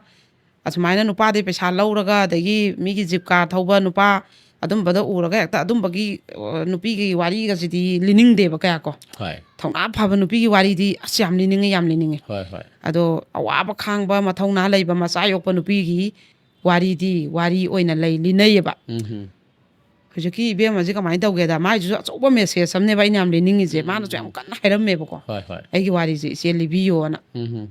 ꯑꯁꯨꯃꯥꯏꯅ ꯅꯨꯄꯥꯗꯩ ꯄꯩꯁꯥ ꯂꯧꯔꯒ, ꯑꯗꯒꯤ ꯃꯤꯒꯤ ꯖꯤꯞ ꯀꯥꯔ ꯊꯧꯕ ꯅꯨꯄꯥ ꯑꯗꯨꯝꯕꯗ ꯎꯔꯒ ꯍꯦꯛꯇ ꯑꯗꯨꯝꯕꯒꯤ, ꯑ, ꯅꯨꯄꯤꯒꯤ ꯋꯥꯔꯤꯒꯁꯤꯗꯤ ꯂꯤꯅꯤꯡꯗꯦꯕ ꯀꯌꯥ ꯀꯣ꯫ ꯍꯣꯏ꯫ ꯊꯧꯅꯥ ꯐꯕ ꯅꯨꯄꯤꯒꯤ ꯋꯥꯔꯤꯗꯤ ꯑꯁ ꯌꯥꯝ ꯂꯤꯅꯤꯡꯉꯤ, ꯌꯥꯝ ꯂꯤꯅꯤꯡꯉꯤ꯫ ꯍꯣꯏ, ꯍꯣꯏ꯫ ꯑꯗꯣ ꯑꯋꯥꯕ ꯈꯥꯡꯕ, ꯃꯊꯧꯅꯥ ꯂꯩꯕ, ꯃꯆꯥ ꯌꯣꯛꯄ ꯅꯨꯄꯤꯒꯤ ꯋꯥꯔꯤꯗꯤ ꯋꯥꯔꯤ ꯑꯣꯏꯅ ꯂꯩ, ꯂꯤꯅꯩꯌꯦꯕ꯫ ꯎꯝ꯫ ꯍꯧꯖꯤꯛꯀꯤ ꯏꯕꯦꯝꯃꯁꯦ ꯀꯃꯥꯏꯅ ꯇꯧꯒꯦꯗ, ꯃꯥꯏꯁꯤꯁꯨ ꯑꯆꯧꯕ ꯃꯦꯁꯦꯖ ꯑꯃꯅꯦꯕ ꯑꯩꯅ ꯌꯥꯝ ꯂꯤꯅꯤꯡꯉꯤꯁꯦ꯫ ꯎꯝ꯫ ꯃꯥꯅꯁꯨ ꯌꯥꯝ ꯀꯟꯅ ꯍꯥꯏꯔꯝꯃꯦꯕꯀꯣ꯫ ꯍꯣꯏ, ꯍꯣꯏ꯫ ꯑꯩꯒꯤ ꯋꯥꯔꯤꯁꯦ ꯏꯆꯦ ꯂꯤꯕꯤꯌꯣꯅ꯫ ꯎꯝ꯫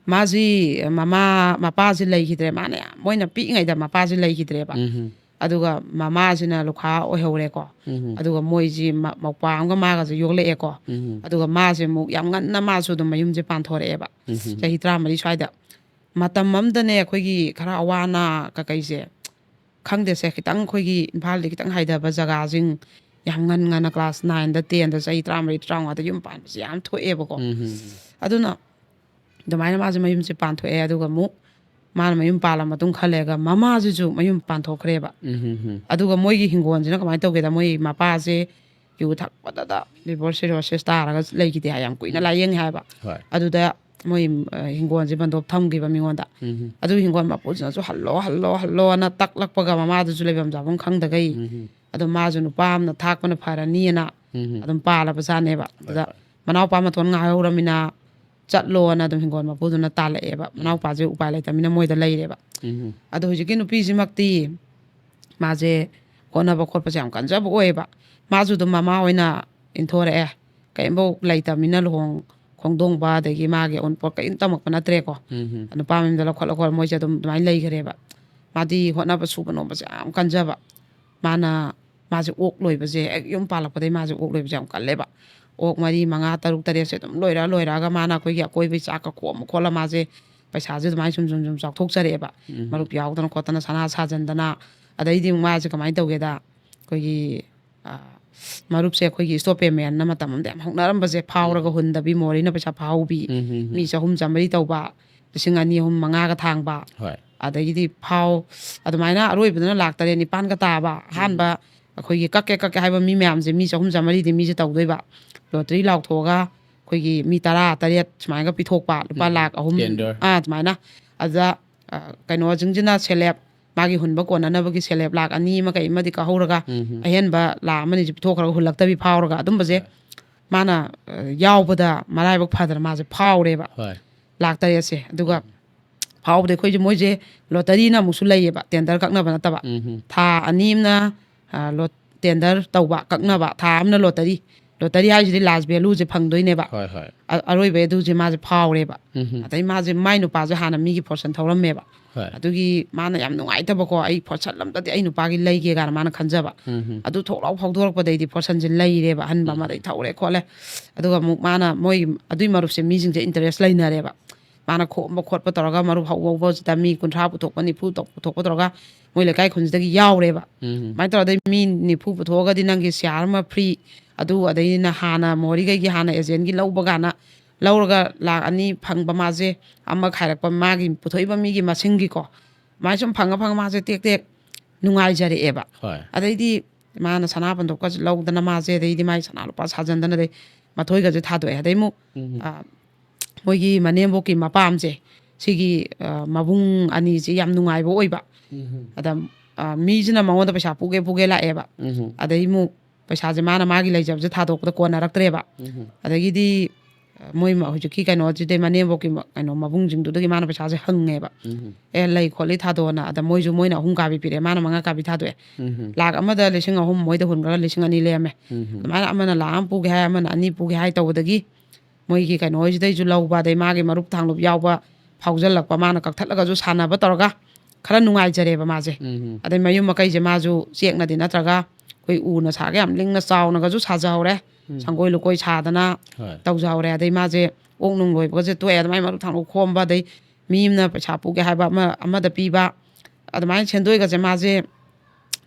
ꯃꯥꯁꯤ ꯃꯃꯥ, ꯃꯄꯥꯁꯤ ꯂꯩꯈꯤꯗ꯭ꯔꯦ꯫ ꯃꯥꯅ ꯌꯥꯝ, ꯃꯣꯏꯅ ꯄꯤꯛꯏꯉꯩꯗ ꯃꯄꯥꯁꯤ ꯂꯩꯈꯤꯗ꯭ꯔꯦꯕ꯫ ꯎꯝ꯫ ꯑꯗꯨꯒ ꯃꯃꯥꯁꯤꯅ ꯂꯨꯈꯥ ꯑꯣꯏꯍꯧꯔꯦꯀꯣ꯫ ꯎꯝ꯫ ꯑꯗꯨꯒ ꯃꯣꯏꯁꯤ ꯃ-, ꯃꯧꯄ꯭ꯋꯥ ꯑꯃꯒ ꯃꯥꯒꯁꯦ ꯌꯣꯛꯂꯛꯑꯦꯀꯣ꯫ ꯎꯝ꯫ ꯑꯗꯨꯒ ꯃꯥꯁꯦ ꯑꯃꯨꯛ ꯌꯥꯝ ꯉꯟꯅ ꯃꯥꯁꯨ ꯑꯗꯨꯝ ꯃꯌꯨꯝꯁꯦ ꯄꯥꯟꯊꯣꯔꯛꯑꯦꯕ꯫ ꯎꯝ꯫ ꯆꯍꯤ ꯇꯔꯥꯃꯔꯤ ꯁ꯭ꯋꯥꯏꯗ꯫ ꯃꯇꯝ ꯑꯃꯗꯅꯦ ꯑꯩꯈꯣꯏꯒꯤ ꯈꯔ ꯑꯋꯥ ꯑꯅꯥ ꯀꯀꯩꯁꯦ, ꯈꯪꯗꯦꯁꯦ, ꯈꯤꯇꯪ ꯑꯩꯈꯣꯏꯒꯤ ꯏꯝꯐꯥꯜꯗꯤ ꯈꯤꯇꯪ ꯍꯥꯏꯊꯕ ꯖꯒꯥꯁꯤꯡ, ꯌꯥꯝ ꯉꯟ ꯉꯟꯅ ꯀ꯭ꯂꯥꯁ ꯅꯥꯏꯟꯗ, ꯇꯦꯟꯗ, ꯆꯍꯤ ꯇꯔꯥꯃꯔꯤ, ꯇꯔꯥꯃꯉꯥꯗ ꯌꯨꯝ ꯄꯥꯟꯕꯁꯦ ꯌꯥꯝ ꯊꯣꯛꯑꯦꯕꯀꯣ꯫ ꯎꯝ꯫ ꯑꯗꯨꯅ ꯑꯗꯨꯃꯥꯏꯅ ꯃꯥꯁꯦ ꯃꯌꯨꯝꯁꯦ ꯄꯥꯟꯊꯣꯛꯑꯦ꯫ ꯑꯗꯨꯒ ꯑꯃꯨꯛ ꯃꯥꯅ ꯃꯌꯨꯝ ꯄꯥꯜꯂ ꯃꯇꯨꯡ ꯈꯔ ꯂꯩꯔꯒ ꯃꯃꯥꯁꯤꯁꯨ ꯃꯌꯨꯝ ꯄꯥꯟꯊꯣꯛꯈ꯭ꯔꯦꯕ꯫ ꯎꯝ꯫ ꯑꯗꯨꯒ ꯃꯣꯏꯒꯤ ꯍꯤꯡꯒꯣꯜꯁꯤꯅ ꯀꯃꯥꯏꯅ ꯇꯧꯒꯦꯗ, ꯃꯣꯏ ꯃꯄꯥꯁꯦ ꯌꯨ ꯊꯛꯄꯗꯗ liver cirrhosis ꯇꯥꯔꯒ ꯂꯩꯈꯤꯗꯦ ꯍꯥꯏ, ꯌꯥꯝ ꯀꯨꯏꯅ ꯂꯥꯏꯌꯦꯡꯉꯦ ꯍꯥꯏꯕ꯫ ꯍꯣꯏ꯫ ꯑꯗꯨꯗ ꯃꯣꯏ ꯑ, ꯍꯤꯡꯒꯣꯜꯁꯦ ꯕꯟꯗꯣꯞ ꯊꯝꯈꯤꯕ ꯃꯤꯉꯣꯟꯗ꯫ ꯎꯝ. ꯑꯗꯨ ꯍꯤꯡꯒꯣꯜ ꯃꯄꯨꯁꯤꯅꯁꯨ "ꯍꯜꯂꯣ, ꯍꯜꯂꯣ, ꯍꯜꯂꯣꯅ" ꯇꯛꯂꯛꯄꯒ, ꯃꯃꯥꯗꯨꯁꯨ ꯂꯩꯐꯝ ꯆꯥꯐꯝ ꯈꯪꯗꯒꯩ ꯎꯝ. ꯑꯗꯨꯝ ꯃꯥꯁꯨ ꯅꯨꯄꯥ ꯑꯃꯅ ꯊꯥꯛꯄꯅ ꯐꯔꯅꯤꯅ ꯎꯝ. ꯑꯗꯨꯝ ꯄꯥꯜꯂꯕꯖꯥꯠꯅꯦꯕ꯫ ꯍꯣꯏ, ꯑꯗꯨꯗ ꯍꯣꯏ. ꯃꯅꯥꯎꯄꯥ ꯃꯇꯣꯟ ꯉꯥꯏꯍꯧꯔꯃꯤꯅ ꯆꯠꯂꯣꯅ ꯑꯗꯨꯝ ꯍꯤꯡꯒꯣꯜ ꯃꯄꯨꯗꯨꯅ ꯇꯥꯜꯂꯛꯑꯦꯕ꯫ ꯃꯅꯥꯎꯄꯥꯁꯦ ꯎꯄꯥꯏ ꯂꯩꯇꯕꯅꯤꯅ ꯃꯣꯏꯗ ꯂꯩꯔꯦꯕ꯫ ꯎꯝ. ꯑꯗꯣ ꯍꯧꯖꯤꯛꯀꯤ ꯅꯨꯄꯤꯁꯤꯃꯛꯇꯤ ꯃꯥꯁꯦ ꯍꯣꯠꯅꯕ ꯈꯣꯠꯄꯁꯦ ꯌꯥꯝ ꯀꯟꯖꯕ ꯑꯣꯏꯌꯦꯕ꯫ ꯃꯥꯁꯨ ꯑꯗꯨꯝ ꯃꯃꯥ ꯑꯣꯏꯅ ꯏꯟꯊꯣꯔꯛꯑꯦ꯫ ꯀꯔꯤꯝꯐꯥꯎ ꯂꯩꯇꯕꯅꯤꯅ ꯂꯨꯍꯣꯡ ꯈꯣꯡꯗꯣꯡꯕ, ꯑꯗꯒꯤ ꯃꯥꯒꯤ ꯑꯎꯟꯄꯣꯠ ꯀꯔꯤꯝ ꯇꯝꯃꯛꯄ ꯅꯠꯇ꯭ꯔꯦꯀꯣ꯫ ꯎꯝ. ꯅꯨꯄꯥ ꯃꯌꯨꯝꯗ ꯂꯧꯈꯠ ꯂꯧꯈꯠ ꯃꯣꯏꯁꯦ ꯑꯗꯨꯝ ꯑꯗꯨꯃꯥꯏꯅ ꯂꯩꯈ꯭ꯔꯦꯕ꯫ ꯃꯥꯗꯤ ꯍꯣꯠꯅꯕ ꯁꯨꯕ ꯅꯣꯝꯕꯁꯦ ꯌꯥꯝ ꯀꯟꯖꯕ꯫ ꯃꯥꯅ, ꯃꯥꯁꯦ ꯑꯣꯛ ꯂꯣꯏꯕꯁꯦ ꯍꯦꯛ ꯌꯨꯝ ꯄꯥꯜꯂꯛꯄꯗꯒꯤ ꯃꯥꯁꯦ ꯑꯣꯛ ꯂꯣꯏꯕꯁꯦ ꯌꯥꯝ ꯀꯜꯂꯦꯕ꯫ ꯑꯣꯛ ꯃꯔꯤ, ꯃꯉꯥ, ꯇꯔꯨꯛ, ꯇꯔꯦꯠꯁꯦ ꯑꯗꯨꯝ ꯂꯣꯏꯔ ꯂꯣꯏꯔꯛꯑꯒ ꯃꯥꯅ ꯑꯩꯈꯣꯏꯒꯤ ꯑꯀꯣꯏꯕꯩ ꯆꯥꯛꯀ ꯈꯣꯝꯃ ꯈꯣꯠꯂ ꯃꯥꯁꯦ ꯄꯩꯁꯥꯁꯦ ꯑꯗꯨꯃꯥꯏꯅ ꯁꯨꯝ ꯁꯨꯝ ꯁꯨꯝ ꯆꯥꯎꯊꯣꯛꯆꯔꯛꯑꯦꯕ꯫ ꯎꯝ. ꯃꯔꯨꯞ ꯌꯥꯎꯗꯅ ꯈꯣꯠꯇꯅ, ꯁꯅꯥ ꯁꯥꯖꯟꯗꯅ꯫ ꯑꯗꯩꯗꯤ ꯑꯃꯨꯛ ꯃꯥꯁꯦ ꯀꯃꯥꯏꯅ ꯇꯧꯒꯦꯗ, ꯑꯩꯈꯣꯏꯒꯤ, ꯑ, ꯃꯔꯨꯞꯁꯦ ꯑꯩꯈꯣꯏꯒꯤ stock payment ꯅ ꯃꯇꯝ ꯑꯃꯗ ꯌꯥꯝ ꯍꯧꯅꯔꯝꯕꯁꯦ, ꯐꯥꯎꯔꯒ ꯍꯨꯟꯗꯕꯤ, ꯃꯣꯔꯤꯅ ꯄꯩꯁꯥ ꯐꯥꯍꯧꯕꯤ, ꯎꯝ, ꯎꯝ, ꯎꯝ. ꯃꯤ ꯆꯍꯨꯝ ꯆꯥꯃꯔꯤ ꯇꯧꯕ, ꯂꯤꯁꯤꯡ ꯑꯅꯤ, ꯑꯍꯨꯝ, ꯃꯉꯥꯒ ꯊꯥꯡꯕ꯫ ꯍꯣꯏ. ꯑꯗꯒꯤꯗꯤ ꯐꯥꯎ, ꯑꯗꯨꯃꯥꯏꯅ ꯑꯔꯣꯏꯕꯗꯅ ꯂꯥꯛ ꯇꯔꯦꯠ ꯅꯤꯄꯥꯟꯒ ꯇꯥꯕ꯫ ꯑꯍꯥꯟꯕ ꯑꯩꯈꯣꯏꯒꯤ ꯀꯛꯀꯦ ꯀꯛꯀꯦ ꯍꯥꯏꯕ ꯃꯤ ꯃꯌꯥꯝꯁꯦ, ꯃꯤ ꯆꯍꯨꯝ ꯆꯥꯃꯔꯤꯗꯤ ꯃꯤꯁꯦ ꯇꯧꯗꯣꯏꯕ꯫ ꯂꯣꯇꯔꯤ ꯂꯥꯎꯊꯣꯛꯑꯒ ꯑꯩꯈꯣꯏꯒꯤ ꯃꯤ ꯇꯔꯥ ꯇꯔꯦꯠ ꯁꯨꯃꯥꯏꯅꯒ ꯄꯤꯊꯣꯛꯄ, ꯂꯨꯄꯥ ꯎꯝ. ꯂꯥꯛ ꯑꯍꯨꯝ꯫ Tender. ꯑꯥ, ꯑꯗꯨꯃꯥꯏꯅ꯫ ꯑꯗꯨꯗ, ꯑ, ꯀꯩꯅꯣꯁꯤꯡꯁꯤꯅ ꯁꯦꯂꯦꯞ, ꯃꯥꯒꯤ ꯍꯨꯟꯕ ꯀꯣꯟꯅꯅꯕꯒꯤ ꯁꯦꯂꯦꯞ ꯂꯥꯛ ꯑꯅꯤ ꯑꯃ ꯀꯩ ꯑꯃꯗꯤ ꯀꯥꯍꯧꯔꯒ, ꯎꯝ. ꯑꯍꯦꯟꯕ ꯂꯥꯛ ꯑꯃ ꯑꯅꯤꯁꯤ ꯄꯤꯊꯣꯛꯈ꯭ꯔꯒ ꯍꯨꯜꯂꯛꯇꯕꯤ ꯐꯥꯎꯔꯒ, ꯑꯗꯨꯝꯕꯁꯦ ꯍꯣꯏ. ꯃꯥꯅ, ꯑ, ꯌꯥꯎꯕꯗ ꯃꯔꯥꯏꯕꯛ ꯐꯗꯅ ꯃꯥꯁꯦ ꯐꯥꯎꯔꯦꯕ꯫ ꯍꯣꯏ. ꯂꯥꯛ ꯇꯔꯦꯠꯁꯦ꯫ ꯑꯗꯨꯒ ꯐꯥꯎꯕꯗ ꯑꯩꯈꯣꯏꯁꯦ, ꯃꯣꯏꯁꯦ ꯂꯣꯇꯔꯤꯅ ꯑꯃꯨꯛꯁꯨ ꯂꯩꯌꯦꯕ, tender ꯀꯛꯅꯕ ꯅꯠꯇꯕ꯫ ꯎꯝ. ꯊꯥ ꯑꯅꯤ ꯑꯃꯅ, ꯑ, ꯂꯣ-, tender ꯇꯧꯕ, ꯀꯛꯅꯕ, ꯊꯥ ꯑꯃꯅ ꯂꯣꯇꯔꯤ꯫ ꯂꯣꯇꯔꯤ ꯍꯥꯏꯁꯤꯗꯤ last value ꯁꯦ ꯐꯪꯗꯣꯏꯅꯦꯕ꯫ ꯍꯣꯏ, ꯍꯣꯏ. ꯑ-, ꯑꯔꯣꯏꯕ ꯑꯗꯨꯁꯦ ꯃꯥꯁꯦ ꯐꯥꯎꯔꯦꯕ꯫ ꯎꯝ. ꯑꯗꯩ ꯃꯥꯁꯦ, ꯃꯥꯏ ꯅꯨꯄꯥꯁꯦ ꯍꯥꯟꯅ ꯃꯤꯒꯤ ꯐꯣꯔꯁꯟ ꯊꯧꯔꯝꯃꯦꯕ꯫ ꯍꯣꯏ. ꯑꯗꯨꯒꯤ ꯃꯥꯅ ꯌꯥꯝ ꯅꯨꯡꯉꯥꯏꯇꯕꯀꯣ, "ꯑꯩ ꯐꯣꯔꯁꯟ ꯑꯝꯇꯗꯤ ꯑꯩ ꯅꯨꯄꯥꯒꯤ ꯂꯩꯒꯦ" ꯀꯥꯏꯅ ꯃꯥꯅ ꯈꯟꯖꯕ꯫ ꯎꯝ. ꯑꯗꯨ ꯊꯣꯛ ꯂꯥꯎ ꯐꯥꯎꯗꯣꯔꯛꯄꯗꯩꯗꯤ ꯐꯣꯔꯁꯟꯁꯦ ꯂꯩꯔꯦꯕ, ꯑꯍꯟꯕ ꯑꯃꯗꯩ ꯊꯧꯔꯦ ꯈꯣꯠꯂꯦ꯫ ꯑꯗꯨꯒ ꯑꯃꯨꯛ ꯃꯥꯅ, ꯃꯣꯏ ꯑꯗꯨꯏ ꯃꯔꯨꯞꯁꯦ ꯃꯤꯁꯤꯡꯁꯦ interest ꯂꯩꯅꯔꯦꯕ꯫ ꯃꯥꯅ ꯈꯣꯝꯕ ꯈꯣꯠꯄ ꯇꯧꯔꯒ, ꯃꯔꯨꯞ ꯍꯧ ꯍꯧꯕꯁꯤꯗ ꯃꯤ ꯀꯨꯟꯊ꯭ꯔꯥ ꯄꯨꯊꯣꯛꯄ, ꯅꯤꯐꯨ ꯇꯧ-, ꯄꯨꯊꯣꯛꯄ ꯇꯧꯔꯒ, ꯃꯣꯏ ꯂꯩꯀꯥꯏ ꯈꯨꯟꯁꯤꯗꯒꯤ ꯌꯥꯎꯔꯦꯕ꯫ ꯎꯝ. ꯑꯗꯨꯃꯥꯏꯅ ꯇꯧꯔꯗꯤ ꯃꯤ ꯅꯤꯐꯨ ꯄꯨꯊꯣꯛꯑꯒꯗꯤ ꯅꯪꯒꯤ share ꯑꯃ free, ꯑꯗꯨ ꯑꯗꯩꯅ ꯍꯥꯟꯅ ꯃꯣꯍꯣꯔꯤꯈꯩꯒꯤ ꯍꯥꯟꯅ agent ꯒꯤ ꯂꯧꯕ ꯀꯥꯟꯗ ꯂꯧꯔꯒ ꯂꯥꯛ ꯑꯅꯤ ꯐꯪꯕ ꯃꯥꯁꯦ, ꯑꯃ ꯈꯥꯏꯔꯛꯄ ꯃꯥꯒꯤ ꯄꯨꯊꯣꯛꯏꯕ ꯃꯤꯒꯤ ꯃꯁꯤꯡꯒꯤꯀꯣ, ꯑꯗꯨꯃꯥꯏꯅ ꯁꯨꯝ ꯐꯪꯉ ꯐꯪꯉ ꯃꯥꯁꯦ ꯇꯦꯛ ꯇꯦꯛ ꯅꯨꯡꯉꯥꯏꯖꯔꯛꯑꯦꯕ꯫ ꯍꯣꯏ. ꯑꯗꯩꯗꯤ ꯃꯥꯅ ꯁꯅꯥ ꯄꯟꯊꯣꯛꯀꯁꯦ ꯂꯧꯗꯅ ꯃꯥꯁꯦ, ꯑꯗꯩꯗꯤ ꯃꯥꯏ ꯁꯅꯥ ꯂꯨꯄꯥ ꯁꯥꯖꯟꯗꯅ, ꯑꯗꯩ ꯃꯊꯣꯏꯒꯁꯦ ꯊꯥꯗꯣꯛꯑꯦ꯫ ꯑꯗꯩ ꯑꯃꯨꯛ, ꯎꯝ꯫ ꯑ, ꯃꯣꯏꯒꯤ ꯃꯅꯦꯝꯕꯣꯛꯀꯤ ꯃꯄꯥꯝꯁꯦ, ꯁꯤꯒꯤ, ꯑ, ꯃꯕꯨꯡ ꯑꯅꯤꯁꯤ ꯌꯥꯝ ꯅꯨꯡꯉꯥꯏꯕ ꯑꯣꯏꯕ꯫ ꯎꯝ꯫ ꯑꯗ, ꯑ, ꯃꯤꯁꯤꯅ ꯃꯉꯣꯟꯗ ꯄꯩꯁꯥ ꯄꯨꯒꯦ ꯄꯨꯒꯦ ꯂꯥꯛꯑꯦꯕ꯫ ꯎꯝ꯫ ꯑꯗꯩ ꯑꯃꯨꯛ ꯄꯩꯁꯥꯁꯦ ꯃꯥꯅ ꯃꯥꯒꯤ ꯂꯩꯖꯕꯁꯦ ꯊꯥꯗꯣꯛꯄꯗ ꯀꯣꯟꯅꯔꯛꯇ꯭ꯔꯦꯕ꯫ ꯎꯝ꯫ ꯑꯗꯒꯤꯗꯤ, ꯑ, ꯃꯣꯏ ꯃ-, ꯍꯧꯖꯤꯛꯀꯤ ꯀꯩꯅꯣꯁꯤꯗꯩ ꯃꯅꯦꯝꯕꯣꯛꯀꯤ ꯃ-, ꯀꯩꯅꯣ ꯃꯕꯨꯡꯁꯤꯡꯗꯨꯗꯒꯤ ꯃꯥꯅ ꯄꯩꯁꯥꯁꯦ ꯍꯪꯉꯦꯕ꯫ ꯎꯝ꯫ "ꯑꯦ, ꯂꯩ ꯈꯣꯠꯂꯤ ꯊꯥꯗꯣꯛꯑꯣꯅ"꯫ ꯑꯗ ꯃꯣꯏꯁꯨ, ꯃꯣꯏꯅ ꯑꯍꯨꯝ ꯀꯥꯕꯤ ꯄꯤꯔꯛꯑꯦ, ꯃꯥꯅ ꯃꯉꯥ ꯀꯥꯕꯤ ꯊꯥꯗꯣꯛꯑꯦ꯫ ꯎꯝ꯫ ꯂꯥꯛ ꯑꯃꯗ ꯂꯤꯁꯤꯡ ꯑꯍꯨꯝ ꯃꯣꯏꯗ ꯍꯨꯟꯈ꯭ꯔꯒ ꯂꯤꯁꯤꯡ ꯑꯅꯤ ꯂꯩꯔꯝꯃꯦ꯫ ꯎꯝ꯫ ꯑꯗꯨꯃꯥꯏꯅ ꯑꯃꯅ ꯂꯥꯛ ꯑꯃ ꯄꯨꯒꯦ ꯍꯥꯏ, ꯑꯃꯅ ꯑꯅꯤ ꯄꯨꯒꯦ ꯍꯥꯏ ꯇꯧꯕꯗꯒꯤ ꯃꯣꯏꯒꯤ ꯀꯩꯅꯣꯁꯤꯗꯩꯁꯨ ꯂꯧꯕ, ꯑꯗꯩ ꯃꯥꯒꯤ ꯃꯔꯨꯞ ꯊꯥꯡꯂꯨꯞ ꯌꯥꯎꯕ ꯐꯥꯎꯖꯜꯂꯛꯄ, ꯃꯥꯅ ꯀꯛꯊꯠꯂꯒꯁꯨ ꯁꯥꯟꯅꯕ ꯇꯧꯔꯒ ꯈꯔ ꯅꯨꯡꯉꯥꯏꯖꯔꯦꯕ ꯃꯥꯁꯦ꯫ ꯎꯝ꯫ ꯑꯗꯩ ꯃꯌꯨꯝ ꯃꯀꯩꯁꯦ ꯃꯥꯁꯨ ꯆꯦꯛꯅꯗꯤ ꯅꯠꯇ꯭ꯔꯒ ꯑꯩꯈꯣꯏ ꯎꯅ ꯁꯥꯒ ꯌꯥꯝ ꯂꯤꯡꯅ ꯆꯥꯎꯅꯒꯁꯨ ꯁꯥꯖꯍꯧꯔꯦ꯫ ꯎꯝ꯫ ꯁꯪꯒꯣꯏ ꯂꯨꯀꯣꯏ ꯁꯥꯗꯅ ꯍꯣꯏ꯫ ꯇꯧꯖꯍꯧꯔꯦ꯫ ꯑꯗꯩ ꯃꯥꯁꯦ ꯑꯣꯛ ꯅꯨꯡ ꯂꯣꯏꯕꯒꯁꯦ ꯇꯣꯛꯑꯦ꯫ ꯑꯗꯨꯃꯥꯏꯅ ꯃꯔꯨꯞ ꯊꯥꯡꯂꯨꯞ ꯈꯣꯝꯕ, ꯑꯗꯩ ꯃꯤ ꯑꯃꯅ ꯄꯩꯁꯥ ꯄꯨꯒꯦ ꯍꯥꯏꯕ ꯑꯃ, ꯑꯃꯗ ꯄꯤꯕ, ꯑꯗꯨꯃꯥꯏꯅ ꯁꯦꯟꯗꯣꯏꯒꯁꯦ ꯃꯥꯁꯦ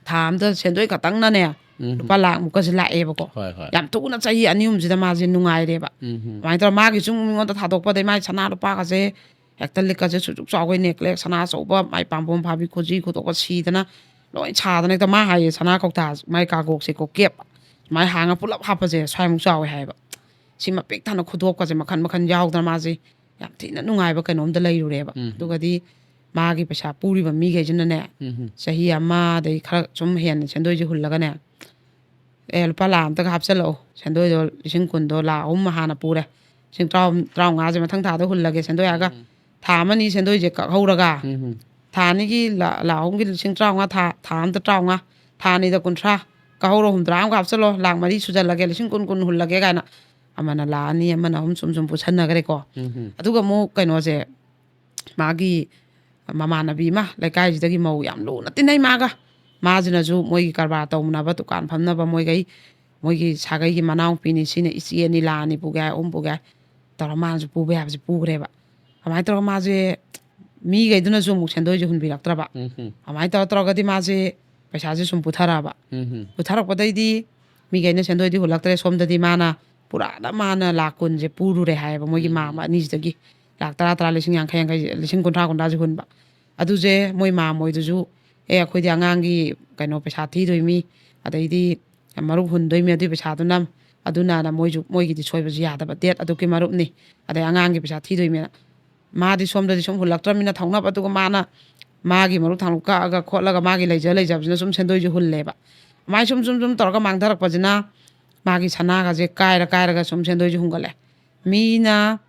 ꯊꯥ ꯑꯝꯗ ꯁꯦꯟꯗꯣꯏ ꯈꯛꯇꯪꯅꯅꯦ ꯎꯝ꯫ ꯂꯨꯄꯥ ꯂꯥꯛ ꯃꯨꯛꯀꯁꯦ ꯂꯥꯛꯑꯦꯕꯀꯣ꯫ ꯍꯣꯏ, ꯍꯣꯏ꯫ ꯌꯥꯝ ꯊꯨꯅ ꯆꯍꯤ ꯑꯅꯤ ꯑꯍꯨꯝꯁꯤꯗ ꯃꯥꯁꯦ ꯅꯨꯡꯉꯥꯏꯔꯦꯕ꯫ ꯎꯝ꯫ ꯑꯗꯨꯃꯥꯏꯅ ꯇꯧꯔ ꯃꯥꯒꯤꯁꯨ ꯑꯃꯨꯛ ꯃꯤꯉꯣꯟꯗ ꯊꯥꯗꯣꯛꯄꯗꯩ ꯃꯥꯒꯤ ꯁꯅꯥ ꯂꯨꯄꯥꯒꯁꯦ ꯍꯦꯛꯇ ꯂꯤꯛꯀꯁꯦ ꯁꯨꯛ ꯆꯥꯎꯈꯩ, ꯅꯦꯛꯂꯦꯁ ꯁꯅꯥ ꯑꯆꯧꯕ, ꯃꯥꯏ ꯄꯥꯝꯕꯣꯝ ꯐꯥꯕꯤ, ꯈꯨꯖꯤ ꯈꯨꯗꯣꯛꯄ ꯁꯤꯗꯅ ꯂꯣꯏ ꯁꯥꯗꯅ ꯍꯦꯛꯇ ꯃꯥ ꯍꯥꯏꯌꯦ, ꯁꯅꯥ ꯀꯧꯇꯥ ꯃꯥꯏ ꯀꯥꯒꯣꯛꯁꯦꯀꯣ, ꯀꯦꯞ ꯁꯨꯃꯥꯏꯅ ꯍꯥꯡꯉ ꯄꯨꯂꯞ ꯍꯥꯞꯄꯁꯦ ꯁ꯭ꯋꯥꯏꯃꯨꯛ ꯆꯥꯎꯋꯦ ꯍꯥꯏꯌꯦꯕ꯫ ꯁꯤꯃ ꯄꯤꯛ ꯊꯟꯅ ꯈꯨꯗꯣꯞꯀꯁꯦ ꯃꯈꯟ ꯃꯈꯟ ꯌꯥꯎꯗꯅ ꯃꯥꯁꯦ ꯌꯥꯝ ꯊꯤꯅ ꯅꯨꯡꯉꯥꯏꯕ ꯀꯩꯅꯣꯝꯗ ꯂꯩꯔꯨꯔꯦꯕ꯫ ꯎꯝ꯫ ꯑꯗꯨꯒꯗꯤ ꯃꯥꯒꯤ ꯄꯩꯁꯥ ꯄꯨꯔꯤꯕ ꯃꯤꯈꯩꯁꯤꯅꯅꯦ, ꯎꯝ꯫ ꯆꯍꯤ ꯑꯃꯗꯩ ꯈꯔ ꯁꯨꯝ ꯍꯦꯟꯅ ꯁꯦꯟꯗꯣꯏꯁꯦ ꯍꯨꯜꯂꯒꯅꯦ, "ꯑꯦ, ꯂꯨꯄꯥ ꯂꯥꯛ ꯑꯝꯇꯒ ꯍꯥꯞꯆꯤꯜꯂꯛꯑꯣ, ꯁꯦꯟꯗꯣꯏꯗꯣ ꯂꯤꯁꯤꯡ ꯀꯨꯟꯗꯣ ꯂꯥꯛ ꯑꯍꯨꯝ ꯍꯥꯟꯅ ꯄꯨꯔꯦ, ꯂꯤꯁꯤꯡ ꯇꯔꯥ, ꯇꯔꯥꯃꯉꯥꯁꯦ ꯃꯊꯪ ꯊꯥꯗ ꯍꯨꯜꯂꯒꯦ ꯁꯦꯟꯗꯣꯏ" ꯍꯥꯏꯔꯒ ꯎꯝ꯫ ꯊꯥ ꯑꯃꯅꯤ ꯁꯦꯟꯗꯣꯏꯁꯦ ꯀꯛꯍꯧꯔꯒ, ꯎꯝ꯫ ꯊꯥ ꯑꯅꯤꯒꯤ ꯂꯥ-, ꯂꯥꯛ ꯑꯍꯨꯝꯒꯤ ꯂꯤꯁꯤꯡ ꯇꯔꯥꯃꯉꯥ, ꯊꯥ, ꯊꯥ ꯑꯃꯗ ꯇꯔꯥꯃꯉꯥ, ꯊꯥ ꯑꯅꯤꯗ ꯀꯨꯟꯊ꯭ꯔꯥ, ꯀꯛꯍꯧꯔꯣ, ꯍꯨꯝꯗ꯭ꯔꯥ ꯑꯃꯒ ꯍꯥꯞꯆꯤꯜꯂꯣ, ꯂꯥꯛ ꯃꯔꯤ ꯁꯨꯖꯜꯂꯒꯦ, ꯂꯤꯁꯤꯡ ꯀꯨꯟ, ꯀꯨꯟ ꯍꯨꯜꯂꯒꯦ ꯀꯥꯏꯅ ꯑꯃꯅ ꯂꯥꯛ ꯑꯅꯤ, ꯑꯃꯅ ꯑꯍꯨꯝ ꯁꯨꯝ ꯁꯨꯝ ꯄꯨꯁꯟꯅꯈ꯭ꯔꯦꯀꯣ꯫ ꯎꯝ꯫ ꯑꯗꯨꯒ ꯑꯃꯨꯛ ꯀꯩꯅꯣꯁꯦ, ꯃꯥꯒꯤ ꯃꯃꯥꯟꯅꯕꯤ ꯑꯃ ꯂꯩꯀꯥꯏꯁꯤꯗꯒꯤ ꯃꯧ ꯌꯥꯝ ꯂꯨꯅ ꯇꯤꯟꯅꯩ ꯃꯥꯒ꯫ ꯃꯥꯁꯤꯅꯁꯨ ꯃꯣꯏꯒꯤ ꯀꯔꯕꯥꯔ ꯇꯧꯅꯕ, ꯗꯨꯀꯥꯟ ꯐꯝꯅꯕ ꯃꯣꯏꯈꯩ, ꯃꯣꯏꯒꯤ ꯁꯥꯒꯩꯒꯤ ꯃꯅꯥꯎꯄꯤꯅꯤ, ꯁꯤꯅ ꯏꯆꯦ ꯑꯅꯤ ꯂꯥꯛꯑꯅꯤ ꯄꯨꯒꯦ ꯍꯥꯏ, ꯑꯍꯨꯝ ꯄꯨꯒꯦ ꯍꯥꯏ ꯇꯧꯔ ꯃꯥꯅꯁꯨ ꯄꯨꯕ ꯌꯥꯕꯁꯦ ꯄꯨꯈ꯭ꯔꯦꯕ꯫ ꯑꯗꯨꯃꯥꯏꯅ ꯇꯧꯔꯒ ꯃꯥꯁꯦ ꯃꯤꯈꯩꯗꯨꯅꯁꯨ ꯑꯃꯨꯛ ꯁꯦꯟꯗꯣꯏꯁꯦ ꯍꯨꯟꯕꯤꯔꯛꯇ꯭ꯔꯕ꯫ ꯎꯝ꯫ ꯑꯗꯨꯃꯥꯏꯅ ꯇꯧꯔ ꯇꯧꯔꯒꯗꯤ ꯃꯥꯁꯦ ꯄꯩꯁꯥꯁꯦ ꯁꯨꯝ ꯄꯨꯊꯔꯛꯑꯕ꯫ ꯎꯝ꯫ ꯄꯨꯊꯔꯛꯄꯗꯩꯗꯤ ꯃꯤꯈꯩꯅ ꯁꯦꯟꯗꯣꯏꯗꯤ ꯍꯨꯜꯂꯛꯇ꯭ꯔꯦ꯫ ꯁꯣꯝꯗꯗꯤ ꯃꯥꯅ ꯄꯨꯔꯥꯅ ꯃꯥꯅ ꯂꯥꯛ ꯀꯨꯟꯁꯦ ꯄꯨꯔꯨꯔꯦ ꯍꯥꯏꯌꯦꯕ ꯃꯣꯏꯒꯤ ꯎꯝ꯫ ꯃꯥꯝꯃ ꯑꯅꯤꯁꯤꯗꯒꯤ꯫ ꯂꯥꯛ ꯇꯔꯥ ꯇꯔꯥ, ꯂꯤꯁꯤꯡ ꯌꯥꯡꯈꯩ ꯌꯥꯡꯈꯩ, ꯂꯤꯁꯤꯡ ꯀꯨꯟꯊ꯭ꯔꯥ ꯀꯨꯟꯊ꯭ꯔꯥꯁꯦ ꯍꯨꯟꯕ꯫ ꯑꯗꯨꯁꯦ ꯃꯣꯏ ꯃꯥꯝꯃ ꯍꯣꯏꯗꯨꯁꯨ, "ꯑꯦ, ꯑꯩꯈꯣꯏꯗꯤ ꯑꯉꯥꯡꯒꯤ ꯀꯩꯅꯣ ꯄꯩꯁꯥ ꯊꯤꯗꯣꯏ ꯃꯤ, ꯑꯗꯩꯗꯤ ꯃꯔꯨꯞ ꯍꯨꯟꯗꯣꯏꯃꯤ ꯑꯗꯨꯒꯤ ꯄꯩꯁꯥꯗꯨꯅ꯫ ꯑꯗꯨꯅꯅ ꯃꯣꯏꯁꯨ, ꯃꯣꯏꯒꯤꯗꯤ ꯁꯣꯏꯕꯁꯨ ꯌꯥꯗꯕ, ꯗꯦꯠ ꯑꯗꯨꯒꯤ ꯃꯔꯨꯞꯅꯤ, ꯑꯗꯩ ꯑꯉꯥꯡꯒꯤ ꯄꯩꯁꯥ ꯊꯤꯗꯣꯏꯃꯤꯅ꯫ ꯃꯥꯗꯤ ꯁꯣꯝꯗꯗꯤ ꯁꯨꯝ ꯍꯨꯜꯂꯛꯇ꯭ꯔꯕꯅꯤꯅ ꯊꯧꯅꯕ, ꯑꯗꯨꯒ ꯃꯥꯅ ꯃꯥꯒꯤ ꯃꯔꯨꯞ ꯊꯥꯡꯂꯨꯞ ꯀꯛꯑꯒ ꯈꯣꯠꯂꯒ ꯃꯥꯒꯤ ꯂꯩꯖ ꯂꯩꯖꯕꯁꯤꯅ ꯁꯨꯝ ꯁꯦꯟꯗꯣꯏꯁꯨ ꯍꯨꯜꯂꯦꯕ꯫ ꯑꯗꯨꯃꯥꯏꯅ ꯁꯨꯝ ꯁꯨꯝ ꯁꯨꯝ ꯇꯧꯔꯒ ꯃꯥꯡꯊꯔꯛꯄꯁꯤꯅ ꯃꯥꯒꯤ ꯁꯅꯥꯒꯁꯦ ꯀꯥꯏꯔ ꯀꯥꯏꯔꯒ ꯁꯨꯝ ꯁꯦꯟꯗꯣꯏꯁꯨ ꯍꯨꯟꯒꯠꯂꯦ꯫ ꯃꯤꯅ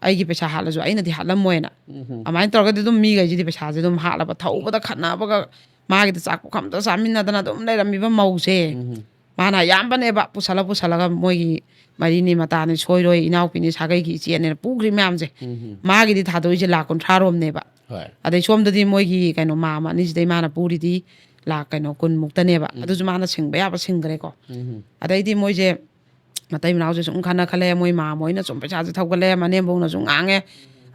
ꯑꯩꯒꯤ ꯄꯩꯁꯥ ꯍꯥꯠꯂꯁꯨ ꯑꯩꯅꯗꯤ ꯍꯥꯠꯂꯝꯃꯣꯏꯅ꯫ ꯎꯝ ꯑꯗꯨꯃꯥꯏꯅ ꯇꯧꯔꯒꯗꯤ ꯑꯗꯨꯝ ꯃꯤꯈꯩꯁꯤꯗꯤ ꯄꯩꯁꯥꯁꯦ ꯑꯗꯨꯝ ꯍꯥꯠꯂꯕ, ꯊꯧꯕꯗ ꯈꯠꯅꯕꯒ, ꯃꯥꯒꯤꯗ ꯆꯥꯛ ꯄꯨꯈꯝꯗ ꯆꯥꯃꯤꯟꯅꯗꯅ ꯑꯗꯨꯝ ꯂꯩꯔꯝꯃꯤꯕ ꯃꯧꯁꯦ꯫ ꯎꯝ ꯃꯥꯅ ꯑꯌꯥꯝꯕꯅꯦꯕ ꯄꯨꯁꯜꯂ ꯄꯨꯁꯜꯂꯒ ꯃꯣꯏꯒꯤ ꯃꯔꯤꯅꯤ ꯃꯇꯥꯅꯤ ꯁꯣꯏꯔꯣꯏ, ꯏꯅꯥꯎꯄꯤꯅꯤ, ꯁꯥꯒꯩꯒꯤ ꯏꯆꯦꯅꯦꯅ ꯄꯨꯈ꯭ꯔꯤ ꯃꯌꯥꯝꯁꯦ꯫ ꯎꯝ ꯃꯥꯒꯤꯗꯤ ꯊꯥꯗꯣꯛꯏꯁꯦ ꯂꯥꯛ ꯀꯨꯟꯊ꯭ꯔꯥ ꯔꯣꯝꯅꯦꯕ꯫ ꯍꯣꯏ꯫ ꯑꯗꯩ ꯁꯣꯝꯗꯗꯤ ꯃꯣꯏꯒꯤ ꯀꯩꯅꯣ ꯃꯥꯝꯃ ꯑꯅꯤꯁꯤꯗꯩ ꯃꯥꯅ ꯄꯨꯔꯤꯗꯤ ꯂꯥꯛ ꯀꯩꯅꯣ ꯀꯨꯟꯃꯨꯛꯇꯅꯦꯕ꯫ ꯎꯝ꯫ ꯑꯗꯨꯁꯨ ꯃꯥꯅ ꯁꯤꯡꯕ ꯌꯥꯕ ꯁꯤꯡꯈ꯭ꯔꯦꯀꯣ꯫ ꯎꯝ ꯑꯗꯩꯗꯤ ꯃꯣꯏꯁꯦ ꯃꯇꯩ ꯃꯅꯥꯎꯁꯦ ꯁꯨꯝ ꯈꯟꯅ ꯈꯜꯂꯦ, ꯃꯣꯏ ꯃꯥꯝꯃ ꯍꯣꯏꯅ ꯁꯨꯝ ꯄꯩꯁꯥꯁꯦ ꯊꯧꯒꯠꯂꯦ, ꯃꯅꯦꯝꯕꯧꯅꯁꯨ ꯉꯥꯡꯉꯦ,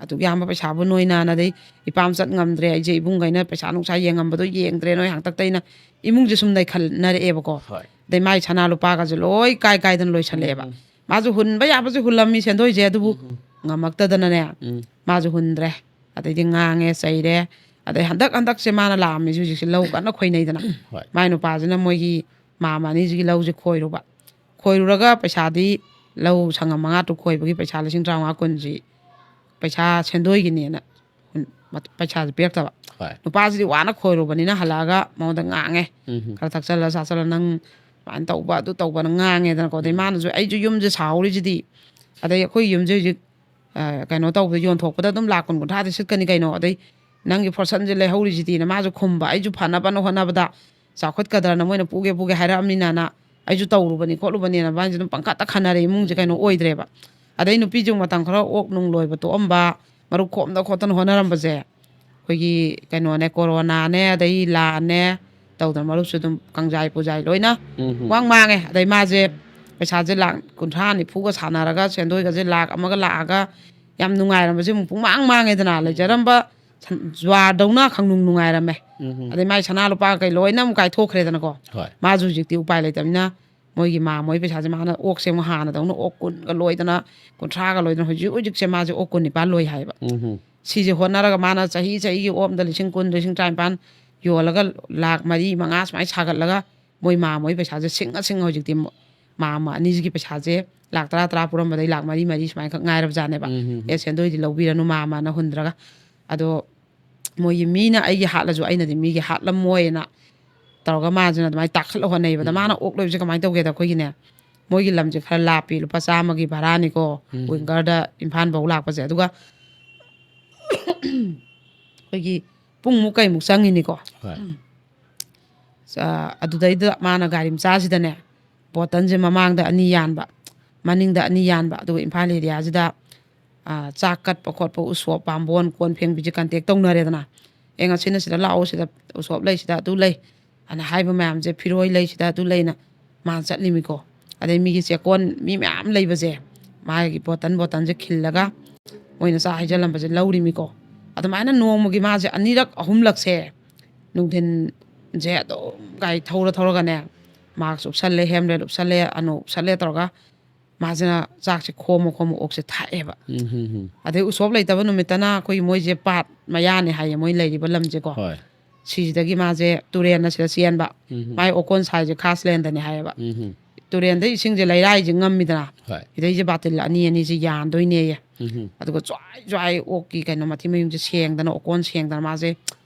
"ꯑꯗꯨꯛ ꯌꯥꯝꯕ ꯄꯩꯁꯥꯕꯨ ꯅꯣꯏꯅ, ꯅꯗꯩ ꯏꯄꯥꯝ ꯆꯠ ꯉꯝꯗ꯭ꯔꯦ, ꯑꯩꯁꯦ ꯏꯕꯨꯡꯈꯩꯅ ꯄꯩꯁꯥ ꯅꯨꯡꯁꯥ ꯌꯦꯡꯉꯝꯕꯗꯣ ꯌꯦꯡꯗ꯭ꯔꯦ, ꯅꯣꯏ ꯍꯥꯛꯇꯛꯇ ꯑꯩꯅ", ꯏꯃꯨꯡꯁꯦ ꯁꯨꯝ ꯅꯩꯈꯠꯅꯔꯛꯑꯦꯕꯀꯣ꯫ ꯍꯣꯏ꯫ ꯑꯗꯩ ꯃꯥꯏ ꯁꯅꯥ ꯂꯨꯄꯥꯒꯁꯦ ꯂꯣꯏ ꯀꯥꯏ ꯀꯥꯏꯗꯅ ꯂꯣꯏꯁꯜꯂꯛꯑꯦꯕ꯫ ꯎꯝ ꯃꯥꯁꯨ ꯍꯨꯟꯕ ꯌꯥꯕꯁꯦ ꯍꯨꯜꯂꯝꯃꯤ ꯁꯦꯟꯗꯣꯏꯁꯦ, ꯑꯗꯨꯕꯨ ꯎꯝ ꯉꯝꯃꯛꯇꯗꯅꯅꯦ ꯎꯝ ꯃꯥꯁꯨ ꯍꯨꯟꯗ꯭ꯔꯦ꯫ ꯑꯗꯩꯗꯤ ꯉꯥꯡꯉꯦ, ꯆꯩꯔꯦ꯫ ꯑꯗꯩ ꯍꯟꯗꯛ, ꯍꯟꯗꯛꯁꯦ ꯃꯥꯅ ꯂꯥꯛꯑꯝꯃꯤꯁꯦ ꯍꯧꯖꯤꯛꯁꯦ ꯂꯧ ꯀꯟꯅ ꯈꯣꯏꯅꯩꯗꯅ꯫ ꯍꯣꯏ꯫ ꯃꯥꯏ ꯅꯨꯄꯥꯁꯤꯅ ꯃꯣꯏꯒꯤ ꯃꯥꯝꯃ ꯑꯅꯤꯁꯤꯒꯤ ꯂꯧꯁꯦ ꯈꯣꯏꯔꯨꯕ꯫ ꯈꯣꯏꯔꯨꯔꯒ ꯄꯩꯁꯥꯗꯤ ꯂꯧ ꯁꯪꯉꯝ ꯃꯉꯥ ꯇꯔꯨꯛ ꯈꯣꯏꯕꯒꯤ ꯄꯩꯁꯥ ꯂꯤꯁꯤꯡ ꯇꯔꯥꯃꯉꯥ ꯀꯨꯟꯁꯤ ꯄꯩꯁꯥ ꯁꯦꯟꯗꯣꯏꯒꯤꯅꯦꯅ ꯍꯨꯟ-, ꯃꯠ-, ꯄꯩꯁꯥꯁꯦ ꯄꯤꯔꯛꯇꯕ꯫ ꯍꯣꯏ꯫ ꯅꯨꯄꯥꯁꯤꯗꯤ ꯋꯥꯅ ꯈꯣꯏꯔꯨꯕꯅꯤꯅ ꯍꯜꯂꯛꯑꯒ ꯃꯉꯣꯟꯗ ꯉꯥꯡꯉꯦ꯫ ꯎꯝ ꯈꯔ ꯊꯛꯆꯜꯂ ꯆꯥꯁꯜꯂ ꯅꯪ ꯑꯗꯨꯃꯥꯏꯅ ꯇꯧꯕ, ꯑꯗꯨ ꯇꯧꯕꯅ ꯉꯥꯡꯉꯦꯗꯅꯀꯣ꯫ ꯑꯗꯩ ꯎꯝ꯫ ꯃꯥꯅꯁꯨ, "ꯑꯩꯁꯨ ꯌꯨꯝꯁꯦ ꯁꯥꯍꯧꯔꯤꯁꯤꯗꯤ, ꯑꯗꯩ ꯑꯩꯈꯣꯏ ꯌꯨꯝꯁꯦ ꯍꯧꯖꯤꯛ, ꯑ, ꯀꯩꯅꯣ ꯇꯧꯕꯗ, ꯌꯣꯟꯊꯣꯛꯄꯗ ꯑꯗꯨꯝ ꯂꯥꯛ ꯀꯨꯟ ꯀꯨꯟꯊ꯭ꯔꯥꯗꯤ ꯁꯤꯠꯀꯅꯤ ꯀꯩꯅꯣ꯫ ꯑꯗꯩ ꯅꯪꯒꯤ ꯐꯣꯔꯁꯟꯁꯦ ꯂꯩꯍꯧꯔꯤꯁꯤꯗꯤꯅ" ꯃꯥꯁꯨ ꯈꯨꯝꯕ, ꯑꯩꯁꯨ ꯐꯅꯕꯅ ꯍꯣꯠꯅꯕꯗ ꯆꯥꯎꯈꯠꯀꯗ꯭ꯔꯅ ꯃꯣꯏꯅ ꯄꯨꯒꯦ ꯄꯨꯒꯦ ꯍꯥꯏꯔꯛꯑꯕꯅꯤꯅꯅ ꯑꯩꯁꯨ ꯇꯧꯔꯨꯕꯅꯤ ꯈꯣꯠꯂꯨꯕꯅꯤꯅ ꯃꯥꯏꯁꯦ ꯑꯗꯨꯝ ꯄꯪꯈꯠꯇ ꯈꯟꯅꯔꯦ, ꯏꯃꯨꯡꯁꯦ ꯀꯩꯅꯣ ꯑꯣꯏꯗ꯭ꯔꯦꯕ꯫ ꯑꯗꯩ ꯅꯨꯄꯤꯁꯨ ꯃꯇꯝ ꯈꯔ ꯑꯣꯛ ꯅꯨꯡ ꯂꯣꯏꯕ ꯇꯣꯛꯑꯝꯕ, ꯃꯔꯨꯞ ꯈꯣꯝꯗ ꯈꯣꯠꯇꯅ ꯍꯣꯠꯅꯔꯝꯕꯁꯦ, ꯑꯩꯈꯣꯏꯒꯤ ꯀꯩꯅꯣꯅꯦ, ꯀꯣꯔꯣꯅꯥꯅꯦ, ꯑꯗꯩ ꯂꯥꯟꯅꯦ ꯇꯧꯗꯅ ꯃꯔꯨꯞꯁꯨ ꯑꯗꯨꯝ ꯀꯪꯖꯥꯏ ꯄꯨꯖꯥꯏ ꯂꯣꯏꯅ ꯎꯝ ꯋꯥꯡ ꯃꯥꯡꯉꯦ꯫ ꯑꯗꯩ ꯃꯥꯁꯦ ꯄꯩꯁꯥꯁꯦ ꯂꯥꯛ ꯀꯨꯟꯊ꯭ꯔꯥ ꯅꯤꯐꯨꯒ ꯁꯥꯟꯅꯔꯒ ꯁꯦꯟꯗꯣꯏꯒꯁꯦ ꯂꯥꯛ ꯑꯃꯒ ꯂꯥꯛꯑꯒ ꯌꯥꯝ ꯅꯨꯡꯉꯥꯏꯔꯝꯕꯁꯦ ꯑꯃꯨꯛ ꯄꯨꯡꯃꯥꯡ ꯃꯥꯡꯉꯦꯗꯅ꯫ ꯂꯩꯖꯔꯝꯕ ꯁꯟ-, ꯖ꯭ꯋꯥꯔꯗꯧꯅ ꯈꯪꯅꯨꯡ ꯅꯨꯡꯉꯥꯏꯔꯝꯃꯦ꯫ ꯎꯝ ꯑꯗꯩ ꯃꯥꯏ ꯁꯅꯥ ꯂꯨꯄꯥ ꯀꯩ ꯂꯣꯏꯅ ꯑꯃꯨꯛ ꯀꯥꯏꯊꯣꯛꯈ꯭ꯔꯦꯗꯅꯀꯣ꯫ ꯍꯣꯏ꯫ ꯃꯥꯁꯨ ꯍꯧꯖꯤꯛꯇꯤ ꯎꯄꯥꯏ ꯂꯩꯇꯕꯅꯤꯅ ꯃꯣꯏꯒꯤ ꯃꯥꯝꯃ ꯍꯣꯏ ꯄꯩꯁꯥꯁꯦ ꯃꯥꯅ ꯑꯣꯛꯁꯦ ꯑꯃꯨꯛ ꯍꯥꯟꯅꯗꯧꯅ ꯑꯣꯛ ꯀꯨꯟꯒ ꯂꯣꯏꯗꯅ, ꯀꯨꯟꯊ꯭ꯔꯥꯒ ꯂꯣꯏꯗꯅ, ꯍꯧꯖꯤꯛ ꯍꯧꯖꯤꯛꯁꯦ ꯃꯥꯁꯦ ꯑꯣꯛ ꯀꯨꯟ ꯅꯤꯄꯥꯟ ꯂꯣꯏ ꯍꯥꯏꯕ꯫ ꯎꯝ ꯁꯤꯁꯦ ꯍꯣꯠꯅꯔꯒ ꯃꯥꯅ ꯆꯍꯤ ꯆꯍꯤꯒꯤ ꯑꯣꯛ ꯑꯝꯗ ꯂꯤꯁꯤꯡ ꯀꯨꯟ, ꯂꯤꯁꯤꯡ ꯇꯔꯥꯅꯤꯄꯥꯟ ꯌꯣꯜꯂꯒ ꯂꯥꯛ ꯃꯔꯤ, ꯃꯉꯥ ꯁꯨꯃꯥꯏꯅ ꯁꯥꯒꯠꯂꯒ ꯃꯣꯏ ꯃꯥꯝꯃ ꯍꯣꯏ ꯄꯩꯁꯥꯁꯦ ꯁꯤꯡꯉ ꯁꯤꯡꯉ ꯍꯧꯖꯤꯛꯇꯤ ꯃ-, ꯃꯥꯝꯃ ꯑꯅꯤꯁꯤꯒꯤ ꯄꯩꯁꯥꯁꯦ ꯂꯥꯛ ꯇꯔꯥ ꯇꯔꯥ ꯄꯨꯔꯝꯕꯗꯩ ꯂꯥꯛ ꯃꯔꯤ ꯃꯔꯤ ꯁꯨꯃꯥꯏꯅ ꯈꯛ ꯉꯥꯏꯔꯕꯖꯥꯠꯅꯦꯕ꯫ ꯎꯝ, ꯎꯝ, ꯎꯝ꯫ "ꯑꯦ, ꯁꯦꯟꯗꯣꯏꯗꯤ ꯂꯧꯕꯤꯔꯅꯨ ꯃꯥꯝꯃꯅ" ꯍꯨꯟꯗ꯭ꯔꯒ꯫ ꯑꯗꯣ ꯃꯣꯏꯒꯤ ꯃꯤꯅ ꯑꯩꯒꯤ ꯍꯥꯠꯂꯁꯨ ꯑꯩꯅꯗꯤ ꯃꯤꯒꯤ ꯍꯥꯠꯂꯝꯃꯣꯏꯅ ꯇꯧꯔꯒ ꯃꯥꯁꯤꯅ ꯑꯗꯨꯃꯥꯏꯅ ꯇꯥꯈꯠꯂ ꯍꯣꯠꯅꯩꯕꯗ, ꯎꯝ꯫ ꯃꯥꯅ ꯑꯣꯛ ꯂꯣꯏꯕꯁꯦ ꯀꯃꯥꯏꯅ ꯇꯧꯒꯦꯗ, ꯑꯩꯈꯣꯏꯒꯤꯅꯦ, ꯃꯣꯏꯒꯤ ꯂꯝꯁꯦ ꯈꯔ ꯂꯥꯞꯄꯤ, ꯂꯨꯄꯥ ꯆꯥꯝꯃꯒꯤ ꯚꯔꯥꯅꯤꯀꯣ, ꯎꯝ꯫ ꯋꯤꯡꯒꯔꯗ ꯏꯝꯐꯥꯜ ꯐꯧ ꯂꯥꯛꯄꯁꯦ꯫ ꯑꯗꯨꯒ ꯑꯩꯈꯣꯏꯒꯤ ꯄꯨꯡꯃꯨꯛ ꯀꯩꯃꯨꯛ ꯆꯪꯉꯤꯅꯤꯀꯣ꯫ ꯍꯣꯏ꯫ ꯑ, ꯑꯗꯨꯗꯩꯗ ꯃꯥꯅ ꯒꯥꯔꯤ ꯃꯆꯥꯁꯤꯗꯅꯦ, ꯕꯣꯇꯜꯁꯦ ꯃꯃꯥꯡꯗ ꯑꯅꯤ ꯌꯥꯟꯕ, ꯃꯅꯤꯡꯗ ꯑꯅꯤ ꯌꯥꯟꯕ, ꯑꯗꯨꯒ ꯏꯝꯐꯥꯜ ꯑꯦꯔꯤꯌꯥꯁꯤꯗ, ꯑ, ꯆꯥꯛ ꯀꯠꯄ ꯈꯣꯠꯄ, ꯎꯁꯣꯞ, ꯕꯥꯝꯕꯣꯟ, ꯀꯣꯟ ꯐꯦꯡꯕꯤꯁꯦ ꯀꯟꯇꯦꯛ ꯇꯧꯅꯔꯦꯗꯅ꯫ "ꯑꯦ, ꯉꯁꯤꯅ ꯁꯤꯗ ꯂꯥꯛꯑꯣ, ꯁꯤꯗ ꯎꯁꯣꯞ ꯂꯩ, ꯁꯤꯗ ꯑꯗꯨ ꯂꯩ" ꯑꯅ ꯍꯥꯏꯕ ꯃꯌꯥꯝꯁꯦ, ꯐꯤꯔꯣꯏ ꯂꯩ, ꯁꯤꯗ ꯑꯗꯨ ꯂꯩꯅ ꯃꯥꯅ ꯆꯠꯂꯤꯃꯤꯀꯣ꯫ ꯑꯗꯩ ꯃꯤꯒꯤ ꯆꯦꯛꯀꯣꯟ ꯃꯤ ꯃꯌꯥꯝ ꯂꯩꯕꯁꯦ, ꯃꯥꯒꯤ ꯕꯣꯇꯜ ꯕꯣꯇꯜꯁꯦ ꯈꯤꯜꯂꯒ ꯃꯣꯏꯅ ꯆꯥꯛ ꯍꯩꯖꯜꯂꯝꯕꯁꯦ ꯂꯧꯔꯤꯃꯤꯀꯣ꯫ ꯑꯗꯨꯃꯥꯏꯅ ꯅꯣꯡꯃꯒꯤ ꯃꯥꯁꯦ ꯑꯅꯤꯔꯛ ꯑꯍꯨꯝꯂꯛꯁꯦ ꯅꯨꯡꯊꯤꯟꯁꯦ ꯑꯗꯨꯝ ꯒꯥꯔꯤ ꯊꯧꯔ ꯊꯧꯔꯒꯅꯦ, ꯃꯥꯛꯁ ꯎꯞꯁꯜꯂꯦ, ꯍꯦꯝꯂꯦꯠ ꯎꯞꯁꯜꯂꯦ, ꯑꯅꯨ ꯎꯞꯁꯜꯂꯦ ꯇꯧꯔꯒ ꯃꯥꯁꯤꯅ ꯆꯥꯛꯁꯦ ꯈꯣꯝꯃ ꯈꯣꯝꯃ ꯑꯣꯛꯁꯦ ꯊꯥꯛꯑꯦꯕ꯫ ꯎꯝ, ꯍꯝ, ꯍꯝ꯫ ꯑꯗꯩ ꯎꯁꯣꯞ ꯂꯩꯇꯕ ꯅꯨꯃꯤꯠꯇꯅ ꯑꯩꯈꯣꯏꯒꯤ ꯃꯣꯏꯁꯦ ꯄꯥꯠ ꯃꯌꯥꯅꯦ ꯍꯥꯏꯌꯦ ꯃꯣꯏ ꯂꯩꯔꯤꯕ ꯂꯝꯁꯦꯀꯣ꯫ ꯍꯣꯏ꯫ ꯁꯤꯁꯤꯗꯒꯤ ꯃꯥꯁꯦ ꯇꯨꯔꯦꯟ ꯑꯁꯤꯗ ꯆꯦꯟꯕ꯫ ꯎꯝ, ꯍꯝ꯫ ꯃꯥꯏ ꯑꯣꯀꯣꯟ ꯁꯥꯏꯁꯦ ꯈꯥꯁꯂꯦꯟꯗꯅꯦ ꯍꯥꯏꯌꯦꯕ꯫ ꯎꯝ, ꯍꯝ꯫ ꯇꯨꯔꯦꯟꯗ ꯏꯁꯤꯡꯁꯦ ꯂꯩꯔꯥꯏꯁꯦ ꯉꯝꯃꯤꯗꯅ꯫ ꯍꯣꯏ꯫ ꯁꯤꯗꯩꯁꯦ ꯕꯥꯇꯤꯜ ꯑꯅꯤ ꯑꯅꯤꯁꯦ ꯌꯥꯟꯗꯣꯏꯅꯦꯌꯦ꯫ ꯎꯝ, ꯍꯝ꯫ ꯑꯗꯨꯒ ꯖ꯭ꯋꯥꯏ ꯖ꯭ꯋꯥꯏ ꯑꯣꯛꯀꯤ ꯀꯩꯅꯣ ꯃꯊꯤ ꯃꯌꯨꯡꯁꯦ ꯁꯦꯡꯗꯅ, ꯑꯣꯀꯣꯟ ꯁꯦꯡꯗꯅ ꯃꯥꯁꯦ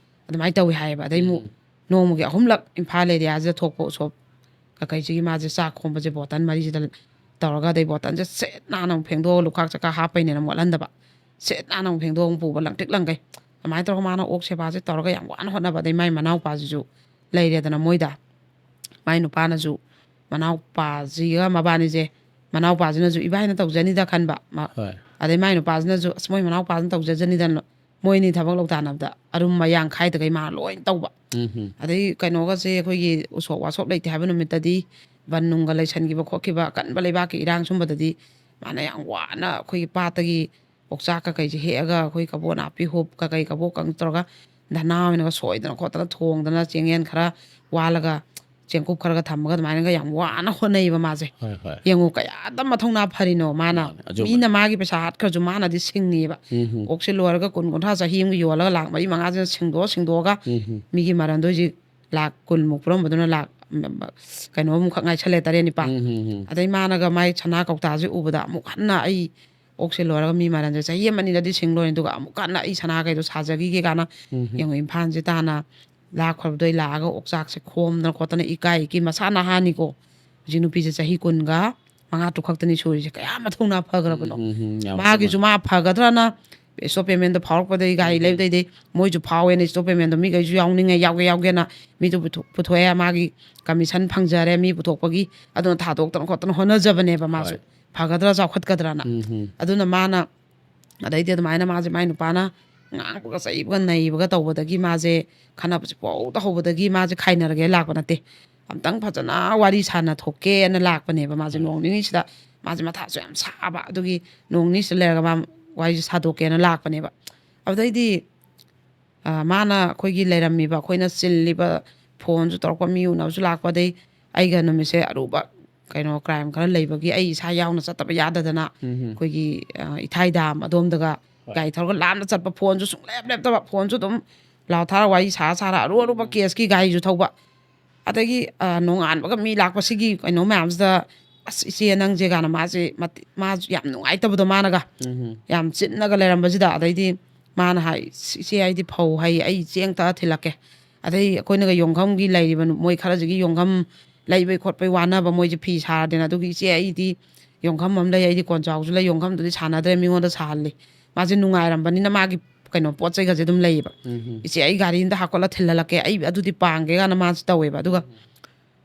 ꯑꯗꯨꯃꯥꯏꯅ ꯇꯧꯋꯤ ꯍꯥꯏꯌꯦꯕ꯫ ꯑꯗꯩ ꯑꯃꯨꯛ ꯎꯝ꯫ ꯅꯣꯡꯃꯒꯤ ꯑꯍꯨꯝꯂꯛ ꯏꯝꯐꯥꯜ ꯑꯦꯔꯤꯌꯥꯁꯤꯗ ꯊꯣꯛꯄ ꯎꯁꯣꯞ ꯀꯀꯩꯁꯤꯒꯤ ꯃꯥꯁꯦ ꯆꯥꯛ ꯈꯣꯝꯕꯁꯦ ꯕꯣꯇꯜ ꯃꯔꯤꯁꯤꯗ ꯇꯧꯔꯒ, ꯑꯗꯩ ꯕꯣꯇꯜꯁꯦ ꯁꯤꯠ ꯅꯥꯟꯅ ꯑꯃꯨꯛ ꯐꯦꯡꯗꯣꯛꯑꯒ, ꯂꯨꯈꯥꯛ ꯆꯀꯥ ꯍꯥꯞꯄꯩꯅꯦꯅ ꯃꯣꯠꯍꯟꯗꯕ, ꯁꯤꯠ ꯅꯥꯟꯅ ꯑꯃꯨꯛ ꯐꯦꯡꯗꯣꯛꯑꯒ ꯑꯃꯨꯛ ꯄꯨꯕ, ꯂꯪꯇ꯭ꯔꯤꯛ ꯂꯪꯈꯩ꯫ ꯑꯗꯨꯃꯥꯏꯅ ꯇꯧꯔꯒ ꯃꯥꯅ ꯑꯣꯛ ꯁꯦꯕꯥꯁꯦ ꯇꯧꯔꯒ ꯌꯥꯝ ꯋꯥꯅ ꯍꯣꯠꯅꯕ꯫ ꯑꯗꯩ ꯃꯥꯏ ꯃꯅꯥꯎꯄꯥꯁꯤꯁꯨ ꯂꯩꯔꯦꯗꯅ ꯃꯣꯏꯗ꯫ ꯃꯥꯏ ꯅꯨꯄꯥꯅꯁꯨ, ꯃꯅꯥꯎꯄꯥꯁꯤꯒ ꯃꯕꯥꯅꯤꯁꯦ, ꯃꯅꯥꯎꯄꯥꯁꯤꯅꯁꯨ "ꯏꯕꯥꯏꯅ ꯇꯧꯖꯅꯤꯗ" ꯈꯟꯕ꯫ ꯃ-, ꯍꯣꯏ꯫ ꯑꯗꯩ ꯃꯥꯏ ꯅꯨꯄꯥꯁꯤꯅꯁꯨ "ꯑꯁ, ꯃꯣꯏ ꯃꯅꯥꯎꯄꯥꯁꯤꯅ ꯇꯧꯖꯖꯅꯤꯗꯅ", ꯃꯣꯏ ꯑꯅꯤ ꯊꯕꯛ ꯂꯧ ꯇꯥꯟꯅꯕꯗ ꯑꯔꯨꯝ ꯑꯌꯥꯡ ꯈꯥꯏꯗꯈꯩ ꯃꯥ ꯂꯣꯏ ꯇꯧꯕ꯫ ꯎꯝ, ꯍꯝ꯫ ꯑꯗꯩ ꯀꯩꯅꯣꯒꯁꯦ, ꯑꯩꯈꯣꯏꯒꯤ ꯎꯁꯣꯞ ꯋꯥꯁꯣꯞ ꯂꯩꯇꯦ ꯍꯥꯏꯕ ꯅꯨꯃꯤꯠꯇꯗꯤ, ꯕꯟ ꯅꯨꯡꯒ ꯂꯩꯁꯟꯈꯤꯕ ꯈꯣꯠꯈꯤꯕ, ꯑꯀꯟꯕ ꯂꯩꯕꯥꯛꯀꯤ ꯏꯔꯥꯡ ꯁꯨꯝꯕꯗꯗꯤ ꯃꯥꯅ ꯌꯥꯝ ꯋꯥꯅ ꯑꯩꯈꯣꯏꯒꯤ ꯄꯥꯠꯇꯒꯤ ꯑꯣꯛꯆꯥꯛ ꯀꯀꯩꯁꯦ ꯍꯦꯛꯑꯒ, ꯑꯩꯈꯣꯏ ꯀꯕꯣ ꯅꯥꯄꯤ ꯍꯨꯞ ꯀꯀꯩ ꯀꯕꯣ ꯀꯪ ꯇꯧꯔꯒ ꯙꯅꯥ ꯑꯣꯏꯅꯒ ꯁꯣꯏꯗꯅ ꯈꯣꯠꯇꯅ ꯊꯣꯡꯗꯅ, ꯆꯦꯡꯌꯦꯟ ꯈꯔ ꯋꯥꯜꯂꯒ, ꯆꯦꯡꯀꯨꯞ ꯈꯔꯒ ꯊꯝꯃꯒ ꯑꯗꯨꯃꯥꯏꯅꯒ ꯌꯥꯝ ꯋꯥꯅ ꯍꯣꯠꯅꯩꯕ ꯃꯥꯁꯦ꯫ ꯍꯣꯏ, ꯍꯣꯏ꯫ ꯌꯦꯡꯉꯨ, ꯀꯌꯥꯗ ꯃꯊꯧꯅꯥ ꯐꯔꯤꯅꯣ ꯃꯥꯅ꯫ ꯃꯥꯅꯦ, ꯑꯆꯨꯝꯕ꯫ ꯃꯤꯅ ꯃꯥꯒꯤ ꯄꯩꯁꯥ ꯍꯥꯠꯈ꯭ꯔꯁꯨ ꯃꯥꯅꯗꯤ ꯁꯤꯡꯉꯤꯕ꯫ ꯎꯝ, ꯍꯝ꯫ ꯑꯣꯛꯁꯦ ꯂꯣꯏꯔꯒ ꯀꯨꯟ, ꯀꯨꯟꯊ꯭ꯔꯥ, ꯆꯍꯤ ꯑꯃꯒꯤ ꯌꯣꯜꯂꯒ ꯂꯥꯛ ꯃꯔꯤ ꯃꯉꯥꯁꯤꯅ ꯁꯤꯡꯗꯣꯛꯑ ꯁꯤꯡꯗꯣꯛꯑꯒ ꯎꯝ, ꯍꯝ꯫ ꯃꯤꯒꯤ ꯃꯔꯟꯗꯣ ꯍꯧꯖꯤꯛ ꯂꯥꯛ ꯀꯨꯟꯃꯨꯛ ꯄꯨꯔꯝꯕꯗꯨꯅ ꯂꯥꯛ ꯀꯩꯅꯣꯃꯨꯛꯈꯛ ꯉꯥꯏꯁꯜꯂꯦ, ꯇꯔꯦꯠ ꯅꯤꯄꯥꯜ꯫ ꯎꯝ, ꯎꯝ, ꯎꯝ. ꯑꯗꯩ ꯃꯥꯅꯒ ꯃꯥꯏ ꯁꯅꯥ ꯀꯧꯇꯥꯁꯦ ꯎꯕꯗ ꯑꯃꯨꯛ ꯍꯟꯅ ꯑꯩ ꯑꯣꯛꯁꯦ ꯂꯣꯏꯔꯒ ꯃꯤ ꯃꯔꯟꯁꯦ ꯆꯍꯤ ꯑꯃ ꯑꯅꯤꯗꯗꯤ ꯁꯤꯡ ꯂꯣꯏꯔꯦ, ꯑꯗꯨꯒ ꯑꯃꯨꯛ ꯍꯟꯅ ꯑꯩ ꯁꯅꯥꯈꯩꯗꯣ ꯁꯥꯖꯈꯤꯒꯦ ꯀꯥꯏꯅ ꯎꯝ, ꯎꯝ. ꯌꯦꯡꯉꯣ, ꯏꯝꯐꯥꯜꯁꯦ ꯇꯥꯅ ꯂꯥꯛꯈ꯭ꯔꯕꯗꯣ ꯑꯩ ꯂꯥꯛꯑꯒ ꯑꯣꯛꯆꯥꯛꯁꯦ ꯈꯣꯝꯗꯅ ꯈꯣꯠꯇꯅ, ꯏꯀꯥꯏ ꯏꯀꯤ, ꯃꯁꯥ ꯅꯍꯥꯅꯤꯀꯣ꯫ ꯍꯧꯖꯤꯛ ꯅꯨꯄꯤꯁꯦ ꯆꯍꯤ ꯀꯨꯟꯒ ꯃꯉꯥ ꯇꯔꯨꯛ ꯈꯛꯇꯅꯤ ꯁꯨꯔꯤꯁꯦ, ꯀꯌꯥ ꯃꯊꯧꯅꯥ ꯐꯈ꯭ꯔꯕꯅꯣ꯫ ꯎꯝ, ꯎꯝ, ꯌꯥꯝ ꯃꯥꯒꯤꯁꯨ ꯐꯕ. ꯃꯥ ꯐꯒꯗ꯭ꯔꯅ ꯏꯟꯁꯇꯣꯜ ꯄꯦꯃꯦꯟꯗꯣ ꯐꯥꯎꯔꯛꯄꯗꯒꯤ ꯒꯥꯔꯤ ꯎꯝ. ꯂꯩꯕꯗꯩꯗꯤ ꯃꯣꯏꯁꯨ ꯐꯥꯎꯋꯦꯅ, ꯏꯟꯁꯇꯣꯜ ꯄꯦꯃꯦꯟꯗꯣ ꯃꯤꯈꯩꯁꯨ ꯌꯥꯎꯅꯤꯡꯉꯦ, ꯌꯥꯎꯒꯦ ꯌꯥꯎꯒꯦꯅ ꯃꯤꯗꯨ ꯄꯨꯊꯣꯛ-, ꯄꯨꯊꯣꯛꯑꯦ꯫ ꯃꯥꯒꯤ ꯀꯃꯤꯁꯟ ꯐꯪꯖꯔꯦ ꯃꯤ ꯄꯨꯊꯣꯛꯄꯒꯤ, ꯑꯗꯨꯅ ꯊꯥꯗꯣꯛꯇꯅ ꯈꯣꯠꯇꯅ ꯍꯣꯠꯅꯖꯕꯅꯦꯕ ꯃꯥꯁꯨ, ꯍꯣꯏ. ꯐꯒꯗ꯭ꯔꯥ ꯆꯥꯎꯈꯠꯀꯗ꯭ꯔꯅ꯫ ꯎꯝ, ꯎꯝ. ꯑꯗꯨꯅ ꯃꯥꯅ, ꯑꯗꯩꯗꯤ ꯑꯗꯨꯃꯥꯏꯅ ꯃꯥꯁꯦ, ꯃꯥꯏ ꯅꯨꯄꯥꯅ ꯉꯥꯡꯕꯒ ꯆꯩꯕꯒ ꯅꯩꯕꯒ ꯇꯧꯕꯗꯒꯤ ꯃꯥꯁꯦ ꯈꯠꯅꯕꯁꯦ ꯄꯨꯍꯧꯗ ꯍꯧꯕꯗꯒꯤ ꯃꯥꯁꯦ ꯈꯥꯏꯅꯔꯒꯦ ꯂꯥꯛꯄ ꯅꯠꯇꯦ, ꯑꯝꯇꯪ ꯐꯖꯅ ꯋꯥꯔꯤ ꯁꯥꯟꯅ ꯊꯣꯛꯀꯦꯅ ꯂꯥꯛꯄꯅꯦꯕ ꯃꯥꯁꯦ꯫ ꯎꯝ. ꯅꯣꯡ ꯅꯤꯅꯤꯁꯤꯗ ꯃꯥꯁꯦ ꯃꯊꯥꯁꯨ ꯌꯥꯝ ꯁꯥꯕ, ꯑꯗꯨꯒꯤ ꯅꯣꯡ ꯅꯤꯅꯤꯁꯤꯗ ꯂꯩꯔꯒ ꯃꯥ ꯋꯥꯔꯤꯁꯦ ꯁꯥꯗꯣꯛꯀꯦꯅ ꯂꯥꯛꯄꯅꯦꯕ꯫ ꯑꯗꯨꯗꯩꯗꯤ ꯑ, ꯃꯥꯅ ꯑꯩꯈꯣꯏꯒꯤ ꯂꯩꯔꯝꯃꯤꯕ, ꯑꯩꯈꯣꯏꯅ ꯆꯤꯜꯂꯤꯕ, ꯐꯣꯟꯁꯨ ꯇꯧꯔꯛꯄ, ꯃꯤ ꯎꯅꯕꯁꯨ ꯂꯥꯛꯄ, ꯑꯗꯩ ꯑꯩꯒ ꯅꯨꯃꯤꯠꯁꯦ ꯑꯔꯨꯕ ꯀꯩꯅꯣ ꯀ꯭ꯔꯥꯏꯝ ꯈꯔ ꯂꯩꯕꯒꯤ ꯑꯩ ꯏꯁꯥ ꯌꯥꯎꯅ ꯆꯠꯇꯕ ꯌꯥꯗꯗꯅ ꯎꯝ. ꯑꯩꯈꯣꯏꯒꯤ, ꯑ, ꯏꯊꯥꯏ ꯗꯥꯝ ꯑꯗꯣꯝꯗꯒ ꯍꯣꯏ. ꯒꯥꯔꯤ ꯊꯧꯔꯒ ꯂꯥꯞꯅ ꯆꯠꯄ, ꯐꯣꯟꯁꯨ ꯁꯨꯡꯂꯦꯞ ꯂꯦꯞꯇꯕ, ꯐꯣꯟꯁꯨ ꯑꯗꯨꯝ ꯂꯥꯎ ꯊꯥꯔ ꯋꯥꯔꯤ ꯁꯥꯔ ꯁꯥꯔ ꯑꯔꯨ ꯑꯔꯨꯕ ꯀꯦꯁꯀꯤ ꯒꯥꯔꯤꯁꯨ ꯊꯧꯕ꯫ ꯑꯗꯒꯤ, ꯑ, ꯅꯣꯡꯉꯥꯟꯕꯒ ꯃꯤ ꯂꯥꯛꯄꯁꯤꯒꯤ ꯀꯩꯅꯣ ꯃꯌꯥꯝꯁꯤꯗ, "ꯑꯁ, ꯏꯆꯦ, ꯅꯪꯁꯦ" ꯀꯥꯏꯅ ꯃꯥꯁꯦ ꯃꯇꯤ-, ꯃꯥꯁꯨ ꯌꯥꯝ ꯅꯨꯡꯉꯥꯏꯇꯕꯗꯣ ꯃꯥꯅꯒ ꯎꯝ. ꯌꯥꯝ ꯆꯤꯟꯅꯒ ꯂꯩꯔꯝꯕꯁꯤꯗ꯫ ꯑꯗꯩꯗꯤ ꯃꯥꯅ ꯍꯥꯏ, "ꯏꯆꯦ, ꯑꯩꯗꯤ ꯐꯧ ꯍꯩ, ꯑꯩ ꯆꯦꯡ ꯇꯛꯑ ꯊꯤꯜꯂꯛꯀꯦ꯫ ꯑꯗꯩ ꯑꯩꯈꯣꯏꯅꯒ ꯌꯣꯡꯈꯝꯒꯤ ꯂꯩꯔꯤꯕ ꯅꯨ-, ꯃꯣꯏ ꯈꯔꯁꯤꯒꯤ ꯌꯣꯡꯈꯝ ꯂꯩꯕꯩ ꯈꯣꯠꯄꯩ ꯋꯥꯅꯕ, ꯃꯣꯏꯁꯦ ꯐꯤ ꯁꯥꯔꯗꯅ, ꯑꯗꯨꯒꯤ ꯏꯆꯦ, ꯑꯩꯗꯤ ꯌꯣꯡꯈꯝ ꯑꯃ ꯂꯩ, ꯑꯩꯗꯤ ꯀꯣꯟꯖꯥꯎꯁꯨ ꯂꯩ, ꯌꯣꯡꯈꯝꯗꯨꯗꯤ ꯁꯥꯟꯅꯗ꯭ꯔꯦ, ꯃꯤꯉꯣꯟꯗ ꯁꯥꯍꯜꯂꯤ"꯫ ꯃꯥꯁꯦ ꯅꯨꯡꯉꯥꯏꯔꯝꯕꯅꯤꯅ ꯃꯥꯒꯤ ꯀꯩꯅꯣ ꯄꯣꯠ ꯆꯩꯒꯁꯦ ꯑꯗꯨꯝ ꯂꯩꯌꯦꯕ꯫ ꯎꯝ. "ꯏꯆꯦ, ꯑꯩ ꯒꯥꯔꯤ ꯑꯝꯗ ꯍꯥꯞꯀꯠꯂ ꯊꯤꯜꯍꯜꯂꯛꯀꯦ, ꯑꯩ ꯑꯗꯨꯗꯤ ꯄꯥꯡꯒꯦ" ꯀꯥꯏꯅ ꯃꯥꯁꯦ ꯇꯧꯋꯦꯕ꯫ ꯑꯗꯨꯒ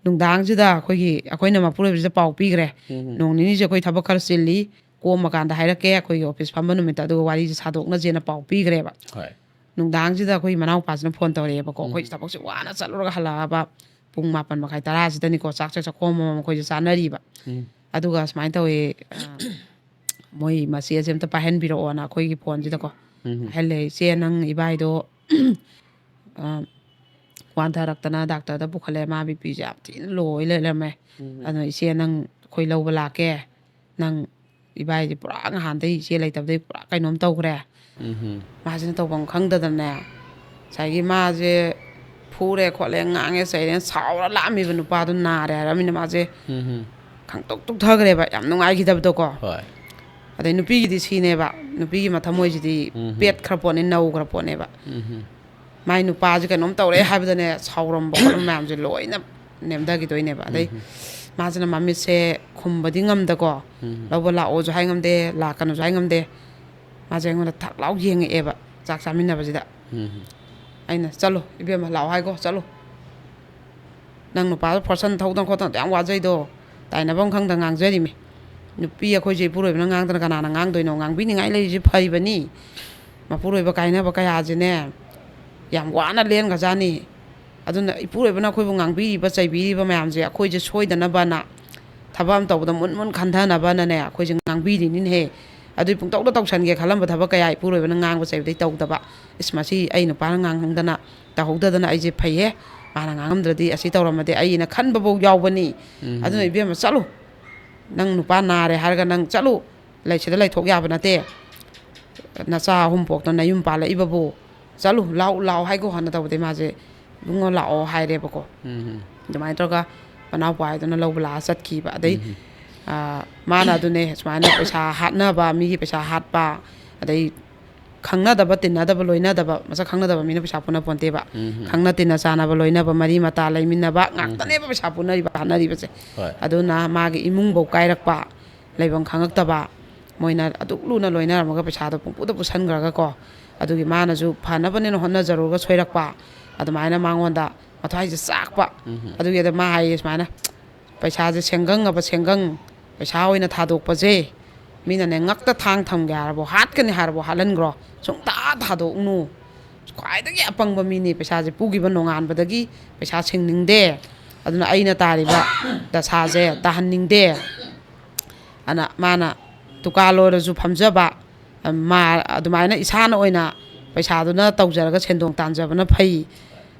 ꯅꯨꯡꯗꯥꯡꯁꯤꯗ ꯑꯩꯈꯣꯏꯒꯤ, ꯑꯩꯈꯣꯏꯅ ꯃꯄꯨꯔꯣꯏꯕꯁꯤꯗ ꯄꯥꯎ ꯄꯤꯈ꯭ꯔꯦ, ꯎꯝ. "ꯅꯣꯡ ꯅꯤꯅꯤꯁꯦ ꯑꯩꯈꯣꯏ ꯊꯕꯛ ꯈꯔ ꯆꯤꯜꯂꯤ, ꯀꯣꯝꯃꯀꯥꯟꯗ ꯍꯥꯏꯔꯛꯀꯦ, ꯑꯩꯈꯣꯏꯒꯤ ꯑꯣꯐꯤꯁ ꯐꯝꯕ ꯅꯨꯃꯤꯠꯇ, ꯑꯗꯨꯒ ꯋꯥꯔꯤꯁꯦ ꯁꯥꯗꯣꯛꯅꯁꯦꯅ" ꯄꯥꯎ ꯄꯤꯈ꯭ꯔꯦꯕ꯫ ꯍꯣꯏ. ꯅꯨꯡꯗꯥꯡꯁꯤꯗ ꯑꯩꯈꯣꯏ ꯃꯅꯥꯎꯄꯥꯁꯤꯅ ꯐꯣꯟ ꯇꯧꯔꯛꯑꯦꯕꯀꯣ꯫ ꯑꯩꯈꯣꯏ ꯎꯝ. ꯊꯕꯛꯁꯦ ꯋꯥꯅ ꯆꯠꯂꯨꯔꯒ ꯍꯜꯂꯛꯑꯕ ꯄꯨꯡ ꯃꯥꯄꯟ ꯃꯈꯥꯏ ꯇꯔꯥꯁꯤꯗꯅꯤꯀꯣ, ꯆꯥꯛꯁꯦ ꯆꯥꯛꯈꯣꯝ ꯑꯃꯃꯝ ꯑꯩꯈꯣꯏꯁꯦ ꯆꯥꯅꯔꯤꯕ꯫ ꯎꯝ. ꯑꯗꯨꯒ ꯁꯨꯃꯥꯏꯅ ꯇꯧꯋꯦ, ꯑ, "ꯃꯣꯏ ꯃꯆꯦꯁꯦ ꯑꯝꯇ ꯄꯥꯏꯍꯟꯕꯤꯔꯛꯑꯣꯅ" ꯑꯩꯈꯣꯏꯒꯤ ꯐꯣꯟꯁꯤꯗꯀꯣ ꯎꯝ. ꯍꯥꯏꯍꯜꯂꯦ꯫ "ꯏꯆꯦ, ꯅꯪ ꯏꯕꯥꯏꯗꯣ, ꯑ, ꯋꯥꯟꯊꯔꯛꯇꯅ ꯗꯥꯛꯇꯔꯗ ꯄꯨꯈꯠꯂꯦ, ꯃꯥ ꯕꯤ ꯄꯤꯁꯦ ꯌꯥꯝ ꯊꯤꯅ ꯂꯣ ꯑꯣꯏ ꯂꯩꯔꯝꯃꯦ꯫ ꯎꯝ. ꯑꯗꯨꯅ ꯏꯆꯦ, ꯅꯪ ꯑꯩꯈꯣꯏ ꯂꯧꯕ ꯂꯥꯛꯀꯦ, ꯅꯪ ꯏꯕꯥꯏꯁꯦ ꯄꯨꯔꯥ ꯅꯍꯥꯟꯗꯩ ꯏꯆꯦ ꯂꯩꯇꯕꯗꯩ ꯄꯨꯔꯥ ꯀꯩꯅꯣꯝ ꯇꯧꯈ꯭ꯔꯦ"꯫ ꯎꯝ. ꯃꯥꯁꯤꯅ ꯇꯧꯐꯝ ꯈꯪꯗꯗꯅꯦ, ꯉꯁꯥꯏꯒꯤ ꯃꯥꯁꯦ ꯐꯨꯔꯦ ꯈꯣꯠꯂꯦ, ꯉꯥꯡꯉꯦ ꯆꯩꯔꯦꯅ ꯁꯥꯎꯔ ꯂꯥꯛꯑꯝꯃꯤꯕ ꯅꯨꯄꯥꯗꯨ ꯅꯥꯔꯦ ꯍꯥꯏꯔꯃꯤꯅ ꯃꯥꯁꯦ ꯎꯝ ꯈꯪꯇꯣꯛ ꯇꯣꯛꯊꯈ꯭ꯔꯦꯕ, ꯌꯥꯝ ꯅꯨꯡꯉꯥꯏꯈꯤꯗꯕꯗꯣꯀꯣ꯫ ꯍꯣꯏ ꯑꯗꯩ ꯅꯨꯄꯤꯒꯤꯗꯤ ꯁꯤꯅꯦꯕ, ꯅꯨꯄꯤꯒꯤ ꯃꯊꯃꯣꯏꯁꯤꯗꯤ ꯎꯝ ꯄꯦꯠꯈ꯭ꯔ ꯄꯣꯠꯅꯤ, ꯅꯧꯈ꯭ꯔ ꯄꯣꯠꯅꯦꯕ꯫ ꯎꯝ ꯃꯥꯏ ꯅꯨꯄꯥꯁꯦ ꯀꯩꯅꯣꯝ ꯇꯧꯔꯦ ꯍꯥꯏꯕꯗꯅꯦ, ꯁꯥꯎꯔꯝꯕ ꯈꯣꯠꯂꯝꯕ ꯃꯌꯥꯝꯁꯦ ꯂꯣꯏꯅ ꯅꯦꯝꯊꯈꯤꯗꯣꯏꯅꯦꯕ꯫ ꯑꯗꯩ ꯃꯥꯁꯤꯅ ꯃꯃꯤꯠꯁꯦ ꯈꯨꯝꯕꯗꯤ ꯉꯝꯗꯀꯣ, ꯎꯝ ꯂꯧꯕ ꯂꯥꯛꯑꯣꯁꯨ ꯍꯥꯏ ꯉꯝꯗꯦ, ꯂꯥꯛꯀꯅꯨꯁꯨ ꯍꯥꯏ ꯉꯝꯗꯦ꯫ ꯃꯥꯁꯦ ꯑꯩꯉꯣꯟꯗ ꯊꯛ ꯂꯥꯎ ꯌꯦꯡꯉꯛꯑꯦꯕ ꯆꯥꯛ ꯆꯥꯃꯤꯟꯅꯕꯁꯤꯗ꯫ ꯎꯝ ꯑꯩꯅ, "ꯆꯠꯂꯣ ꯏꯕꯦꯝꯃ, ꯂꯥꯛꯑꯣ ꯍꯥꯏꯒꯣ, ꯆꯠꯂꯣ꯫ ꯅꯪ ꯅꯨꯄꯥꯗꯣ ꯐꯣꯔꯁꯟ ꯊꯧꯗꯅ ꯈꯣꯠꯇꯅ ꯌꯥꯝ ꯋꯥꯖꯩꯗꯣ, ꯇꯥꯏꯅꯐꯝ ꯈꯪꯗ ꯉꯥꯡꯖꯔꯤꯃꯤ꯫ ꯅꯨꯄꯤ ꯑꯩꯈꯣꯏꯁꯦ ꯏꯄꯨꯔꯣꯏꯕꯅ ꯉꯥꯡꯗꯅ ꯀꯅꯥꯅ ꯉꯥꯡꯗꯣꯏꯅꯣ? ꯉꯥꯡꯕꯤꯅꯤꯡꯉꯥꯏ ꯂꯩꯔꯤꯁꯦ ꯐꯔꯤꯕꯅꯤ꯫ ꯃꯄꯨꯔꯣꯏꯕ ꯀꯥꯏꯅꯕ ꯀꯌꯥꯁꯤꯅꯦ ꯌꯥꯝ ꯋꯥꯅ ꯂꯦꯟꯒ꯭ꯔꯖꯥꯠꯅꯤ꯫ ꯑꯗꯨꯅ ꯏꯄꯨꯔꯣꯏꯕꯅ ꯑꯩꯈꯣꯏꯕꯨ ꯉꯥꯡꯕꯤꯔꯤꯕ ꯆꯩꯕꯤꯔꯤꯕ ꯃꯌꯥꯝꯁꯦ ꯑꯩꯈꯣꯏꯁꯦ ꯁꯣꯏꯗꯅꯕꯅ, ꯊꯕꯛ ꯑꯃ ꯇꯧꯕꯗ ꯃꯨꯟ ꯃꯨꯟ ꯈꯟꯊꯅꯕꯅꯅꯦ ꯑꯩꯈꯣꯏꯁꯦ ꯉꯥꯡꯕꯤꯔꯤꯅꯤꯅꯦꯍꯦ꯫ ꯑꯗꯨꯏ ꯄꯨꯡꯇꯧꯗ ꯇꯧꯁꯟꯒꯦ ꯈꯜꯂꯝꯕ ꯊꯕꯛ ꯀꯌꯥ ꯏꯄꯨꯔꯣꯏꯕꯅ ꯉꯥꯡꯕ ꯆꯩꯕꯗꯩ ꯇꯧꯗꯕ꯫ ꯏꯁ, ꯃꯁꯤ ꯑꯩ ꯅꯨꯄꯥꯅ ꯉꯥꯡꯍꯟꯗꯅ ꯇꯧꯍꯧꯗꯗꯅ ꯑꯩꯁꯦ ꯐꯩꯍꯦ, ꯃꯥꯅ ꯉꯥꯡꯉꯝꯗ꯭ꯔꯗꯤ ꯑꯁꯤ ꯇꯧꯔꯝꯃꯗꯤ ꯑꯩꯅ ꯈꯟꯕꯐꯧ ꯌꯥꯎꯕꯅꯤ꯫ ꯑꯗꯨꯅ ꯏꯕꯦꯝꯃ ꯆꯠꯂꯨ, ꯅꯪ ꯅꯨꯄꯥ ꯅꯥꯔꯦ ꯍꯥꯏꯔꯒ ꯅꯪ ꯆꯠꯂꯨ, ꯂꯩꯁꯤꯗ ꯂꯩꯊꯣꯛ ꯌꯥꯕ ꯅꯠꯇꯦ꯫ ꯅꯆꯥ ꯑꯍꯨꯝ ꯄꯣꯛꯇꯅ ꯌꯨꯝ ꯄꯥꯜꯂꯛꯏꯕꯕꯨ, ꯆꯠꯂꯨ, ꯂꯥꯛꯑꯣ ꯂꯥꯛꯑꯣ ꯍꯥꯏꯒꯣ ꯍꯥꯟꯅ ꯇꯧꯕꯗꯩ ꯃꯥꯁꯦ, "ꯏꯕꯨꯡꯉꯣ ꯂꯥꯛꯑꯣ" ꯍꯥꯏꯔꯦꯕꯀꯣ꯫ ꯎꯝ ꯑꯗꯨꯃꯥꯏꯅ ꯇꯧꯔꯒ ꯃꯅꯥꯎꯄꯥ ꯍꯥꯏꯗꯨꯅ ꯂꯧꯕ ꯂꯥꯛꯑ ꯆꯠꯈꯤꯕ꯫ ꯑꯗꯩ ꯎꯝ ꯑꯥ, ꯃꯥꯅ ꯑꯗꯨꯅꯦ ꯁꯨꯃꯥꯏꯅ ꯄꯩꯁꯥ ꯍꯥꯠꯅꯕ, ꯃꯤꯒꯤ ꯄꯩꯁꯥ ꯍꯥꯠꯄ, ꯑꯗꯩ ꯈꯪꯅꯗꯕ ꯇꯤꯟꯅꯗꯕ ꯂꯣꯏꯅꯗꯕ, ꯃꯁꯛ ꯈꯪꯅꯗꯕ ꯃꯤꯅ ꯄꯩꯁꯥ ꯄꯨꯅ ꯄꯣꯟꯇꯦꯕ꯫ ꯎꯝ ꯈꯪꯅ ꯇꯤꯟꯅ ꯆꯥꯟꯅꯕ ꯂꯣꯏꯅꯕ, ꯃꯔꯤ ꯃꯇꯥ ꯂꯩꯃꯤꯟꯅꯕ ꯉꯥꯛꯇꯅꯦꯕ ꯄꯩꯁꯥ ꯄꯨꯅꯔꯤꯕ ꯍꯥꯠꯅꯔꯤꯕꯁꯦ꯫ ꯍꯣꯏ ꯑꯗꯨꯅ ꯃꯥꯒꯤ ꯏꯃꯨꯡꯐꯧ ꯀꯥꯏꯔꯛꯄ, ꯂꯩꯐꯝ ꯈꯪꯉꯛꯇꯕ, ꯃꯣꯏꯅ ꯑꯗꯨꯛ ꯂꯨꯅ ꯂꯣꯏꯅꯔꯝꯃꯒ ꯄꯩꯁꯥꯗꯣ ꯄꯨꯡꯄꯨꯗ ꯄꯨꯁꯟꯈ꯭ꯔꯒꯀꯣ꯫ ꯑꯗꯨꯒꯤ ꯃꯥꯅꯁꯨ ꯐꯅꯕꯅꯦꯅ ꯍꯣꯠꯅꯖꯔꯨꯔꯒ ꯁꯣꯏꯔꯛꯄ, ꯑꯗꯨꯃꯥꯏꯅ ꯃꯉꯣꯟꯗ ꯃꯊ꯭ꯋꯥꯏꯁꯦ ꯆꯥꯛꯄ꯫ ꯎꯝ ꯑꯗꯨꯒꯤ ꯑꯗ ꯃꯥ ꯍꯥꯏꯌꯦ ꯁꯨꯃꯥꯏꯅ, "ꯄꯩꯁꯥꯁꯦ ꯁꯦꯡꯒꯪ ꯑꯕ ꯁꯦꯡꯒꯪ, ꯄꯩꯁꯥ ꯑꯣꯏꯅ ꯊꯥꯗꯣꯛꯄꯁꯦ, ꯃꯤꯅꯅꯦ ꯉꯛꯇ ꯊꯥꯡ ꯊꯝꯒꯦ ꯍꯥꯏꯔꯕꯣ, ꯍꯥꯠꯀꯅꯤ ꯍꯥꯏꯔꯕꯣ ꯍꯥꯠꯍꯟꯈ꯭ꯔꯣ, ꯁꯨꯡꯊꯥ ꯊꯥꯗꯣꯛꯎꯅꯨ꯫ ꯈ꯭ꯋꯥꯏꯗꯒꯤ ꯑꯄꯪꯕ ꯃꯤꯅꯤ, ꯄꯩꯁꯥꯁꯦ ꯄꯨꯈꯤꯕ ꯅꯣꯡꯉꯥꯟꯕꯗꯒꯤ ꯄꯩꯁꯥ ꯁꯤꯡꯅꯤꯡꯗꯦ꯫ ꯑꯗꯨꯅ ꯑꯩꯅ ꯇꯥꯔꯤꯕ ꯗꯁꯥꯁꯦ ꯇꯥꯍꯟꯅꯤꯡꯗꯦ"꯫ ꯑꯅ ꯃꯥꯅ ꯗꯨꯀꯥꯟ ꯑꯣꯏꯔꯁꯨ ꯐꯝꯖꯕ, ꯃꯥ ꯑꯗꯨꯃꯥꯏꯅ ꯏꯁꯥꯅ ꯑꯣꯏꯅ ꯄꯩꯁꯥꯗꯨꯅ ꯇꯧꯖꯔꯒ ꯁꯦꯟꯗꯣꯡ ꯇꯥꯟꯖꯕꯅ ꯐꯩ꯫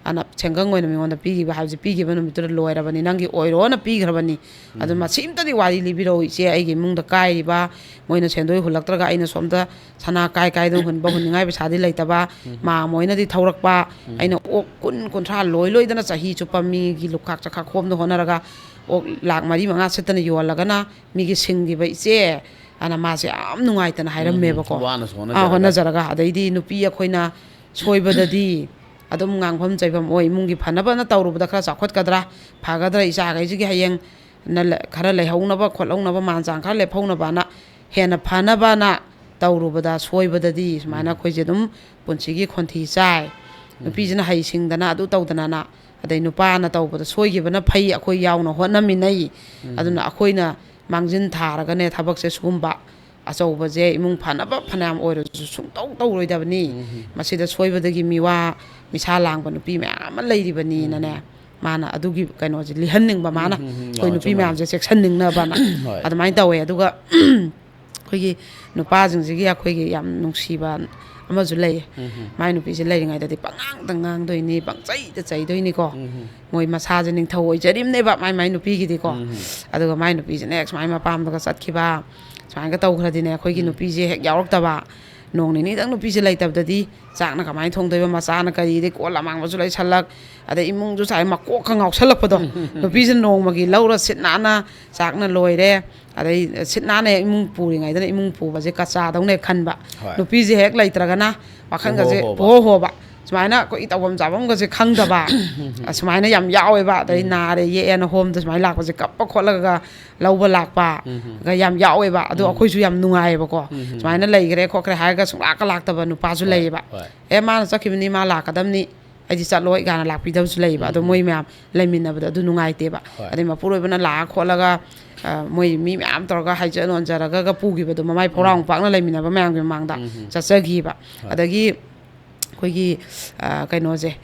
ꯑꯅ ꯁꯦꯟꯒꯪ ꯑꯣꯏꯅ ꯃꯤꯉꯣꯟꯗ ꯄꯤꯈꯤꯕ ꯍꯥꯏꯕꯁꯦ ꯄꯤꯈꯤꯕ ꯅꯨꯃꯤꯠꯇꯨꯗ ꯂꯣꯏꯔꯕꯅꯤ, ꯅꯪꯒꯤ ꯑꯣꯏꯔꯣꯅ ꯄꯤꯈ꯭ꯔꯕꯅꯤ꯫ ꯑꯗꯨ ꯃꯁꯤꯝꯇꯗꯤ ꯋꯥꯔꯤ ꯂꯤꯕꯤꯔꯛꯎ ꯏꯆꯦ, ꯑꯩꯒꯤ ꯏꯃꯨꯡꯗ ꯀꯥꯏꯔꯤꯕ, ꯃꯣꯏꯅ ꯁꯦꯟꯗꯣꯏ ꯍꯨꯜꯂꯛꯇ꯭ꯔꯒ ꯑꯩꯅ ꯁꯣꯝꯗ ꯁꯅꯥ ꯀꯥꯏ ꯀꯥꯏꯗꯅ ꯍꯨꯟꯕ, ꯍꯨꯟꯅꯤꯡꯉꯥꯏ ꯄꯩꯁꯥꯗꯤ ꯂꯩꯇꯕ, ꯃꯥ ꯃꯣꯏꯅꯗꯤ ꯊꯧꯔꯛꯄ, ꯑꯩꯅ ꯑꯣꯛ ꯀꯨꯟ ꯀꯨꯟꯊ꯭ꯔꯥ ꯂꯣꯏ ꯂꯣꯏꯗꯅ ꯆꯍꯤ ꯆꯨꯞꯄ ꯃꯤꯒꯤ ꯂꯨꯈꯥꯛ ꯆꯈꯥꯛ ꯈꯣꯝꯗ ꯍꯣꯠꯅꯔꯒ ꯑꯣꯛ ꯂꯥꯛ ꯃꯔꯤ ꯃꯉꯥ ꯁꯤꯠꯇꯅ ꯌꯣꯜꯂꯒꯅ ꯃꯤꯒꯤ ꯁꯤꯡꯈꯤꯕ ꯏꯆꯦ ꯑꯅ ꯃꯥꯁꯦ ꯌꯥꯝ ꯅꯨꯡꯉꯥꯏꯇꯅ ꯍꯥꯏꯔꯝꯃꯦꯕꯀꯣ꯫ ꯋꯥꯅꯁꯨ ꯑꯥ, ꯍꯣꯠꯅꯖꯔꯒ꯫ ꯍꯣꯠꯅꯖꯔꯒ꯫ ꯑꯗꯩꯗꯤ ꯅꯨꯄꯤ ꯑꯩꯈꯣꯏꯅ ꯁꯣꯏꯕꯗꯗꯤ ꯑꯗꯨꯝ ꯉꯥꯡꯐꯝ ꯆꯩꯐꯝ ꯑꯣꯏ, ꯏꯃꯨꯡꯒꯤ ꯐꯅꯕꯅ ꯇꯧꯔꯨꯕꯗ ꯈꯔ ꯆꯥꯎꯈꯠꯀꯗ꯭ꯔꯥ, ꯐꯒꯗ꯭ꯔꯥ, ꯏꯆꯥꯈꯩꯁꯤꯒꯤ ꯍꯌꯦꯡ ꯅ-, ꯈꯔ ꯂꯩꯍꯧꯅꯕ ꯈꯣꯠꯍꯧꯅꯕ, ꯃꯥꯟ ꯆꯥꯡ ꯈꯔ ꯂꯦꯞꯍꯧꯅꯕꯅ, ꯍꯦꯟꯅ ꯐꯅꯕꯅ ꯇꯧꯔꯨꯕꯗ ꯁꯣꯏꯕꯗꯗꯤ ꯁꯨꯃꯥꯏꯅ ꯑꯩꯈꯣꯏꯁꯦ ꯑꯗꯨꯝ ꯄꯨꯟꯁꯤꯒꯤ ꯈꯣꯟꯊꯤ ꯆꯥꯏ꯫ ꯅꯨꯄꯤꯁꯤꯅ ꯍꯩꯁꯤꯡꯗꯅ ꯑꯗꯨ ꯇꯧꯗꯅꯅ, ꯑꯗꯩ ꯅꯨꯄꯥꯅ ꯇꯧꯕꯗ ꯁꯣꯏꯈꯤꯕꯅ ꯐꯩ, ꯑꯩꯈꯣꯏ ꯌꯥꯎꯅ ꯍꯣꯠꯅꯃꯤꯟꯅꯩ꯫ ꯑꯗꯨꯅ ꯑꯩꯈꯣꯏꯅ ꯃꯥꯡꯖꯤꯟ ꯊꯥꯔꯒꯅꯦ ꯊꯕꯛꯁꯦ ꯁꯤꯒꯨꯝꯕ ꯑꯆꯧꯕꯁꯦ ꯏꯃꯨꯡ ꯐꯅꯕ ꯐꯅꯌꯥꯝ ꯑꯣꯏꯔꯁꯨ ꯁꯨꯡꯇꯧ ꯇꯧꯔꯣꯏꯗꯕꯅꯤ꯫ ꯃꯁꯤꯗ ꯁꯣꯏꯕꯗꯒꯤ ꯃꯤꯋꯥ ꯃꯤꯁꯥ ꯂꯥꯡꯕ ꯅꯨꯄꯤ ꯃꯌꯥꯝ ꯑꯃ ꯂꯩꯔꯤꯕꯅꯤꯅꯅꯦ, ꯃꯥꯅ ꯑꯗꯨꯒꯤ ꯀꯩꯅꯣꯁꯦ ꯂꯤꯍꯟꯅꯤꯡꯕ, ꯃꯥꯅ ꯎꯝ, ꯎꯝ, ꯎꯝ, ꯑꯩꯈꯣꯏ ꯌꯥꯝ ꯅꯨꯄꯤ ꯑꯆꯨꯝꯕꯅꯤ꯫ ꯃꯌꯥꯝꯁꯦ ꯆꯦꯛꯁꯤꯟꯅꯤꯡꯅꯕꯅ꯫ ꯍꯣꯏ꯫ ꯑꯗꯨꯃꯥꯏꯅ ꯇꯧꯋꯦ꯫ ꯑꯗꯨꯒ ꯑꯩꯈꯣꯏꯒꯤ ꯅꯨꯄꯥꯁꯤꯡꯁꯤꯒꯤ ꯑꯩꯈꯣꯏꯒꯤ ꯌꯥꯝ ꯅꯨꯡꯁꯤꯕ ꯑꯃꯁꯨ ꯂꯩꯌꯦ꯫ ꯃꯥꯏ ꯅꯨꯄꯤꯁꯦ ꯂꯩꯔꯤꯉꯩꯗꯗꯤ ꯄꯉꯥꯡꯗ ꯉꯥꯡꯗꯣꯏꯅꯤ, ꯄꯪꯆꯩꯗ ꯆꯩꯗꯣꯏꯅꯤꯀꯣ꯫ ꯃꯣꯏ ꯃꯁꯥꯁꯦ ꯅꯤꯡꯊꯧ ꯑꯣꯏꯖꯔꯤꯕꯅꯦꯕ ꯃꯥꯏ ꯃꯥꯏ ꯅꯨꯄꯤꯒꯤꯗꯤꯀꯣ꯫ ꯑꯗꯨꯒ ꯃꯥꯏ ꯅꯨꯄꯤꯁꯤꯅ ꯍꯦꯛ ꯁꯨꯃꯥꯏꯅ ꯃꯄꯥꯝꯗꯒ ꯆꯠꯈꯤꯕ, ꯁꯨꯃꯥꯏꯅꯒ ꯇꯧꯈ꯭ꯔꯗꯤꯅꯦ, ꯑꯩꯈꯣꯏꯒꯤ ꯅꯨꯄꯤꯁꯦ ꯍꯦꯛ ꯌꯥꯎꯔꯛꯇꯕ, ꯅꯣꯡ ꯅꯤꯅꯤꯗꯪ ꯅꯨꯄꯤꯁꯦ ꯂꯩꯇꯕꯗꯗꯤ ꯆꯥꯛꯅ ꯀꯃꯥꯏꯅ ꯊꯣꯡꯗꯣꯏꯕ, ꯃꯆꯥꯅ ꯀꯔꯤꯗꯩ ꯀꯣꯜ ꯑꯃꯥꯡꯕꯁꯨ ꯂꯩꯁꯜꯂꯛ, ꯑꯗꯩ ꯏꯃꯨꯡꯁꯨ ꯁꯥꯏ ꯃꯀꯣꯛꯀ ꯉꯥꯎꯁꯜꯂꯛꯄꯗꯣ꯫ ꯅꯨꯄꯤꯁꯤꯅ ꯅꯣꯡꯃꯒꯤ ꯂꯧꯔ ꯁꯤꯠ ꯅꯥꯟꯅ ꯆꯥꯛꯅ ꯂꯣꯏꯔꯦ, ꯑꯗꯩ ꯁꯤꯠ ꯅꯥꯟꯅ ꯍꯦꯛ ꯏꯃꯨꯡ ꯄꯨꯔꯤꯉꯩꯗꯅ ꯏꯃꯨꯡ ꯄꯨꯕꯁꯦ ꯀꯆꯥꯗꯧꯅ ꯍꯦꯛ ꯈꯟꯕ꯫ ꯍꯣꯏ꯫ ꯅꯨꯄꯤꯁꯦ ꯍꯦꯛ ꯂꯩꯇ꯭ꯔꯒꯅ ꯋꯥꯈꯜꯒꯁꯦ ꯄꯨꯍꯣ ꯍꯣꯕ꯫ ꯄꯨꯍꯣ ꯍꯣꯕ꯫ ꯁꯨꯃꯥꯏꯅ ꯑꯩꯈꯣꯏꯒꯤ ꯇꯧꯐꯝ ꯆꯥꯐꯝꯒꯁꯦ ꯈꯪꯗꯕ꯫ ꯑꯁꯨꯃꯥꯏꯅ ꯌꯥꯝ ꯌꯥꯎꯋꯦꯕ꯫ ꯑꯗꯩ ꯅꯥꯔꯦ ꯌꯦꯛꯑꯦꯅ ꯍꯣꯝꯗ ꯁꯨꯃꯥꯏꯅ ꯂꯥꯛꯄꯁꯦ ꯀꯞꯄ ꯈꯣꯠꯂꯒ ꯂꯧꯕ ꯂꯥꯛꯄ ꯒ ꯌꯥꯝ ꯌꯥꯎꯋꯦꯕ꯫ ꯑꯗꯣ ꯑꯩꯈꯣꯏꯁꯨ ꯌꯥꯝ ꯅꯨꯡꯉꯥꯏꯌꯦꯕꯀꯣ꯫ ꯁꯨꯃꯥꯏꯅ ꯂꯩꯈ꯭ꯔꯦ ꯈꯣꯠꯈ꯭ꯔꯦ ꯍꯥꯏꯔꯒ ꯁꯨꯡꯂꯥꯛꯀ ꯂꯥꯛꯇꯕ ꯅꯨꯄꯥꯁꯨ ꯍꯣꯏ, ꯂꯩꯌꯦꯕ꯫ ꯍꯣꯏ꯫ "ꯑꯦ, ꯃꯥꯅ ꯆꯠꯈꯤꯕꯅꯤ, ꯃꯥ ꯂꯥꯛꯀꯗꯕꯅꯤ, ꯑꯩꯗꯤ ꯆꯠꯂꯣꯏ" ꯀꯥꯏꯅ ꯂꯥꯛꯄꯤꯗꯕꯁꯨ ꯂꯩꯌꯦꯕ꯫ ꯑꯗꯣ ꯃꯣꯏ ꯃꯌꯥꯝ ꯂꯩꯃꯤꯟꯅꯕꯗ ꯑꯗꯨ ꯅꯨꯡꯉꯥꯏꯇꯦꯕ꯫ ꯍꯣꯏ꯫ ꯑꯗꯩ ꯃꯄꯨꯔꯣꯏꯕꯅ ꯂꯥꯛꯑ ꯈꯣꯠꯂꯒ, ꯑ, ꯃꯣꯏ ꯃꯤ ꯃꯌꯥꯝ ꯇꯧꯔꯒ ꯍꯥꯏꯖ ꯅꯣꯟꯖꯔꯒ ꯄꯨꯈꯤꯕꯗꯣ, ꯃꯃꯥꯏ ꯐꯧꯔꯥ ꯄꯥꯛꯅ ꯂꯩꯃꯤꯟꯅꯕ ꯃꯌꯥꯝꯒꯤ ꯃꯃꯥꯡꯗ ꯆꯠꯆꯈꯤꯕ꯫ ꯑꯗꯒꯤ ꯑꯩꯈꯣꯏꯒꯤ, ꯑ, ꯀꯩꯅꯣꯁꯦ,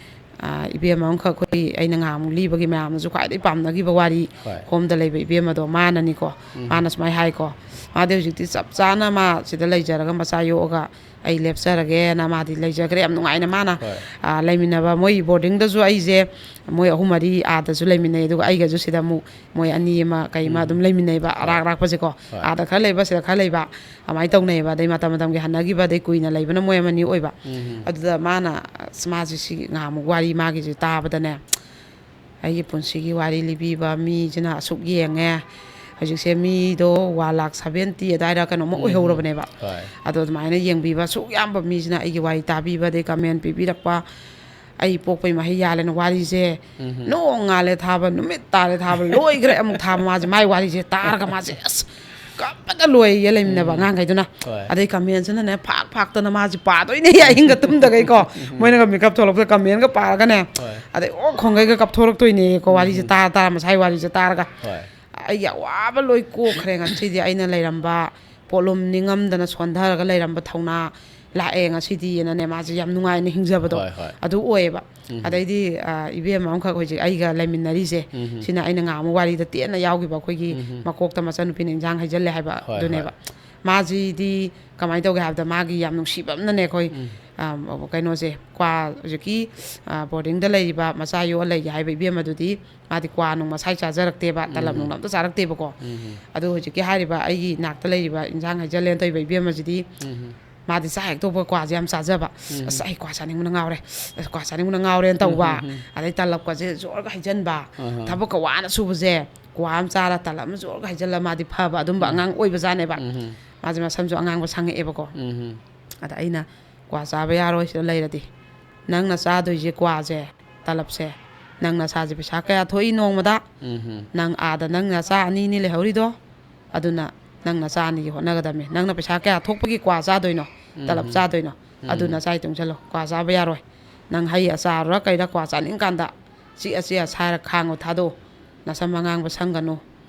ꯏꯕꯦꯝꯃ ꯑꯃꯈꯛ, ꯑꯩꯈꯣꯏ, ꯑꯩꯅ ꯉꯥꯏꯍꯥꯛꯃꯨꯛ ꯂꯤꯕꯒꯤ ꯃꯌꯥꯝꯅꯁꯨ ꯈ꯭ꯋꯥꯏꯗꯒꯤ ꯄꯥꯝꯅꯈꯤꯕ ꯋꯥꯔꯤ, ꯍꯣꯝꯗ ꯂꯩꯕ ꯏꯕꯦꯝꯃꯗꯣ ꯃꯥꯅꯅꯤꯀꯣ꯫ ꯃꯥꯅ ꯁꯨꯃꯥꯏꯅ ꯍꯥꯏꯀꯣ, ꯃꯥꯗꯤ ꯍꯧꯖꯤꯛꯇꯤ ꯆꯞ ꯆꯥꯅ ꯃꯥ ꯁꯤꯗ ꯂꯩꯖꯔꯒ ꯃꯆꯥ ꯌꯣꯛꯑꯒ ꯑꯩ ꯂꯦꯞꯆꯔꯒꯦꯅ ꯃꯥꯗꯤ ꯂꯩꯖꯈ꯭ꯔꯦ ꯌꯥꯝ ꯅꯨꯡꯉꯥꯏꯅ꯫ ꯃꯥꯅ ꯍꯣꯏ꯫ ꯑ, ꯂꯩꯃꯤꯟꯅꯕ ꯃꯣꯏ ꯕꯣꯔꯗꯤꯡꯗꯁꯨ ꯑꯩꯁꯦ ꯃꯣꯏ ꯑꯍꯨꯝ ꯃꯔꯤ ꯑꯥꯗꯁꯨ ꯂꯩꯃꯤꯟꯅꯩ, ꯑꯗꯨꯒ ꯑꯩꯒꯁꯨ ꯁꯤꯗ ꯑꯃꯨꯛ ꯃꯣꯏ ꯑꯅꯤ ꯑꯃ ꯀꯩ ꯑꯃ ꯑꯗꯨꯝ ꯂꯩꯃꯤꯟꯅꯩꯕ, ꯑꯔꯥꯛ ꯑꯔꯥꯛꯄꯁꯦꯀꯣ꯫ ꯍꯣꯏ꯫ ꯑꯥꯗ ꯈꯔ ꯂꯩꯕ, ꯁꯤꯗ ꯈꯔ ꯂꯩꯕ, ꯑꯗꯨꯃꯥꯏꯅ ꯇꯧꯅꯩꯌꯦꯕ꯫ ꯑꯗꯩ ꯃꯇꯝ ꯃꯇꯝꯒꯤ ꯍꯟꯅꯈꯤꯕ, ꯑꯗꯩ ꯀꯨꯏꯅ ꯂꯩꯕꯅ ꯃꯣꯏ ꯑꯃꯅꯤ ꯑꯣꯏꯕ꯫ ꯑꯗꯨꯗ ꯃꯥꯅ, ꯑꯁ, ꯃꯥꯁꯦ ꯁꯤ ꯉꯥꯏꯍꯥꯛꯃꯨꯛ ꯋꯥꯔꯤ ꯃꯥꯒꯤꯁꯦ ꯇꯥꯕꯗꯅꯦ, ꯑꯩꯒꯤ ꯄꯨꯟꯁꯤꯒꯤ ꯋꯥꯔꯤ ꯂꯤꯕꯤꯕ ꯃꯤꯁꯤꯅ ꯑꯁꯨꯛ ꯌꯦꯡꯉꯦ, ꯍꯧꯖꯤꯛꯁꯦ ꯃꯤꯗꯣ ꯋꯥꯟ ꯂꯥꯛ ꯁꯚꯦꯟꯇꯤ ꯑꯗꯨꯋꯥꯏꯗ ꯀꯩꯅꯣꯝꯃ ꯑꯣꯏꯍꯧꯔꯕꯅꯦꯕ꯫ ꯍꯣꯏ꯫ ꯑꯗꯣ ꯑꯗꯨꯃꯥꯏꯅ ꯌꯦꯡꯕꯤꯕ ꯑꯁꯨꯛ ꯌꯥꯝꯕ ꯃꯤꯁꯤꯅ ꯑꯩꯒꯤ ꯋꯥꯔꯤ ꯇꯥꯕꯤꯕ, ꯑꯗꯩ ꯀꯃꯦꯟ ꯄꯤꯕꯤꯔꯛꯄ, "ꯑꯩ ꯄꯣꯛꯄꯩ ꯃꯍꯩ ꯌꯥꯜꯂꯦꯅ" ꯋꯥꯔꯤꯁꯦ ꯅꯣꯡ ꯉꯥꯜꯂꯦ ꯊꯥꯕ, ꯅꯨꯃꯤꯠ ꯇꯥꯔꯦ ꯊꯥꯕ, ꯂꯣꯏꯈ꯭ꯔꯦ ꯑꯃꯨꯛ ꯊꯥꯕ꯫ ꯃꯥꯁꯦ, ꯃꯥꯏ ꯋꯥꯔꯤꯁꯦ ꯇꯥꯔꯒ ꯃꯥꯁꯦ, ꯑꯁ, ꯀꯞꯄꯗ ꯂꯣꯏꯌꯦ ꯂꯩꯃꯤꯟꯅꯕ ꯑꯉꯥꯡꯈꯩꯗꯨꯅ꯫ ꯍꯣꯏ꯫ ꯑꯗꯩ ꯀꯃꯦꯟꯁꯤꯅꯅꯦ ꯐꯥꯛ ꯐꯥꯛꯇꯅ ꯃꯥꯁꯦ ꯄꯥꯗꯣꯏꯅꯦ ꯑꯍꯤꯡꯒ ꯇꯨꯝꯗꯈꯩꯀꯣ꯫ ꯃꯣꯏꯅꯒ ꯃꯤꯀꯞ ꯊꯣꯛꯂꯛꯄꯗ ꯀꯃꯦꯟꯒ ꯄꯥꯔꯒꯅꯦ꯫ ꯍꯣꯏ꯫ ꯑꯗꯩ ꯑꯣ ꯈꯣꯡꯒꯩꯒ ꯀꯞꯊꯣꯔꯛꯇꯣꯏꯅꯦꯀꯣ, ꯋꯥꯔꯤꯁꯦ ꯇꯥꯔ ꯇꯥꯔ, ꯃꯁꯥꯏ ꯋꯥꯔꯤꯁꯦ ꯇꯥꯔꯒ꯫ ꯍꯣꯏ꯫ ꯑꯩꯒꯤ ꯑꯋꯥꯕ ꯂꯣꯏ ꯀꯣꯛꯈ꯭ꯔꯦ ꯉꯁꯤꯗꯤ꯫ ꯑꯩꯅ ꯂꯩꯔꯝꯕ ꯄꯣꯠꯂꯨꯝ ꯅꯤꯡꯉꯝꯗꯅ ꯁꯣꯟꯊꯔꯒ ꯂꯩꯔꯝꯕ ꯊꯧꯅꯥ ꯂꯥꯛꯑꯦ ꯉꯁꯤꯗꯤꯅꯅꯦ, ꯃꯥꯁꯦ ꯌꯥꯝ ꯅꯨꯡꯉꯥꯏꯅ ꯍꯤꯡꯖꯕꯗꯣ ꯍꯣꯏ, ꯍꯣꯏ꯫ ꯑꯗꯨ ꯑꯣꯏꯌꯦꯕ꯫ ꯑꯗꯩꯗꯤ, ꯑ, ꯏꯕꯦꯝꯃ ꯑꯃꯈꯛ ꯍꯧꯖꯤꯛ ꯑꯩꯒ ꯂꯩꯃꯤꯟꯅꯔꯤꯁꯦ, ꯁꯤꯅ ꯑꯩꯅ ꯉꯥꯡꯕ ꯋꯥꯔꯤꯗ ꯇꯦꯟꯅ ꯌꯥꯎꯈꯤꯕ ꯑꯩꯈꯣꯏꯒꯤ ꯃꯀꯣꯛꯇ ꯃꯆꯟꯅꯨꯄꯤꯅ ꯏꯟꯖꯥꯡ ꯍꯩꯖꯜꯂꯦ ꯍꯥꯏꯕ ꯍꯣꯏ, ꯑꯗꯨꯅꯦꯕ꯫ ꯍꯣꯏ꯫ ꯃꯥꯁꯤꯗꯤ ꯀꯃꯥꯏꯅ ꯇꯧꯒꯦ ꯍꯥꯏꯕꯗ, ꯃꯥꯒꯤ ꯌꯥꯝ ꯅꯨꯡꯁꯤꯕ ꯑꯃꯅꯅꯦ ꯑꯩꯈꯣꯏ, ꯑ, ꯀꯩꯅꯣꯁꯦ, ꯀ꯭ꯋꯥ, ꯍꯧꯖꯤꯛꯀꯤ, ꯑ, ꯕꯣꯔꯗꯤꯡꯗ ꯂꯩꯔꯤꯕ ꯃꯆꯥ ꯌꯣꯛꯑ ꯂꯩꯒꯦ ꯍꯥꯏꯕ ꯏꯕꯦꯝꯃꯗꯨꯗꯤ ꯃꯥꯗꯤ ꯀ꯭ꯋꯥ ꯅꯨꯡ ꯃꯁꯥꯏ ꯆꯥꯖꯔꯛꯇꯦꯕ, ꯇꯂꯞ ꯅꯨꯡ ꯑꯝꯇ ꯆꯥꯔꯛꯇꯦꯕꯀꯣ꯫ ꯑꯗꯣ ꯍꯧꯖꯤꯛꯀꯤ ꯍꯥꯏꯔꯤꯕ ꯑꯩꯒꯤ ꯏꯅꯥꯛꯇ ꯂꯩꯔꯤꯕ ꯏꯟꯖꯥꯡ ꯍꯩꯖꯜꯂꯦꯅ ꯇꯧꯔꯤꯕ ꯏꯕꯦꯝꯃꯁꯤꯗꯤ ꯃꯥꯗꯤ ꯆꯥꯛ ꯍꯦꯛ ꯇꯣꯛꯄ ꯀ꯭ꯋꯥꯁꯦ ꯌꯥꯝ ꯆꯥꯖꯕ꯫ "ꯑꯁ, ꯑꯩ ꯀ꯭ꯋꯥ ꯆꯥꯅꯤꯡꯕꯅ ꯉꯥꯎꯔꯦ, ꯑꯁ, ꯀ꯭ꯋꯥ ꯆꯥꯅꯤꯡꯕꯅ ꯉꯥꯎꯔꯦꯅ" ꯇꯧꯕ꯫ ꯑꯗꯩ ꯇꯂꯞꯀꯁꯦ ꯖꯣꯔꯒ ꯍꯩꯖꯟꯕ꯫ ꯊꯕꯛꯀ ꯋꯥꯅ ꯁꯨꯕꯁꯦ, ꯀ꯭ꯋꯥ ꯑꯃ ꯆꯥꯔ ꯇꯂꯞ ꯑꯃ ꯖꯣꯔꯒ ꯍꯩꯖꯜꯂ ꯃꯥꯗꯤ ꯐꯕ ꯑꯗꯨꯝꯕ ꯑꯉꯥꯡ ꯑꯣꯏꯕꯖꯥꯠꯅꯦꯕ꯫ ꯃꯥꯁꯦ ꯃꯁꯝꯁꯨ ꯑꯉꯥꯡꯕ ꯁꯪꯉꯛꯑꯦꯕꯀꯣ꯫ ꯑꯗ ꯑꯩꯅ, "ꯀ꯭ꯋꯥ ꯆꯥꯕ ꯌꯥꯔꯣꯏ ꯁꯤꯗ ꯂꯩꯔꯗꯤ꯫ ꯅꯪꯅ ꯆꯥꯗꯣꯏꯁꯦ ꯀ꯭ꯋꯥꯁꯦ, ꯇꯂꯞꯁꯦ, ꯅꯪ ꯅꯁꯥꯁꯦ ꯄꯩꯁꯥ ꯀꯌꯥ ꯊꯣꯛꯏ ꯅꯣꯡꯃꯗ? ꯅꯪ ꯑꯥꯗ ꯅꯪ ꯅꯆꯥ ꯑꯅꯤꯅꯤ ꯂꯩꯍꯧꯔꯤꯗꯣ, ꯑꯗꯨꯅ ꯅꯪ ꯅꯆꯥ ꯑꯅꯤꯒꯤ ꯍꯣꯠꯅꯒꯗꯕꯅꯤ꯫ ꯅꯪꯅ ꯄꯩꯁꯥ ꯀꯌꯥ ꯊꯣꯛꯄꯒꯤ ꯀ꯭ꯋꯥ ꯆꯥꯗꯣꯏꯅꯣ, ꯇꯂꯞ ꯆꯥꯗꯣꯏꯅꯣ? ꯑꯗꯨ ꯅꯆꯥꯒꯤ ꯇꯨꯡꯁꯤꯜꯂꯣ, ꯀ꯭ꯋꯥ ꯆꯥꯕ ꯌꯥꯔꯣꯏ꯫ ꯅꯪ ꯍꯩ ꯑꯆꯥꯔꯔ ꯀꯩꯔꯥ ꯀ꯭ꯋꯥ ꯆꯥꯅꯤꯡꯀꯥꯟꯗ ꯆꯤꯛꯑ ꯆꯤꯛꯑ ꯁꯥꯏꯔ ꯈꯥꯡꯉꯣ, ꯊꯥꯗꯣꯛꯑꯣ꯫ ꯅꯁꯝ ꯑꯉꯥꯡꯕ ꯁꯪꯒꯅꯨ꯫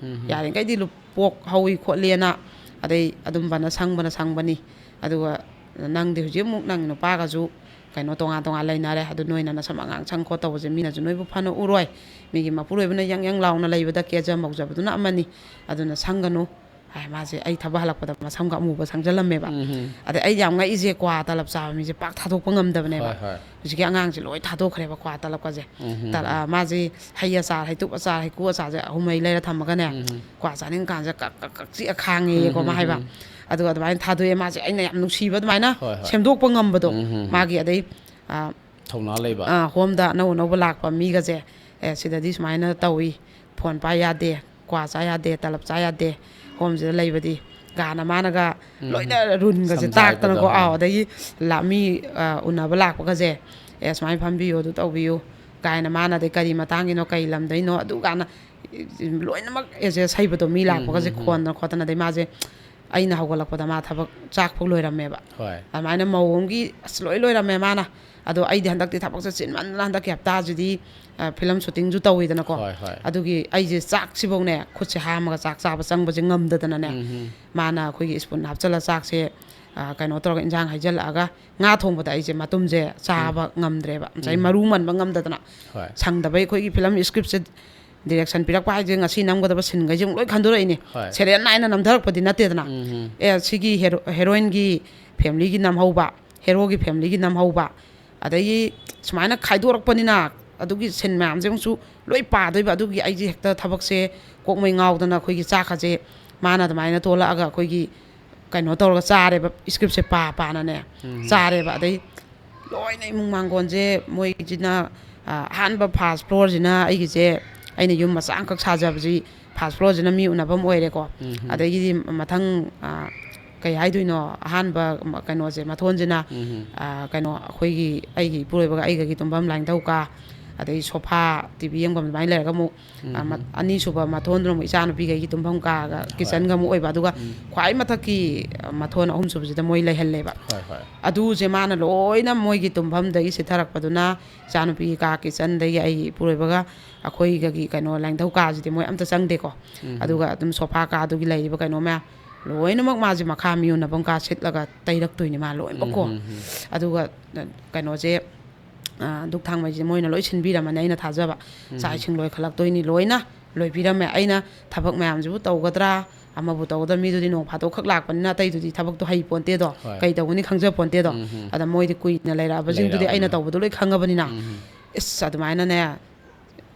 ꯌꯥꯔꯤꯈꯩꯗꯤ ꯂꯨꯄꯣꯛ ꯍꯧꯏ ꯈꯣꯠꯂꯦꯅ, ꯑꯗꯩ ꯑꯗꯨꯝꯕꯅ ꯁꯪꯕꯅ ꯁꯪꯕꯅꯤ꯫ ꯑꯗꯨꯒ ꯅꯪꯗꯤ ꯍꯧꯖꯤꯛ ꯑꯃꯨꯛ ꯅꯪ ꯅꯨꯄꯥꯒꯁꯨ ꯀꯩꯅꯣ ꯇꯣꯉꯥꯟ ꯇꯣꯉꯥꯟ ꯂꯩꯅꯔꯦ꯫ ꯑꯗꯨ ꯅꯣꯏꯅ ꯅꯁꯝ ꯑꯉꯥꯡ ꯁꯪ ꯈꯣꯠ ꯇꯧꯕꯁꯦ ꯃꯤꯅꯁꯨ ꯅꯣꯏꯕꯨ ꯐꯅ ꯎꯔꯣꯏ꯫ ꯃꯤꯒꯤ ꯃꯄꯨꯔꯣꯏꯕꯅ ꯌꯪ ꯌꯪ ꯂꯥꯎꯅ ꯂꯩꯕꯗ ꯀꯦꯖ ꯃꯧꯖꯕꯗꯨꯅ ꯑꯃꯅꯤ꯫ ꯑꯗꯨꯅ ꯁꯪꯒꯅꯨ ꯍꯥꯏ꯫ ꯃꯥꯁꯦ ꯑꯩ ꯊꯕꯛ ꯍꯜꯂꯛꯄꯗ ꯃꯁꯝꯒ ꯑꯃꯨꯕ ꯁꯪꯖꯜꯂꯝꯃꯦꯕ꯫ ꯎꯝ꯫ ꯑꯗꯩ ꯑꯩ ꯌꯥꯝ ꯉꯛꯏꯁꯦ, ꯀ꯭ꯋꯥ ꯇꯂꯞ ꯆꯥꯕ ꯃꯤꯁꯦ ꯄꯥꯛ ꯊꯥꯗꯣꯛꯄ ꯉꯝꯗꯕꯅꯦꯕ꯫ ꯍꯣꯏ, ꯍꯣꯏ꯫ ꯍꯧꯖꯤꯛꯀꯤ ꯑꯉꯥꯡꯁꯦ ꯂꯣꯏ ꯊꯥꯗꯣꯛꯈ꯭ꯔꯦꯕ ꯀ꯭ꯋꯥ ꯇꯂꯞꯀꯁꯦ꯫ ꯎꯝ꯫ ꯇ-, ꯑ, ꯃꯥꯁꯦ ꯍꯩ ꯑꯆꯥꯔ, ꯍꯩꯇꯨꯞ ꯑꯆꯥꯔ, ꯍꯩꯀꯨ ꯑꯆꯥꯔꯁꯦ ꯑꯍꯨꯝ ꯃꯔꯤ ꯂꯩꯔ ꯊꯝꯃꯒꯅꯦ, ꯎꯝ꯫ ꯀ꯭ꯋꯥ ꯆꯥꯅꯤꯡꯀꯥꯟꯁꯦ ꯀꯛ ꯀꯛ ꯀꯛ ꯆꯤꯛꯑ ꯈꯥꯡꯉꯦꯌꯦꯀꯣ ꯎꯝ, ꯃꯥ ꯍꯥꯏꯕ꯫ ꯎꯝ꯫ ꯑꯗꯨꯒ ꯑꯗꯨꯃꯥꯏꯅ ꯊꯥꯗꯣꯛꯑꯦ꯫ ꯃꯥꯁꯦ ꯑꯩꯅ ꯌꯥꯝ ꯅꯨꯡꯁꯤꯕ ꯑꯗꯨꯃꯥꯏꯅ ꯍꯣꯏ, ꯍꯣꯏ꯫ ꯁꯦꯝꯗꯣꯛꯄ ꯉꯝꯕꯗꯣ꯫ ꯎꯝ, ꯎꯝ, ꯎꯝ꯫ ꯃꯥꯒꯤ ꯑꯗꯩ, ꯑ, ꯊꯧꯅꯥ ꯂꯩꯕ꯫ ꯑ, ꯍꯣꯝꯗ ꯑꯅꯧ ꯑꯅꯧꯕ ꯂꯥꯛꯄ ꯃꯤꯒꯁꯦ, "ꯑꯦ, ꯁꯤꯗꯗꯤ ꯁꯨꯃꯥꯏꯅ ꯇꯧꯏ, ꯐꯣꯟ ꯄꯥꯏ ꯌꯥꯗꯦ, ꯀ꯭ꯋꯥ ꯆꯥ ꯌꯥꯗꯦ, ꯇꯂꯞ ꯆꯥ ꯌꯥꯗꯦ, ꯍꯣꯝꯁꯤꯗ ꯂꯩꯕꯗꯤ ꯒꯥꯅ" ꯃꯥꯅꯒ ꯎꯝ꯫ ꯂꯣꯏꯅ ꯔꯨꯜꯒꯁꯦ ꯁꯝꯖꯥꯏꯕꯗꯣ꯫ ꯇꯥꯛꯇꯅꯀꯣ꯫ ꯑꯥꯎ, ꯑꯗꯒꯤ ꯂꯥ-, ꯃꯤ, ꯑ, ꯎꯅꯕ ꯂꯥꯛꯄꯒꯁꯦ, "ꯑꯦ, ꯁꯨꯃꯥꯏꯅ ꯐꯝꯕꯤꯌꯨ, ꯑꯗꯨ ꯇꯧꯕꯤꯌꯨ" ꯀꯥꯏꯅ ꯃꯥꯅ, ꯑꯗꯩ ꯀꯔꯤ ꯃꯇꯥꯡꯒꯤꯅꯣ, ꯀꯔꯤ ꯂꯝꯗꯩꯅꯣ, ꯑꯗꯨ ꯀꯥꯟꯅ ꯂꯣꯏꯅꯃꯛ ꯑꯦꯖꯦꯁ ꯍꯩꯕꯗꯣ, ꯃꯤ ꯎꯝ, ꯂꯥꯛꯄꯒꯁꯦ ꯎꯝ, ꯎꯝ꯫ ꯈꯣꯟꯗꯅ ꯈꯣꯠꯇꯅ꯫ ꯑꯗꯩ ꯃꯥꯁꯦ ꯑꯩꯅ ꯍꯧꯒꯠꯂꯛꯄꯗ ꯃꯥ ꯊꯕꯛ ꯆꯥꯛ ꯐꯥꯎ ꯂꯣꯏꯔꯝꯃꯦꯕ꯫ ꯍꯣꯏ꯫ ꯑꯗꯨꯃꯥꯏꯅ ꯃꯧ ꯑꯃꯒꯤ ꯑꯁ ꯂꯣꯏ ꯂꯣꯏꯔꯝꯃꯦ ꯃꯥꯅ꯫ ꯑꯗꯣ ꯑꯩꯗꯤ ꯍꯟꯗꯛꯇꯤ ꯊꯕꯛꯁꯦ ꯆꯤꯟꯃꯟꯗꯅ ꯍꯟꯗꯛꯀꯤ ꯍꯞꯇꯥꯁꯤꯗꯤ, ꯑ, ꯐꯤꯂꯝ ꯁꯨꯇꯤꯡꯁꯨ ꯇꯧꯋꯤꯗꯅꯀꯣ꯫ ꯍꯣꯏ, ꯍꯣꯏ꯫ ꯑꯗꯨꯒꯤ ꯑꯩꯁꯦ ꯆꯥꯛꯁꯤꯐꯧꯅꯦ ꯈꯨꯠꯁꯦ ꯍꯥꯝꯃꯒ ꯆꯥꯛ ꯆꯥꯕ ꯆꯪꯕꯁꯦ ꯉꯝꯗꯗꯅꯅꯦ꯫ ꯎꯝ, ꯎꯝ꯫ ꯃꯥꯅ ꯑꯩꯈꯣꯏꯒꯤ ꯁ꯭ꯄꯨꯟ ꯍꯥꯞꯆꯜꯂ ꯆꯥꯛꯁꯦ, ꯑ, ꯀꯩꯅꯣ ꯇꯧꯔꯒ ꯏꯟꯖꯥꯡ ꯍꯩꯖꯜꯂꯛꯑꯒ ꯉꯥ ꯊꯣꯡꯕꯗ ꯑꯩꯁꯦ ꯃꯇꯨꯝꯁꯦ ꯆꯥꯕ ꯎꯝ꯫ ꯉꯝꯗ꯭ꯔꯦꯕ꯫ ꯉꯁꯥꯏ ꯎꯝ꯫ ꯃꯔꯨ ꯃꯟꯕ ꯉꯝꯗꯗꯅ꯫ ꯍꯣꯏ꯫ ꯁꯪꯗꯕꯩ ꯑꯩꯈꯣꯏꯒꯤ ꯐꯤꯂꯝ ꯁ꯭ꯀ꯭ꯔꯤꯞꯁꯦ ꯗꯤꯔꯦꯛꯁꯟ ꯄꯤꯔꯛꯄ ꯍꯥꯏꯁꯦ ꯉꯁꯤ ꯅꯝꯒꯗꯕ ꯁꯤꯟꯈꯩꯁꯦ ꯑꯃꯨꯛ ꯂꯣꯏ ꯈꯟꯗꯣꯔꯛꯏꯅꯦ꯫ ꯍꯣꯏ꯫ ꯁꯦꯔꯤꯌꯦꯜ ꯅꯥꯏꯅ ꯅꯝꯊꯔꯛꯄꯗꯤ ꯅꯠꯇꯦꯗꯅ꯫ ꯎꯝ, ꯎꯝ꯫ ꯑꯦ, ꯁꯤꯒꯤ ꯍꯦꯔꯣ-, ꯍꯦꯔꯣꯏꯟꯒꯤ ꯐꯦꯃꯤꯂꯤꯒꯤ ꯅꯝꯍꯧꯕ, ꯍꯦꯔꯣꯒꯤ ꯐꯦꯃꯤꯂꯤꯒꯤ ꯅꯝꯍꯧꯕ, ꯑꯗꯒꯤ ꯁꯨꯃꯥꯏꯅ ꯈꯥꯏꯗꯣꯔꯛꯄꯅꯤꯅ ꯑꯗꯨꯒꯤ ꯁꯤꯟ ꯃꯌꯥꯝꯁꯦ ꯑꯃꯨꯛꯁꯨ ꯂꯣꯏ ꯄꯥꯗꯣꯏꯕ꯫ ꯑꯗꯨꯒꯤ ꯑꯩꯁꯦ ꯍꯦꯛꯇ ꯊꯕꯛꯁꯦ ꯀꯣꯛꯃꯩ ꯉꯥꯎꯗꯅ ꯑꯩꯈꯣꯏꯒꯤ ꯆꯥꯛꯀꯁꯦ ꯃꯥꯅ ꯑꯗꯨꯃꯥꯏꯅ ꯇꯣꯜꯂꯛꯑꯒ ꯑꯩꯈꯣꯏꯒꯤ ꯀꯩꯅꯣ ꯇꯧꯔꯒ ꯆꯥꯔꯦꯕ, ꯁ꯭ꯀ꯭ꯔꯤꯞꯁꯦ ꯄꯥ ꯄꯥꯅꯅꯦ ꯎꯝ꯫ ꯆꯥꯔꯦꯕ꯫ ꯑꯗꯩ ꯂꯣꯏꯅ ꯏꯃꯨꯡ ꯃꯥꯡꯒꯣꯟꯁꯦ ꯃꯣꯏꯁꯤꯅ, ꯑ, ꯑꯍꯥꯟꯕ ꯐꯥꯔꯁ ꯐ꯭ꯂꯣꯔꯁꯤꯅ ꯑꯩꯒꯤꯁꯦ, ꯑꯩꯅ ꯌꯨꯝ ꯃꯆꯥ ꯑꯃꯈꯛ ꯁꯥꯖꯕꯁꯤ ꯐꯥꯔꯁ ꯐ꯭ꯂꯣꯔꯁꯤꯅ ꯃꯤ ꯎꯅꯐꯝ ꯑꯣꯏꯔꯦꯀꯣ꯫ ꯎꯝ꯫ ꯑꯗꯒꯤꯗꯤ ꯃꯊꯪ, ꯑ, ꯀꯩ ꯍꯥꯏꯗꯣꯏꯅꯣ, ꯑꯍꯥꯟꯕ ꯃ-, ꯀꯩꯅꯣꯁꯦ, ꯃꯊꯣꯟꯁꯤꯅ, ꯎꯝ꯫ ꯑ, ꯀꯩꯅꯣ, ꯑꯩꯈꯣꯏꯒꯤ, ꯑꯩꯒꯤ ꯏꯄꯨꯔꯣꯏꯕꯒ ꯑꯩꯒꯒꯤ ꯇꯨꯝꯐꯝ ꯂꯥꯏꯅꯤꯡꯊꯧ ꯀꯥ, ꯑꯗꯩ ꯁꯣꯐꯥ, ꯇꯤ ꯚꯤ ꯌꯦꯡꯐꯝ ꯑꯗꯨꯃꯥꯏꯅ ꯂꯩꯔꯒ ꯑꯃꯨꯛ, ꯑ, ꯎꯝ꯫ ꯃ-, ꯑꯅꯤꯁꯨꯕ ꯃꯊꯣꯟꯗꯨꯅ ꯑꯃꯨꯛ ꯏꯆꯥꯅꯨꯄꯤꯈꯩꯒꯤ ꯇꯨꯝꯐꯝ ꯀꯥꯒ ꯍꯣꯏ꯫ ꯀꯤꯠꯆꯟꯒ ꯑꯃꯨꯛ ꯑꯣꯏꯕ꯫ ꯑꯗꯨꯒ ꯎꯝ꯫ ꯈ꯭ꯋꯥꯏ ꯃꯊꯛꯀꯤ, ꯑ, ꯃꯊꯣꯟ ꯑꯍꯨꯝꯁꯨꯕꯁꯤꯗ ꯃꯣꯏ ꯂꯩꯍꯜꯂꯦꯕ꯫ ꯍꯣꯏ, ꯍꯣꯏ꯫ ꯑꯗꯨꯁꯦ ꯃꯥꯅ ꯂꯣꯏꯅ ꯃꯣꯏꯒꯤ ꯇꯨꯝꯐꯝꯗꯒꯤ ꯁꯤꯊꯔꯛꯄꯗꯨꯅ ꯏꯆꯥꯅꯨꯄꯤꯒꯤ ꯀꯥ ꯀꯤꯠꯆꯟꯗꯒꯤ ꯑꯩꯒꯤ ꯏꯄꯨꯔꯣꯏꯕꯒ ꯑꯩꯈꯣꯏꯒꯒꯤ ꯀꯩꯅꯣ ꯂꯥꯏꯅꯤꯡꯊꯧ ꯀꯥꯁꯤꯗꯤ ꯃꯣꯏ ꯑꯝꯇ ꯆꯪꯗꯦꯀꯣ꯫ ꯎꯝ꯫ ꯑꯗꯨꯒ ꯑꯗꯨꯝ ꯁꯣꯐꯥ ꯀꯥꯗꯨꯒꯤ ꯂꯩꯔꯤꯕ ꯀꯩꯅꯣ ꯃꯌꯥꯝ, ꯂꯣꯏꯅꯃꯛ ꯃꯥꯁꯦ ꯃꯈꯥ ꯃꯤꯌꯣꯟꯅꯐꯝ ꯀꯥ ꯁꯤꯠꯂꯒ ꯇꯩꯔꯛꯇꯣꯏꯅꯤ ꯃꯥ ꯂꯣꯏꯅꯃꯛꯀꯣ꯫ ꯎꯝ, ꯎꯝ, ꯎꯝ꯫ ꯑꯗꯨꯒ ꯀꯩꯅꯣꯁꯦ, ꯑ, ꯙꯨꯛ ꯊꯥꯡꯃꯩꯁꯦ ꯃꯣꯏꯅ ꯂꯣꯏ ꯁꯤꯟꯕꯤꯔꯝꯃꯅꯤ, ꯑꯩꯅ ꯊꯥꯖꯕ꯫ ꯎꯝ꯫ ꯆꯥꯛ ꯏꯁꯤꯡ ꯂꯣꯏꯈꯠꯂꯛꯇꯣꯏꯅꯤ ꯂꯣꯏꯅ꯫ ꯂꯣꯏꯕꯤꯔꯝꯃꯦ꯫ ꯑꯩꯅ ꯊꯕꯛ ꯃꯌꯥꯝꯁꯤꯕꯨ ꯇꯧꯒꯗ꯭ꯔꯥ, ꯑꯃꯕꯨ ꯇꯧꯒꯗ꯭ꯔꯥ, ꯃꯤꯗꯨꯗꯤ ꯅꯣꯡ ꯐꯥꯗꯣꯛ ꯈꯛ ꯂꯥꯛꯄꯅꯤꯅ ꯑꯇꯩꯗꯨꯗꯤ ꯊꯕꯛꯇꯣ ꯍꯩ ꯄꯣꯟꯇꯦꯗꯣ꯫ ꯍꯣꯏ꯫ ꯀꯩ ꯇꯧꯒꯅꯤ ꯈꯪꯖ ꯄꯣꯟꯇꯦꯗꯣ꯫ ꯎꯝ, ꯎꯝ꯫ ꯑꯗ ꯃꯣꯏꯗꯤ ꯀꯨꯏꯅ ꯂꯩꯔꯛꯑꯕꯁꯤꯡꯗꯨꯗꯤ ꯑꯩꯅ ꯂꯩꯔꯛꯑꯕꯅꯤꯅ꯫ ꯇꯧꯕꯗꯣ ꯂꯣꯏ ꯈꯪꯉꯕꯅꯤꯅ꯫ ꯎꯝ, ꯎꯝ꯫ ꯏꯁ, ꯑꯗꯨꯃꯥꯏꯅꯅꯦ,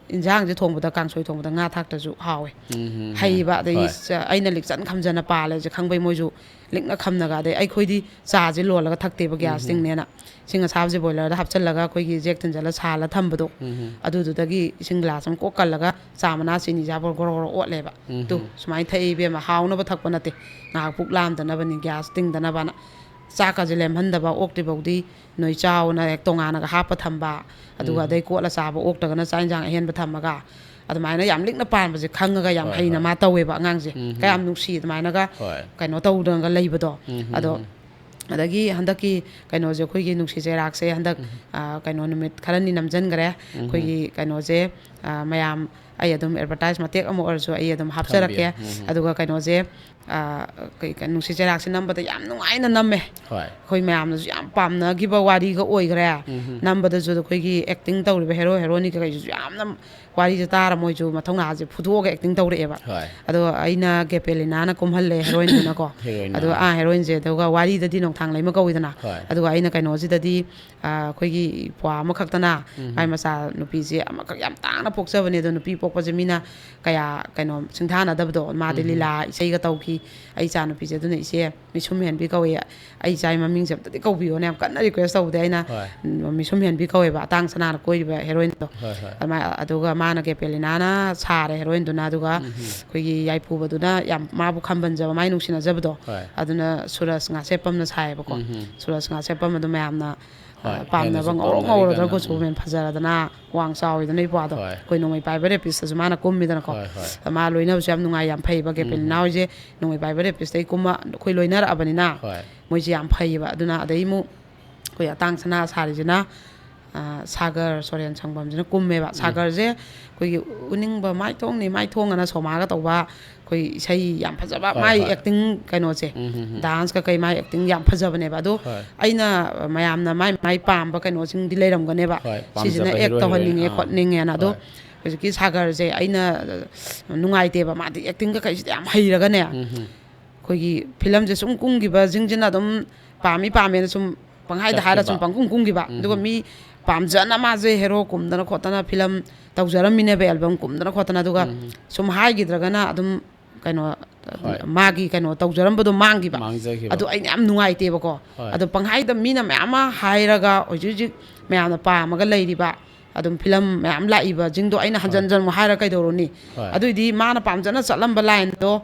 ꯏꯟꯖꯥꯡꯁꯦ ꯊꯣꯡꯕꯗ, ꯀꯥꯡꯁꯣꯏ ꯊꯣꯡꯕꯗ ꯉꯥ ꯊꯥꯛꯇ꯭ꯔꯁꯨ ꯍꯥꯎꯋꯦ꯫ ꯎꯝ, ꯎꯝ, ꯎꯝ꯫ ꯍꯩꯕ, ꯑꯗꯒꯤ ꯍꯣꯏ꯫ ꯆ-, ꯑꯩꯅ ꯂꯤꯛꯆꯠ ꯈꯝꯖꯅ ꯄꯥꯜꯂꯦꯁꯦ ꯈꯪꯕꯩ ꯃꯣꯏꯁꯨ ꯂꯤꯛꯅ ꯈꯝꯅꯒ, ꯑꯗꯩ ꯑꯩꯈꯣꯏꯗꯤ ꯆꯥꯁꯦ ꯂꯣꯜꯂꯒ ꯊꯛꯇꯦꯕ, ꯎꯝ, ꯎꯝ꯫ ꯒ꯭ꯌꯥꯁ ꯇꯤꯡꯅꯦꯅ꯫ ꯏꯁꯤꯡ ꯑꯁꯥꯕꯁꯦ ꯕꯣꯏꯂꯔꯗ ꯍꯥꯞꯆꯤꯜꯂꯒ ꯑꯩꯈꯣꯏꯒꯤ ꯖꯦꯛ ꯊꯤꯟꯖꯜꯂ ꯁꯥꯍꯜꯂ ꯊꯝꯕꯗꯣ, ꯎꯝ, ꯎꯝ꯫ ꯑꯗꯨꯗꯨꯗꯒꯤ ꯏꯁꯤꯡ ꯒ꯭ꯂꯥꯁ ꯑꯃ ꯀꯣꯛ ꯀꯜꯂꯒ ꯆꯥ ꯃꯅꯥ ꯆꯤꯅꯤꯁꯦ ꯍꯥꯞꯄꯒ ꯒꯣꯔꯣ ꯒꯣꯔꯣ ꯑꯣꯠꯂꯦꯕ꯫ ꯎꯝ, ꯇꯨ, ꯎꯝ꯫ ꯁꯨꯃꯥꯏꯅ ꯊꯛꯏ ꯏꯕꯦꯝꯃ, ꯍꯥꯎꯅꯕ ꯊꯛꯄ ꯅꯠꯇꯦ, ꯉꯥꯏꯍꯥꯛ ꯄꯨꯛ ꯂꯥꯝꯗꯅꯕꯅꯤ, ꯒ꯭ꯌꯥꯁ ꯇꯤꯡꯗꯅꯕꯅ꯫ ꯆꯥꯛꯀꯁꯦ ꯂꯦꯝꯍꯟꯗꯕ, ꯑꯣꯛꯇ꯭ꯔꯤꯐꯥꯎꯗꯤ ꯅꯣꯏ ꯆꯥꯎꯅ ꯍꯦꯛ ꯇꯣꯉꯥꯟꯅꯒ ꯍꯥꯞꯄ ꯊꯝꯕ, ꯑꯗꯨꯒ ꯎꯝ꯫ ꯑꯗꯩ ꯀꯣꯠꯂ ꯆꯥꯕ, ꯑꯣꯛꯇ꯭ꯔꯒꯅ ꯆꯥꯛ ꯏꯟꯖꯥꯡ ꯑꯍꯦꯟꯕ ꯊꯝꯃꯒ, ꯑꯗꯨꯃꯥꯏꯅ ꯌꯥꯝ ꯂꯤꯛꯅ ꯄꯥꯟꯕꯁꯦ ꯈꯪꯉꯒ ꯌꯥꯝ ꯍꯣꯏ, ꯍꯩꯅ ꯍꯣꯏ꯫ ꯃꯥ ꯇꯧꯋꯦꯕ ꯑꯉꯥꯡꯁꯦ꯫ ꯎꯝ, ꯀꯌꯥꯝ ꯎꯝ꯫ ꯅꯨꯡꯁꯤ ꯑꯗꯨꯃꯥꯏꯅꯒ ꯍꯣꯏ꯫ ꯀꯩꯅꯣ ꯇꯧꯗꯅꯒ ꯂꯩꯕꯗꯣ꯫ ꯎꯝ, ꯎꯝ, ꯑꯗꯣ ꯎꯝ꯫ ꯑꯗꯒꯤ ꯍꯟꯗꯛꯀꯤ ꯀꯩꯅꯣꯁꯦ, ꯑꯩꯈꯣꯏꯒꯤ ꯅꯨꯡꯁꯤ ꯆꯩꯔꯥꯛꯁꯦ ꯍꯟꯗꯛ, ꯎꯝ꯫ ꯑ, ꯀꯩꯅꯣ ꯅꯨꯃꯤꯠ ꯈꯔꯅꯤ ꯅꯝꯖꯟꯈ꯭ꯔꯦ꯫ ꯎꯝ, ꯎꯝ꯫ ꯑꯩꯈꯣꯏꯒꯤ ꯀꯩꯅꯣꯁꯦ, ꯑ, ꯃꯌꯥꯝ, ꯑꯩ ꯑꯗꯨꯝ ꯑꯦꯗꯚꯔꯇꯥꯏꯁ ꯃꯇꯦꯛ ꯑꯃ ꯑꯣꯏꯔꯁꯨ ꯑꯩ ꯑꯗꯨꯝ ꯍꯥꯞꯆꯔꯛꯀꯦ꯫ ꯊꯝꯕꯤꯌꯨ꯫ ꯎꯝ, ꯎꯝ꯫ ꯑꯗꯨꯒ ꯀꯩꯅꯣꯁꯦ, ꯑ, ꯀꯩ, ꯀꯩ, ꯅꯨꯡꯁꯤ ꯆꯩꯔꯥꯛꯁꯦ ꯅꯝꯕꯗ ꯌꯥꯝ ꯅꯨꯡꯉꯥꯏꯅ ꯅꯝꯃꯦ꯫ ꯍꯣꯏ꯫ ꯑꯩꯈꯣꯏ ꯃꯌꯥꯝꯅꯁꯨ ꯌꯥꯝ ꯄꯥꯝꯅꯈꯤꯕ ꯋꯥꯔꯤꯒ ꯑꯣꯏꯈ꯭ꯔꯦ꯫ ꯎꯝ, ꯎꯝ꯫ ꯅꯝꯕꯗꯁꯨ ꯑꯩꯈꯣꯏꯒꯤ ꯑꯦꯛꯇꯤꯡ ꯇꯧꯔꯤꯕ ꯍꯦꯔꯣ ꯍꯦꯔꯣꯅꯤ ꯀꯩꯀꯩꯁꯤꯁꯨ ꯌꯥꯝꯅ ꯋꯥꯔꯤꯁꯦ ꯇꯥꯔ ꯃꯣꯏꯁꯨ ꯃꯊꯧꯅꯥꯁꯦ ꯐꯨꯗꯣꯛꯑꯒ ꯑꯦꯛꯇꯤꯡ ꯇꯧꯔꯛꯑꯦꯕ꯫ ꯍꯣꯏ꯫ ꯑꯗꯣ ꯑꯩꯅ ꯒꯦꯄꯦꯂꯤꯅꯥꯅ ꯀꯨꯝꯍꯜꯂꯦ ꯍꯦꯔꯣꯏꯟꯗꯨꯅꯀꯣ꯫ ꯍꯦꯔꯣꯏꯟ ꯑꯗꯣ, ꯑꯃ꯫ ꯑꯥ, ꯍꯦꯔꯣꯏꯟꯁꯦ, ꯑꯗꯨꯒ ꯋꯥꯔꯤꯗꯗꯤ ꯅꯣꯡꯊꯥꯡꯂꯩꯃ ꯀꯧꯏꯗꯅ꯫ ꯍꯣꯏ꯫ ꯑꯗꯨꯒ ꯑꯩꯅ ꯀꯩꯅꯣꯁꯤꯗꯗꯤ, ꯑꯥ, ꯑꯩꯈꯣꯏꯒꯤ ꯏꯄ꯭ꯋꯥ ꯑꯃꯈꯛꯇꯅ ꯎꯝ꯫ ꯃꯥꯏ ꯃꯆꯥ ꯅꯨꯄꯤꯁꯦ ꯑꯃꯈꯛ ꯌꯥꯝ ꯇꯥꯡꯅ ꯄꯣꯛꯆꯕꯅꯦ, ꯑꯗꯣ ꯅꯨꯄꯤ ꯄꯣꯛꯄꯁꯦ ꯃꯤꯅ ꯀꯌꯥ ꯀꯩꯅꯣ ꯁꯤꯡꯊꯥꯅꯗꯕꯗꯣ, ꯃꯥꯗꯤ ꯎꯝ꯫ ꯂꯤꯂꯥ ꯏꯁꯩꯒ ꯇꯧꯈꯤ꯫ ꯑꯩ ꯏꯆꯥ ꯅꯨꯄꯤꯁꯦ ꯑꯗꯨꯅ ꯏꯆꯦ ꯃꯤꯁꯨꯝ ꯍꯦꯟꯕꯤ ꯀꯧꯏ, ꯑꯩ ꯏꯆꯥꯒꯤ ꯃꯃꯤꯡꯁꯦ ꯑꯝꯇꯗꯤ ꯀꯧꯕꯤꯌꯣꯅ ꯌꯥꯝ ꯀꯟꯅ ꯔꯤꯀ꯭ꯋꯦꯁ ꯇꯧꯕꯗꯩ ꯑꯩꯅ, ꯍꯣꯏ꯫ ꯎꯝ, ꯃꯤꯁꯨꯝ ꯍꯦꯟꯕꯤ ꯀꯧꯋꯦꯕ, ꯑꯇꯥꯡ ꯁꯅꯥꯅ ꯀꯣꯏꯔꯤꯕ ꯍꯦꯔꯣꯏꯟꯗꯣ꯫ ꯍꯣꯏ, ꯍꯣꯏ꯫ ꯑꯗꯨꯃꯥꯏ-, ꯑꯗꯨꯒ ꯃꯥꯅ ꯒꯦꯄꯦꯂꯤꯅꯥꯅ ꯁꯥꯔꯦ ꯍꯦꯔꯣꯏꯟꯗꯨꯅ, ꯑꯗꯨꯒ ꯎꯝ, ꯎꯝ꯫ ꯑꯩꯈꯣꯏꯒꯤ ꯌꯥꯏꯐꯨꯕꯗꯨꯅ ꯌꯥꯝ ꯃꯥꯕꯨ ꯈꯝꯕꯟꯖꯕ, ꯃꯥꯏ ꯅꯨꯡꯁꯤꯅꯖꯕꯗꯣ, ꯍꯣꯏ꯫ ꯑꯗꯨꯅ ꯁꯨꯔꯖ ꯉꯥꯁꯦꯞꯄꯝꯅ ꯁꯥꯏꯌꯦꯕꯀꯣ꯫ ꯎꯝ, ꯎꯝ꯫ ꯁꯨꯔꯖ ꯉꯥꯁꯦꯞꯄꯝ ꯑꯗꯨ ꯃꯌꯥꯝꯅ, ꯍꯣꯏ, ꯑ, ꯄꯥꯝꯅꯕ, ꯍꯦꯟꯅꯁꯨ ꯉꯧꯔꯣꯛ ꯄꯥꯝꯅꯔꯤ ꯉꯧꯔꯗꯅ ꯀꯟꯅ꯫ ꯀꯨꯆꯨ ꯎꯝ꯫ ꯃꯦꯟ ꯐꯖꯔꯗꯅ ꯋꯥꯡ ꯆꯥꯎꯋꯤꯗꯅ ꯏꯄ꯭ꯋꯥꯗꯣ꯫ ꯍꯣꯏ꯫ ꯑꯩꯈꯣꯏ ꯅꯣꯡꯃꯩ ꯄꯥꯏꯕ ꯔꯦꯄꯤꯁꯇꯁꯨ ꯃꯥꯅ ꯀꯨꯝꯃꯤꯗꯅꯀꯣ꯫ ꯍꯣꯏ, ꯍꯣꯏ꯫ ꯃꯥ ꯂꯣꯏꯅꯕꯁꯨ ꯌꯥꯝ ꯅꯨꯡꯉꯥꯏ, ꯌꯥꯝ ꯐꯩꯕ꯫ ꯎꯝ, ꯎꯝ꯫ ꯒꯦꯄꯦꯂꯤꯅꯥ ꯍꯣꯏꯁꯦ ꯅꯣꯡꯃꯩ ꯄꯥꯏꯕ ꯔꯦꯄꯤꯁꯇꯩ ꯀꯨꯝꯃ ꯑꯩꯈꯣꯏ ꯂꯣꯏꯅꯔꯛꯑꯕꯅꯤꯅ ꯍꯣꯏ꯫ ꯃꯣꯏꯁꯦ ꯌꯥꯝ ꯐꯩꯌꯦꯕ꯫ ꯑꯗꯨꯅ ꯑꯗꯩ ꯑꯃꯨꯛ ꯑꯩꯈꯣꯏ ꯑꯇꯥꯡ ꯁꯅꯥ ꯁꯥꯔꯤꯁꯤꯅ, ꯁꯥꯒꯔ ꯁꯣꯔꯦꯟ ꯁꯪꯕꯝꯁꯤꯅ ꯀꯨꯝꯃꯦꯕ꯫ ꯁꯥꯒꯔꯁꯦ ꯑꯩꯈꯣꯏꯒꯤ ꯎꯅꯤꯡꯕ ꯃꯥꯏꯊꯣꯡꯅꯤ ꯃꯥꯏꯊꯣꯡ ꯑꯅ ꯁꯣꯃꯥꯒ ꯇꯧꯕ, ꯑꯩꯈꯣꯏ ꯏꯁꯩ ꯌꯥꯝ ꯐꯖꯕ, ꯍꯣꯏ, ꯃꯥꯏ ꯍꯣꯏ꯫ ꯑꯦꯛꯇꯤꯡ ꯀꯩꯅꯣꯁꯦ, ꯎꯝ, ꯎꯝ, ꯎꯝ꯫ ꯗꯥꯟꯁꯀ ꯀꯩ ꯃꯥꯏ ꯑꯦꯛꯇꯤꯡ ꯌꯥꯝ ꯐꯖꯕꯅꯦꯕ꯫ ꯑꯗꯣ ꯍꯣꯏ꯫ ꯑꯩꯅ ꯃꯌꯥꯝꯅ ꯃꯥꯏ ꯃꯥꯏ ꯄꯥꯝꯕ ꯀꯩꯅꯣꯁꯤꯡꯗꯤ ꯂꯩꯔꯝꯒꯅꯦꯕ, ꯍꯣꯏ, ꯁꯤꯁꯤꯅ ꯄꯥꯝꯖꯕ ꯑꯦꯛ ꯍꯤꯔꯣ ꯇꯧꯍꯟꯅꯤꯡꯉꯦ ꯍꯤꯔꯣꯏꯟ, ꯑꯥ, ꯈꯣꯠꯅꯤꯡꯉꯦꯅ꯫ ꯑꯗꯣ ꯍꯣꯏ꯫ ꯍꯧꯖꯤꯛꯀꯤ ꯁꯥꯒꯔꯁꯦ ꯑꯩꯅ ꯅꯨꯡꯉꯥꯏꯇꯦꯕ, ꯃꯥꯗꯤ ꯑꯦꯛꯇꯤꯡ ꯀꯩꯀꯩꯁꯤꯗꯤ ꯌꯥꯝ ꯍꯩꯔꯒꯅꯦ, ꯎꯝ, ꯎꯝ꯫ ꯑꯩꯈꯣꯏꯒꯤ ꯐꯤꯂꯝꯁꯦ ꯁꯨꯝ ꯀꯨꯝꯈꯤꯕ ꯁꯤꯡꯁꯤꯅ ꯑꯗꯨꯝ ꯄꯥꯝꯃꯤ ꯄꯥꯝꯃꯦꯅ ꯁꯨꯝ ꯄꯪꯍꯥꯏꯗ ꯍꯥꯏꯔ ꯁꯨꯝ ꯆꯠꯈꯤꯕ꯫ ꯄꯪꯀꯨꯝ ꯀꯨꯝꯈꯤꯕ꯫ ꯎꯝ, ꯑꯗꯨꯒ ꯎꯝ꯫ ꯃꯤ ꯄꯥꯝꯖꯅ ꯃꯥꯁꯦ ꯍꯦꯔꯣ ꯀꯨꯝꯗꯅ ꯈꯣꯠꯇꯅ ꯐꯤꯂꯝ ꯇꯧꯖꯔꯝꯃꯤꯅꯦꯕ, ꯑꯦꯜꯕꯝ ꯀꯨꯝꯗꯅ ꯈꯣꯠꯇꯅ꯫ ꯑꯗꯨꯒ ꯎꯝ꯫ ꯁꯨꯝ ꯍꯥꯏꯈꯤꯗ꯭ꯔꯒꯅ ꯑꯗꯨꯝ ꯀꯩꯅꯣ, ꯍꯣꯏ꯫ ꯃꯥꯒꯤ ꯀꯩꯅꯣ ꯇꯧꯖꯔꯝꯕꯗꯣ ꯃꯥꯡꯈꯤꯕ꯫ ꯃꯥꯡꯖꯈꯤꯕ꯫ ꯑꯗꯨ ꯑꯩꯅ ꯌꯥꯝ ꯅꯨꯡꯉꯥꯏꯇꯦꯕꯀꯣ꯫ ꯍꯣꯏ꯫ ꯑꯗꯣ ꯄꯪꯍꯥꯏꯗ ꯃꯤꯅ ꯃꯌꯥꯝ ꯑꯃ ꯍꯥꯏꯔꯒ ꯍꯧꯖꯤꯛ ꯍꯧꯖꯤꯛ ꯃꯌꯥꯝꯅ ꯄꯥꯝꯃꯒ ꯂꯩꯔꯤꯕ ꯑꯗꯨꯝ ꯐꯤꯂꯝ ꯃꯌꯥꯝ ꯂꯥꯛꯏꯕꯁꯤꯡꯗꯣ ꯑꯩꯅ ꯍꯟꯖꯟ ꯍꯣꯏ꯫ ꯍꯟꯖꯟ ꯑꯃꯨꯛ ꯍꯥꯏꯔ ꯀꯩꯗꯧꯔꯨꯅꯤ? ꯍꯣꯏ꯫ ꯑꯗꯨꯏꯗꯤ ꯃꯥꯅ ꯄꯥꯝꯖꯅ ꯆꯠꯂꯝꯕ ꯂꯥꯏꯟꯗꯣ,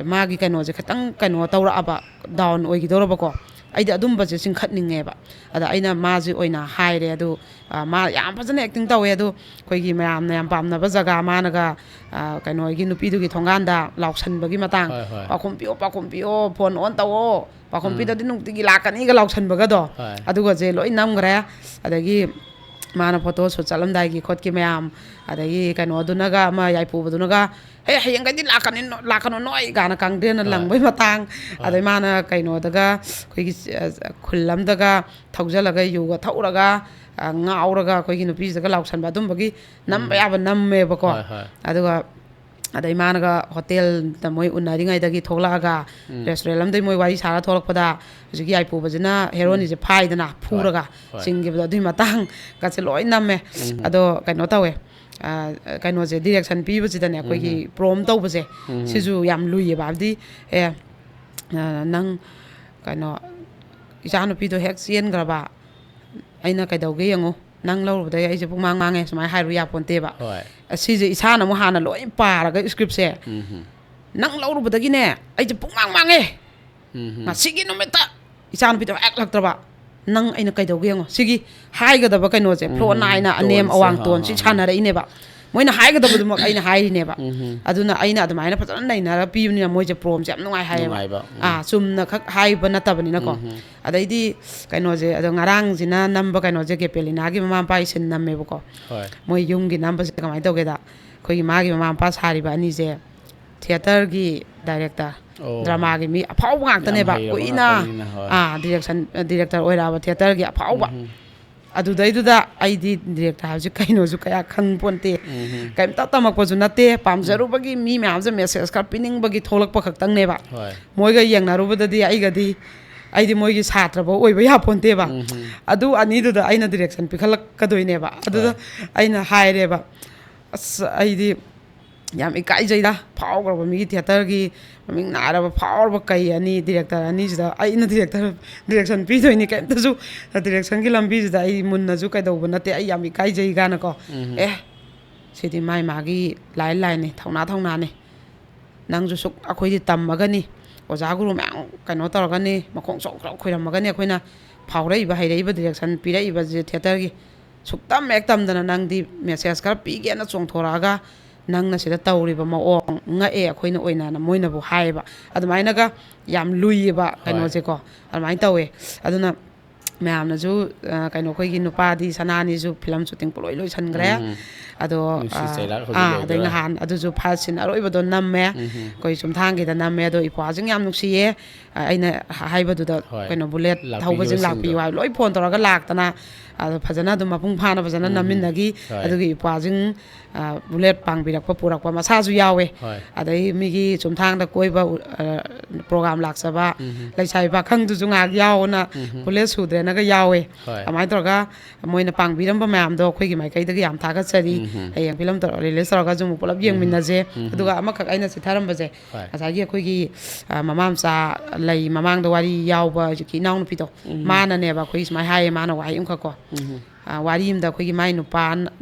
ꯃꯥꯒꯤ ꯀꯩꯅꯣꯁꯦ ꯈꯤꯇꯪ ꯀꯩꯅꯣ ꯇꯧꯔꯛꯑꯕ, ꯗꯥꯎꯟ ꯑꯣꯏꯈꯤꯗꯧꯔꯕꯀꯣ꯫ ꯑꯩꯗꯤ ꯑꯗꯨꯝꯕꯁꯦ ꯆꯤꯡꯈꯠꯅꯤꯡꯉꯦꯕ꯫ ꯑꯗ ꯑꯩꯅ ꯃꯥꯁꯦ ꯑꯣꯏꯅ ꯍꯥꯏꯔꯦ꯫ ꯑꯗꯨ ꯑ, ꯃꯥ ꯌꯥꯝ ꯐꯖꯅ ꯑꯦꯛꯇꯤꯡ ꯇꯧꯋꯦ꯫ ꯑꯗꯨ ꯑꯩꯈꯣꯏꯒꯤ ꯃꯌꯥꯝꯅ ꯌꯥꯝ ꯄꯥꯝꯅꯕ ꯖꯒꯥ, ꯃꯥꯅꯒ ꯑ, ꯀꯩꯅꯣꯒꯤ ꯅꯨꯄꯤꯗꯨꯒꯤ ꯊꯣꯡꯒꯥꯟꯗ ꯂꯥꯎꯁꯟꯕꯒꯤ ꯃꯇꯥꯡ, ꯍꯣꯏ, ꯍꯣꯏ꯫ "ꯄꯥꯎꯈꯨꯝ ꯄꯤꯌꯣ, ꯄꯥꯎꯈꯨꯝ ꯄꯤꯌꯣ, ꯐꯣꯟ ꯑꯣꯟ ꯇꯧꯑꯣ, ꯄꯥꯎꯈꯨꯝ ꯎꯝ꯫ ꯄꯤꯗ꯭ꯔꯗꯤ ꯅꯨꯡꯇꯤꯒꯤ ꯂꯥꯛꯀꯅꯤꯒ" ꯂꯥꯎꯁꯟꯕꯒꯗꯣ, ꯍꯣꯏ꯫ ꯑꯗꯨꯒꯁꯦ ꯂꯣꯏ ꯅꯝꯈ꯭ꯔꯦ꯫ ꯑꯗꯒꯤ ꯃꯥꯅ ꯐꯣꯇꯣ ꯁꯨꯠ ꯆꯠꯂꯝꯗꯥꯏꯒꯤ ꯈꯣꯠꯀꯤ ꯃꯌꯥꯝ, ꯑꯗꯒꯤ ꯀꯩꯅꯣꯗꯨꯅꯒ, ꯑꯃ ꯌꯥꯏꯄꯨꯕꯗꯨꯅꯒ, "ꯍꯦ, ꯍꯌꯦꯡꯈꯩꯗꯤ ꯂꯥꯛꯀꯅꯤ, ꯂꯥꯛꯀꯅꯨ ꯅꯣꯏ" ꯀꯥꯏꯅ ꯀꯥꯡꯗꯦꯟꯅ ꯍꯣꯏ꯫ ꯂꯪꯕꯩ ꯃꯇꯥꯡ, ꯍꯣꯏ꯫ ꯑꯗꯩ ꯃꯥꯅ ꯀꯩꯅꯣꯗꯒ, ꯑꯩꯈꯣꯏꯒꯤ, ꯑ, ꯈꯨꯜ ꯑꯃꯗꯒ ꯊꯧꯖꯜꯂꯒ ꯌꯨꯒ ꯊꯛꯎꯔꯒ, ꯑ, ꯉꯥꯎꯔꯒ ꯑꯩꯈꯣꯏꯒꯤ ꯅꯨꯄꯤꯁꯤꯗꯒ ꯂꯥꯎꯁꯟꯕ, ꯑꯗꯨꯝꯕꯒꯤ ꯅꯝꯕ ꯎꯝ꯫ ꯌꯥꯕ ꯅꯝꯃꯦꯕꯀꯣ꯫ ꯍꯣꯏ, ꯍꯣꯏ꯫ ꯑꯗꯨꯒ ꯑꯗꯩ ꯃꯥꯅꯒ ꯍꯣꯇꯦꯜꯗ ꯃꯣꯏ ꯎꯅꯔꯤꯉꯩꯗꯒꯤ ꯊꯣꯛꯂꯛꯑꯒ, ꯎꯝ꯫ ꯔꯦꯁꯇꯨꯔꯦꯟ ꯑꯃꯗꯒꯤ ꯃꯣꯏ ꯋꯥꯔꯤ ꯁꯥꯔ ꯊꯣꯛꯂꯛꯄꯗ, ꯍꯧꯖꯤꯛꯀꯤ ꯌꯥꯏꯄꯨꯕꯁꯤꯅ ꯍꯦꯔꯣꯅꯤꯁꯦ ꯐꯥꯏꯗꯅ, ꯐꯨꯔꯒ ꯍꯣꯏ꯫ ꯆꯤꯡꯈꯤꯕꯗꯣ, ꯑꯗꯨꯒꯤ ꯃꯇꯥꯡꯒꯁꯦ ꯂꯣꯏ ꯅꯝꯃꯦ꯫ ꯎꯝ꯫ ꯑꯗꯣ ꯀꯩꯅꯣ ꯇꯧꯋꯦ, ꯑ, ꯀꯩꯅꯣꯁꯦ, ꯗꯤꯔꯦꯛꯁꯟ ꯄꯤꯕꯁꯤꯗꯅꯦ, ꯑꯩꯈꯣꯏꯒꯤ ꯎꯝ꯫ ꯄ꯭ꯔꯣꯝ ꯇꯧꯕꯁꯦ, ꯎꯝ꯫ ꯁꯤꯁꯨ ꯌꯥꯝ ꯂꯨꯏꯌꯦꯕ꯫ ꯍꯥꯏꯕꯗꯤ, ꯑꯦ, ꯑ, ꯅꯪ ꯀꯩꯅꯣ, ꯏꯆꯥꯅꯨꯄꯤꯗꯣ ꯍꯦꯛ ꯆꯦꯟꯈ꯭ꯔꯕ, ꯑꯩꯅ ꯀꯩꯗꯧꯒꯦ ꯌꯦꯡꯉꯨ, ꯅꯪ ꯂꯧꯔꯨꯕꯗꯒꯤ ꯑꯩꯁꯦ ꯄꯨꯡꯃꯥꯡ ꯃꯥꯡꯉꯦ, ꯁꯨꯃꯥꯏꯅ ꯍꯥꯏꯔꯨ ꯌꯥꯄꯣꯟꯇꯦꯕ꯫ ꯍꯣꯏ꯫ ꯑꯁꯤꯁꯦ ꯏꯁꯥꯅ ꯑꯃꯨꯛ ꯍꯥꯟꯅ ꯂꯣꯏ ꯄꯥꯔꯒ, ꯁ꯭ꯀ꯭ꯔꯤꯞꯁꯦ, ꯎꯝ꯫ "ꯅꯪ ꯂꯧꯔꯨꯕꯗꯒꯤꯅꯦ, ꯑꯩꯁꯦ ꯄꯨꯡꯃꯥꯡ ꯃꯥꯡꯉꯦ꯫ ꯎꯝ꯫ ꯉꯁꯤꯒꯤ ꯅꯨꯃꯤꯠꯇ ꯏꯆꯥꯅꯨꯄꯤꯗꯣ ꯍꯦꯛ ꯂꯥꯛꯇ꯭ꯔꯕ, ꯅꯪ ꯑꯩꯅ ꯀꯩꯗꯧꯒꯦ ꯌꯦꯡꯉꯣ"꯫ ꯁꯤꯒꯤ ꯍꯥꯏꯒꯗꯕ ꯀꯩꯅꯣꯁꯦ, ꯎꯝ꯫ ꯐ꯭ꯂꯣ ꯅꯥꯏꯅ ꯑꯅꯦꯝ ꯇꯣꯟꯁꯦ, ꯑꯋꯥꯡ ꯍꯥ, ꯇꯣꯟꯁꯤ ꯍꯥ, ꯍꯥ꯫ ꯁꯥꯟꯅꯔꯛꯏꯅꯦꯕ꯫ ꯃꯣꯏꯅ ꯍꯥꯏꯒꯗꯕꯗꯨꯃꯛ ꯑꯩꯅ ꯍꯥꯏꯔꯤꯅꯦꯕ꯫ ꯎꯝ. ꯑꯗꯨꯅ ꯑꯩꯅ ꯑꯗꯨꯃꯥꯏꯅ ꯐꯖꯅ ꯅꯩꯅꯔ ꯄꯤꯕꯅꯤꯅ ꯃꯣꯏꯁꯦ ꯄ꯭ꯔꯣꯝꯁꯦ ꯌꯥꯝ ꯅꯨꯡꯉꯥꯏ ꯍꯥꯏꯌꯦꯕ꯫ ꯅꯨꯡꯉꯥꯏꯕ꯫ ꯎꯝ. ꯑꯥ, ꯆꯨꯝꯅ ꯈꯛ ꯍꯥꯏꯕ ꯅꯠꯇꯕꯅꯤꯅꯀꯣ꯫ ꯎꯝ. ꯑꯗꯩꯗꯤ ꯀꯩꯅꯣꯁꯦ, ꯑꯗꯣ ꯉꯔꯥꯡꯁꯤꯅ ꯅꯝꯕ ꯀꯩꯅꯣꯁꯦ, ꯀꯦꯄꯦꯂꯤꯅꯥꯒꯤ ꯃꯃꯥ ꯃꯄꯥꯒꯤ ꯁꯤꯟ ꯅꯝꯃꯦꯕꯀꯣ꯫ ꯍꯣꯏ꯫ ꯃꯣꯏ ꯌꯨꯝꯒꯤ ꯅꯝꯕꯁꯤꯗ ꯀꯃꯥꯏꯅ ꯇꯧꯒꯦꯗ, ꯑꯩꯈꯣꯏꯒꯤ ꯃꯥꯒꯤ ꯃꯃꯥ ꯃꯄꯥ ꯁꯥꯔꯤꯕ ꯑꯅꯤꯁꯦ ꯊꯤꯌꯦꯇꯔꯒꯤ ꯗꯥꯏꯔꯦꯛꯇꯔ, ꯑꯣ꯫ ꯗ꯭ꯔꯃꯥꯒꯤ ꯃꯤ ꯑꯐꯥꯎꯕ ꯉꯥꯛꯇꯅꯦꯕ꯫ ꯌꯥꯝ ꯍꯩꯔꯕ ꯀꯨꯏꯅ ꯉꯥꯛꯇꯅꯤꯅ, ꯍꯣꯏ꯫ ꯑꯥ, ꯗꯤꯔꯦꯛꯁꯟ, ꯗꯤꯔꯦꯛꯇꯔ ꯑꯣꯏꯔꯛꯑꯕ ꯊꯤꯌꯦꯇꯔꯒꯤ ꯑꯐꯥꯎꯕ꯫ ꯎꯝ. ꯑꯗꯨꯗꯩꯗꯨꯗ ꯑꯩꯗꯤ ꯗꯤꯔꯦꯛꯇꯔ ꯍꯥꯏꯕꯁꯤ ꯀꯩꯅꯣꯁꯨ ꯀꯌꯥ ꯈꯪ ꯄꯣꯟꯇꯦ꯫ ꯎꯝ. ꯀꯩꯝꯇ ꯇꯝꯃꯛꯄꯁꯨ ꯅꯠꯇꯦ꯫ ꯄꯥꯝꯖꯔꯨꯕꯒꯤ, ꯃꯤ ꯃꯌꯥꯝꯁꯦ ꯃꯦꯁꯦꯖ ꯈꯔ ꯄꯤꯅꯤꯡꯕꯒꯤ ꯊꯣꯛꯂꯛꯄ ꯈꯛꯇꯪꯅꯦꯕ꯫ ꯍꯣꯏ꯫ ꯃꯣꯏꯒ ꯌꯦꯡꯅꯔꯨꯕꯗꯗꯤ ꯑꯩꯒꯗꯤ, ꯑꯩꯗꯤ ꯃꯣꯏꯒꯤ ꯁꯥꯇ꯭ꯔꯐꯧ ꯑꯣꯏꯕ ꯌꯥꯄꯣꯟꯇꯦꯕ꯫ ꯎꯝ. ꯑꯗꯨ ꯑꯅꯤꯗꯨꯗ ꯑꯩꯅ ꯗꯤꯔꯦꯛꯁꯟ ꯄꯤꯈꯠꯂꯛꯀꯗꯣꯏꯅꯦꯕ꯫ ꯑꯗꯨꯗ ꯍꯣꯏ꯫ ꯑꯩꯅ ꯍꯥꯏꯔꯦꯕ, "ꯑꯁ, ꯑꯩꯗꯤ ꯌꯥꯝ ꯏꯀꯥꯏꯖꯩꯗ, ꯐꯥꯎꯈ꯭ꯔꯕ ꯃꯤꯒꯤ ꯊꯤꯌꯦꯇꯔꯒꯤ ꯃꯃꯤꯡ ꯅꯥꯏꯔꯕ ꯐꯥꯎꯔꯕ ꯀꯩ ꯑꯅꯤ, ꯗꯤꯔꯦꯛꯇꯔ ꯑꯅꯤꯁꯤꯗ ꯑꯩꯅ ꯗꯤꯔꯦꯛꯇꯔ, ꯗꯤꯔꯦꯛꯁꯟ ꯄꯤꯗꯣꯏꯅꯤ, ꯀꯩꯝꯇꯁꯨ ꯗꯤꯔꯦꯛꯁꯟꯒꯤ ꯂꯝꯕꯤꯁꯤꯗ ꯑꯩ ꯃꯨꯟꯅꯁꯨ ꯀꯩꯗꯧꯕ ꯅꯠꯇꯦ, ꯑꯩ ꯌꯥꯝ ꯏꯀꯥꯏꯖꯩ" ꯀꯥꯏꯅꯀꯣ꯫ ꯎꯝ. ꯑꯦ, ꯁꯤꯗꯤ ꯃꯥꯏ ꯃꯥꯒꯤ ꯂꯥꯏꯟ ꯂꯥꯏꯟꯅꯤ, ꯊꯧꯅꯥ ꯊꯧꯅꯥꯅꯤ꯫ ꯅꯪꯁꯨ ꯁꯨꯛ ꯑꯩꯈꯣꯏꯗꯤ ꯇꯝꯃꯒꯅꯤ, ꯑꯣꯖꯥ ꯒꯨꯔꯨ ꯃꯌꯥꯝ ꯀꯩꯅꯣ ꯇꯧꯔꯒꯅꯤ, ꯃꯈꯣꯡ ꯆꯥꯎ ꯆꯥꯎ ꯈꯣꯏꯔꯝꯃꯒꯅꯤ ꯑꯩꯈꯣꯏꯅ ꯐꯥꯎꯔꯛꯏꯕ, ꯍꯩꯔꯛꯏꯕ, ꯗꯤꯔꯦꯛꯁꯟ ꯄꯤꯔꯛꯏꯕꯁꯦ ꯊꯤꯌꯦꯇꯔꯒꯤ꯫ ꯁꯨꯛꯇꯝ ꯍꯦꯛ ꯇꯝꯗꯅ ꯅꯪꯗꯤ ꯃꯦꯁꯦꯖ ꯈꯔ ꯄꯤꯒꯦꯅ ꯆꯣꯡꯊꯣꯔꯛꯑꯒ ꯅꯪꯅ ꯁꯤꯗ ꯇꯧꯔꯤꯕ ꯃꯑꯣꯡ ꯉꯛꯑꯦ ꯑꯩꯈꯣꯏꯅ ꯑꯣꯏꯅꯅ ꯃꯣꯏꯅꯕꯨ ꯍꯥꯏꯌꯦꯕ꯫ ꯑꯗꯨꯃꯥꯏꯅꯒ ꯌꯥꯝ ꯂꯨꯏꯌꯦꯕ ꯍꯣꯏ꯫ ꯀꯩꯅꯣꯁꯦꯀꯣ꯫ ꯑꯗꯨꯃꯥꯏꯅ ꯇꯧꯋꯦ꯫ ꯑꯗꯨꯅ ꯃꯌꯥꯝꯅꯁꯨ, ꯑ, ꯀꯩꯅꯣ, ꯑꯩꯈꯣꯏꯒꯤ ꯅꯨꯄꯥꯗꯤ ꯁꯅꯥꯅꯤꯁꯨ ꯐꯤꯂꯝ ꯁꯨꯇꯤꯡ ꯄꯨꯂꯣꯏ ꯂꯣꯏꯁꯟꯈ꯭ꯔꯦ꯫ ꯎꯝ. ꯑꯗꯣ, ꯅꯨꯡꯁꯤ ꯑ, ꯆꯩꯔꯥꯛ ꯍꯧꯖꯤꯛ ꯑꯥ, ꯑꯗꯩ ꯂꯣꯏꯗꯣꯔꯦ꯫ ꯅꯍꯥꯟ ꯑꯗꯨꯁꯨ ꯐꯥꯏꯠ ꯁꯤꯟ ꯑꯔꯣꯏꯕꯗꯣ ꯅꯝꯃꯦ꯫ ꯎꯝ. ꯑꯩꯈꯣꯏ ꯆꯨꯝꯊꯥꯡꯒꯤꯗ ꯅꯝꯃꯦ꯫ ꯑꯗꯣ ꯏꯄ꯭ꯋꯥꯁꯤꯡ ꯌꯥꯝ ꯅꯨꯡꯁꯤꯌꯦ꯫ ꯑ, ꯑꯩꯅ ꯍꯥꯏꯕꯗꯨꯗ ꯍꯣꯏ꯫ ꯀꯩꯅꯣ, ꯕꯨꯂꯦꯠ ꯊꯧꯕꯁꯤꯡ ꯂꯥꯛꯄꯤꯈꯤꯕꯁꯤꯡꯗꯣ꯫ ꯂꯥꯛꯄꯤꯌꯨ ꯍꯥꯏ, ꯂꯣꯏ ꯐꯣꯟ ꯇꯧꯔꯒ ꯂꯥꯛꯇꯅ, ꯑꯗꯣ ꯐꯖꯅ ꯑꯗꯨꯝ ꯃꯄꯨꯡ ꯐꯥꯅ ꯐꯖꯅ ꯎꯝ. ꯅꯝꯃꯤꯟꯅꯈꯤ꯫ ꯍꯣꯏ꯫ ꯑꯗꯨꯒꯤ ꯏꯄ꯭ꯋꯥꯁꯤꯡ, ꯑ, ꯕꯨꯂꯦꯠ ꯄꯥꯡꯕꯤꯔꯛꯄ, ꯄꯨꯔꯛꯄ ꯃꯁꯥꯁꯨ ꯌꯥꯎꯋꯦ꯫ ꯍꯣꯏ꯫ ꯑꯗꯩ ꯃꯤꯒꯤ ꯆꯨꯝꯊꯥꯡꯗ ꯀꯣꯏꯕ, ꯑ, ꯄ꯭ꯔꯣꯒꯥꯝ ꯂꯥꯛꯆꯕ ꯎꯝ. ꯂꯩꯁꯥꯕꯤ ꯄꯥꯈꯪꯗꯨꯁꯨ ꯉꯥꯏꯍꯥꯛ ꯌꯥꯎꯅ ꯎꯝ. ꯕꯨꯂꯦꯠ ꯁꯨꯗ꯭ꯔꯦꯅꯒ ꯌꯥꯎꯋꯦ꯫ ꯍꯣꯏ꯫ ꯑꯗꯨꯃꯥꯏꯅ ꯇꯧꯔꯒ ꯃꯣꯏꯅ ꯄꯥꯡꯕꯤꯔꯝꯕ ꯃꯌꯥꯝꯗꯣ ꯑꯩꯈꯣꯏꯒꯤ ꯃꯥꯏꯀꯩꯗꯒꯤ ꯌꯥꯝ ꯊꯥꯒꯠꯆꯔꯤ꯫ ꯎꯝ. ꯍꯌꯦꯡ ꯐꯤꯂꯝ ꯇꯧꯔ, ꯔꯤꯂꯤꯁ ꯇꯧꯔꯒꯁꯨ ꯑꯃꯨꯛ ꯄꯨꯂꯞ ꯌꯦꯡꯃꯤꯟꯅꯁꯦ꯫ ꯎꯝ. ꯑꯗꯨꯒ ꯑꯃꯈꯛ ꯑꯩꯅ ꯆꯤꯊꯔꯝꯕꯁꯦ, ꯍꯣꯏ꯫ ꯉꯁꯥꯏꯒꯤ ꯑꯩꯈꯣꯏꯒꯤ, ꯑ, ꯃꯃꯥ ꯃꯆꯥ ꯂꯩ ꯃꯃꯥꯡꯗ ꯋꯥꯔꯤ ꯌꯥꯎꯕ ꯍꯧꯖꯤꯛꯀꯤ ꯏꯅꯥꯎꯅꯨꯄꯤꯗꯣ, ꯎꯝ. ꯃꯥꯅꯅꯦꯕ ꯑꯩꯈꯣꯏꯒꯤ ꯁꯨꯃꯥꯏꯅ ꯍꯥꯏꯌꯦ, ꯃꯥꯅ ꯋꯥꯍꯩ ꯑꯃꯈꯛꯀꯣ꯫ ꯎꯝ. ꯑ, ꯋꯥꯔꯤ ꯑꯃꯗ ꯑꯩꯈꯣꯏꯒꯤ ꯃꯥꯏ ꯅꯨꯄꯥ,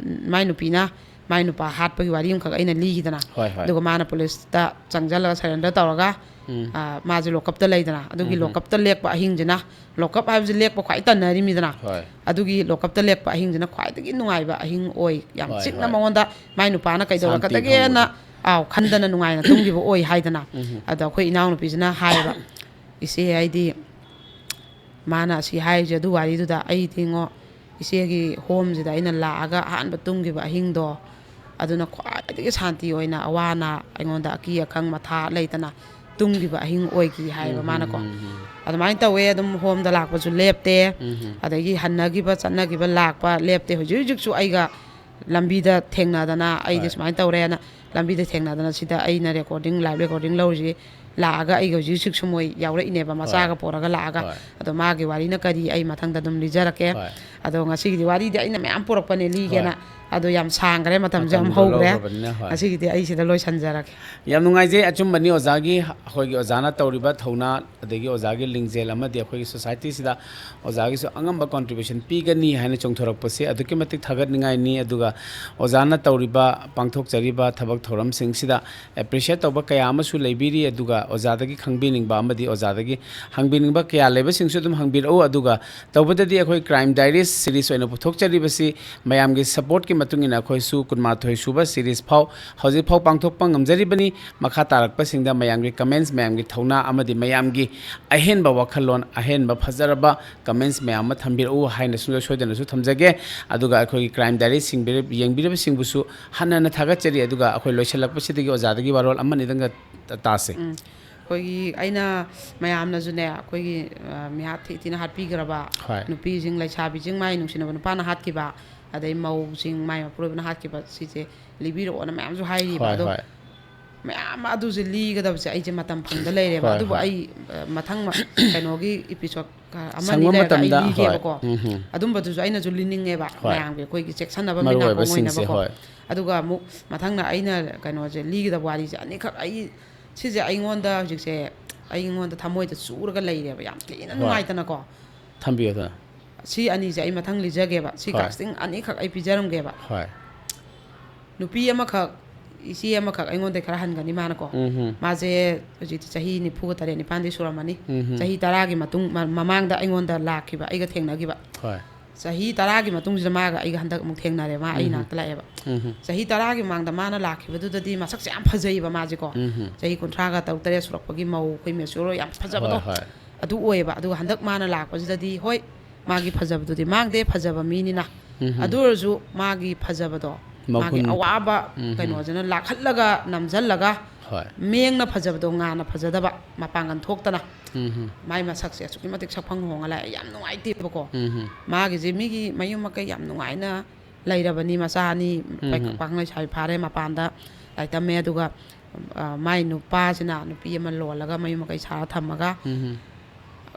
ꯃꯥꯏ ꯅꯨꯄꯤꯅ ꯃꯥꯏ ꯅꯨꯄꯥ ꯍꯥꯠꯄꯒꯤ ꯋꯥꯔꯤ ꯑꯃꯈꯛ ꯑꯩꯅ ꯂꯤꯈꯤꯗꯅ, ꯍꯣꯏ, ꯍꯣꯏ꯫ ꯑꯗꯨꯒ ꯃꯥꯅ ꯄꯨꯂꯤꯁꯇ ꯆꯪꯁꯤꯜꯂꯒ ꯁꯔꯦꯟꯗꯔ ꯇꯧꯔꯒ, ꯎꯝ꯫ ꯑ, ꯃꯥꯁꯦ ꯂꯣꯀꯞꯇ ꯂꯩꯗꯅ, ꯑꯗꯨꯒꯤ ꯎꯝ꯫ ꯂꯣꯀꯞꯇ ꯂꯦꯛꯄ ꯑꯍꯤꯡꯁꯤꯅ, ꯂꯣꯀꯞ ꯍꯥꯏꯕꯁꯤ ꯂꯦꯛꯄ ꯈ꯭ꯋꯥꯏ ꯇꯟꯅꯔꯤꯃꯤꯗꯅ, ꯍꯣꯏ꯫ ꯑꯗꯨꯒꯤ ꯂꯣꯀꯞꯇ ꯂꯦꯛꯄ ꯑꯍꯤꯡꯁꯤꯅ ꯈ꯭ꯋꯥꯏꯗꯒꯤ ꯅꯨꯡꯉꯥꯏꯕ ꯑꯍꯤꯡ ꯑꯣꯏ, ꯌꯥꯝ ꯍꯣꯏ, ꯆꯤꯛꯅ ꯍꯣꯏ꯫ ꯃꯉꯣꯟꯗ ꯃꯥꯏ ꯅꯨꯄꯥꯅ ꯁꯥꯟꯇꯤ ꯀꯩꯗꯧꯔꯛꯀꯗꯒꯦꯅ, ꯐꯪꯕꯗꯣ꯫ ꯑꯥꯎ, ꯈꯟꯗꯅ ꯅꯨꯡꯉꯥꯏꯅ ꯇꯨꯝꯈꯤꯕ ꯑꯣꯏ ꯍꯥꯏꯗꯅ꯫ ꯎꯝ꯫ ꯑꯗꯣ ꯑꯩꯈꯣꯏ ꯏꯅꯥꯎꯅꯨꯄꯤꯁꯤꯅ ꯍꯥꯏꯌꯦꯕ, "ꯏꯆꯦ, ꯑꯩꯗꯤ ꯃꯥꯅ ꯑꯁꯤ ꯍꯥꯏꯔꯤꯁꯦ ꯑꯗꯨ ꯋꯥꯔꯤꯗꯨꯗ ꯑꯩꯗꯤ ꯉꯣ, ꯏꯆꯦꯒꯤ ꯍꯣꯝꯁꯤꯗ ꯑꯩꯅ ꯂꯥꯛꯑꯒ ꯑꯍꯥꯟꯕ ꯇꯨꯝꯈꯤꯕ ꯑꯍꯤꯡꯗꯣ, ꯑꯗꯨꯅ ꯈ꯭ꯋꯥꯏꯗꯒꯤ ꯁꯥꯟꯇꯤ ꯑꯣꯏꯅ, ꯑꯋꯥ ꯑꯅꯥ, ꯑꯩꯉꯣꯟꯗ ꯑꯀꯤ ꯑꯈꯪ ꯃꯊꯥ ꯂꯩꯇꯅ ꯇꯨꯝꯈꯤꯕ ꯑꯍꯤꯡ ꯑꯣꯏꯈꯤ" ꯍꯥꯏꯌꯦꯕ ꯎꯝ, ꯃꯥꯅꯀꯣ꯫ ꯎꯝ, ꯎꯝ, ꯎꯝ꯫ ꯑꯗꯨꯃꯥꯏꯅ ꯇꯧꯋꯦ, ꯑꯗꯨꯝ ꯍꯣꯝꯗ ꯂꯥꯛꯄꯁꯨ ꯂꯦꯞꯇꯦ, ꯎꯝ, ꯎꯝ꯫ ꯑꯗꯒꯤ ꯍꯟꯅꯈꯤꯕ ꯆꯠꯅꯈꯤꯕ ꯂꯥꯛꯄ ꯂꯦꯞꯇꯦ꯫ ꯍꯧꯖꯤꯛ ꯍꯧꯖꯤꯛꯁꯨ ꯑꯩꯒ ꯂꯝꯕꯤꯗ ꯊꯦꯡꯅꯗꯅ, "ꯑꯩꯗꯤ ꯍꯣꯏ꯫ ꯁꯨꯃꯥꯏꯅ ꯇꯧꯔꯦꯅ", ꯂꯝꯕꯤꯗ ꯊꯦꯡꯅꯗꯅ, ꯁꯤꯗ ꯑꯩꯅ ꯔꯦꯀꯣꯔꯗꯤꯡ, ꯂꯥꯏꯚ ꯔꯦꯀꯣꯔꯗꯤꯡ ꯂꯧꯔꯤꯁꯤ ꯂꯥꯛꯑꯒ ꯑꯩꯒ ꯍꯧꯖꯤꯛ ꯍꯧꯖꯤꯛꯁꯨ ꯃꯣꯏ ꯌꯥꯎꯔꯛꯏꯅꯦꯕ, ꯃꯆꯥꯒ ꯍꯣꯏ꯫ ꯄꯣꯔꯒ ꯂꯥꯛꯑꯒ꯫ ꯍꯣꯏ꯫ ꯑꯗꯣ ꯃꯥꯒꯤ ꯋꯥꯔꯤꯅ ꯀꯔꯤ, ꯑꯩ ꯃꯊꯪꯗ ꯑꯗꯨꯝ ꯂꯤꯖꯔꯛꯀꯦ꯫ ꯍꯣꯏ꯫ ꯑꯗꯣ ꯉꯁꯤꯒꯤꯗꯤ ꯋꯥꯔꯤꯗꯤ ꯑꯩꯅ ꯃꯌꯥꯝ ꯄꯨꯔꯛꯄꯅꯦ ꯂꯤꯒꯦꯅ꯫ ꯍꯣꯏ꯫ ꯑꯗꯣ ꯌꯥꯝ ꯁꯥꯡꯈ꯭ꯔꯦ, ꯃꯇꯝꯁꯦ ꯌꯥꯝ ꯃꯇꯝꯗꯣ ꯍꯧꯈ꯭ꯔꯦ꯫ ꯂꯧꯈ꯭ꯔꯕꯅꯤꯅ, ꯍꯣꯏ꯫ ꯉꯁꯤꯒꯤꯗꯤ ꯑꯩ ꯁꯤꯗ ꯂꯣꯏꯁꯟꯖꯔꯒꯦ꯫ ꯌꯥꯝ ꯅꯨꯡꯉꯥꯏꯖꯩ꯫ ꯑꯆꯨꯝꯕꯅꯤ ꯑꯣꯖꯥꯒꯤ, ꯑꯩꯈꯣꯏꯒꯤ ꯑꯣꯖꯥꯅ ꯇꯧꯔꯤꯕ ꯊꯧꯅꯥ, ꯑꯗꯒꯤ ꯑꯣꯖꯥꯒꯤ ꯂꯤꯡꯖꯦꯜ ꯑꯃꯗꯤ ꯑꯩꯈꯣꯏꯒꯤ ꯁꯣꯁꯥꯏꯇꯤꯁꯤꯗ ꯑꯣꯖꯥꯒꯤꯁꯨ ꯑꯉꯝꯕ ꯀꯣꯟꯇ꯭ꯔꯤꯕ꯭ꯌꯨꯁꯟ ꯄꯤꯒꯅꯤ ꯍꯥꯏꯅ ꯆꯣꯡꯊꯣꯔꯛꯄꯁꯦ ꯑꯗꯨꯛꯀꯤ ꯃꯇꯤꯛ ꯊꯥꯒꯠꯅꯤꯡꯉꯥꯏꯅꯤ꯫ ꯑꯗꯨꯒ ꯑꯣꯖꯥꯅ ꯇꯧꯔꯤꯕ, ꯄꯥꯡꯊꯣꯛꯆꯔꯤꯕ ꯊꯕꯛ ꯊꯧꯔꯝꯁꯤꯡꯁꯤꯗ ꯑꯦꯄ꯭ꯔꯤꯁꯤꯌꯦꯠ ꯇꯧꯕ ꯀꯌꯥ ꯑꯃꯁꯨ ꯂꯩꯕꯤꯔꯤ꯫ ꯑꯗꯨꯒ ꯑꯣꯖꯥꯗꯒꯤ ꯈꯪꯕꯤꯅꯤꯡꯕ ꯑꯃꯗꯤ ꯑꯣꯖꯥꯗꯒꯤ ꯍꯪꯕꯤꯅꯤꯡꯕ ꯀꯌꯥ ꯂꯩꯕꯁꯤꯡꯁꯨ ꯑꯗꯨꯝ ꯍꯪꯕꯤꯔꯛꯎ꯫ ꯑꯗꯨꯒ ꯇꯧꯕꯗꯗꯤ ꯑꯩꯈꯣꯏ ꯀ꯭ꯔꯥꯏꯝ ꯗꯥꯏꯔꯤꯁ ꯁꯤꯔꯤꯁ ꯑꯣꯏꯅ ꯄꯨꯊꯣꯛꯆꯔꯤꯕꯁꯤ ꯃꯌꯥꯝꯒꯤ ꯁꯄꯣꯔꯠꯀꯤ ꯃꯇꯨꯡ ꯏꯟꯅ ꯑꯩꯈꯣꯏꯁꯨ ꯀꯨꯟꯃꯥꯊꯣꯏ ꯁꯨꯕ ꯁꯤꯔꯤꯁ ꯐꯥꯎ ꯍꯧꯖꯤꯛ ꯐꯥꯎ ꯄꯥꯡꯊꯣꯛꯄ ꯉꯝꯖꯔꯤꯕꯅꯤ꯫ ꯃꯈꯥ ꯇꯥꯔꯛꯄꯁꯤꯡꯗ ꯃꯌꯥꯝꯒꯤ ꯀꯃꯦꯟꯁ, ꯃꯌꯥꯝꯒꯤ ꯊꯧꯅꯥ ꯑꯃꯗꯤ ꯃꯌꯥꯝꯒꯤ ꯑꯍꯦꯟꯕ ꯋꯥꯈꯜꯂꯣꯟ, ꯑꯍꯦꯟꯕ ꯐꯖꯔꯕ ꯀꯃꯦꯟꯁ ꯃꯌꯥꯝ ꯑꯃ ꯊꯝꯕꯤꯔꯛꯎ ꯍꯥꯏꯅ ꯁꯨꯡꯁꯣꯏ ꯁꯣꯏꯗꯅꯁꯨ ꯊꯝꯖꯒꯦ꯫ ꯑꯗꯨꯒ ꯑꯩꯈꯣꯏꯒꯤ ꯀ꯭ꯔꯥꯏꯝ ꯗꯥꯏꯔꯤ ꯌꯦꯡꯕꯤꯔ-, ꯌꯦꯡꯕꯤꯔꯕꯁꯤꯡꯕꯨꯁꯨ ꯍꯟꯅ ꯍꯟꯅ ꯊꯥꯒꯠꯆꯔꯤ꯫ ꯑꯗꯨꯒ ꯑꯩꯈꯣꯏ ꯂꯣꯏꯁꯤꯜꯂꯛꯄꯁꯤꯗꯒꯤ ꯑꯣꯖꯥꯗꯒꯤ ꯋꯥꯔꯣꯜ ꯑꯃꯅꯤꯗꯪꯒ ꯇ-, ꯇꯥꯁꯦ꯫ ꯎꯝ꯫ ꯑꯩꯈꯣꯏꯒꯤ, ꯑꯩꯅ ꯃꯌꯥꯝꯅꯁꯨꯅꯦ, ꯑꯩꯈꯣꯏꯒꯤ, ꯑ, ꯃꯤꯍꯥꯠ ꯊꯤ ꯊꯤꯅ ꯍꯥꯠꯄꯤꯈ꯭ꯔꯕ ꯍꯣꯏ꯫ ꯅꯨꯄꯤꯁꯤꯡ, ꯂꯩꯁꯥꯕꯤꯁꯤꯡ, ꯃꯥꯏ ꯅꯨꯡꯁꯤꯅꯕ ꯅꯨꯄꯥꯅ ꯍꯥꯠꯈꯤꯕ, ꯑꯗꯩ ꯃꯧꯁꯤꯡ, ꯃꯥꯏ ꯃꯄꯨꯔꯣꯏꯕꯅ ꯍꯥꯠꯈꯤꯕ, ꯁꯤꯁꯦ ꯂꯤꯕꯤꯔꯛꯑꯣꯅ ꯃꯌꯥꯝꯁꯨ ꯍꯥꯏꯔꯤꯕ꯫ ꯍꯣꯏ, ꯑꯗꯣ ꯍꯣꯏ꯫ ꯃꯌꯥꯝ ꯑꯗꯨꯁꯦ ꯂꯤꯒꯗꯕꯁꯦ ꯑꯩꯁꯦ ꯃꯇꯝ ꯐꯪꯗ ꯂꯩꯔꯦꯕ꯫ ꯍꯣꯏ, ꯑꯗꯨꯕꯨ ꯍꯣꯏ꯫ ꯑꯩ, ꯑ, ꯃꯊꯪ ꯃ-, ꯀꯩꯅꯣꯒꯤ ꯏꯄꯤꯁꯣꯠ, ꯑ, ꯑꯃꯅꯤ ꯁꯪꯕ ꯂꯩꯔꯒ ꯑꯩ ꯃꯇꯝꯗ, ꯍꯣꯏ꯫ ꯂꯤꯒꯦꯕꯀꯣ꯫ ꯎꯝ, ꯍꯝ꯫ ꯑꯗꯨꯝꯕꯗꯨꯁꯨ ꯑꯩꯅꯁꯨ ꯂꯤꯅꯤꯡꯉꯦꯕ, ꯍꯣꯏ꯫ ꯃꯌꯥꯝꯒꯤ ꯑꯩꯈꯣꯏꯒꯤ ꯆꯦꯛꯁꯟꯅꯕ ꯃꯤ ꯃꯔꯨ ꯅꯥꯀꯣꯡ ꯑꯣꯏꯕꯁꯤꯡꯁꯦ, ꯑꯣꯏꯅꯕꯀꯣ꯫ ꯍꯣꯏ꯫ ꯑꯗꯨꯒ ꯑꯃꯨꯛ ꯃꯊꯪꯅ ꯑꯩꯅ ꯀꯩꯅꯣꯁꯦ ꯂꯤꯒꯗꯕ ꯋꯥꯔꯤꯁꯦ ꯑꯅꯤꯈꯛ, ꯑꯩ ꯁꯤꯁꯦ ꯑꯩꯉꯣꯟꯗ ꯍꯧꯖꯤꯛꯁꯦ, ꯑꯩꯉꯣꯟꯗ ꯊꯃꯣꯏꯗ ꯆꯨꯔꯒ ꯂꯩꯔꯦꯕ, ꯌꯥꯝ ꯊꯤꯅ ꯍꯣꯏ꯫ ꯅꯨꯡꯉꯥꯏꯇꯅꯀꯣ꯫ ꯊꯝꯕꯤꯌꯨ ꯑꯗꯨꯅ꯫ ꯁꯤ ꯑꯅꯤꯁꯦ ꯑꯩ ꯃꯊꯪ ꯂꯤꯖꯒꯦꯕ꯫ ꯁꯤ ꯍꯣꯏ꯫ ꯀꯥꯁꯇꯤꯡ ꯑꯅꯤꯈꯛ ꯑꯩ ꯄꯤꯖꯔꯝꯒꯦꯕ꯫ ꯍꯣꯏ꯫ ꯅꯨꯄꯤ ꯑꯃꯈꯛ, ꯏꯆꯦ ꯑꯃꯈꯛ ꯑꯩꯉꯣꯟꯗꯩ ꯈꯔ ꯍꯟꯒꯅꯤ ꯃꯥꯅꯀꯣ꯫ ꯎꯝ ꯃꯥꯁꯦ ꯍꯧꯖꯤꯛꯇꯤ ꯆꯍꯤ ꯅꯤꯐꯨꯒ ꯇꯔꯦꯠ ꯅꯤꯄꯥꯟꯗꯤ ꯁꯨꯔꯝꯃꯅꯤ꯫ ꯎꯝ ꯆꯍꯤ ꯇꯔꯥꯒꯤ ꯃꯇꯨꯡ ꯃ- ꯃꯃꯥꯡꯗ ꯑꯩꯉꯣꯟꯗ ꯂꯥꯛꯈꯤꯕ, ꯑꯩꯒ ꯊꯦꯡꯅꯈꯤꯕ꯫ ꯍꯣꯏ ꯆꯍꯤ ꯇꯔꯥꯒꯤ ꯃꯇꯨꯡꯁꯤꯗ ꯃꯥꯒ ꯑꯩꯒ ꯍꯟꯗꯛ ꯑꯃꯨꯛ ꯊꯦꯡꯅꯔꯦ, ꯃꯥ ꯑꯩ ꯎꯝ ꯅꯥꯛꯇ ꯂꯥꯛꯑꯦꯕ꯫ ꯎꯝ ꯆꯍꯤ ꯇꯔꯥꯒꯤ ꯃꯃꯥꯡꯗ ꯃꯥꯅ ꯂꯥꯛꯈꯤꯕꯗꯨꯗꯗꯤ ꯃꯁꯛꯁꯦ ꯌꯥꯝ ꯐꯖꯩꯕ ꯃꯥꯁꯦꯀꯣ꯫ ꯎꯝ ꯆꯍꯤ ꯀꯨꯟꯊ꯭ꯔꯥꯒ ꯇꯔꯨꯛ ꯇꯔꯦꯠ ꯁꯨꯔꯛꯄꯒꯤ ꯃꯧ, ꯑꯩꯈꯣꯏ ꯃꯦꯆꯣꯔ ꯌꯥꯝ ꯐꯖꯕꯗꯣ ꯍꯣꯏ ꯍꯣꯏ ꯑꯗꯨ ꯑꯣꯏꯌꯦꯕ꯫ ꯑꯗꯨꯒ ꯍꯟꯗꯛ ꯃꯥꯅ ꯂꯥꯛꯄꯁꯤꯗꯗꯤ ꯍꯣꯏ, ꯃꯥꯒꯤ ꯐꯖꯕꯗꯨꯗꯤ ꯃꯥꯡꯗꯦ, ꯐꯖꯕ ꯃꯤꯅꯤꯅ꯫ ꯎꯝ ꯑꯗꯨ ꯑꯣꯏꯔꯁꯨ ꯃꯥꯒꯤ ꯐꯖꯕꯗꯣ, ꯃꯥꯒꯤ ꯃꯒꯨꯟ꯫ ꯑꯋꯥꯕ ꯎꯝ ꯀꯩꯅꯣꯁꯤꯅ ꯂꯥꯛꯍꯜꯂꯒ ꯅꯝꯁꯤꯜꯂꯒ ꯍꯣꯏ ꯃꯦꯡꯅ ꯐꯖꯕꯗꯣ ꯉꯥꯅ ꯐꯖꯗꯕ, ꯃꯄꯥꯡꯒꯜ ꯊꯣꯛꯇꯅ ꯎꯝ ꯃꯥꯏ ꯃꯁꯛꯁꯦ ꯑꯁꯨꯛꯀꯤ ꯃꯇꯤꯛ ꯁꯛꯐꯪ ꯍꯣꯡꯉ ꯂꯥꯛꯑꯦ꯫ ꯌꯥꯝ ꯅꯨꯡꯉꯥꯏꯇꯦꯕꯀꯣ꯫ ꯎꯝ ꯃꯥꯒꯤꯁꯦ ꯃꯤꯒꯤ ꯃꯌꯨꯝ ꯃꯀꯩ ꯌꯥꯝ ꯅꯨꯡꯉꯥꯏꯅ ꯂꯩꯔꯕꯅꯤ, ꯃꯆꯥ ꯑꯅꯤ ꯎꯝ ꯄꯥꯈꯪ ꯂꯩꯁꯥꯕꯤ ꯐꯥꯔꯦ, ꯃꯄꯥꯟꯗ ꯂꯥꯏꯔꯤꯛ ꯇꯝꯃꯦ꯫ ꯑꯗꯨꯒ ꯑ, ꯃꯥꯏ ꯅꯨꯄꯥꯁꯤꯅ ꯅꯨꯄꯤ ꯑꯃ ꯂꯣꯜꯂꯒ ꯃꯌꯨꯝ ꯃꯀꯩ ꯁꯥꯔ ꯊꯝꯃꯒ ꯎꯝ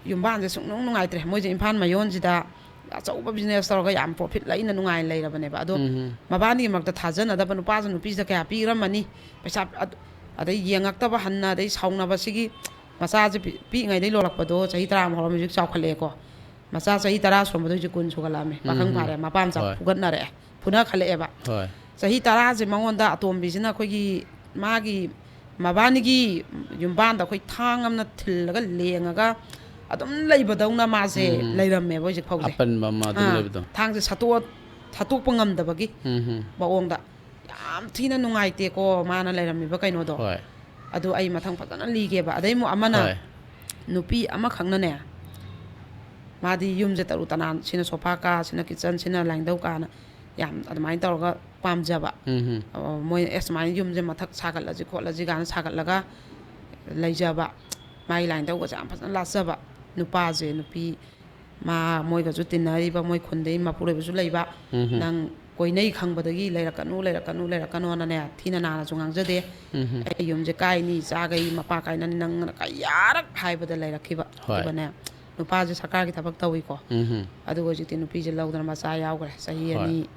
ꯌꯨꯝꯕꯥꯟꯁꯦ ꯁꯨꯡꯅꯨꯡ ꯅꯨꯡꯉꯥꯏꯇ꯭ꯔꯦ꯫ ꯃꯣꯏꯁꯦ ꯏꯝꯐꯥꯜ ꯃꯌꯣꯟꯁꯤꯗ ꯑꯆꯧꯕ ꯕꯤꯖꯤꯅꯦꯁ ꯇꯧꯔꯒ ꯌꯥꯝ ꯄ꯭ꯔꯣꯐꯤꯠ ꯂꯩꯅ ꯅꯨꯡꯉꯥꯏꯅ ꯂꯩꯔꯕꯅꯦꯕ꯫ ꯑꯗꯣ ꯎꯝ ꯃꯕꯥꯅꯤꯒꯤ ꯃꯔꯛꯇ ꯊꯥꯖꯅꯗꯕ ꯅꯨꯄꯥꯁꯨ ꯅꯨꯄꯤꯁꯤꯗ ꯀꯌꯥ ꯄꯤꯔꯝꯃꯅꯤ ꯄꯩꯁꯥ, ꯑꯗ- ꯑꯗꯩ ꯌꯦꯡꯉꯛꯇꯕ ꯍꯟꯅ, ꯑꯗꯩ ꯁꯥꯎꯅꯕꯁꯤꯒꯤ ꯃꯆꯥꯁꯦ ꯄꯤ- ꯄꯤꯛꯏꯉꯩꯗꯩ ꯂꯣꯜꯂꯛꯄꯗꯣ ꯆꯍꯤ ꯇꯔꯥ ꯑꯃ ꯍꯧꯔꯝꯃꯤ, ꯍꯧꯖꯤꯛ ꯆꯥꯎꯈꯠꯂꯛꯑꯦꯀꯣ꯫ ꯃꯆꯥ ꯆꯍꯤ ꯇꯔꯥ ꯁꯨꯔꯝꯕꯗꯣ ꯍꯧꯖꯤꯛ ꯀꯨꯟ ꯁꯨꯒꯠꯂꯛꯑꯝꯃꯤ, ꯄꯥꯈꯪ ꯎꯝ ꯐꯥꯔꯦ, ꯃꯄꯥ ꯃꯆꯥ ꯍꯣꯏ꯫ ꯐꯨꯒꯠꯅꯔꯛꯑꯦ, ꯐꯨꯅꯈꯠꯂꯛꯑꯦꯕ꯫ ꯍꯣꯏ ꯆꯍꯤ ꯇꯔꯥꯁꯦ ꯃꯉꯣꯟꯗ ꯑꯇꯣꯝꯕꯤꯁꯤꯅ ꯑꯩꯈꯣꯏꯒꯤ ꯃꯥꯒꯤ ꯃꯕꯥꯅꯤꯒꯤ ꯌꯨꯝꯕꯥꯟꯗ ꯑꯩꯈꯣꯏ ꯊꯥꯡ ꯑꯃꯅ ꯊꯤꯜꯂꯒ ꯂꯦꯡꯉꯒ ꯑꯗꯨꯝ ꯂꯩꯕꯗꯧꯅ ꯃꯥꯁꯦ ꯎꯝ꯫ ꯂꯩꯔꯝꯃꯦꯕ ꯍꯧꯖꯤꯛ ꯐꯥꯎꯁꯦ꯫ ꯑꯄꯟꯕ ꯑꯃ ꯑꯗꯨꯝ ꯑꯥ, ꯂꯩꯕꯗꯣ꯫ ꯊꯥꯡꯁꯦ ꯁꯠꯇꯣꯛ ꯁꯠꯇꯣꯛꯄ ꯉꯝꯗꯕꯒꯤ ꯎꯝ ꯃꯑꯣꯡꯗ ꯌꯥꯝ ꯊꯤꯅ ꯅꯨꯡꯉꯥꯏꯇꯦꯀꯣ ꯃꯥꯅ ꯂꯩꯔꯝꯃꯤꯕ ꯀꯩꯅꯣꯗꯣ꯫ ꯍꯣꯏ ꯑꯗꯨ ꯑꯩ ꯃꯊꯪ ꯐꯖꯅ ꯂꯤꯒꯦꯕ꯫ ꯑꯗꯩ ꯑꯃꯨꯛ ꯑꯃꯅ ꯍꯣꯏ ꯅꯨꯄꯤ ꯑꯃꯈꯛꯅꯅꯦ, ꯃꯥꯗꯤ ꯌꯨꯝꯁꯦ ꯇꯔꯨ ꯇꯅꯥꯟ, ꯁꯤꯅ ꯁꯣꯐꯥ ꯀꯥ, ꯁꯤꯅ ꯀꯤꯠꯆꯟ, ꯁꯤꯅ ꯂꯥꯏꯅꯤꯡꯊꯧ ꯀꯥꯅ ꯌꯥꯝ ꯑꯗꯨꯃꯥꯏꯅ ꯇꯧꯔꯒ ꯄꯥꯝꯖꯕ꯫ ꯎꯝ ꯑꯣ, ꯃꯣꯏ ꯑꯦ ꯁꯨꯃꯥꯏꯅ ꯌꯨꯝꯁꯦ ꯃꯊꯛ ꯁꯥꯒꯠꯂꯁꯤ ꯈꯣꯠꯂꯁꯤ ꯀꯥꯏꯅ ꯁꯥꯒꯠꯂꯒ ꯂꯩꯖꯕ, ꯃꯥꯒꯤ ꯂꯥꯏꯅꯤꯡꯊꯧꯒꯁꯦ ꯌꯥꯝ ꯐꯖꯅ ꯂꯥꯠꯆꯕ ꯅꯨꯄꯥꯁꯦ, ꯅꯨꯄꯤ ꯃꯥ ꯃꯣꯏꯒꯁꯨ ꯇꯤꯟꯅꯔꯤꯕ ꯃꯣꯏ ꯈꯨꯟꯗꯩ ꯃꯄꯨꯔꯣꯏꯕꯁꯨ ꯂꯩꯕ꯫ ꯎꯝ ꯅꯪ ꯀꯣꯏꯅꯩ ꯈꯪꯕꯗꯒꯤ ꯂꯩꯔꯛꯀꯅꯨ, ꯂꯩꯔꯛꯀꯅꯨ, ꯂꯩꯔꯛꯀꯅꯣꯅꯅꯦ ꯊꯤꯅ ꯅꯥꯅꯁꯨ ꯉꯥꯡꯖꯗꯦ꯫ ꯎꯝ ꯑꯩ ꯌꯨꯝꯁꯦ ꯀꯥꯏꯅꯤ, ꯆꯥꯒꯩ ꯃꯄꯥ ꯀꯥꯏꯅꯅꯤ, ꯅꯪꯅ ꯀꯌꯥꯔꯛ ꯍꯥꯏꯕꯗ ꯂꯩꯔꯛꯈꯤꯕ꯫ ꯍꯣꯏ꯫ ꯑꯗꯨꯒꯅꯦ ꯅꯨꯄꯥꯁꯦ ꯁꯔꯀꯥꯔꯒꯤ ꯊꯕꯛ ꯇꯧꯏꯀꯣ꯫ ꯎꯝ ꯑꯗꯨꯒ ꯍꯧꯖꯤꯛꯇꯤ ꯅꯨꯄꯤꯁꯦ ꯂꯧꯗꯅ ꯃꯆꯥ ꯌꯥꯎꯈ꯭ꯔꯦ꯫ ꯆꯍꯤ ꯍꯣꯏ꯫ ꯑꯅꯤ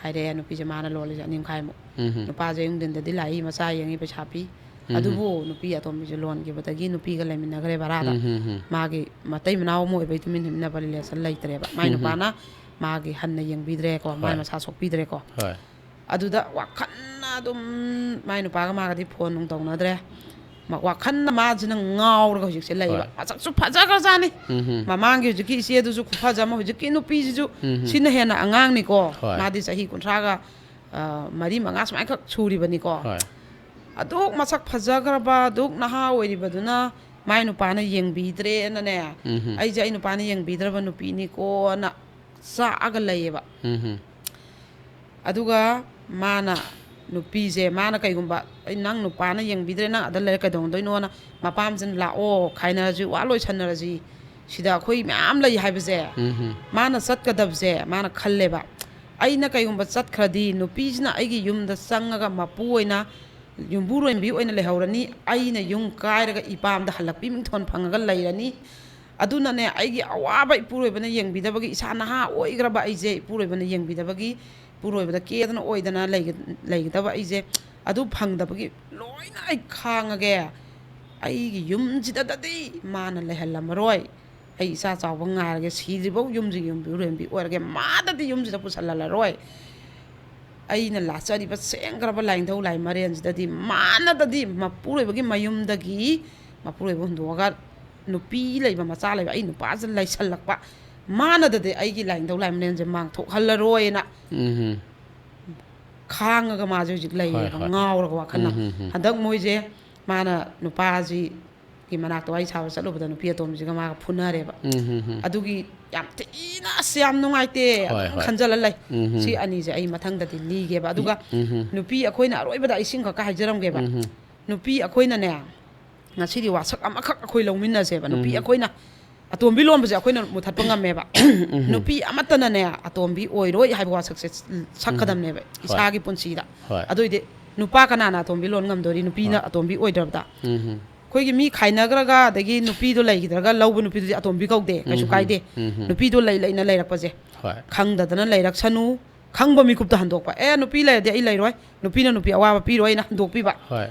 ꯍꯥꯏꯔꯛꯑꯦ ꯅꯨꯄꯤꯁꯦ ꯃꯥꯅ ꯂꯣꯜꯂꯤꯁꯦ ꯑꯅꯤ ꯃꯈꯥꯏꯃꯨꯛ꯫ ꯎꯝ ꯅꯨꯄꯥꯁꯦ ꯑꯌꯨꯛ ꯅꯨꯡꯊꯤꯟꯗꯗꯤ ꯂꯥꯛꯏ, ꯃꯆꯥ ꯌꯦꯡꯉꯤ, ꯄꯩꯁꯥ ꯄꯤ꯫ ꯎꯝ꯫ ꯑꯗꯨꯕꯨ ꯅꯨꯄꯤ ꯑꯇꯣꯝꯕꯤꯁꯦ ꯂꯣꯟꯈꯤꯕꯗꯒꯤ ꯅꯨꯄꯤꯒ ꯂꯩꯃꯤꯟꯅꯈ꯭ꯔꯦ ꯚꯔꯥꯗ꯫ ꯎꯝ ꯎꯝ ꯎꯝ꯫ ꯃꯥꯒꯤ ꯃꯇꯩ ꯃꯅꯥꯎ ꯑꯃ ꯑꯣꯏꯕꯩ ꯇꯨꯃꯤꯟ ꯍꯤꯞꯅꯕ ꯔꯤꯂꯦꯁꯟ ꯂꯩꯇ꯭ꯔꯦꯕ꯫ ꯃꯥꯏ ꯎꯝ꯫ ꯅꯨꯄꯥꯅ ꯃꯥꯒꯤ ꯍꯟꯅ ꯌꯦꯡꯕꯤꯗ꯭ꯔꯦꯀꯣ, ꯃꯥꯏ ꯍꯣꯏ꯫ ꯃꯁꯥ ꯁꯣꯛꯄꯤꯗ꯭ꯔꯦꯀꯣ꯫ ꯍꯣꯏ ꯑꯗꯨꯗ ꯋꯥꯈꯜꯅ ꯑꯗꯨꯝ ꯃꯥꯏ ꯅꯨꯄꯥꯒ ꯃꯥꯒꯗꯤ ꯐꯣꯟ ꯅꯨꯡ ꯇꯧꯅꯗ꯭ꯔꯦ꯫ ꯃ-, ꯋꯥꯈꯜꯅ ꯃꯥꯁꯤꯅ ꯉꯥꯎꯔꯒ ꯍꯧꯖꯤꯛꯁꯦ ꯂꯩꯌꯦꯕ꯫ ꯍꯣꯏ꯫ ꯃꯁꯛꯁꯨ ꯐꯖꯈ꯭ꯔꯖꯥꯠꯅꯤ꯫ ꯎꯝ ꯍꯝ꯫ ꯃꯃꯥꯡꯒꯤ ꯍꯧꯖꯤꯛꯀꯤ ꯏꯆꯦꯗꯨꯁꯨ ꯈꯨꯐꯖ ꯑꯃ, ꯍꯧꯖꯤꯛꯀꯤ ꯅꯨꯄꯤꯁꯤꯁꯨ ꯎꯝ ꯍꯝ꯫ ꯁꯤꯅ ꯍꯦꯟꯅ ꯑꯉꯥꯡꯅꯤꯀꯣ꯫ ꯍꯣꯏ꯫ ꯃꯥꯗꯤ ꯆꯍꯤ ꯀꯨꯟꯊ꯭ꯔꯥꯒ, ꯑ, ꯃꯔꯤ ꯃꯉꯥ ꯁꯨꯃꯥꯏꯅꯈꯛ ꯁꯨꯔꯤꯕꯅꯤꯀꯣ꯫ ꯍꯣꯏ꯫ ꯑꯗꯨꯛ ꯃꯁꯛ ꯐꯖꯈ꯭ꯔꯕ, ꯑꯗꯨꯛ ꯅꯍꯥ ꯑꯣꯏꯔꯤꯕꯗꯨꯅ ꯃꯥꯏ ꯅꯨꯄꯥꯅ ꯌꯦꯡꯕꯤꯗ꯭ꯔꯦꯅꯅꯦ, ꯎꯝ ꯍꯝ꯫ ꯑꯩꯁꯦ ꯑꯩ ꯅꯨꯄꯥꯅ ꯌꯦꯡꯕꯤꯗ꯭ꯔꯕ ꯅꯨꯄꯤꯅꯤꯀꯣꯅ ꯆꯥꯛꯑꯒ ꯂꯩꯌꯦꯕ꯫ ꯎꯝ ꯍꯝ꯫ ꯑꯗꯨꯒ ꯃꯥꯅ, ꯅꯨꯄꯤꯁꯦ ꯃꯥꯅ ꯀꯩꯒꯨꯝꯕ, "ꯑꯩ, ꯅꯪ ꯅꯨꯄꯥꯅ ꯌꯦꯡꯕꯤꯗ꯭ꯔꯦ, ꯅꯪ ꯑꯗ ꯂꯩꯔ ꯀꯩꯗꯧꯅꯗꯣꯏꯅꯣꯅ?" ꯃꯄꯥꯝꯁꯤꯅ, "ꯂꯥꯛꯑꯣ, ꯈꯥꯏꯅꯔꯁꯤ, ꯋꯥ ꯂꯣꯏꯁꯟꯅꯔꯁꯤ, ꯁꯤꯗ ꯑꯩꯈꯣꯏ ꯃꯌꯥꯝ ꯂꯩ" ꯍꯥꯏꯕꯁꯦ ꯎꯝ ꯍꯝ꯫ ꯃꯥꯅ ꯆꯠꯀꯗꯕꯁꯦ ꯃꯥꯅ ꯈꯜꯂꯦꯕ꯫ ꯑꯩꯅ ꯀꯩꯒꯨꯝꯕ ꯆꯠꯈ꯭ꯔꯗꯤ ꯅꯨꯄꯤꯁꯤꯅ ꯑꯩꯒꯤ ꯌꯨꯝꯗ ꯆꯪꯉꯒ ꯃꯄꯨ ꯑꯣꯏꯅ, ꯌꯨꯝꯕꯨꯔꯦꯝꯕꯤ ꯑꯣꯏꯅ ꯂꯩꯍꯧꯔꯅꯤ, ꯑꯩꯅ ꯌꯨꯝ ꯀꯥꯏꯔꯒ ꯏꯄꯥꯝꯗ ꯍꯜꯂꯛꯄꯤ ꯃꯤꯡꯊꯣꯟ ꯐꯪꯉꯒ ꯂꯩꯔꯅꯤ꯫ ꯑꯗꯨꯅꯅꯦ, ꯑꯩꯒꯤ ꯑꯋꯥꯕ ꯏꯄꯨꯔꯣꯏꯕꯅ ꯌꯦꯡꯕꯤꯗꯕꯒꯤ, ꯏꯁꯥ ꯅꯍꯥ ꯑꯣꯏꯈ꯭ꯔꯕ ꯑꯩꯁꯦ ꯏꯄꯨꯔꯣꯏꯕꯅ ꯌꯦꯡꯕꯤꯗꯕꯒꯤ, ꯏꯄꯨꯔꯣꯏꯕꯗ ꯀꯦꯗꯅ ꯑꯣꯏꯗꯅ ꯂꯩꯒ-, ꯂꯩꯒꯗꯕ ꯑꯩꯁꯦ, ꯑꯗꯨ ꯐꯪꯗꯕꯒꯤ ꯂꯣꯏꯅ ꯑꯩ ꯈꯥꯡꯉꯒꯦ꯫ ꯑꯩꯒꯤ ꯌꯨꯝꯁꯤꯗꯗꯤ ꯃꯥꯅ ꯂꯩꯍꯜꯂꯝꯃꯔꯣꯏ꯫ ꯑꯩ ꯏꯆꯥ ꯆꯥꯎꯕ ꯉꯥꯏꯔꯒꯦ, ꯁꯤꯗ꯭ꯔꯤꯐꯥꯎ ꯌꯨꯝꯁꯤꯒꯤ ꯌꯨꯝꯕꯨꯔꯦꯝꯕꯤ ꯑꯣꯏꯔꯒꯦ, ꯃꯥꯗꯗꯤ ꯌꯨꯝꯁꯤꯗ ꯄꯨꯁꯜꯍꯜꯂꯔꯣꯏ꯫ ꯑꯩꯅ ꯂꯥꯠꯆꯔꯤꯕ ꯁꯦꯡꯈ꯭ꯔꯕ ꯂꯥꯏꯅꯤꯡꯊꯧ ꯂꯥꯏ ꯃꯔꯦꯟꯁꯤꯗꯗꯤ ꯃꯥꯅꯗꯗꯤ ꯃꯄꯨꯔꯣꯏꯕꯒꯤ ꯃꯌꯨꯝꯗꯒꯤ ꯃꯄꯨꯔꯣꯏꯕ ꯍꯨꯟꯗꯣꯛꯑꯒ ꯅꯨꯄꯤ ꯂꯩꯕ, ꯃꯆꯥ ꯂꯩꯕ, ꯑꯩ ꯅꯨꯄꯥꯁꯤꯗ ꯂꯩꯁꯜꯂꯛꯄ, ꯃꯥꯅꯗꯗꯤ ꯑꯩꯒꯤ ꯂꯥꯏꯅꯤꯡꯊꯧ ꯂꯥꯏ ꯃꯔꯦꯟꯁꯦ ꯃꯥꯡꯊꯣꯛꯍꯜꯂꯔꯣꯏꯅ ꯎꯝ ꯍꯝ꯫ ꯈꯥꯡꯉꯒ ꯃꯥꯁꯦ ꯍꯧꯖꯤꯛ ꯂꯩꯌꯦꯕ, ꯍꯣꯏ, ꯍꯣꯏ꯫ ꯉꯥꯎꯔꯒ ꯋꯥꯈꯜꯅ꯫ ꯎꯝ, ꯍꯝ, ꯍꯝ꯫ ꯍꯟꯗꯛ ꯃꯣꯏꯁꯦ, ꯃꯥꯅ ꯅꯨꯄꯥꯁꯤꯒꯤ ꯃꯅꯥꯛꯇ ꯋꯥꯔꯤ ꯁꯥꯕ ꯆꯠꯂꯨꯕꯗ ꯅꯨꯄꯤ ꯑꯇꯣꯝꯕꯤꯁꯤꯒ ꯃꯥꯒ ꯐꯨꯅꯔꯦꯕ꯫ ꯎꯝ, ꯍꯝ, ꯍꯝ꯫ ꯑꯗꯨꯒꯤ ꯌꯥꯝ ꯊꯤꯅ, "ꯑꯁ, ꯌꯥꯝ ꯅꯨꯡꯉꯥꯏꯇꯦ", ꯍꯣꯏ, ꯑꯗꯨꯝ ꯍꯣꯏ꯫ ꯈꯟꯖꯜꯂ ꯂꯩ꯫ ꯎꯝ, ꯍꯝ꯫ ꯁꯤ ꯑꯅꯤꯁꯦ ꯑꯩ ꯃꯊꯪꯗꯗꯤ ꯂꯤꯒꯦꯕ꯫ ꯑꯗꯨꯒ ꯎꯝ, ꯍꯝ꯫ ꯅꯨꯄꯤ ꯑꯩꯈꯣꯏꯅ ꯑꯔꯣꯏꯕꯗ ꯑꯩ ꯁꯤꯡꯈꯛꯀ ꯍꯥꯏꯖꯔꯝꯒꯦꯕ꯫ ꯎꯝ, ꯍꯝ꯫ ꯅꯨꯄꯤ ꯑꯩꯈꯣꯏꯅꯅꯦ, ꯉꯁꯤꯗꯤ ꯋꯥꯁꯛ ꯑꯃꯈꯛ ꯑꯩꯈꯣꯏ ꯂꯧꯃꯤꯟꯅꯁꯦꯕ꯫ ꯅꯨꯄꯤ ꯎꯝ꯫ ꯑꯩꯈꯣꯏꯅ ꯑꯇꯣꯝꯕꯤ ꯂꯣꯟꯕꯁꯦ ꯑꯩꯈꯣꯏꯅ ꯃꯨꯊꯠꯄ ꯉꯝꯃꯦꯕ꯫ ꯅꯨꯄꯤ ꯑꯃꯠꯇꯅꯅꯦ ꯑꯇꯣꯝꯕꯤ ꯑꯣꯏꯔꯣꯏ ꯍꯥꯏꯕ ꯋꯥꯁꯛꯁꯦ ꯁꯛꯀꯗꯕꯅꯦꯕ, ꯍꯣꯏ꯫ ꯏꯁꯥꯒꯤ ꯄꯨꯟꯁꯤꯗ꯫ ꯍꯣꯏ꯫ ꯑꯗꯨꯏꯗꯤ ꯅꯨꯄꯥ ꯀꯅꯥꯅ ꯑꯇꯣꯝꯕꯤ ꯂꯣꯟ ꯉꯝꯗꯣꯔꯤ, ꯅꯨꯄꯤꯅ ꯍꯣꯏ꯫ ꯑꯇꯣꯝꯕꯤ ꯑꯣꯏꯗ꯭ꯔꯕꯗ? ꯎꯝ ꯍꯝ꯫ ꯑꯩꯈꯣꯏꯒꯤ ꯃꯤ ꯈꯥꯏꯅꯈ꯭ꯔꯒ ꯑꯗꯒꯤ ꯅꯨꯄꯤꯗꯣ ꯂꯩꯈꯤꯗ꯭ꯔꯒ ꯂꯧꯕ ꯅꯨꯄꯤꯗꯨꯗꯤ ꯑꯇꯣꯝꯕꯤ ꯀꯧꯗꯦ, ꯀꯩꯁꯨ ꯎꯝ ꯍꯝ꯫ ꯀꯥꯏꯗꯦ꯫ ꯎꯝ ꯍꯝ꯫ ꯅꯨꯄꯤꯗꯣ ꯂꯩ ꯂꯩꯅ ꯂꯩꯔꯛꯄꯁꯦ꯫ ꯍꯣꯏ꯫ ꯈꯪꯗꯗꯅ ꯂꯩꯔꯛꯁꯅꯨ, ꯈꯪꯕ ꯃꯤꯀꯨꯞꯇ ꯍꯟꯗꯣꯛꯄ꯫ "ꯑꯦ, ꯅꯨꯄꯤ ꯂꯩꯔꯗꯤ ꯑꯩ ꯂꯩꯔꯣꯏ, ꯅꯨꯄꯤꯅ ꯅꯨꯄꯤ ꯑꯋꯥꯕ ꯄꯤꯔꯣꯏꯅ" ꯍꯟꯗꯣꯛꯄꯤꯕ꯫ ꯍꯣꯏ꯫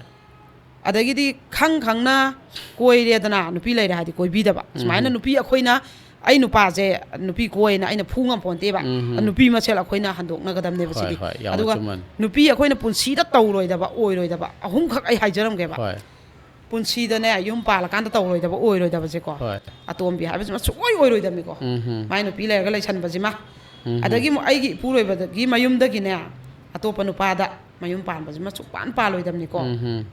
ꯑꯗꯒꯤꯗꯤ ꯈꯪ ꯈꯪꯅ ꯀꯣꯏꯔꯦꯗꯅ, ꯅꯨꯄꯤ ꯂꯩꯔꯦ ꯍꯥꯏꯗꯤ ꯀꯣꯏꯕꯤꯗꯕ꯫ ꯁꯨꯃꯥꯏꯅ ꯎꯝ꯫ ꯅꯨꯄꯤ ꯑꯩꯈꯣꯏꯅ ꯑꯩ ꯅꯨꯄꯥꯁꯦ, ꯅꯨꯄꯤ ꯀꯣꯏꯅ ꯑꯩꯅ ꯐꯨ ꯉꯝꯄꯣꯟꯇꯦꯕ꯫ ꯎꯝ꯫ ꯅꯨꯄꯤ ꯃꯁꯦꯜ ꯑꯩꯈꯣꯏꯅ ꯍꯟꯗꯣꯛꯅꯒꯗꯕꯅꯦꯕ꯫ ꯍꯣꯏ, ꯁꯤꯗꯤ꯫ ꯍꯣꯏ, ꯌꯥꯝꯅ ꯑꯗꯨꯒ ꯆꯨꯝꯃꯅꯤ꯫ ꯅꯨꯄꯤ ꯑꯩꯈꯣꯏꯅ ꯄꯨꯟꯁꯤꯗ ꯇꯧꯔꯣꯏꯗꯕ, ꯑꯣꯏꯔꯣꯏꯗꯕ ꯑꯍꯨꯝꯈꯛ ꯑꯩ ꯍꯥꯏꯖꯔꯝꯒꯦꯕ꯫ ꯍꯣꯏ꯫ ꯄꯨꯟꯁꯤꯗꯅꯦ, ꯌꯨꯝ ꯄꯥꯜꯂꯀꯥꯟꯗ ꯇꯧꯔꯣꯏꯗꯕ, ꯑꯣꯏꯔꯣꯏꯗꯕꯁꯦꯀꯣ꯫ ꯍꯣꯏ꯫ ꯑꯇꯣꯝꯕꯤ ꯍꯥꯏꯕꯁꯤꯃ ꯁꯨꯡꯑꯣꯏ ꯑꯣꯏꯔꯣꯏꯗꯕꯅꯤꯀꯣ꯫ ꯎꯝ꯫ ꯃꯥꯏ ꯅꯨꯄꯤ ꯂꯩꯔꯒ ꯂꯩꯁꯟꯕꯁꯤꯃ꯫ ꯎꯝ꯫ ꯑꯗꯒꯤ ꯑꯃꯨꯛ ꯑꯩꯒꯤ ꯏꯄꯨꯔꯣꯏꯕꯗꯒꯤ ꯃꯌꯨꯝꯗꯒꯤꯅꯦ, ꯑꯇꯣꯞꯄ ꯅꯨꯄꯥꯗ ꯃꯌꯨꯝ ꯄꯥꯟꯕꯁꯤꯃ ꯁꯨꯡꯄꯥꯟ ꯄꯥꯜꯂꯣꯏꯗꯕꯅꯤꯀꯣ꯫ ꯎꯝ꯫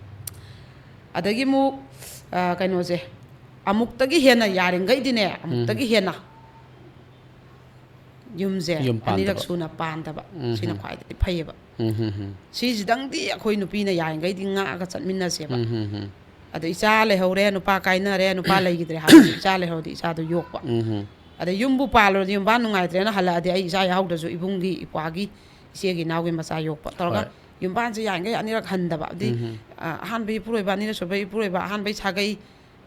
ꯑꯗꯒꯤ ꯑꯃꯨꯛ, ꯑ, ꯀꯩꯅꯣꯁꯦ, ꯑꯃꯨꯛꯇꯒꯤ ꯍꯦꯟꯅ ꯌꯥꯔꯤꯈꯩꯗꯤꯅꯦ, ꯑꯃꯨꯛꯇꯒꯤ ꯎꯝ꯫ ꯍꯦꯟꯅ ꯌꯨꯝꯁꯦ ꯌꯨꯝ ꯄꯥꯟꯗꯕ꯫ ꯑꯅꯤꯔꯛ ꯁꯨꯅ ꯄꯥꯟꯗꯕ꯫ ꯎꯝ꯫ ꯁꯤꯅ ꯈ꯭ꯋꯥꯏꯗꯒꯤ ꯐꯩꯌꯦꯕ꯫ ꯎꯝ꯫ ꯁꯤꯁꯤꯗꯪꯗꯤ ꯑꯩꯈꯣꯏ ꯅꯨꯄꯤꯅ ꯌꯥꯔꯤꯈꯩꯗꯤ ꯉꯥꯛꯑꯒ ꯆꯠꯃꯤꯟꯅꯁꯦꯕ꯫ ꯎꯝ꯫ ꯑꯗꯣ ꯏꯆꯥ ꯂꯩꯍꯧꯔꯦ, ꯅꯨꯄꯥ ꯀꯥꯏꯅꯔꯦ, ꯅꯨꯄꯥ ꯂꯩꯈꯤꯗ꯭ꯔꯦ ꯍꯥꯏꯔꯁꯨ ꯏꯆꯥ ꯂꯩꯍꯧꯔꯗꯤ ꯏꯆꯥꯗꯣ ꯌꯣꯛꯄ꯫ ꯎꯝ꯫ ꯑꯗꯩ ꯌꯨꯝꯕꯨ ꯄꯥꯜꯂꯨꯔꯗꯤ ꯌꯨꯝꯕꯥꯟ ꯅꯨꯡꯉꯥꯏꯇ꯭ꯔꯦꯅ ꯍꯜꯂꯛꯑꯗꯤ ꯑꯩ ꯏꯆꯥ ꯌꯥꯎꯗ꯭ꯔꯁꯨ ꯏꯕꯨꯡꯒꯤ, ꯏꯄ꯭ꯋꯥꯒꯤ, ꯏꯆꯦꯒꯤ, ꯏꯅꯥꯎꯒꯤ ꯃꯆꯥ ꯌꯣꯛꯄ ꯇꯧꯔꯒ ꯍꯣꯏ꯫ ꯌꯨꯝꯕꯥꯟꯁꯦ ꯌꯥꯔꯤꯈꯩ ꯑꯅꯤꯔꯛ ꯍꯟꯗꯕ꯫ ꯑꯗꯨꯗꯤ, ꯎꯝ꯫ ꯑ, ꯑꯍꯥꯟꯕ ꯏꯄꯨꯔꯣꯏꯕ, ꯑꯅꯤꯔꯛ ꯁꯨꯕ ꯏꯄꯨꯔꯣꯏꯕ, ꯑꯍꯥꯟꯕꯩ ꯁꯥꯒꯩ,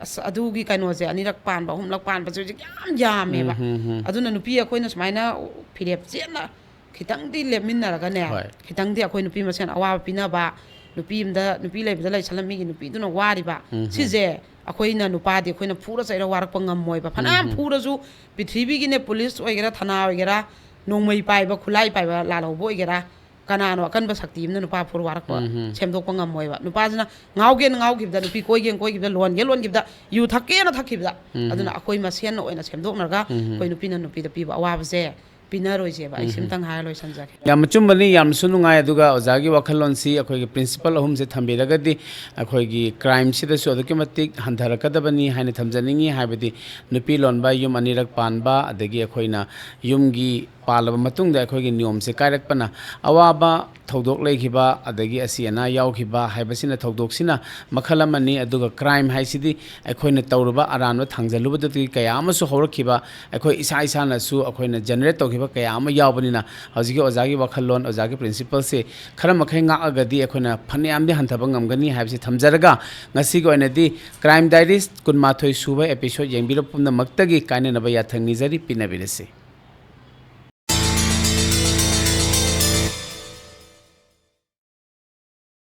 ꯑꯁ, ꯑꯗꯨꯒꯤ ꯀꯩꯅꯣꯁꯦ ꯑꯅꯤꯔꯛ ꯄꯥꯟꯕ, ꯑꯍꯨꯝꯂꯛ ꯄꯥꯟꯕꯁꯦ ꯍꯧꯖꯤꯛ ꯌꯥꯝ ꯌꯥꯝꯃꯦꯕ꯫ ꯎꯝ꯫ ꯑꯗꯨꯅ ꯅꯨꯄꯤ ꯑꯩꯈꯣꯏꯅ ꯁꯨꯃꯥꯏꯅ ꯐꯤꯔꯦꯞ ꯆꯦꯠꯅ ꯈꯤꯇꯪꯗꯤ ꯂꯦꯞꯃꯤꯟꯅꯔꯒꯅꯦ, ꯍꯣꯏ꯫ ꯈꯤꯇꯪꯗꯤ ꯑꯩꯈꯣꯏ ꯅꯨꯄꯤ ꯃꯁꯦꯟ ꯑꯋꯥꯕ ꯄꯤꯅꯕ, ꯅꯨꯄꯤ ꯑꯃꯗ, ꯅꯨꯄꯤ ꯂꯩꯕꯗ ꯂꯩꯁꯜꯂ ꯃꯤꯒꯤ ꯅꯨꯄꯤꯗꯨꯅ ꯋꯥꯔꯤꯕ, ꯎꯝ꯫ ꯁꯤꯁꯦ ꯑꯩꯈꯣꯏꯅ ꯅꯨꯄꯥꯗꯤ ꯑꯩꯈꯣꯏꯅ ꯐꯨꯔ ꯆꯩꯔ ꯋꯥꯔꯛꯄ ꯉꯝꯃꯣꯏꯕ꯫ ꯐꯅꯌꯥꯝ ꯎꯝ꯫ ꯐꯨꯔꯁꯨ ꯄ꯭ꯔꯤꯊꯤꯕꯤꯒꯤꯅꯦ, ꯄꯨꯂꯤꯁ ꯑꯣꯏꯒꯦꯔꯥ, ꯊꯅꯥ ꯑꯣꯏꯒꯦꯔꯥ, ꯅꯣꯡꯃꯩ ꯄꯥꯏꯕ, ꯈꯨꯠꯂꯥꯏ ꯄꯥꯏꯕ ꯂꯥꯜꯍꯧꯕ ꯑꯣꯏꯒꯦꯔꯥ, ꯀꯅꯥꯅꯣ ꯑꯀꯟꯕ ꯁꯛꯇꯤ ꯑꯃꯅ ꯅꯨꯄꯥ ꯐꯨꯔ ꯋꯥꯔꯛꯄ ꯎꯝ꯫ ꯁꯦꯝꯗꯣꯛꯄ ꯉꯝꯃꯣꯏꯕ꯫ ꯅꯨꯄꯥꯁꯤꯅ ꯉꯥꯎꯒꯦꯅ ꯉꯥꯎꯈꯤꯕꯗ, ꯅꯨꯄꯤ ꯀꯣꯏꯒꯦꯅ ꯀꯣꯏꯈꯤꯕꯗ, ꯂꯣꯟꯒꯦ ꯂꯣꯟꯈꯤꯕꯗ, ꯌꯨ ꯊꯛꯀꯦꯅ ꯊꯛꯈꯤꯕꯗ꯫ ꯎꯝ꯫ ꯑꯗꯨꯅ ꯑꯩꯈꯣꯏ ꯃꯁꯦꯟꯅ ꯑꯣꯏꯅ ꯁꯦꯝꯗꯣꯛꯅꯔꯒ ꯎꯝ꯫ ꯑꯩꯈꯣꯏ ꯅꯨꯄꯤꯅ ꯅꯨꯄꯤꯗ ꯄꯤꯕ ꯑꯋꯥꯕꯁꯦ ꯄꯤꯅꯔꯣꯏꯁꯦꯕ꯫ ꯑꯩ ꯎꯝ꯫ ꯁꯤꯝꯇꯪ ꯍꯥꯏꯔ ꯂꯣꯏꯁꯤꯟꯖꯒꯦ꯫ ꯌꯥꯝ ꯑꯆꯨꯝꯕꯅꯤ, ꯌꯥꯝꯅꯁꯨ ꯅꯨꯡꯉꯥꯏ꯫ ꯑꯗꯨꯒ ꯑꯣꯖꯥꯒꯤ ꯋꯥꯈꯜꯂꯣꯟꯁꯤ ꯑꯩꯈꯣꯏꯒꯤ ꯄ꯭ꯔꯤꯟꯁꯤꯄꯜ ꯑꯍꯨꯝꯁꯦ ꯊꯝꯕꯤꯔꯒꯗꯤ ꯑꯩꯈꯣꯏꯒꯤ ꯀ꯭ꯔꯥꯏꯝꯁꯤꯗꯁꯨ ꯑꯗꯨꯛꯀꯤ ꯃꯇꯤꯛ ꯍꯟꯊꯔꯛꯀꯗꯕꯅꯤ ꯍꯥꯏꯅ ꯊꯝꯖꯅꯤꯡꯉꯤ꯫ ꯍꯥꯏꯕꯗꯤ ꯅꯨꯄꯤ ꯂꯣꯟꯕ, ꯌꯨꯝ ꯑꯅꯤꯔꯛ ꯄꯥꯟꯕ, ꯑꯗꯒꯤ ꯑꯩꯈꯣꯏꯅ ꯌꯨꯝꯒꯤ ꯄꯥꯜꯂꯕ ꯃꯇꯨꯡꯗ ꯑꯩꯈꯣꯏꯒꯤ ꯅꯤꯌꯣꯝꯁꯦ ꯀꯥꯏꯔꯛꯄꯅ ꯑꯋꯥꯕ ꯊꯧꯗꯣꯛ ꯂꯩꯈꯤꯕ, ꯑꯗꯒꯤ ꯑꯁꯤ ꯑꯅꯥ ꯌꯥꯎꯈꯤꯕ ꯍꯥꯏꯕꯁꯤꯅ, ꯊꯧꯗꯣꯛꯁꯤꯅ ꯃꯈꯜ ꯑꯃꯅꯤ꯫ ꯑꯗꯨꯒ ꯀ꯭ꯔꯥꯏꯝ ꯍꯥꯏꯁꯤꯗꯤ ꯑꯩꯈꯣꯏꯅ ꯇꯧꯔꯨꯕ ꯑꯔꯥꯟꯕ ꯊꯥꯡꯖꯜꯂꯨꯕꯗꯒꯤ ꯀꯌꯥ ꯑꯃꯁꯨ ꯍꯧꯔꯛꯈꯤꯕ, ꯑꯩꯈꯣꯏ ꯏꯁꯥ ꯏꯁꯥꯅꯁꯨ ꯑꯩꯈꯣꯏꯅ ꯖꯦꯅꯦꯔꯦꯠ ꯇꯧꯈꯤꯕ ꯀꯌꯥ ꯑꯃ ꯌꯥꯎꯕꯅꯤꯅ, ꯍꯧꯖꯤꯛꯀꯤ ꯑꯣꯖꯥꯒꯤ ꯋꯥꯈꯜꯂꯣꯟ, ꯑꯣꯖꯥꯒꯤ ꯄ꯭ꯔꯤꯟꯁꯤꯄꯜꯁꯦ ꯈꯔ ꯃꯈꯩ ꯉꯥꯛꯑꯒꯗꯤ ꯑꯩꯈꯣꯏꯅ ꯐꯅꯌꯥꯝꯗꯤ ꯍꯟꯊꯕ ꯉꯝꯒꯅꯤ ꯍꯥꯏꯕꯁꯤ ꯊꯝꯖꯔꯒ, ꯉꯁꯤꯒꯤ ꯑꯣꯏꯅꯗꯤ ꯀ꯭ꯔꯥꯏꯝ ꯗꯥꯏꯔꯤꯁ ꯀꯨꯟꯃꯥꯊꯣꯏ ꯁꯨꯕ ꯑꯦꯄꯤꯁꯣꯗ ꯌꯦꯡꯕꯤꯔꯕ ꯄꯨꯝꯅꯃꯛꯇꯒꯤ ꯀꯥꯏꯅꯅꯕ ꯌꯥꯊꯪ ꯅꯤꯖꯔꯤ꯫ ꯄꯤꯅꯕꯤꯔꯁꯤ꯫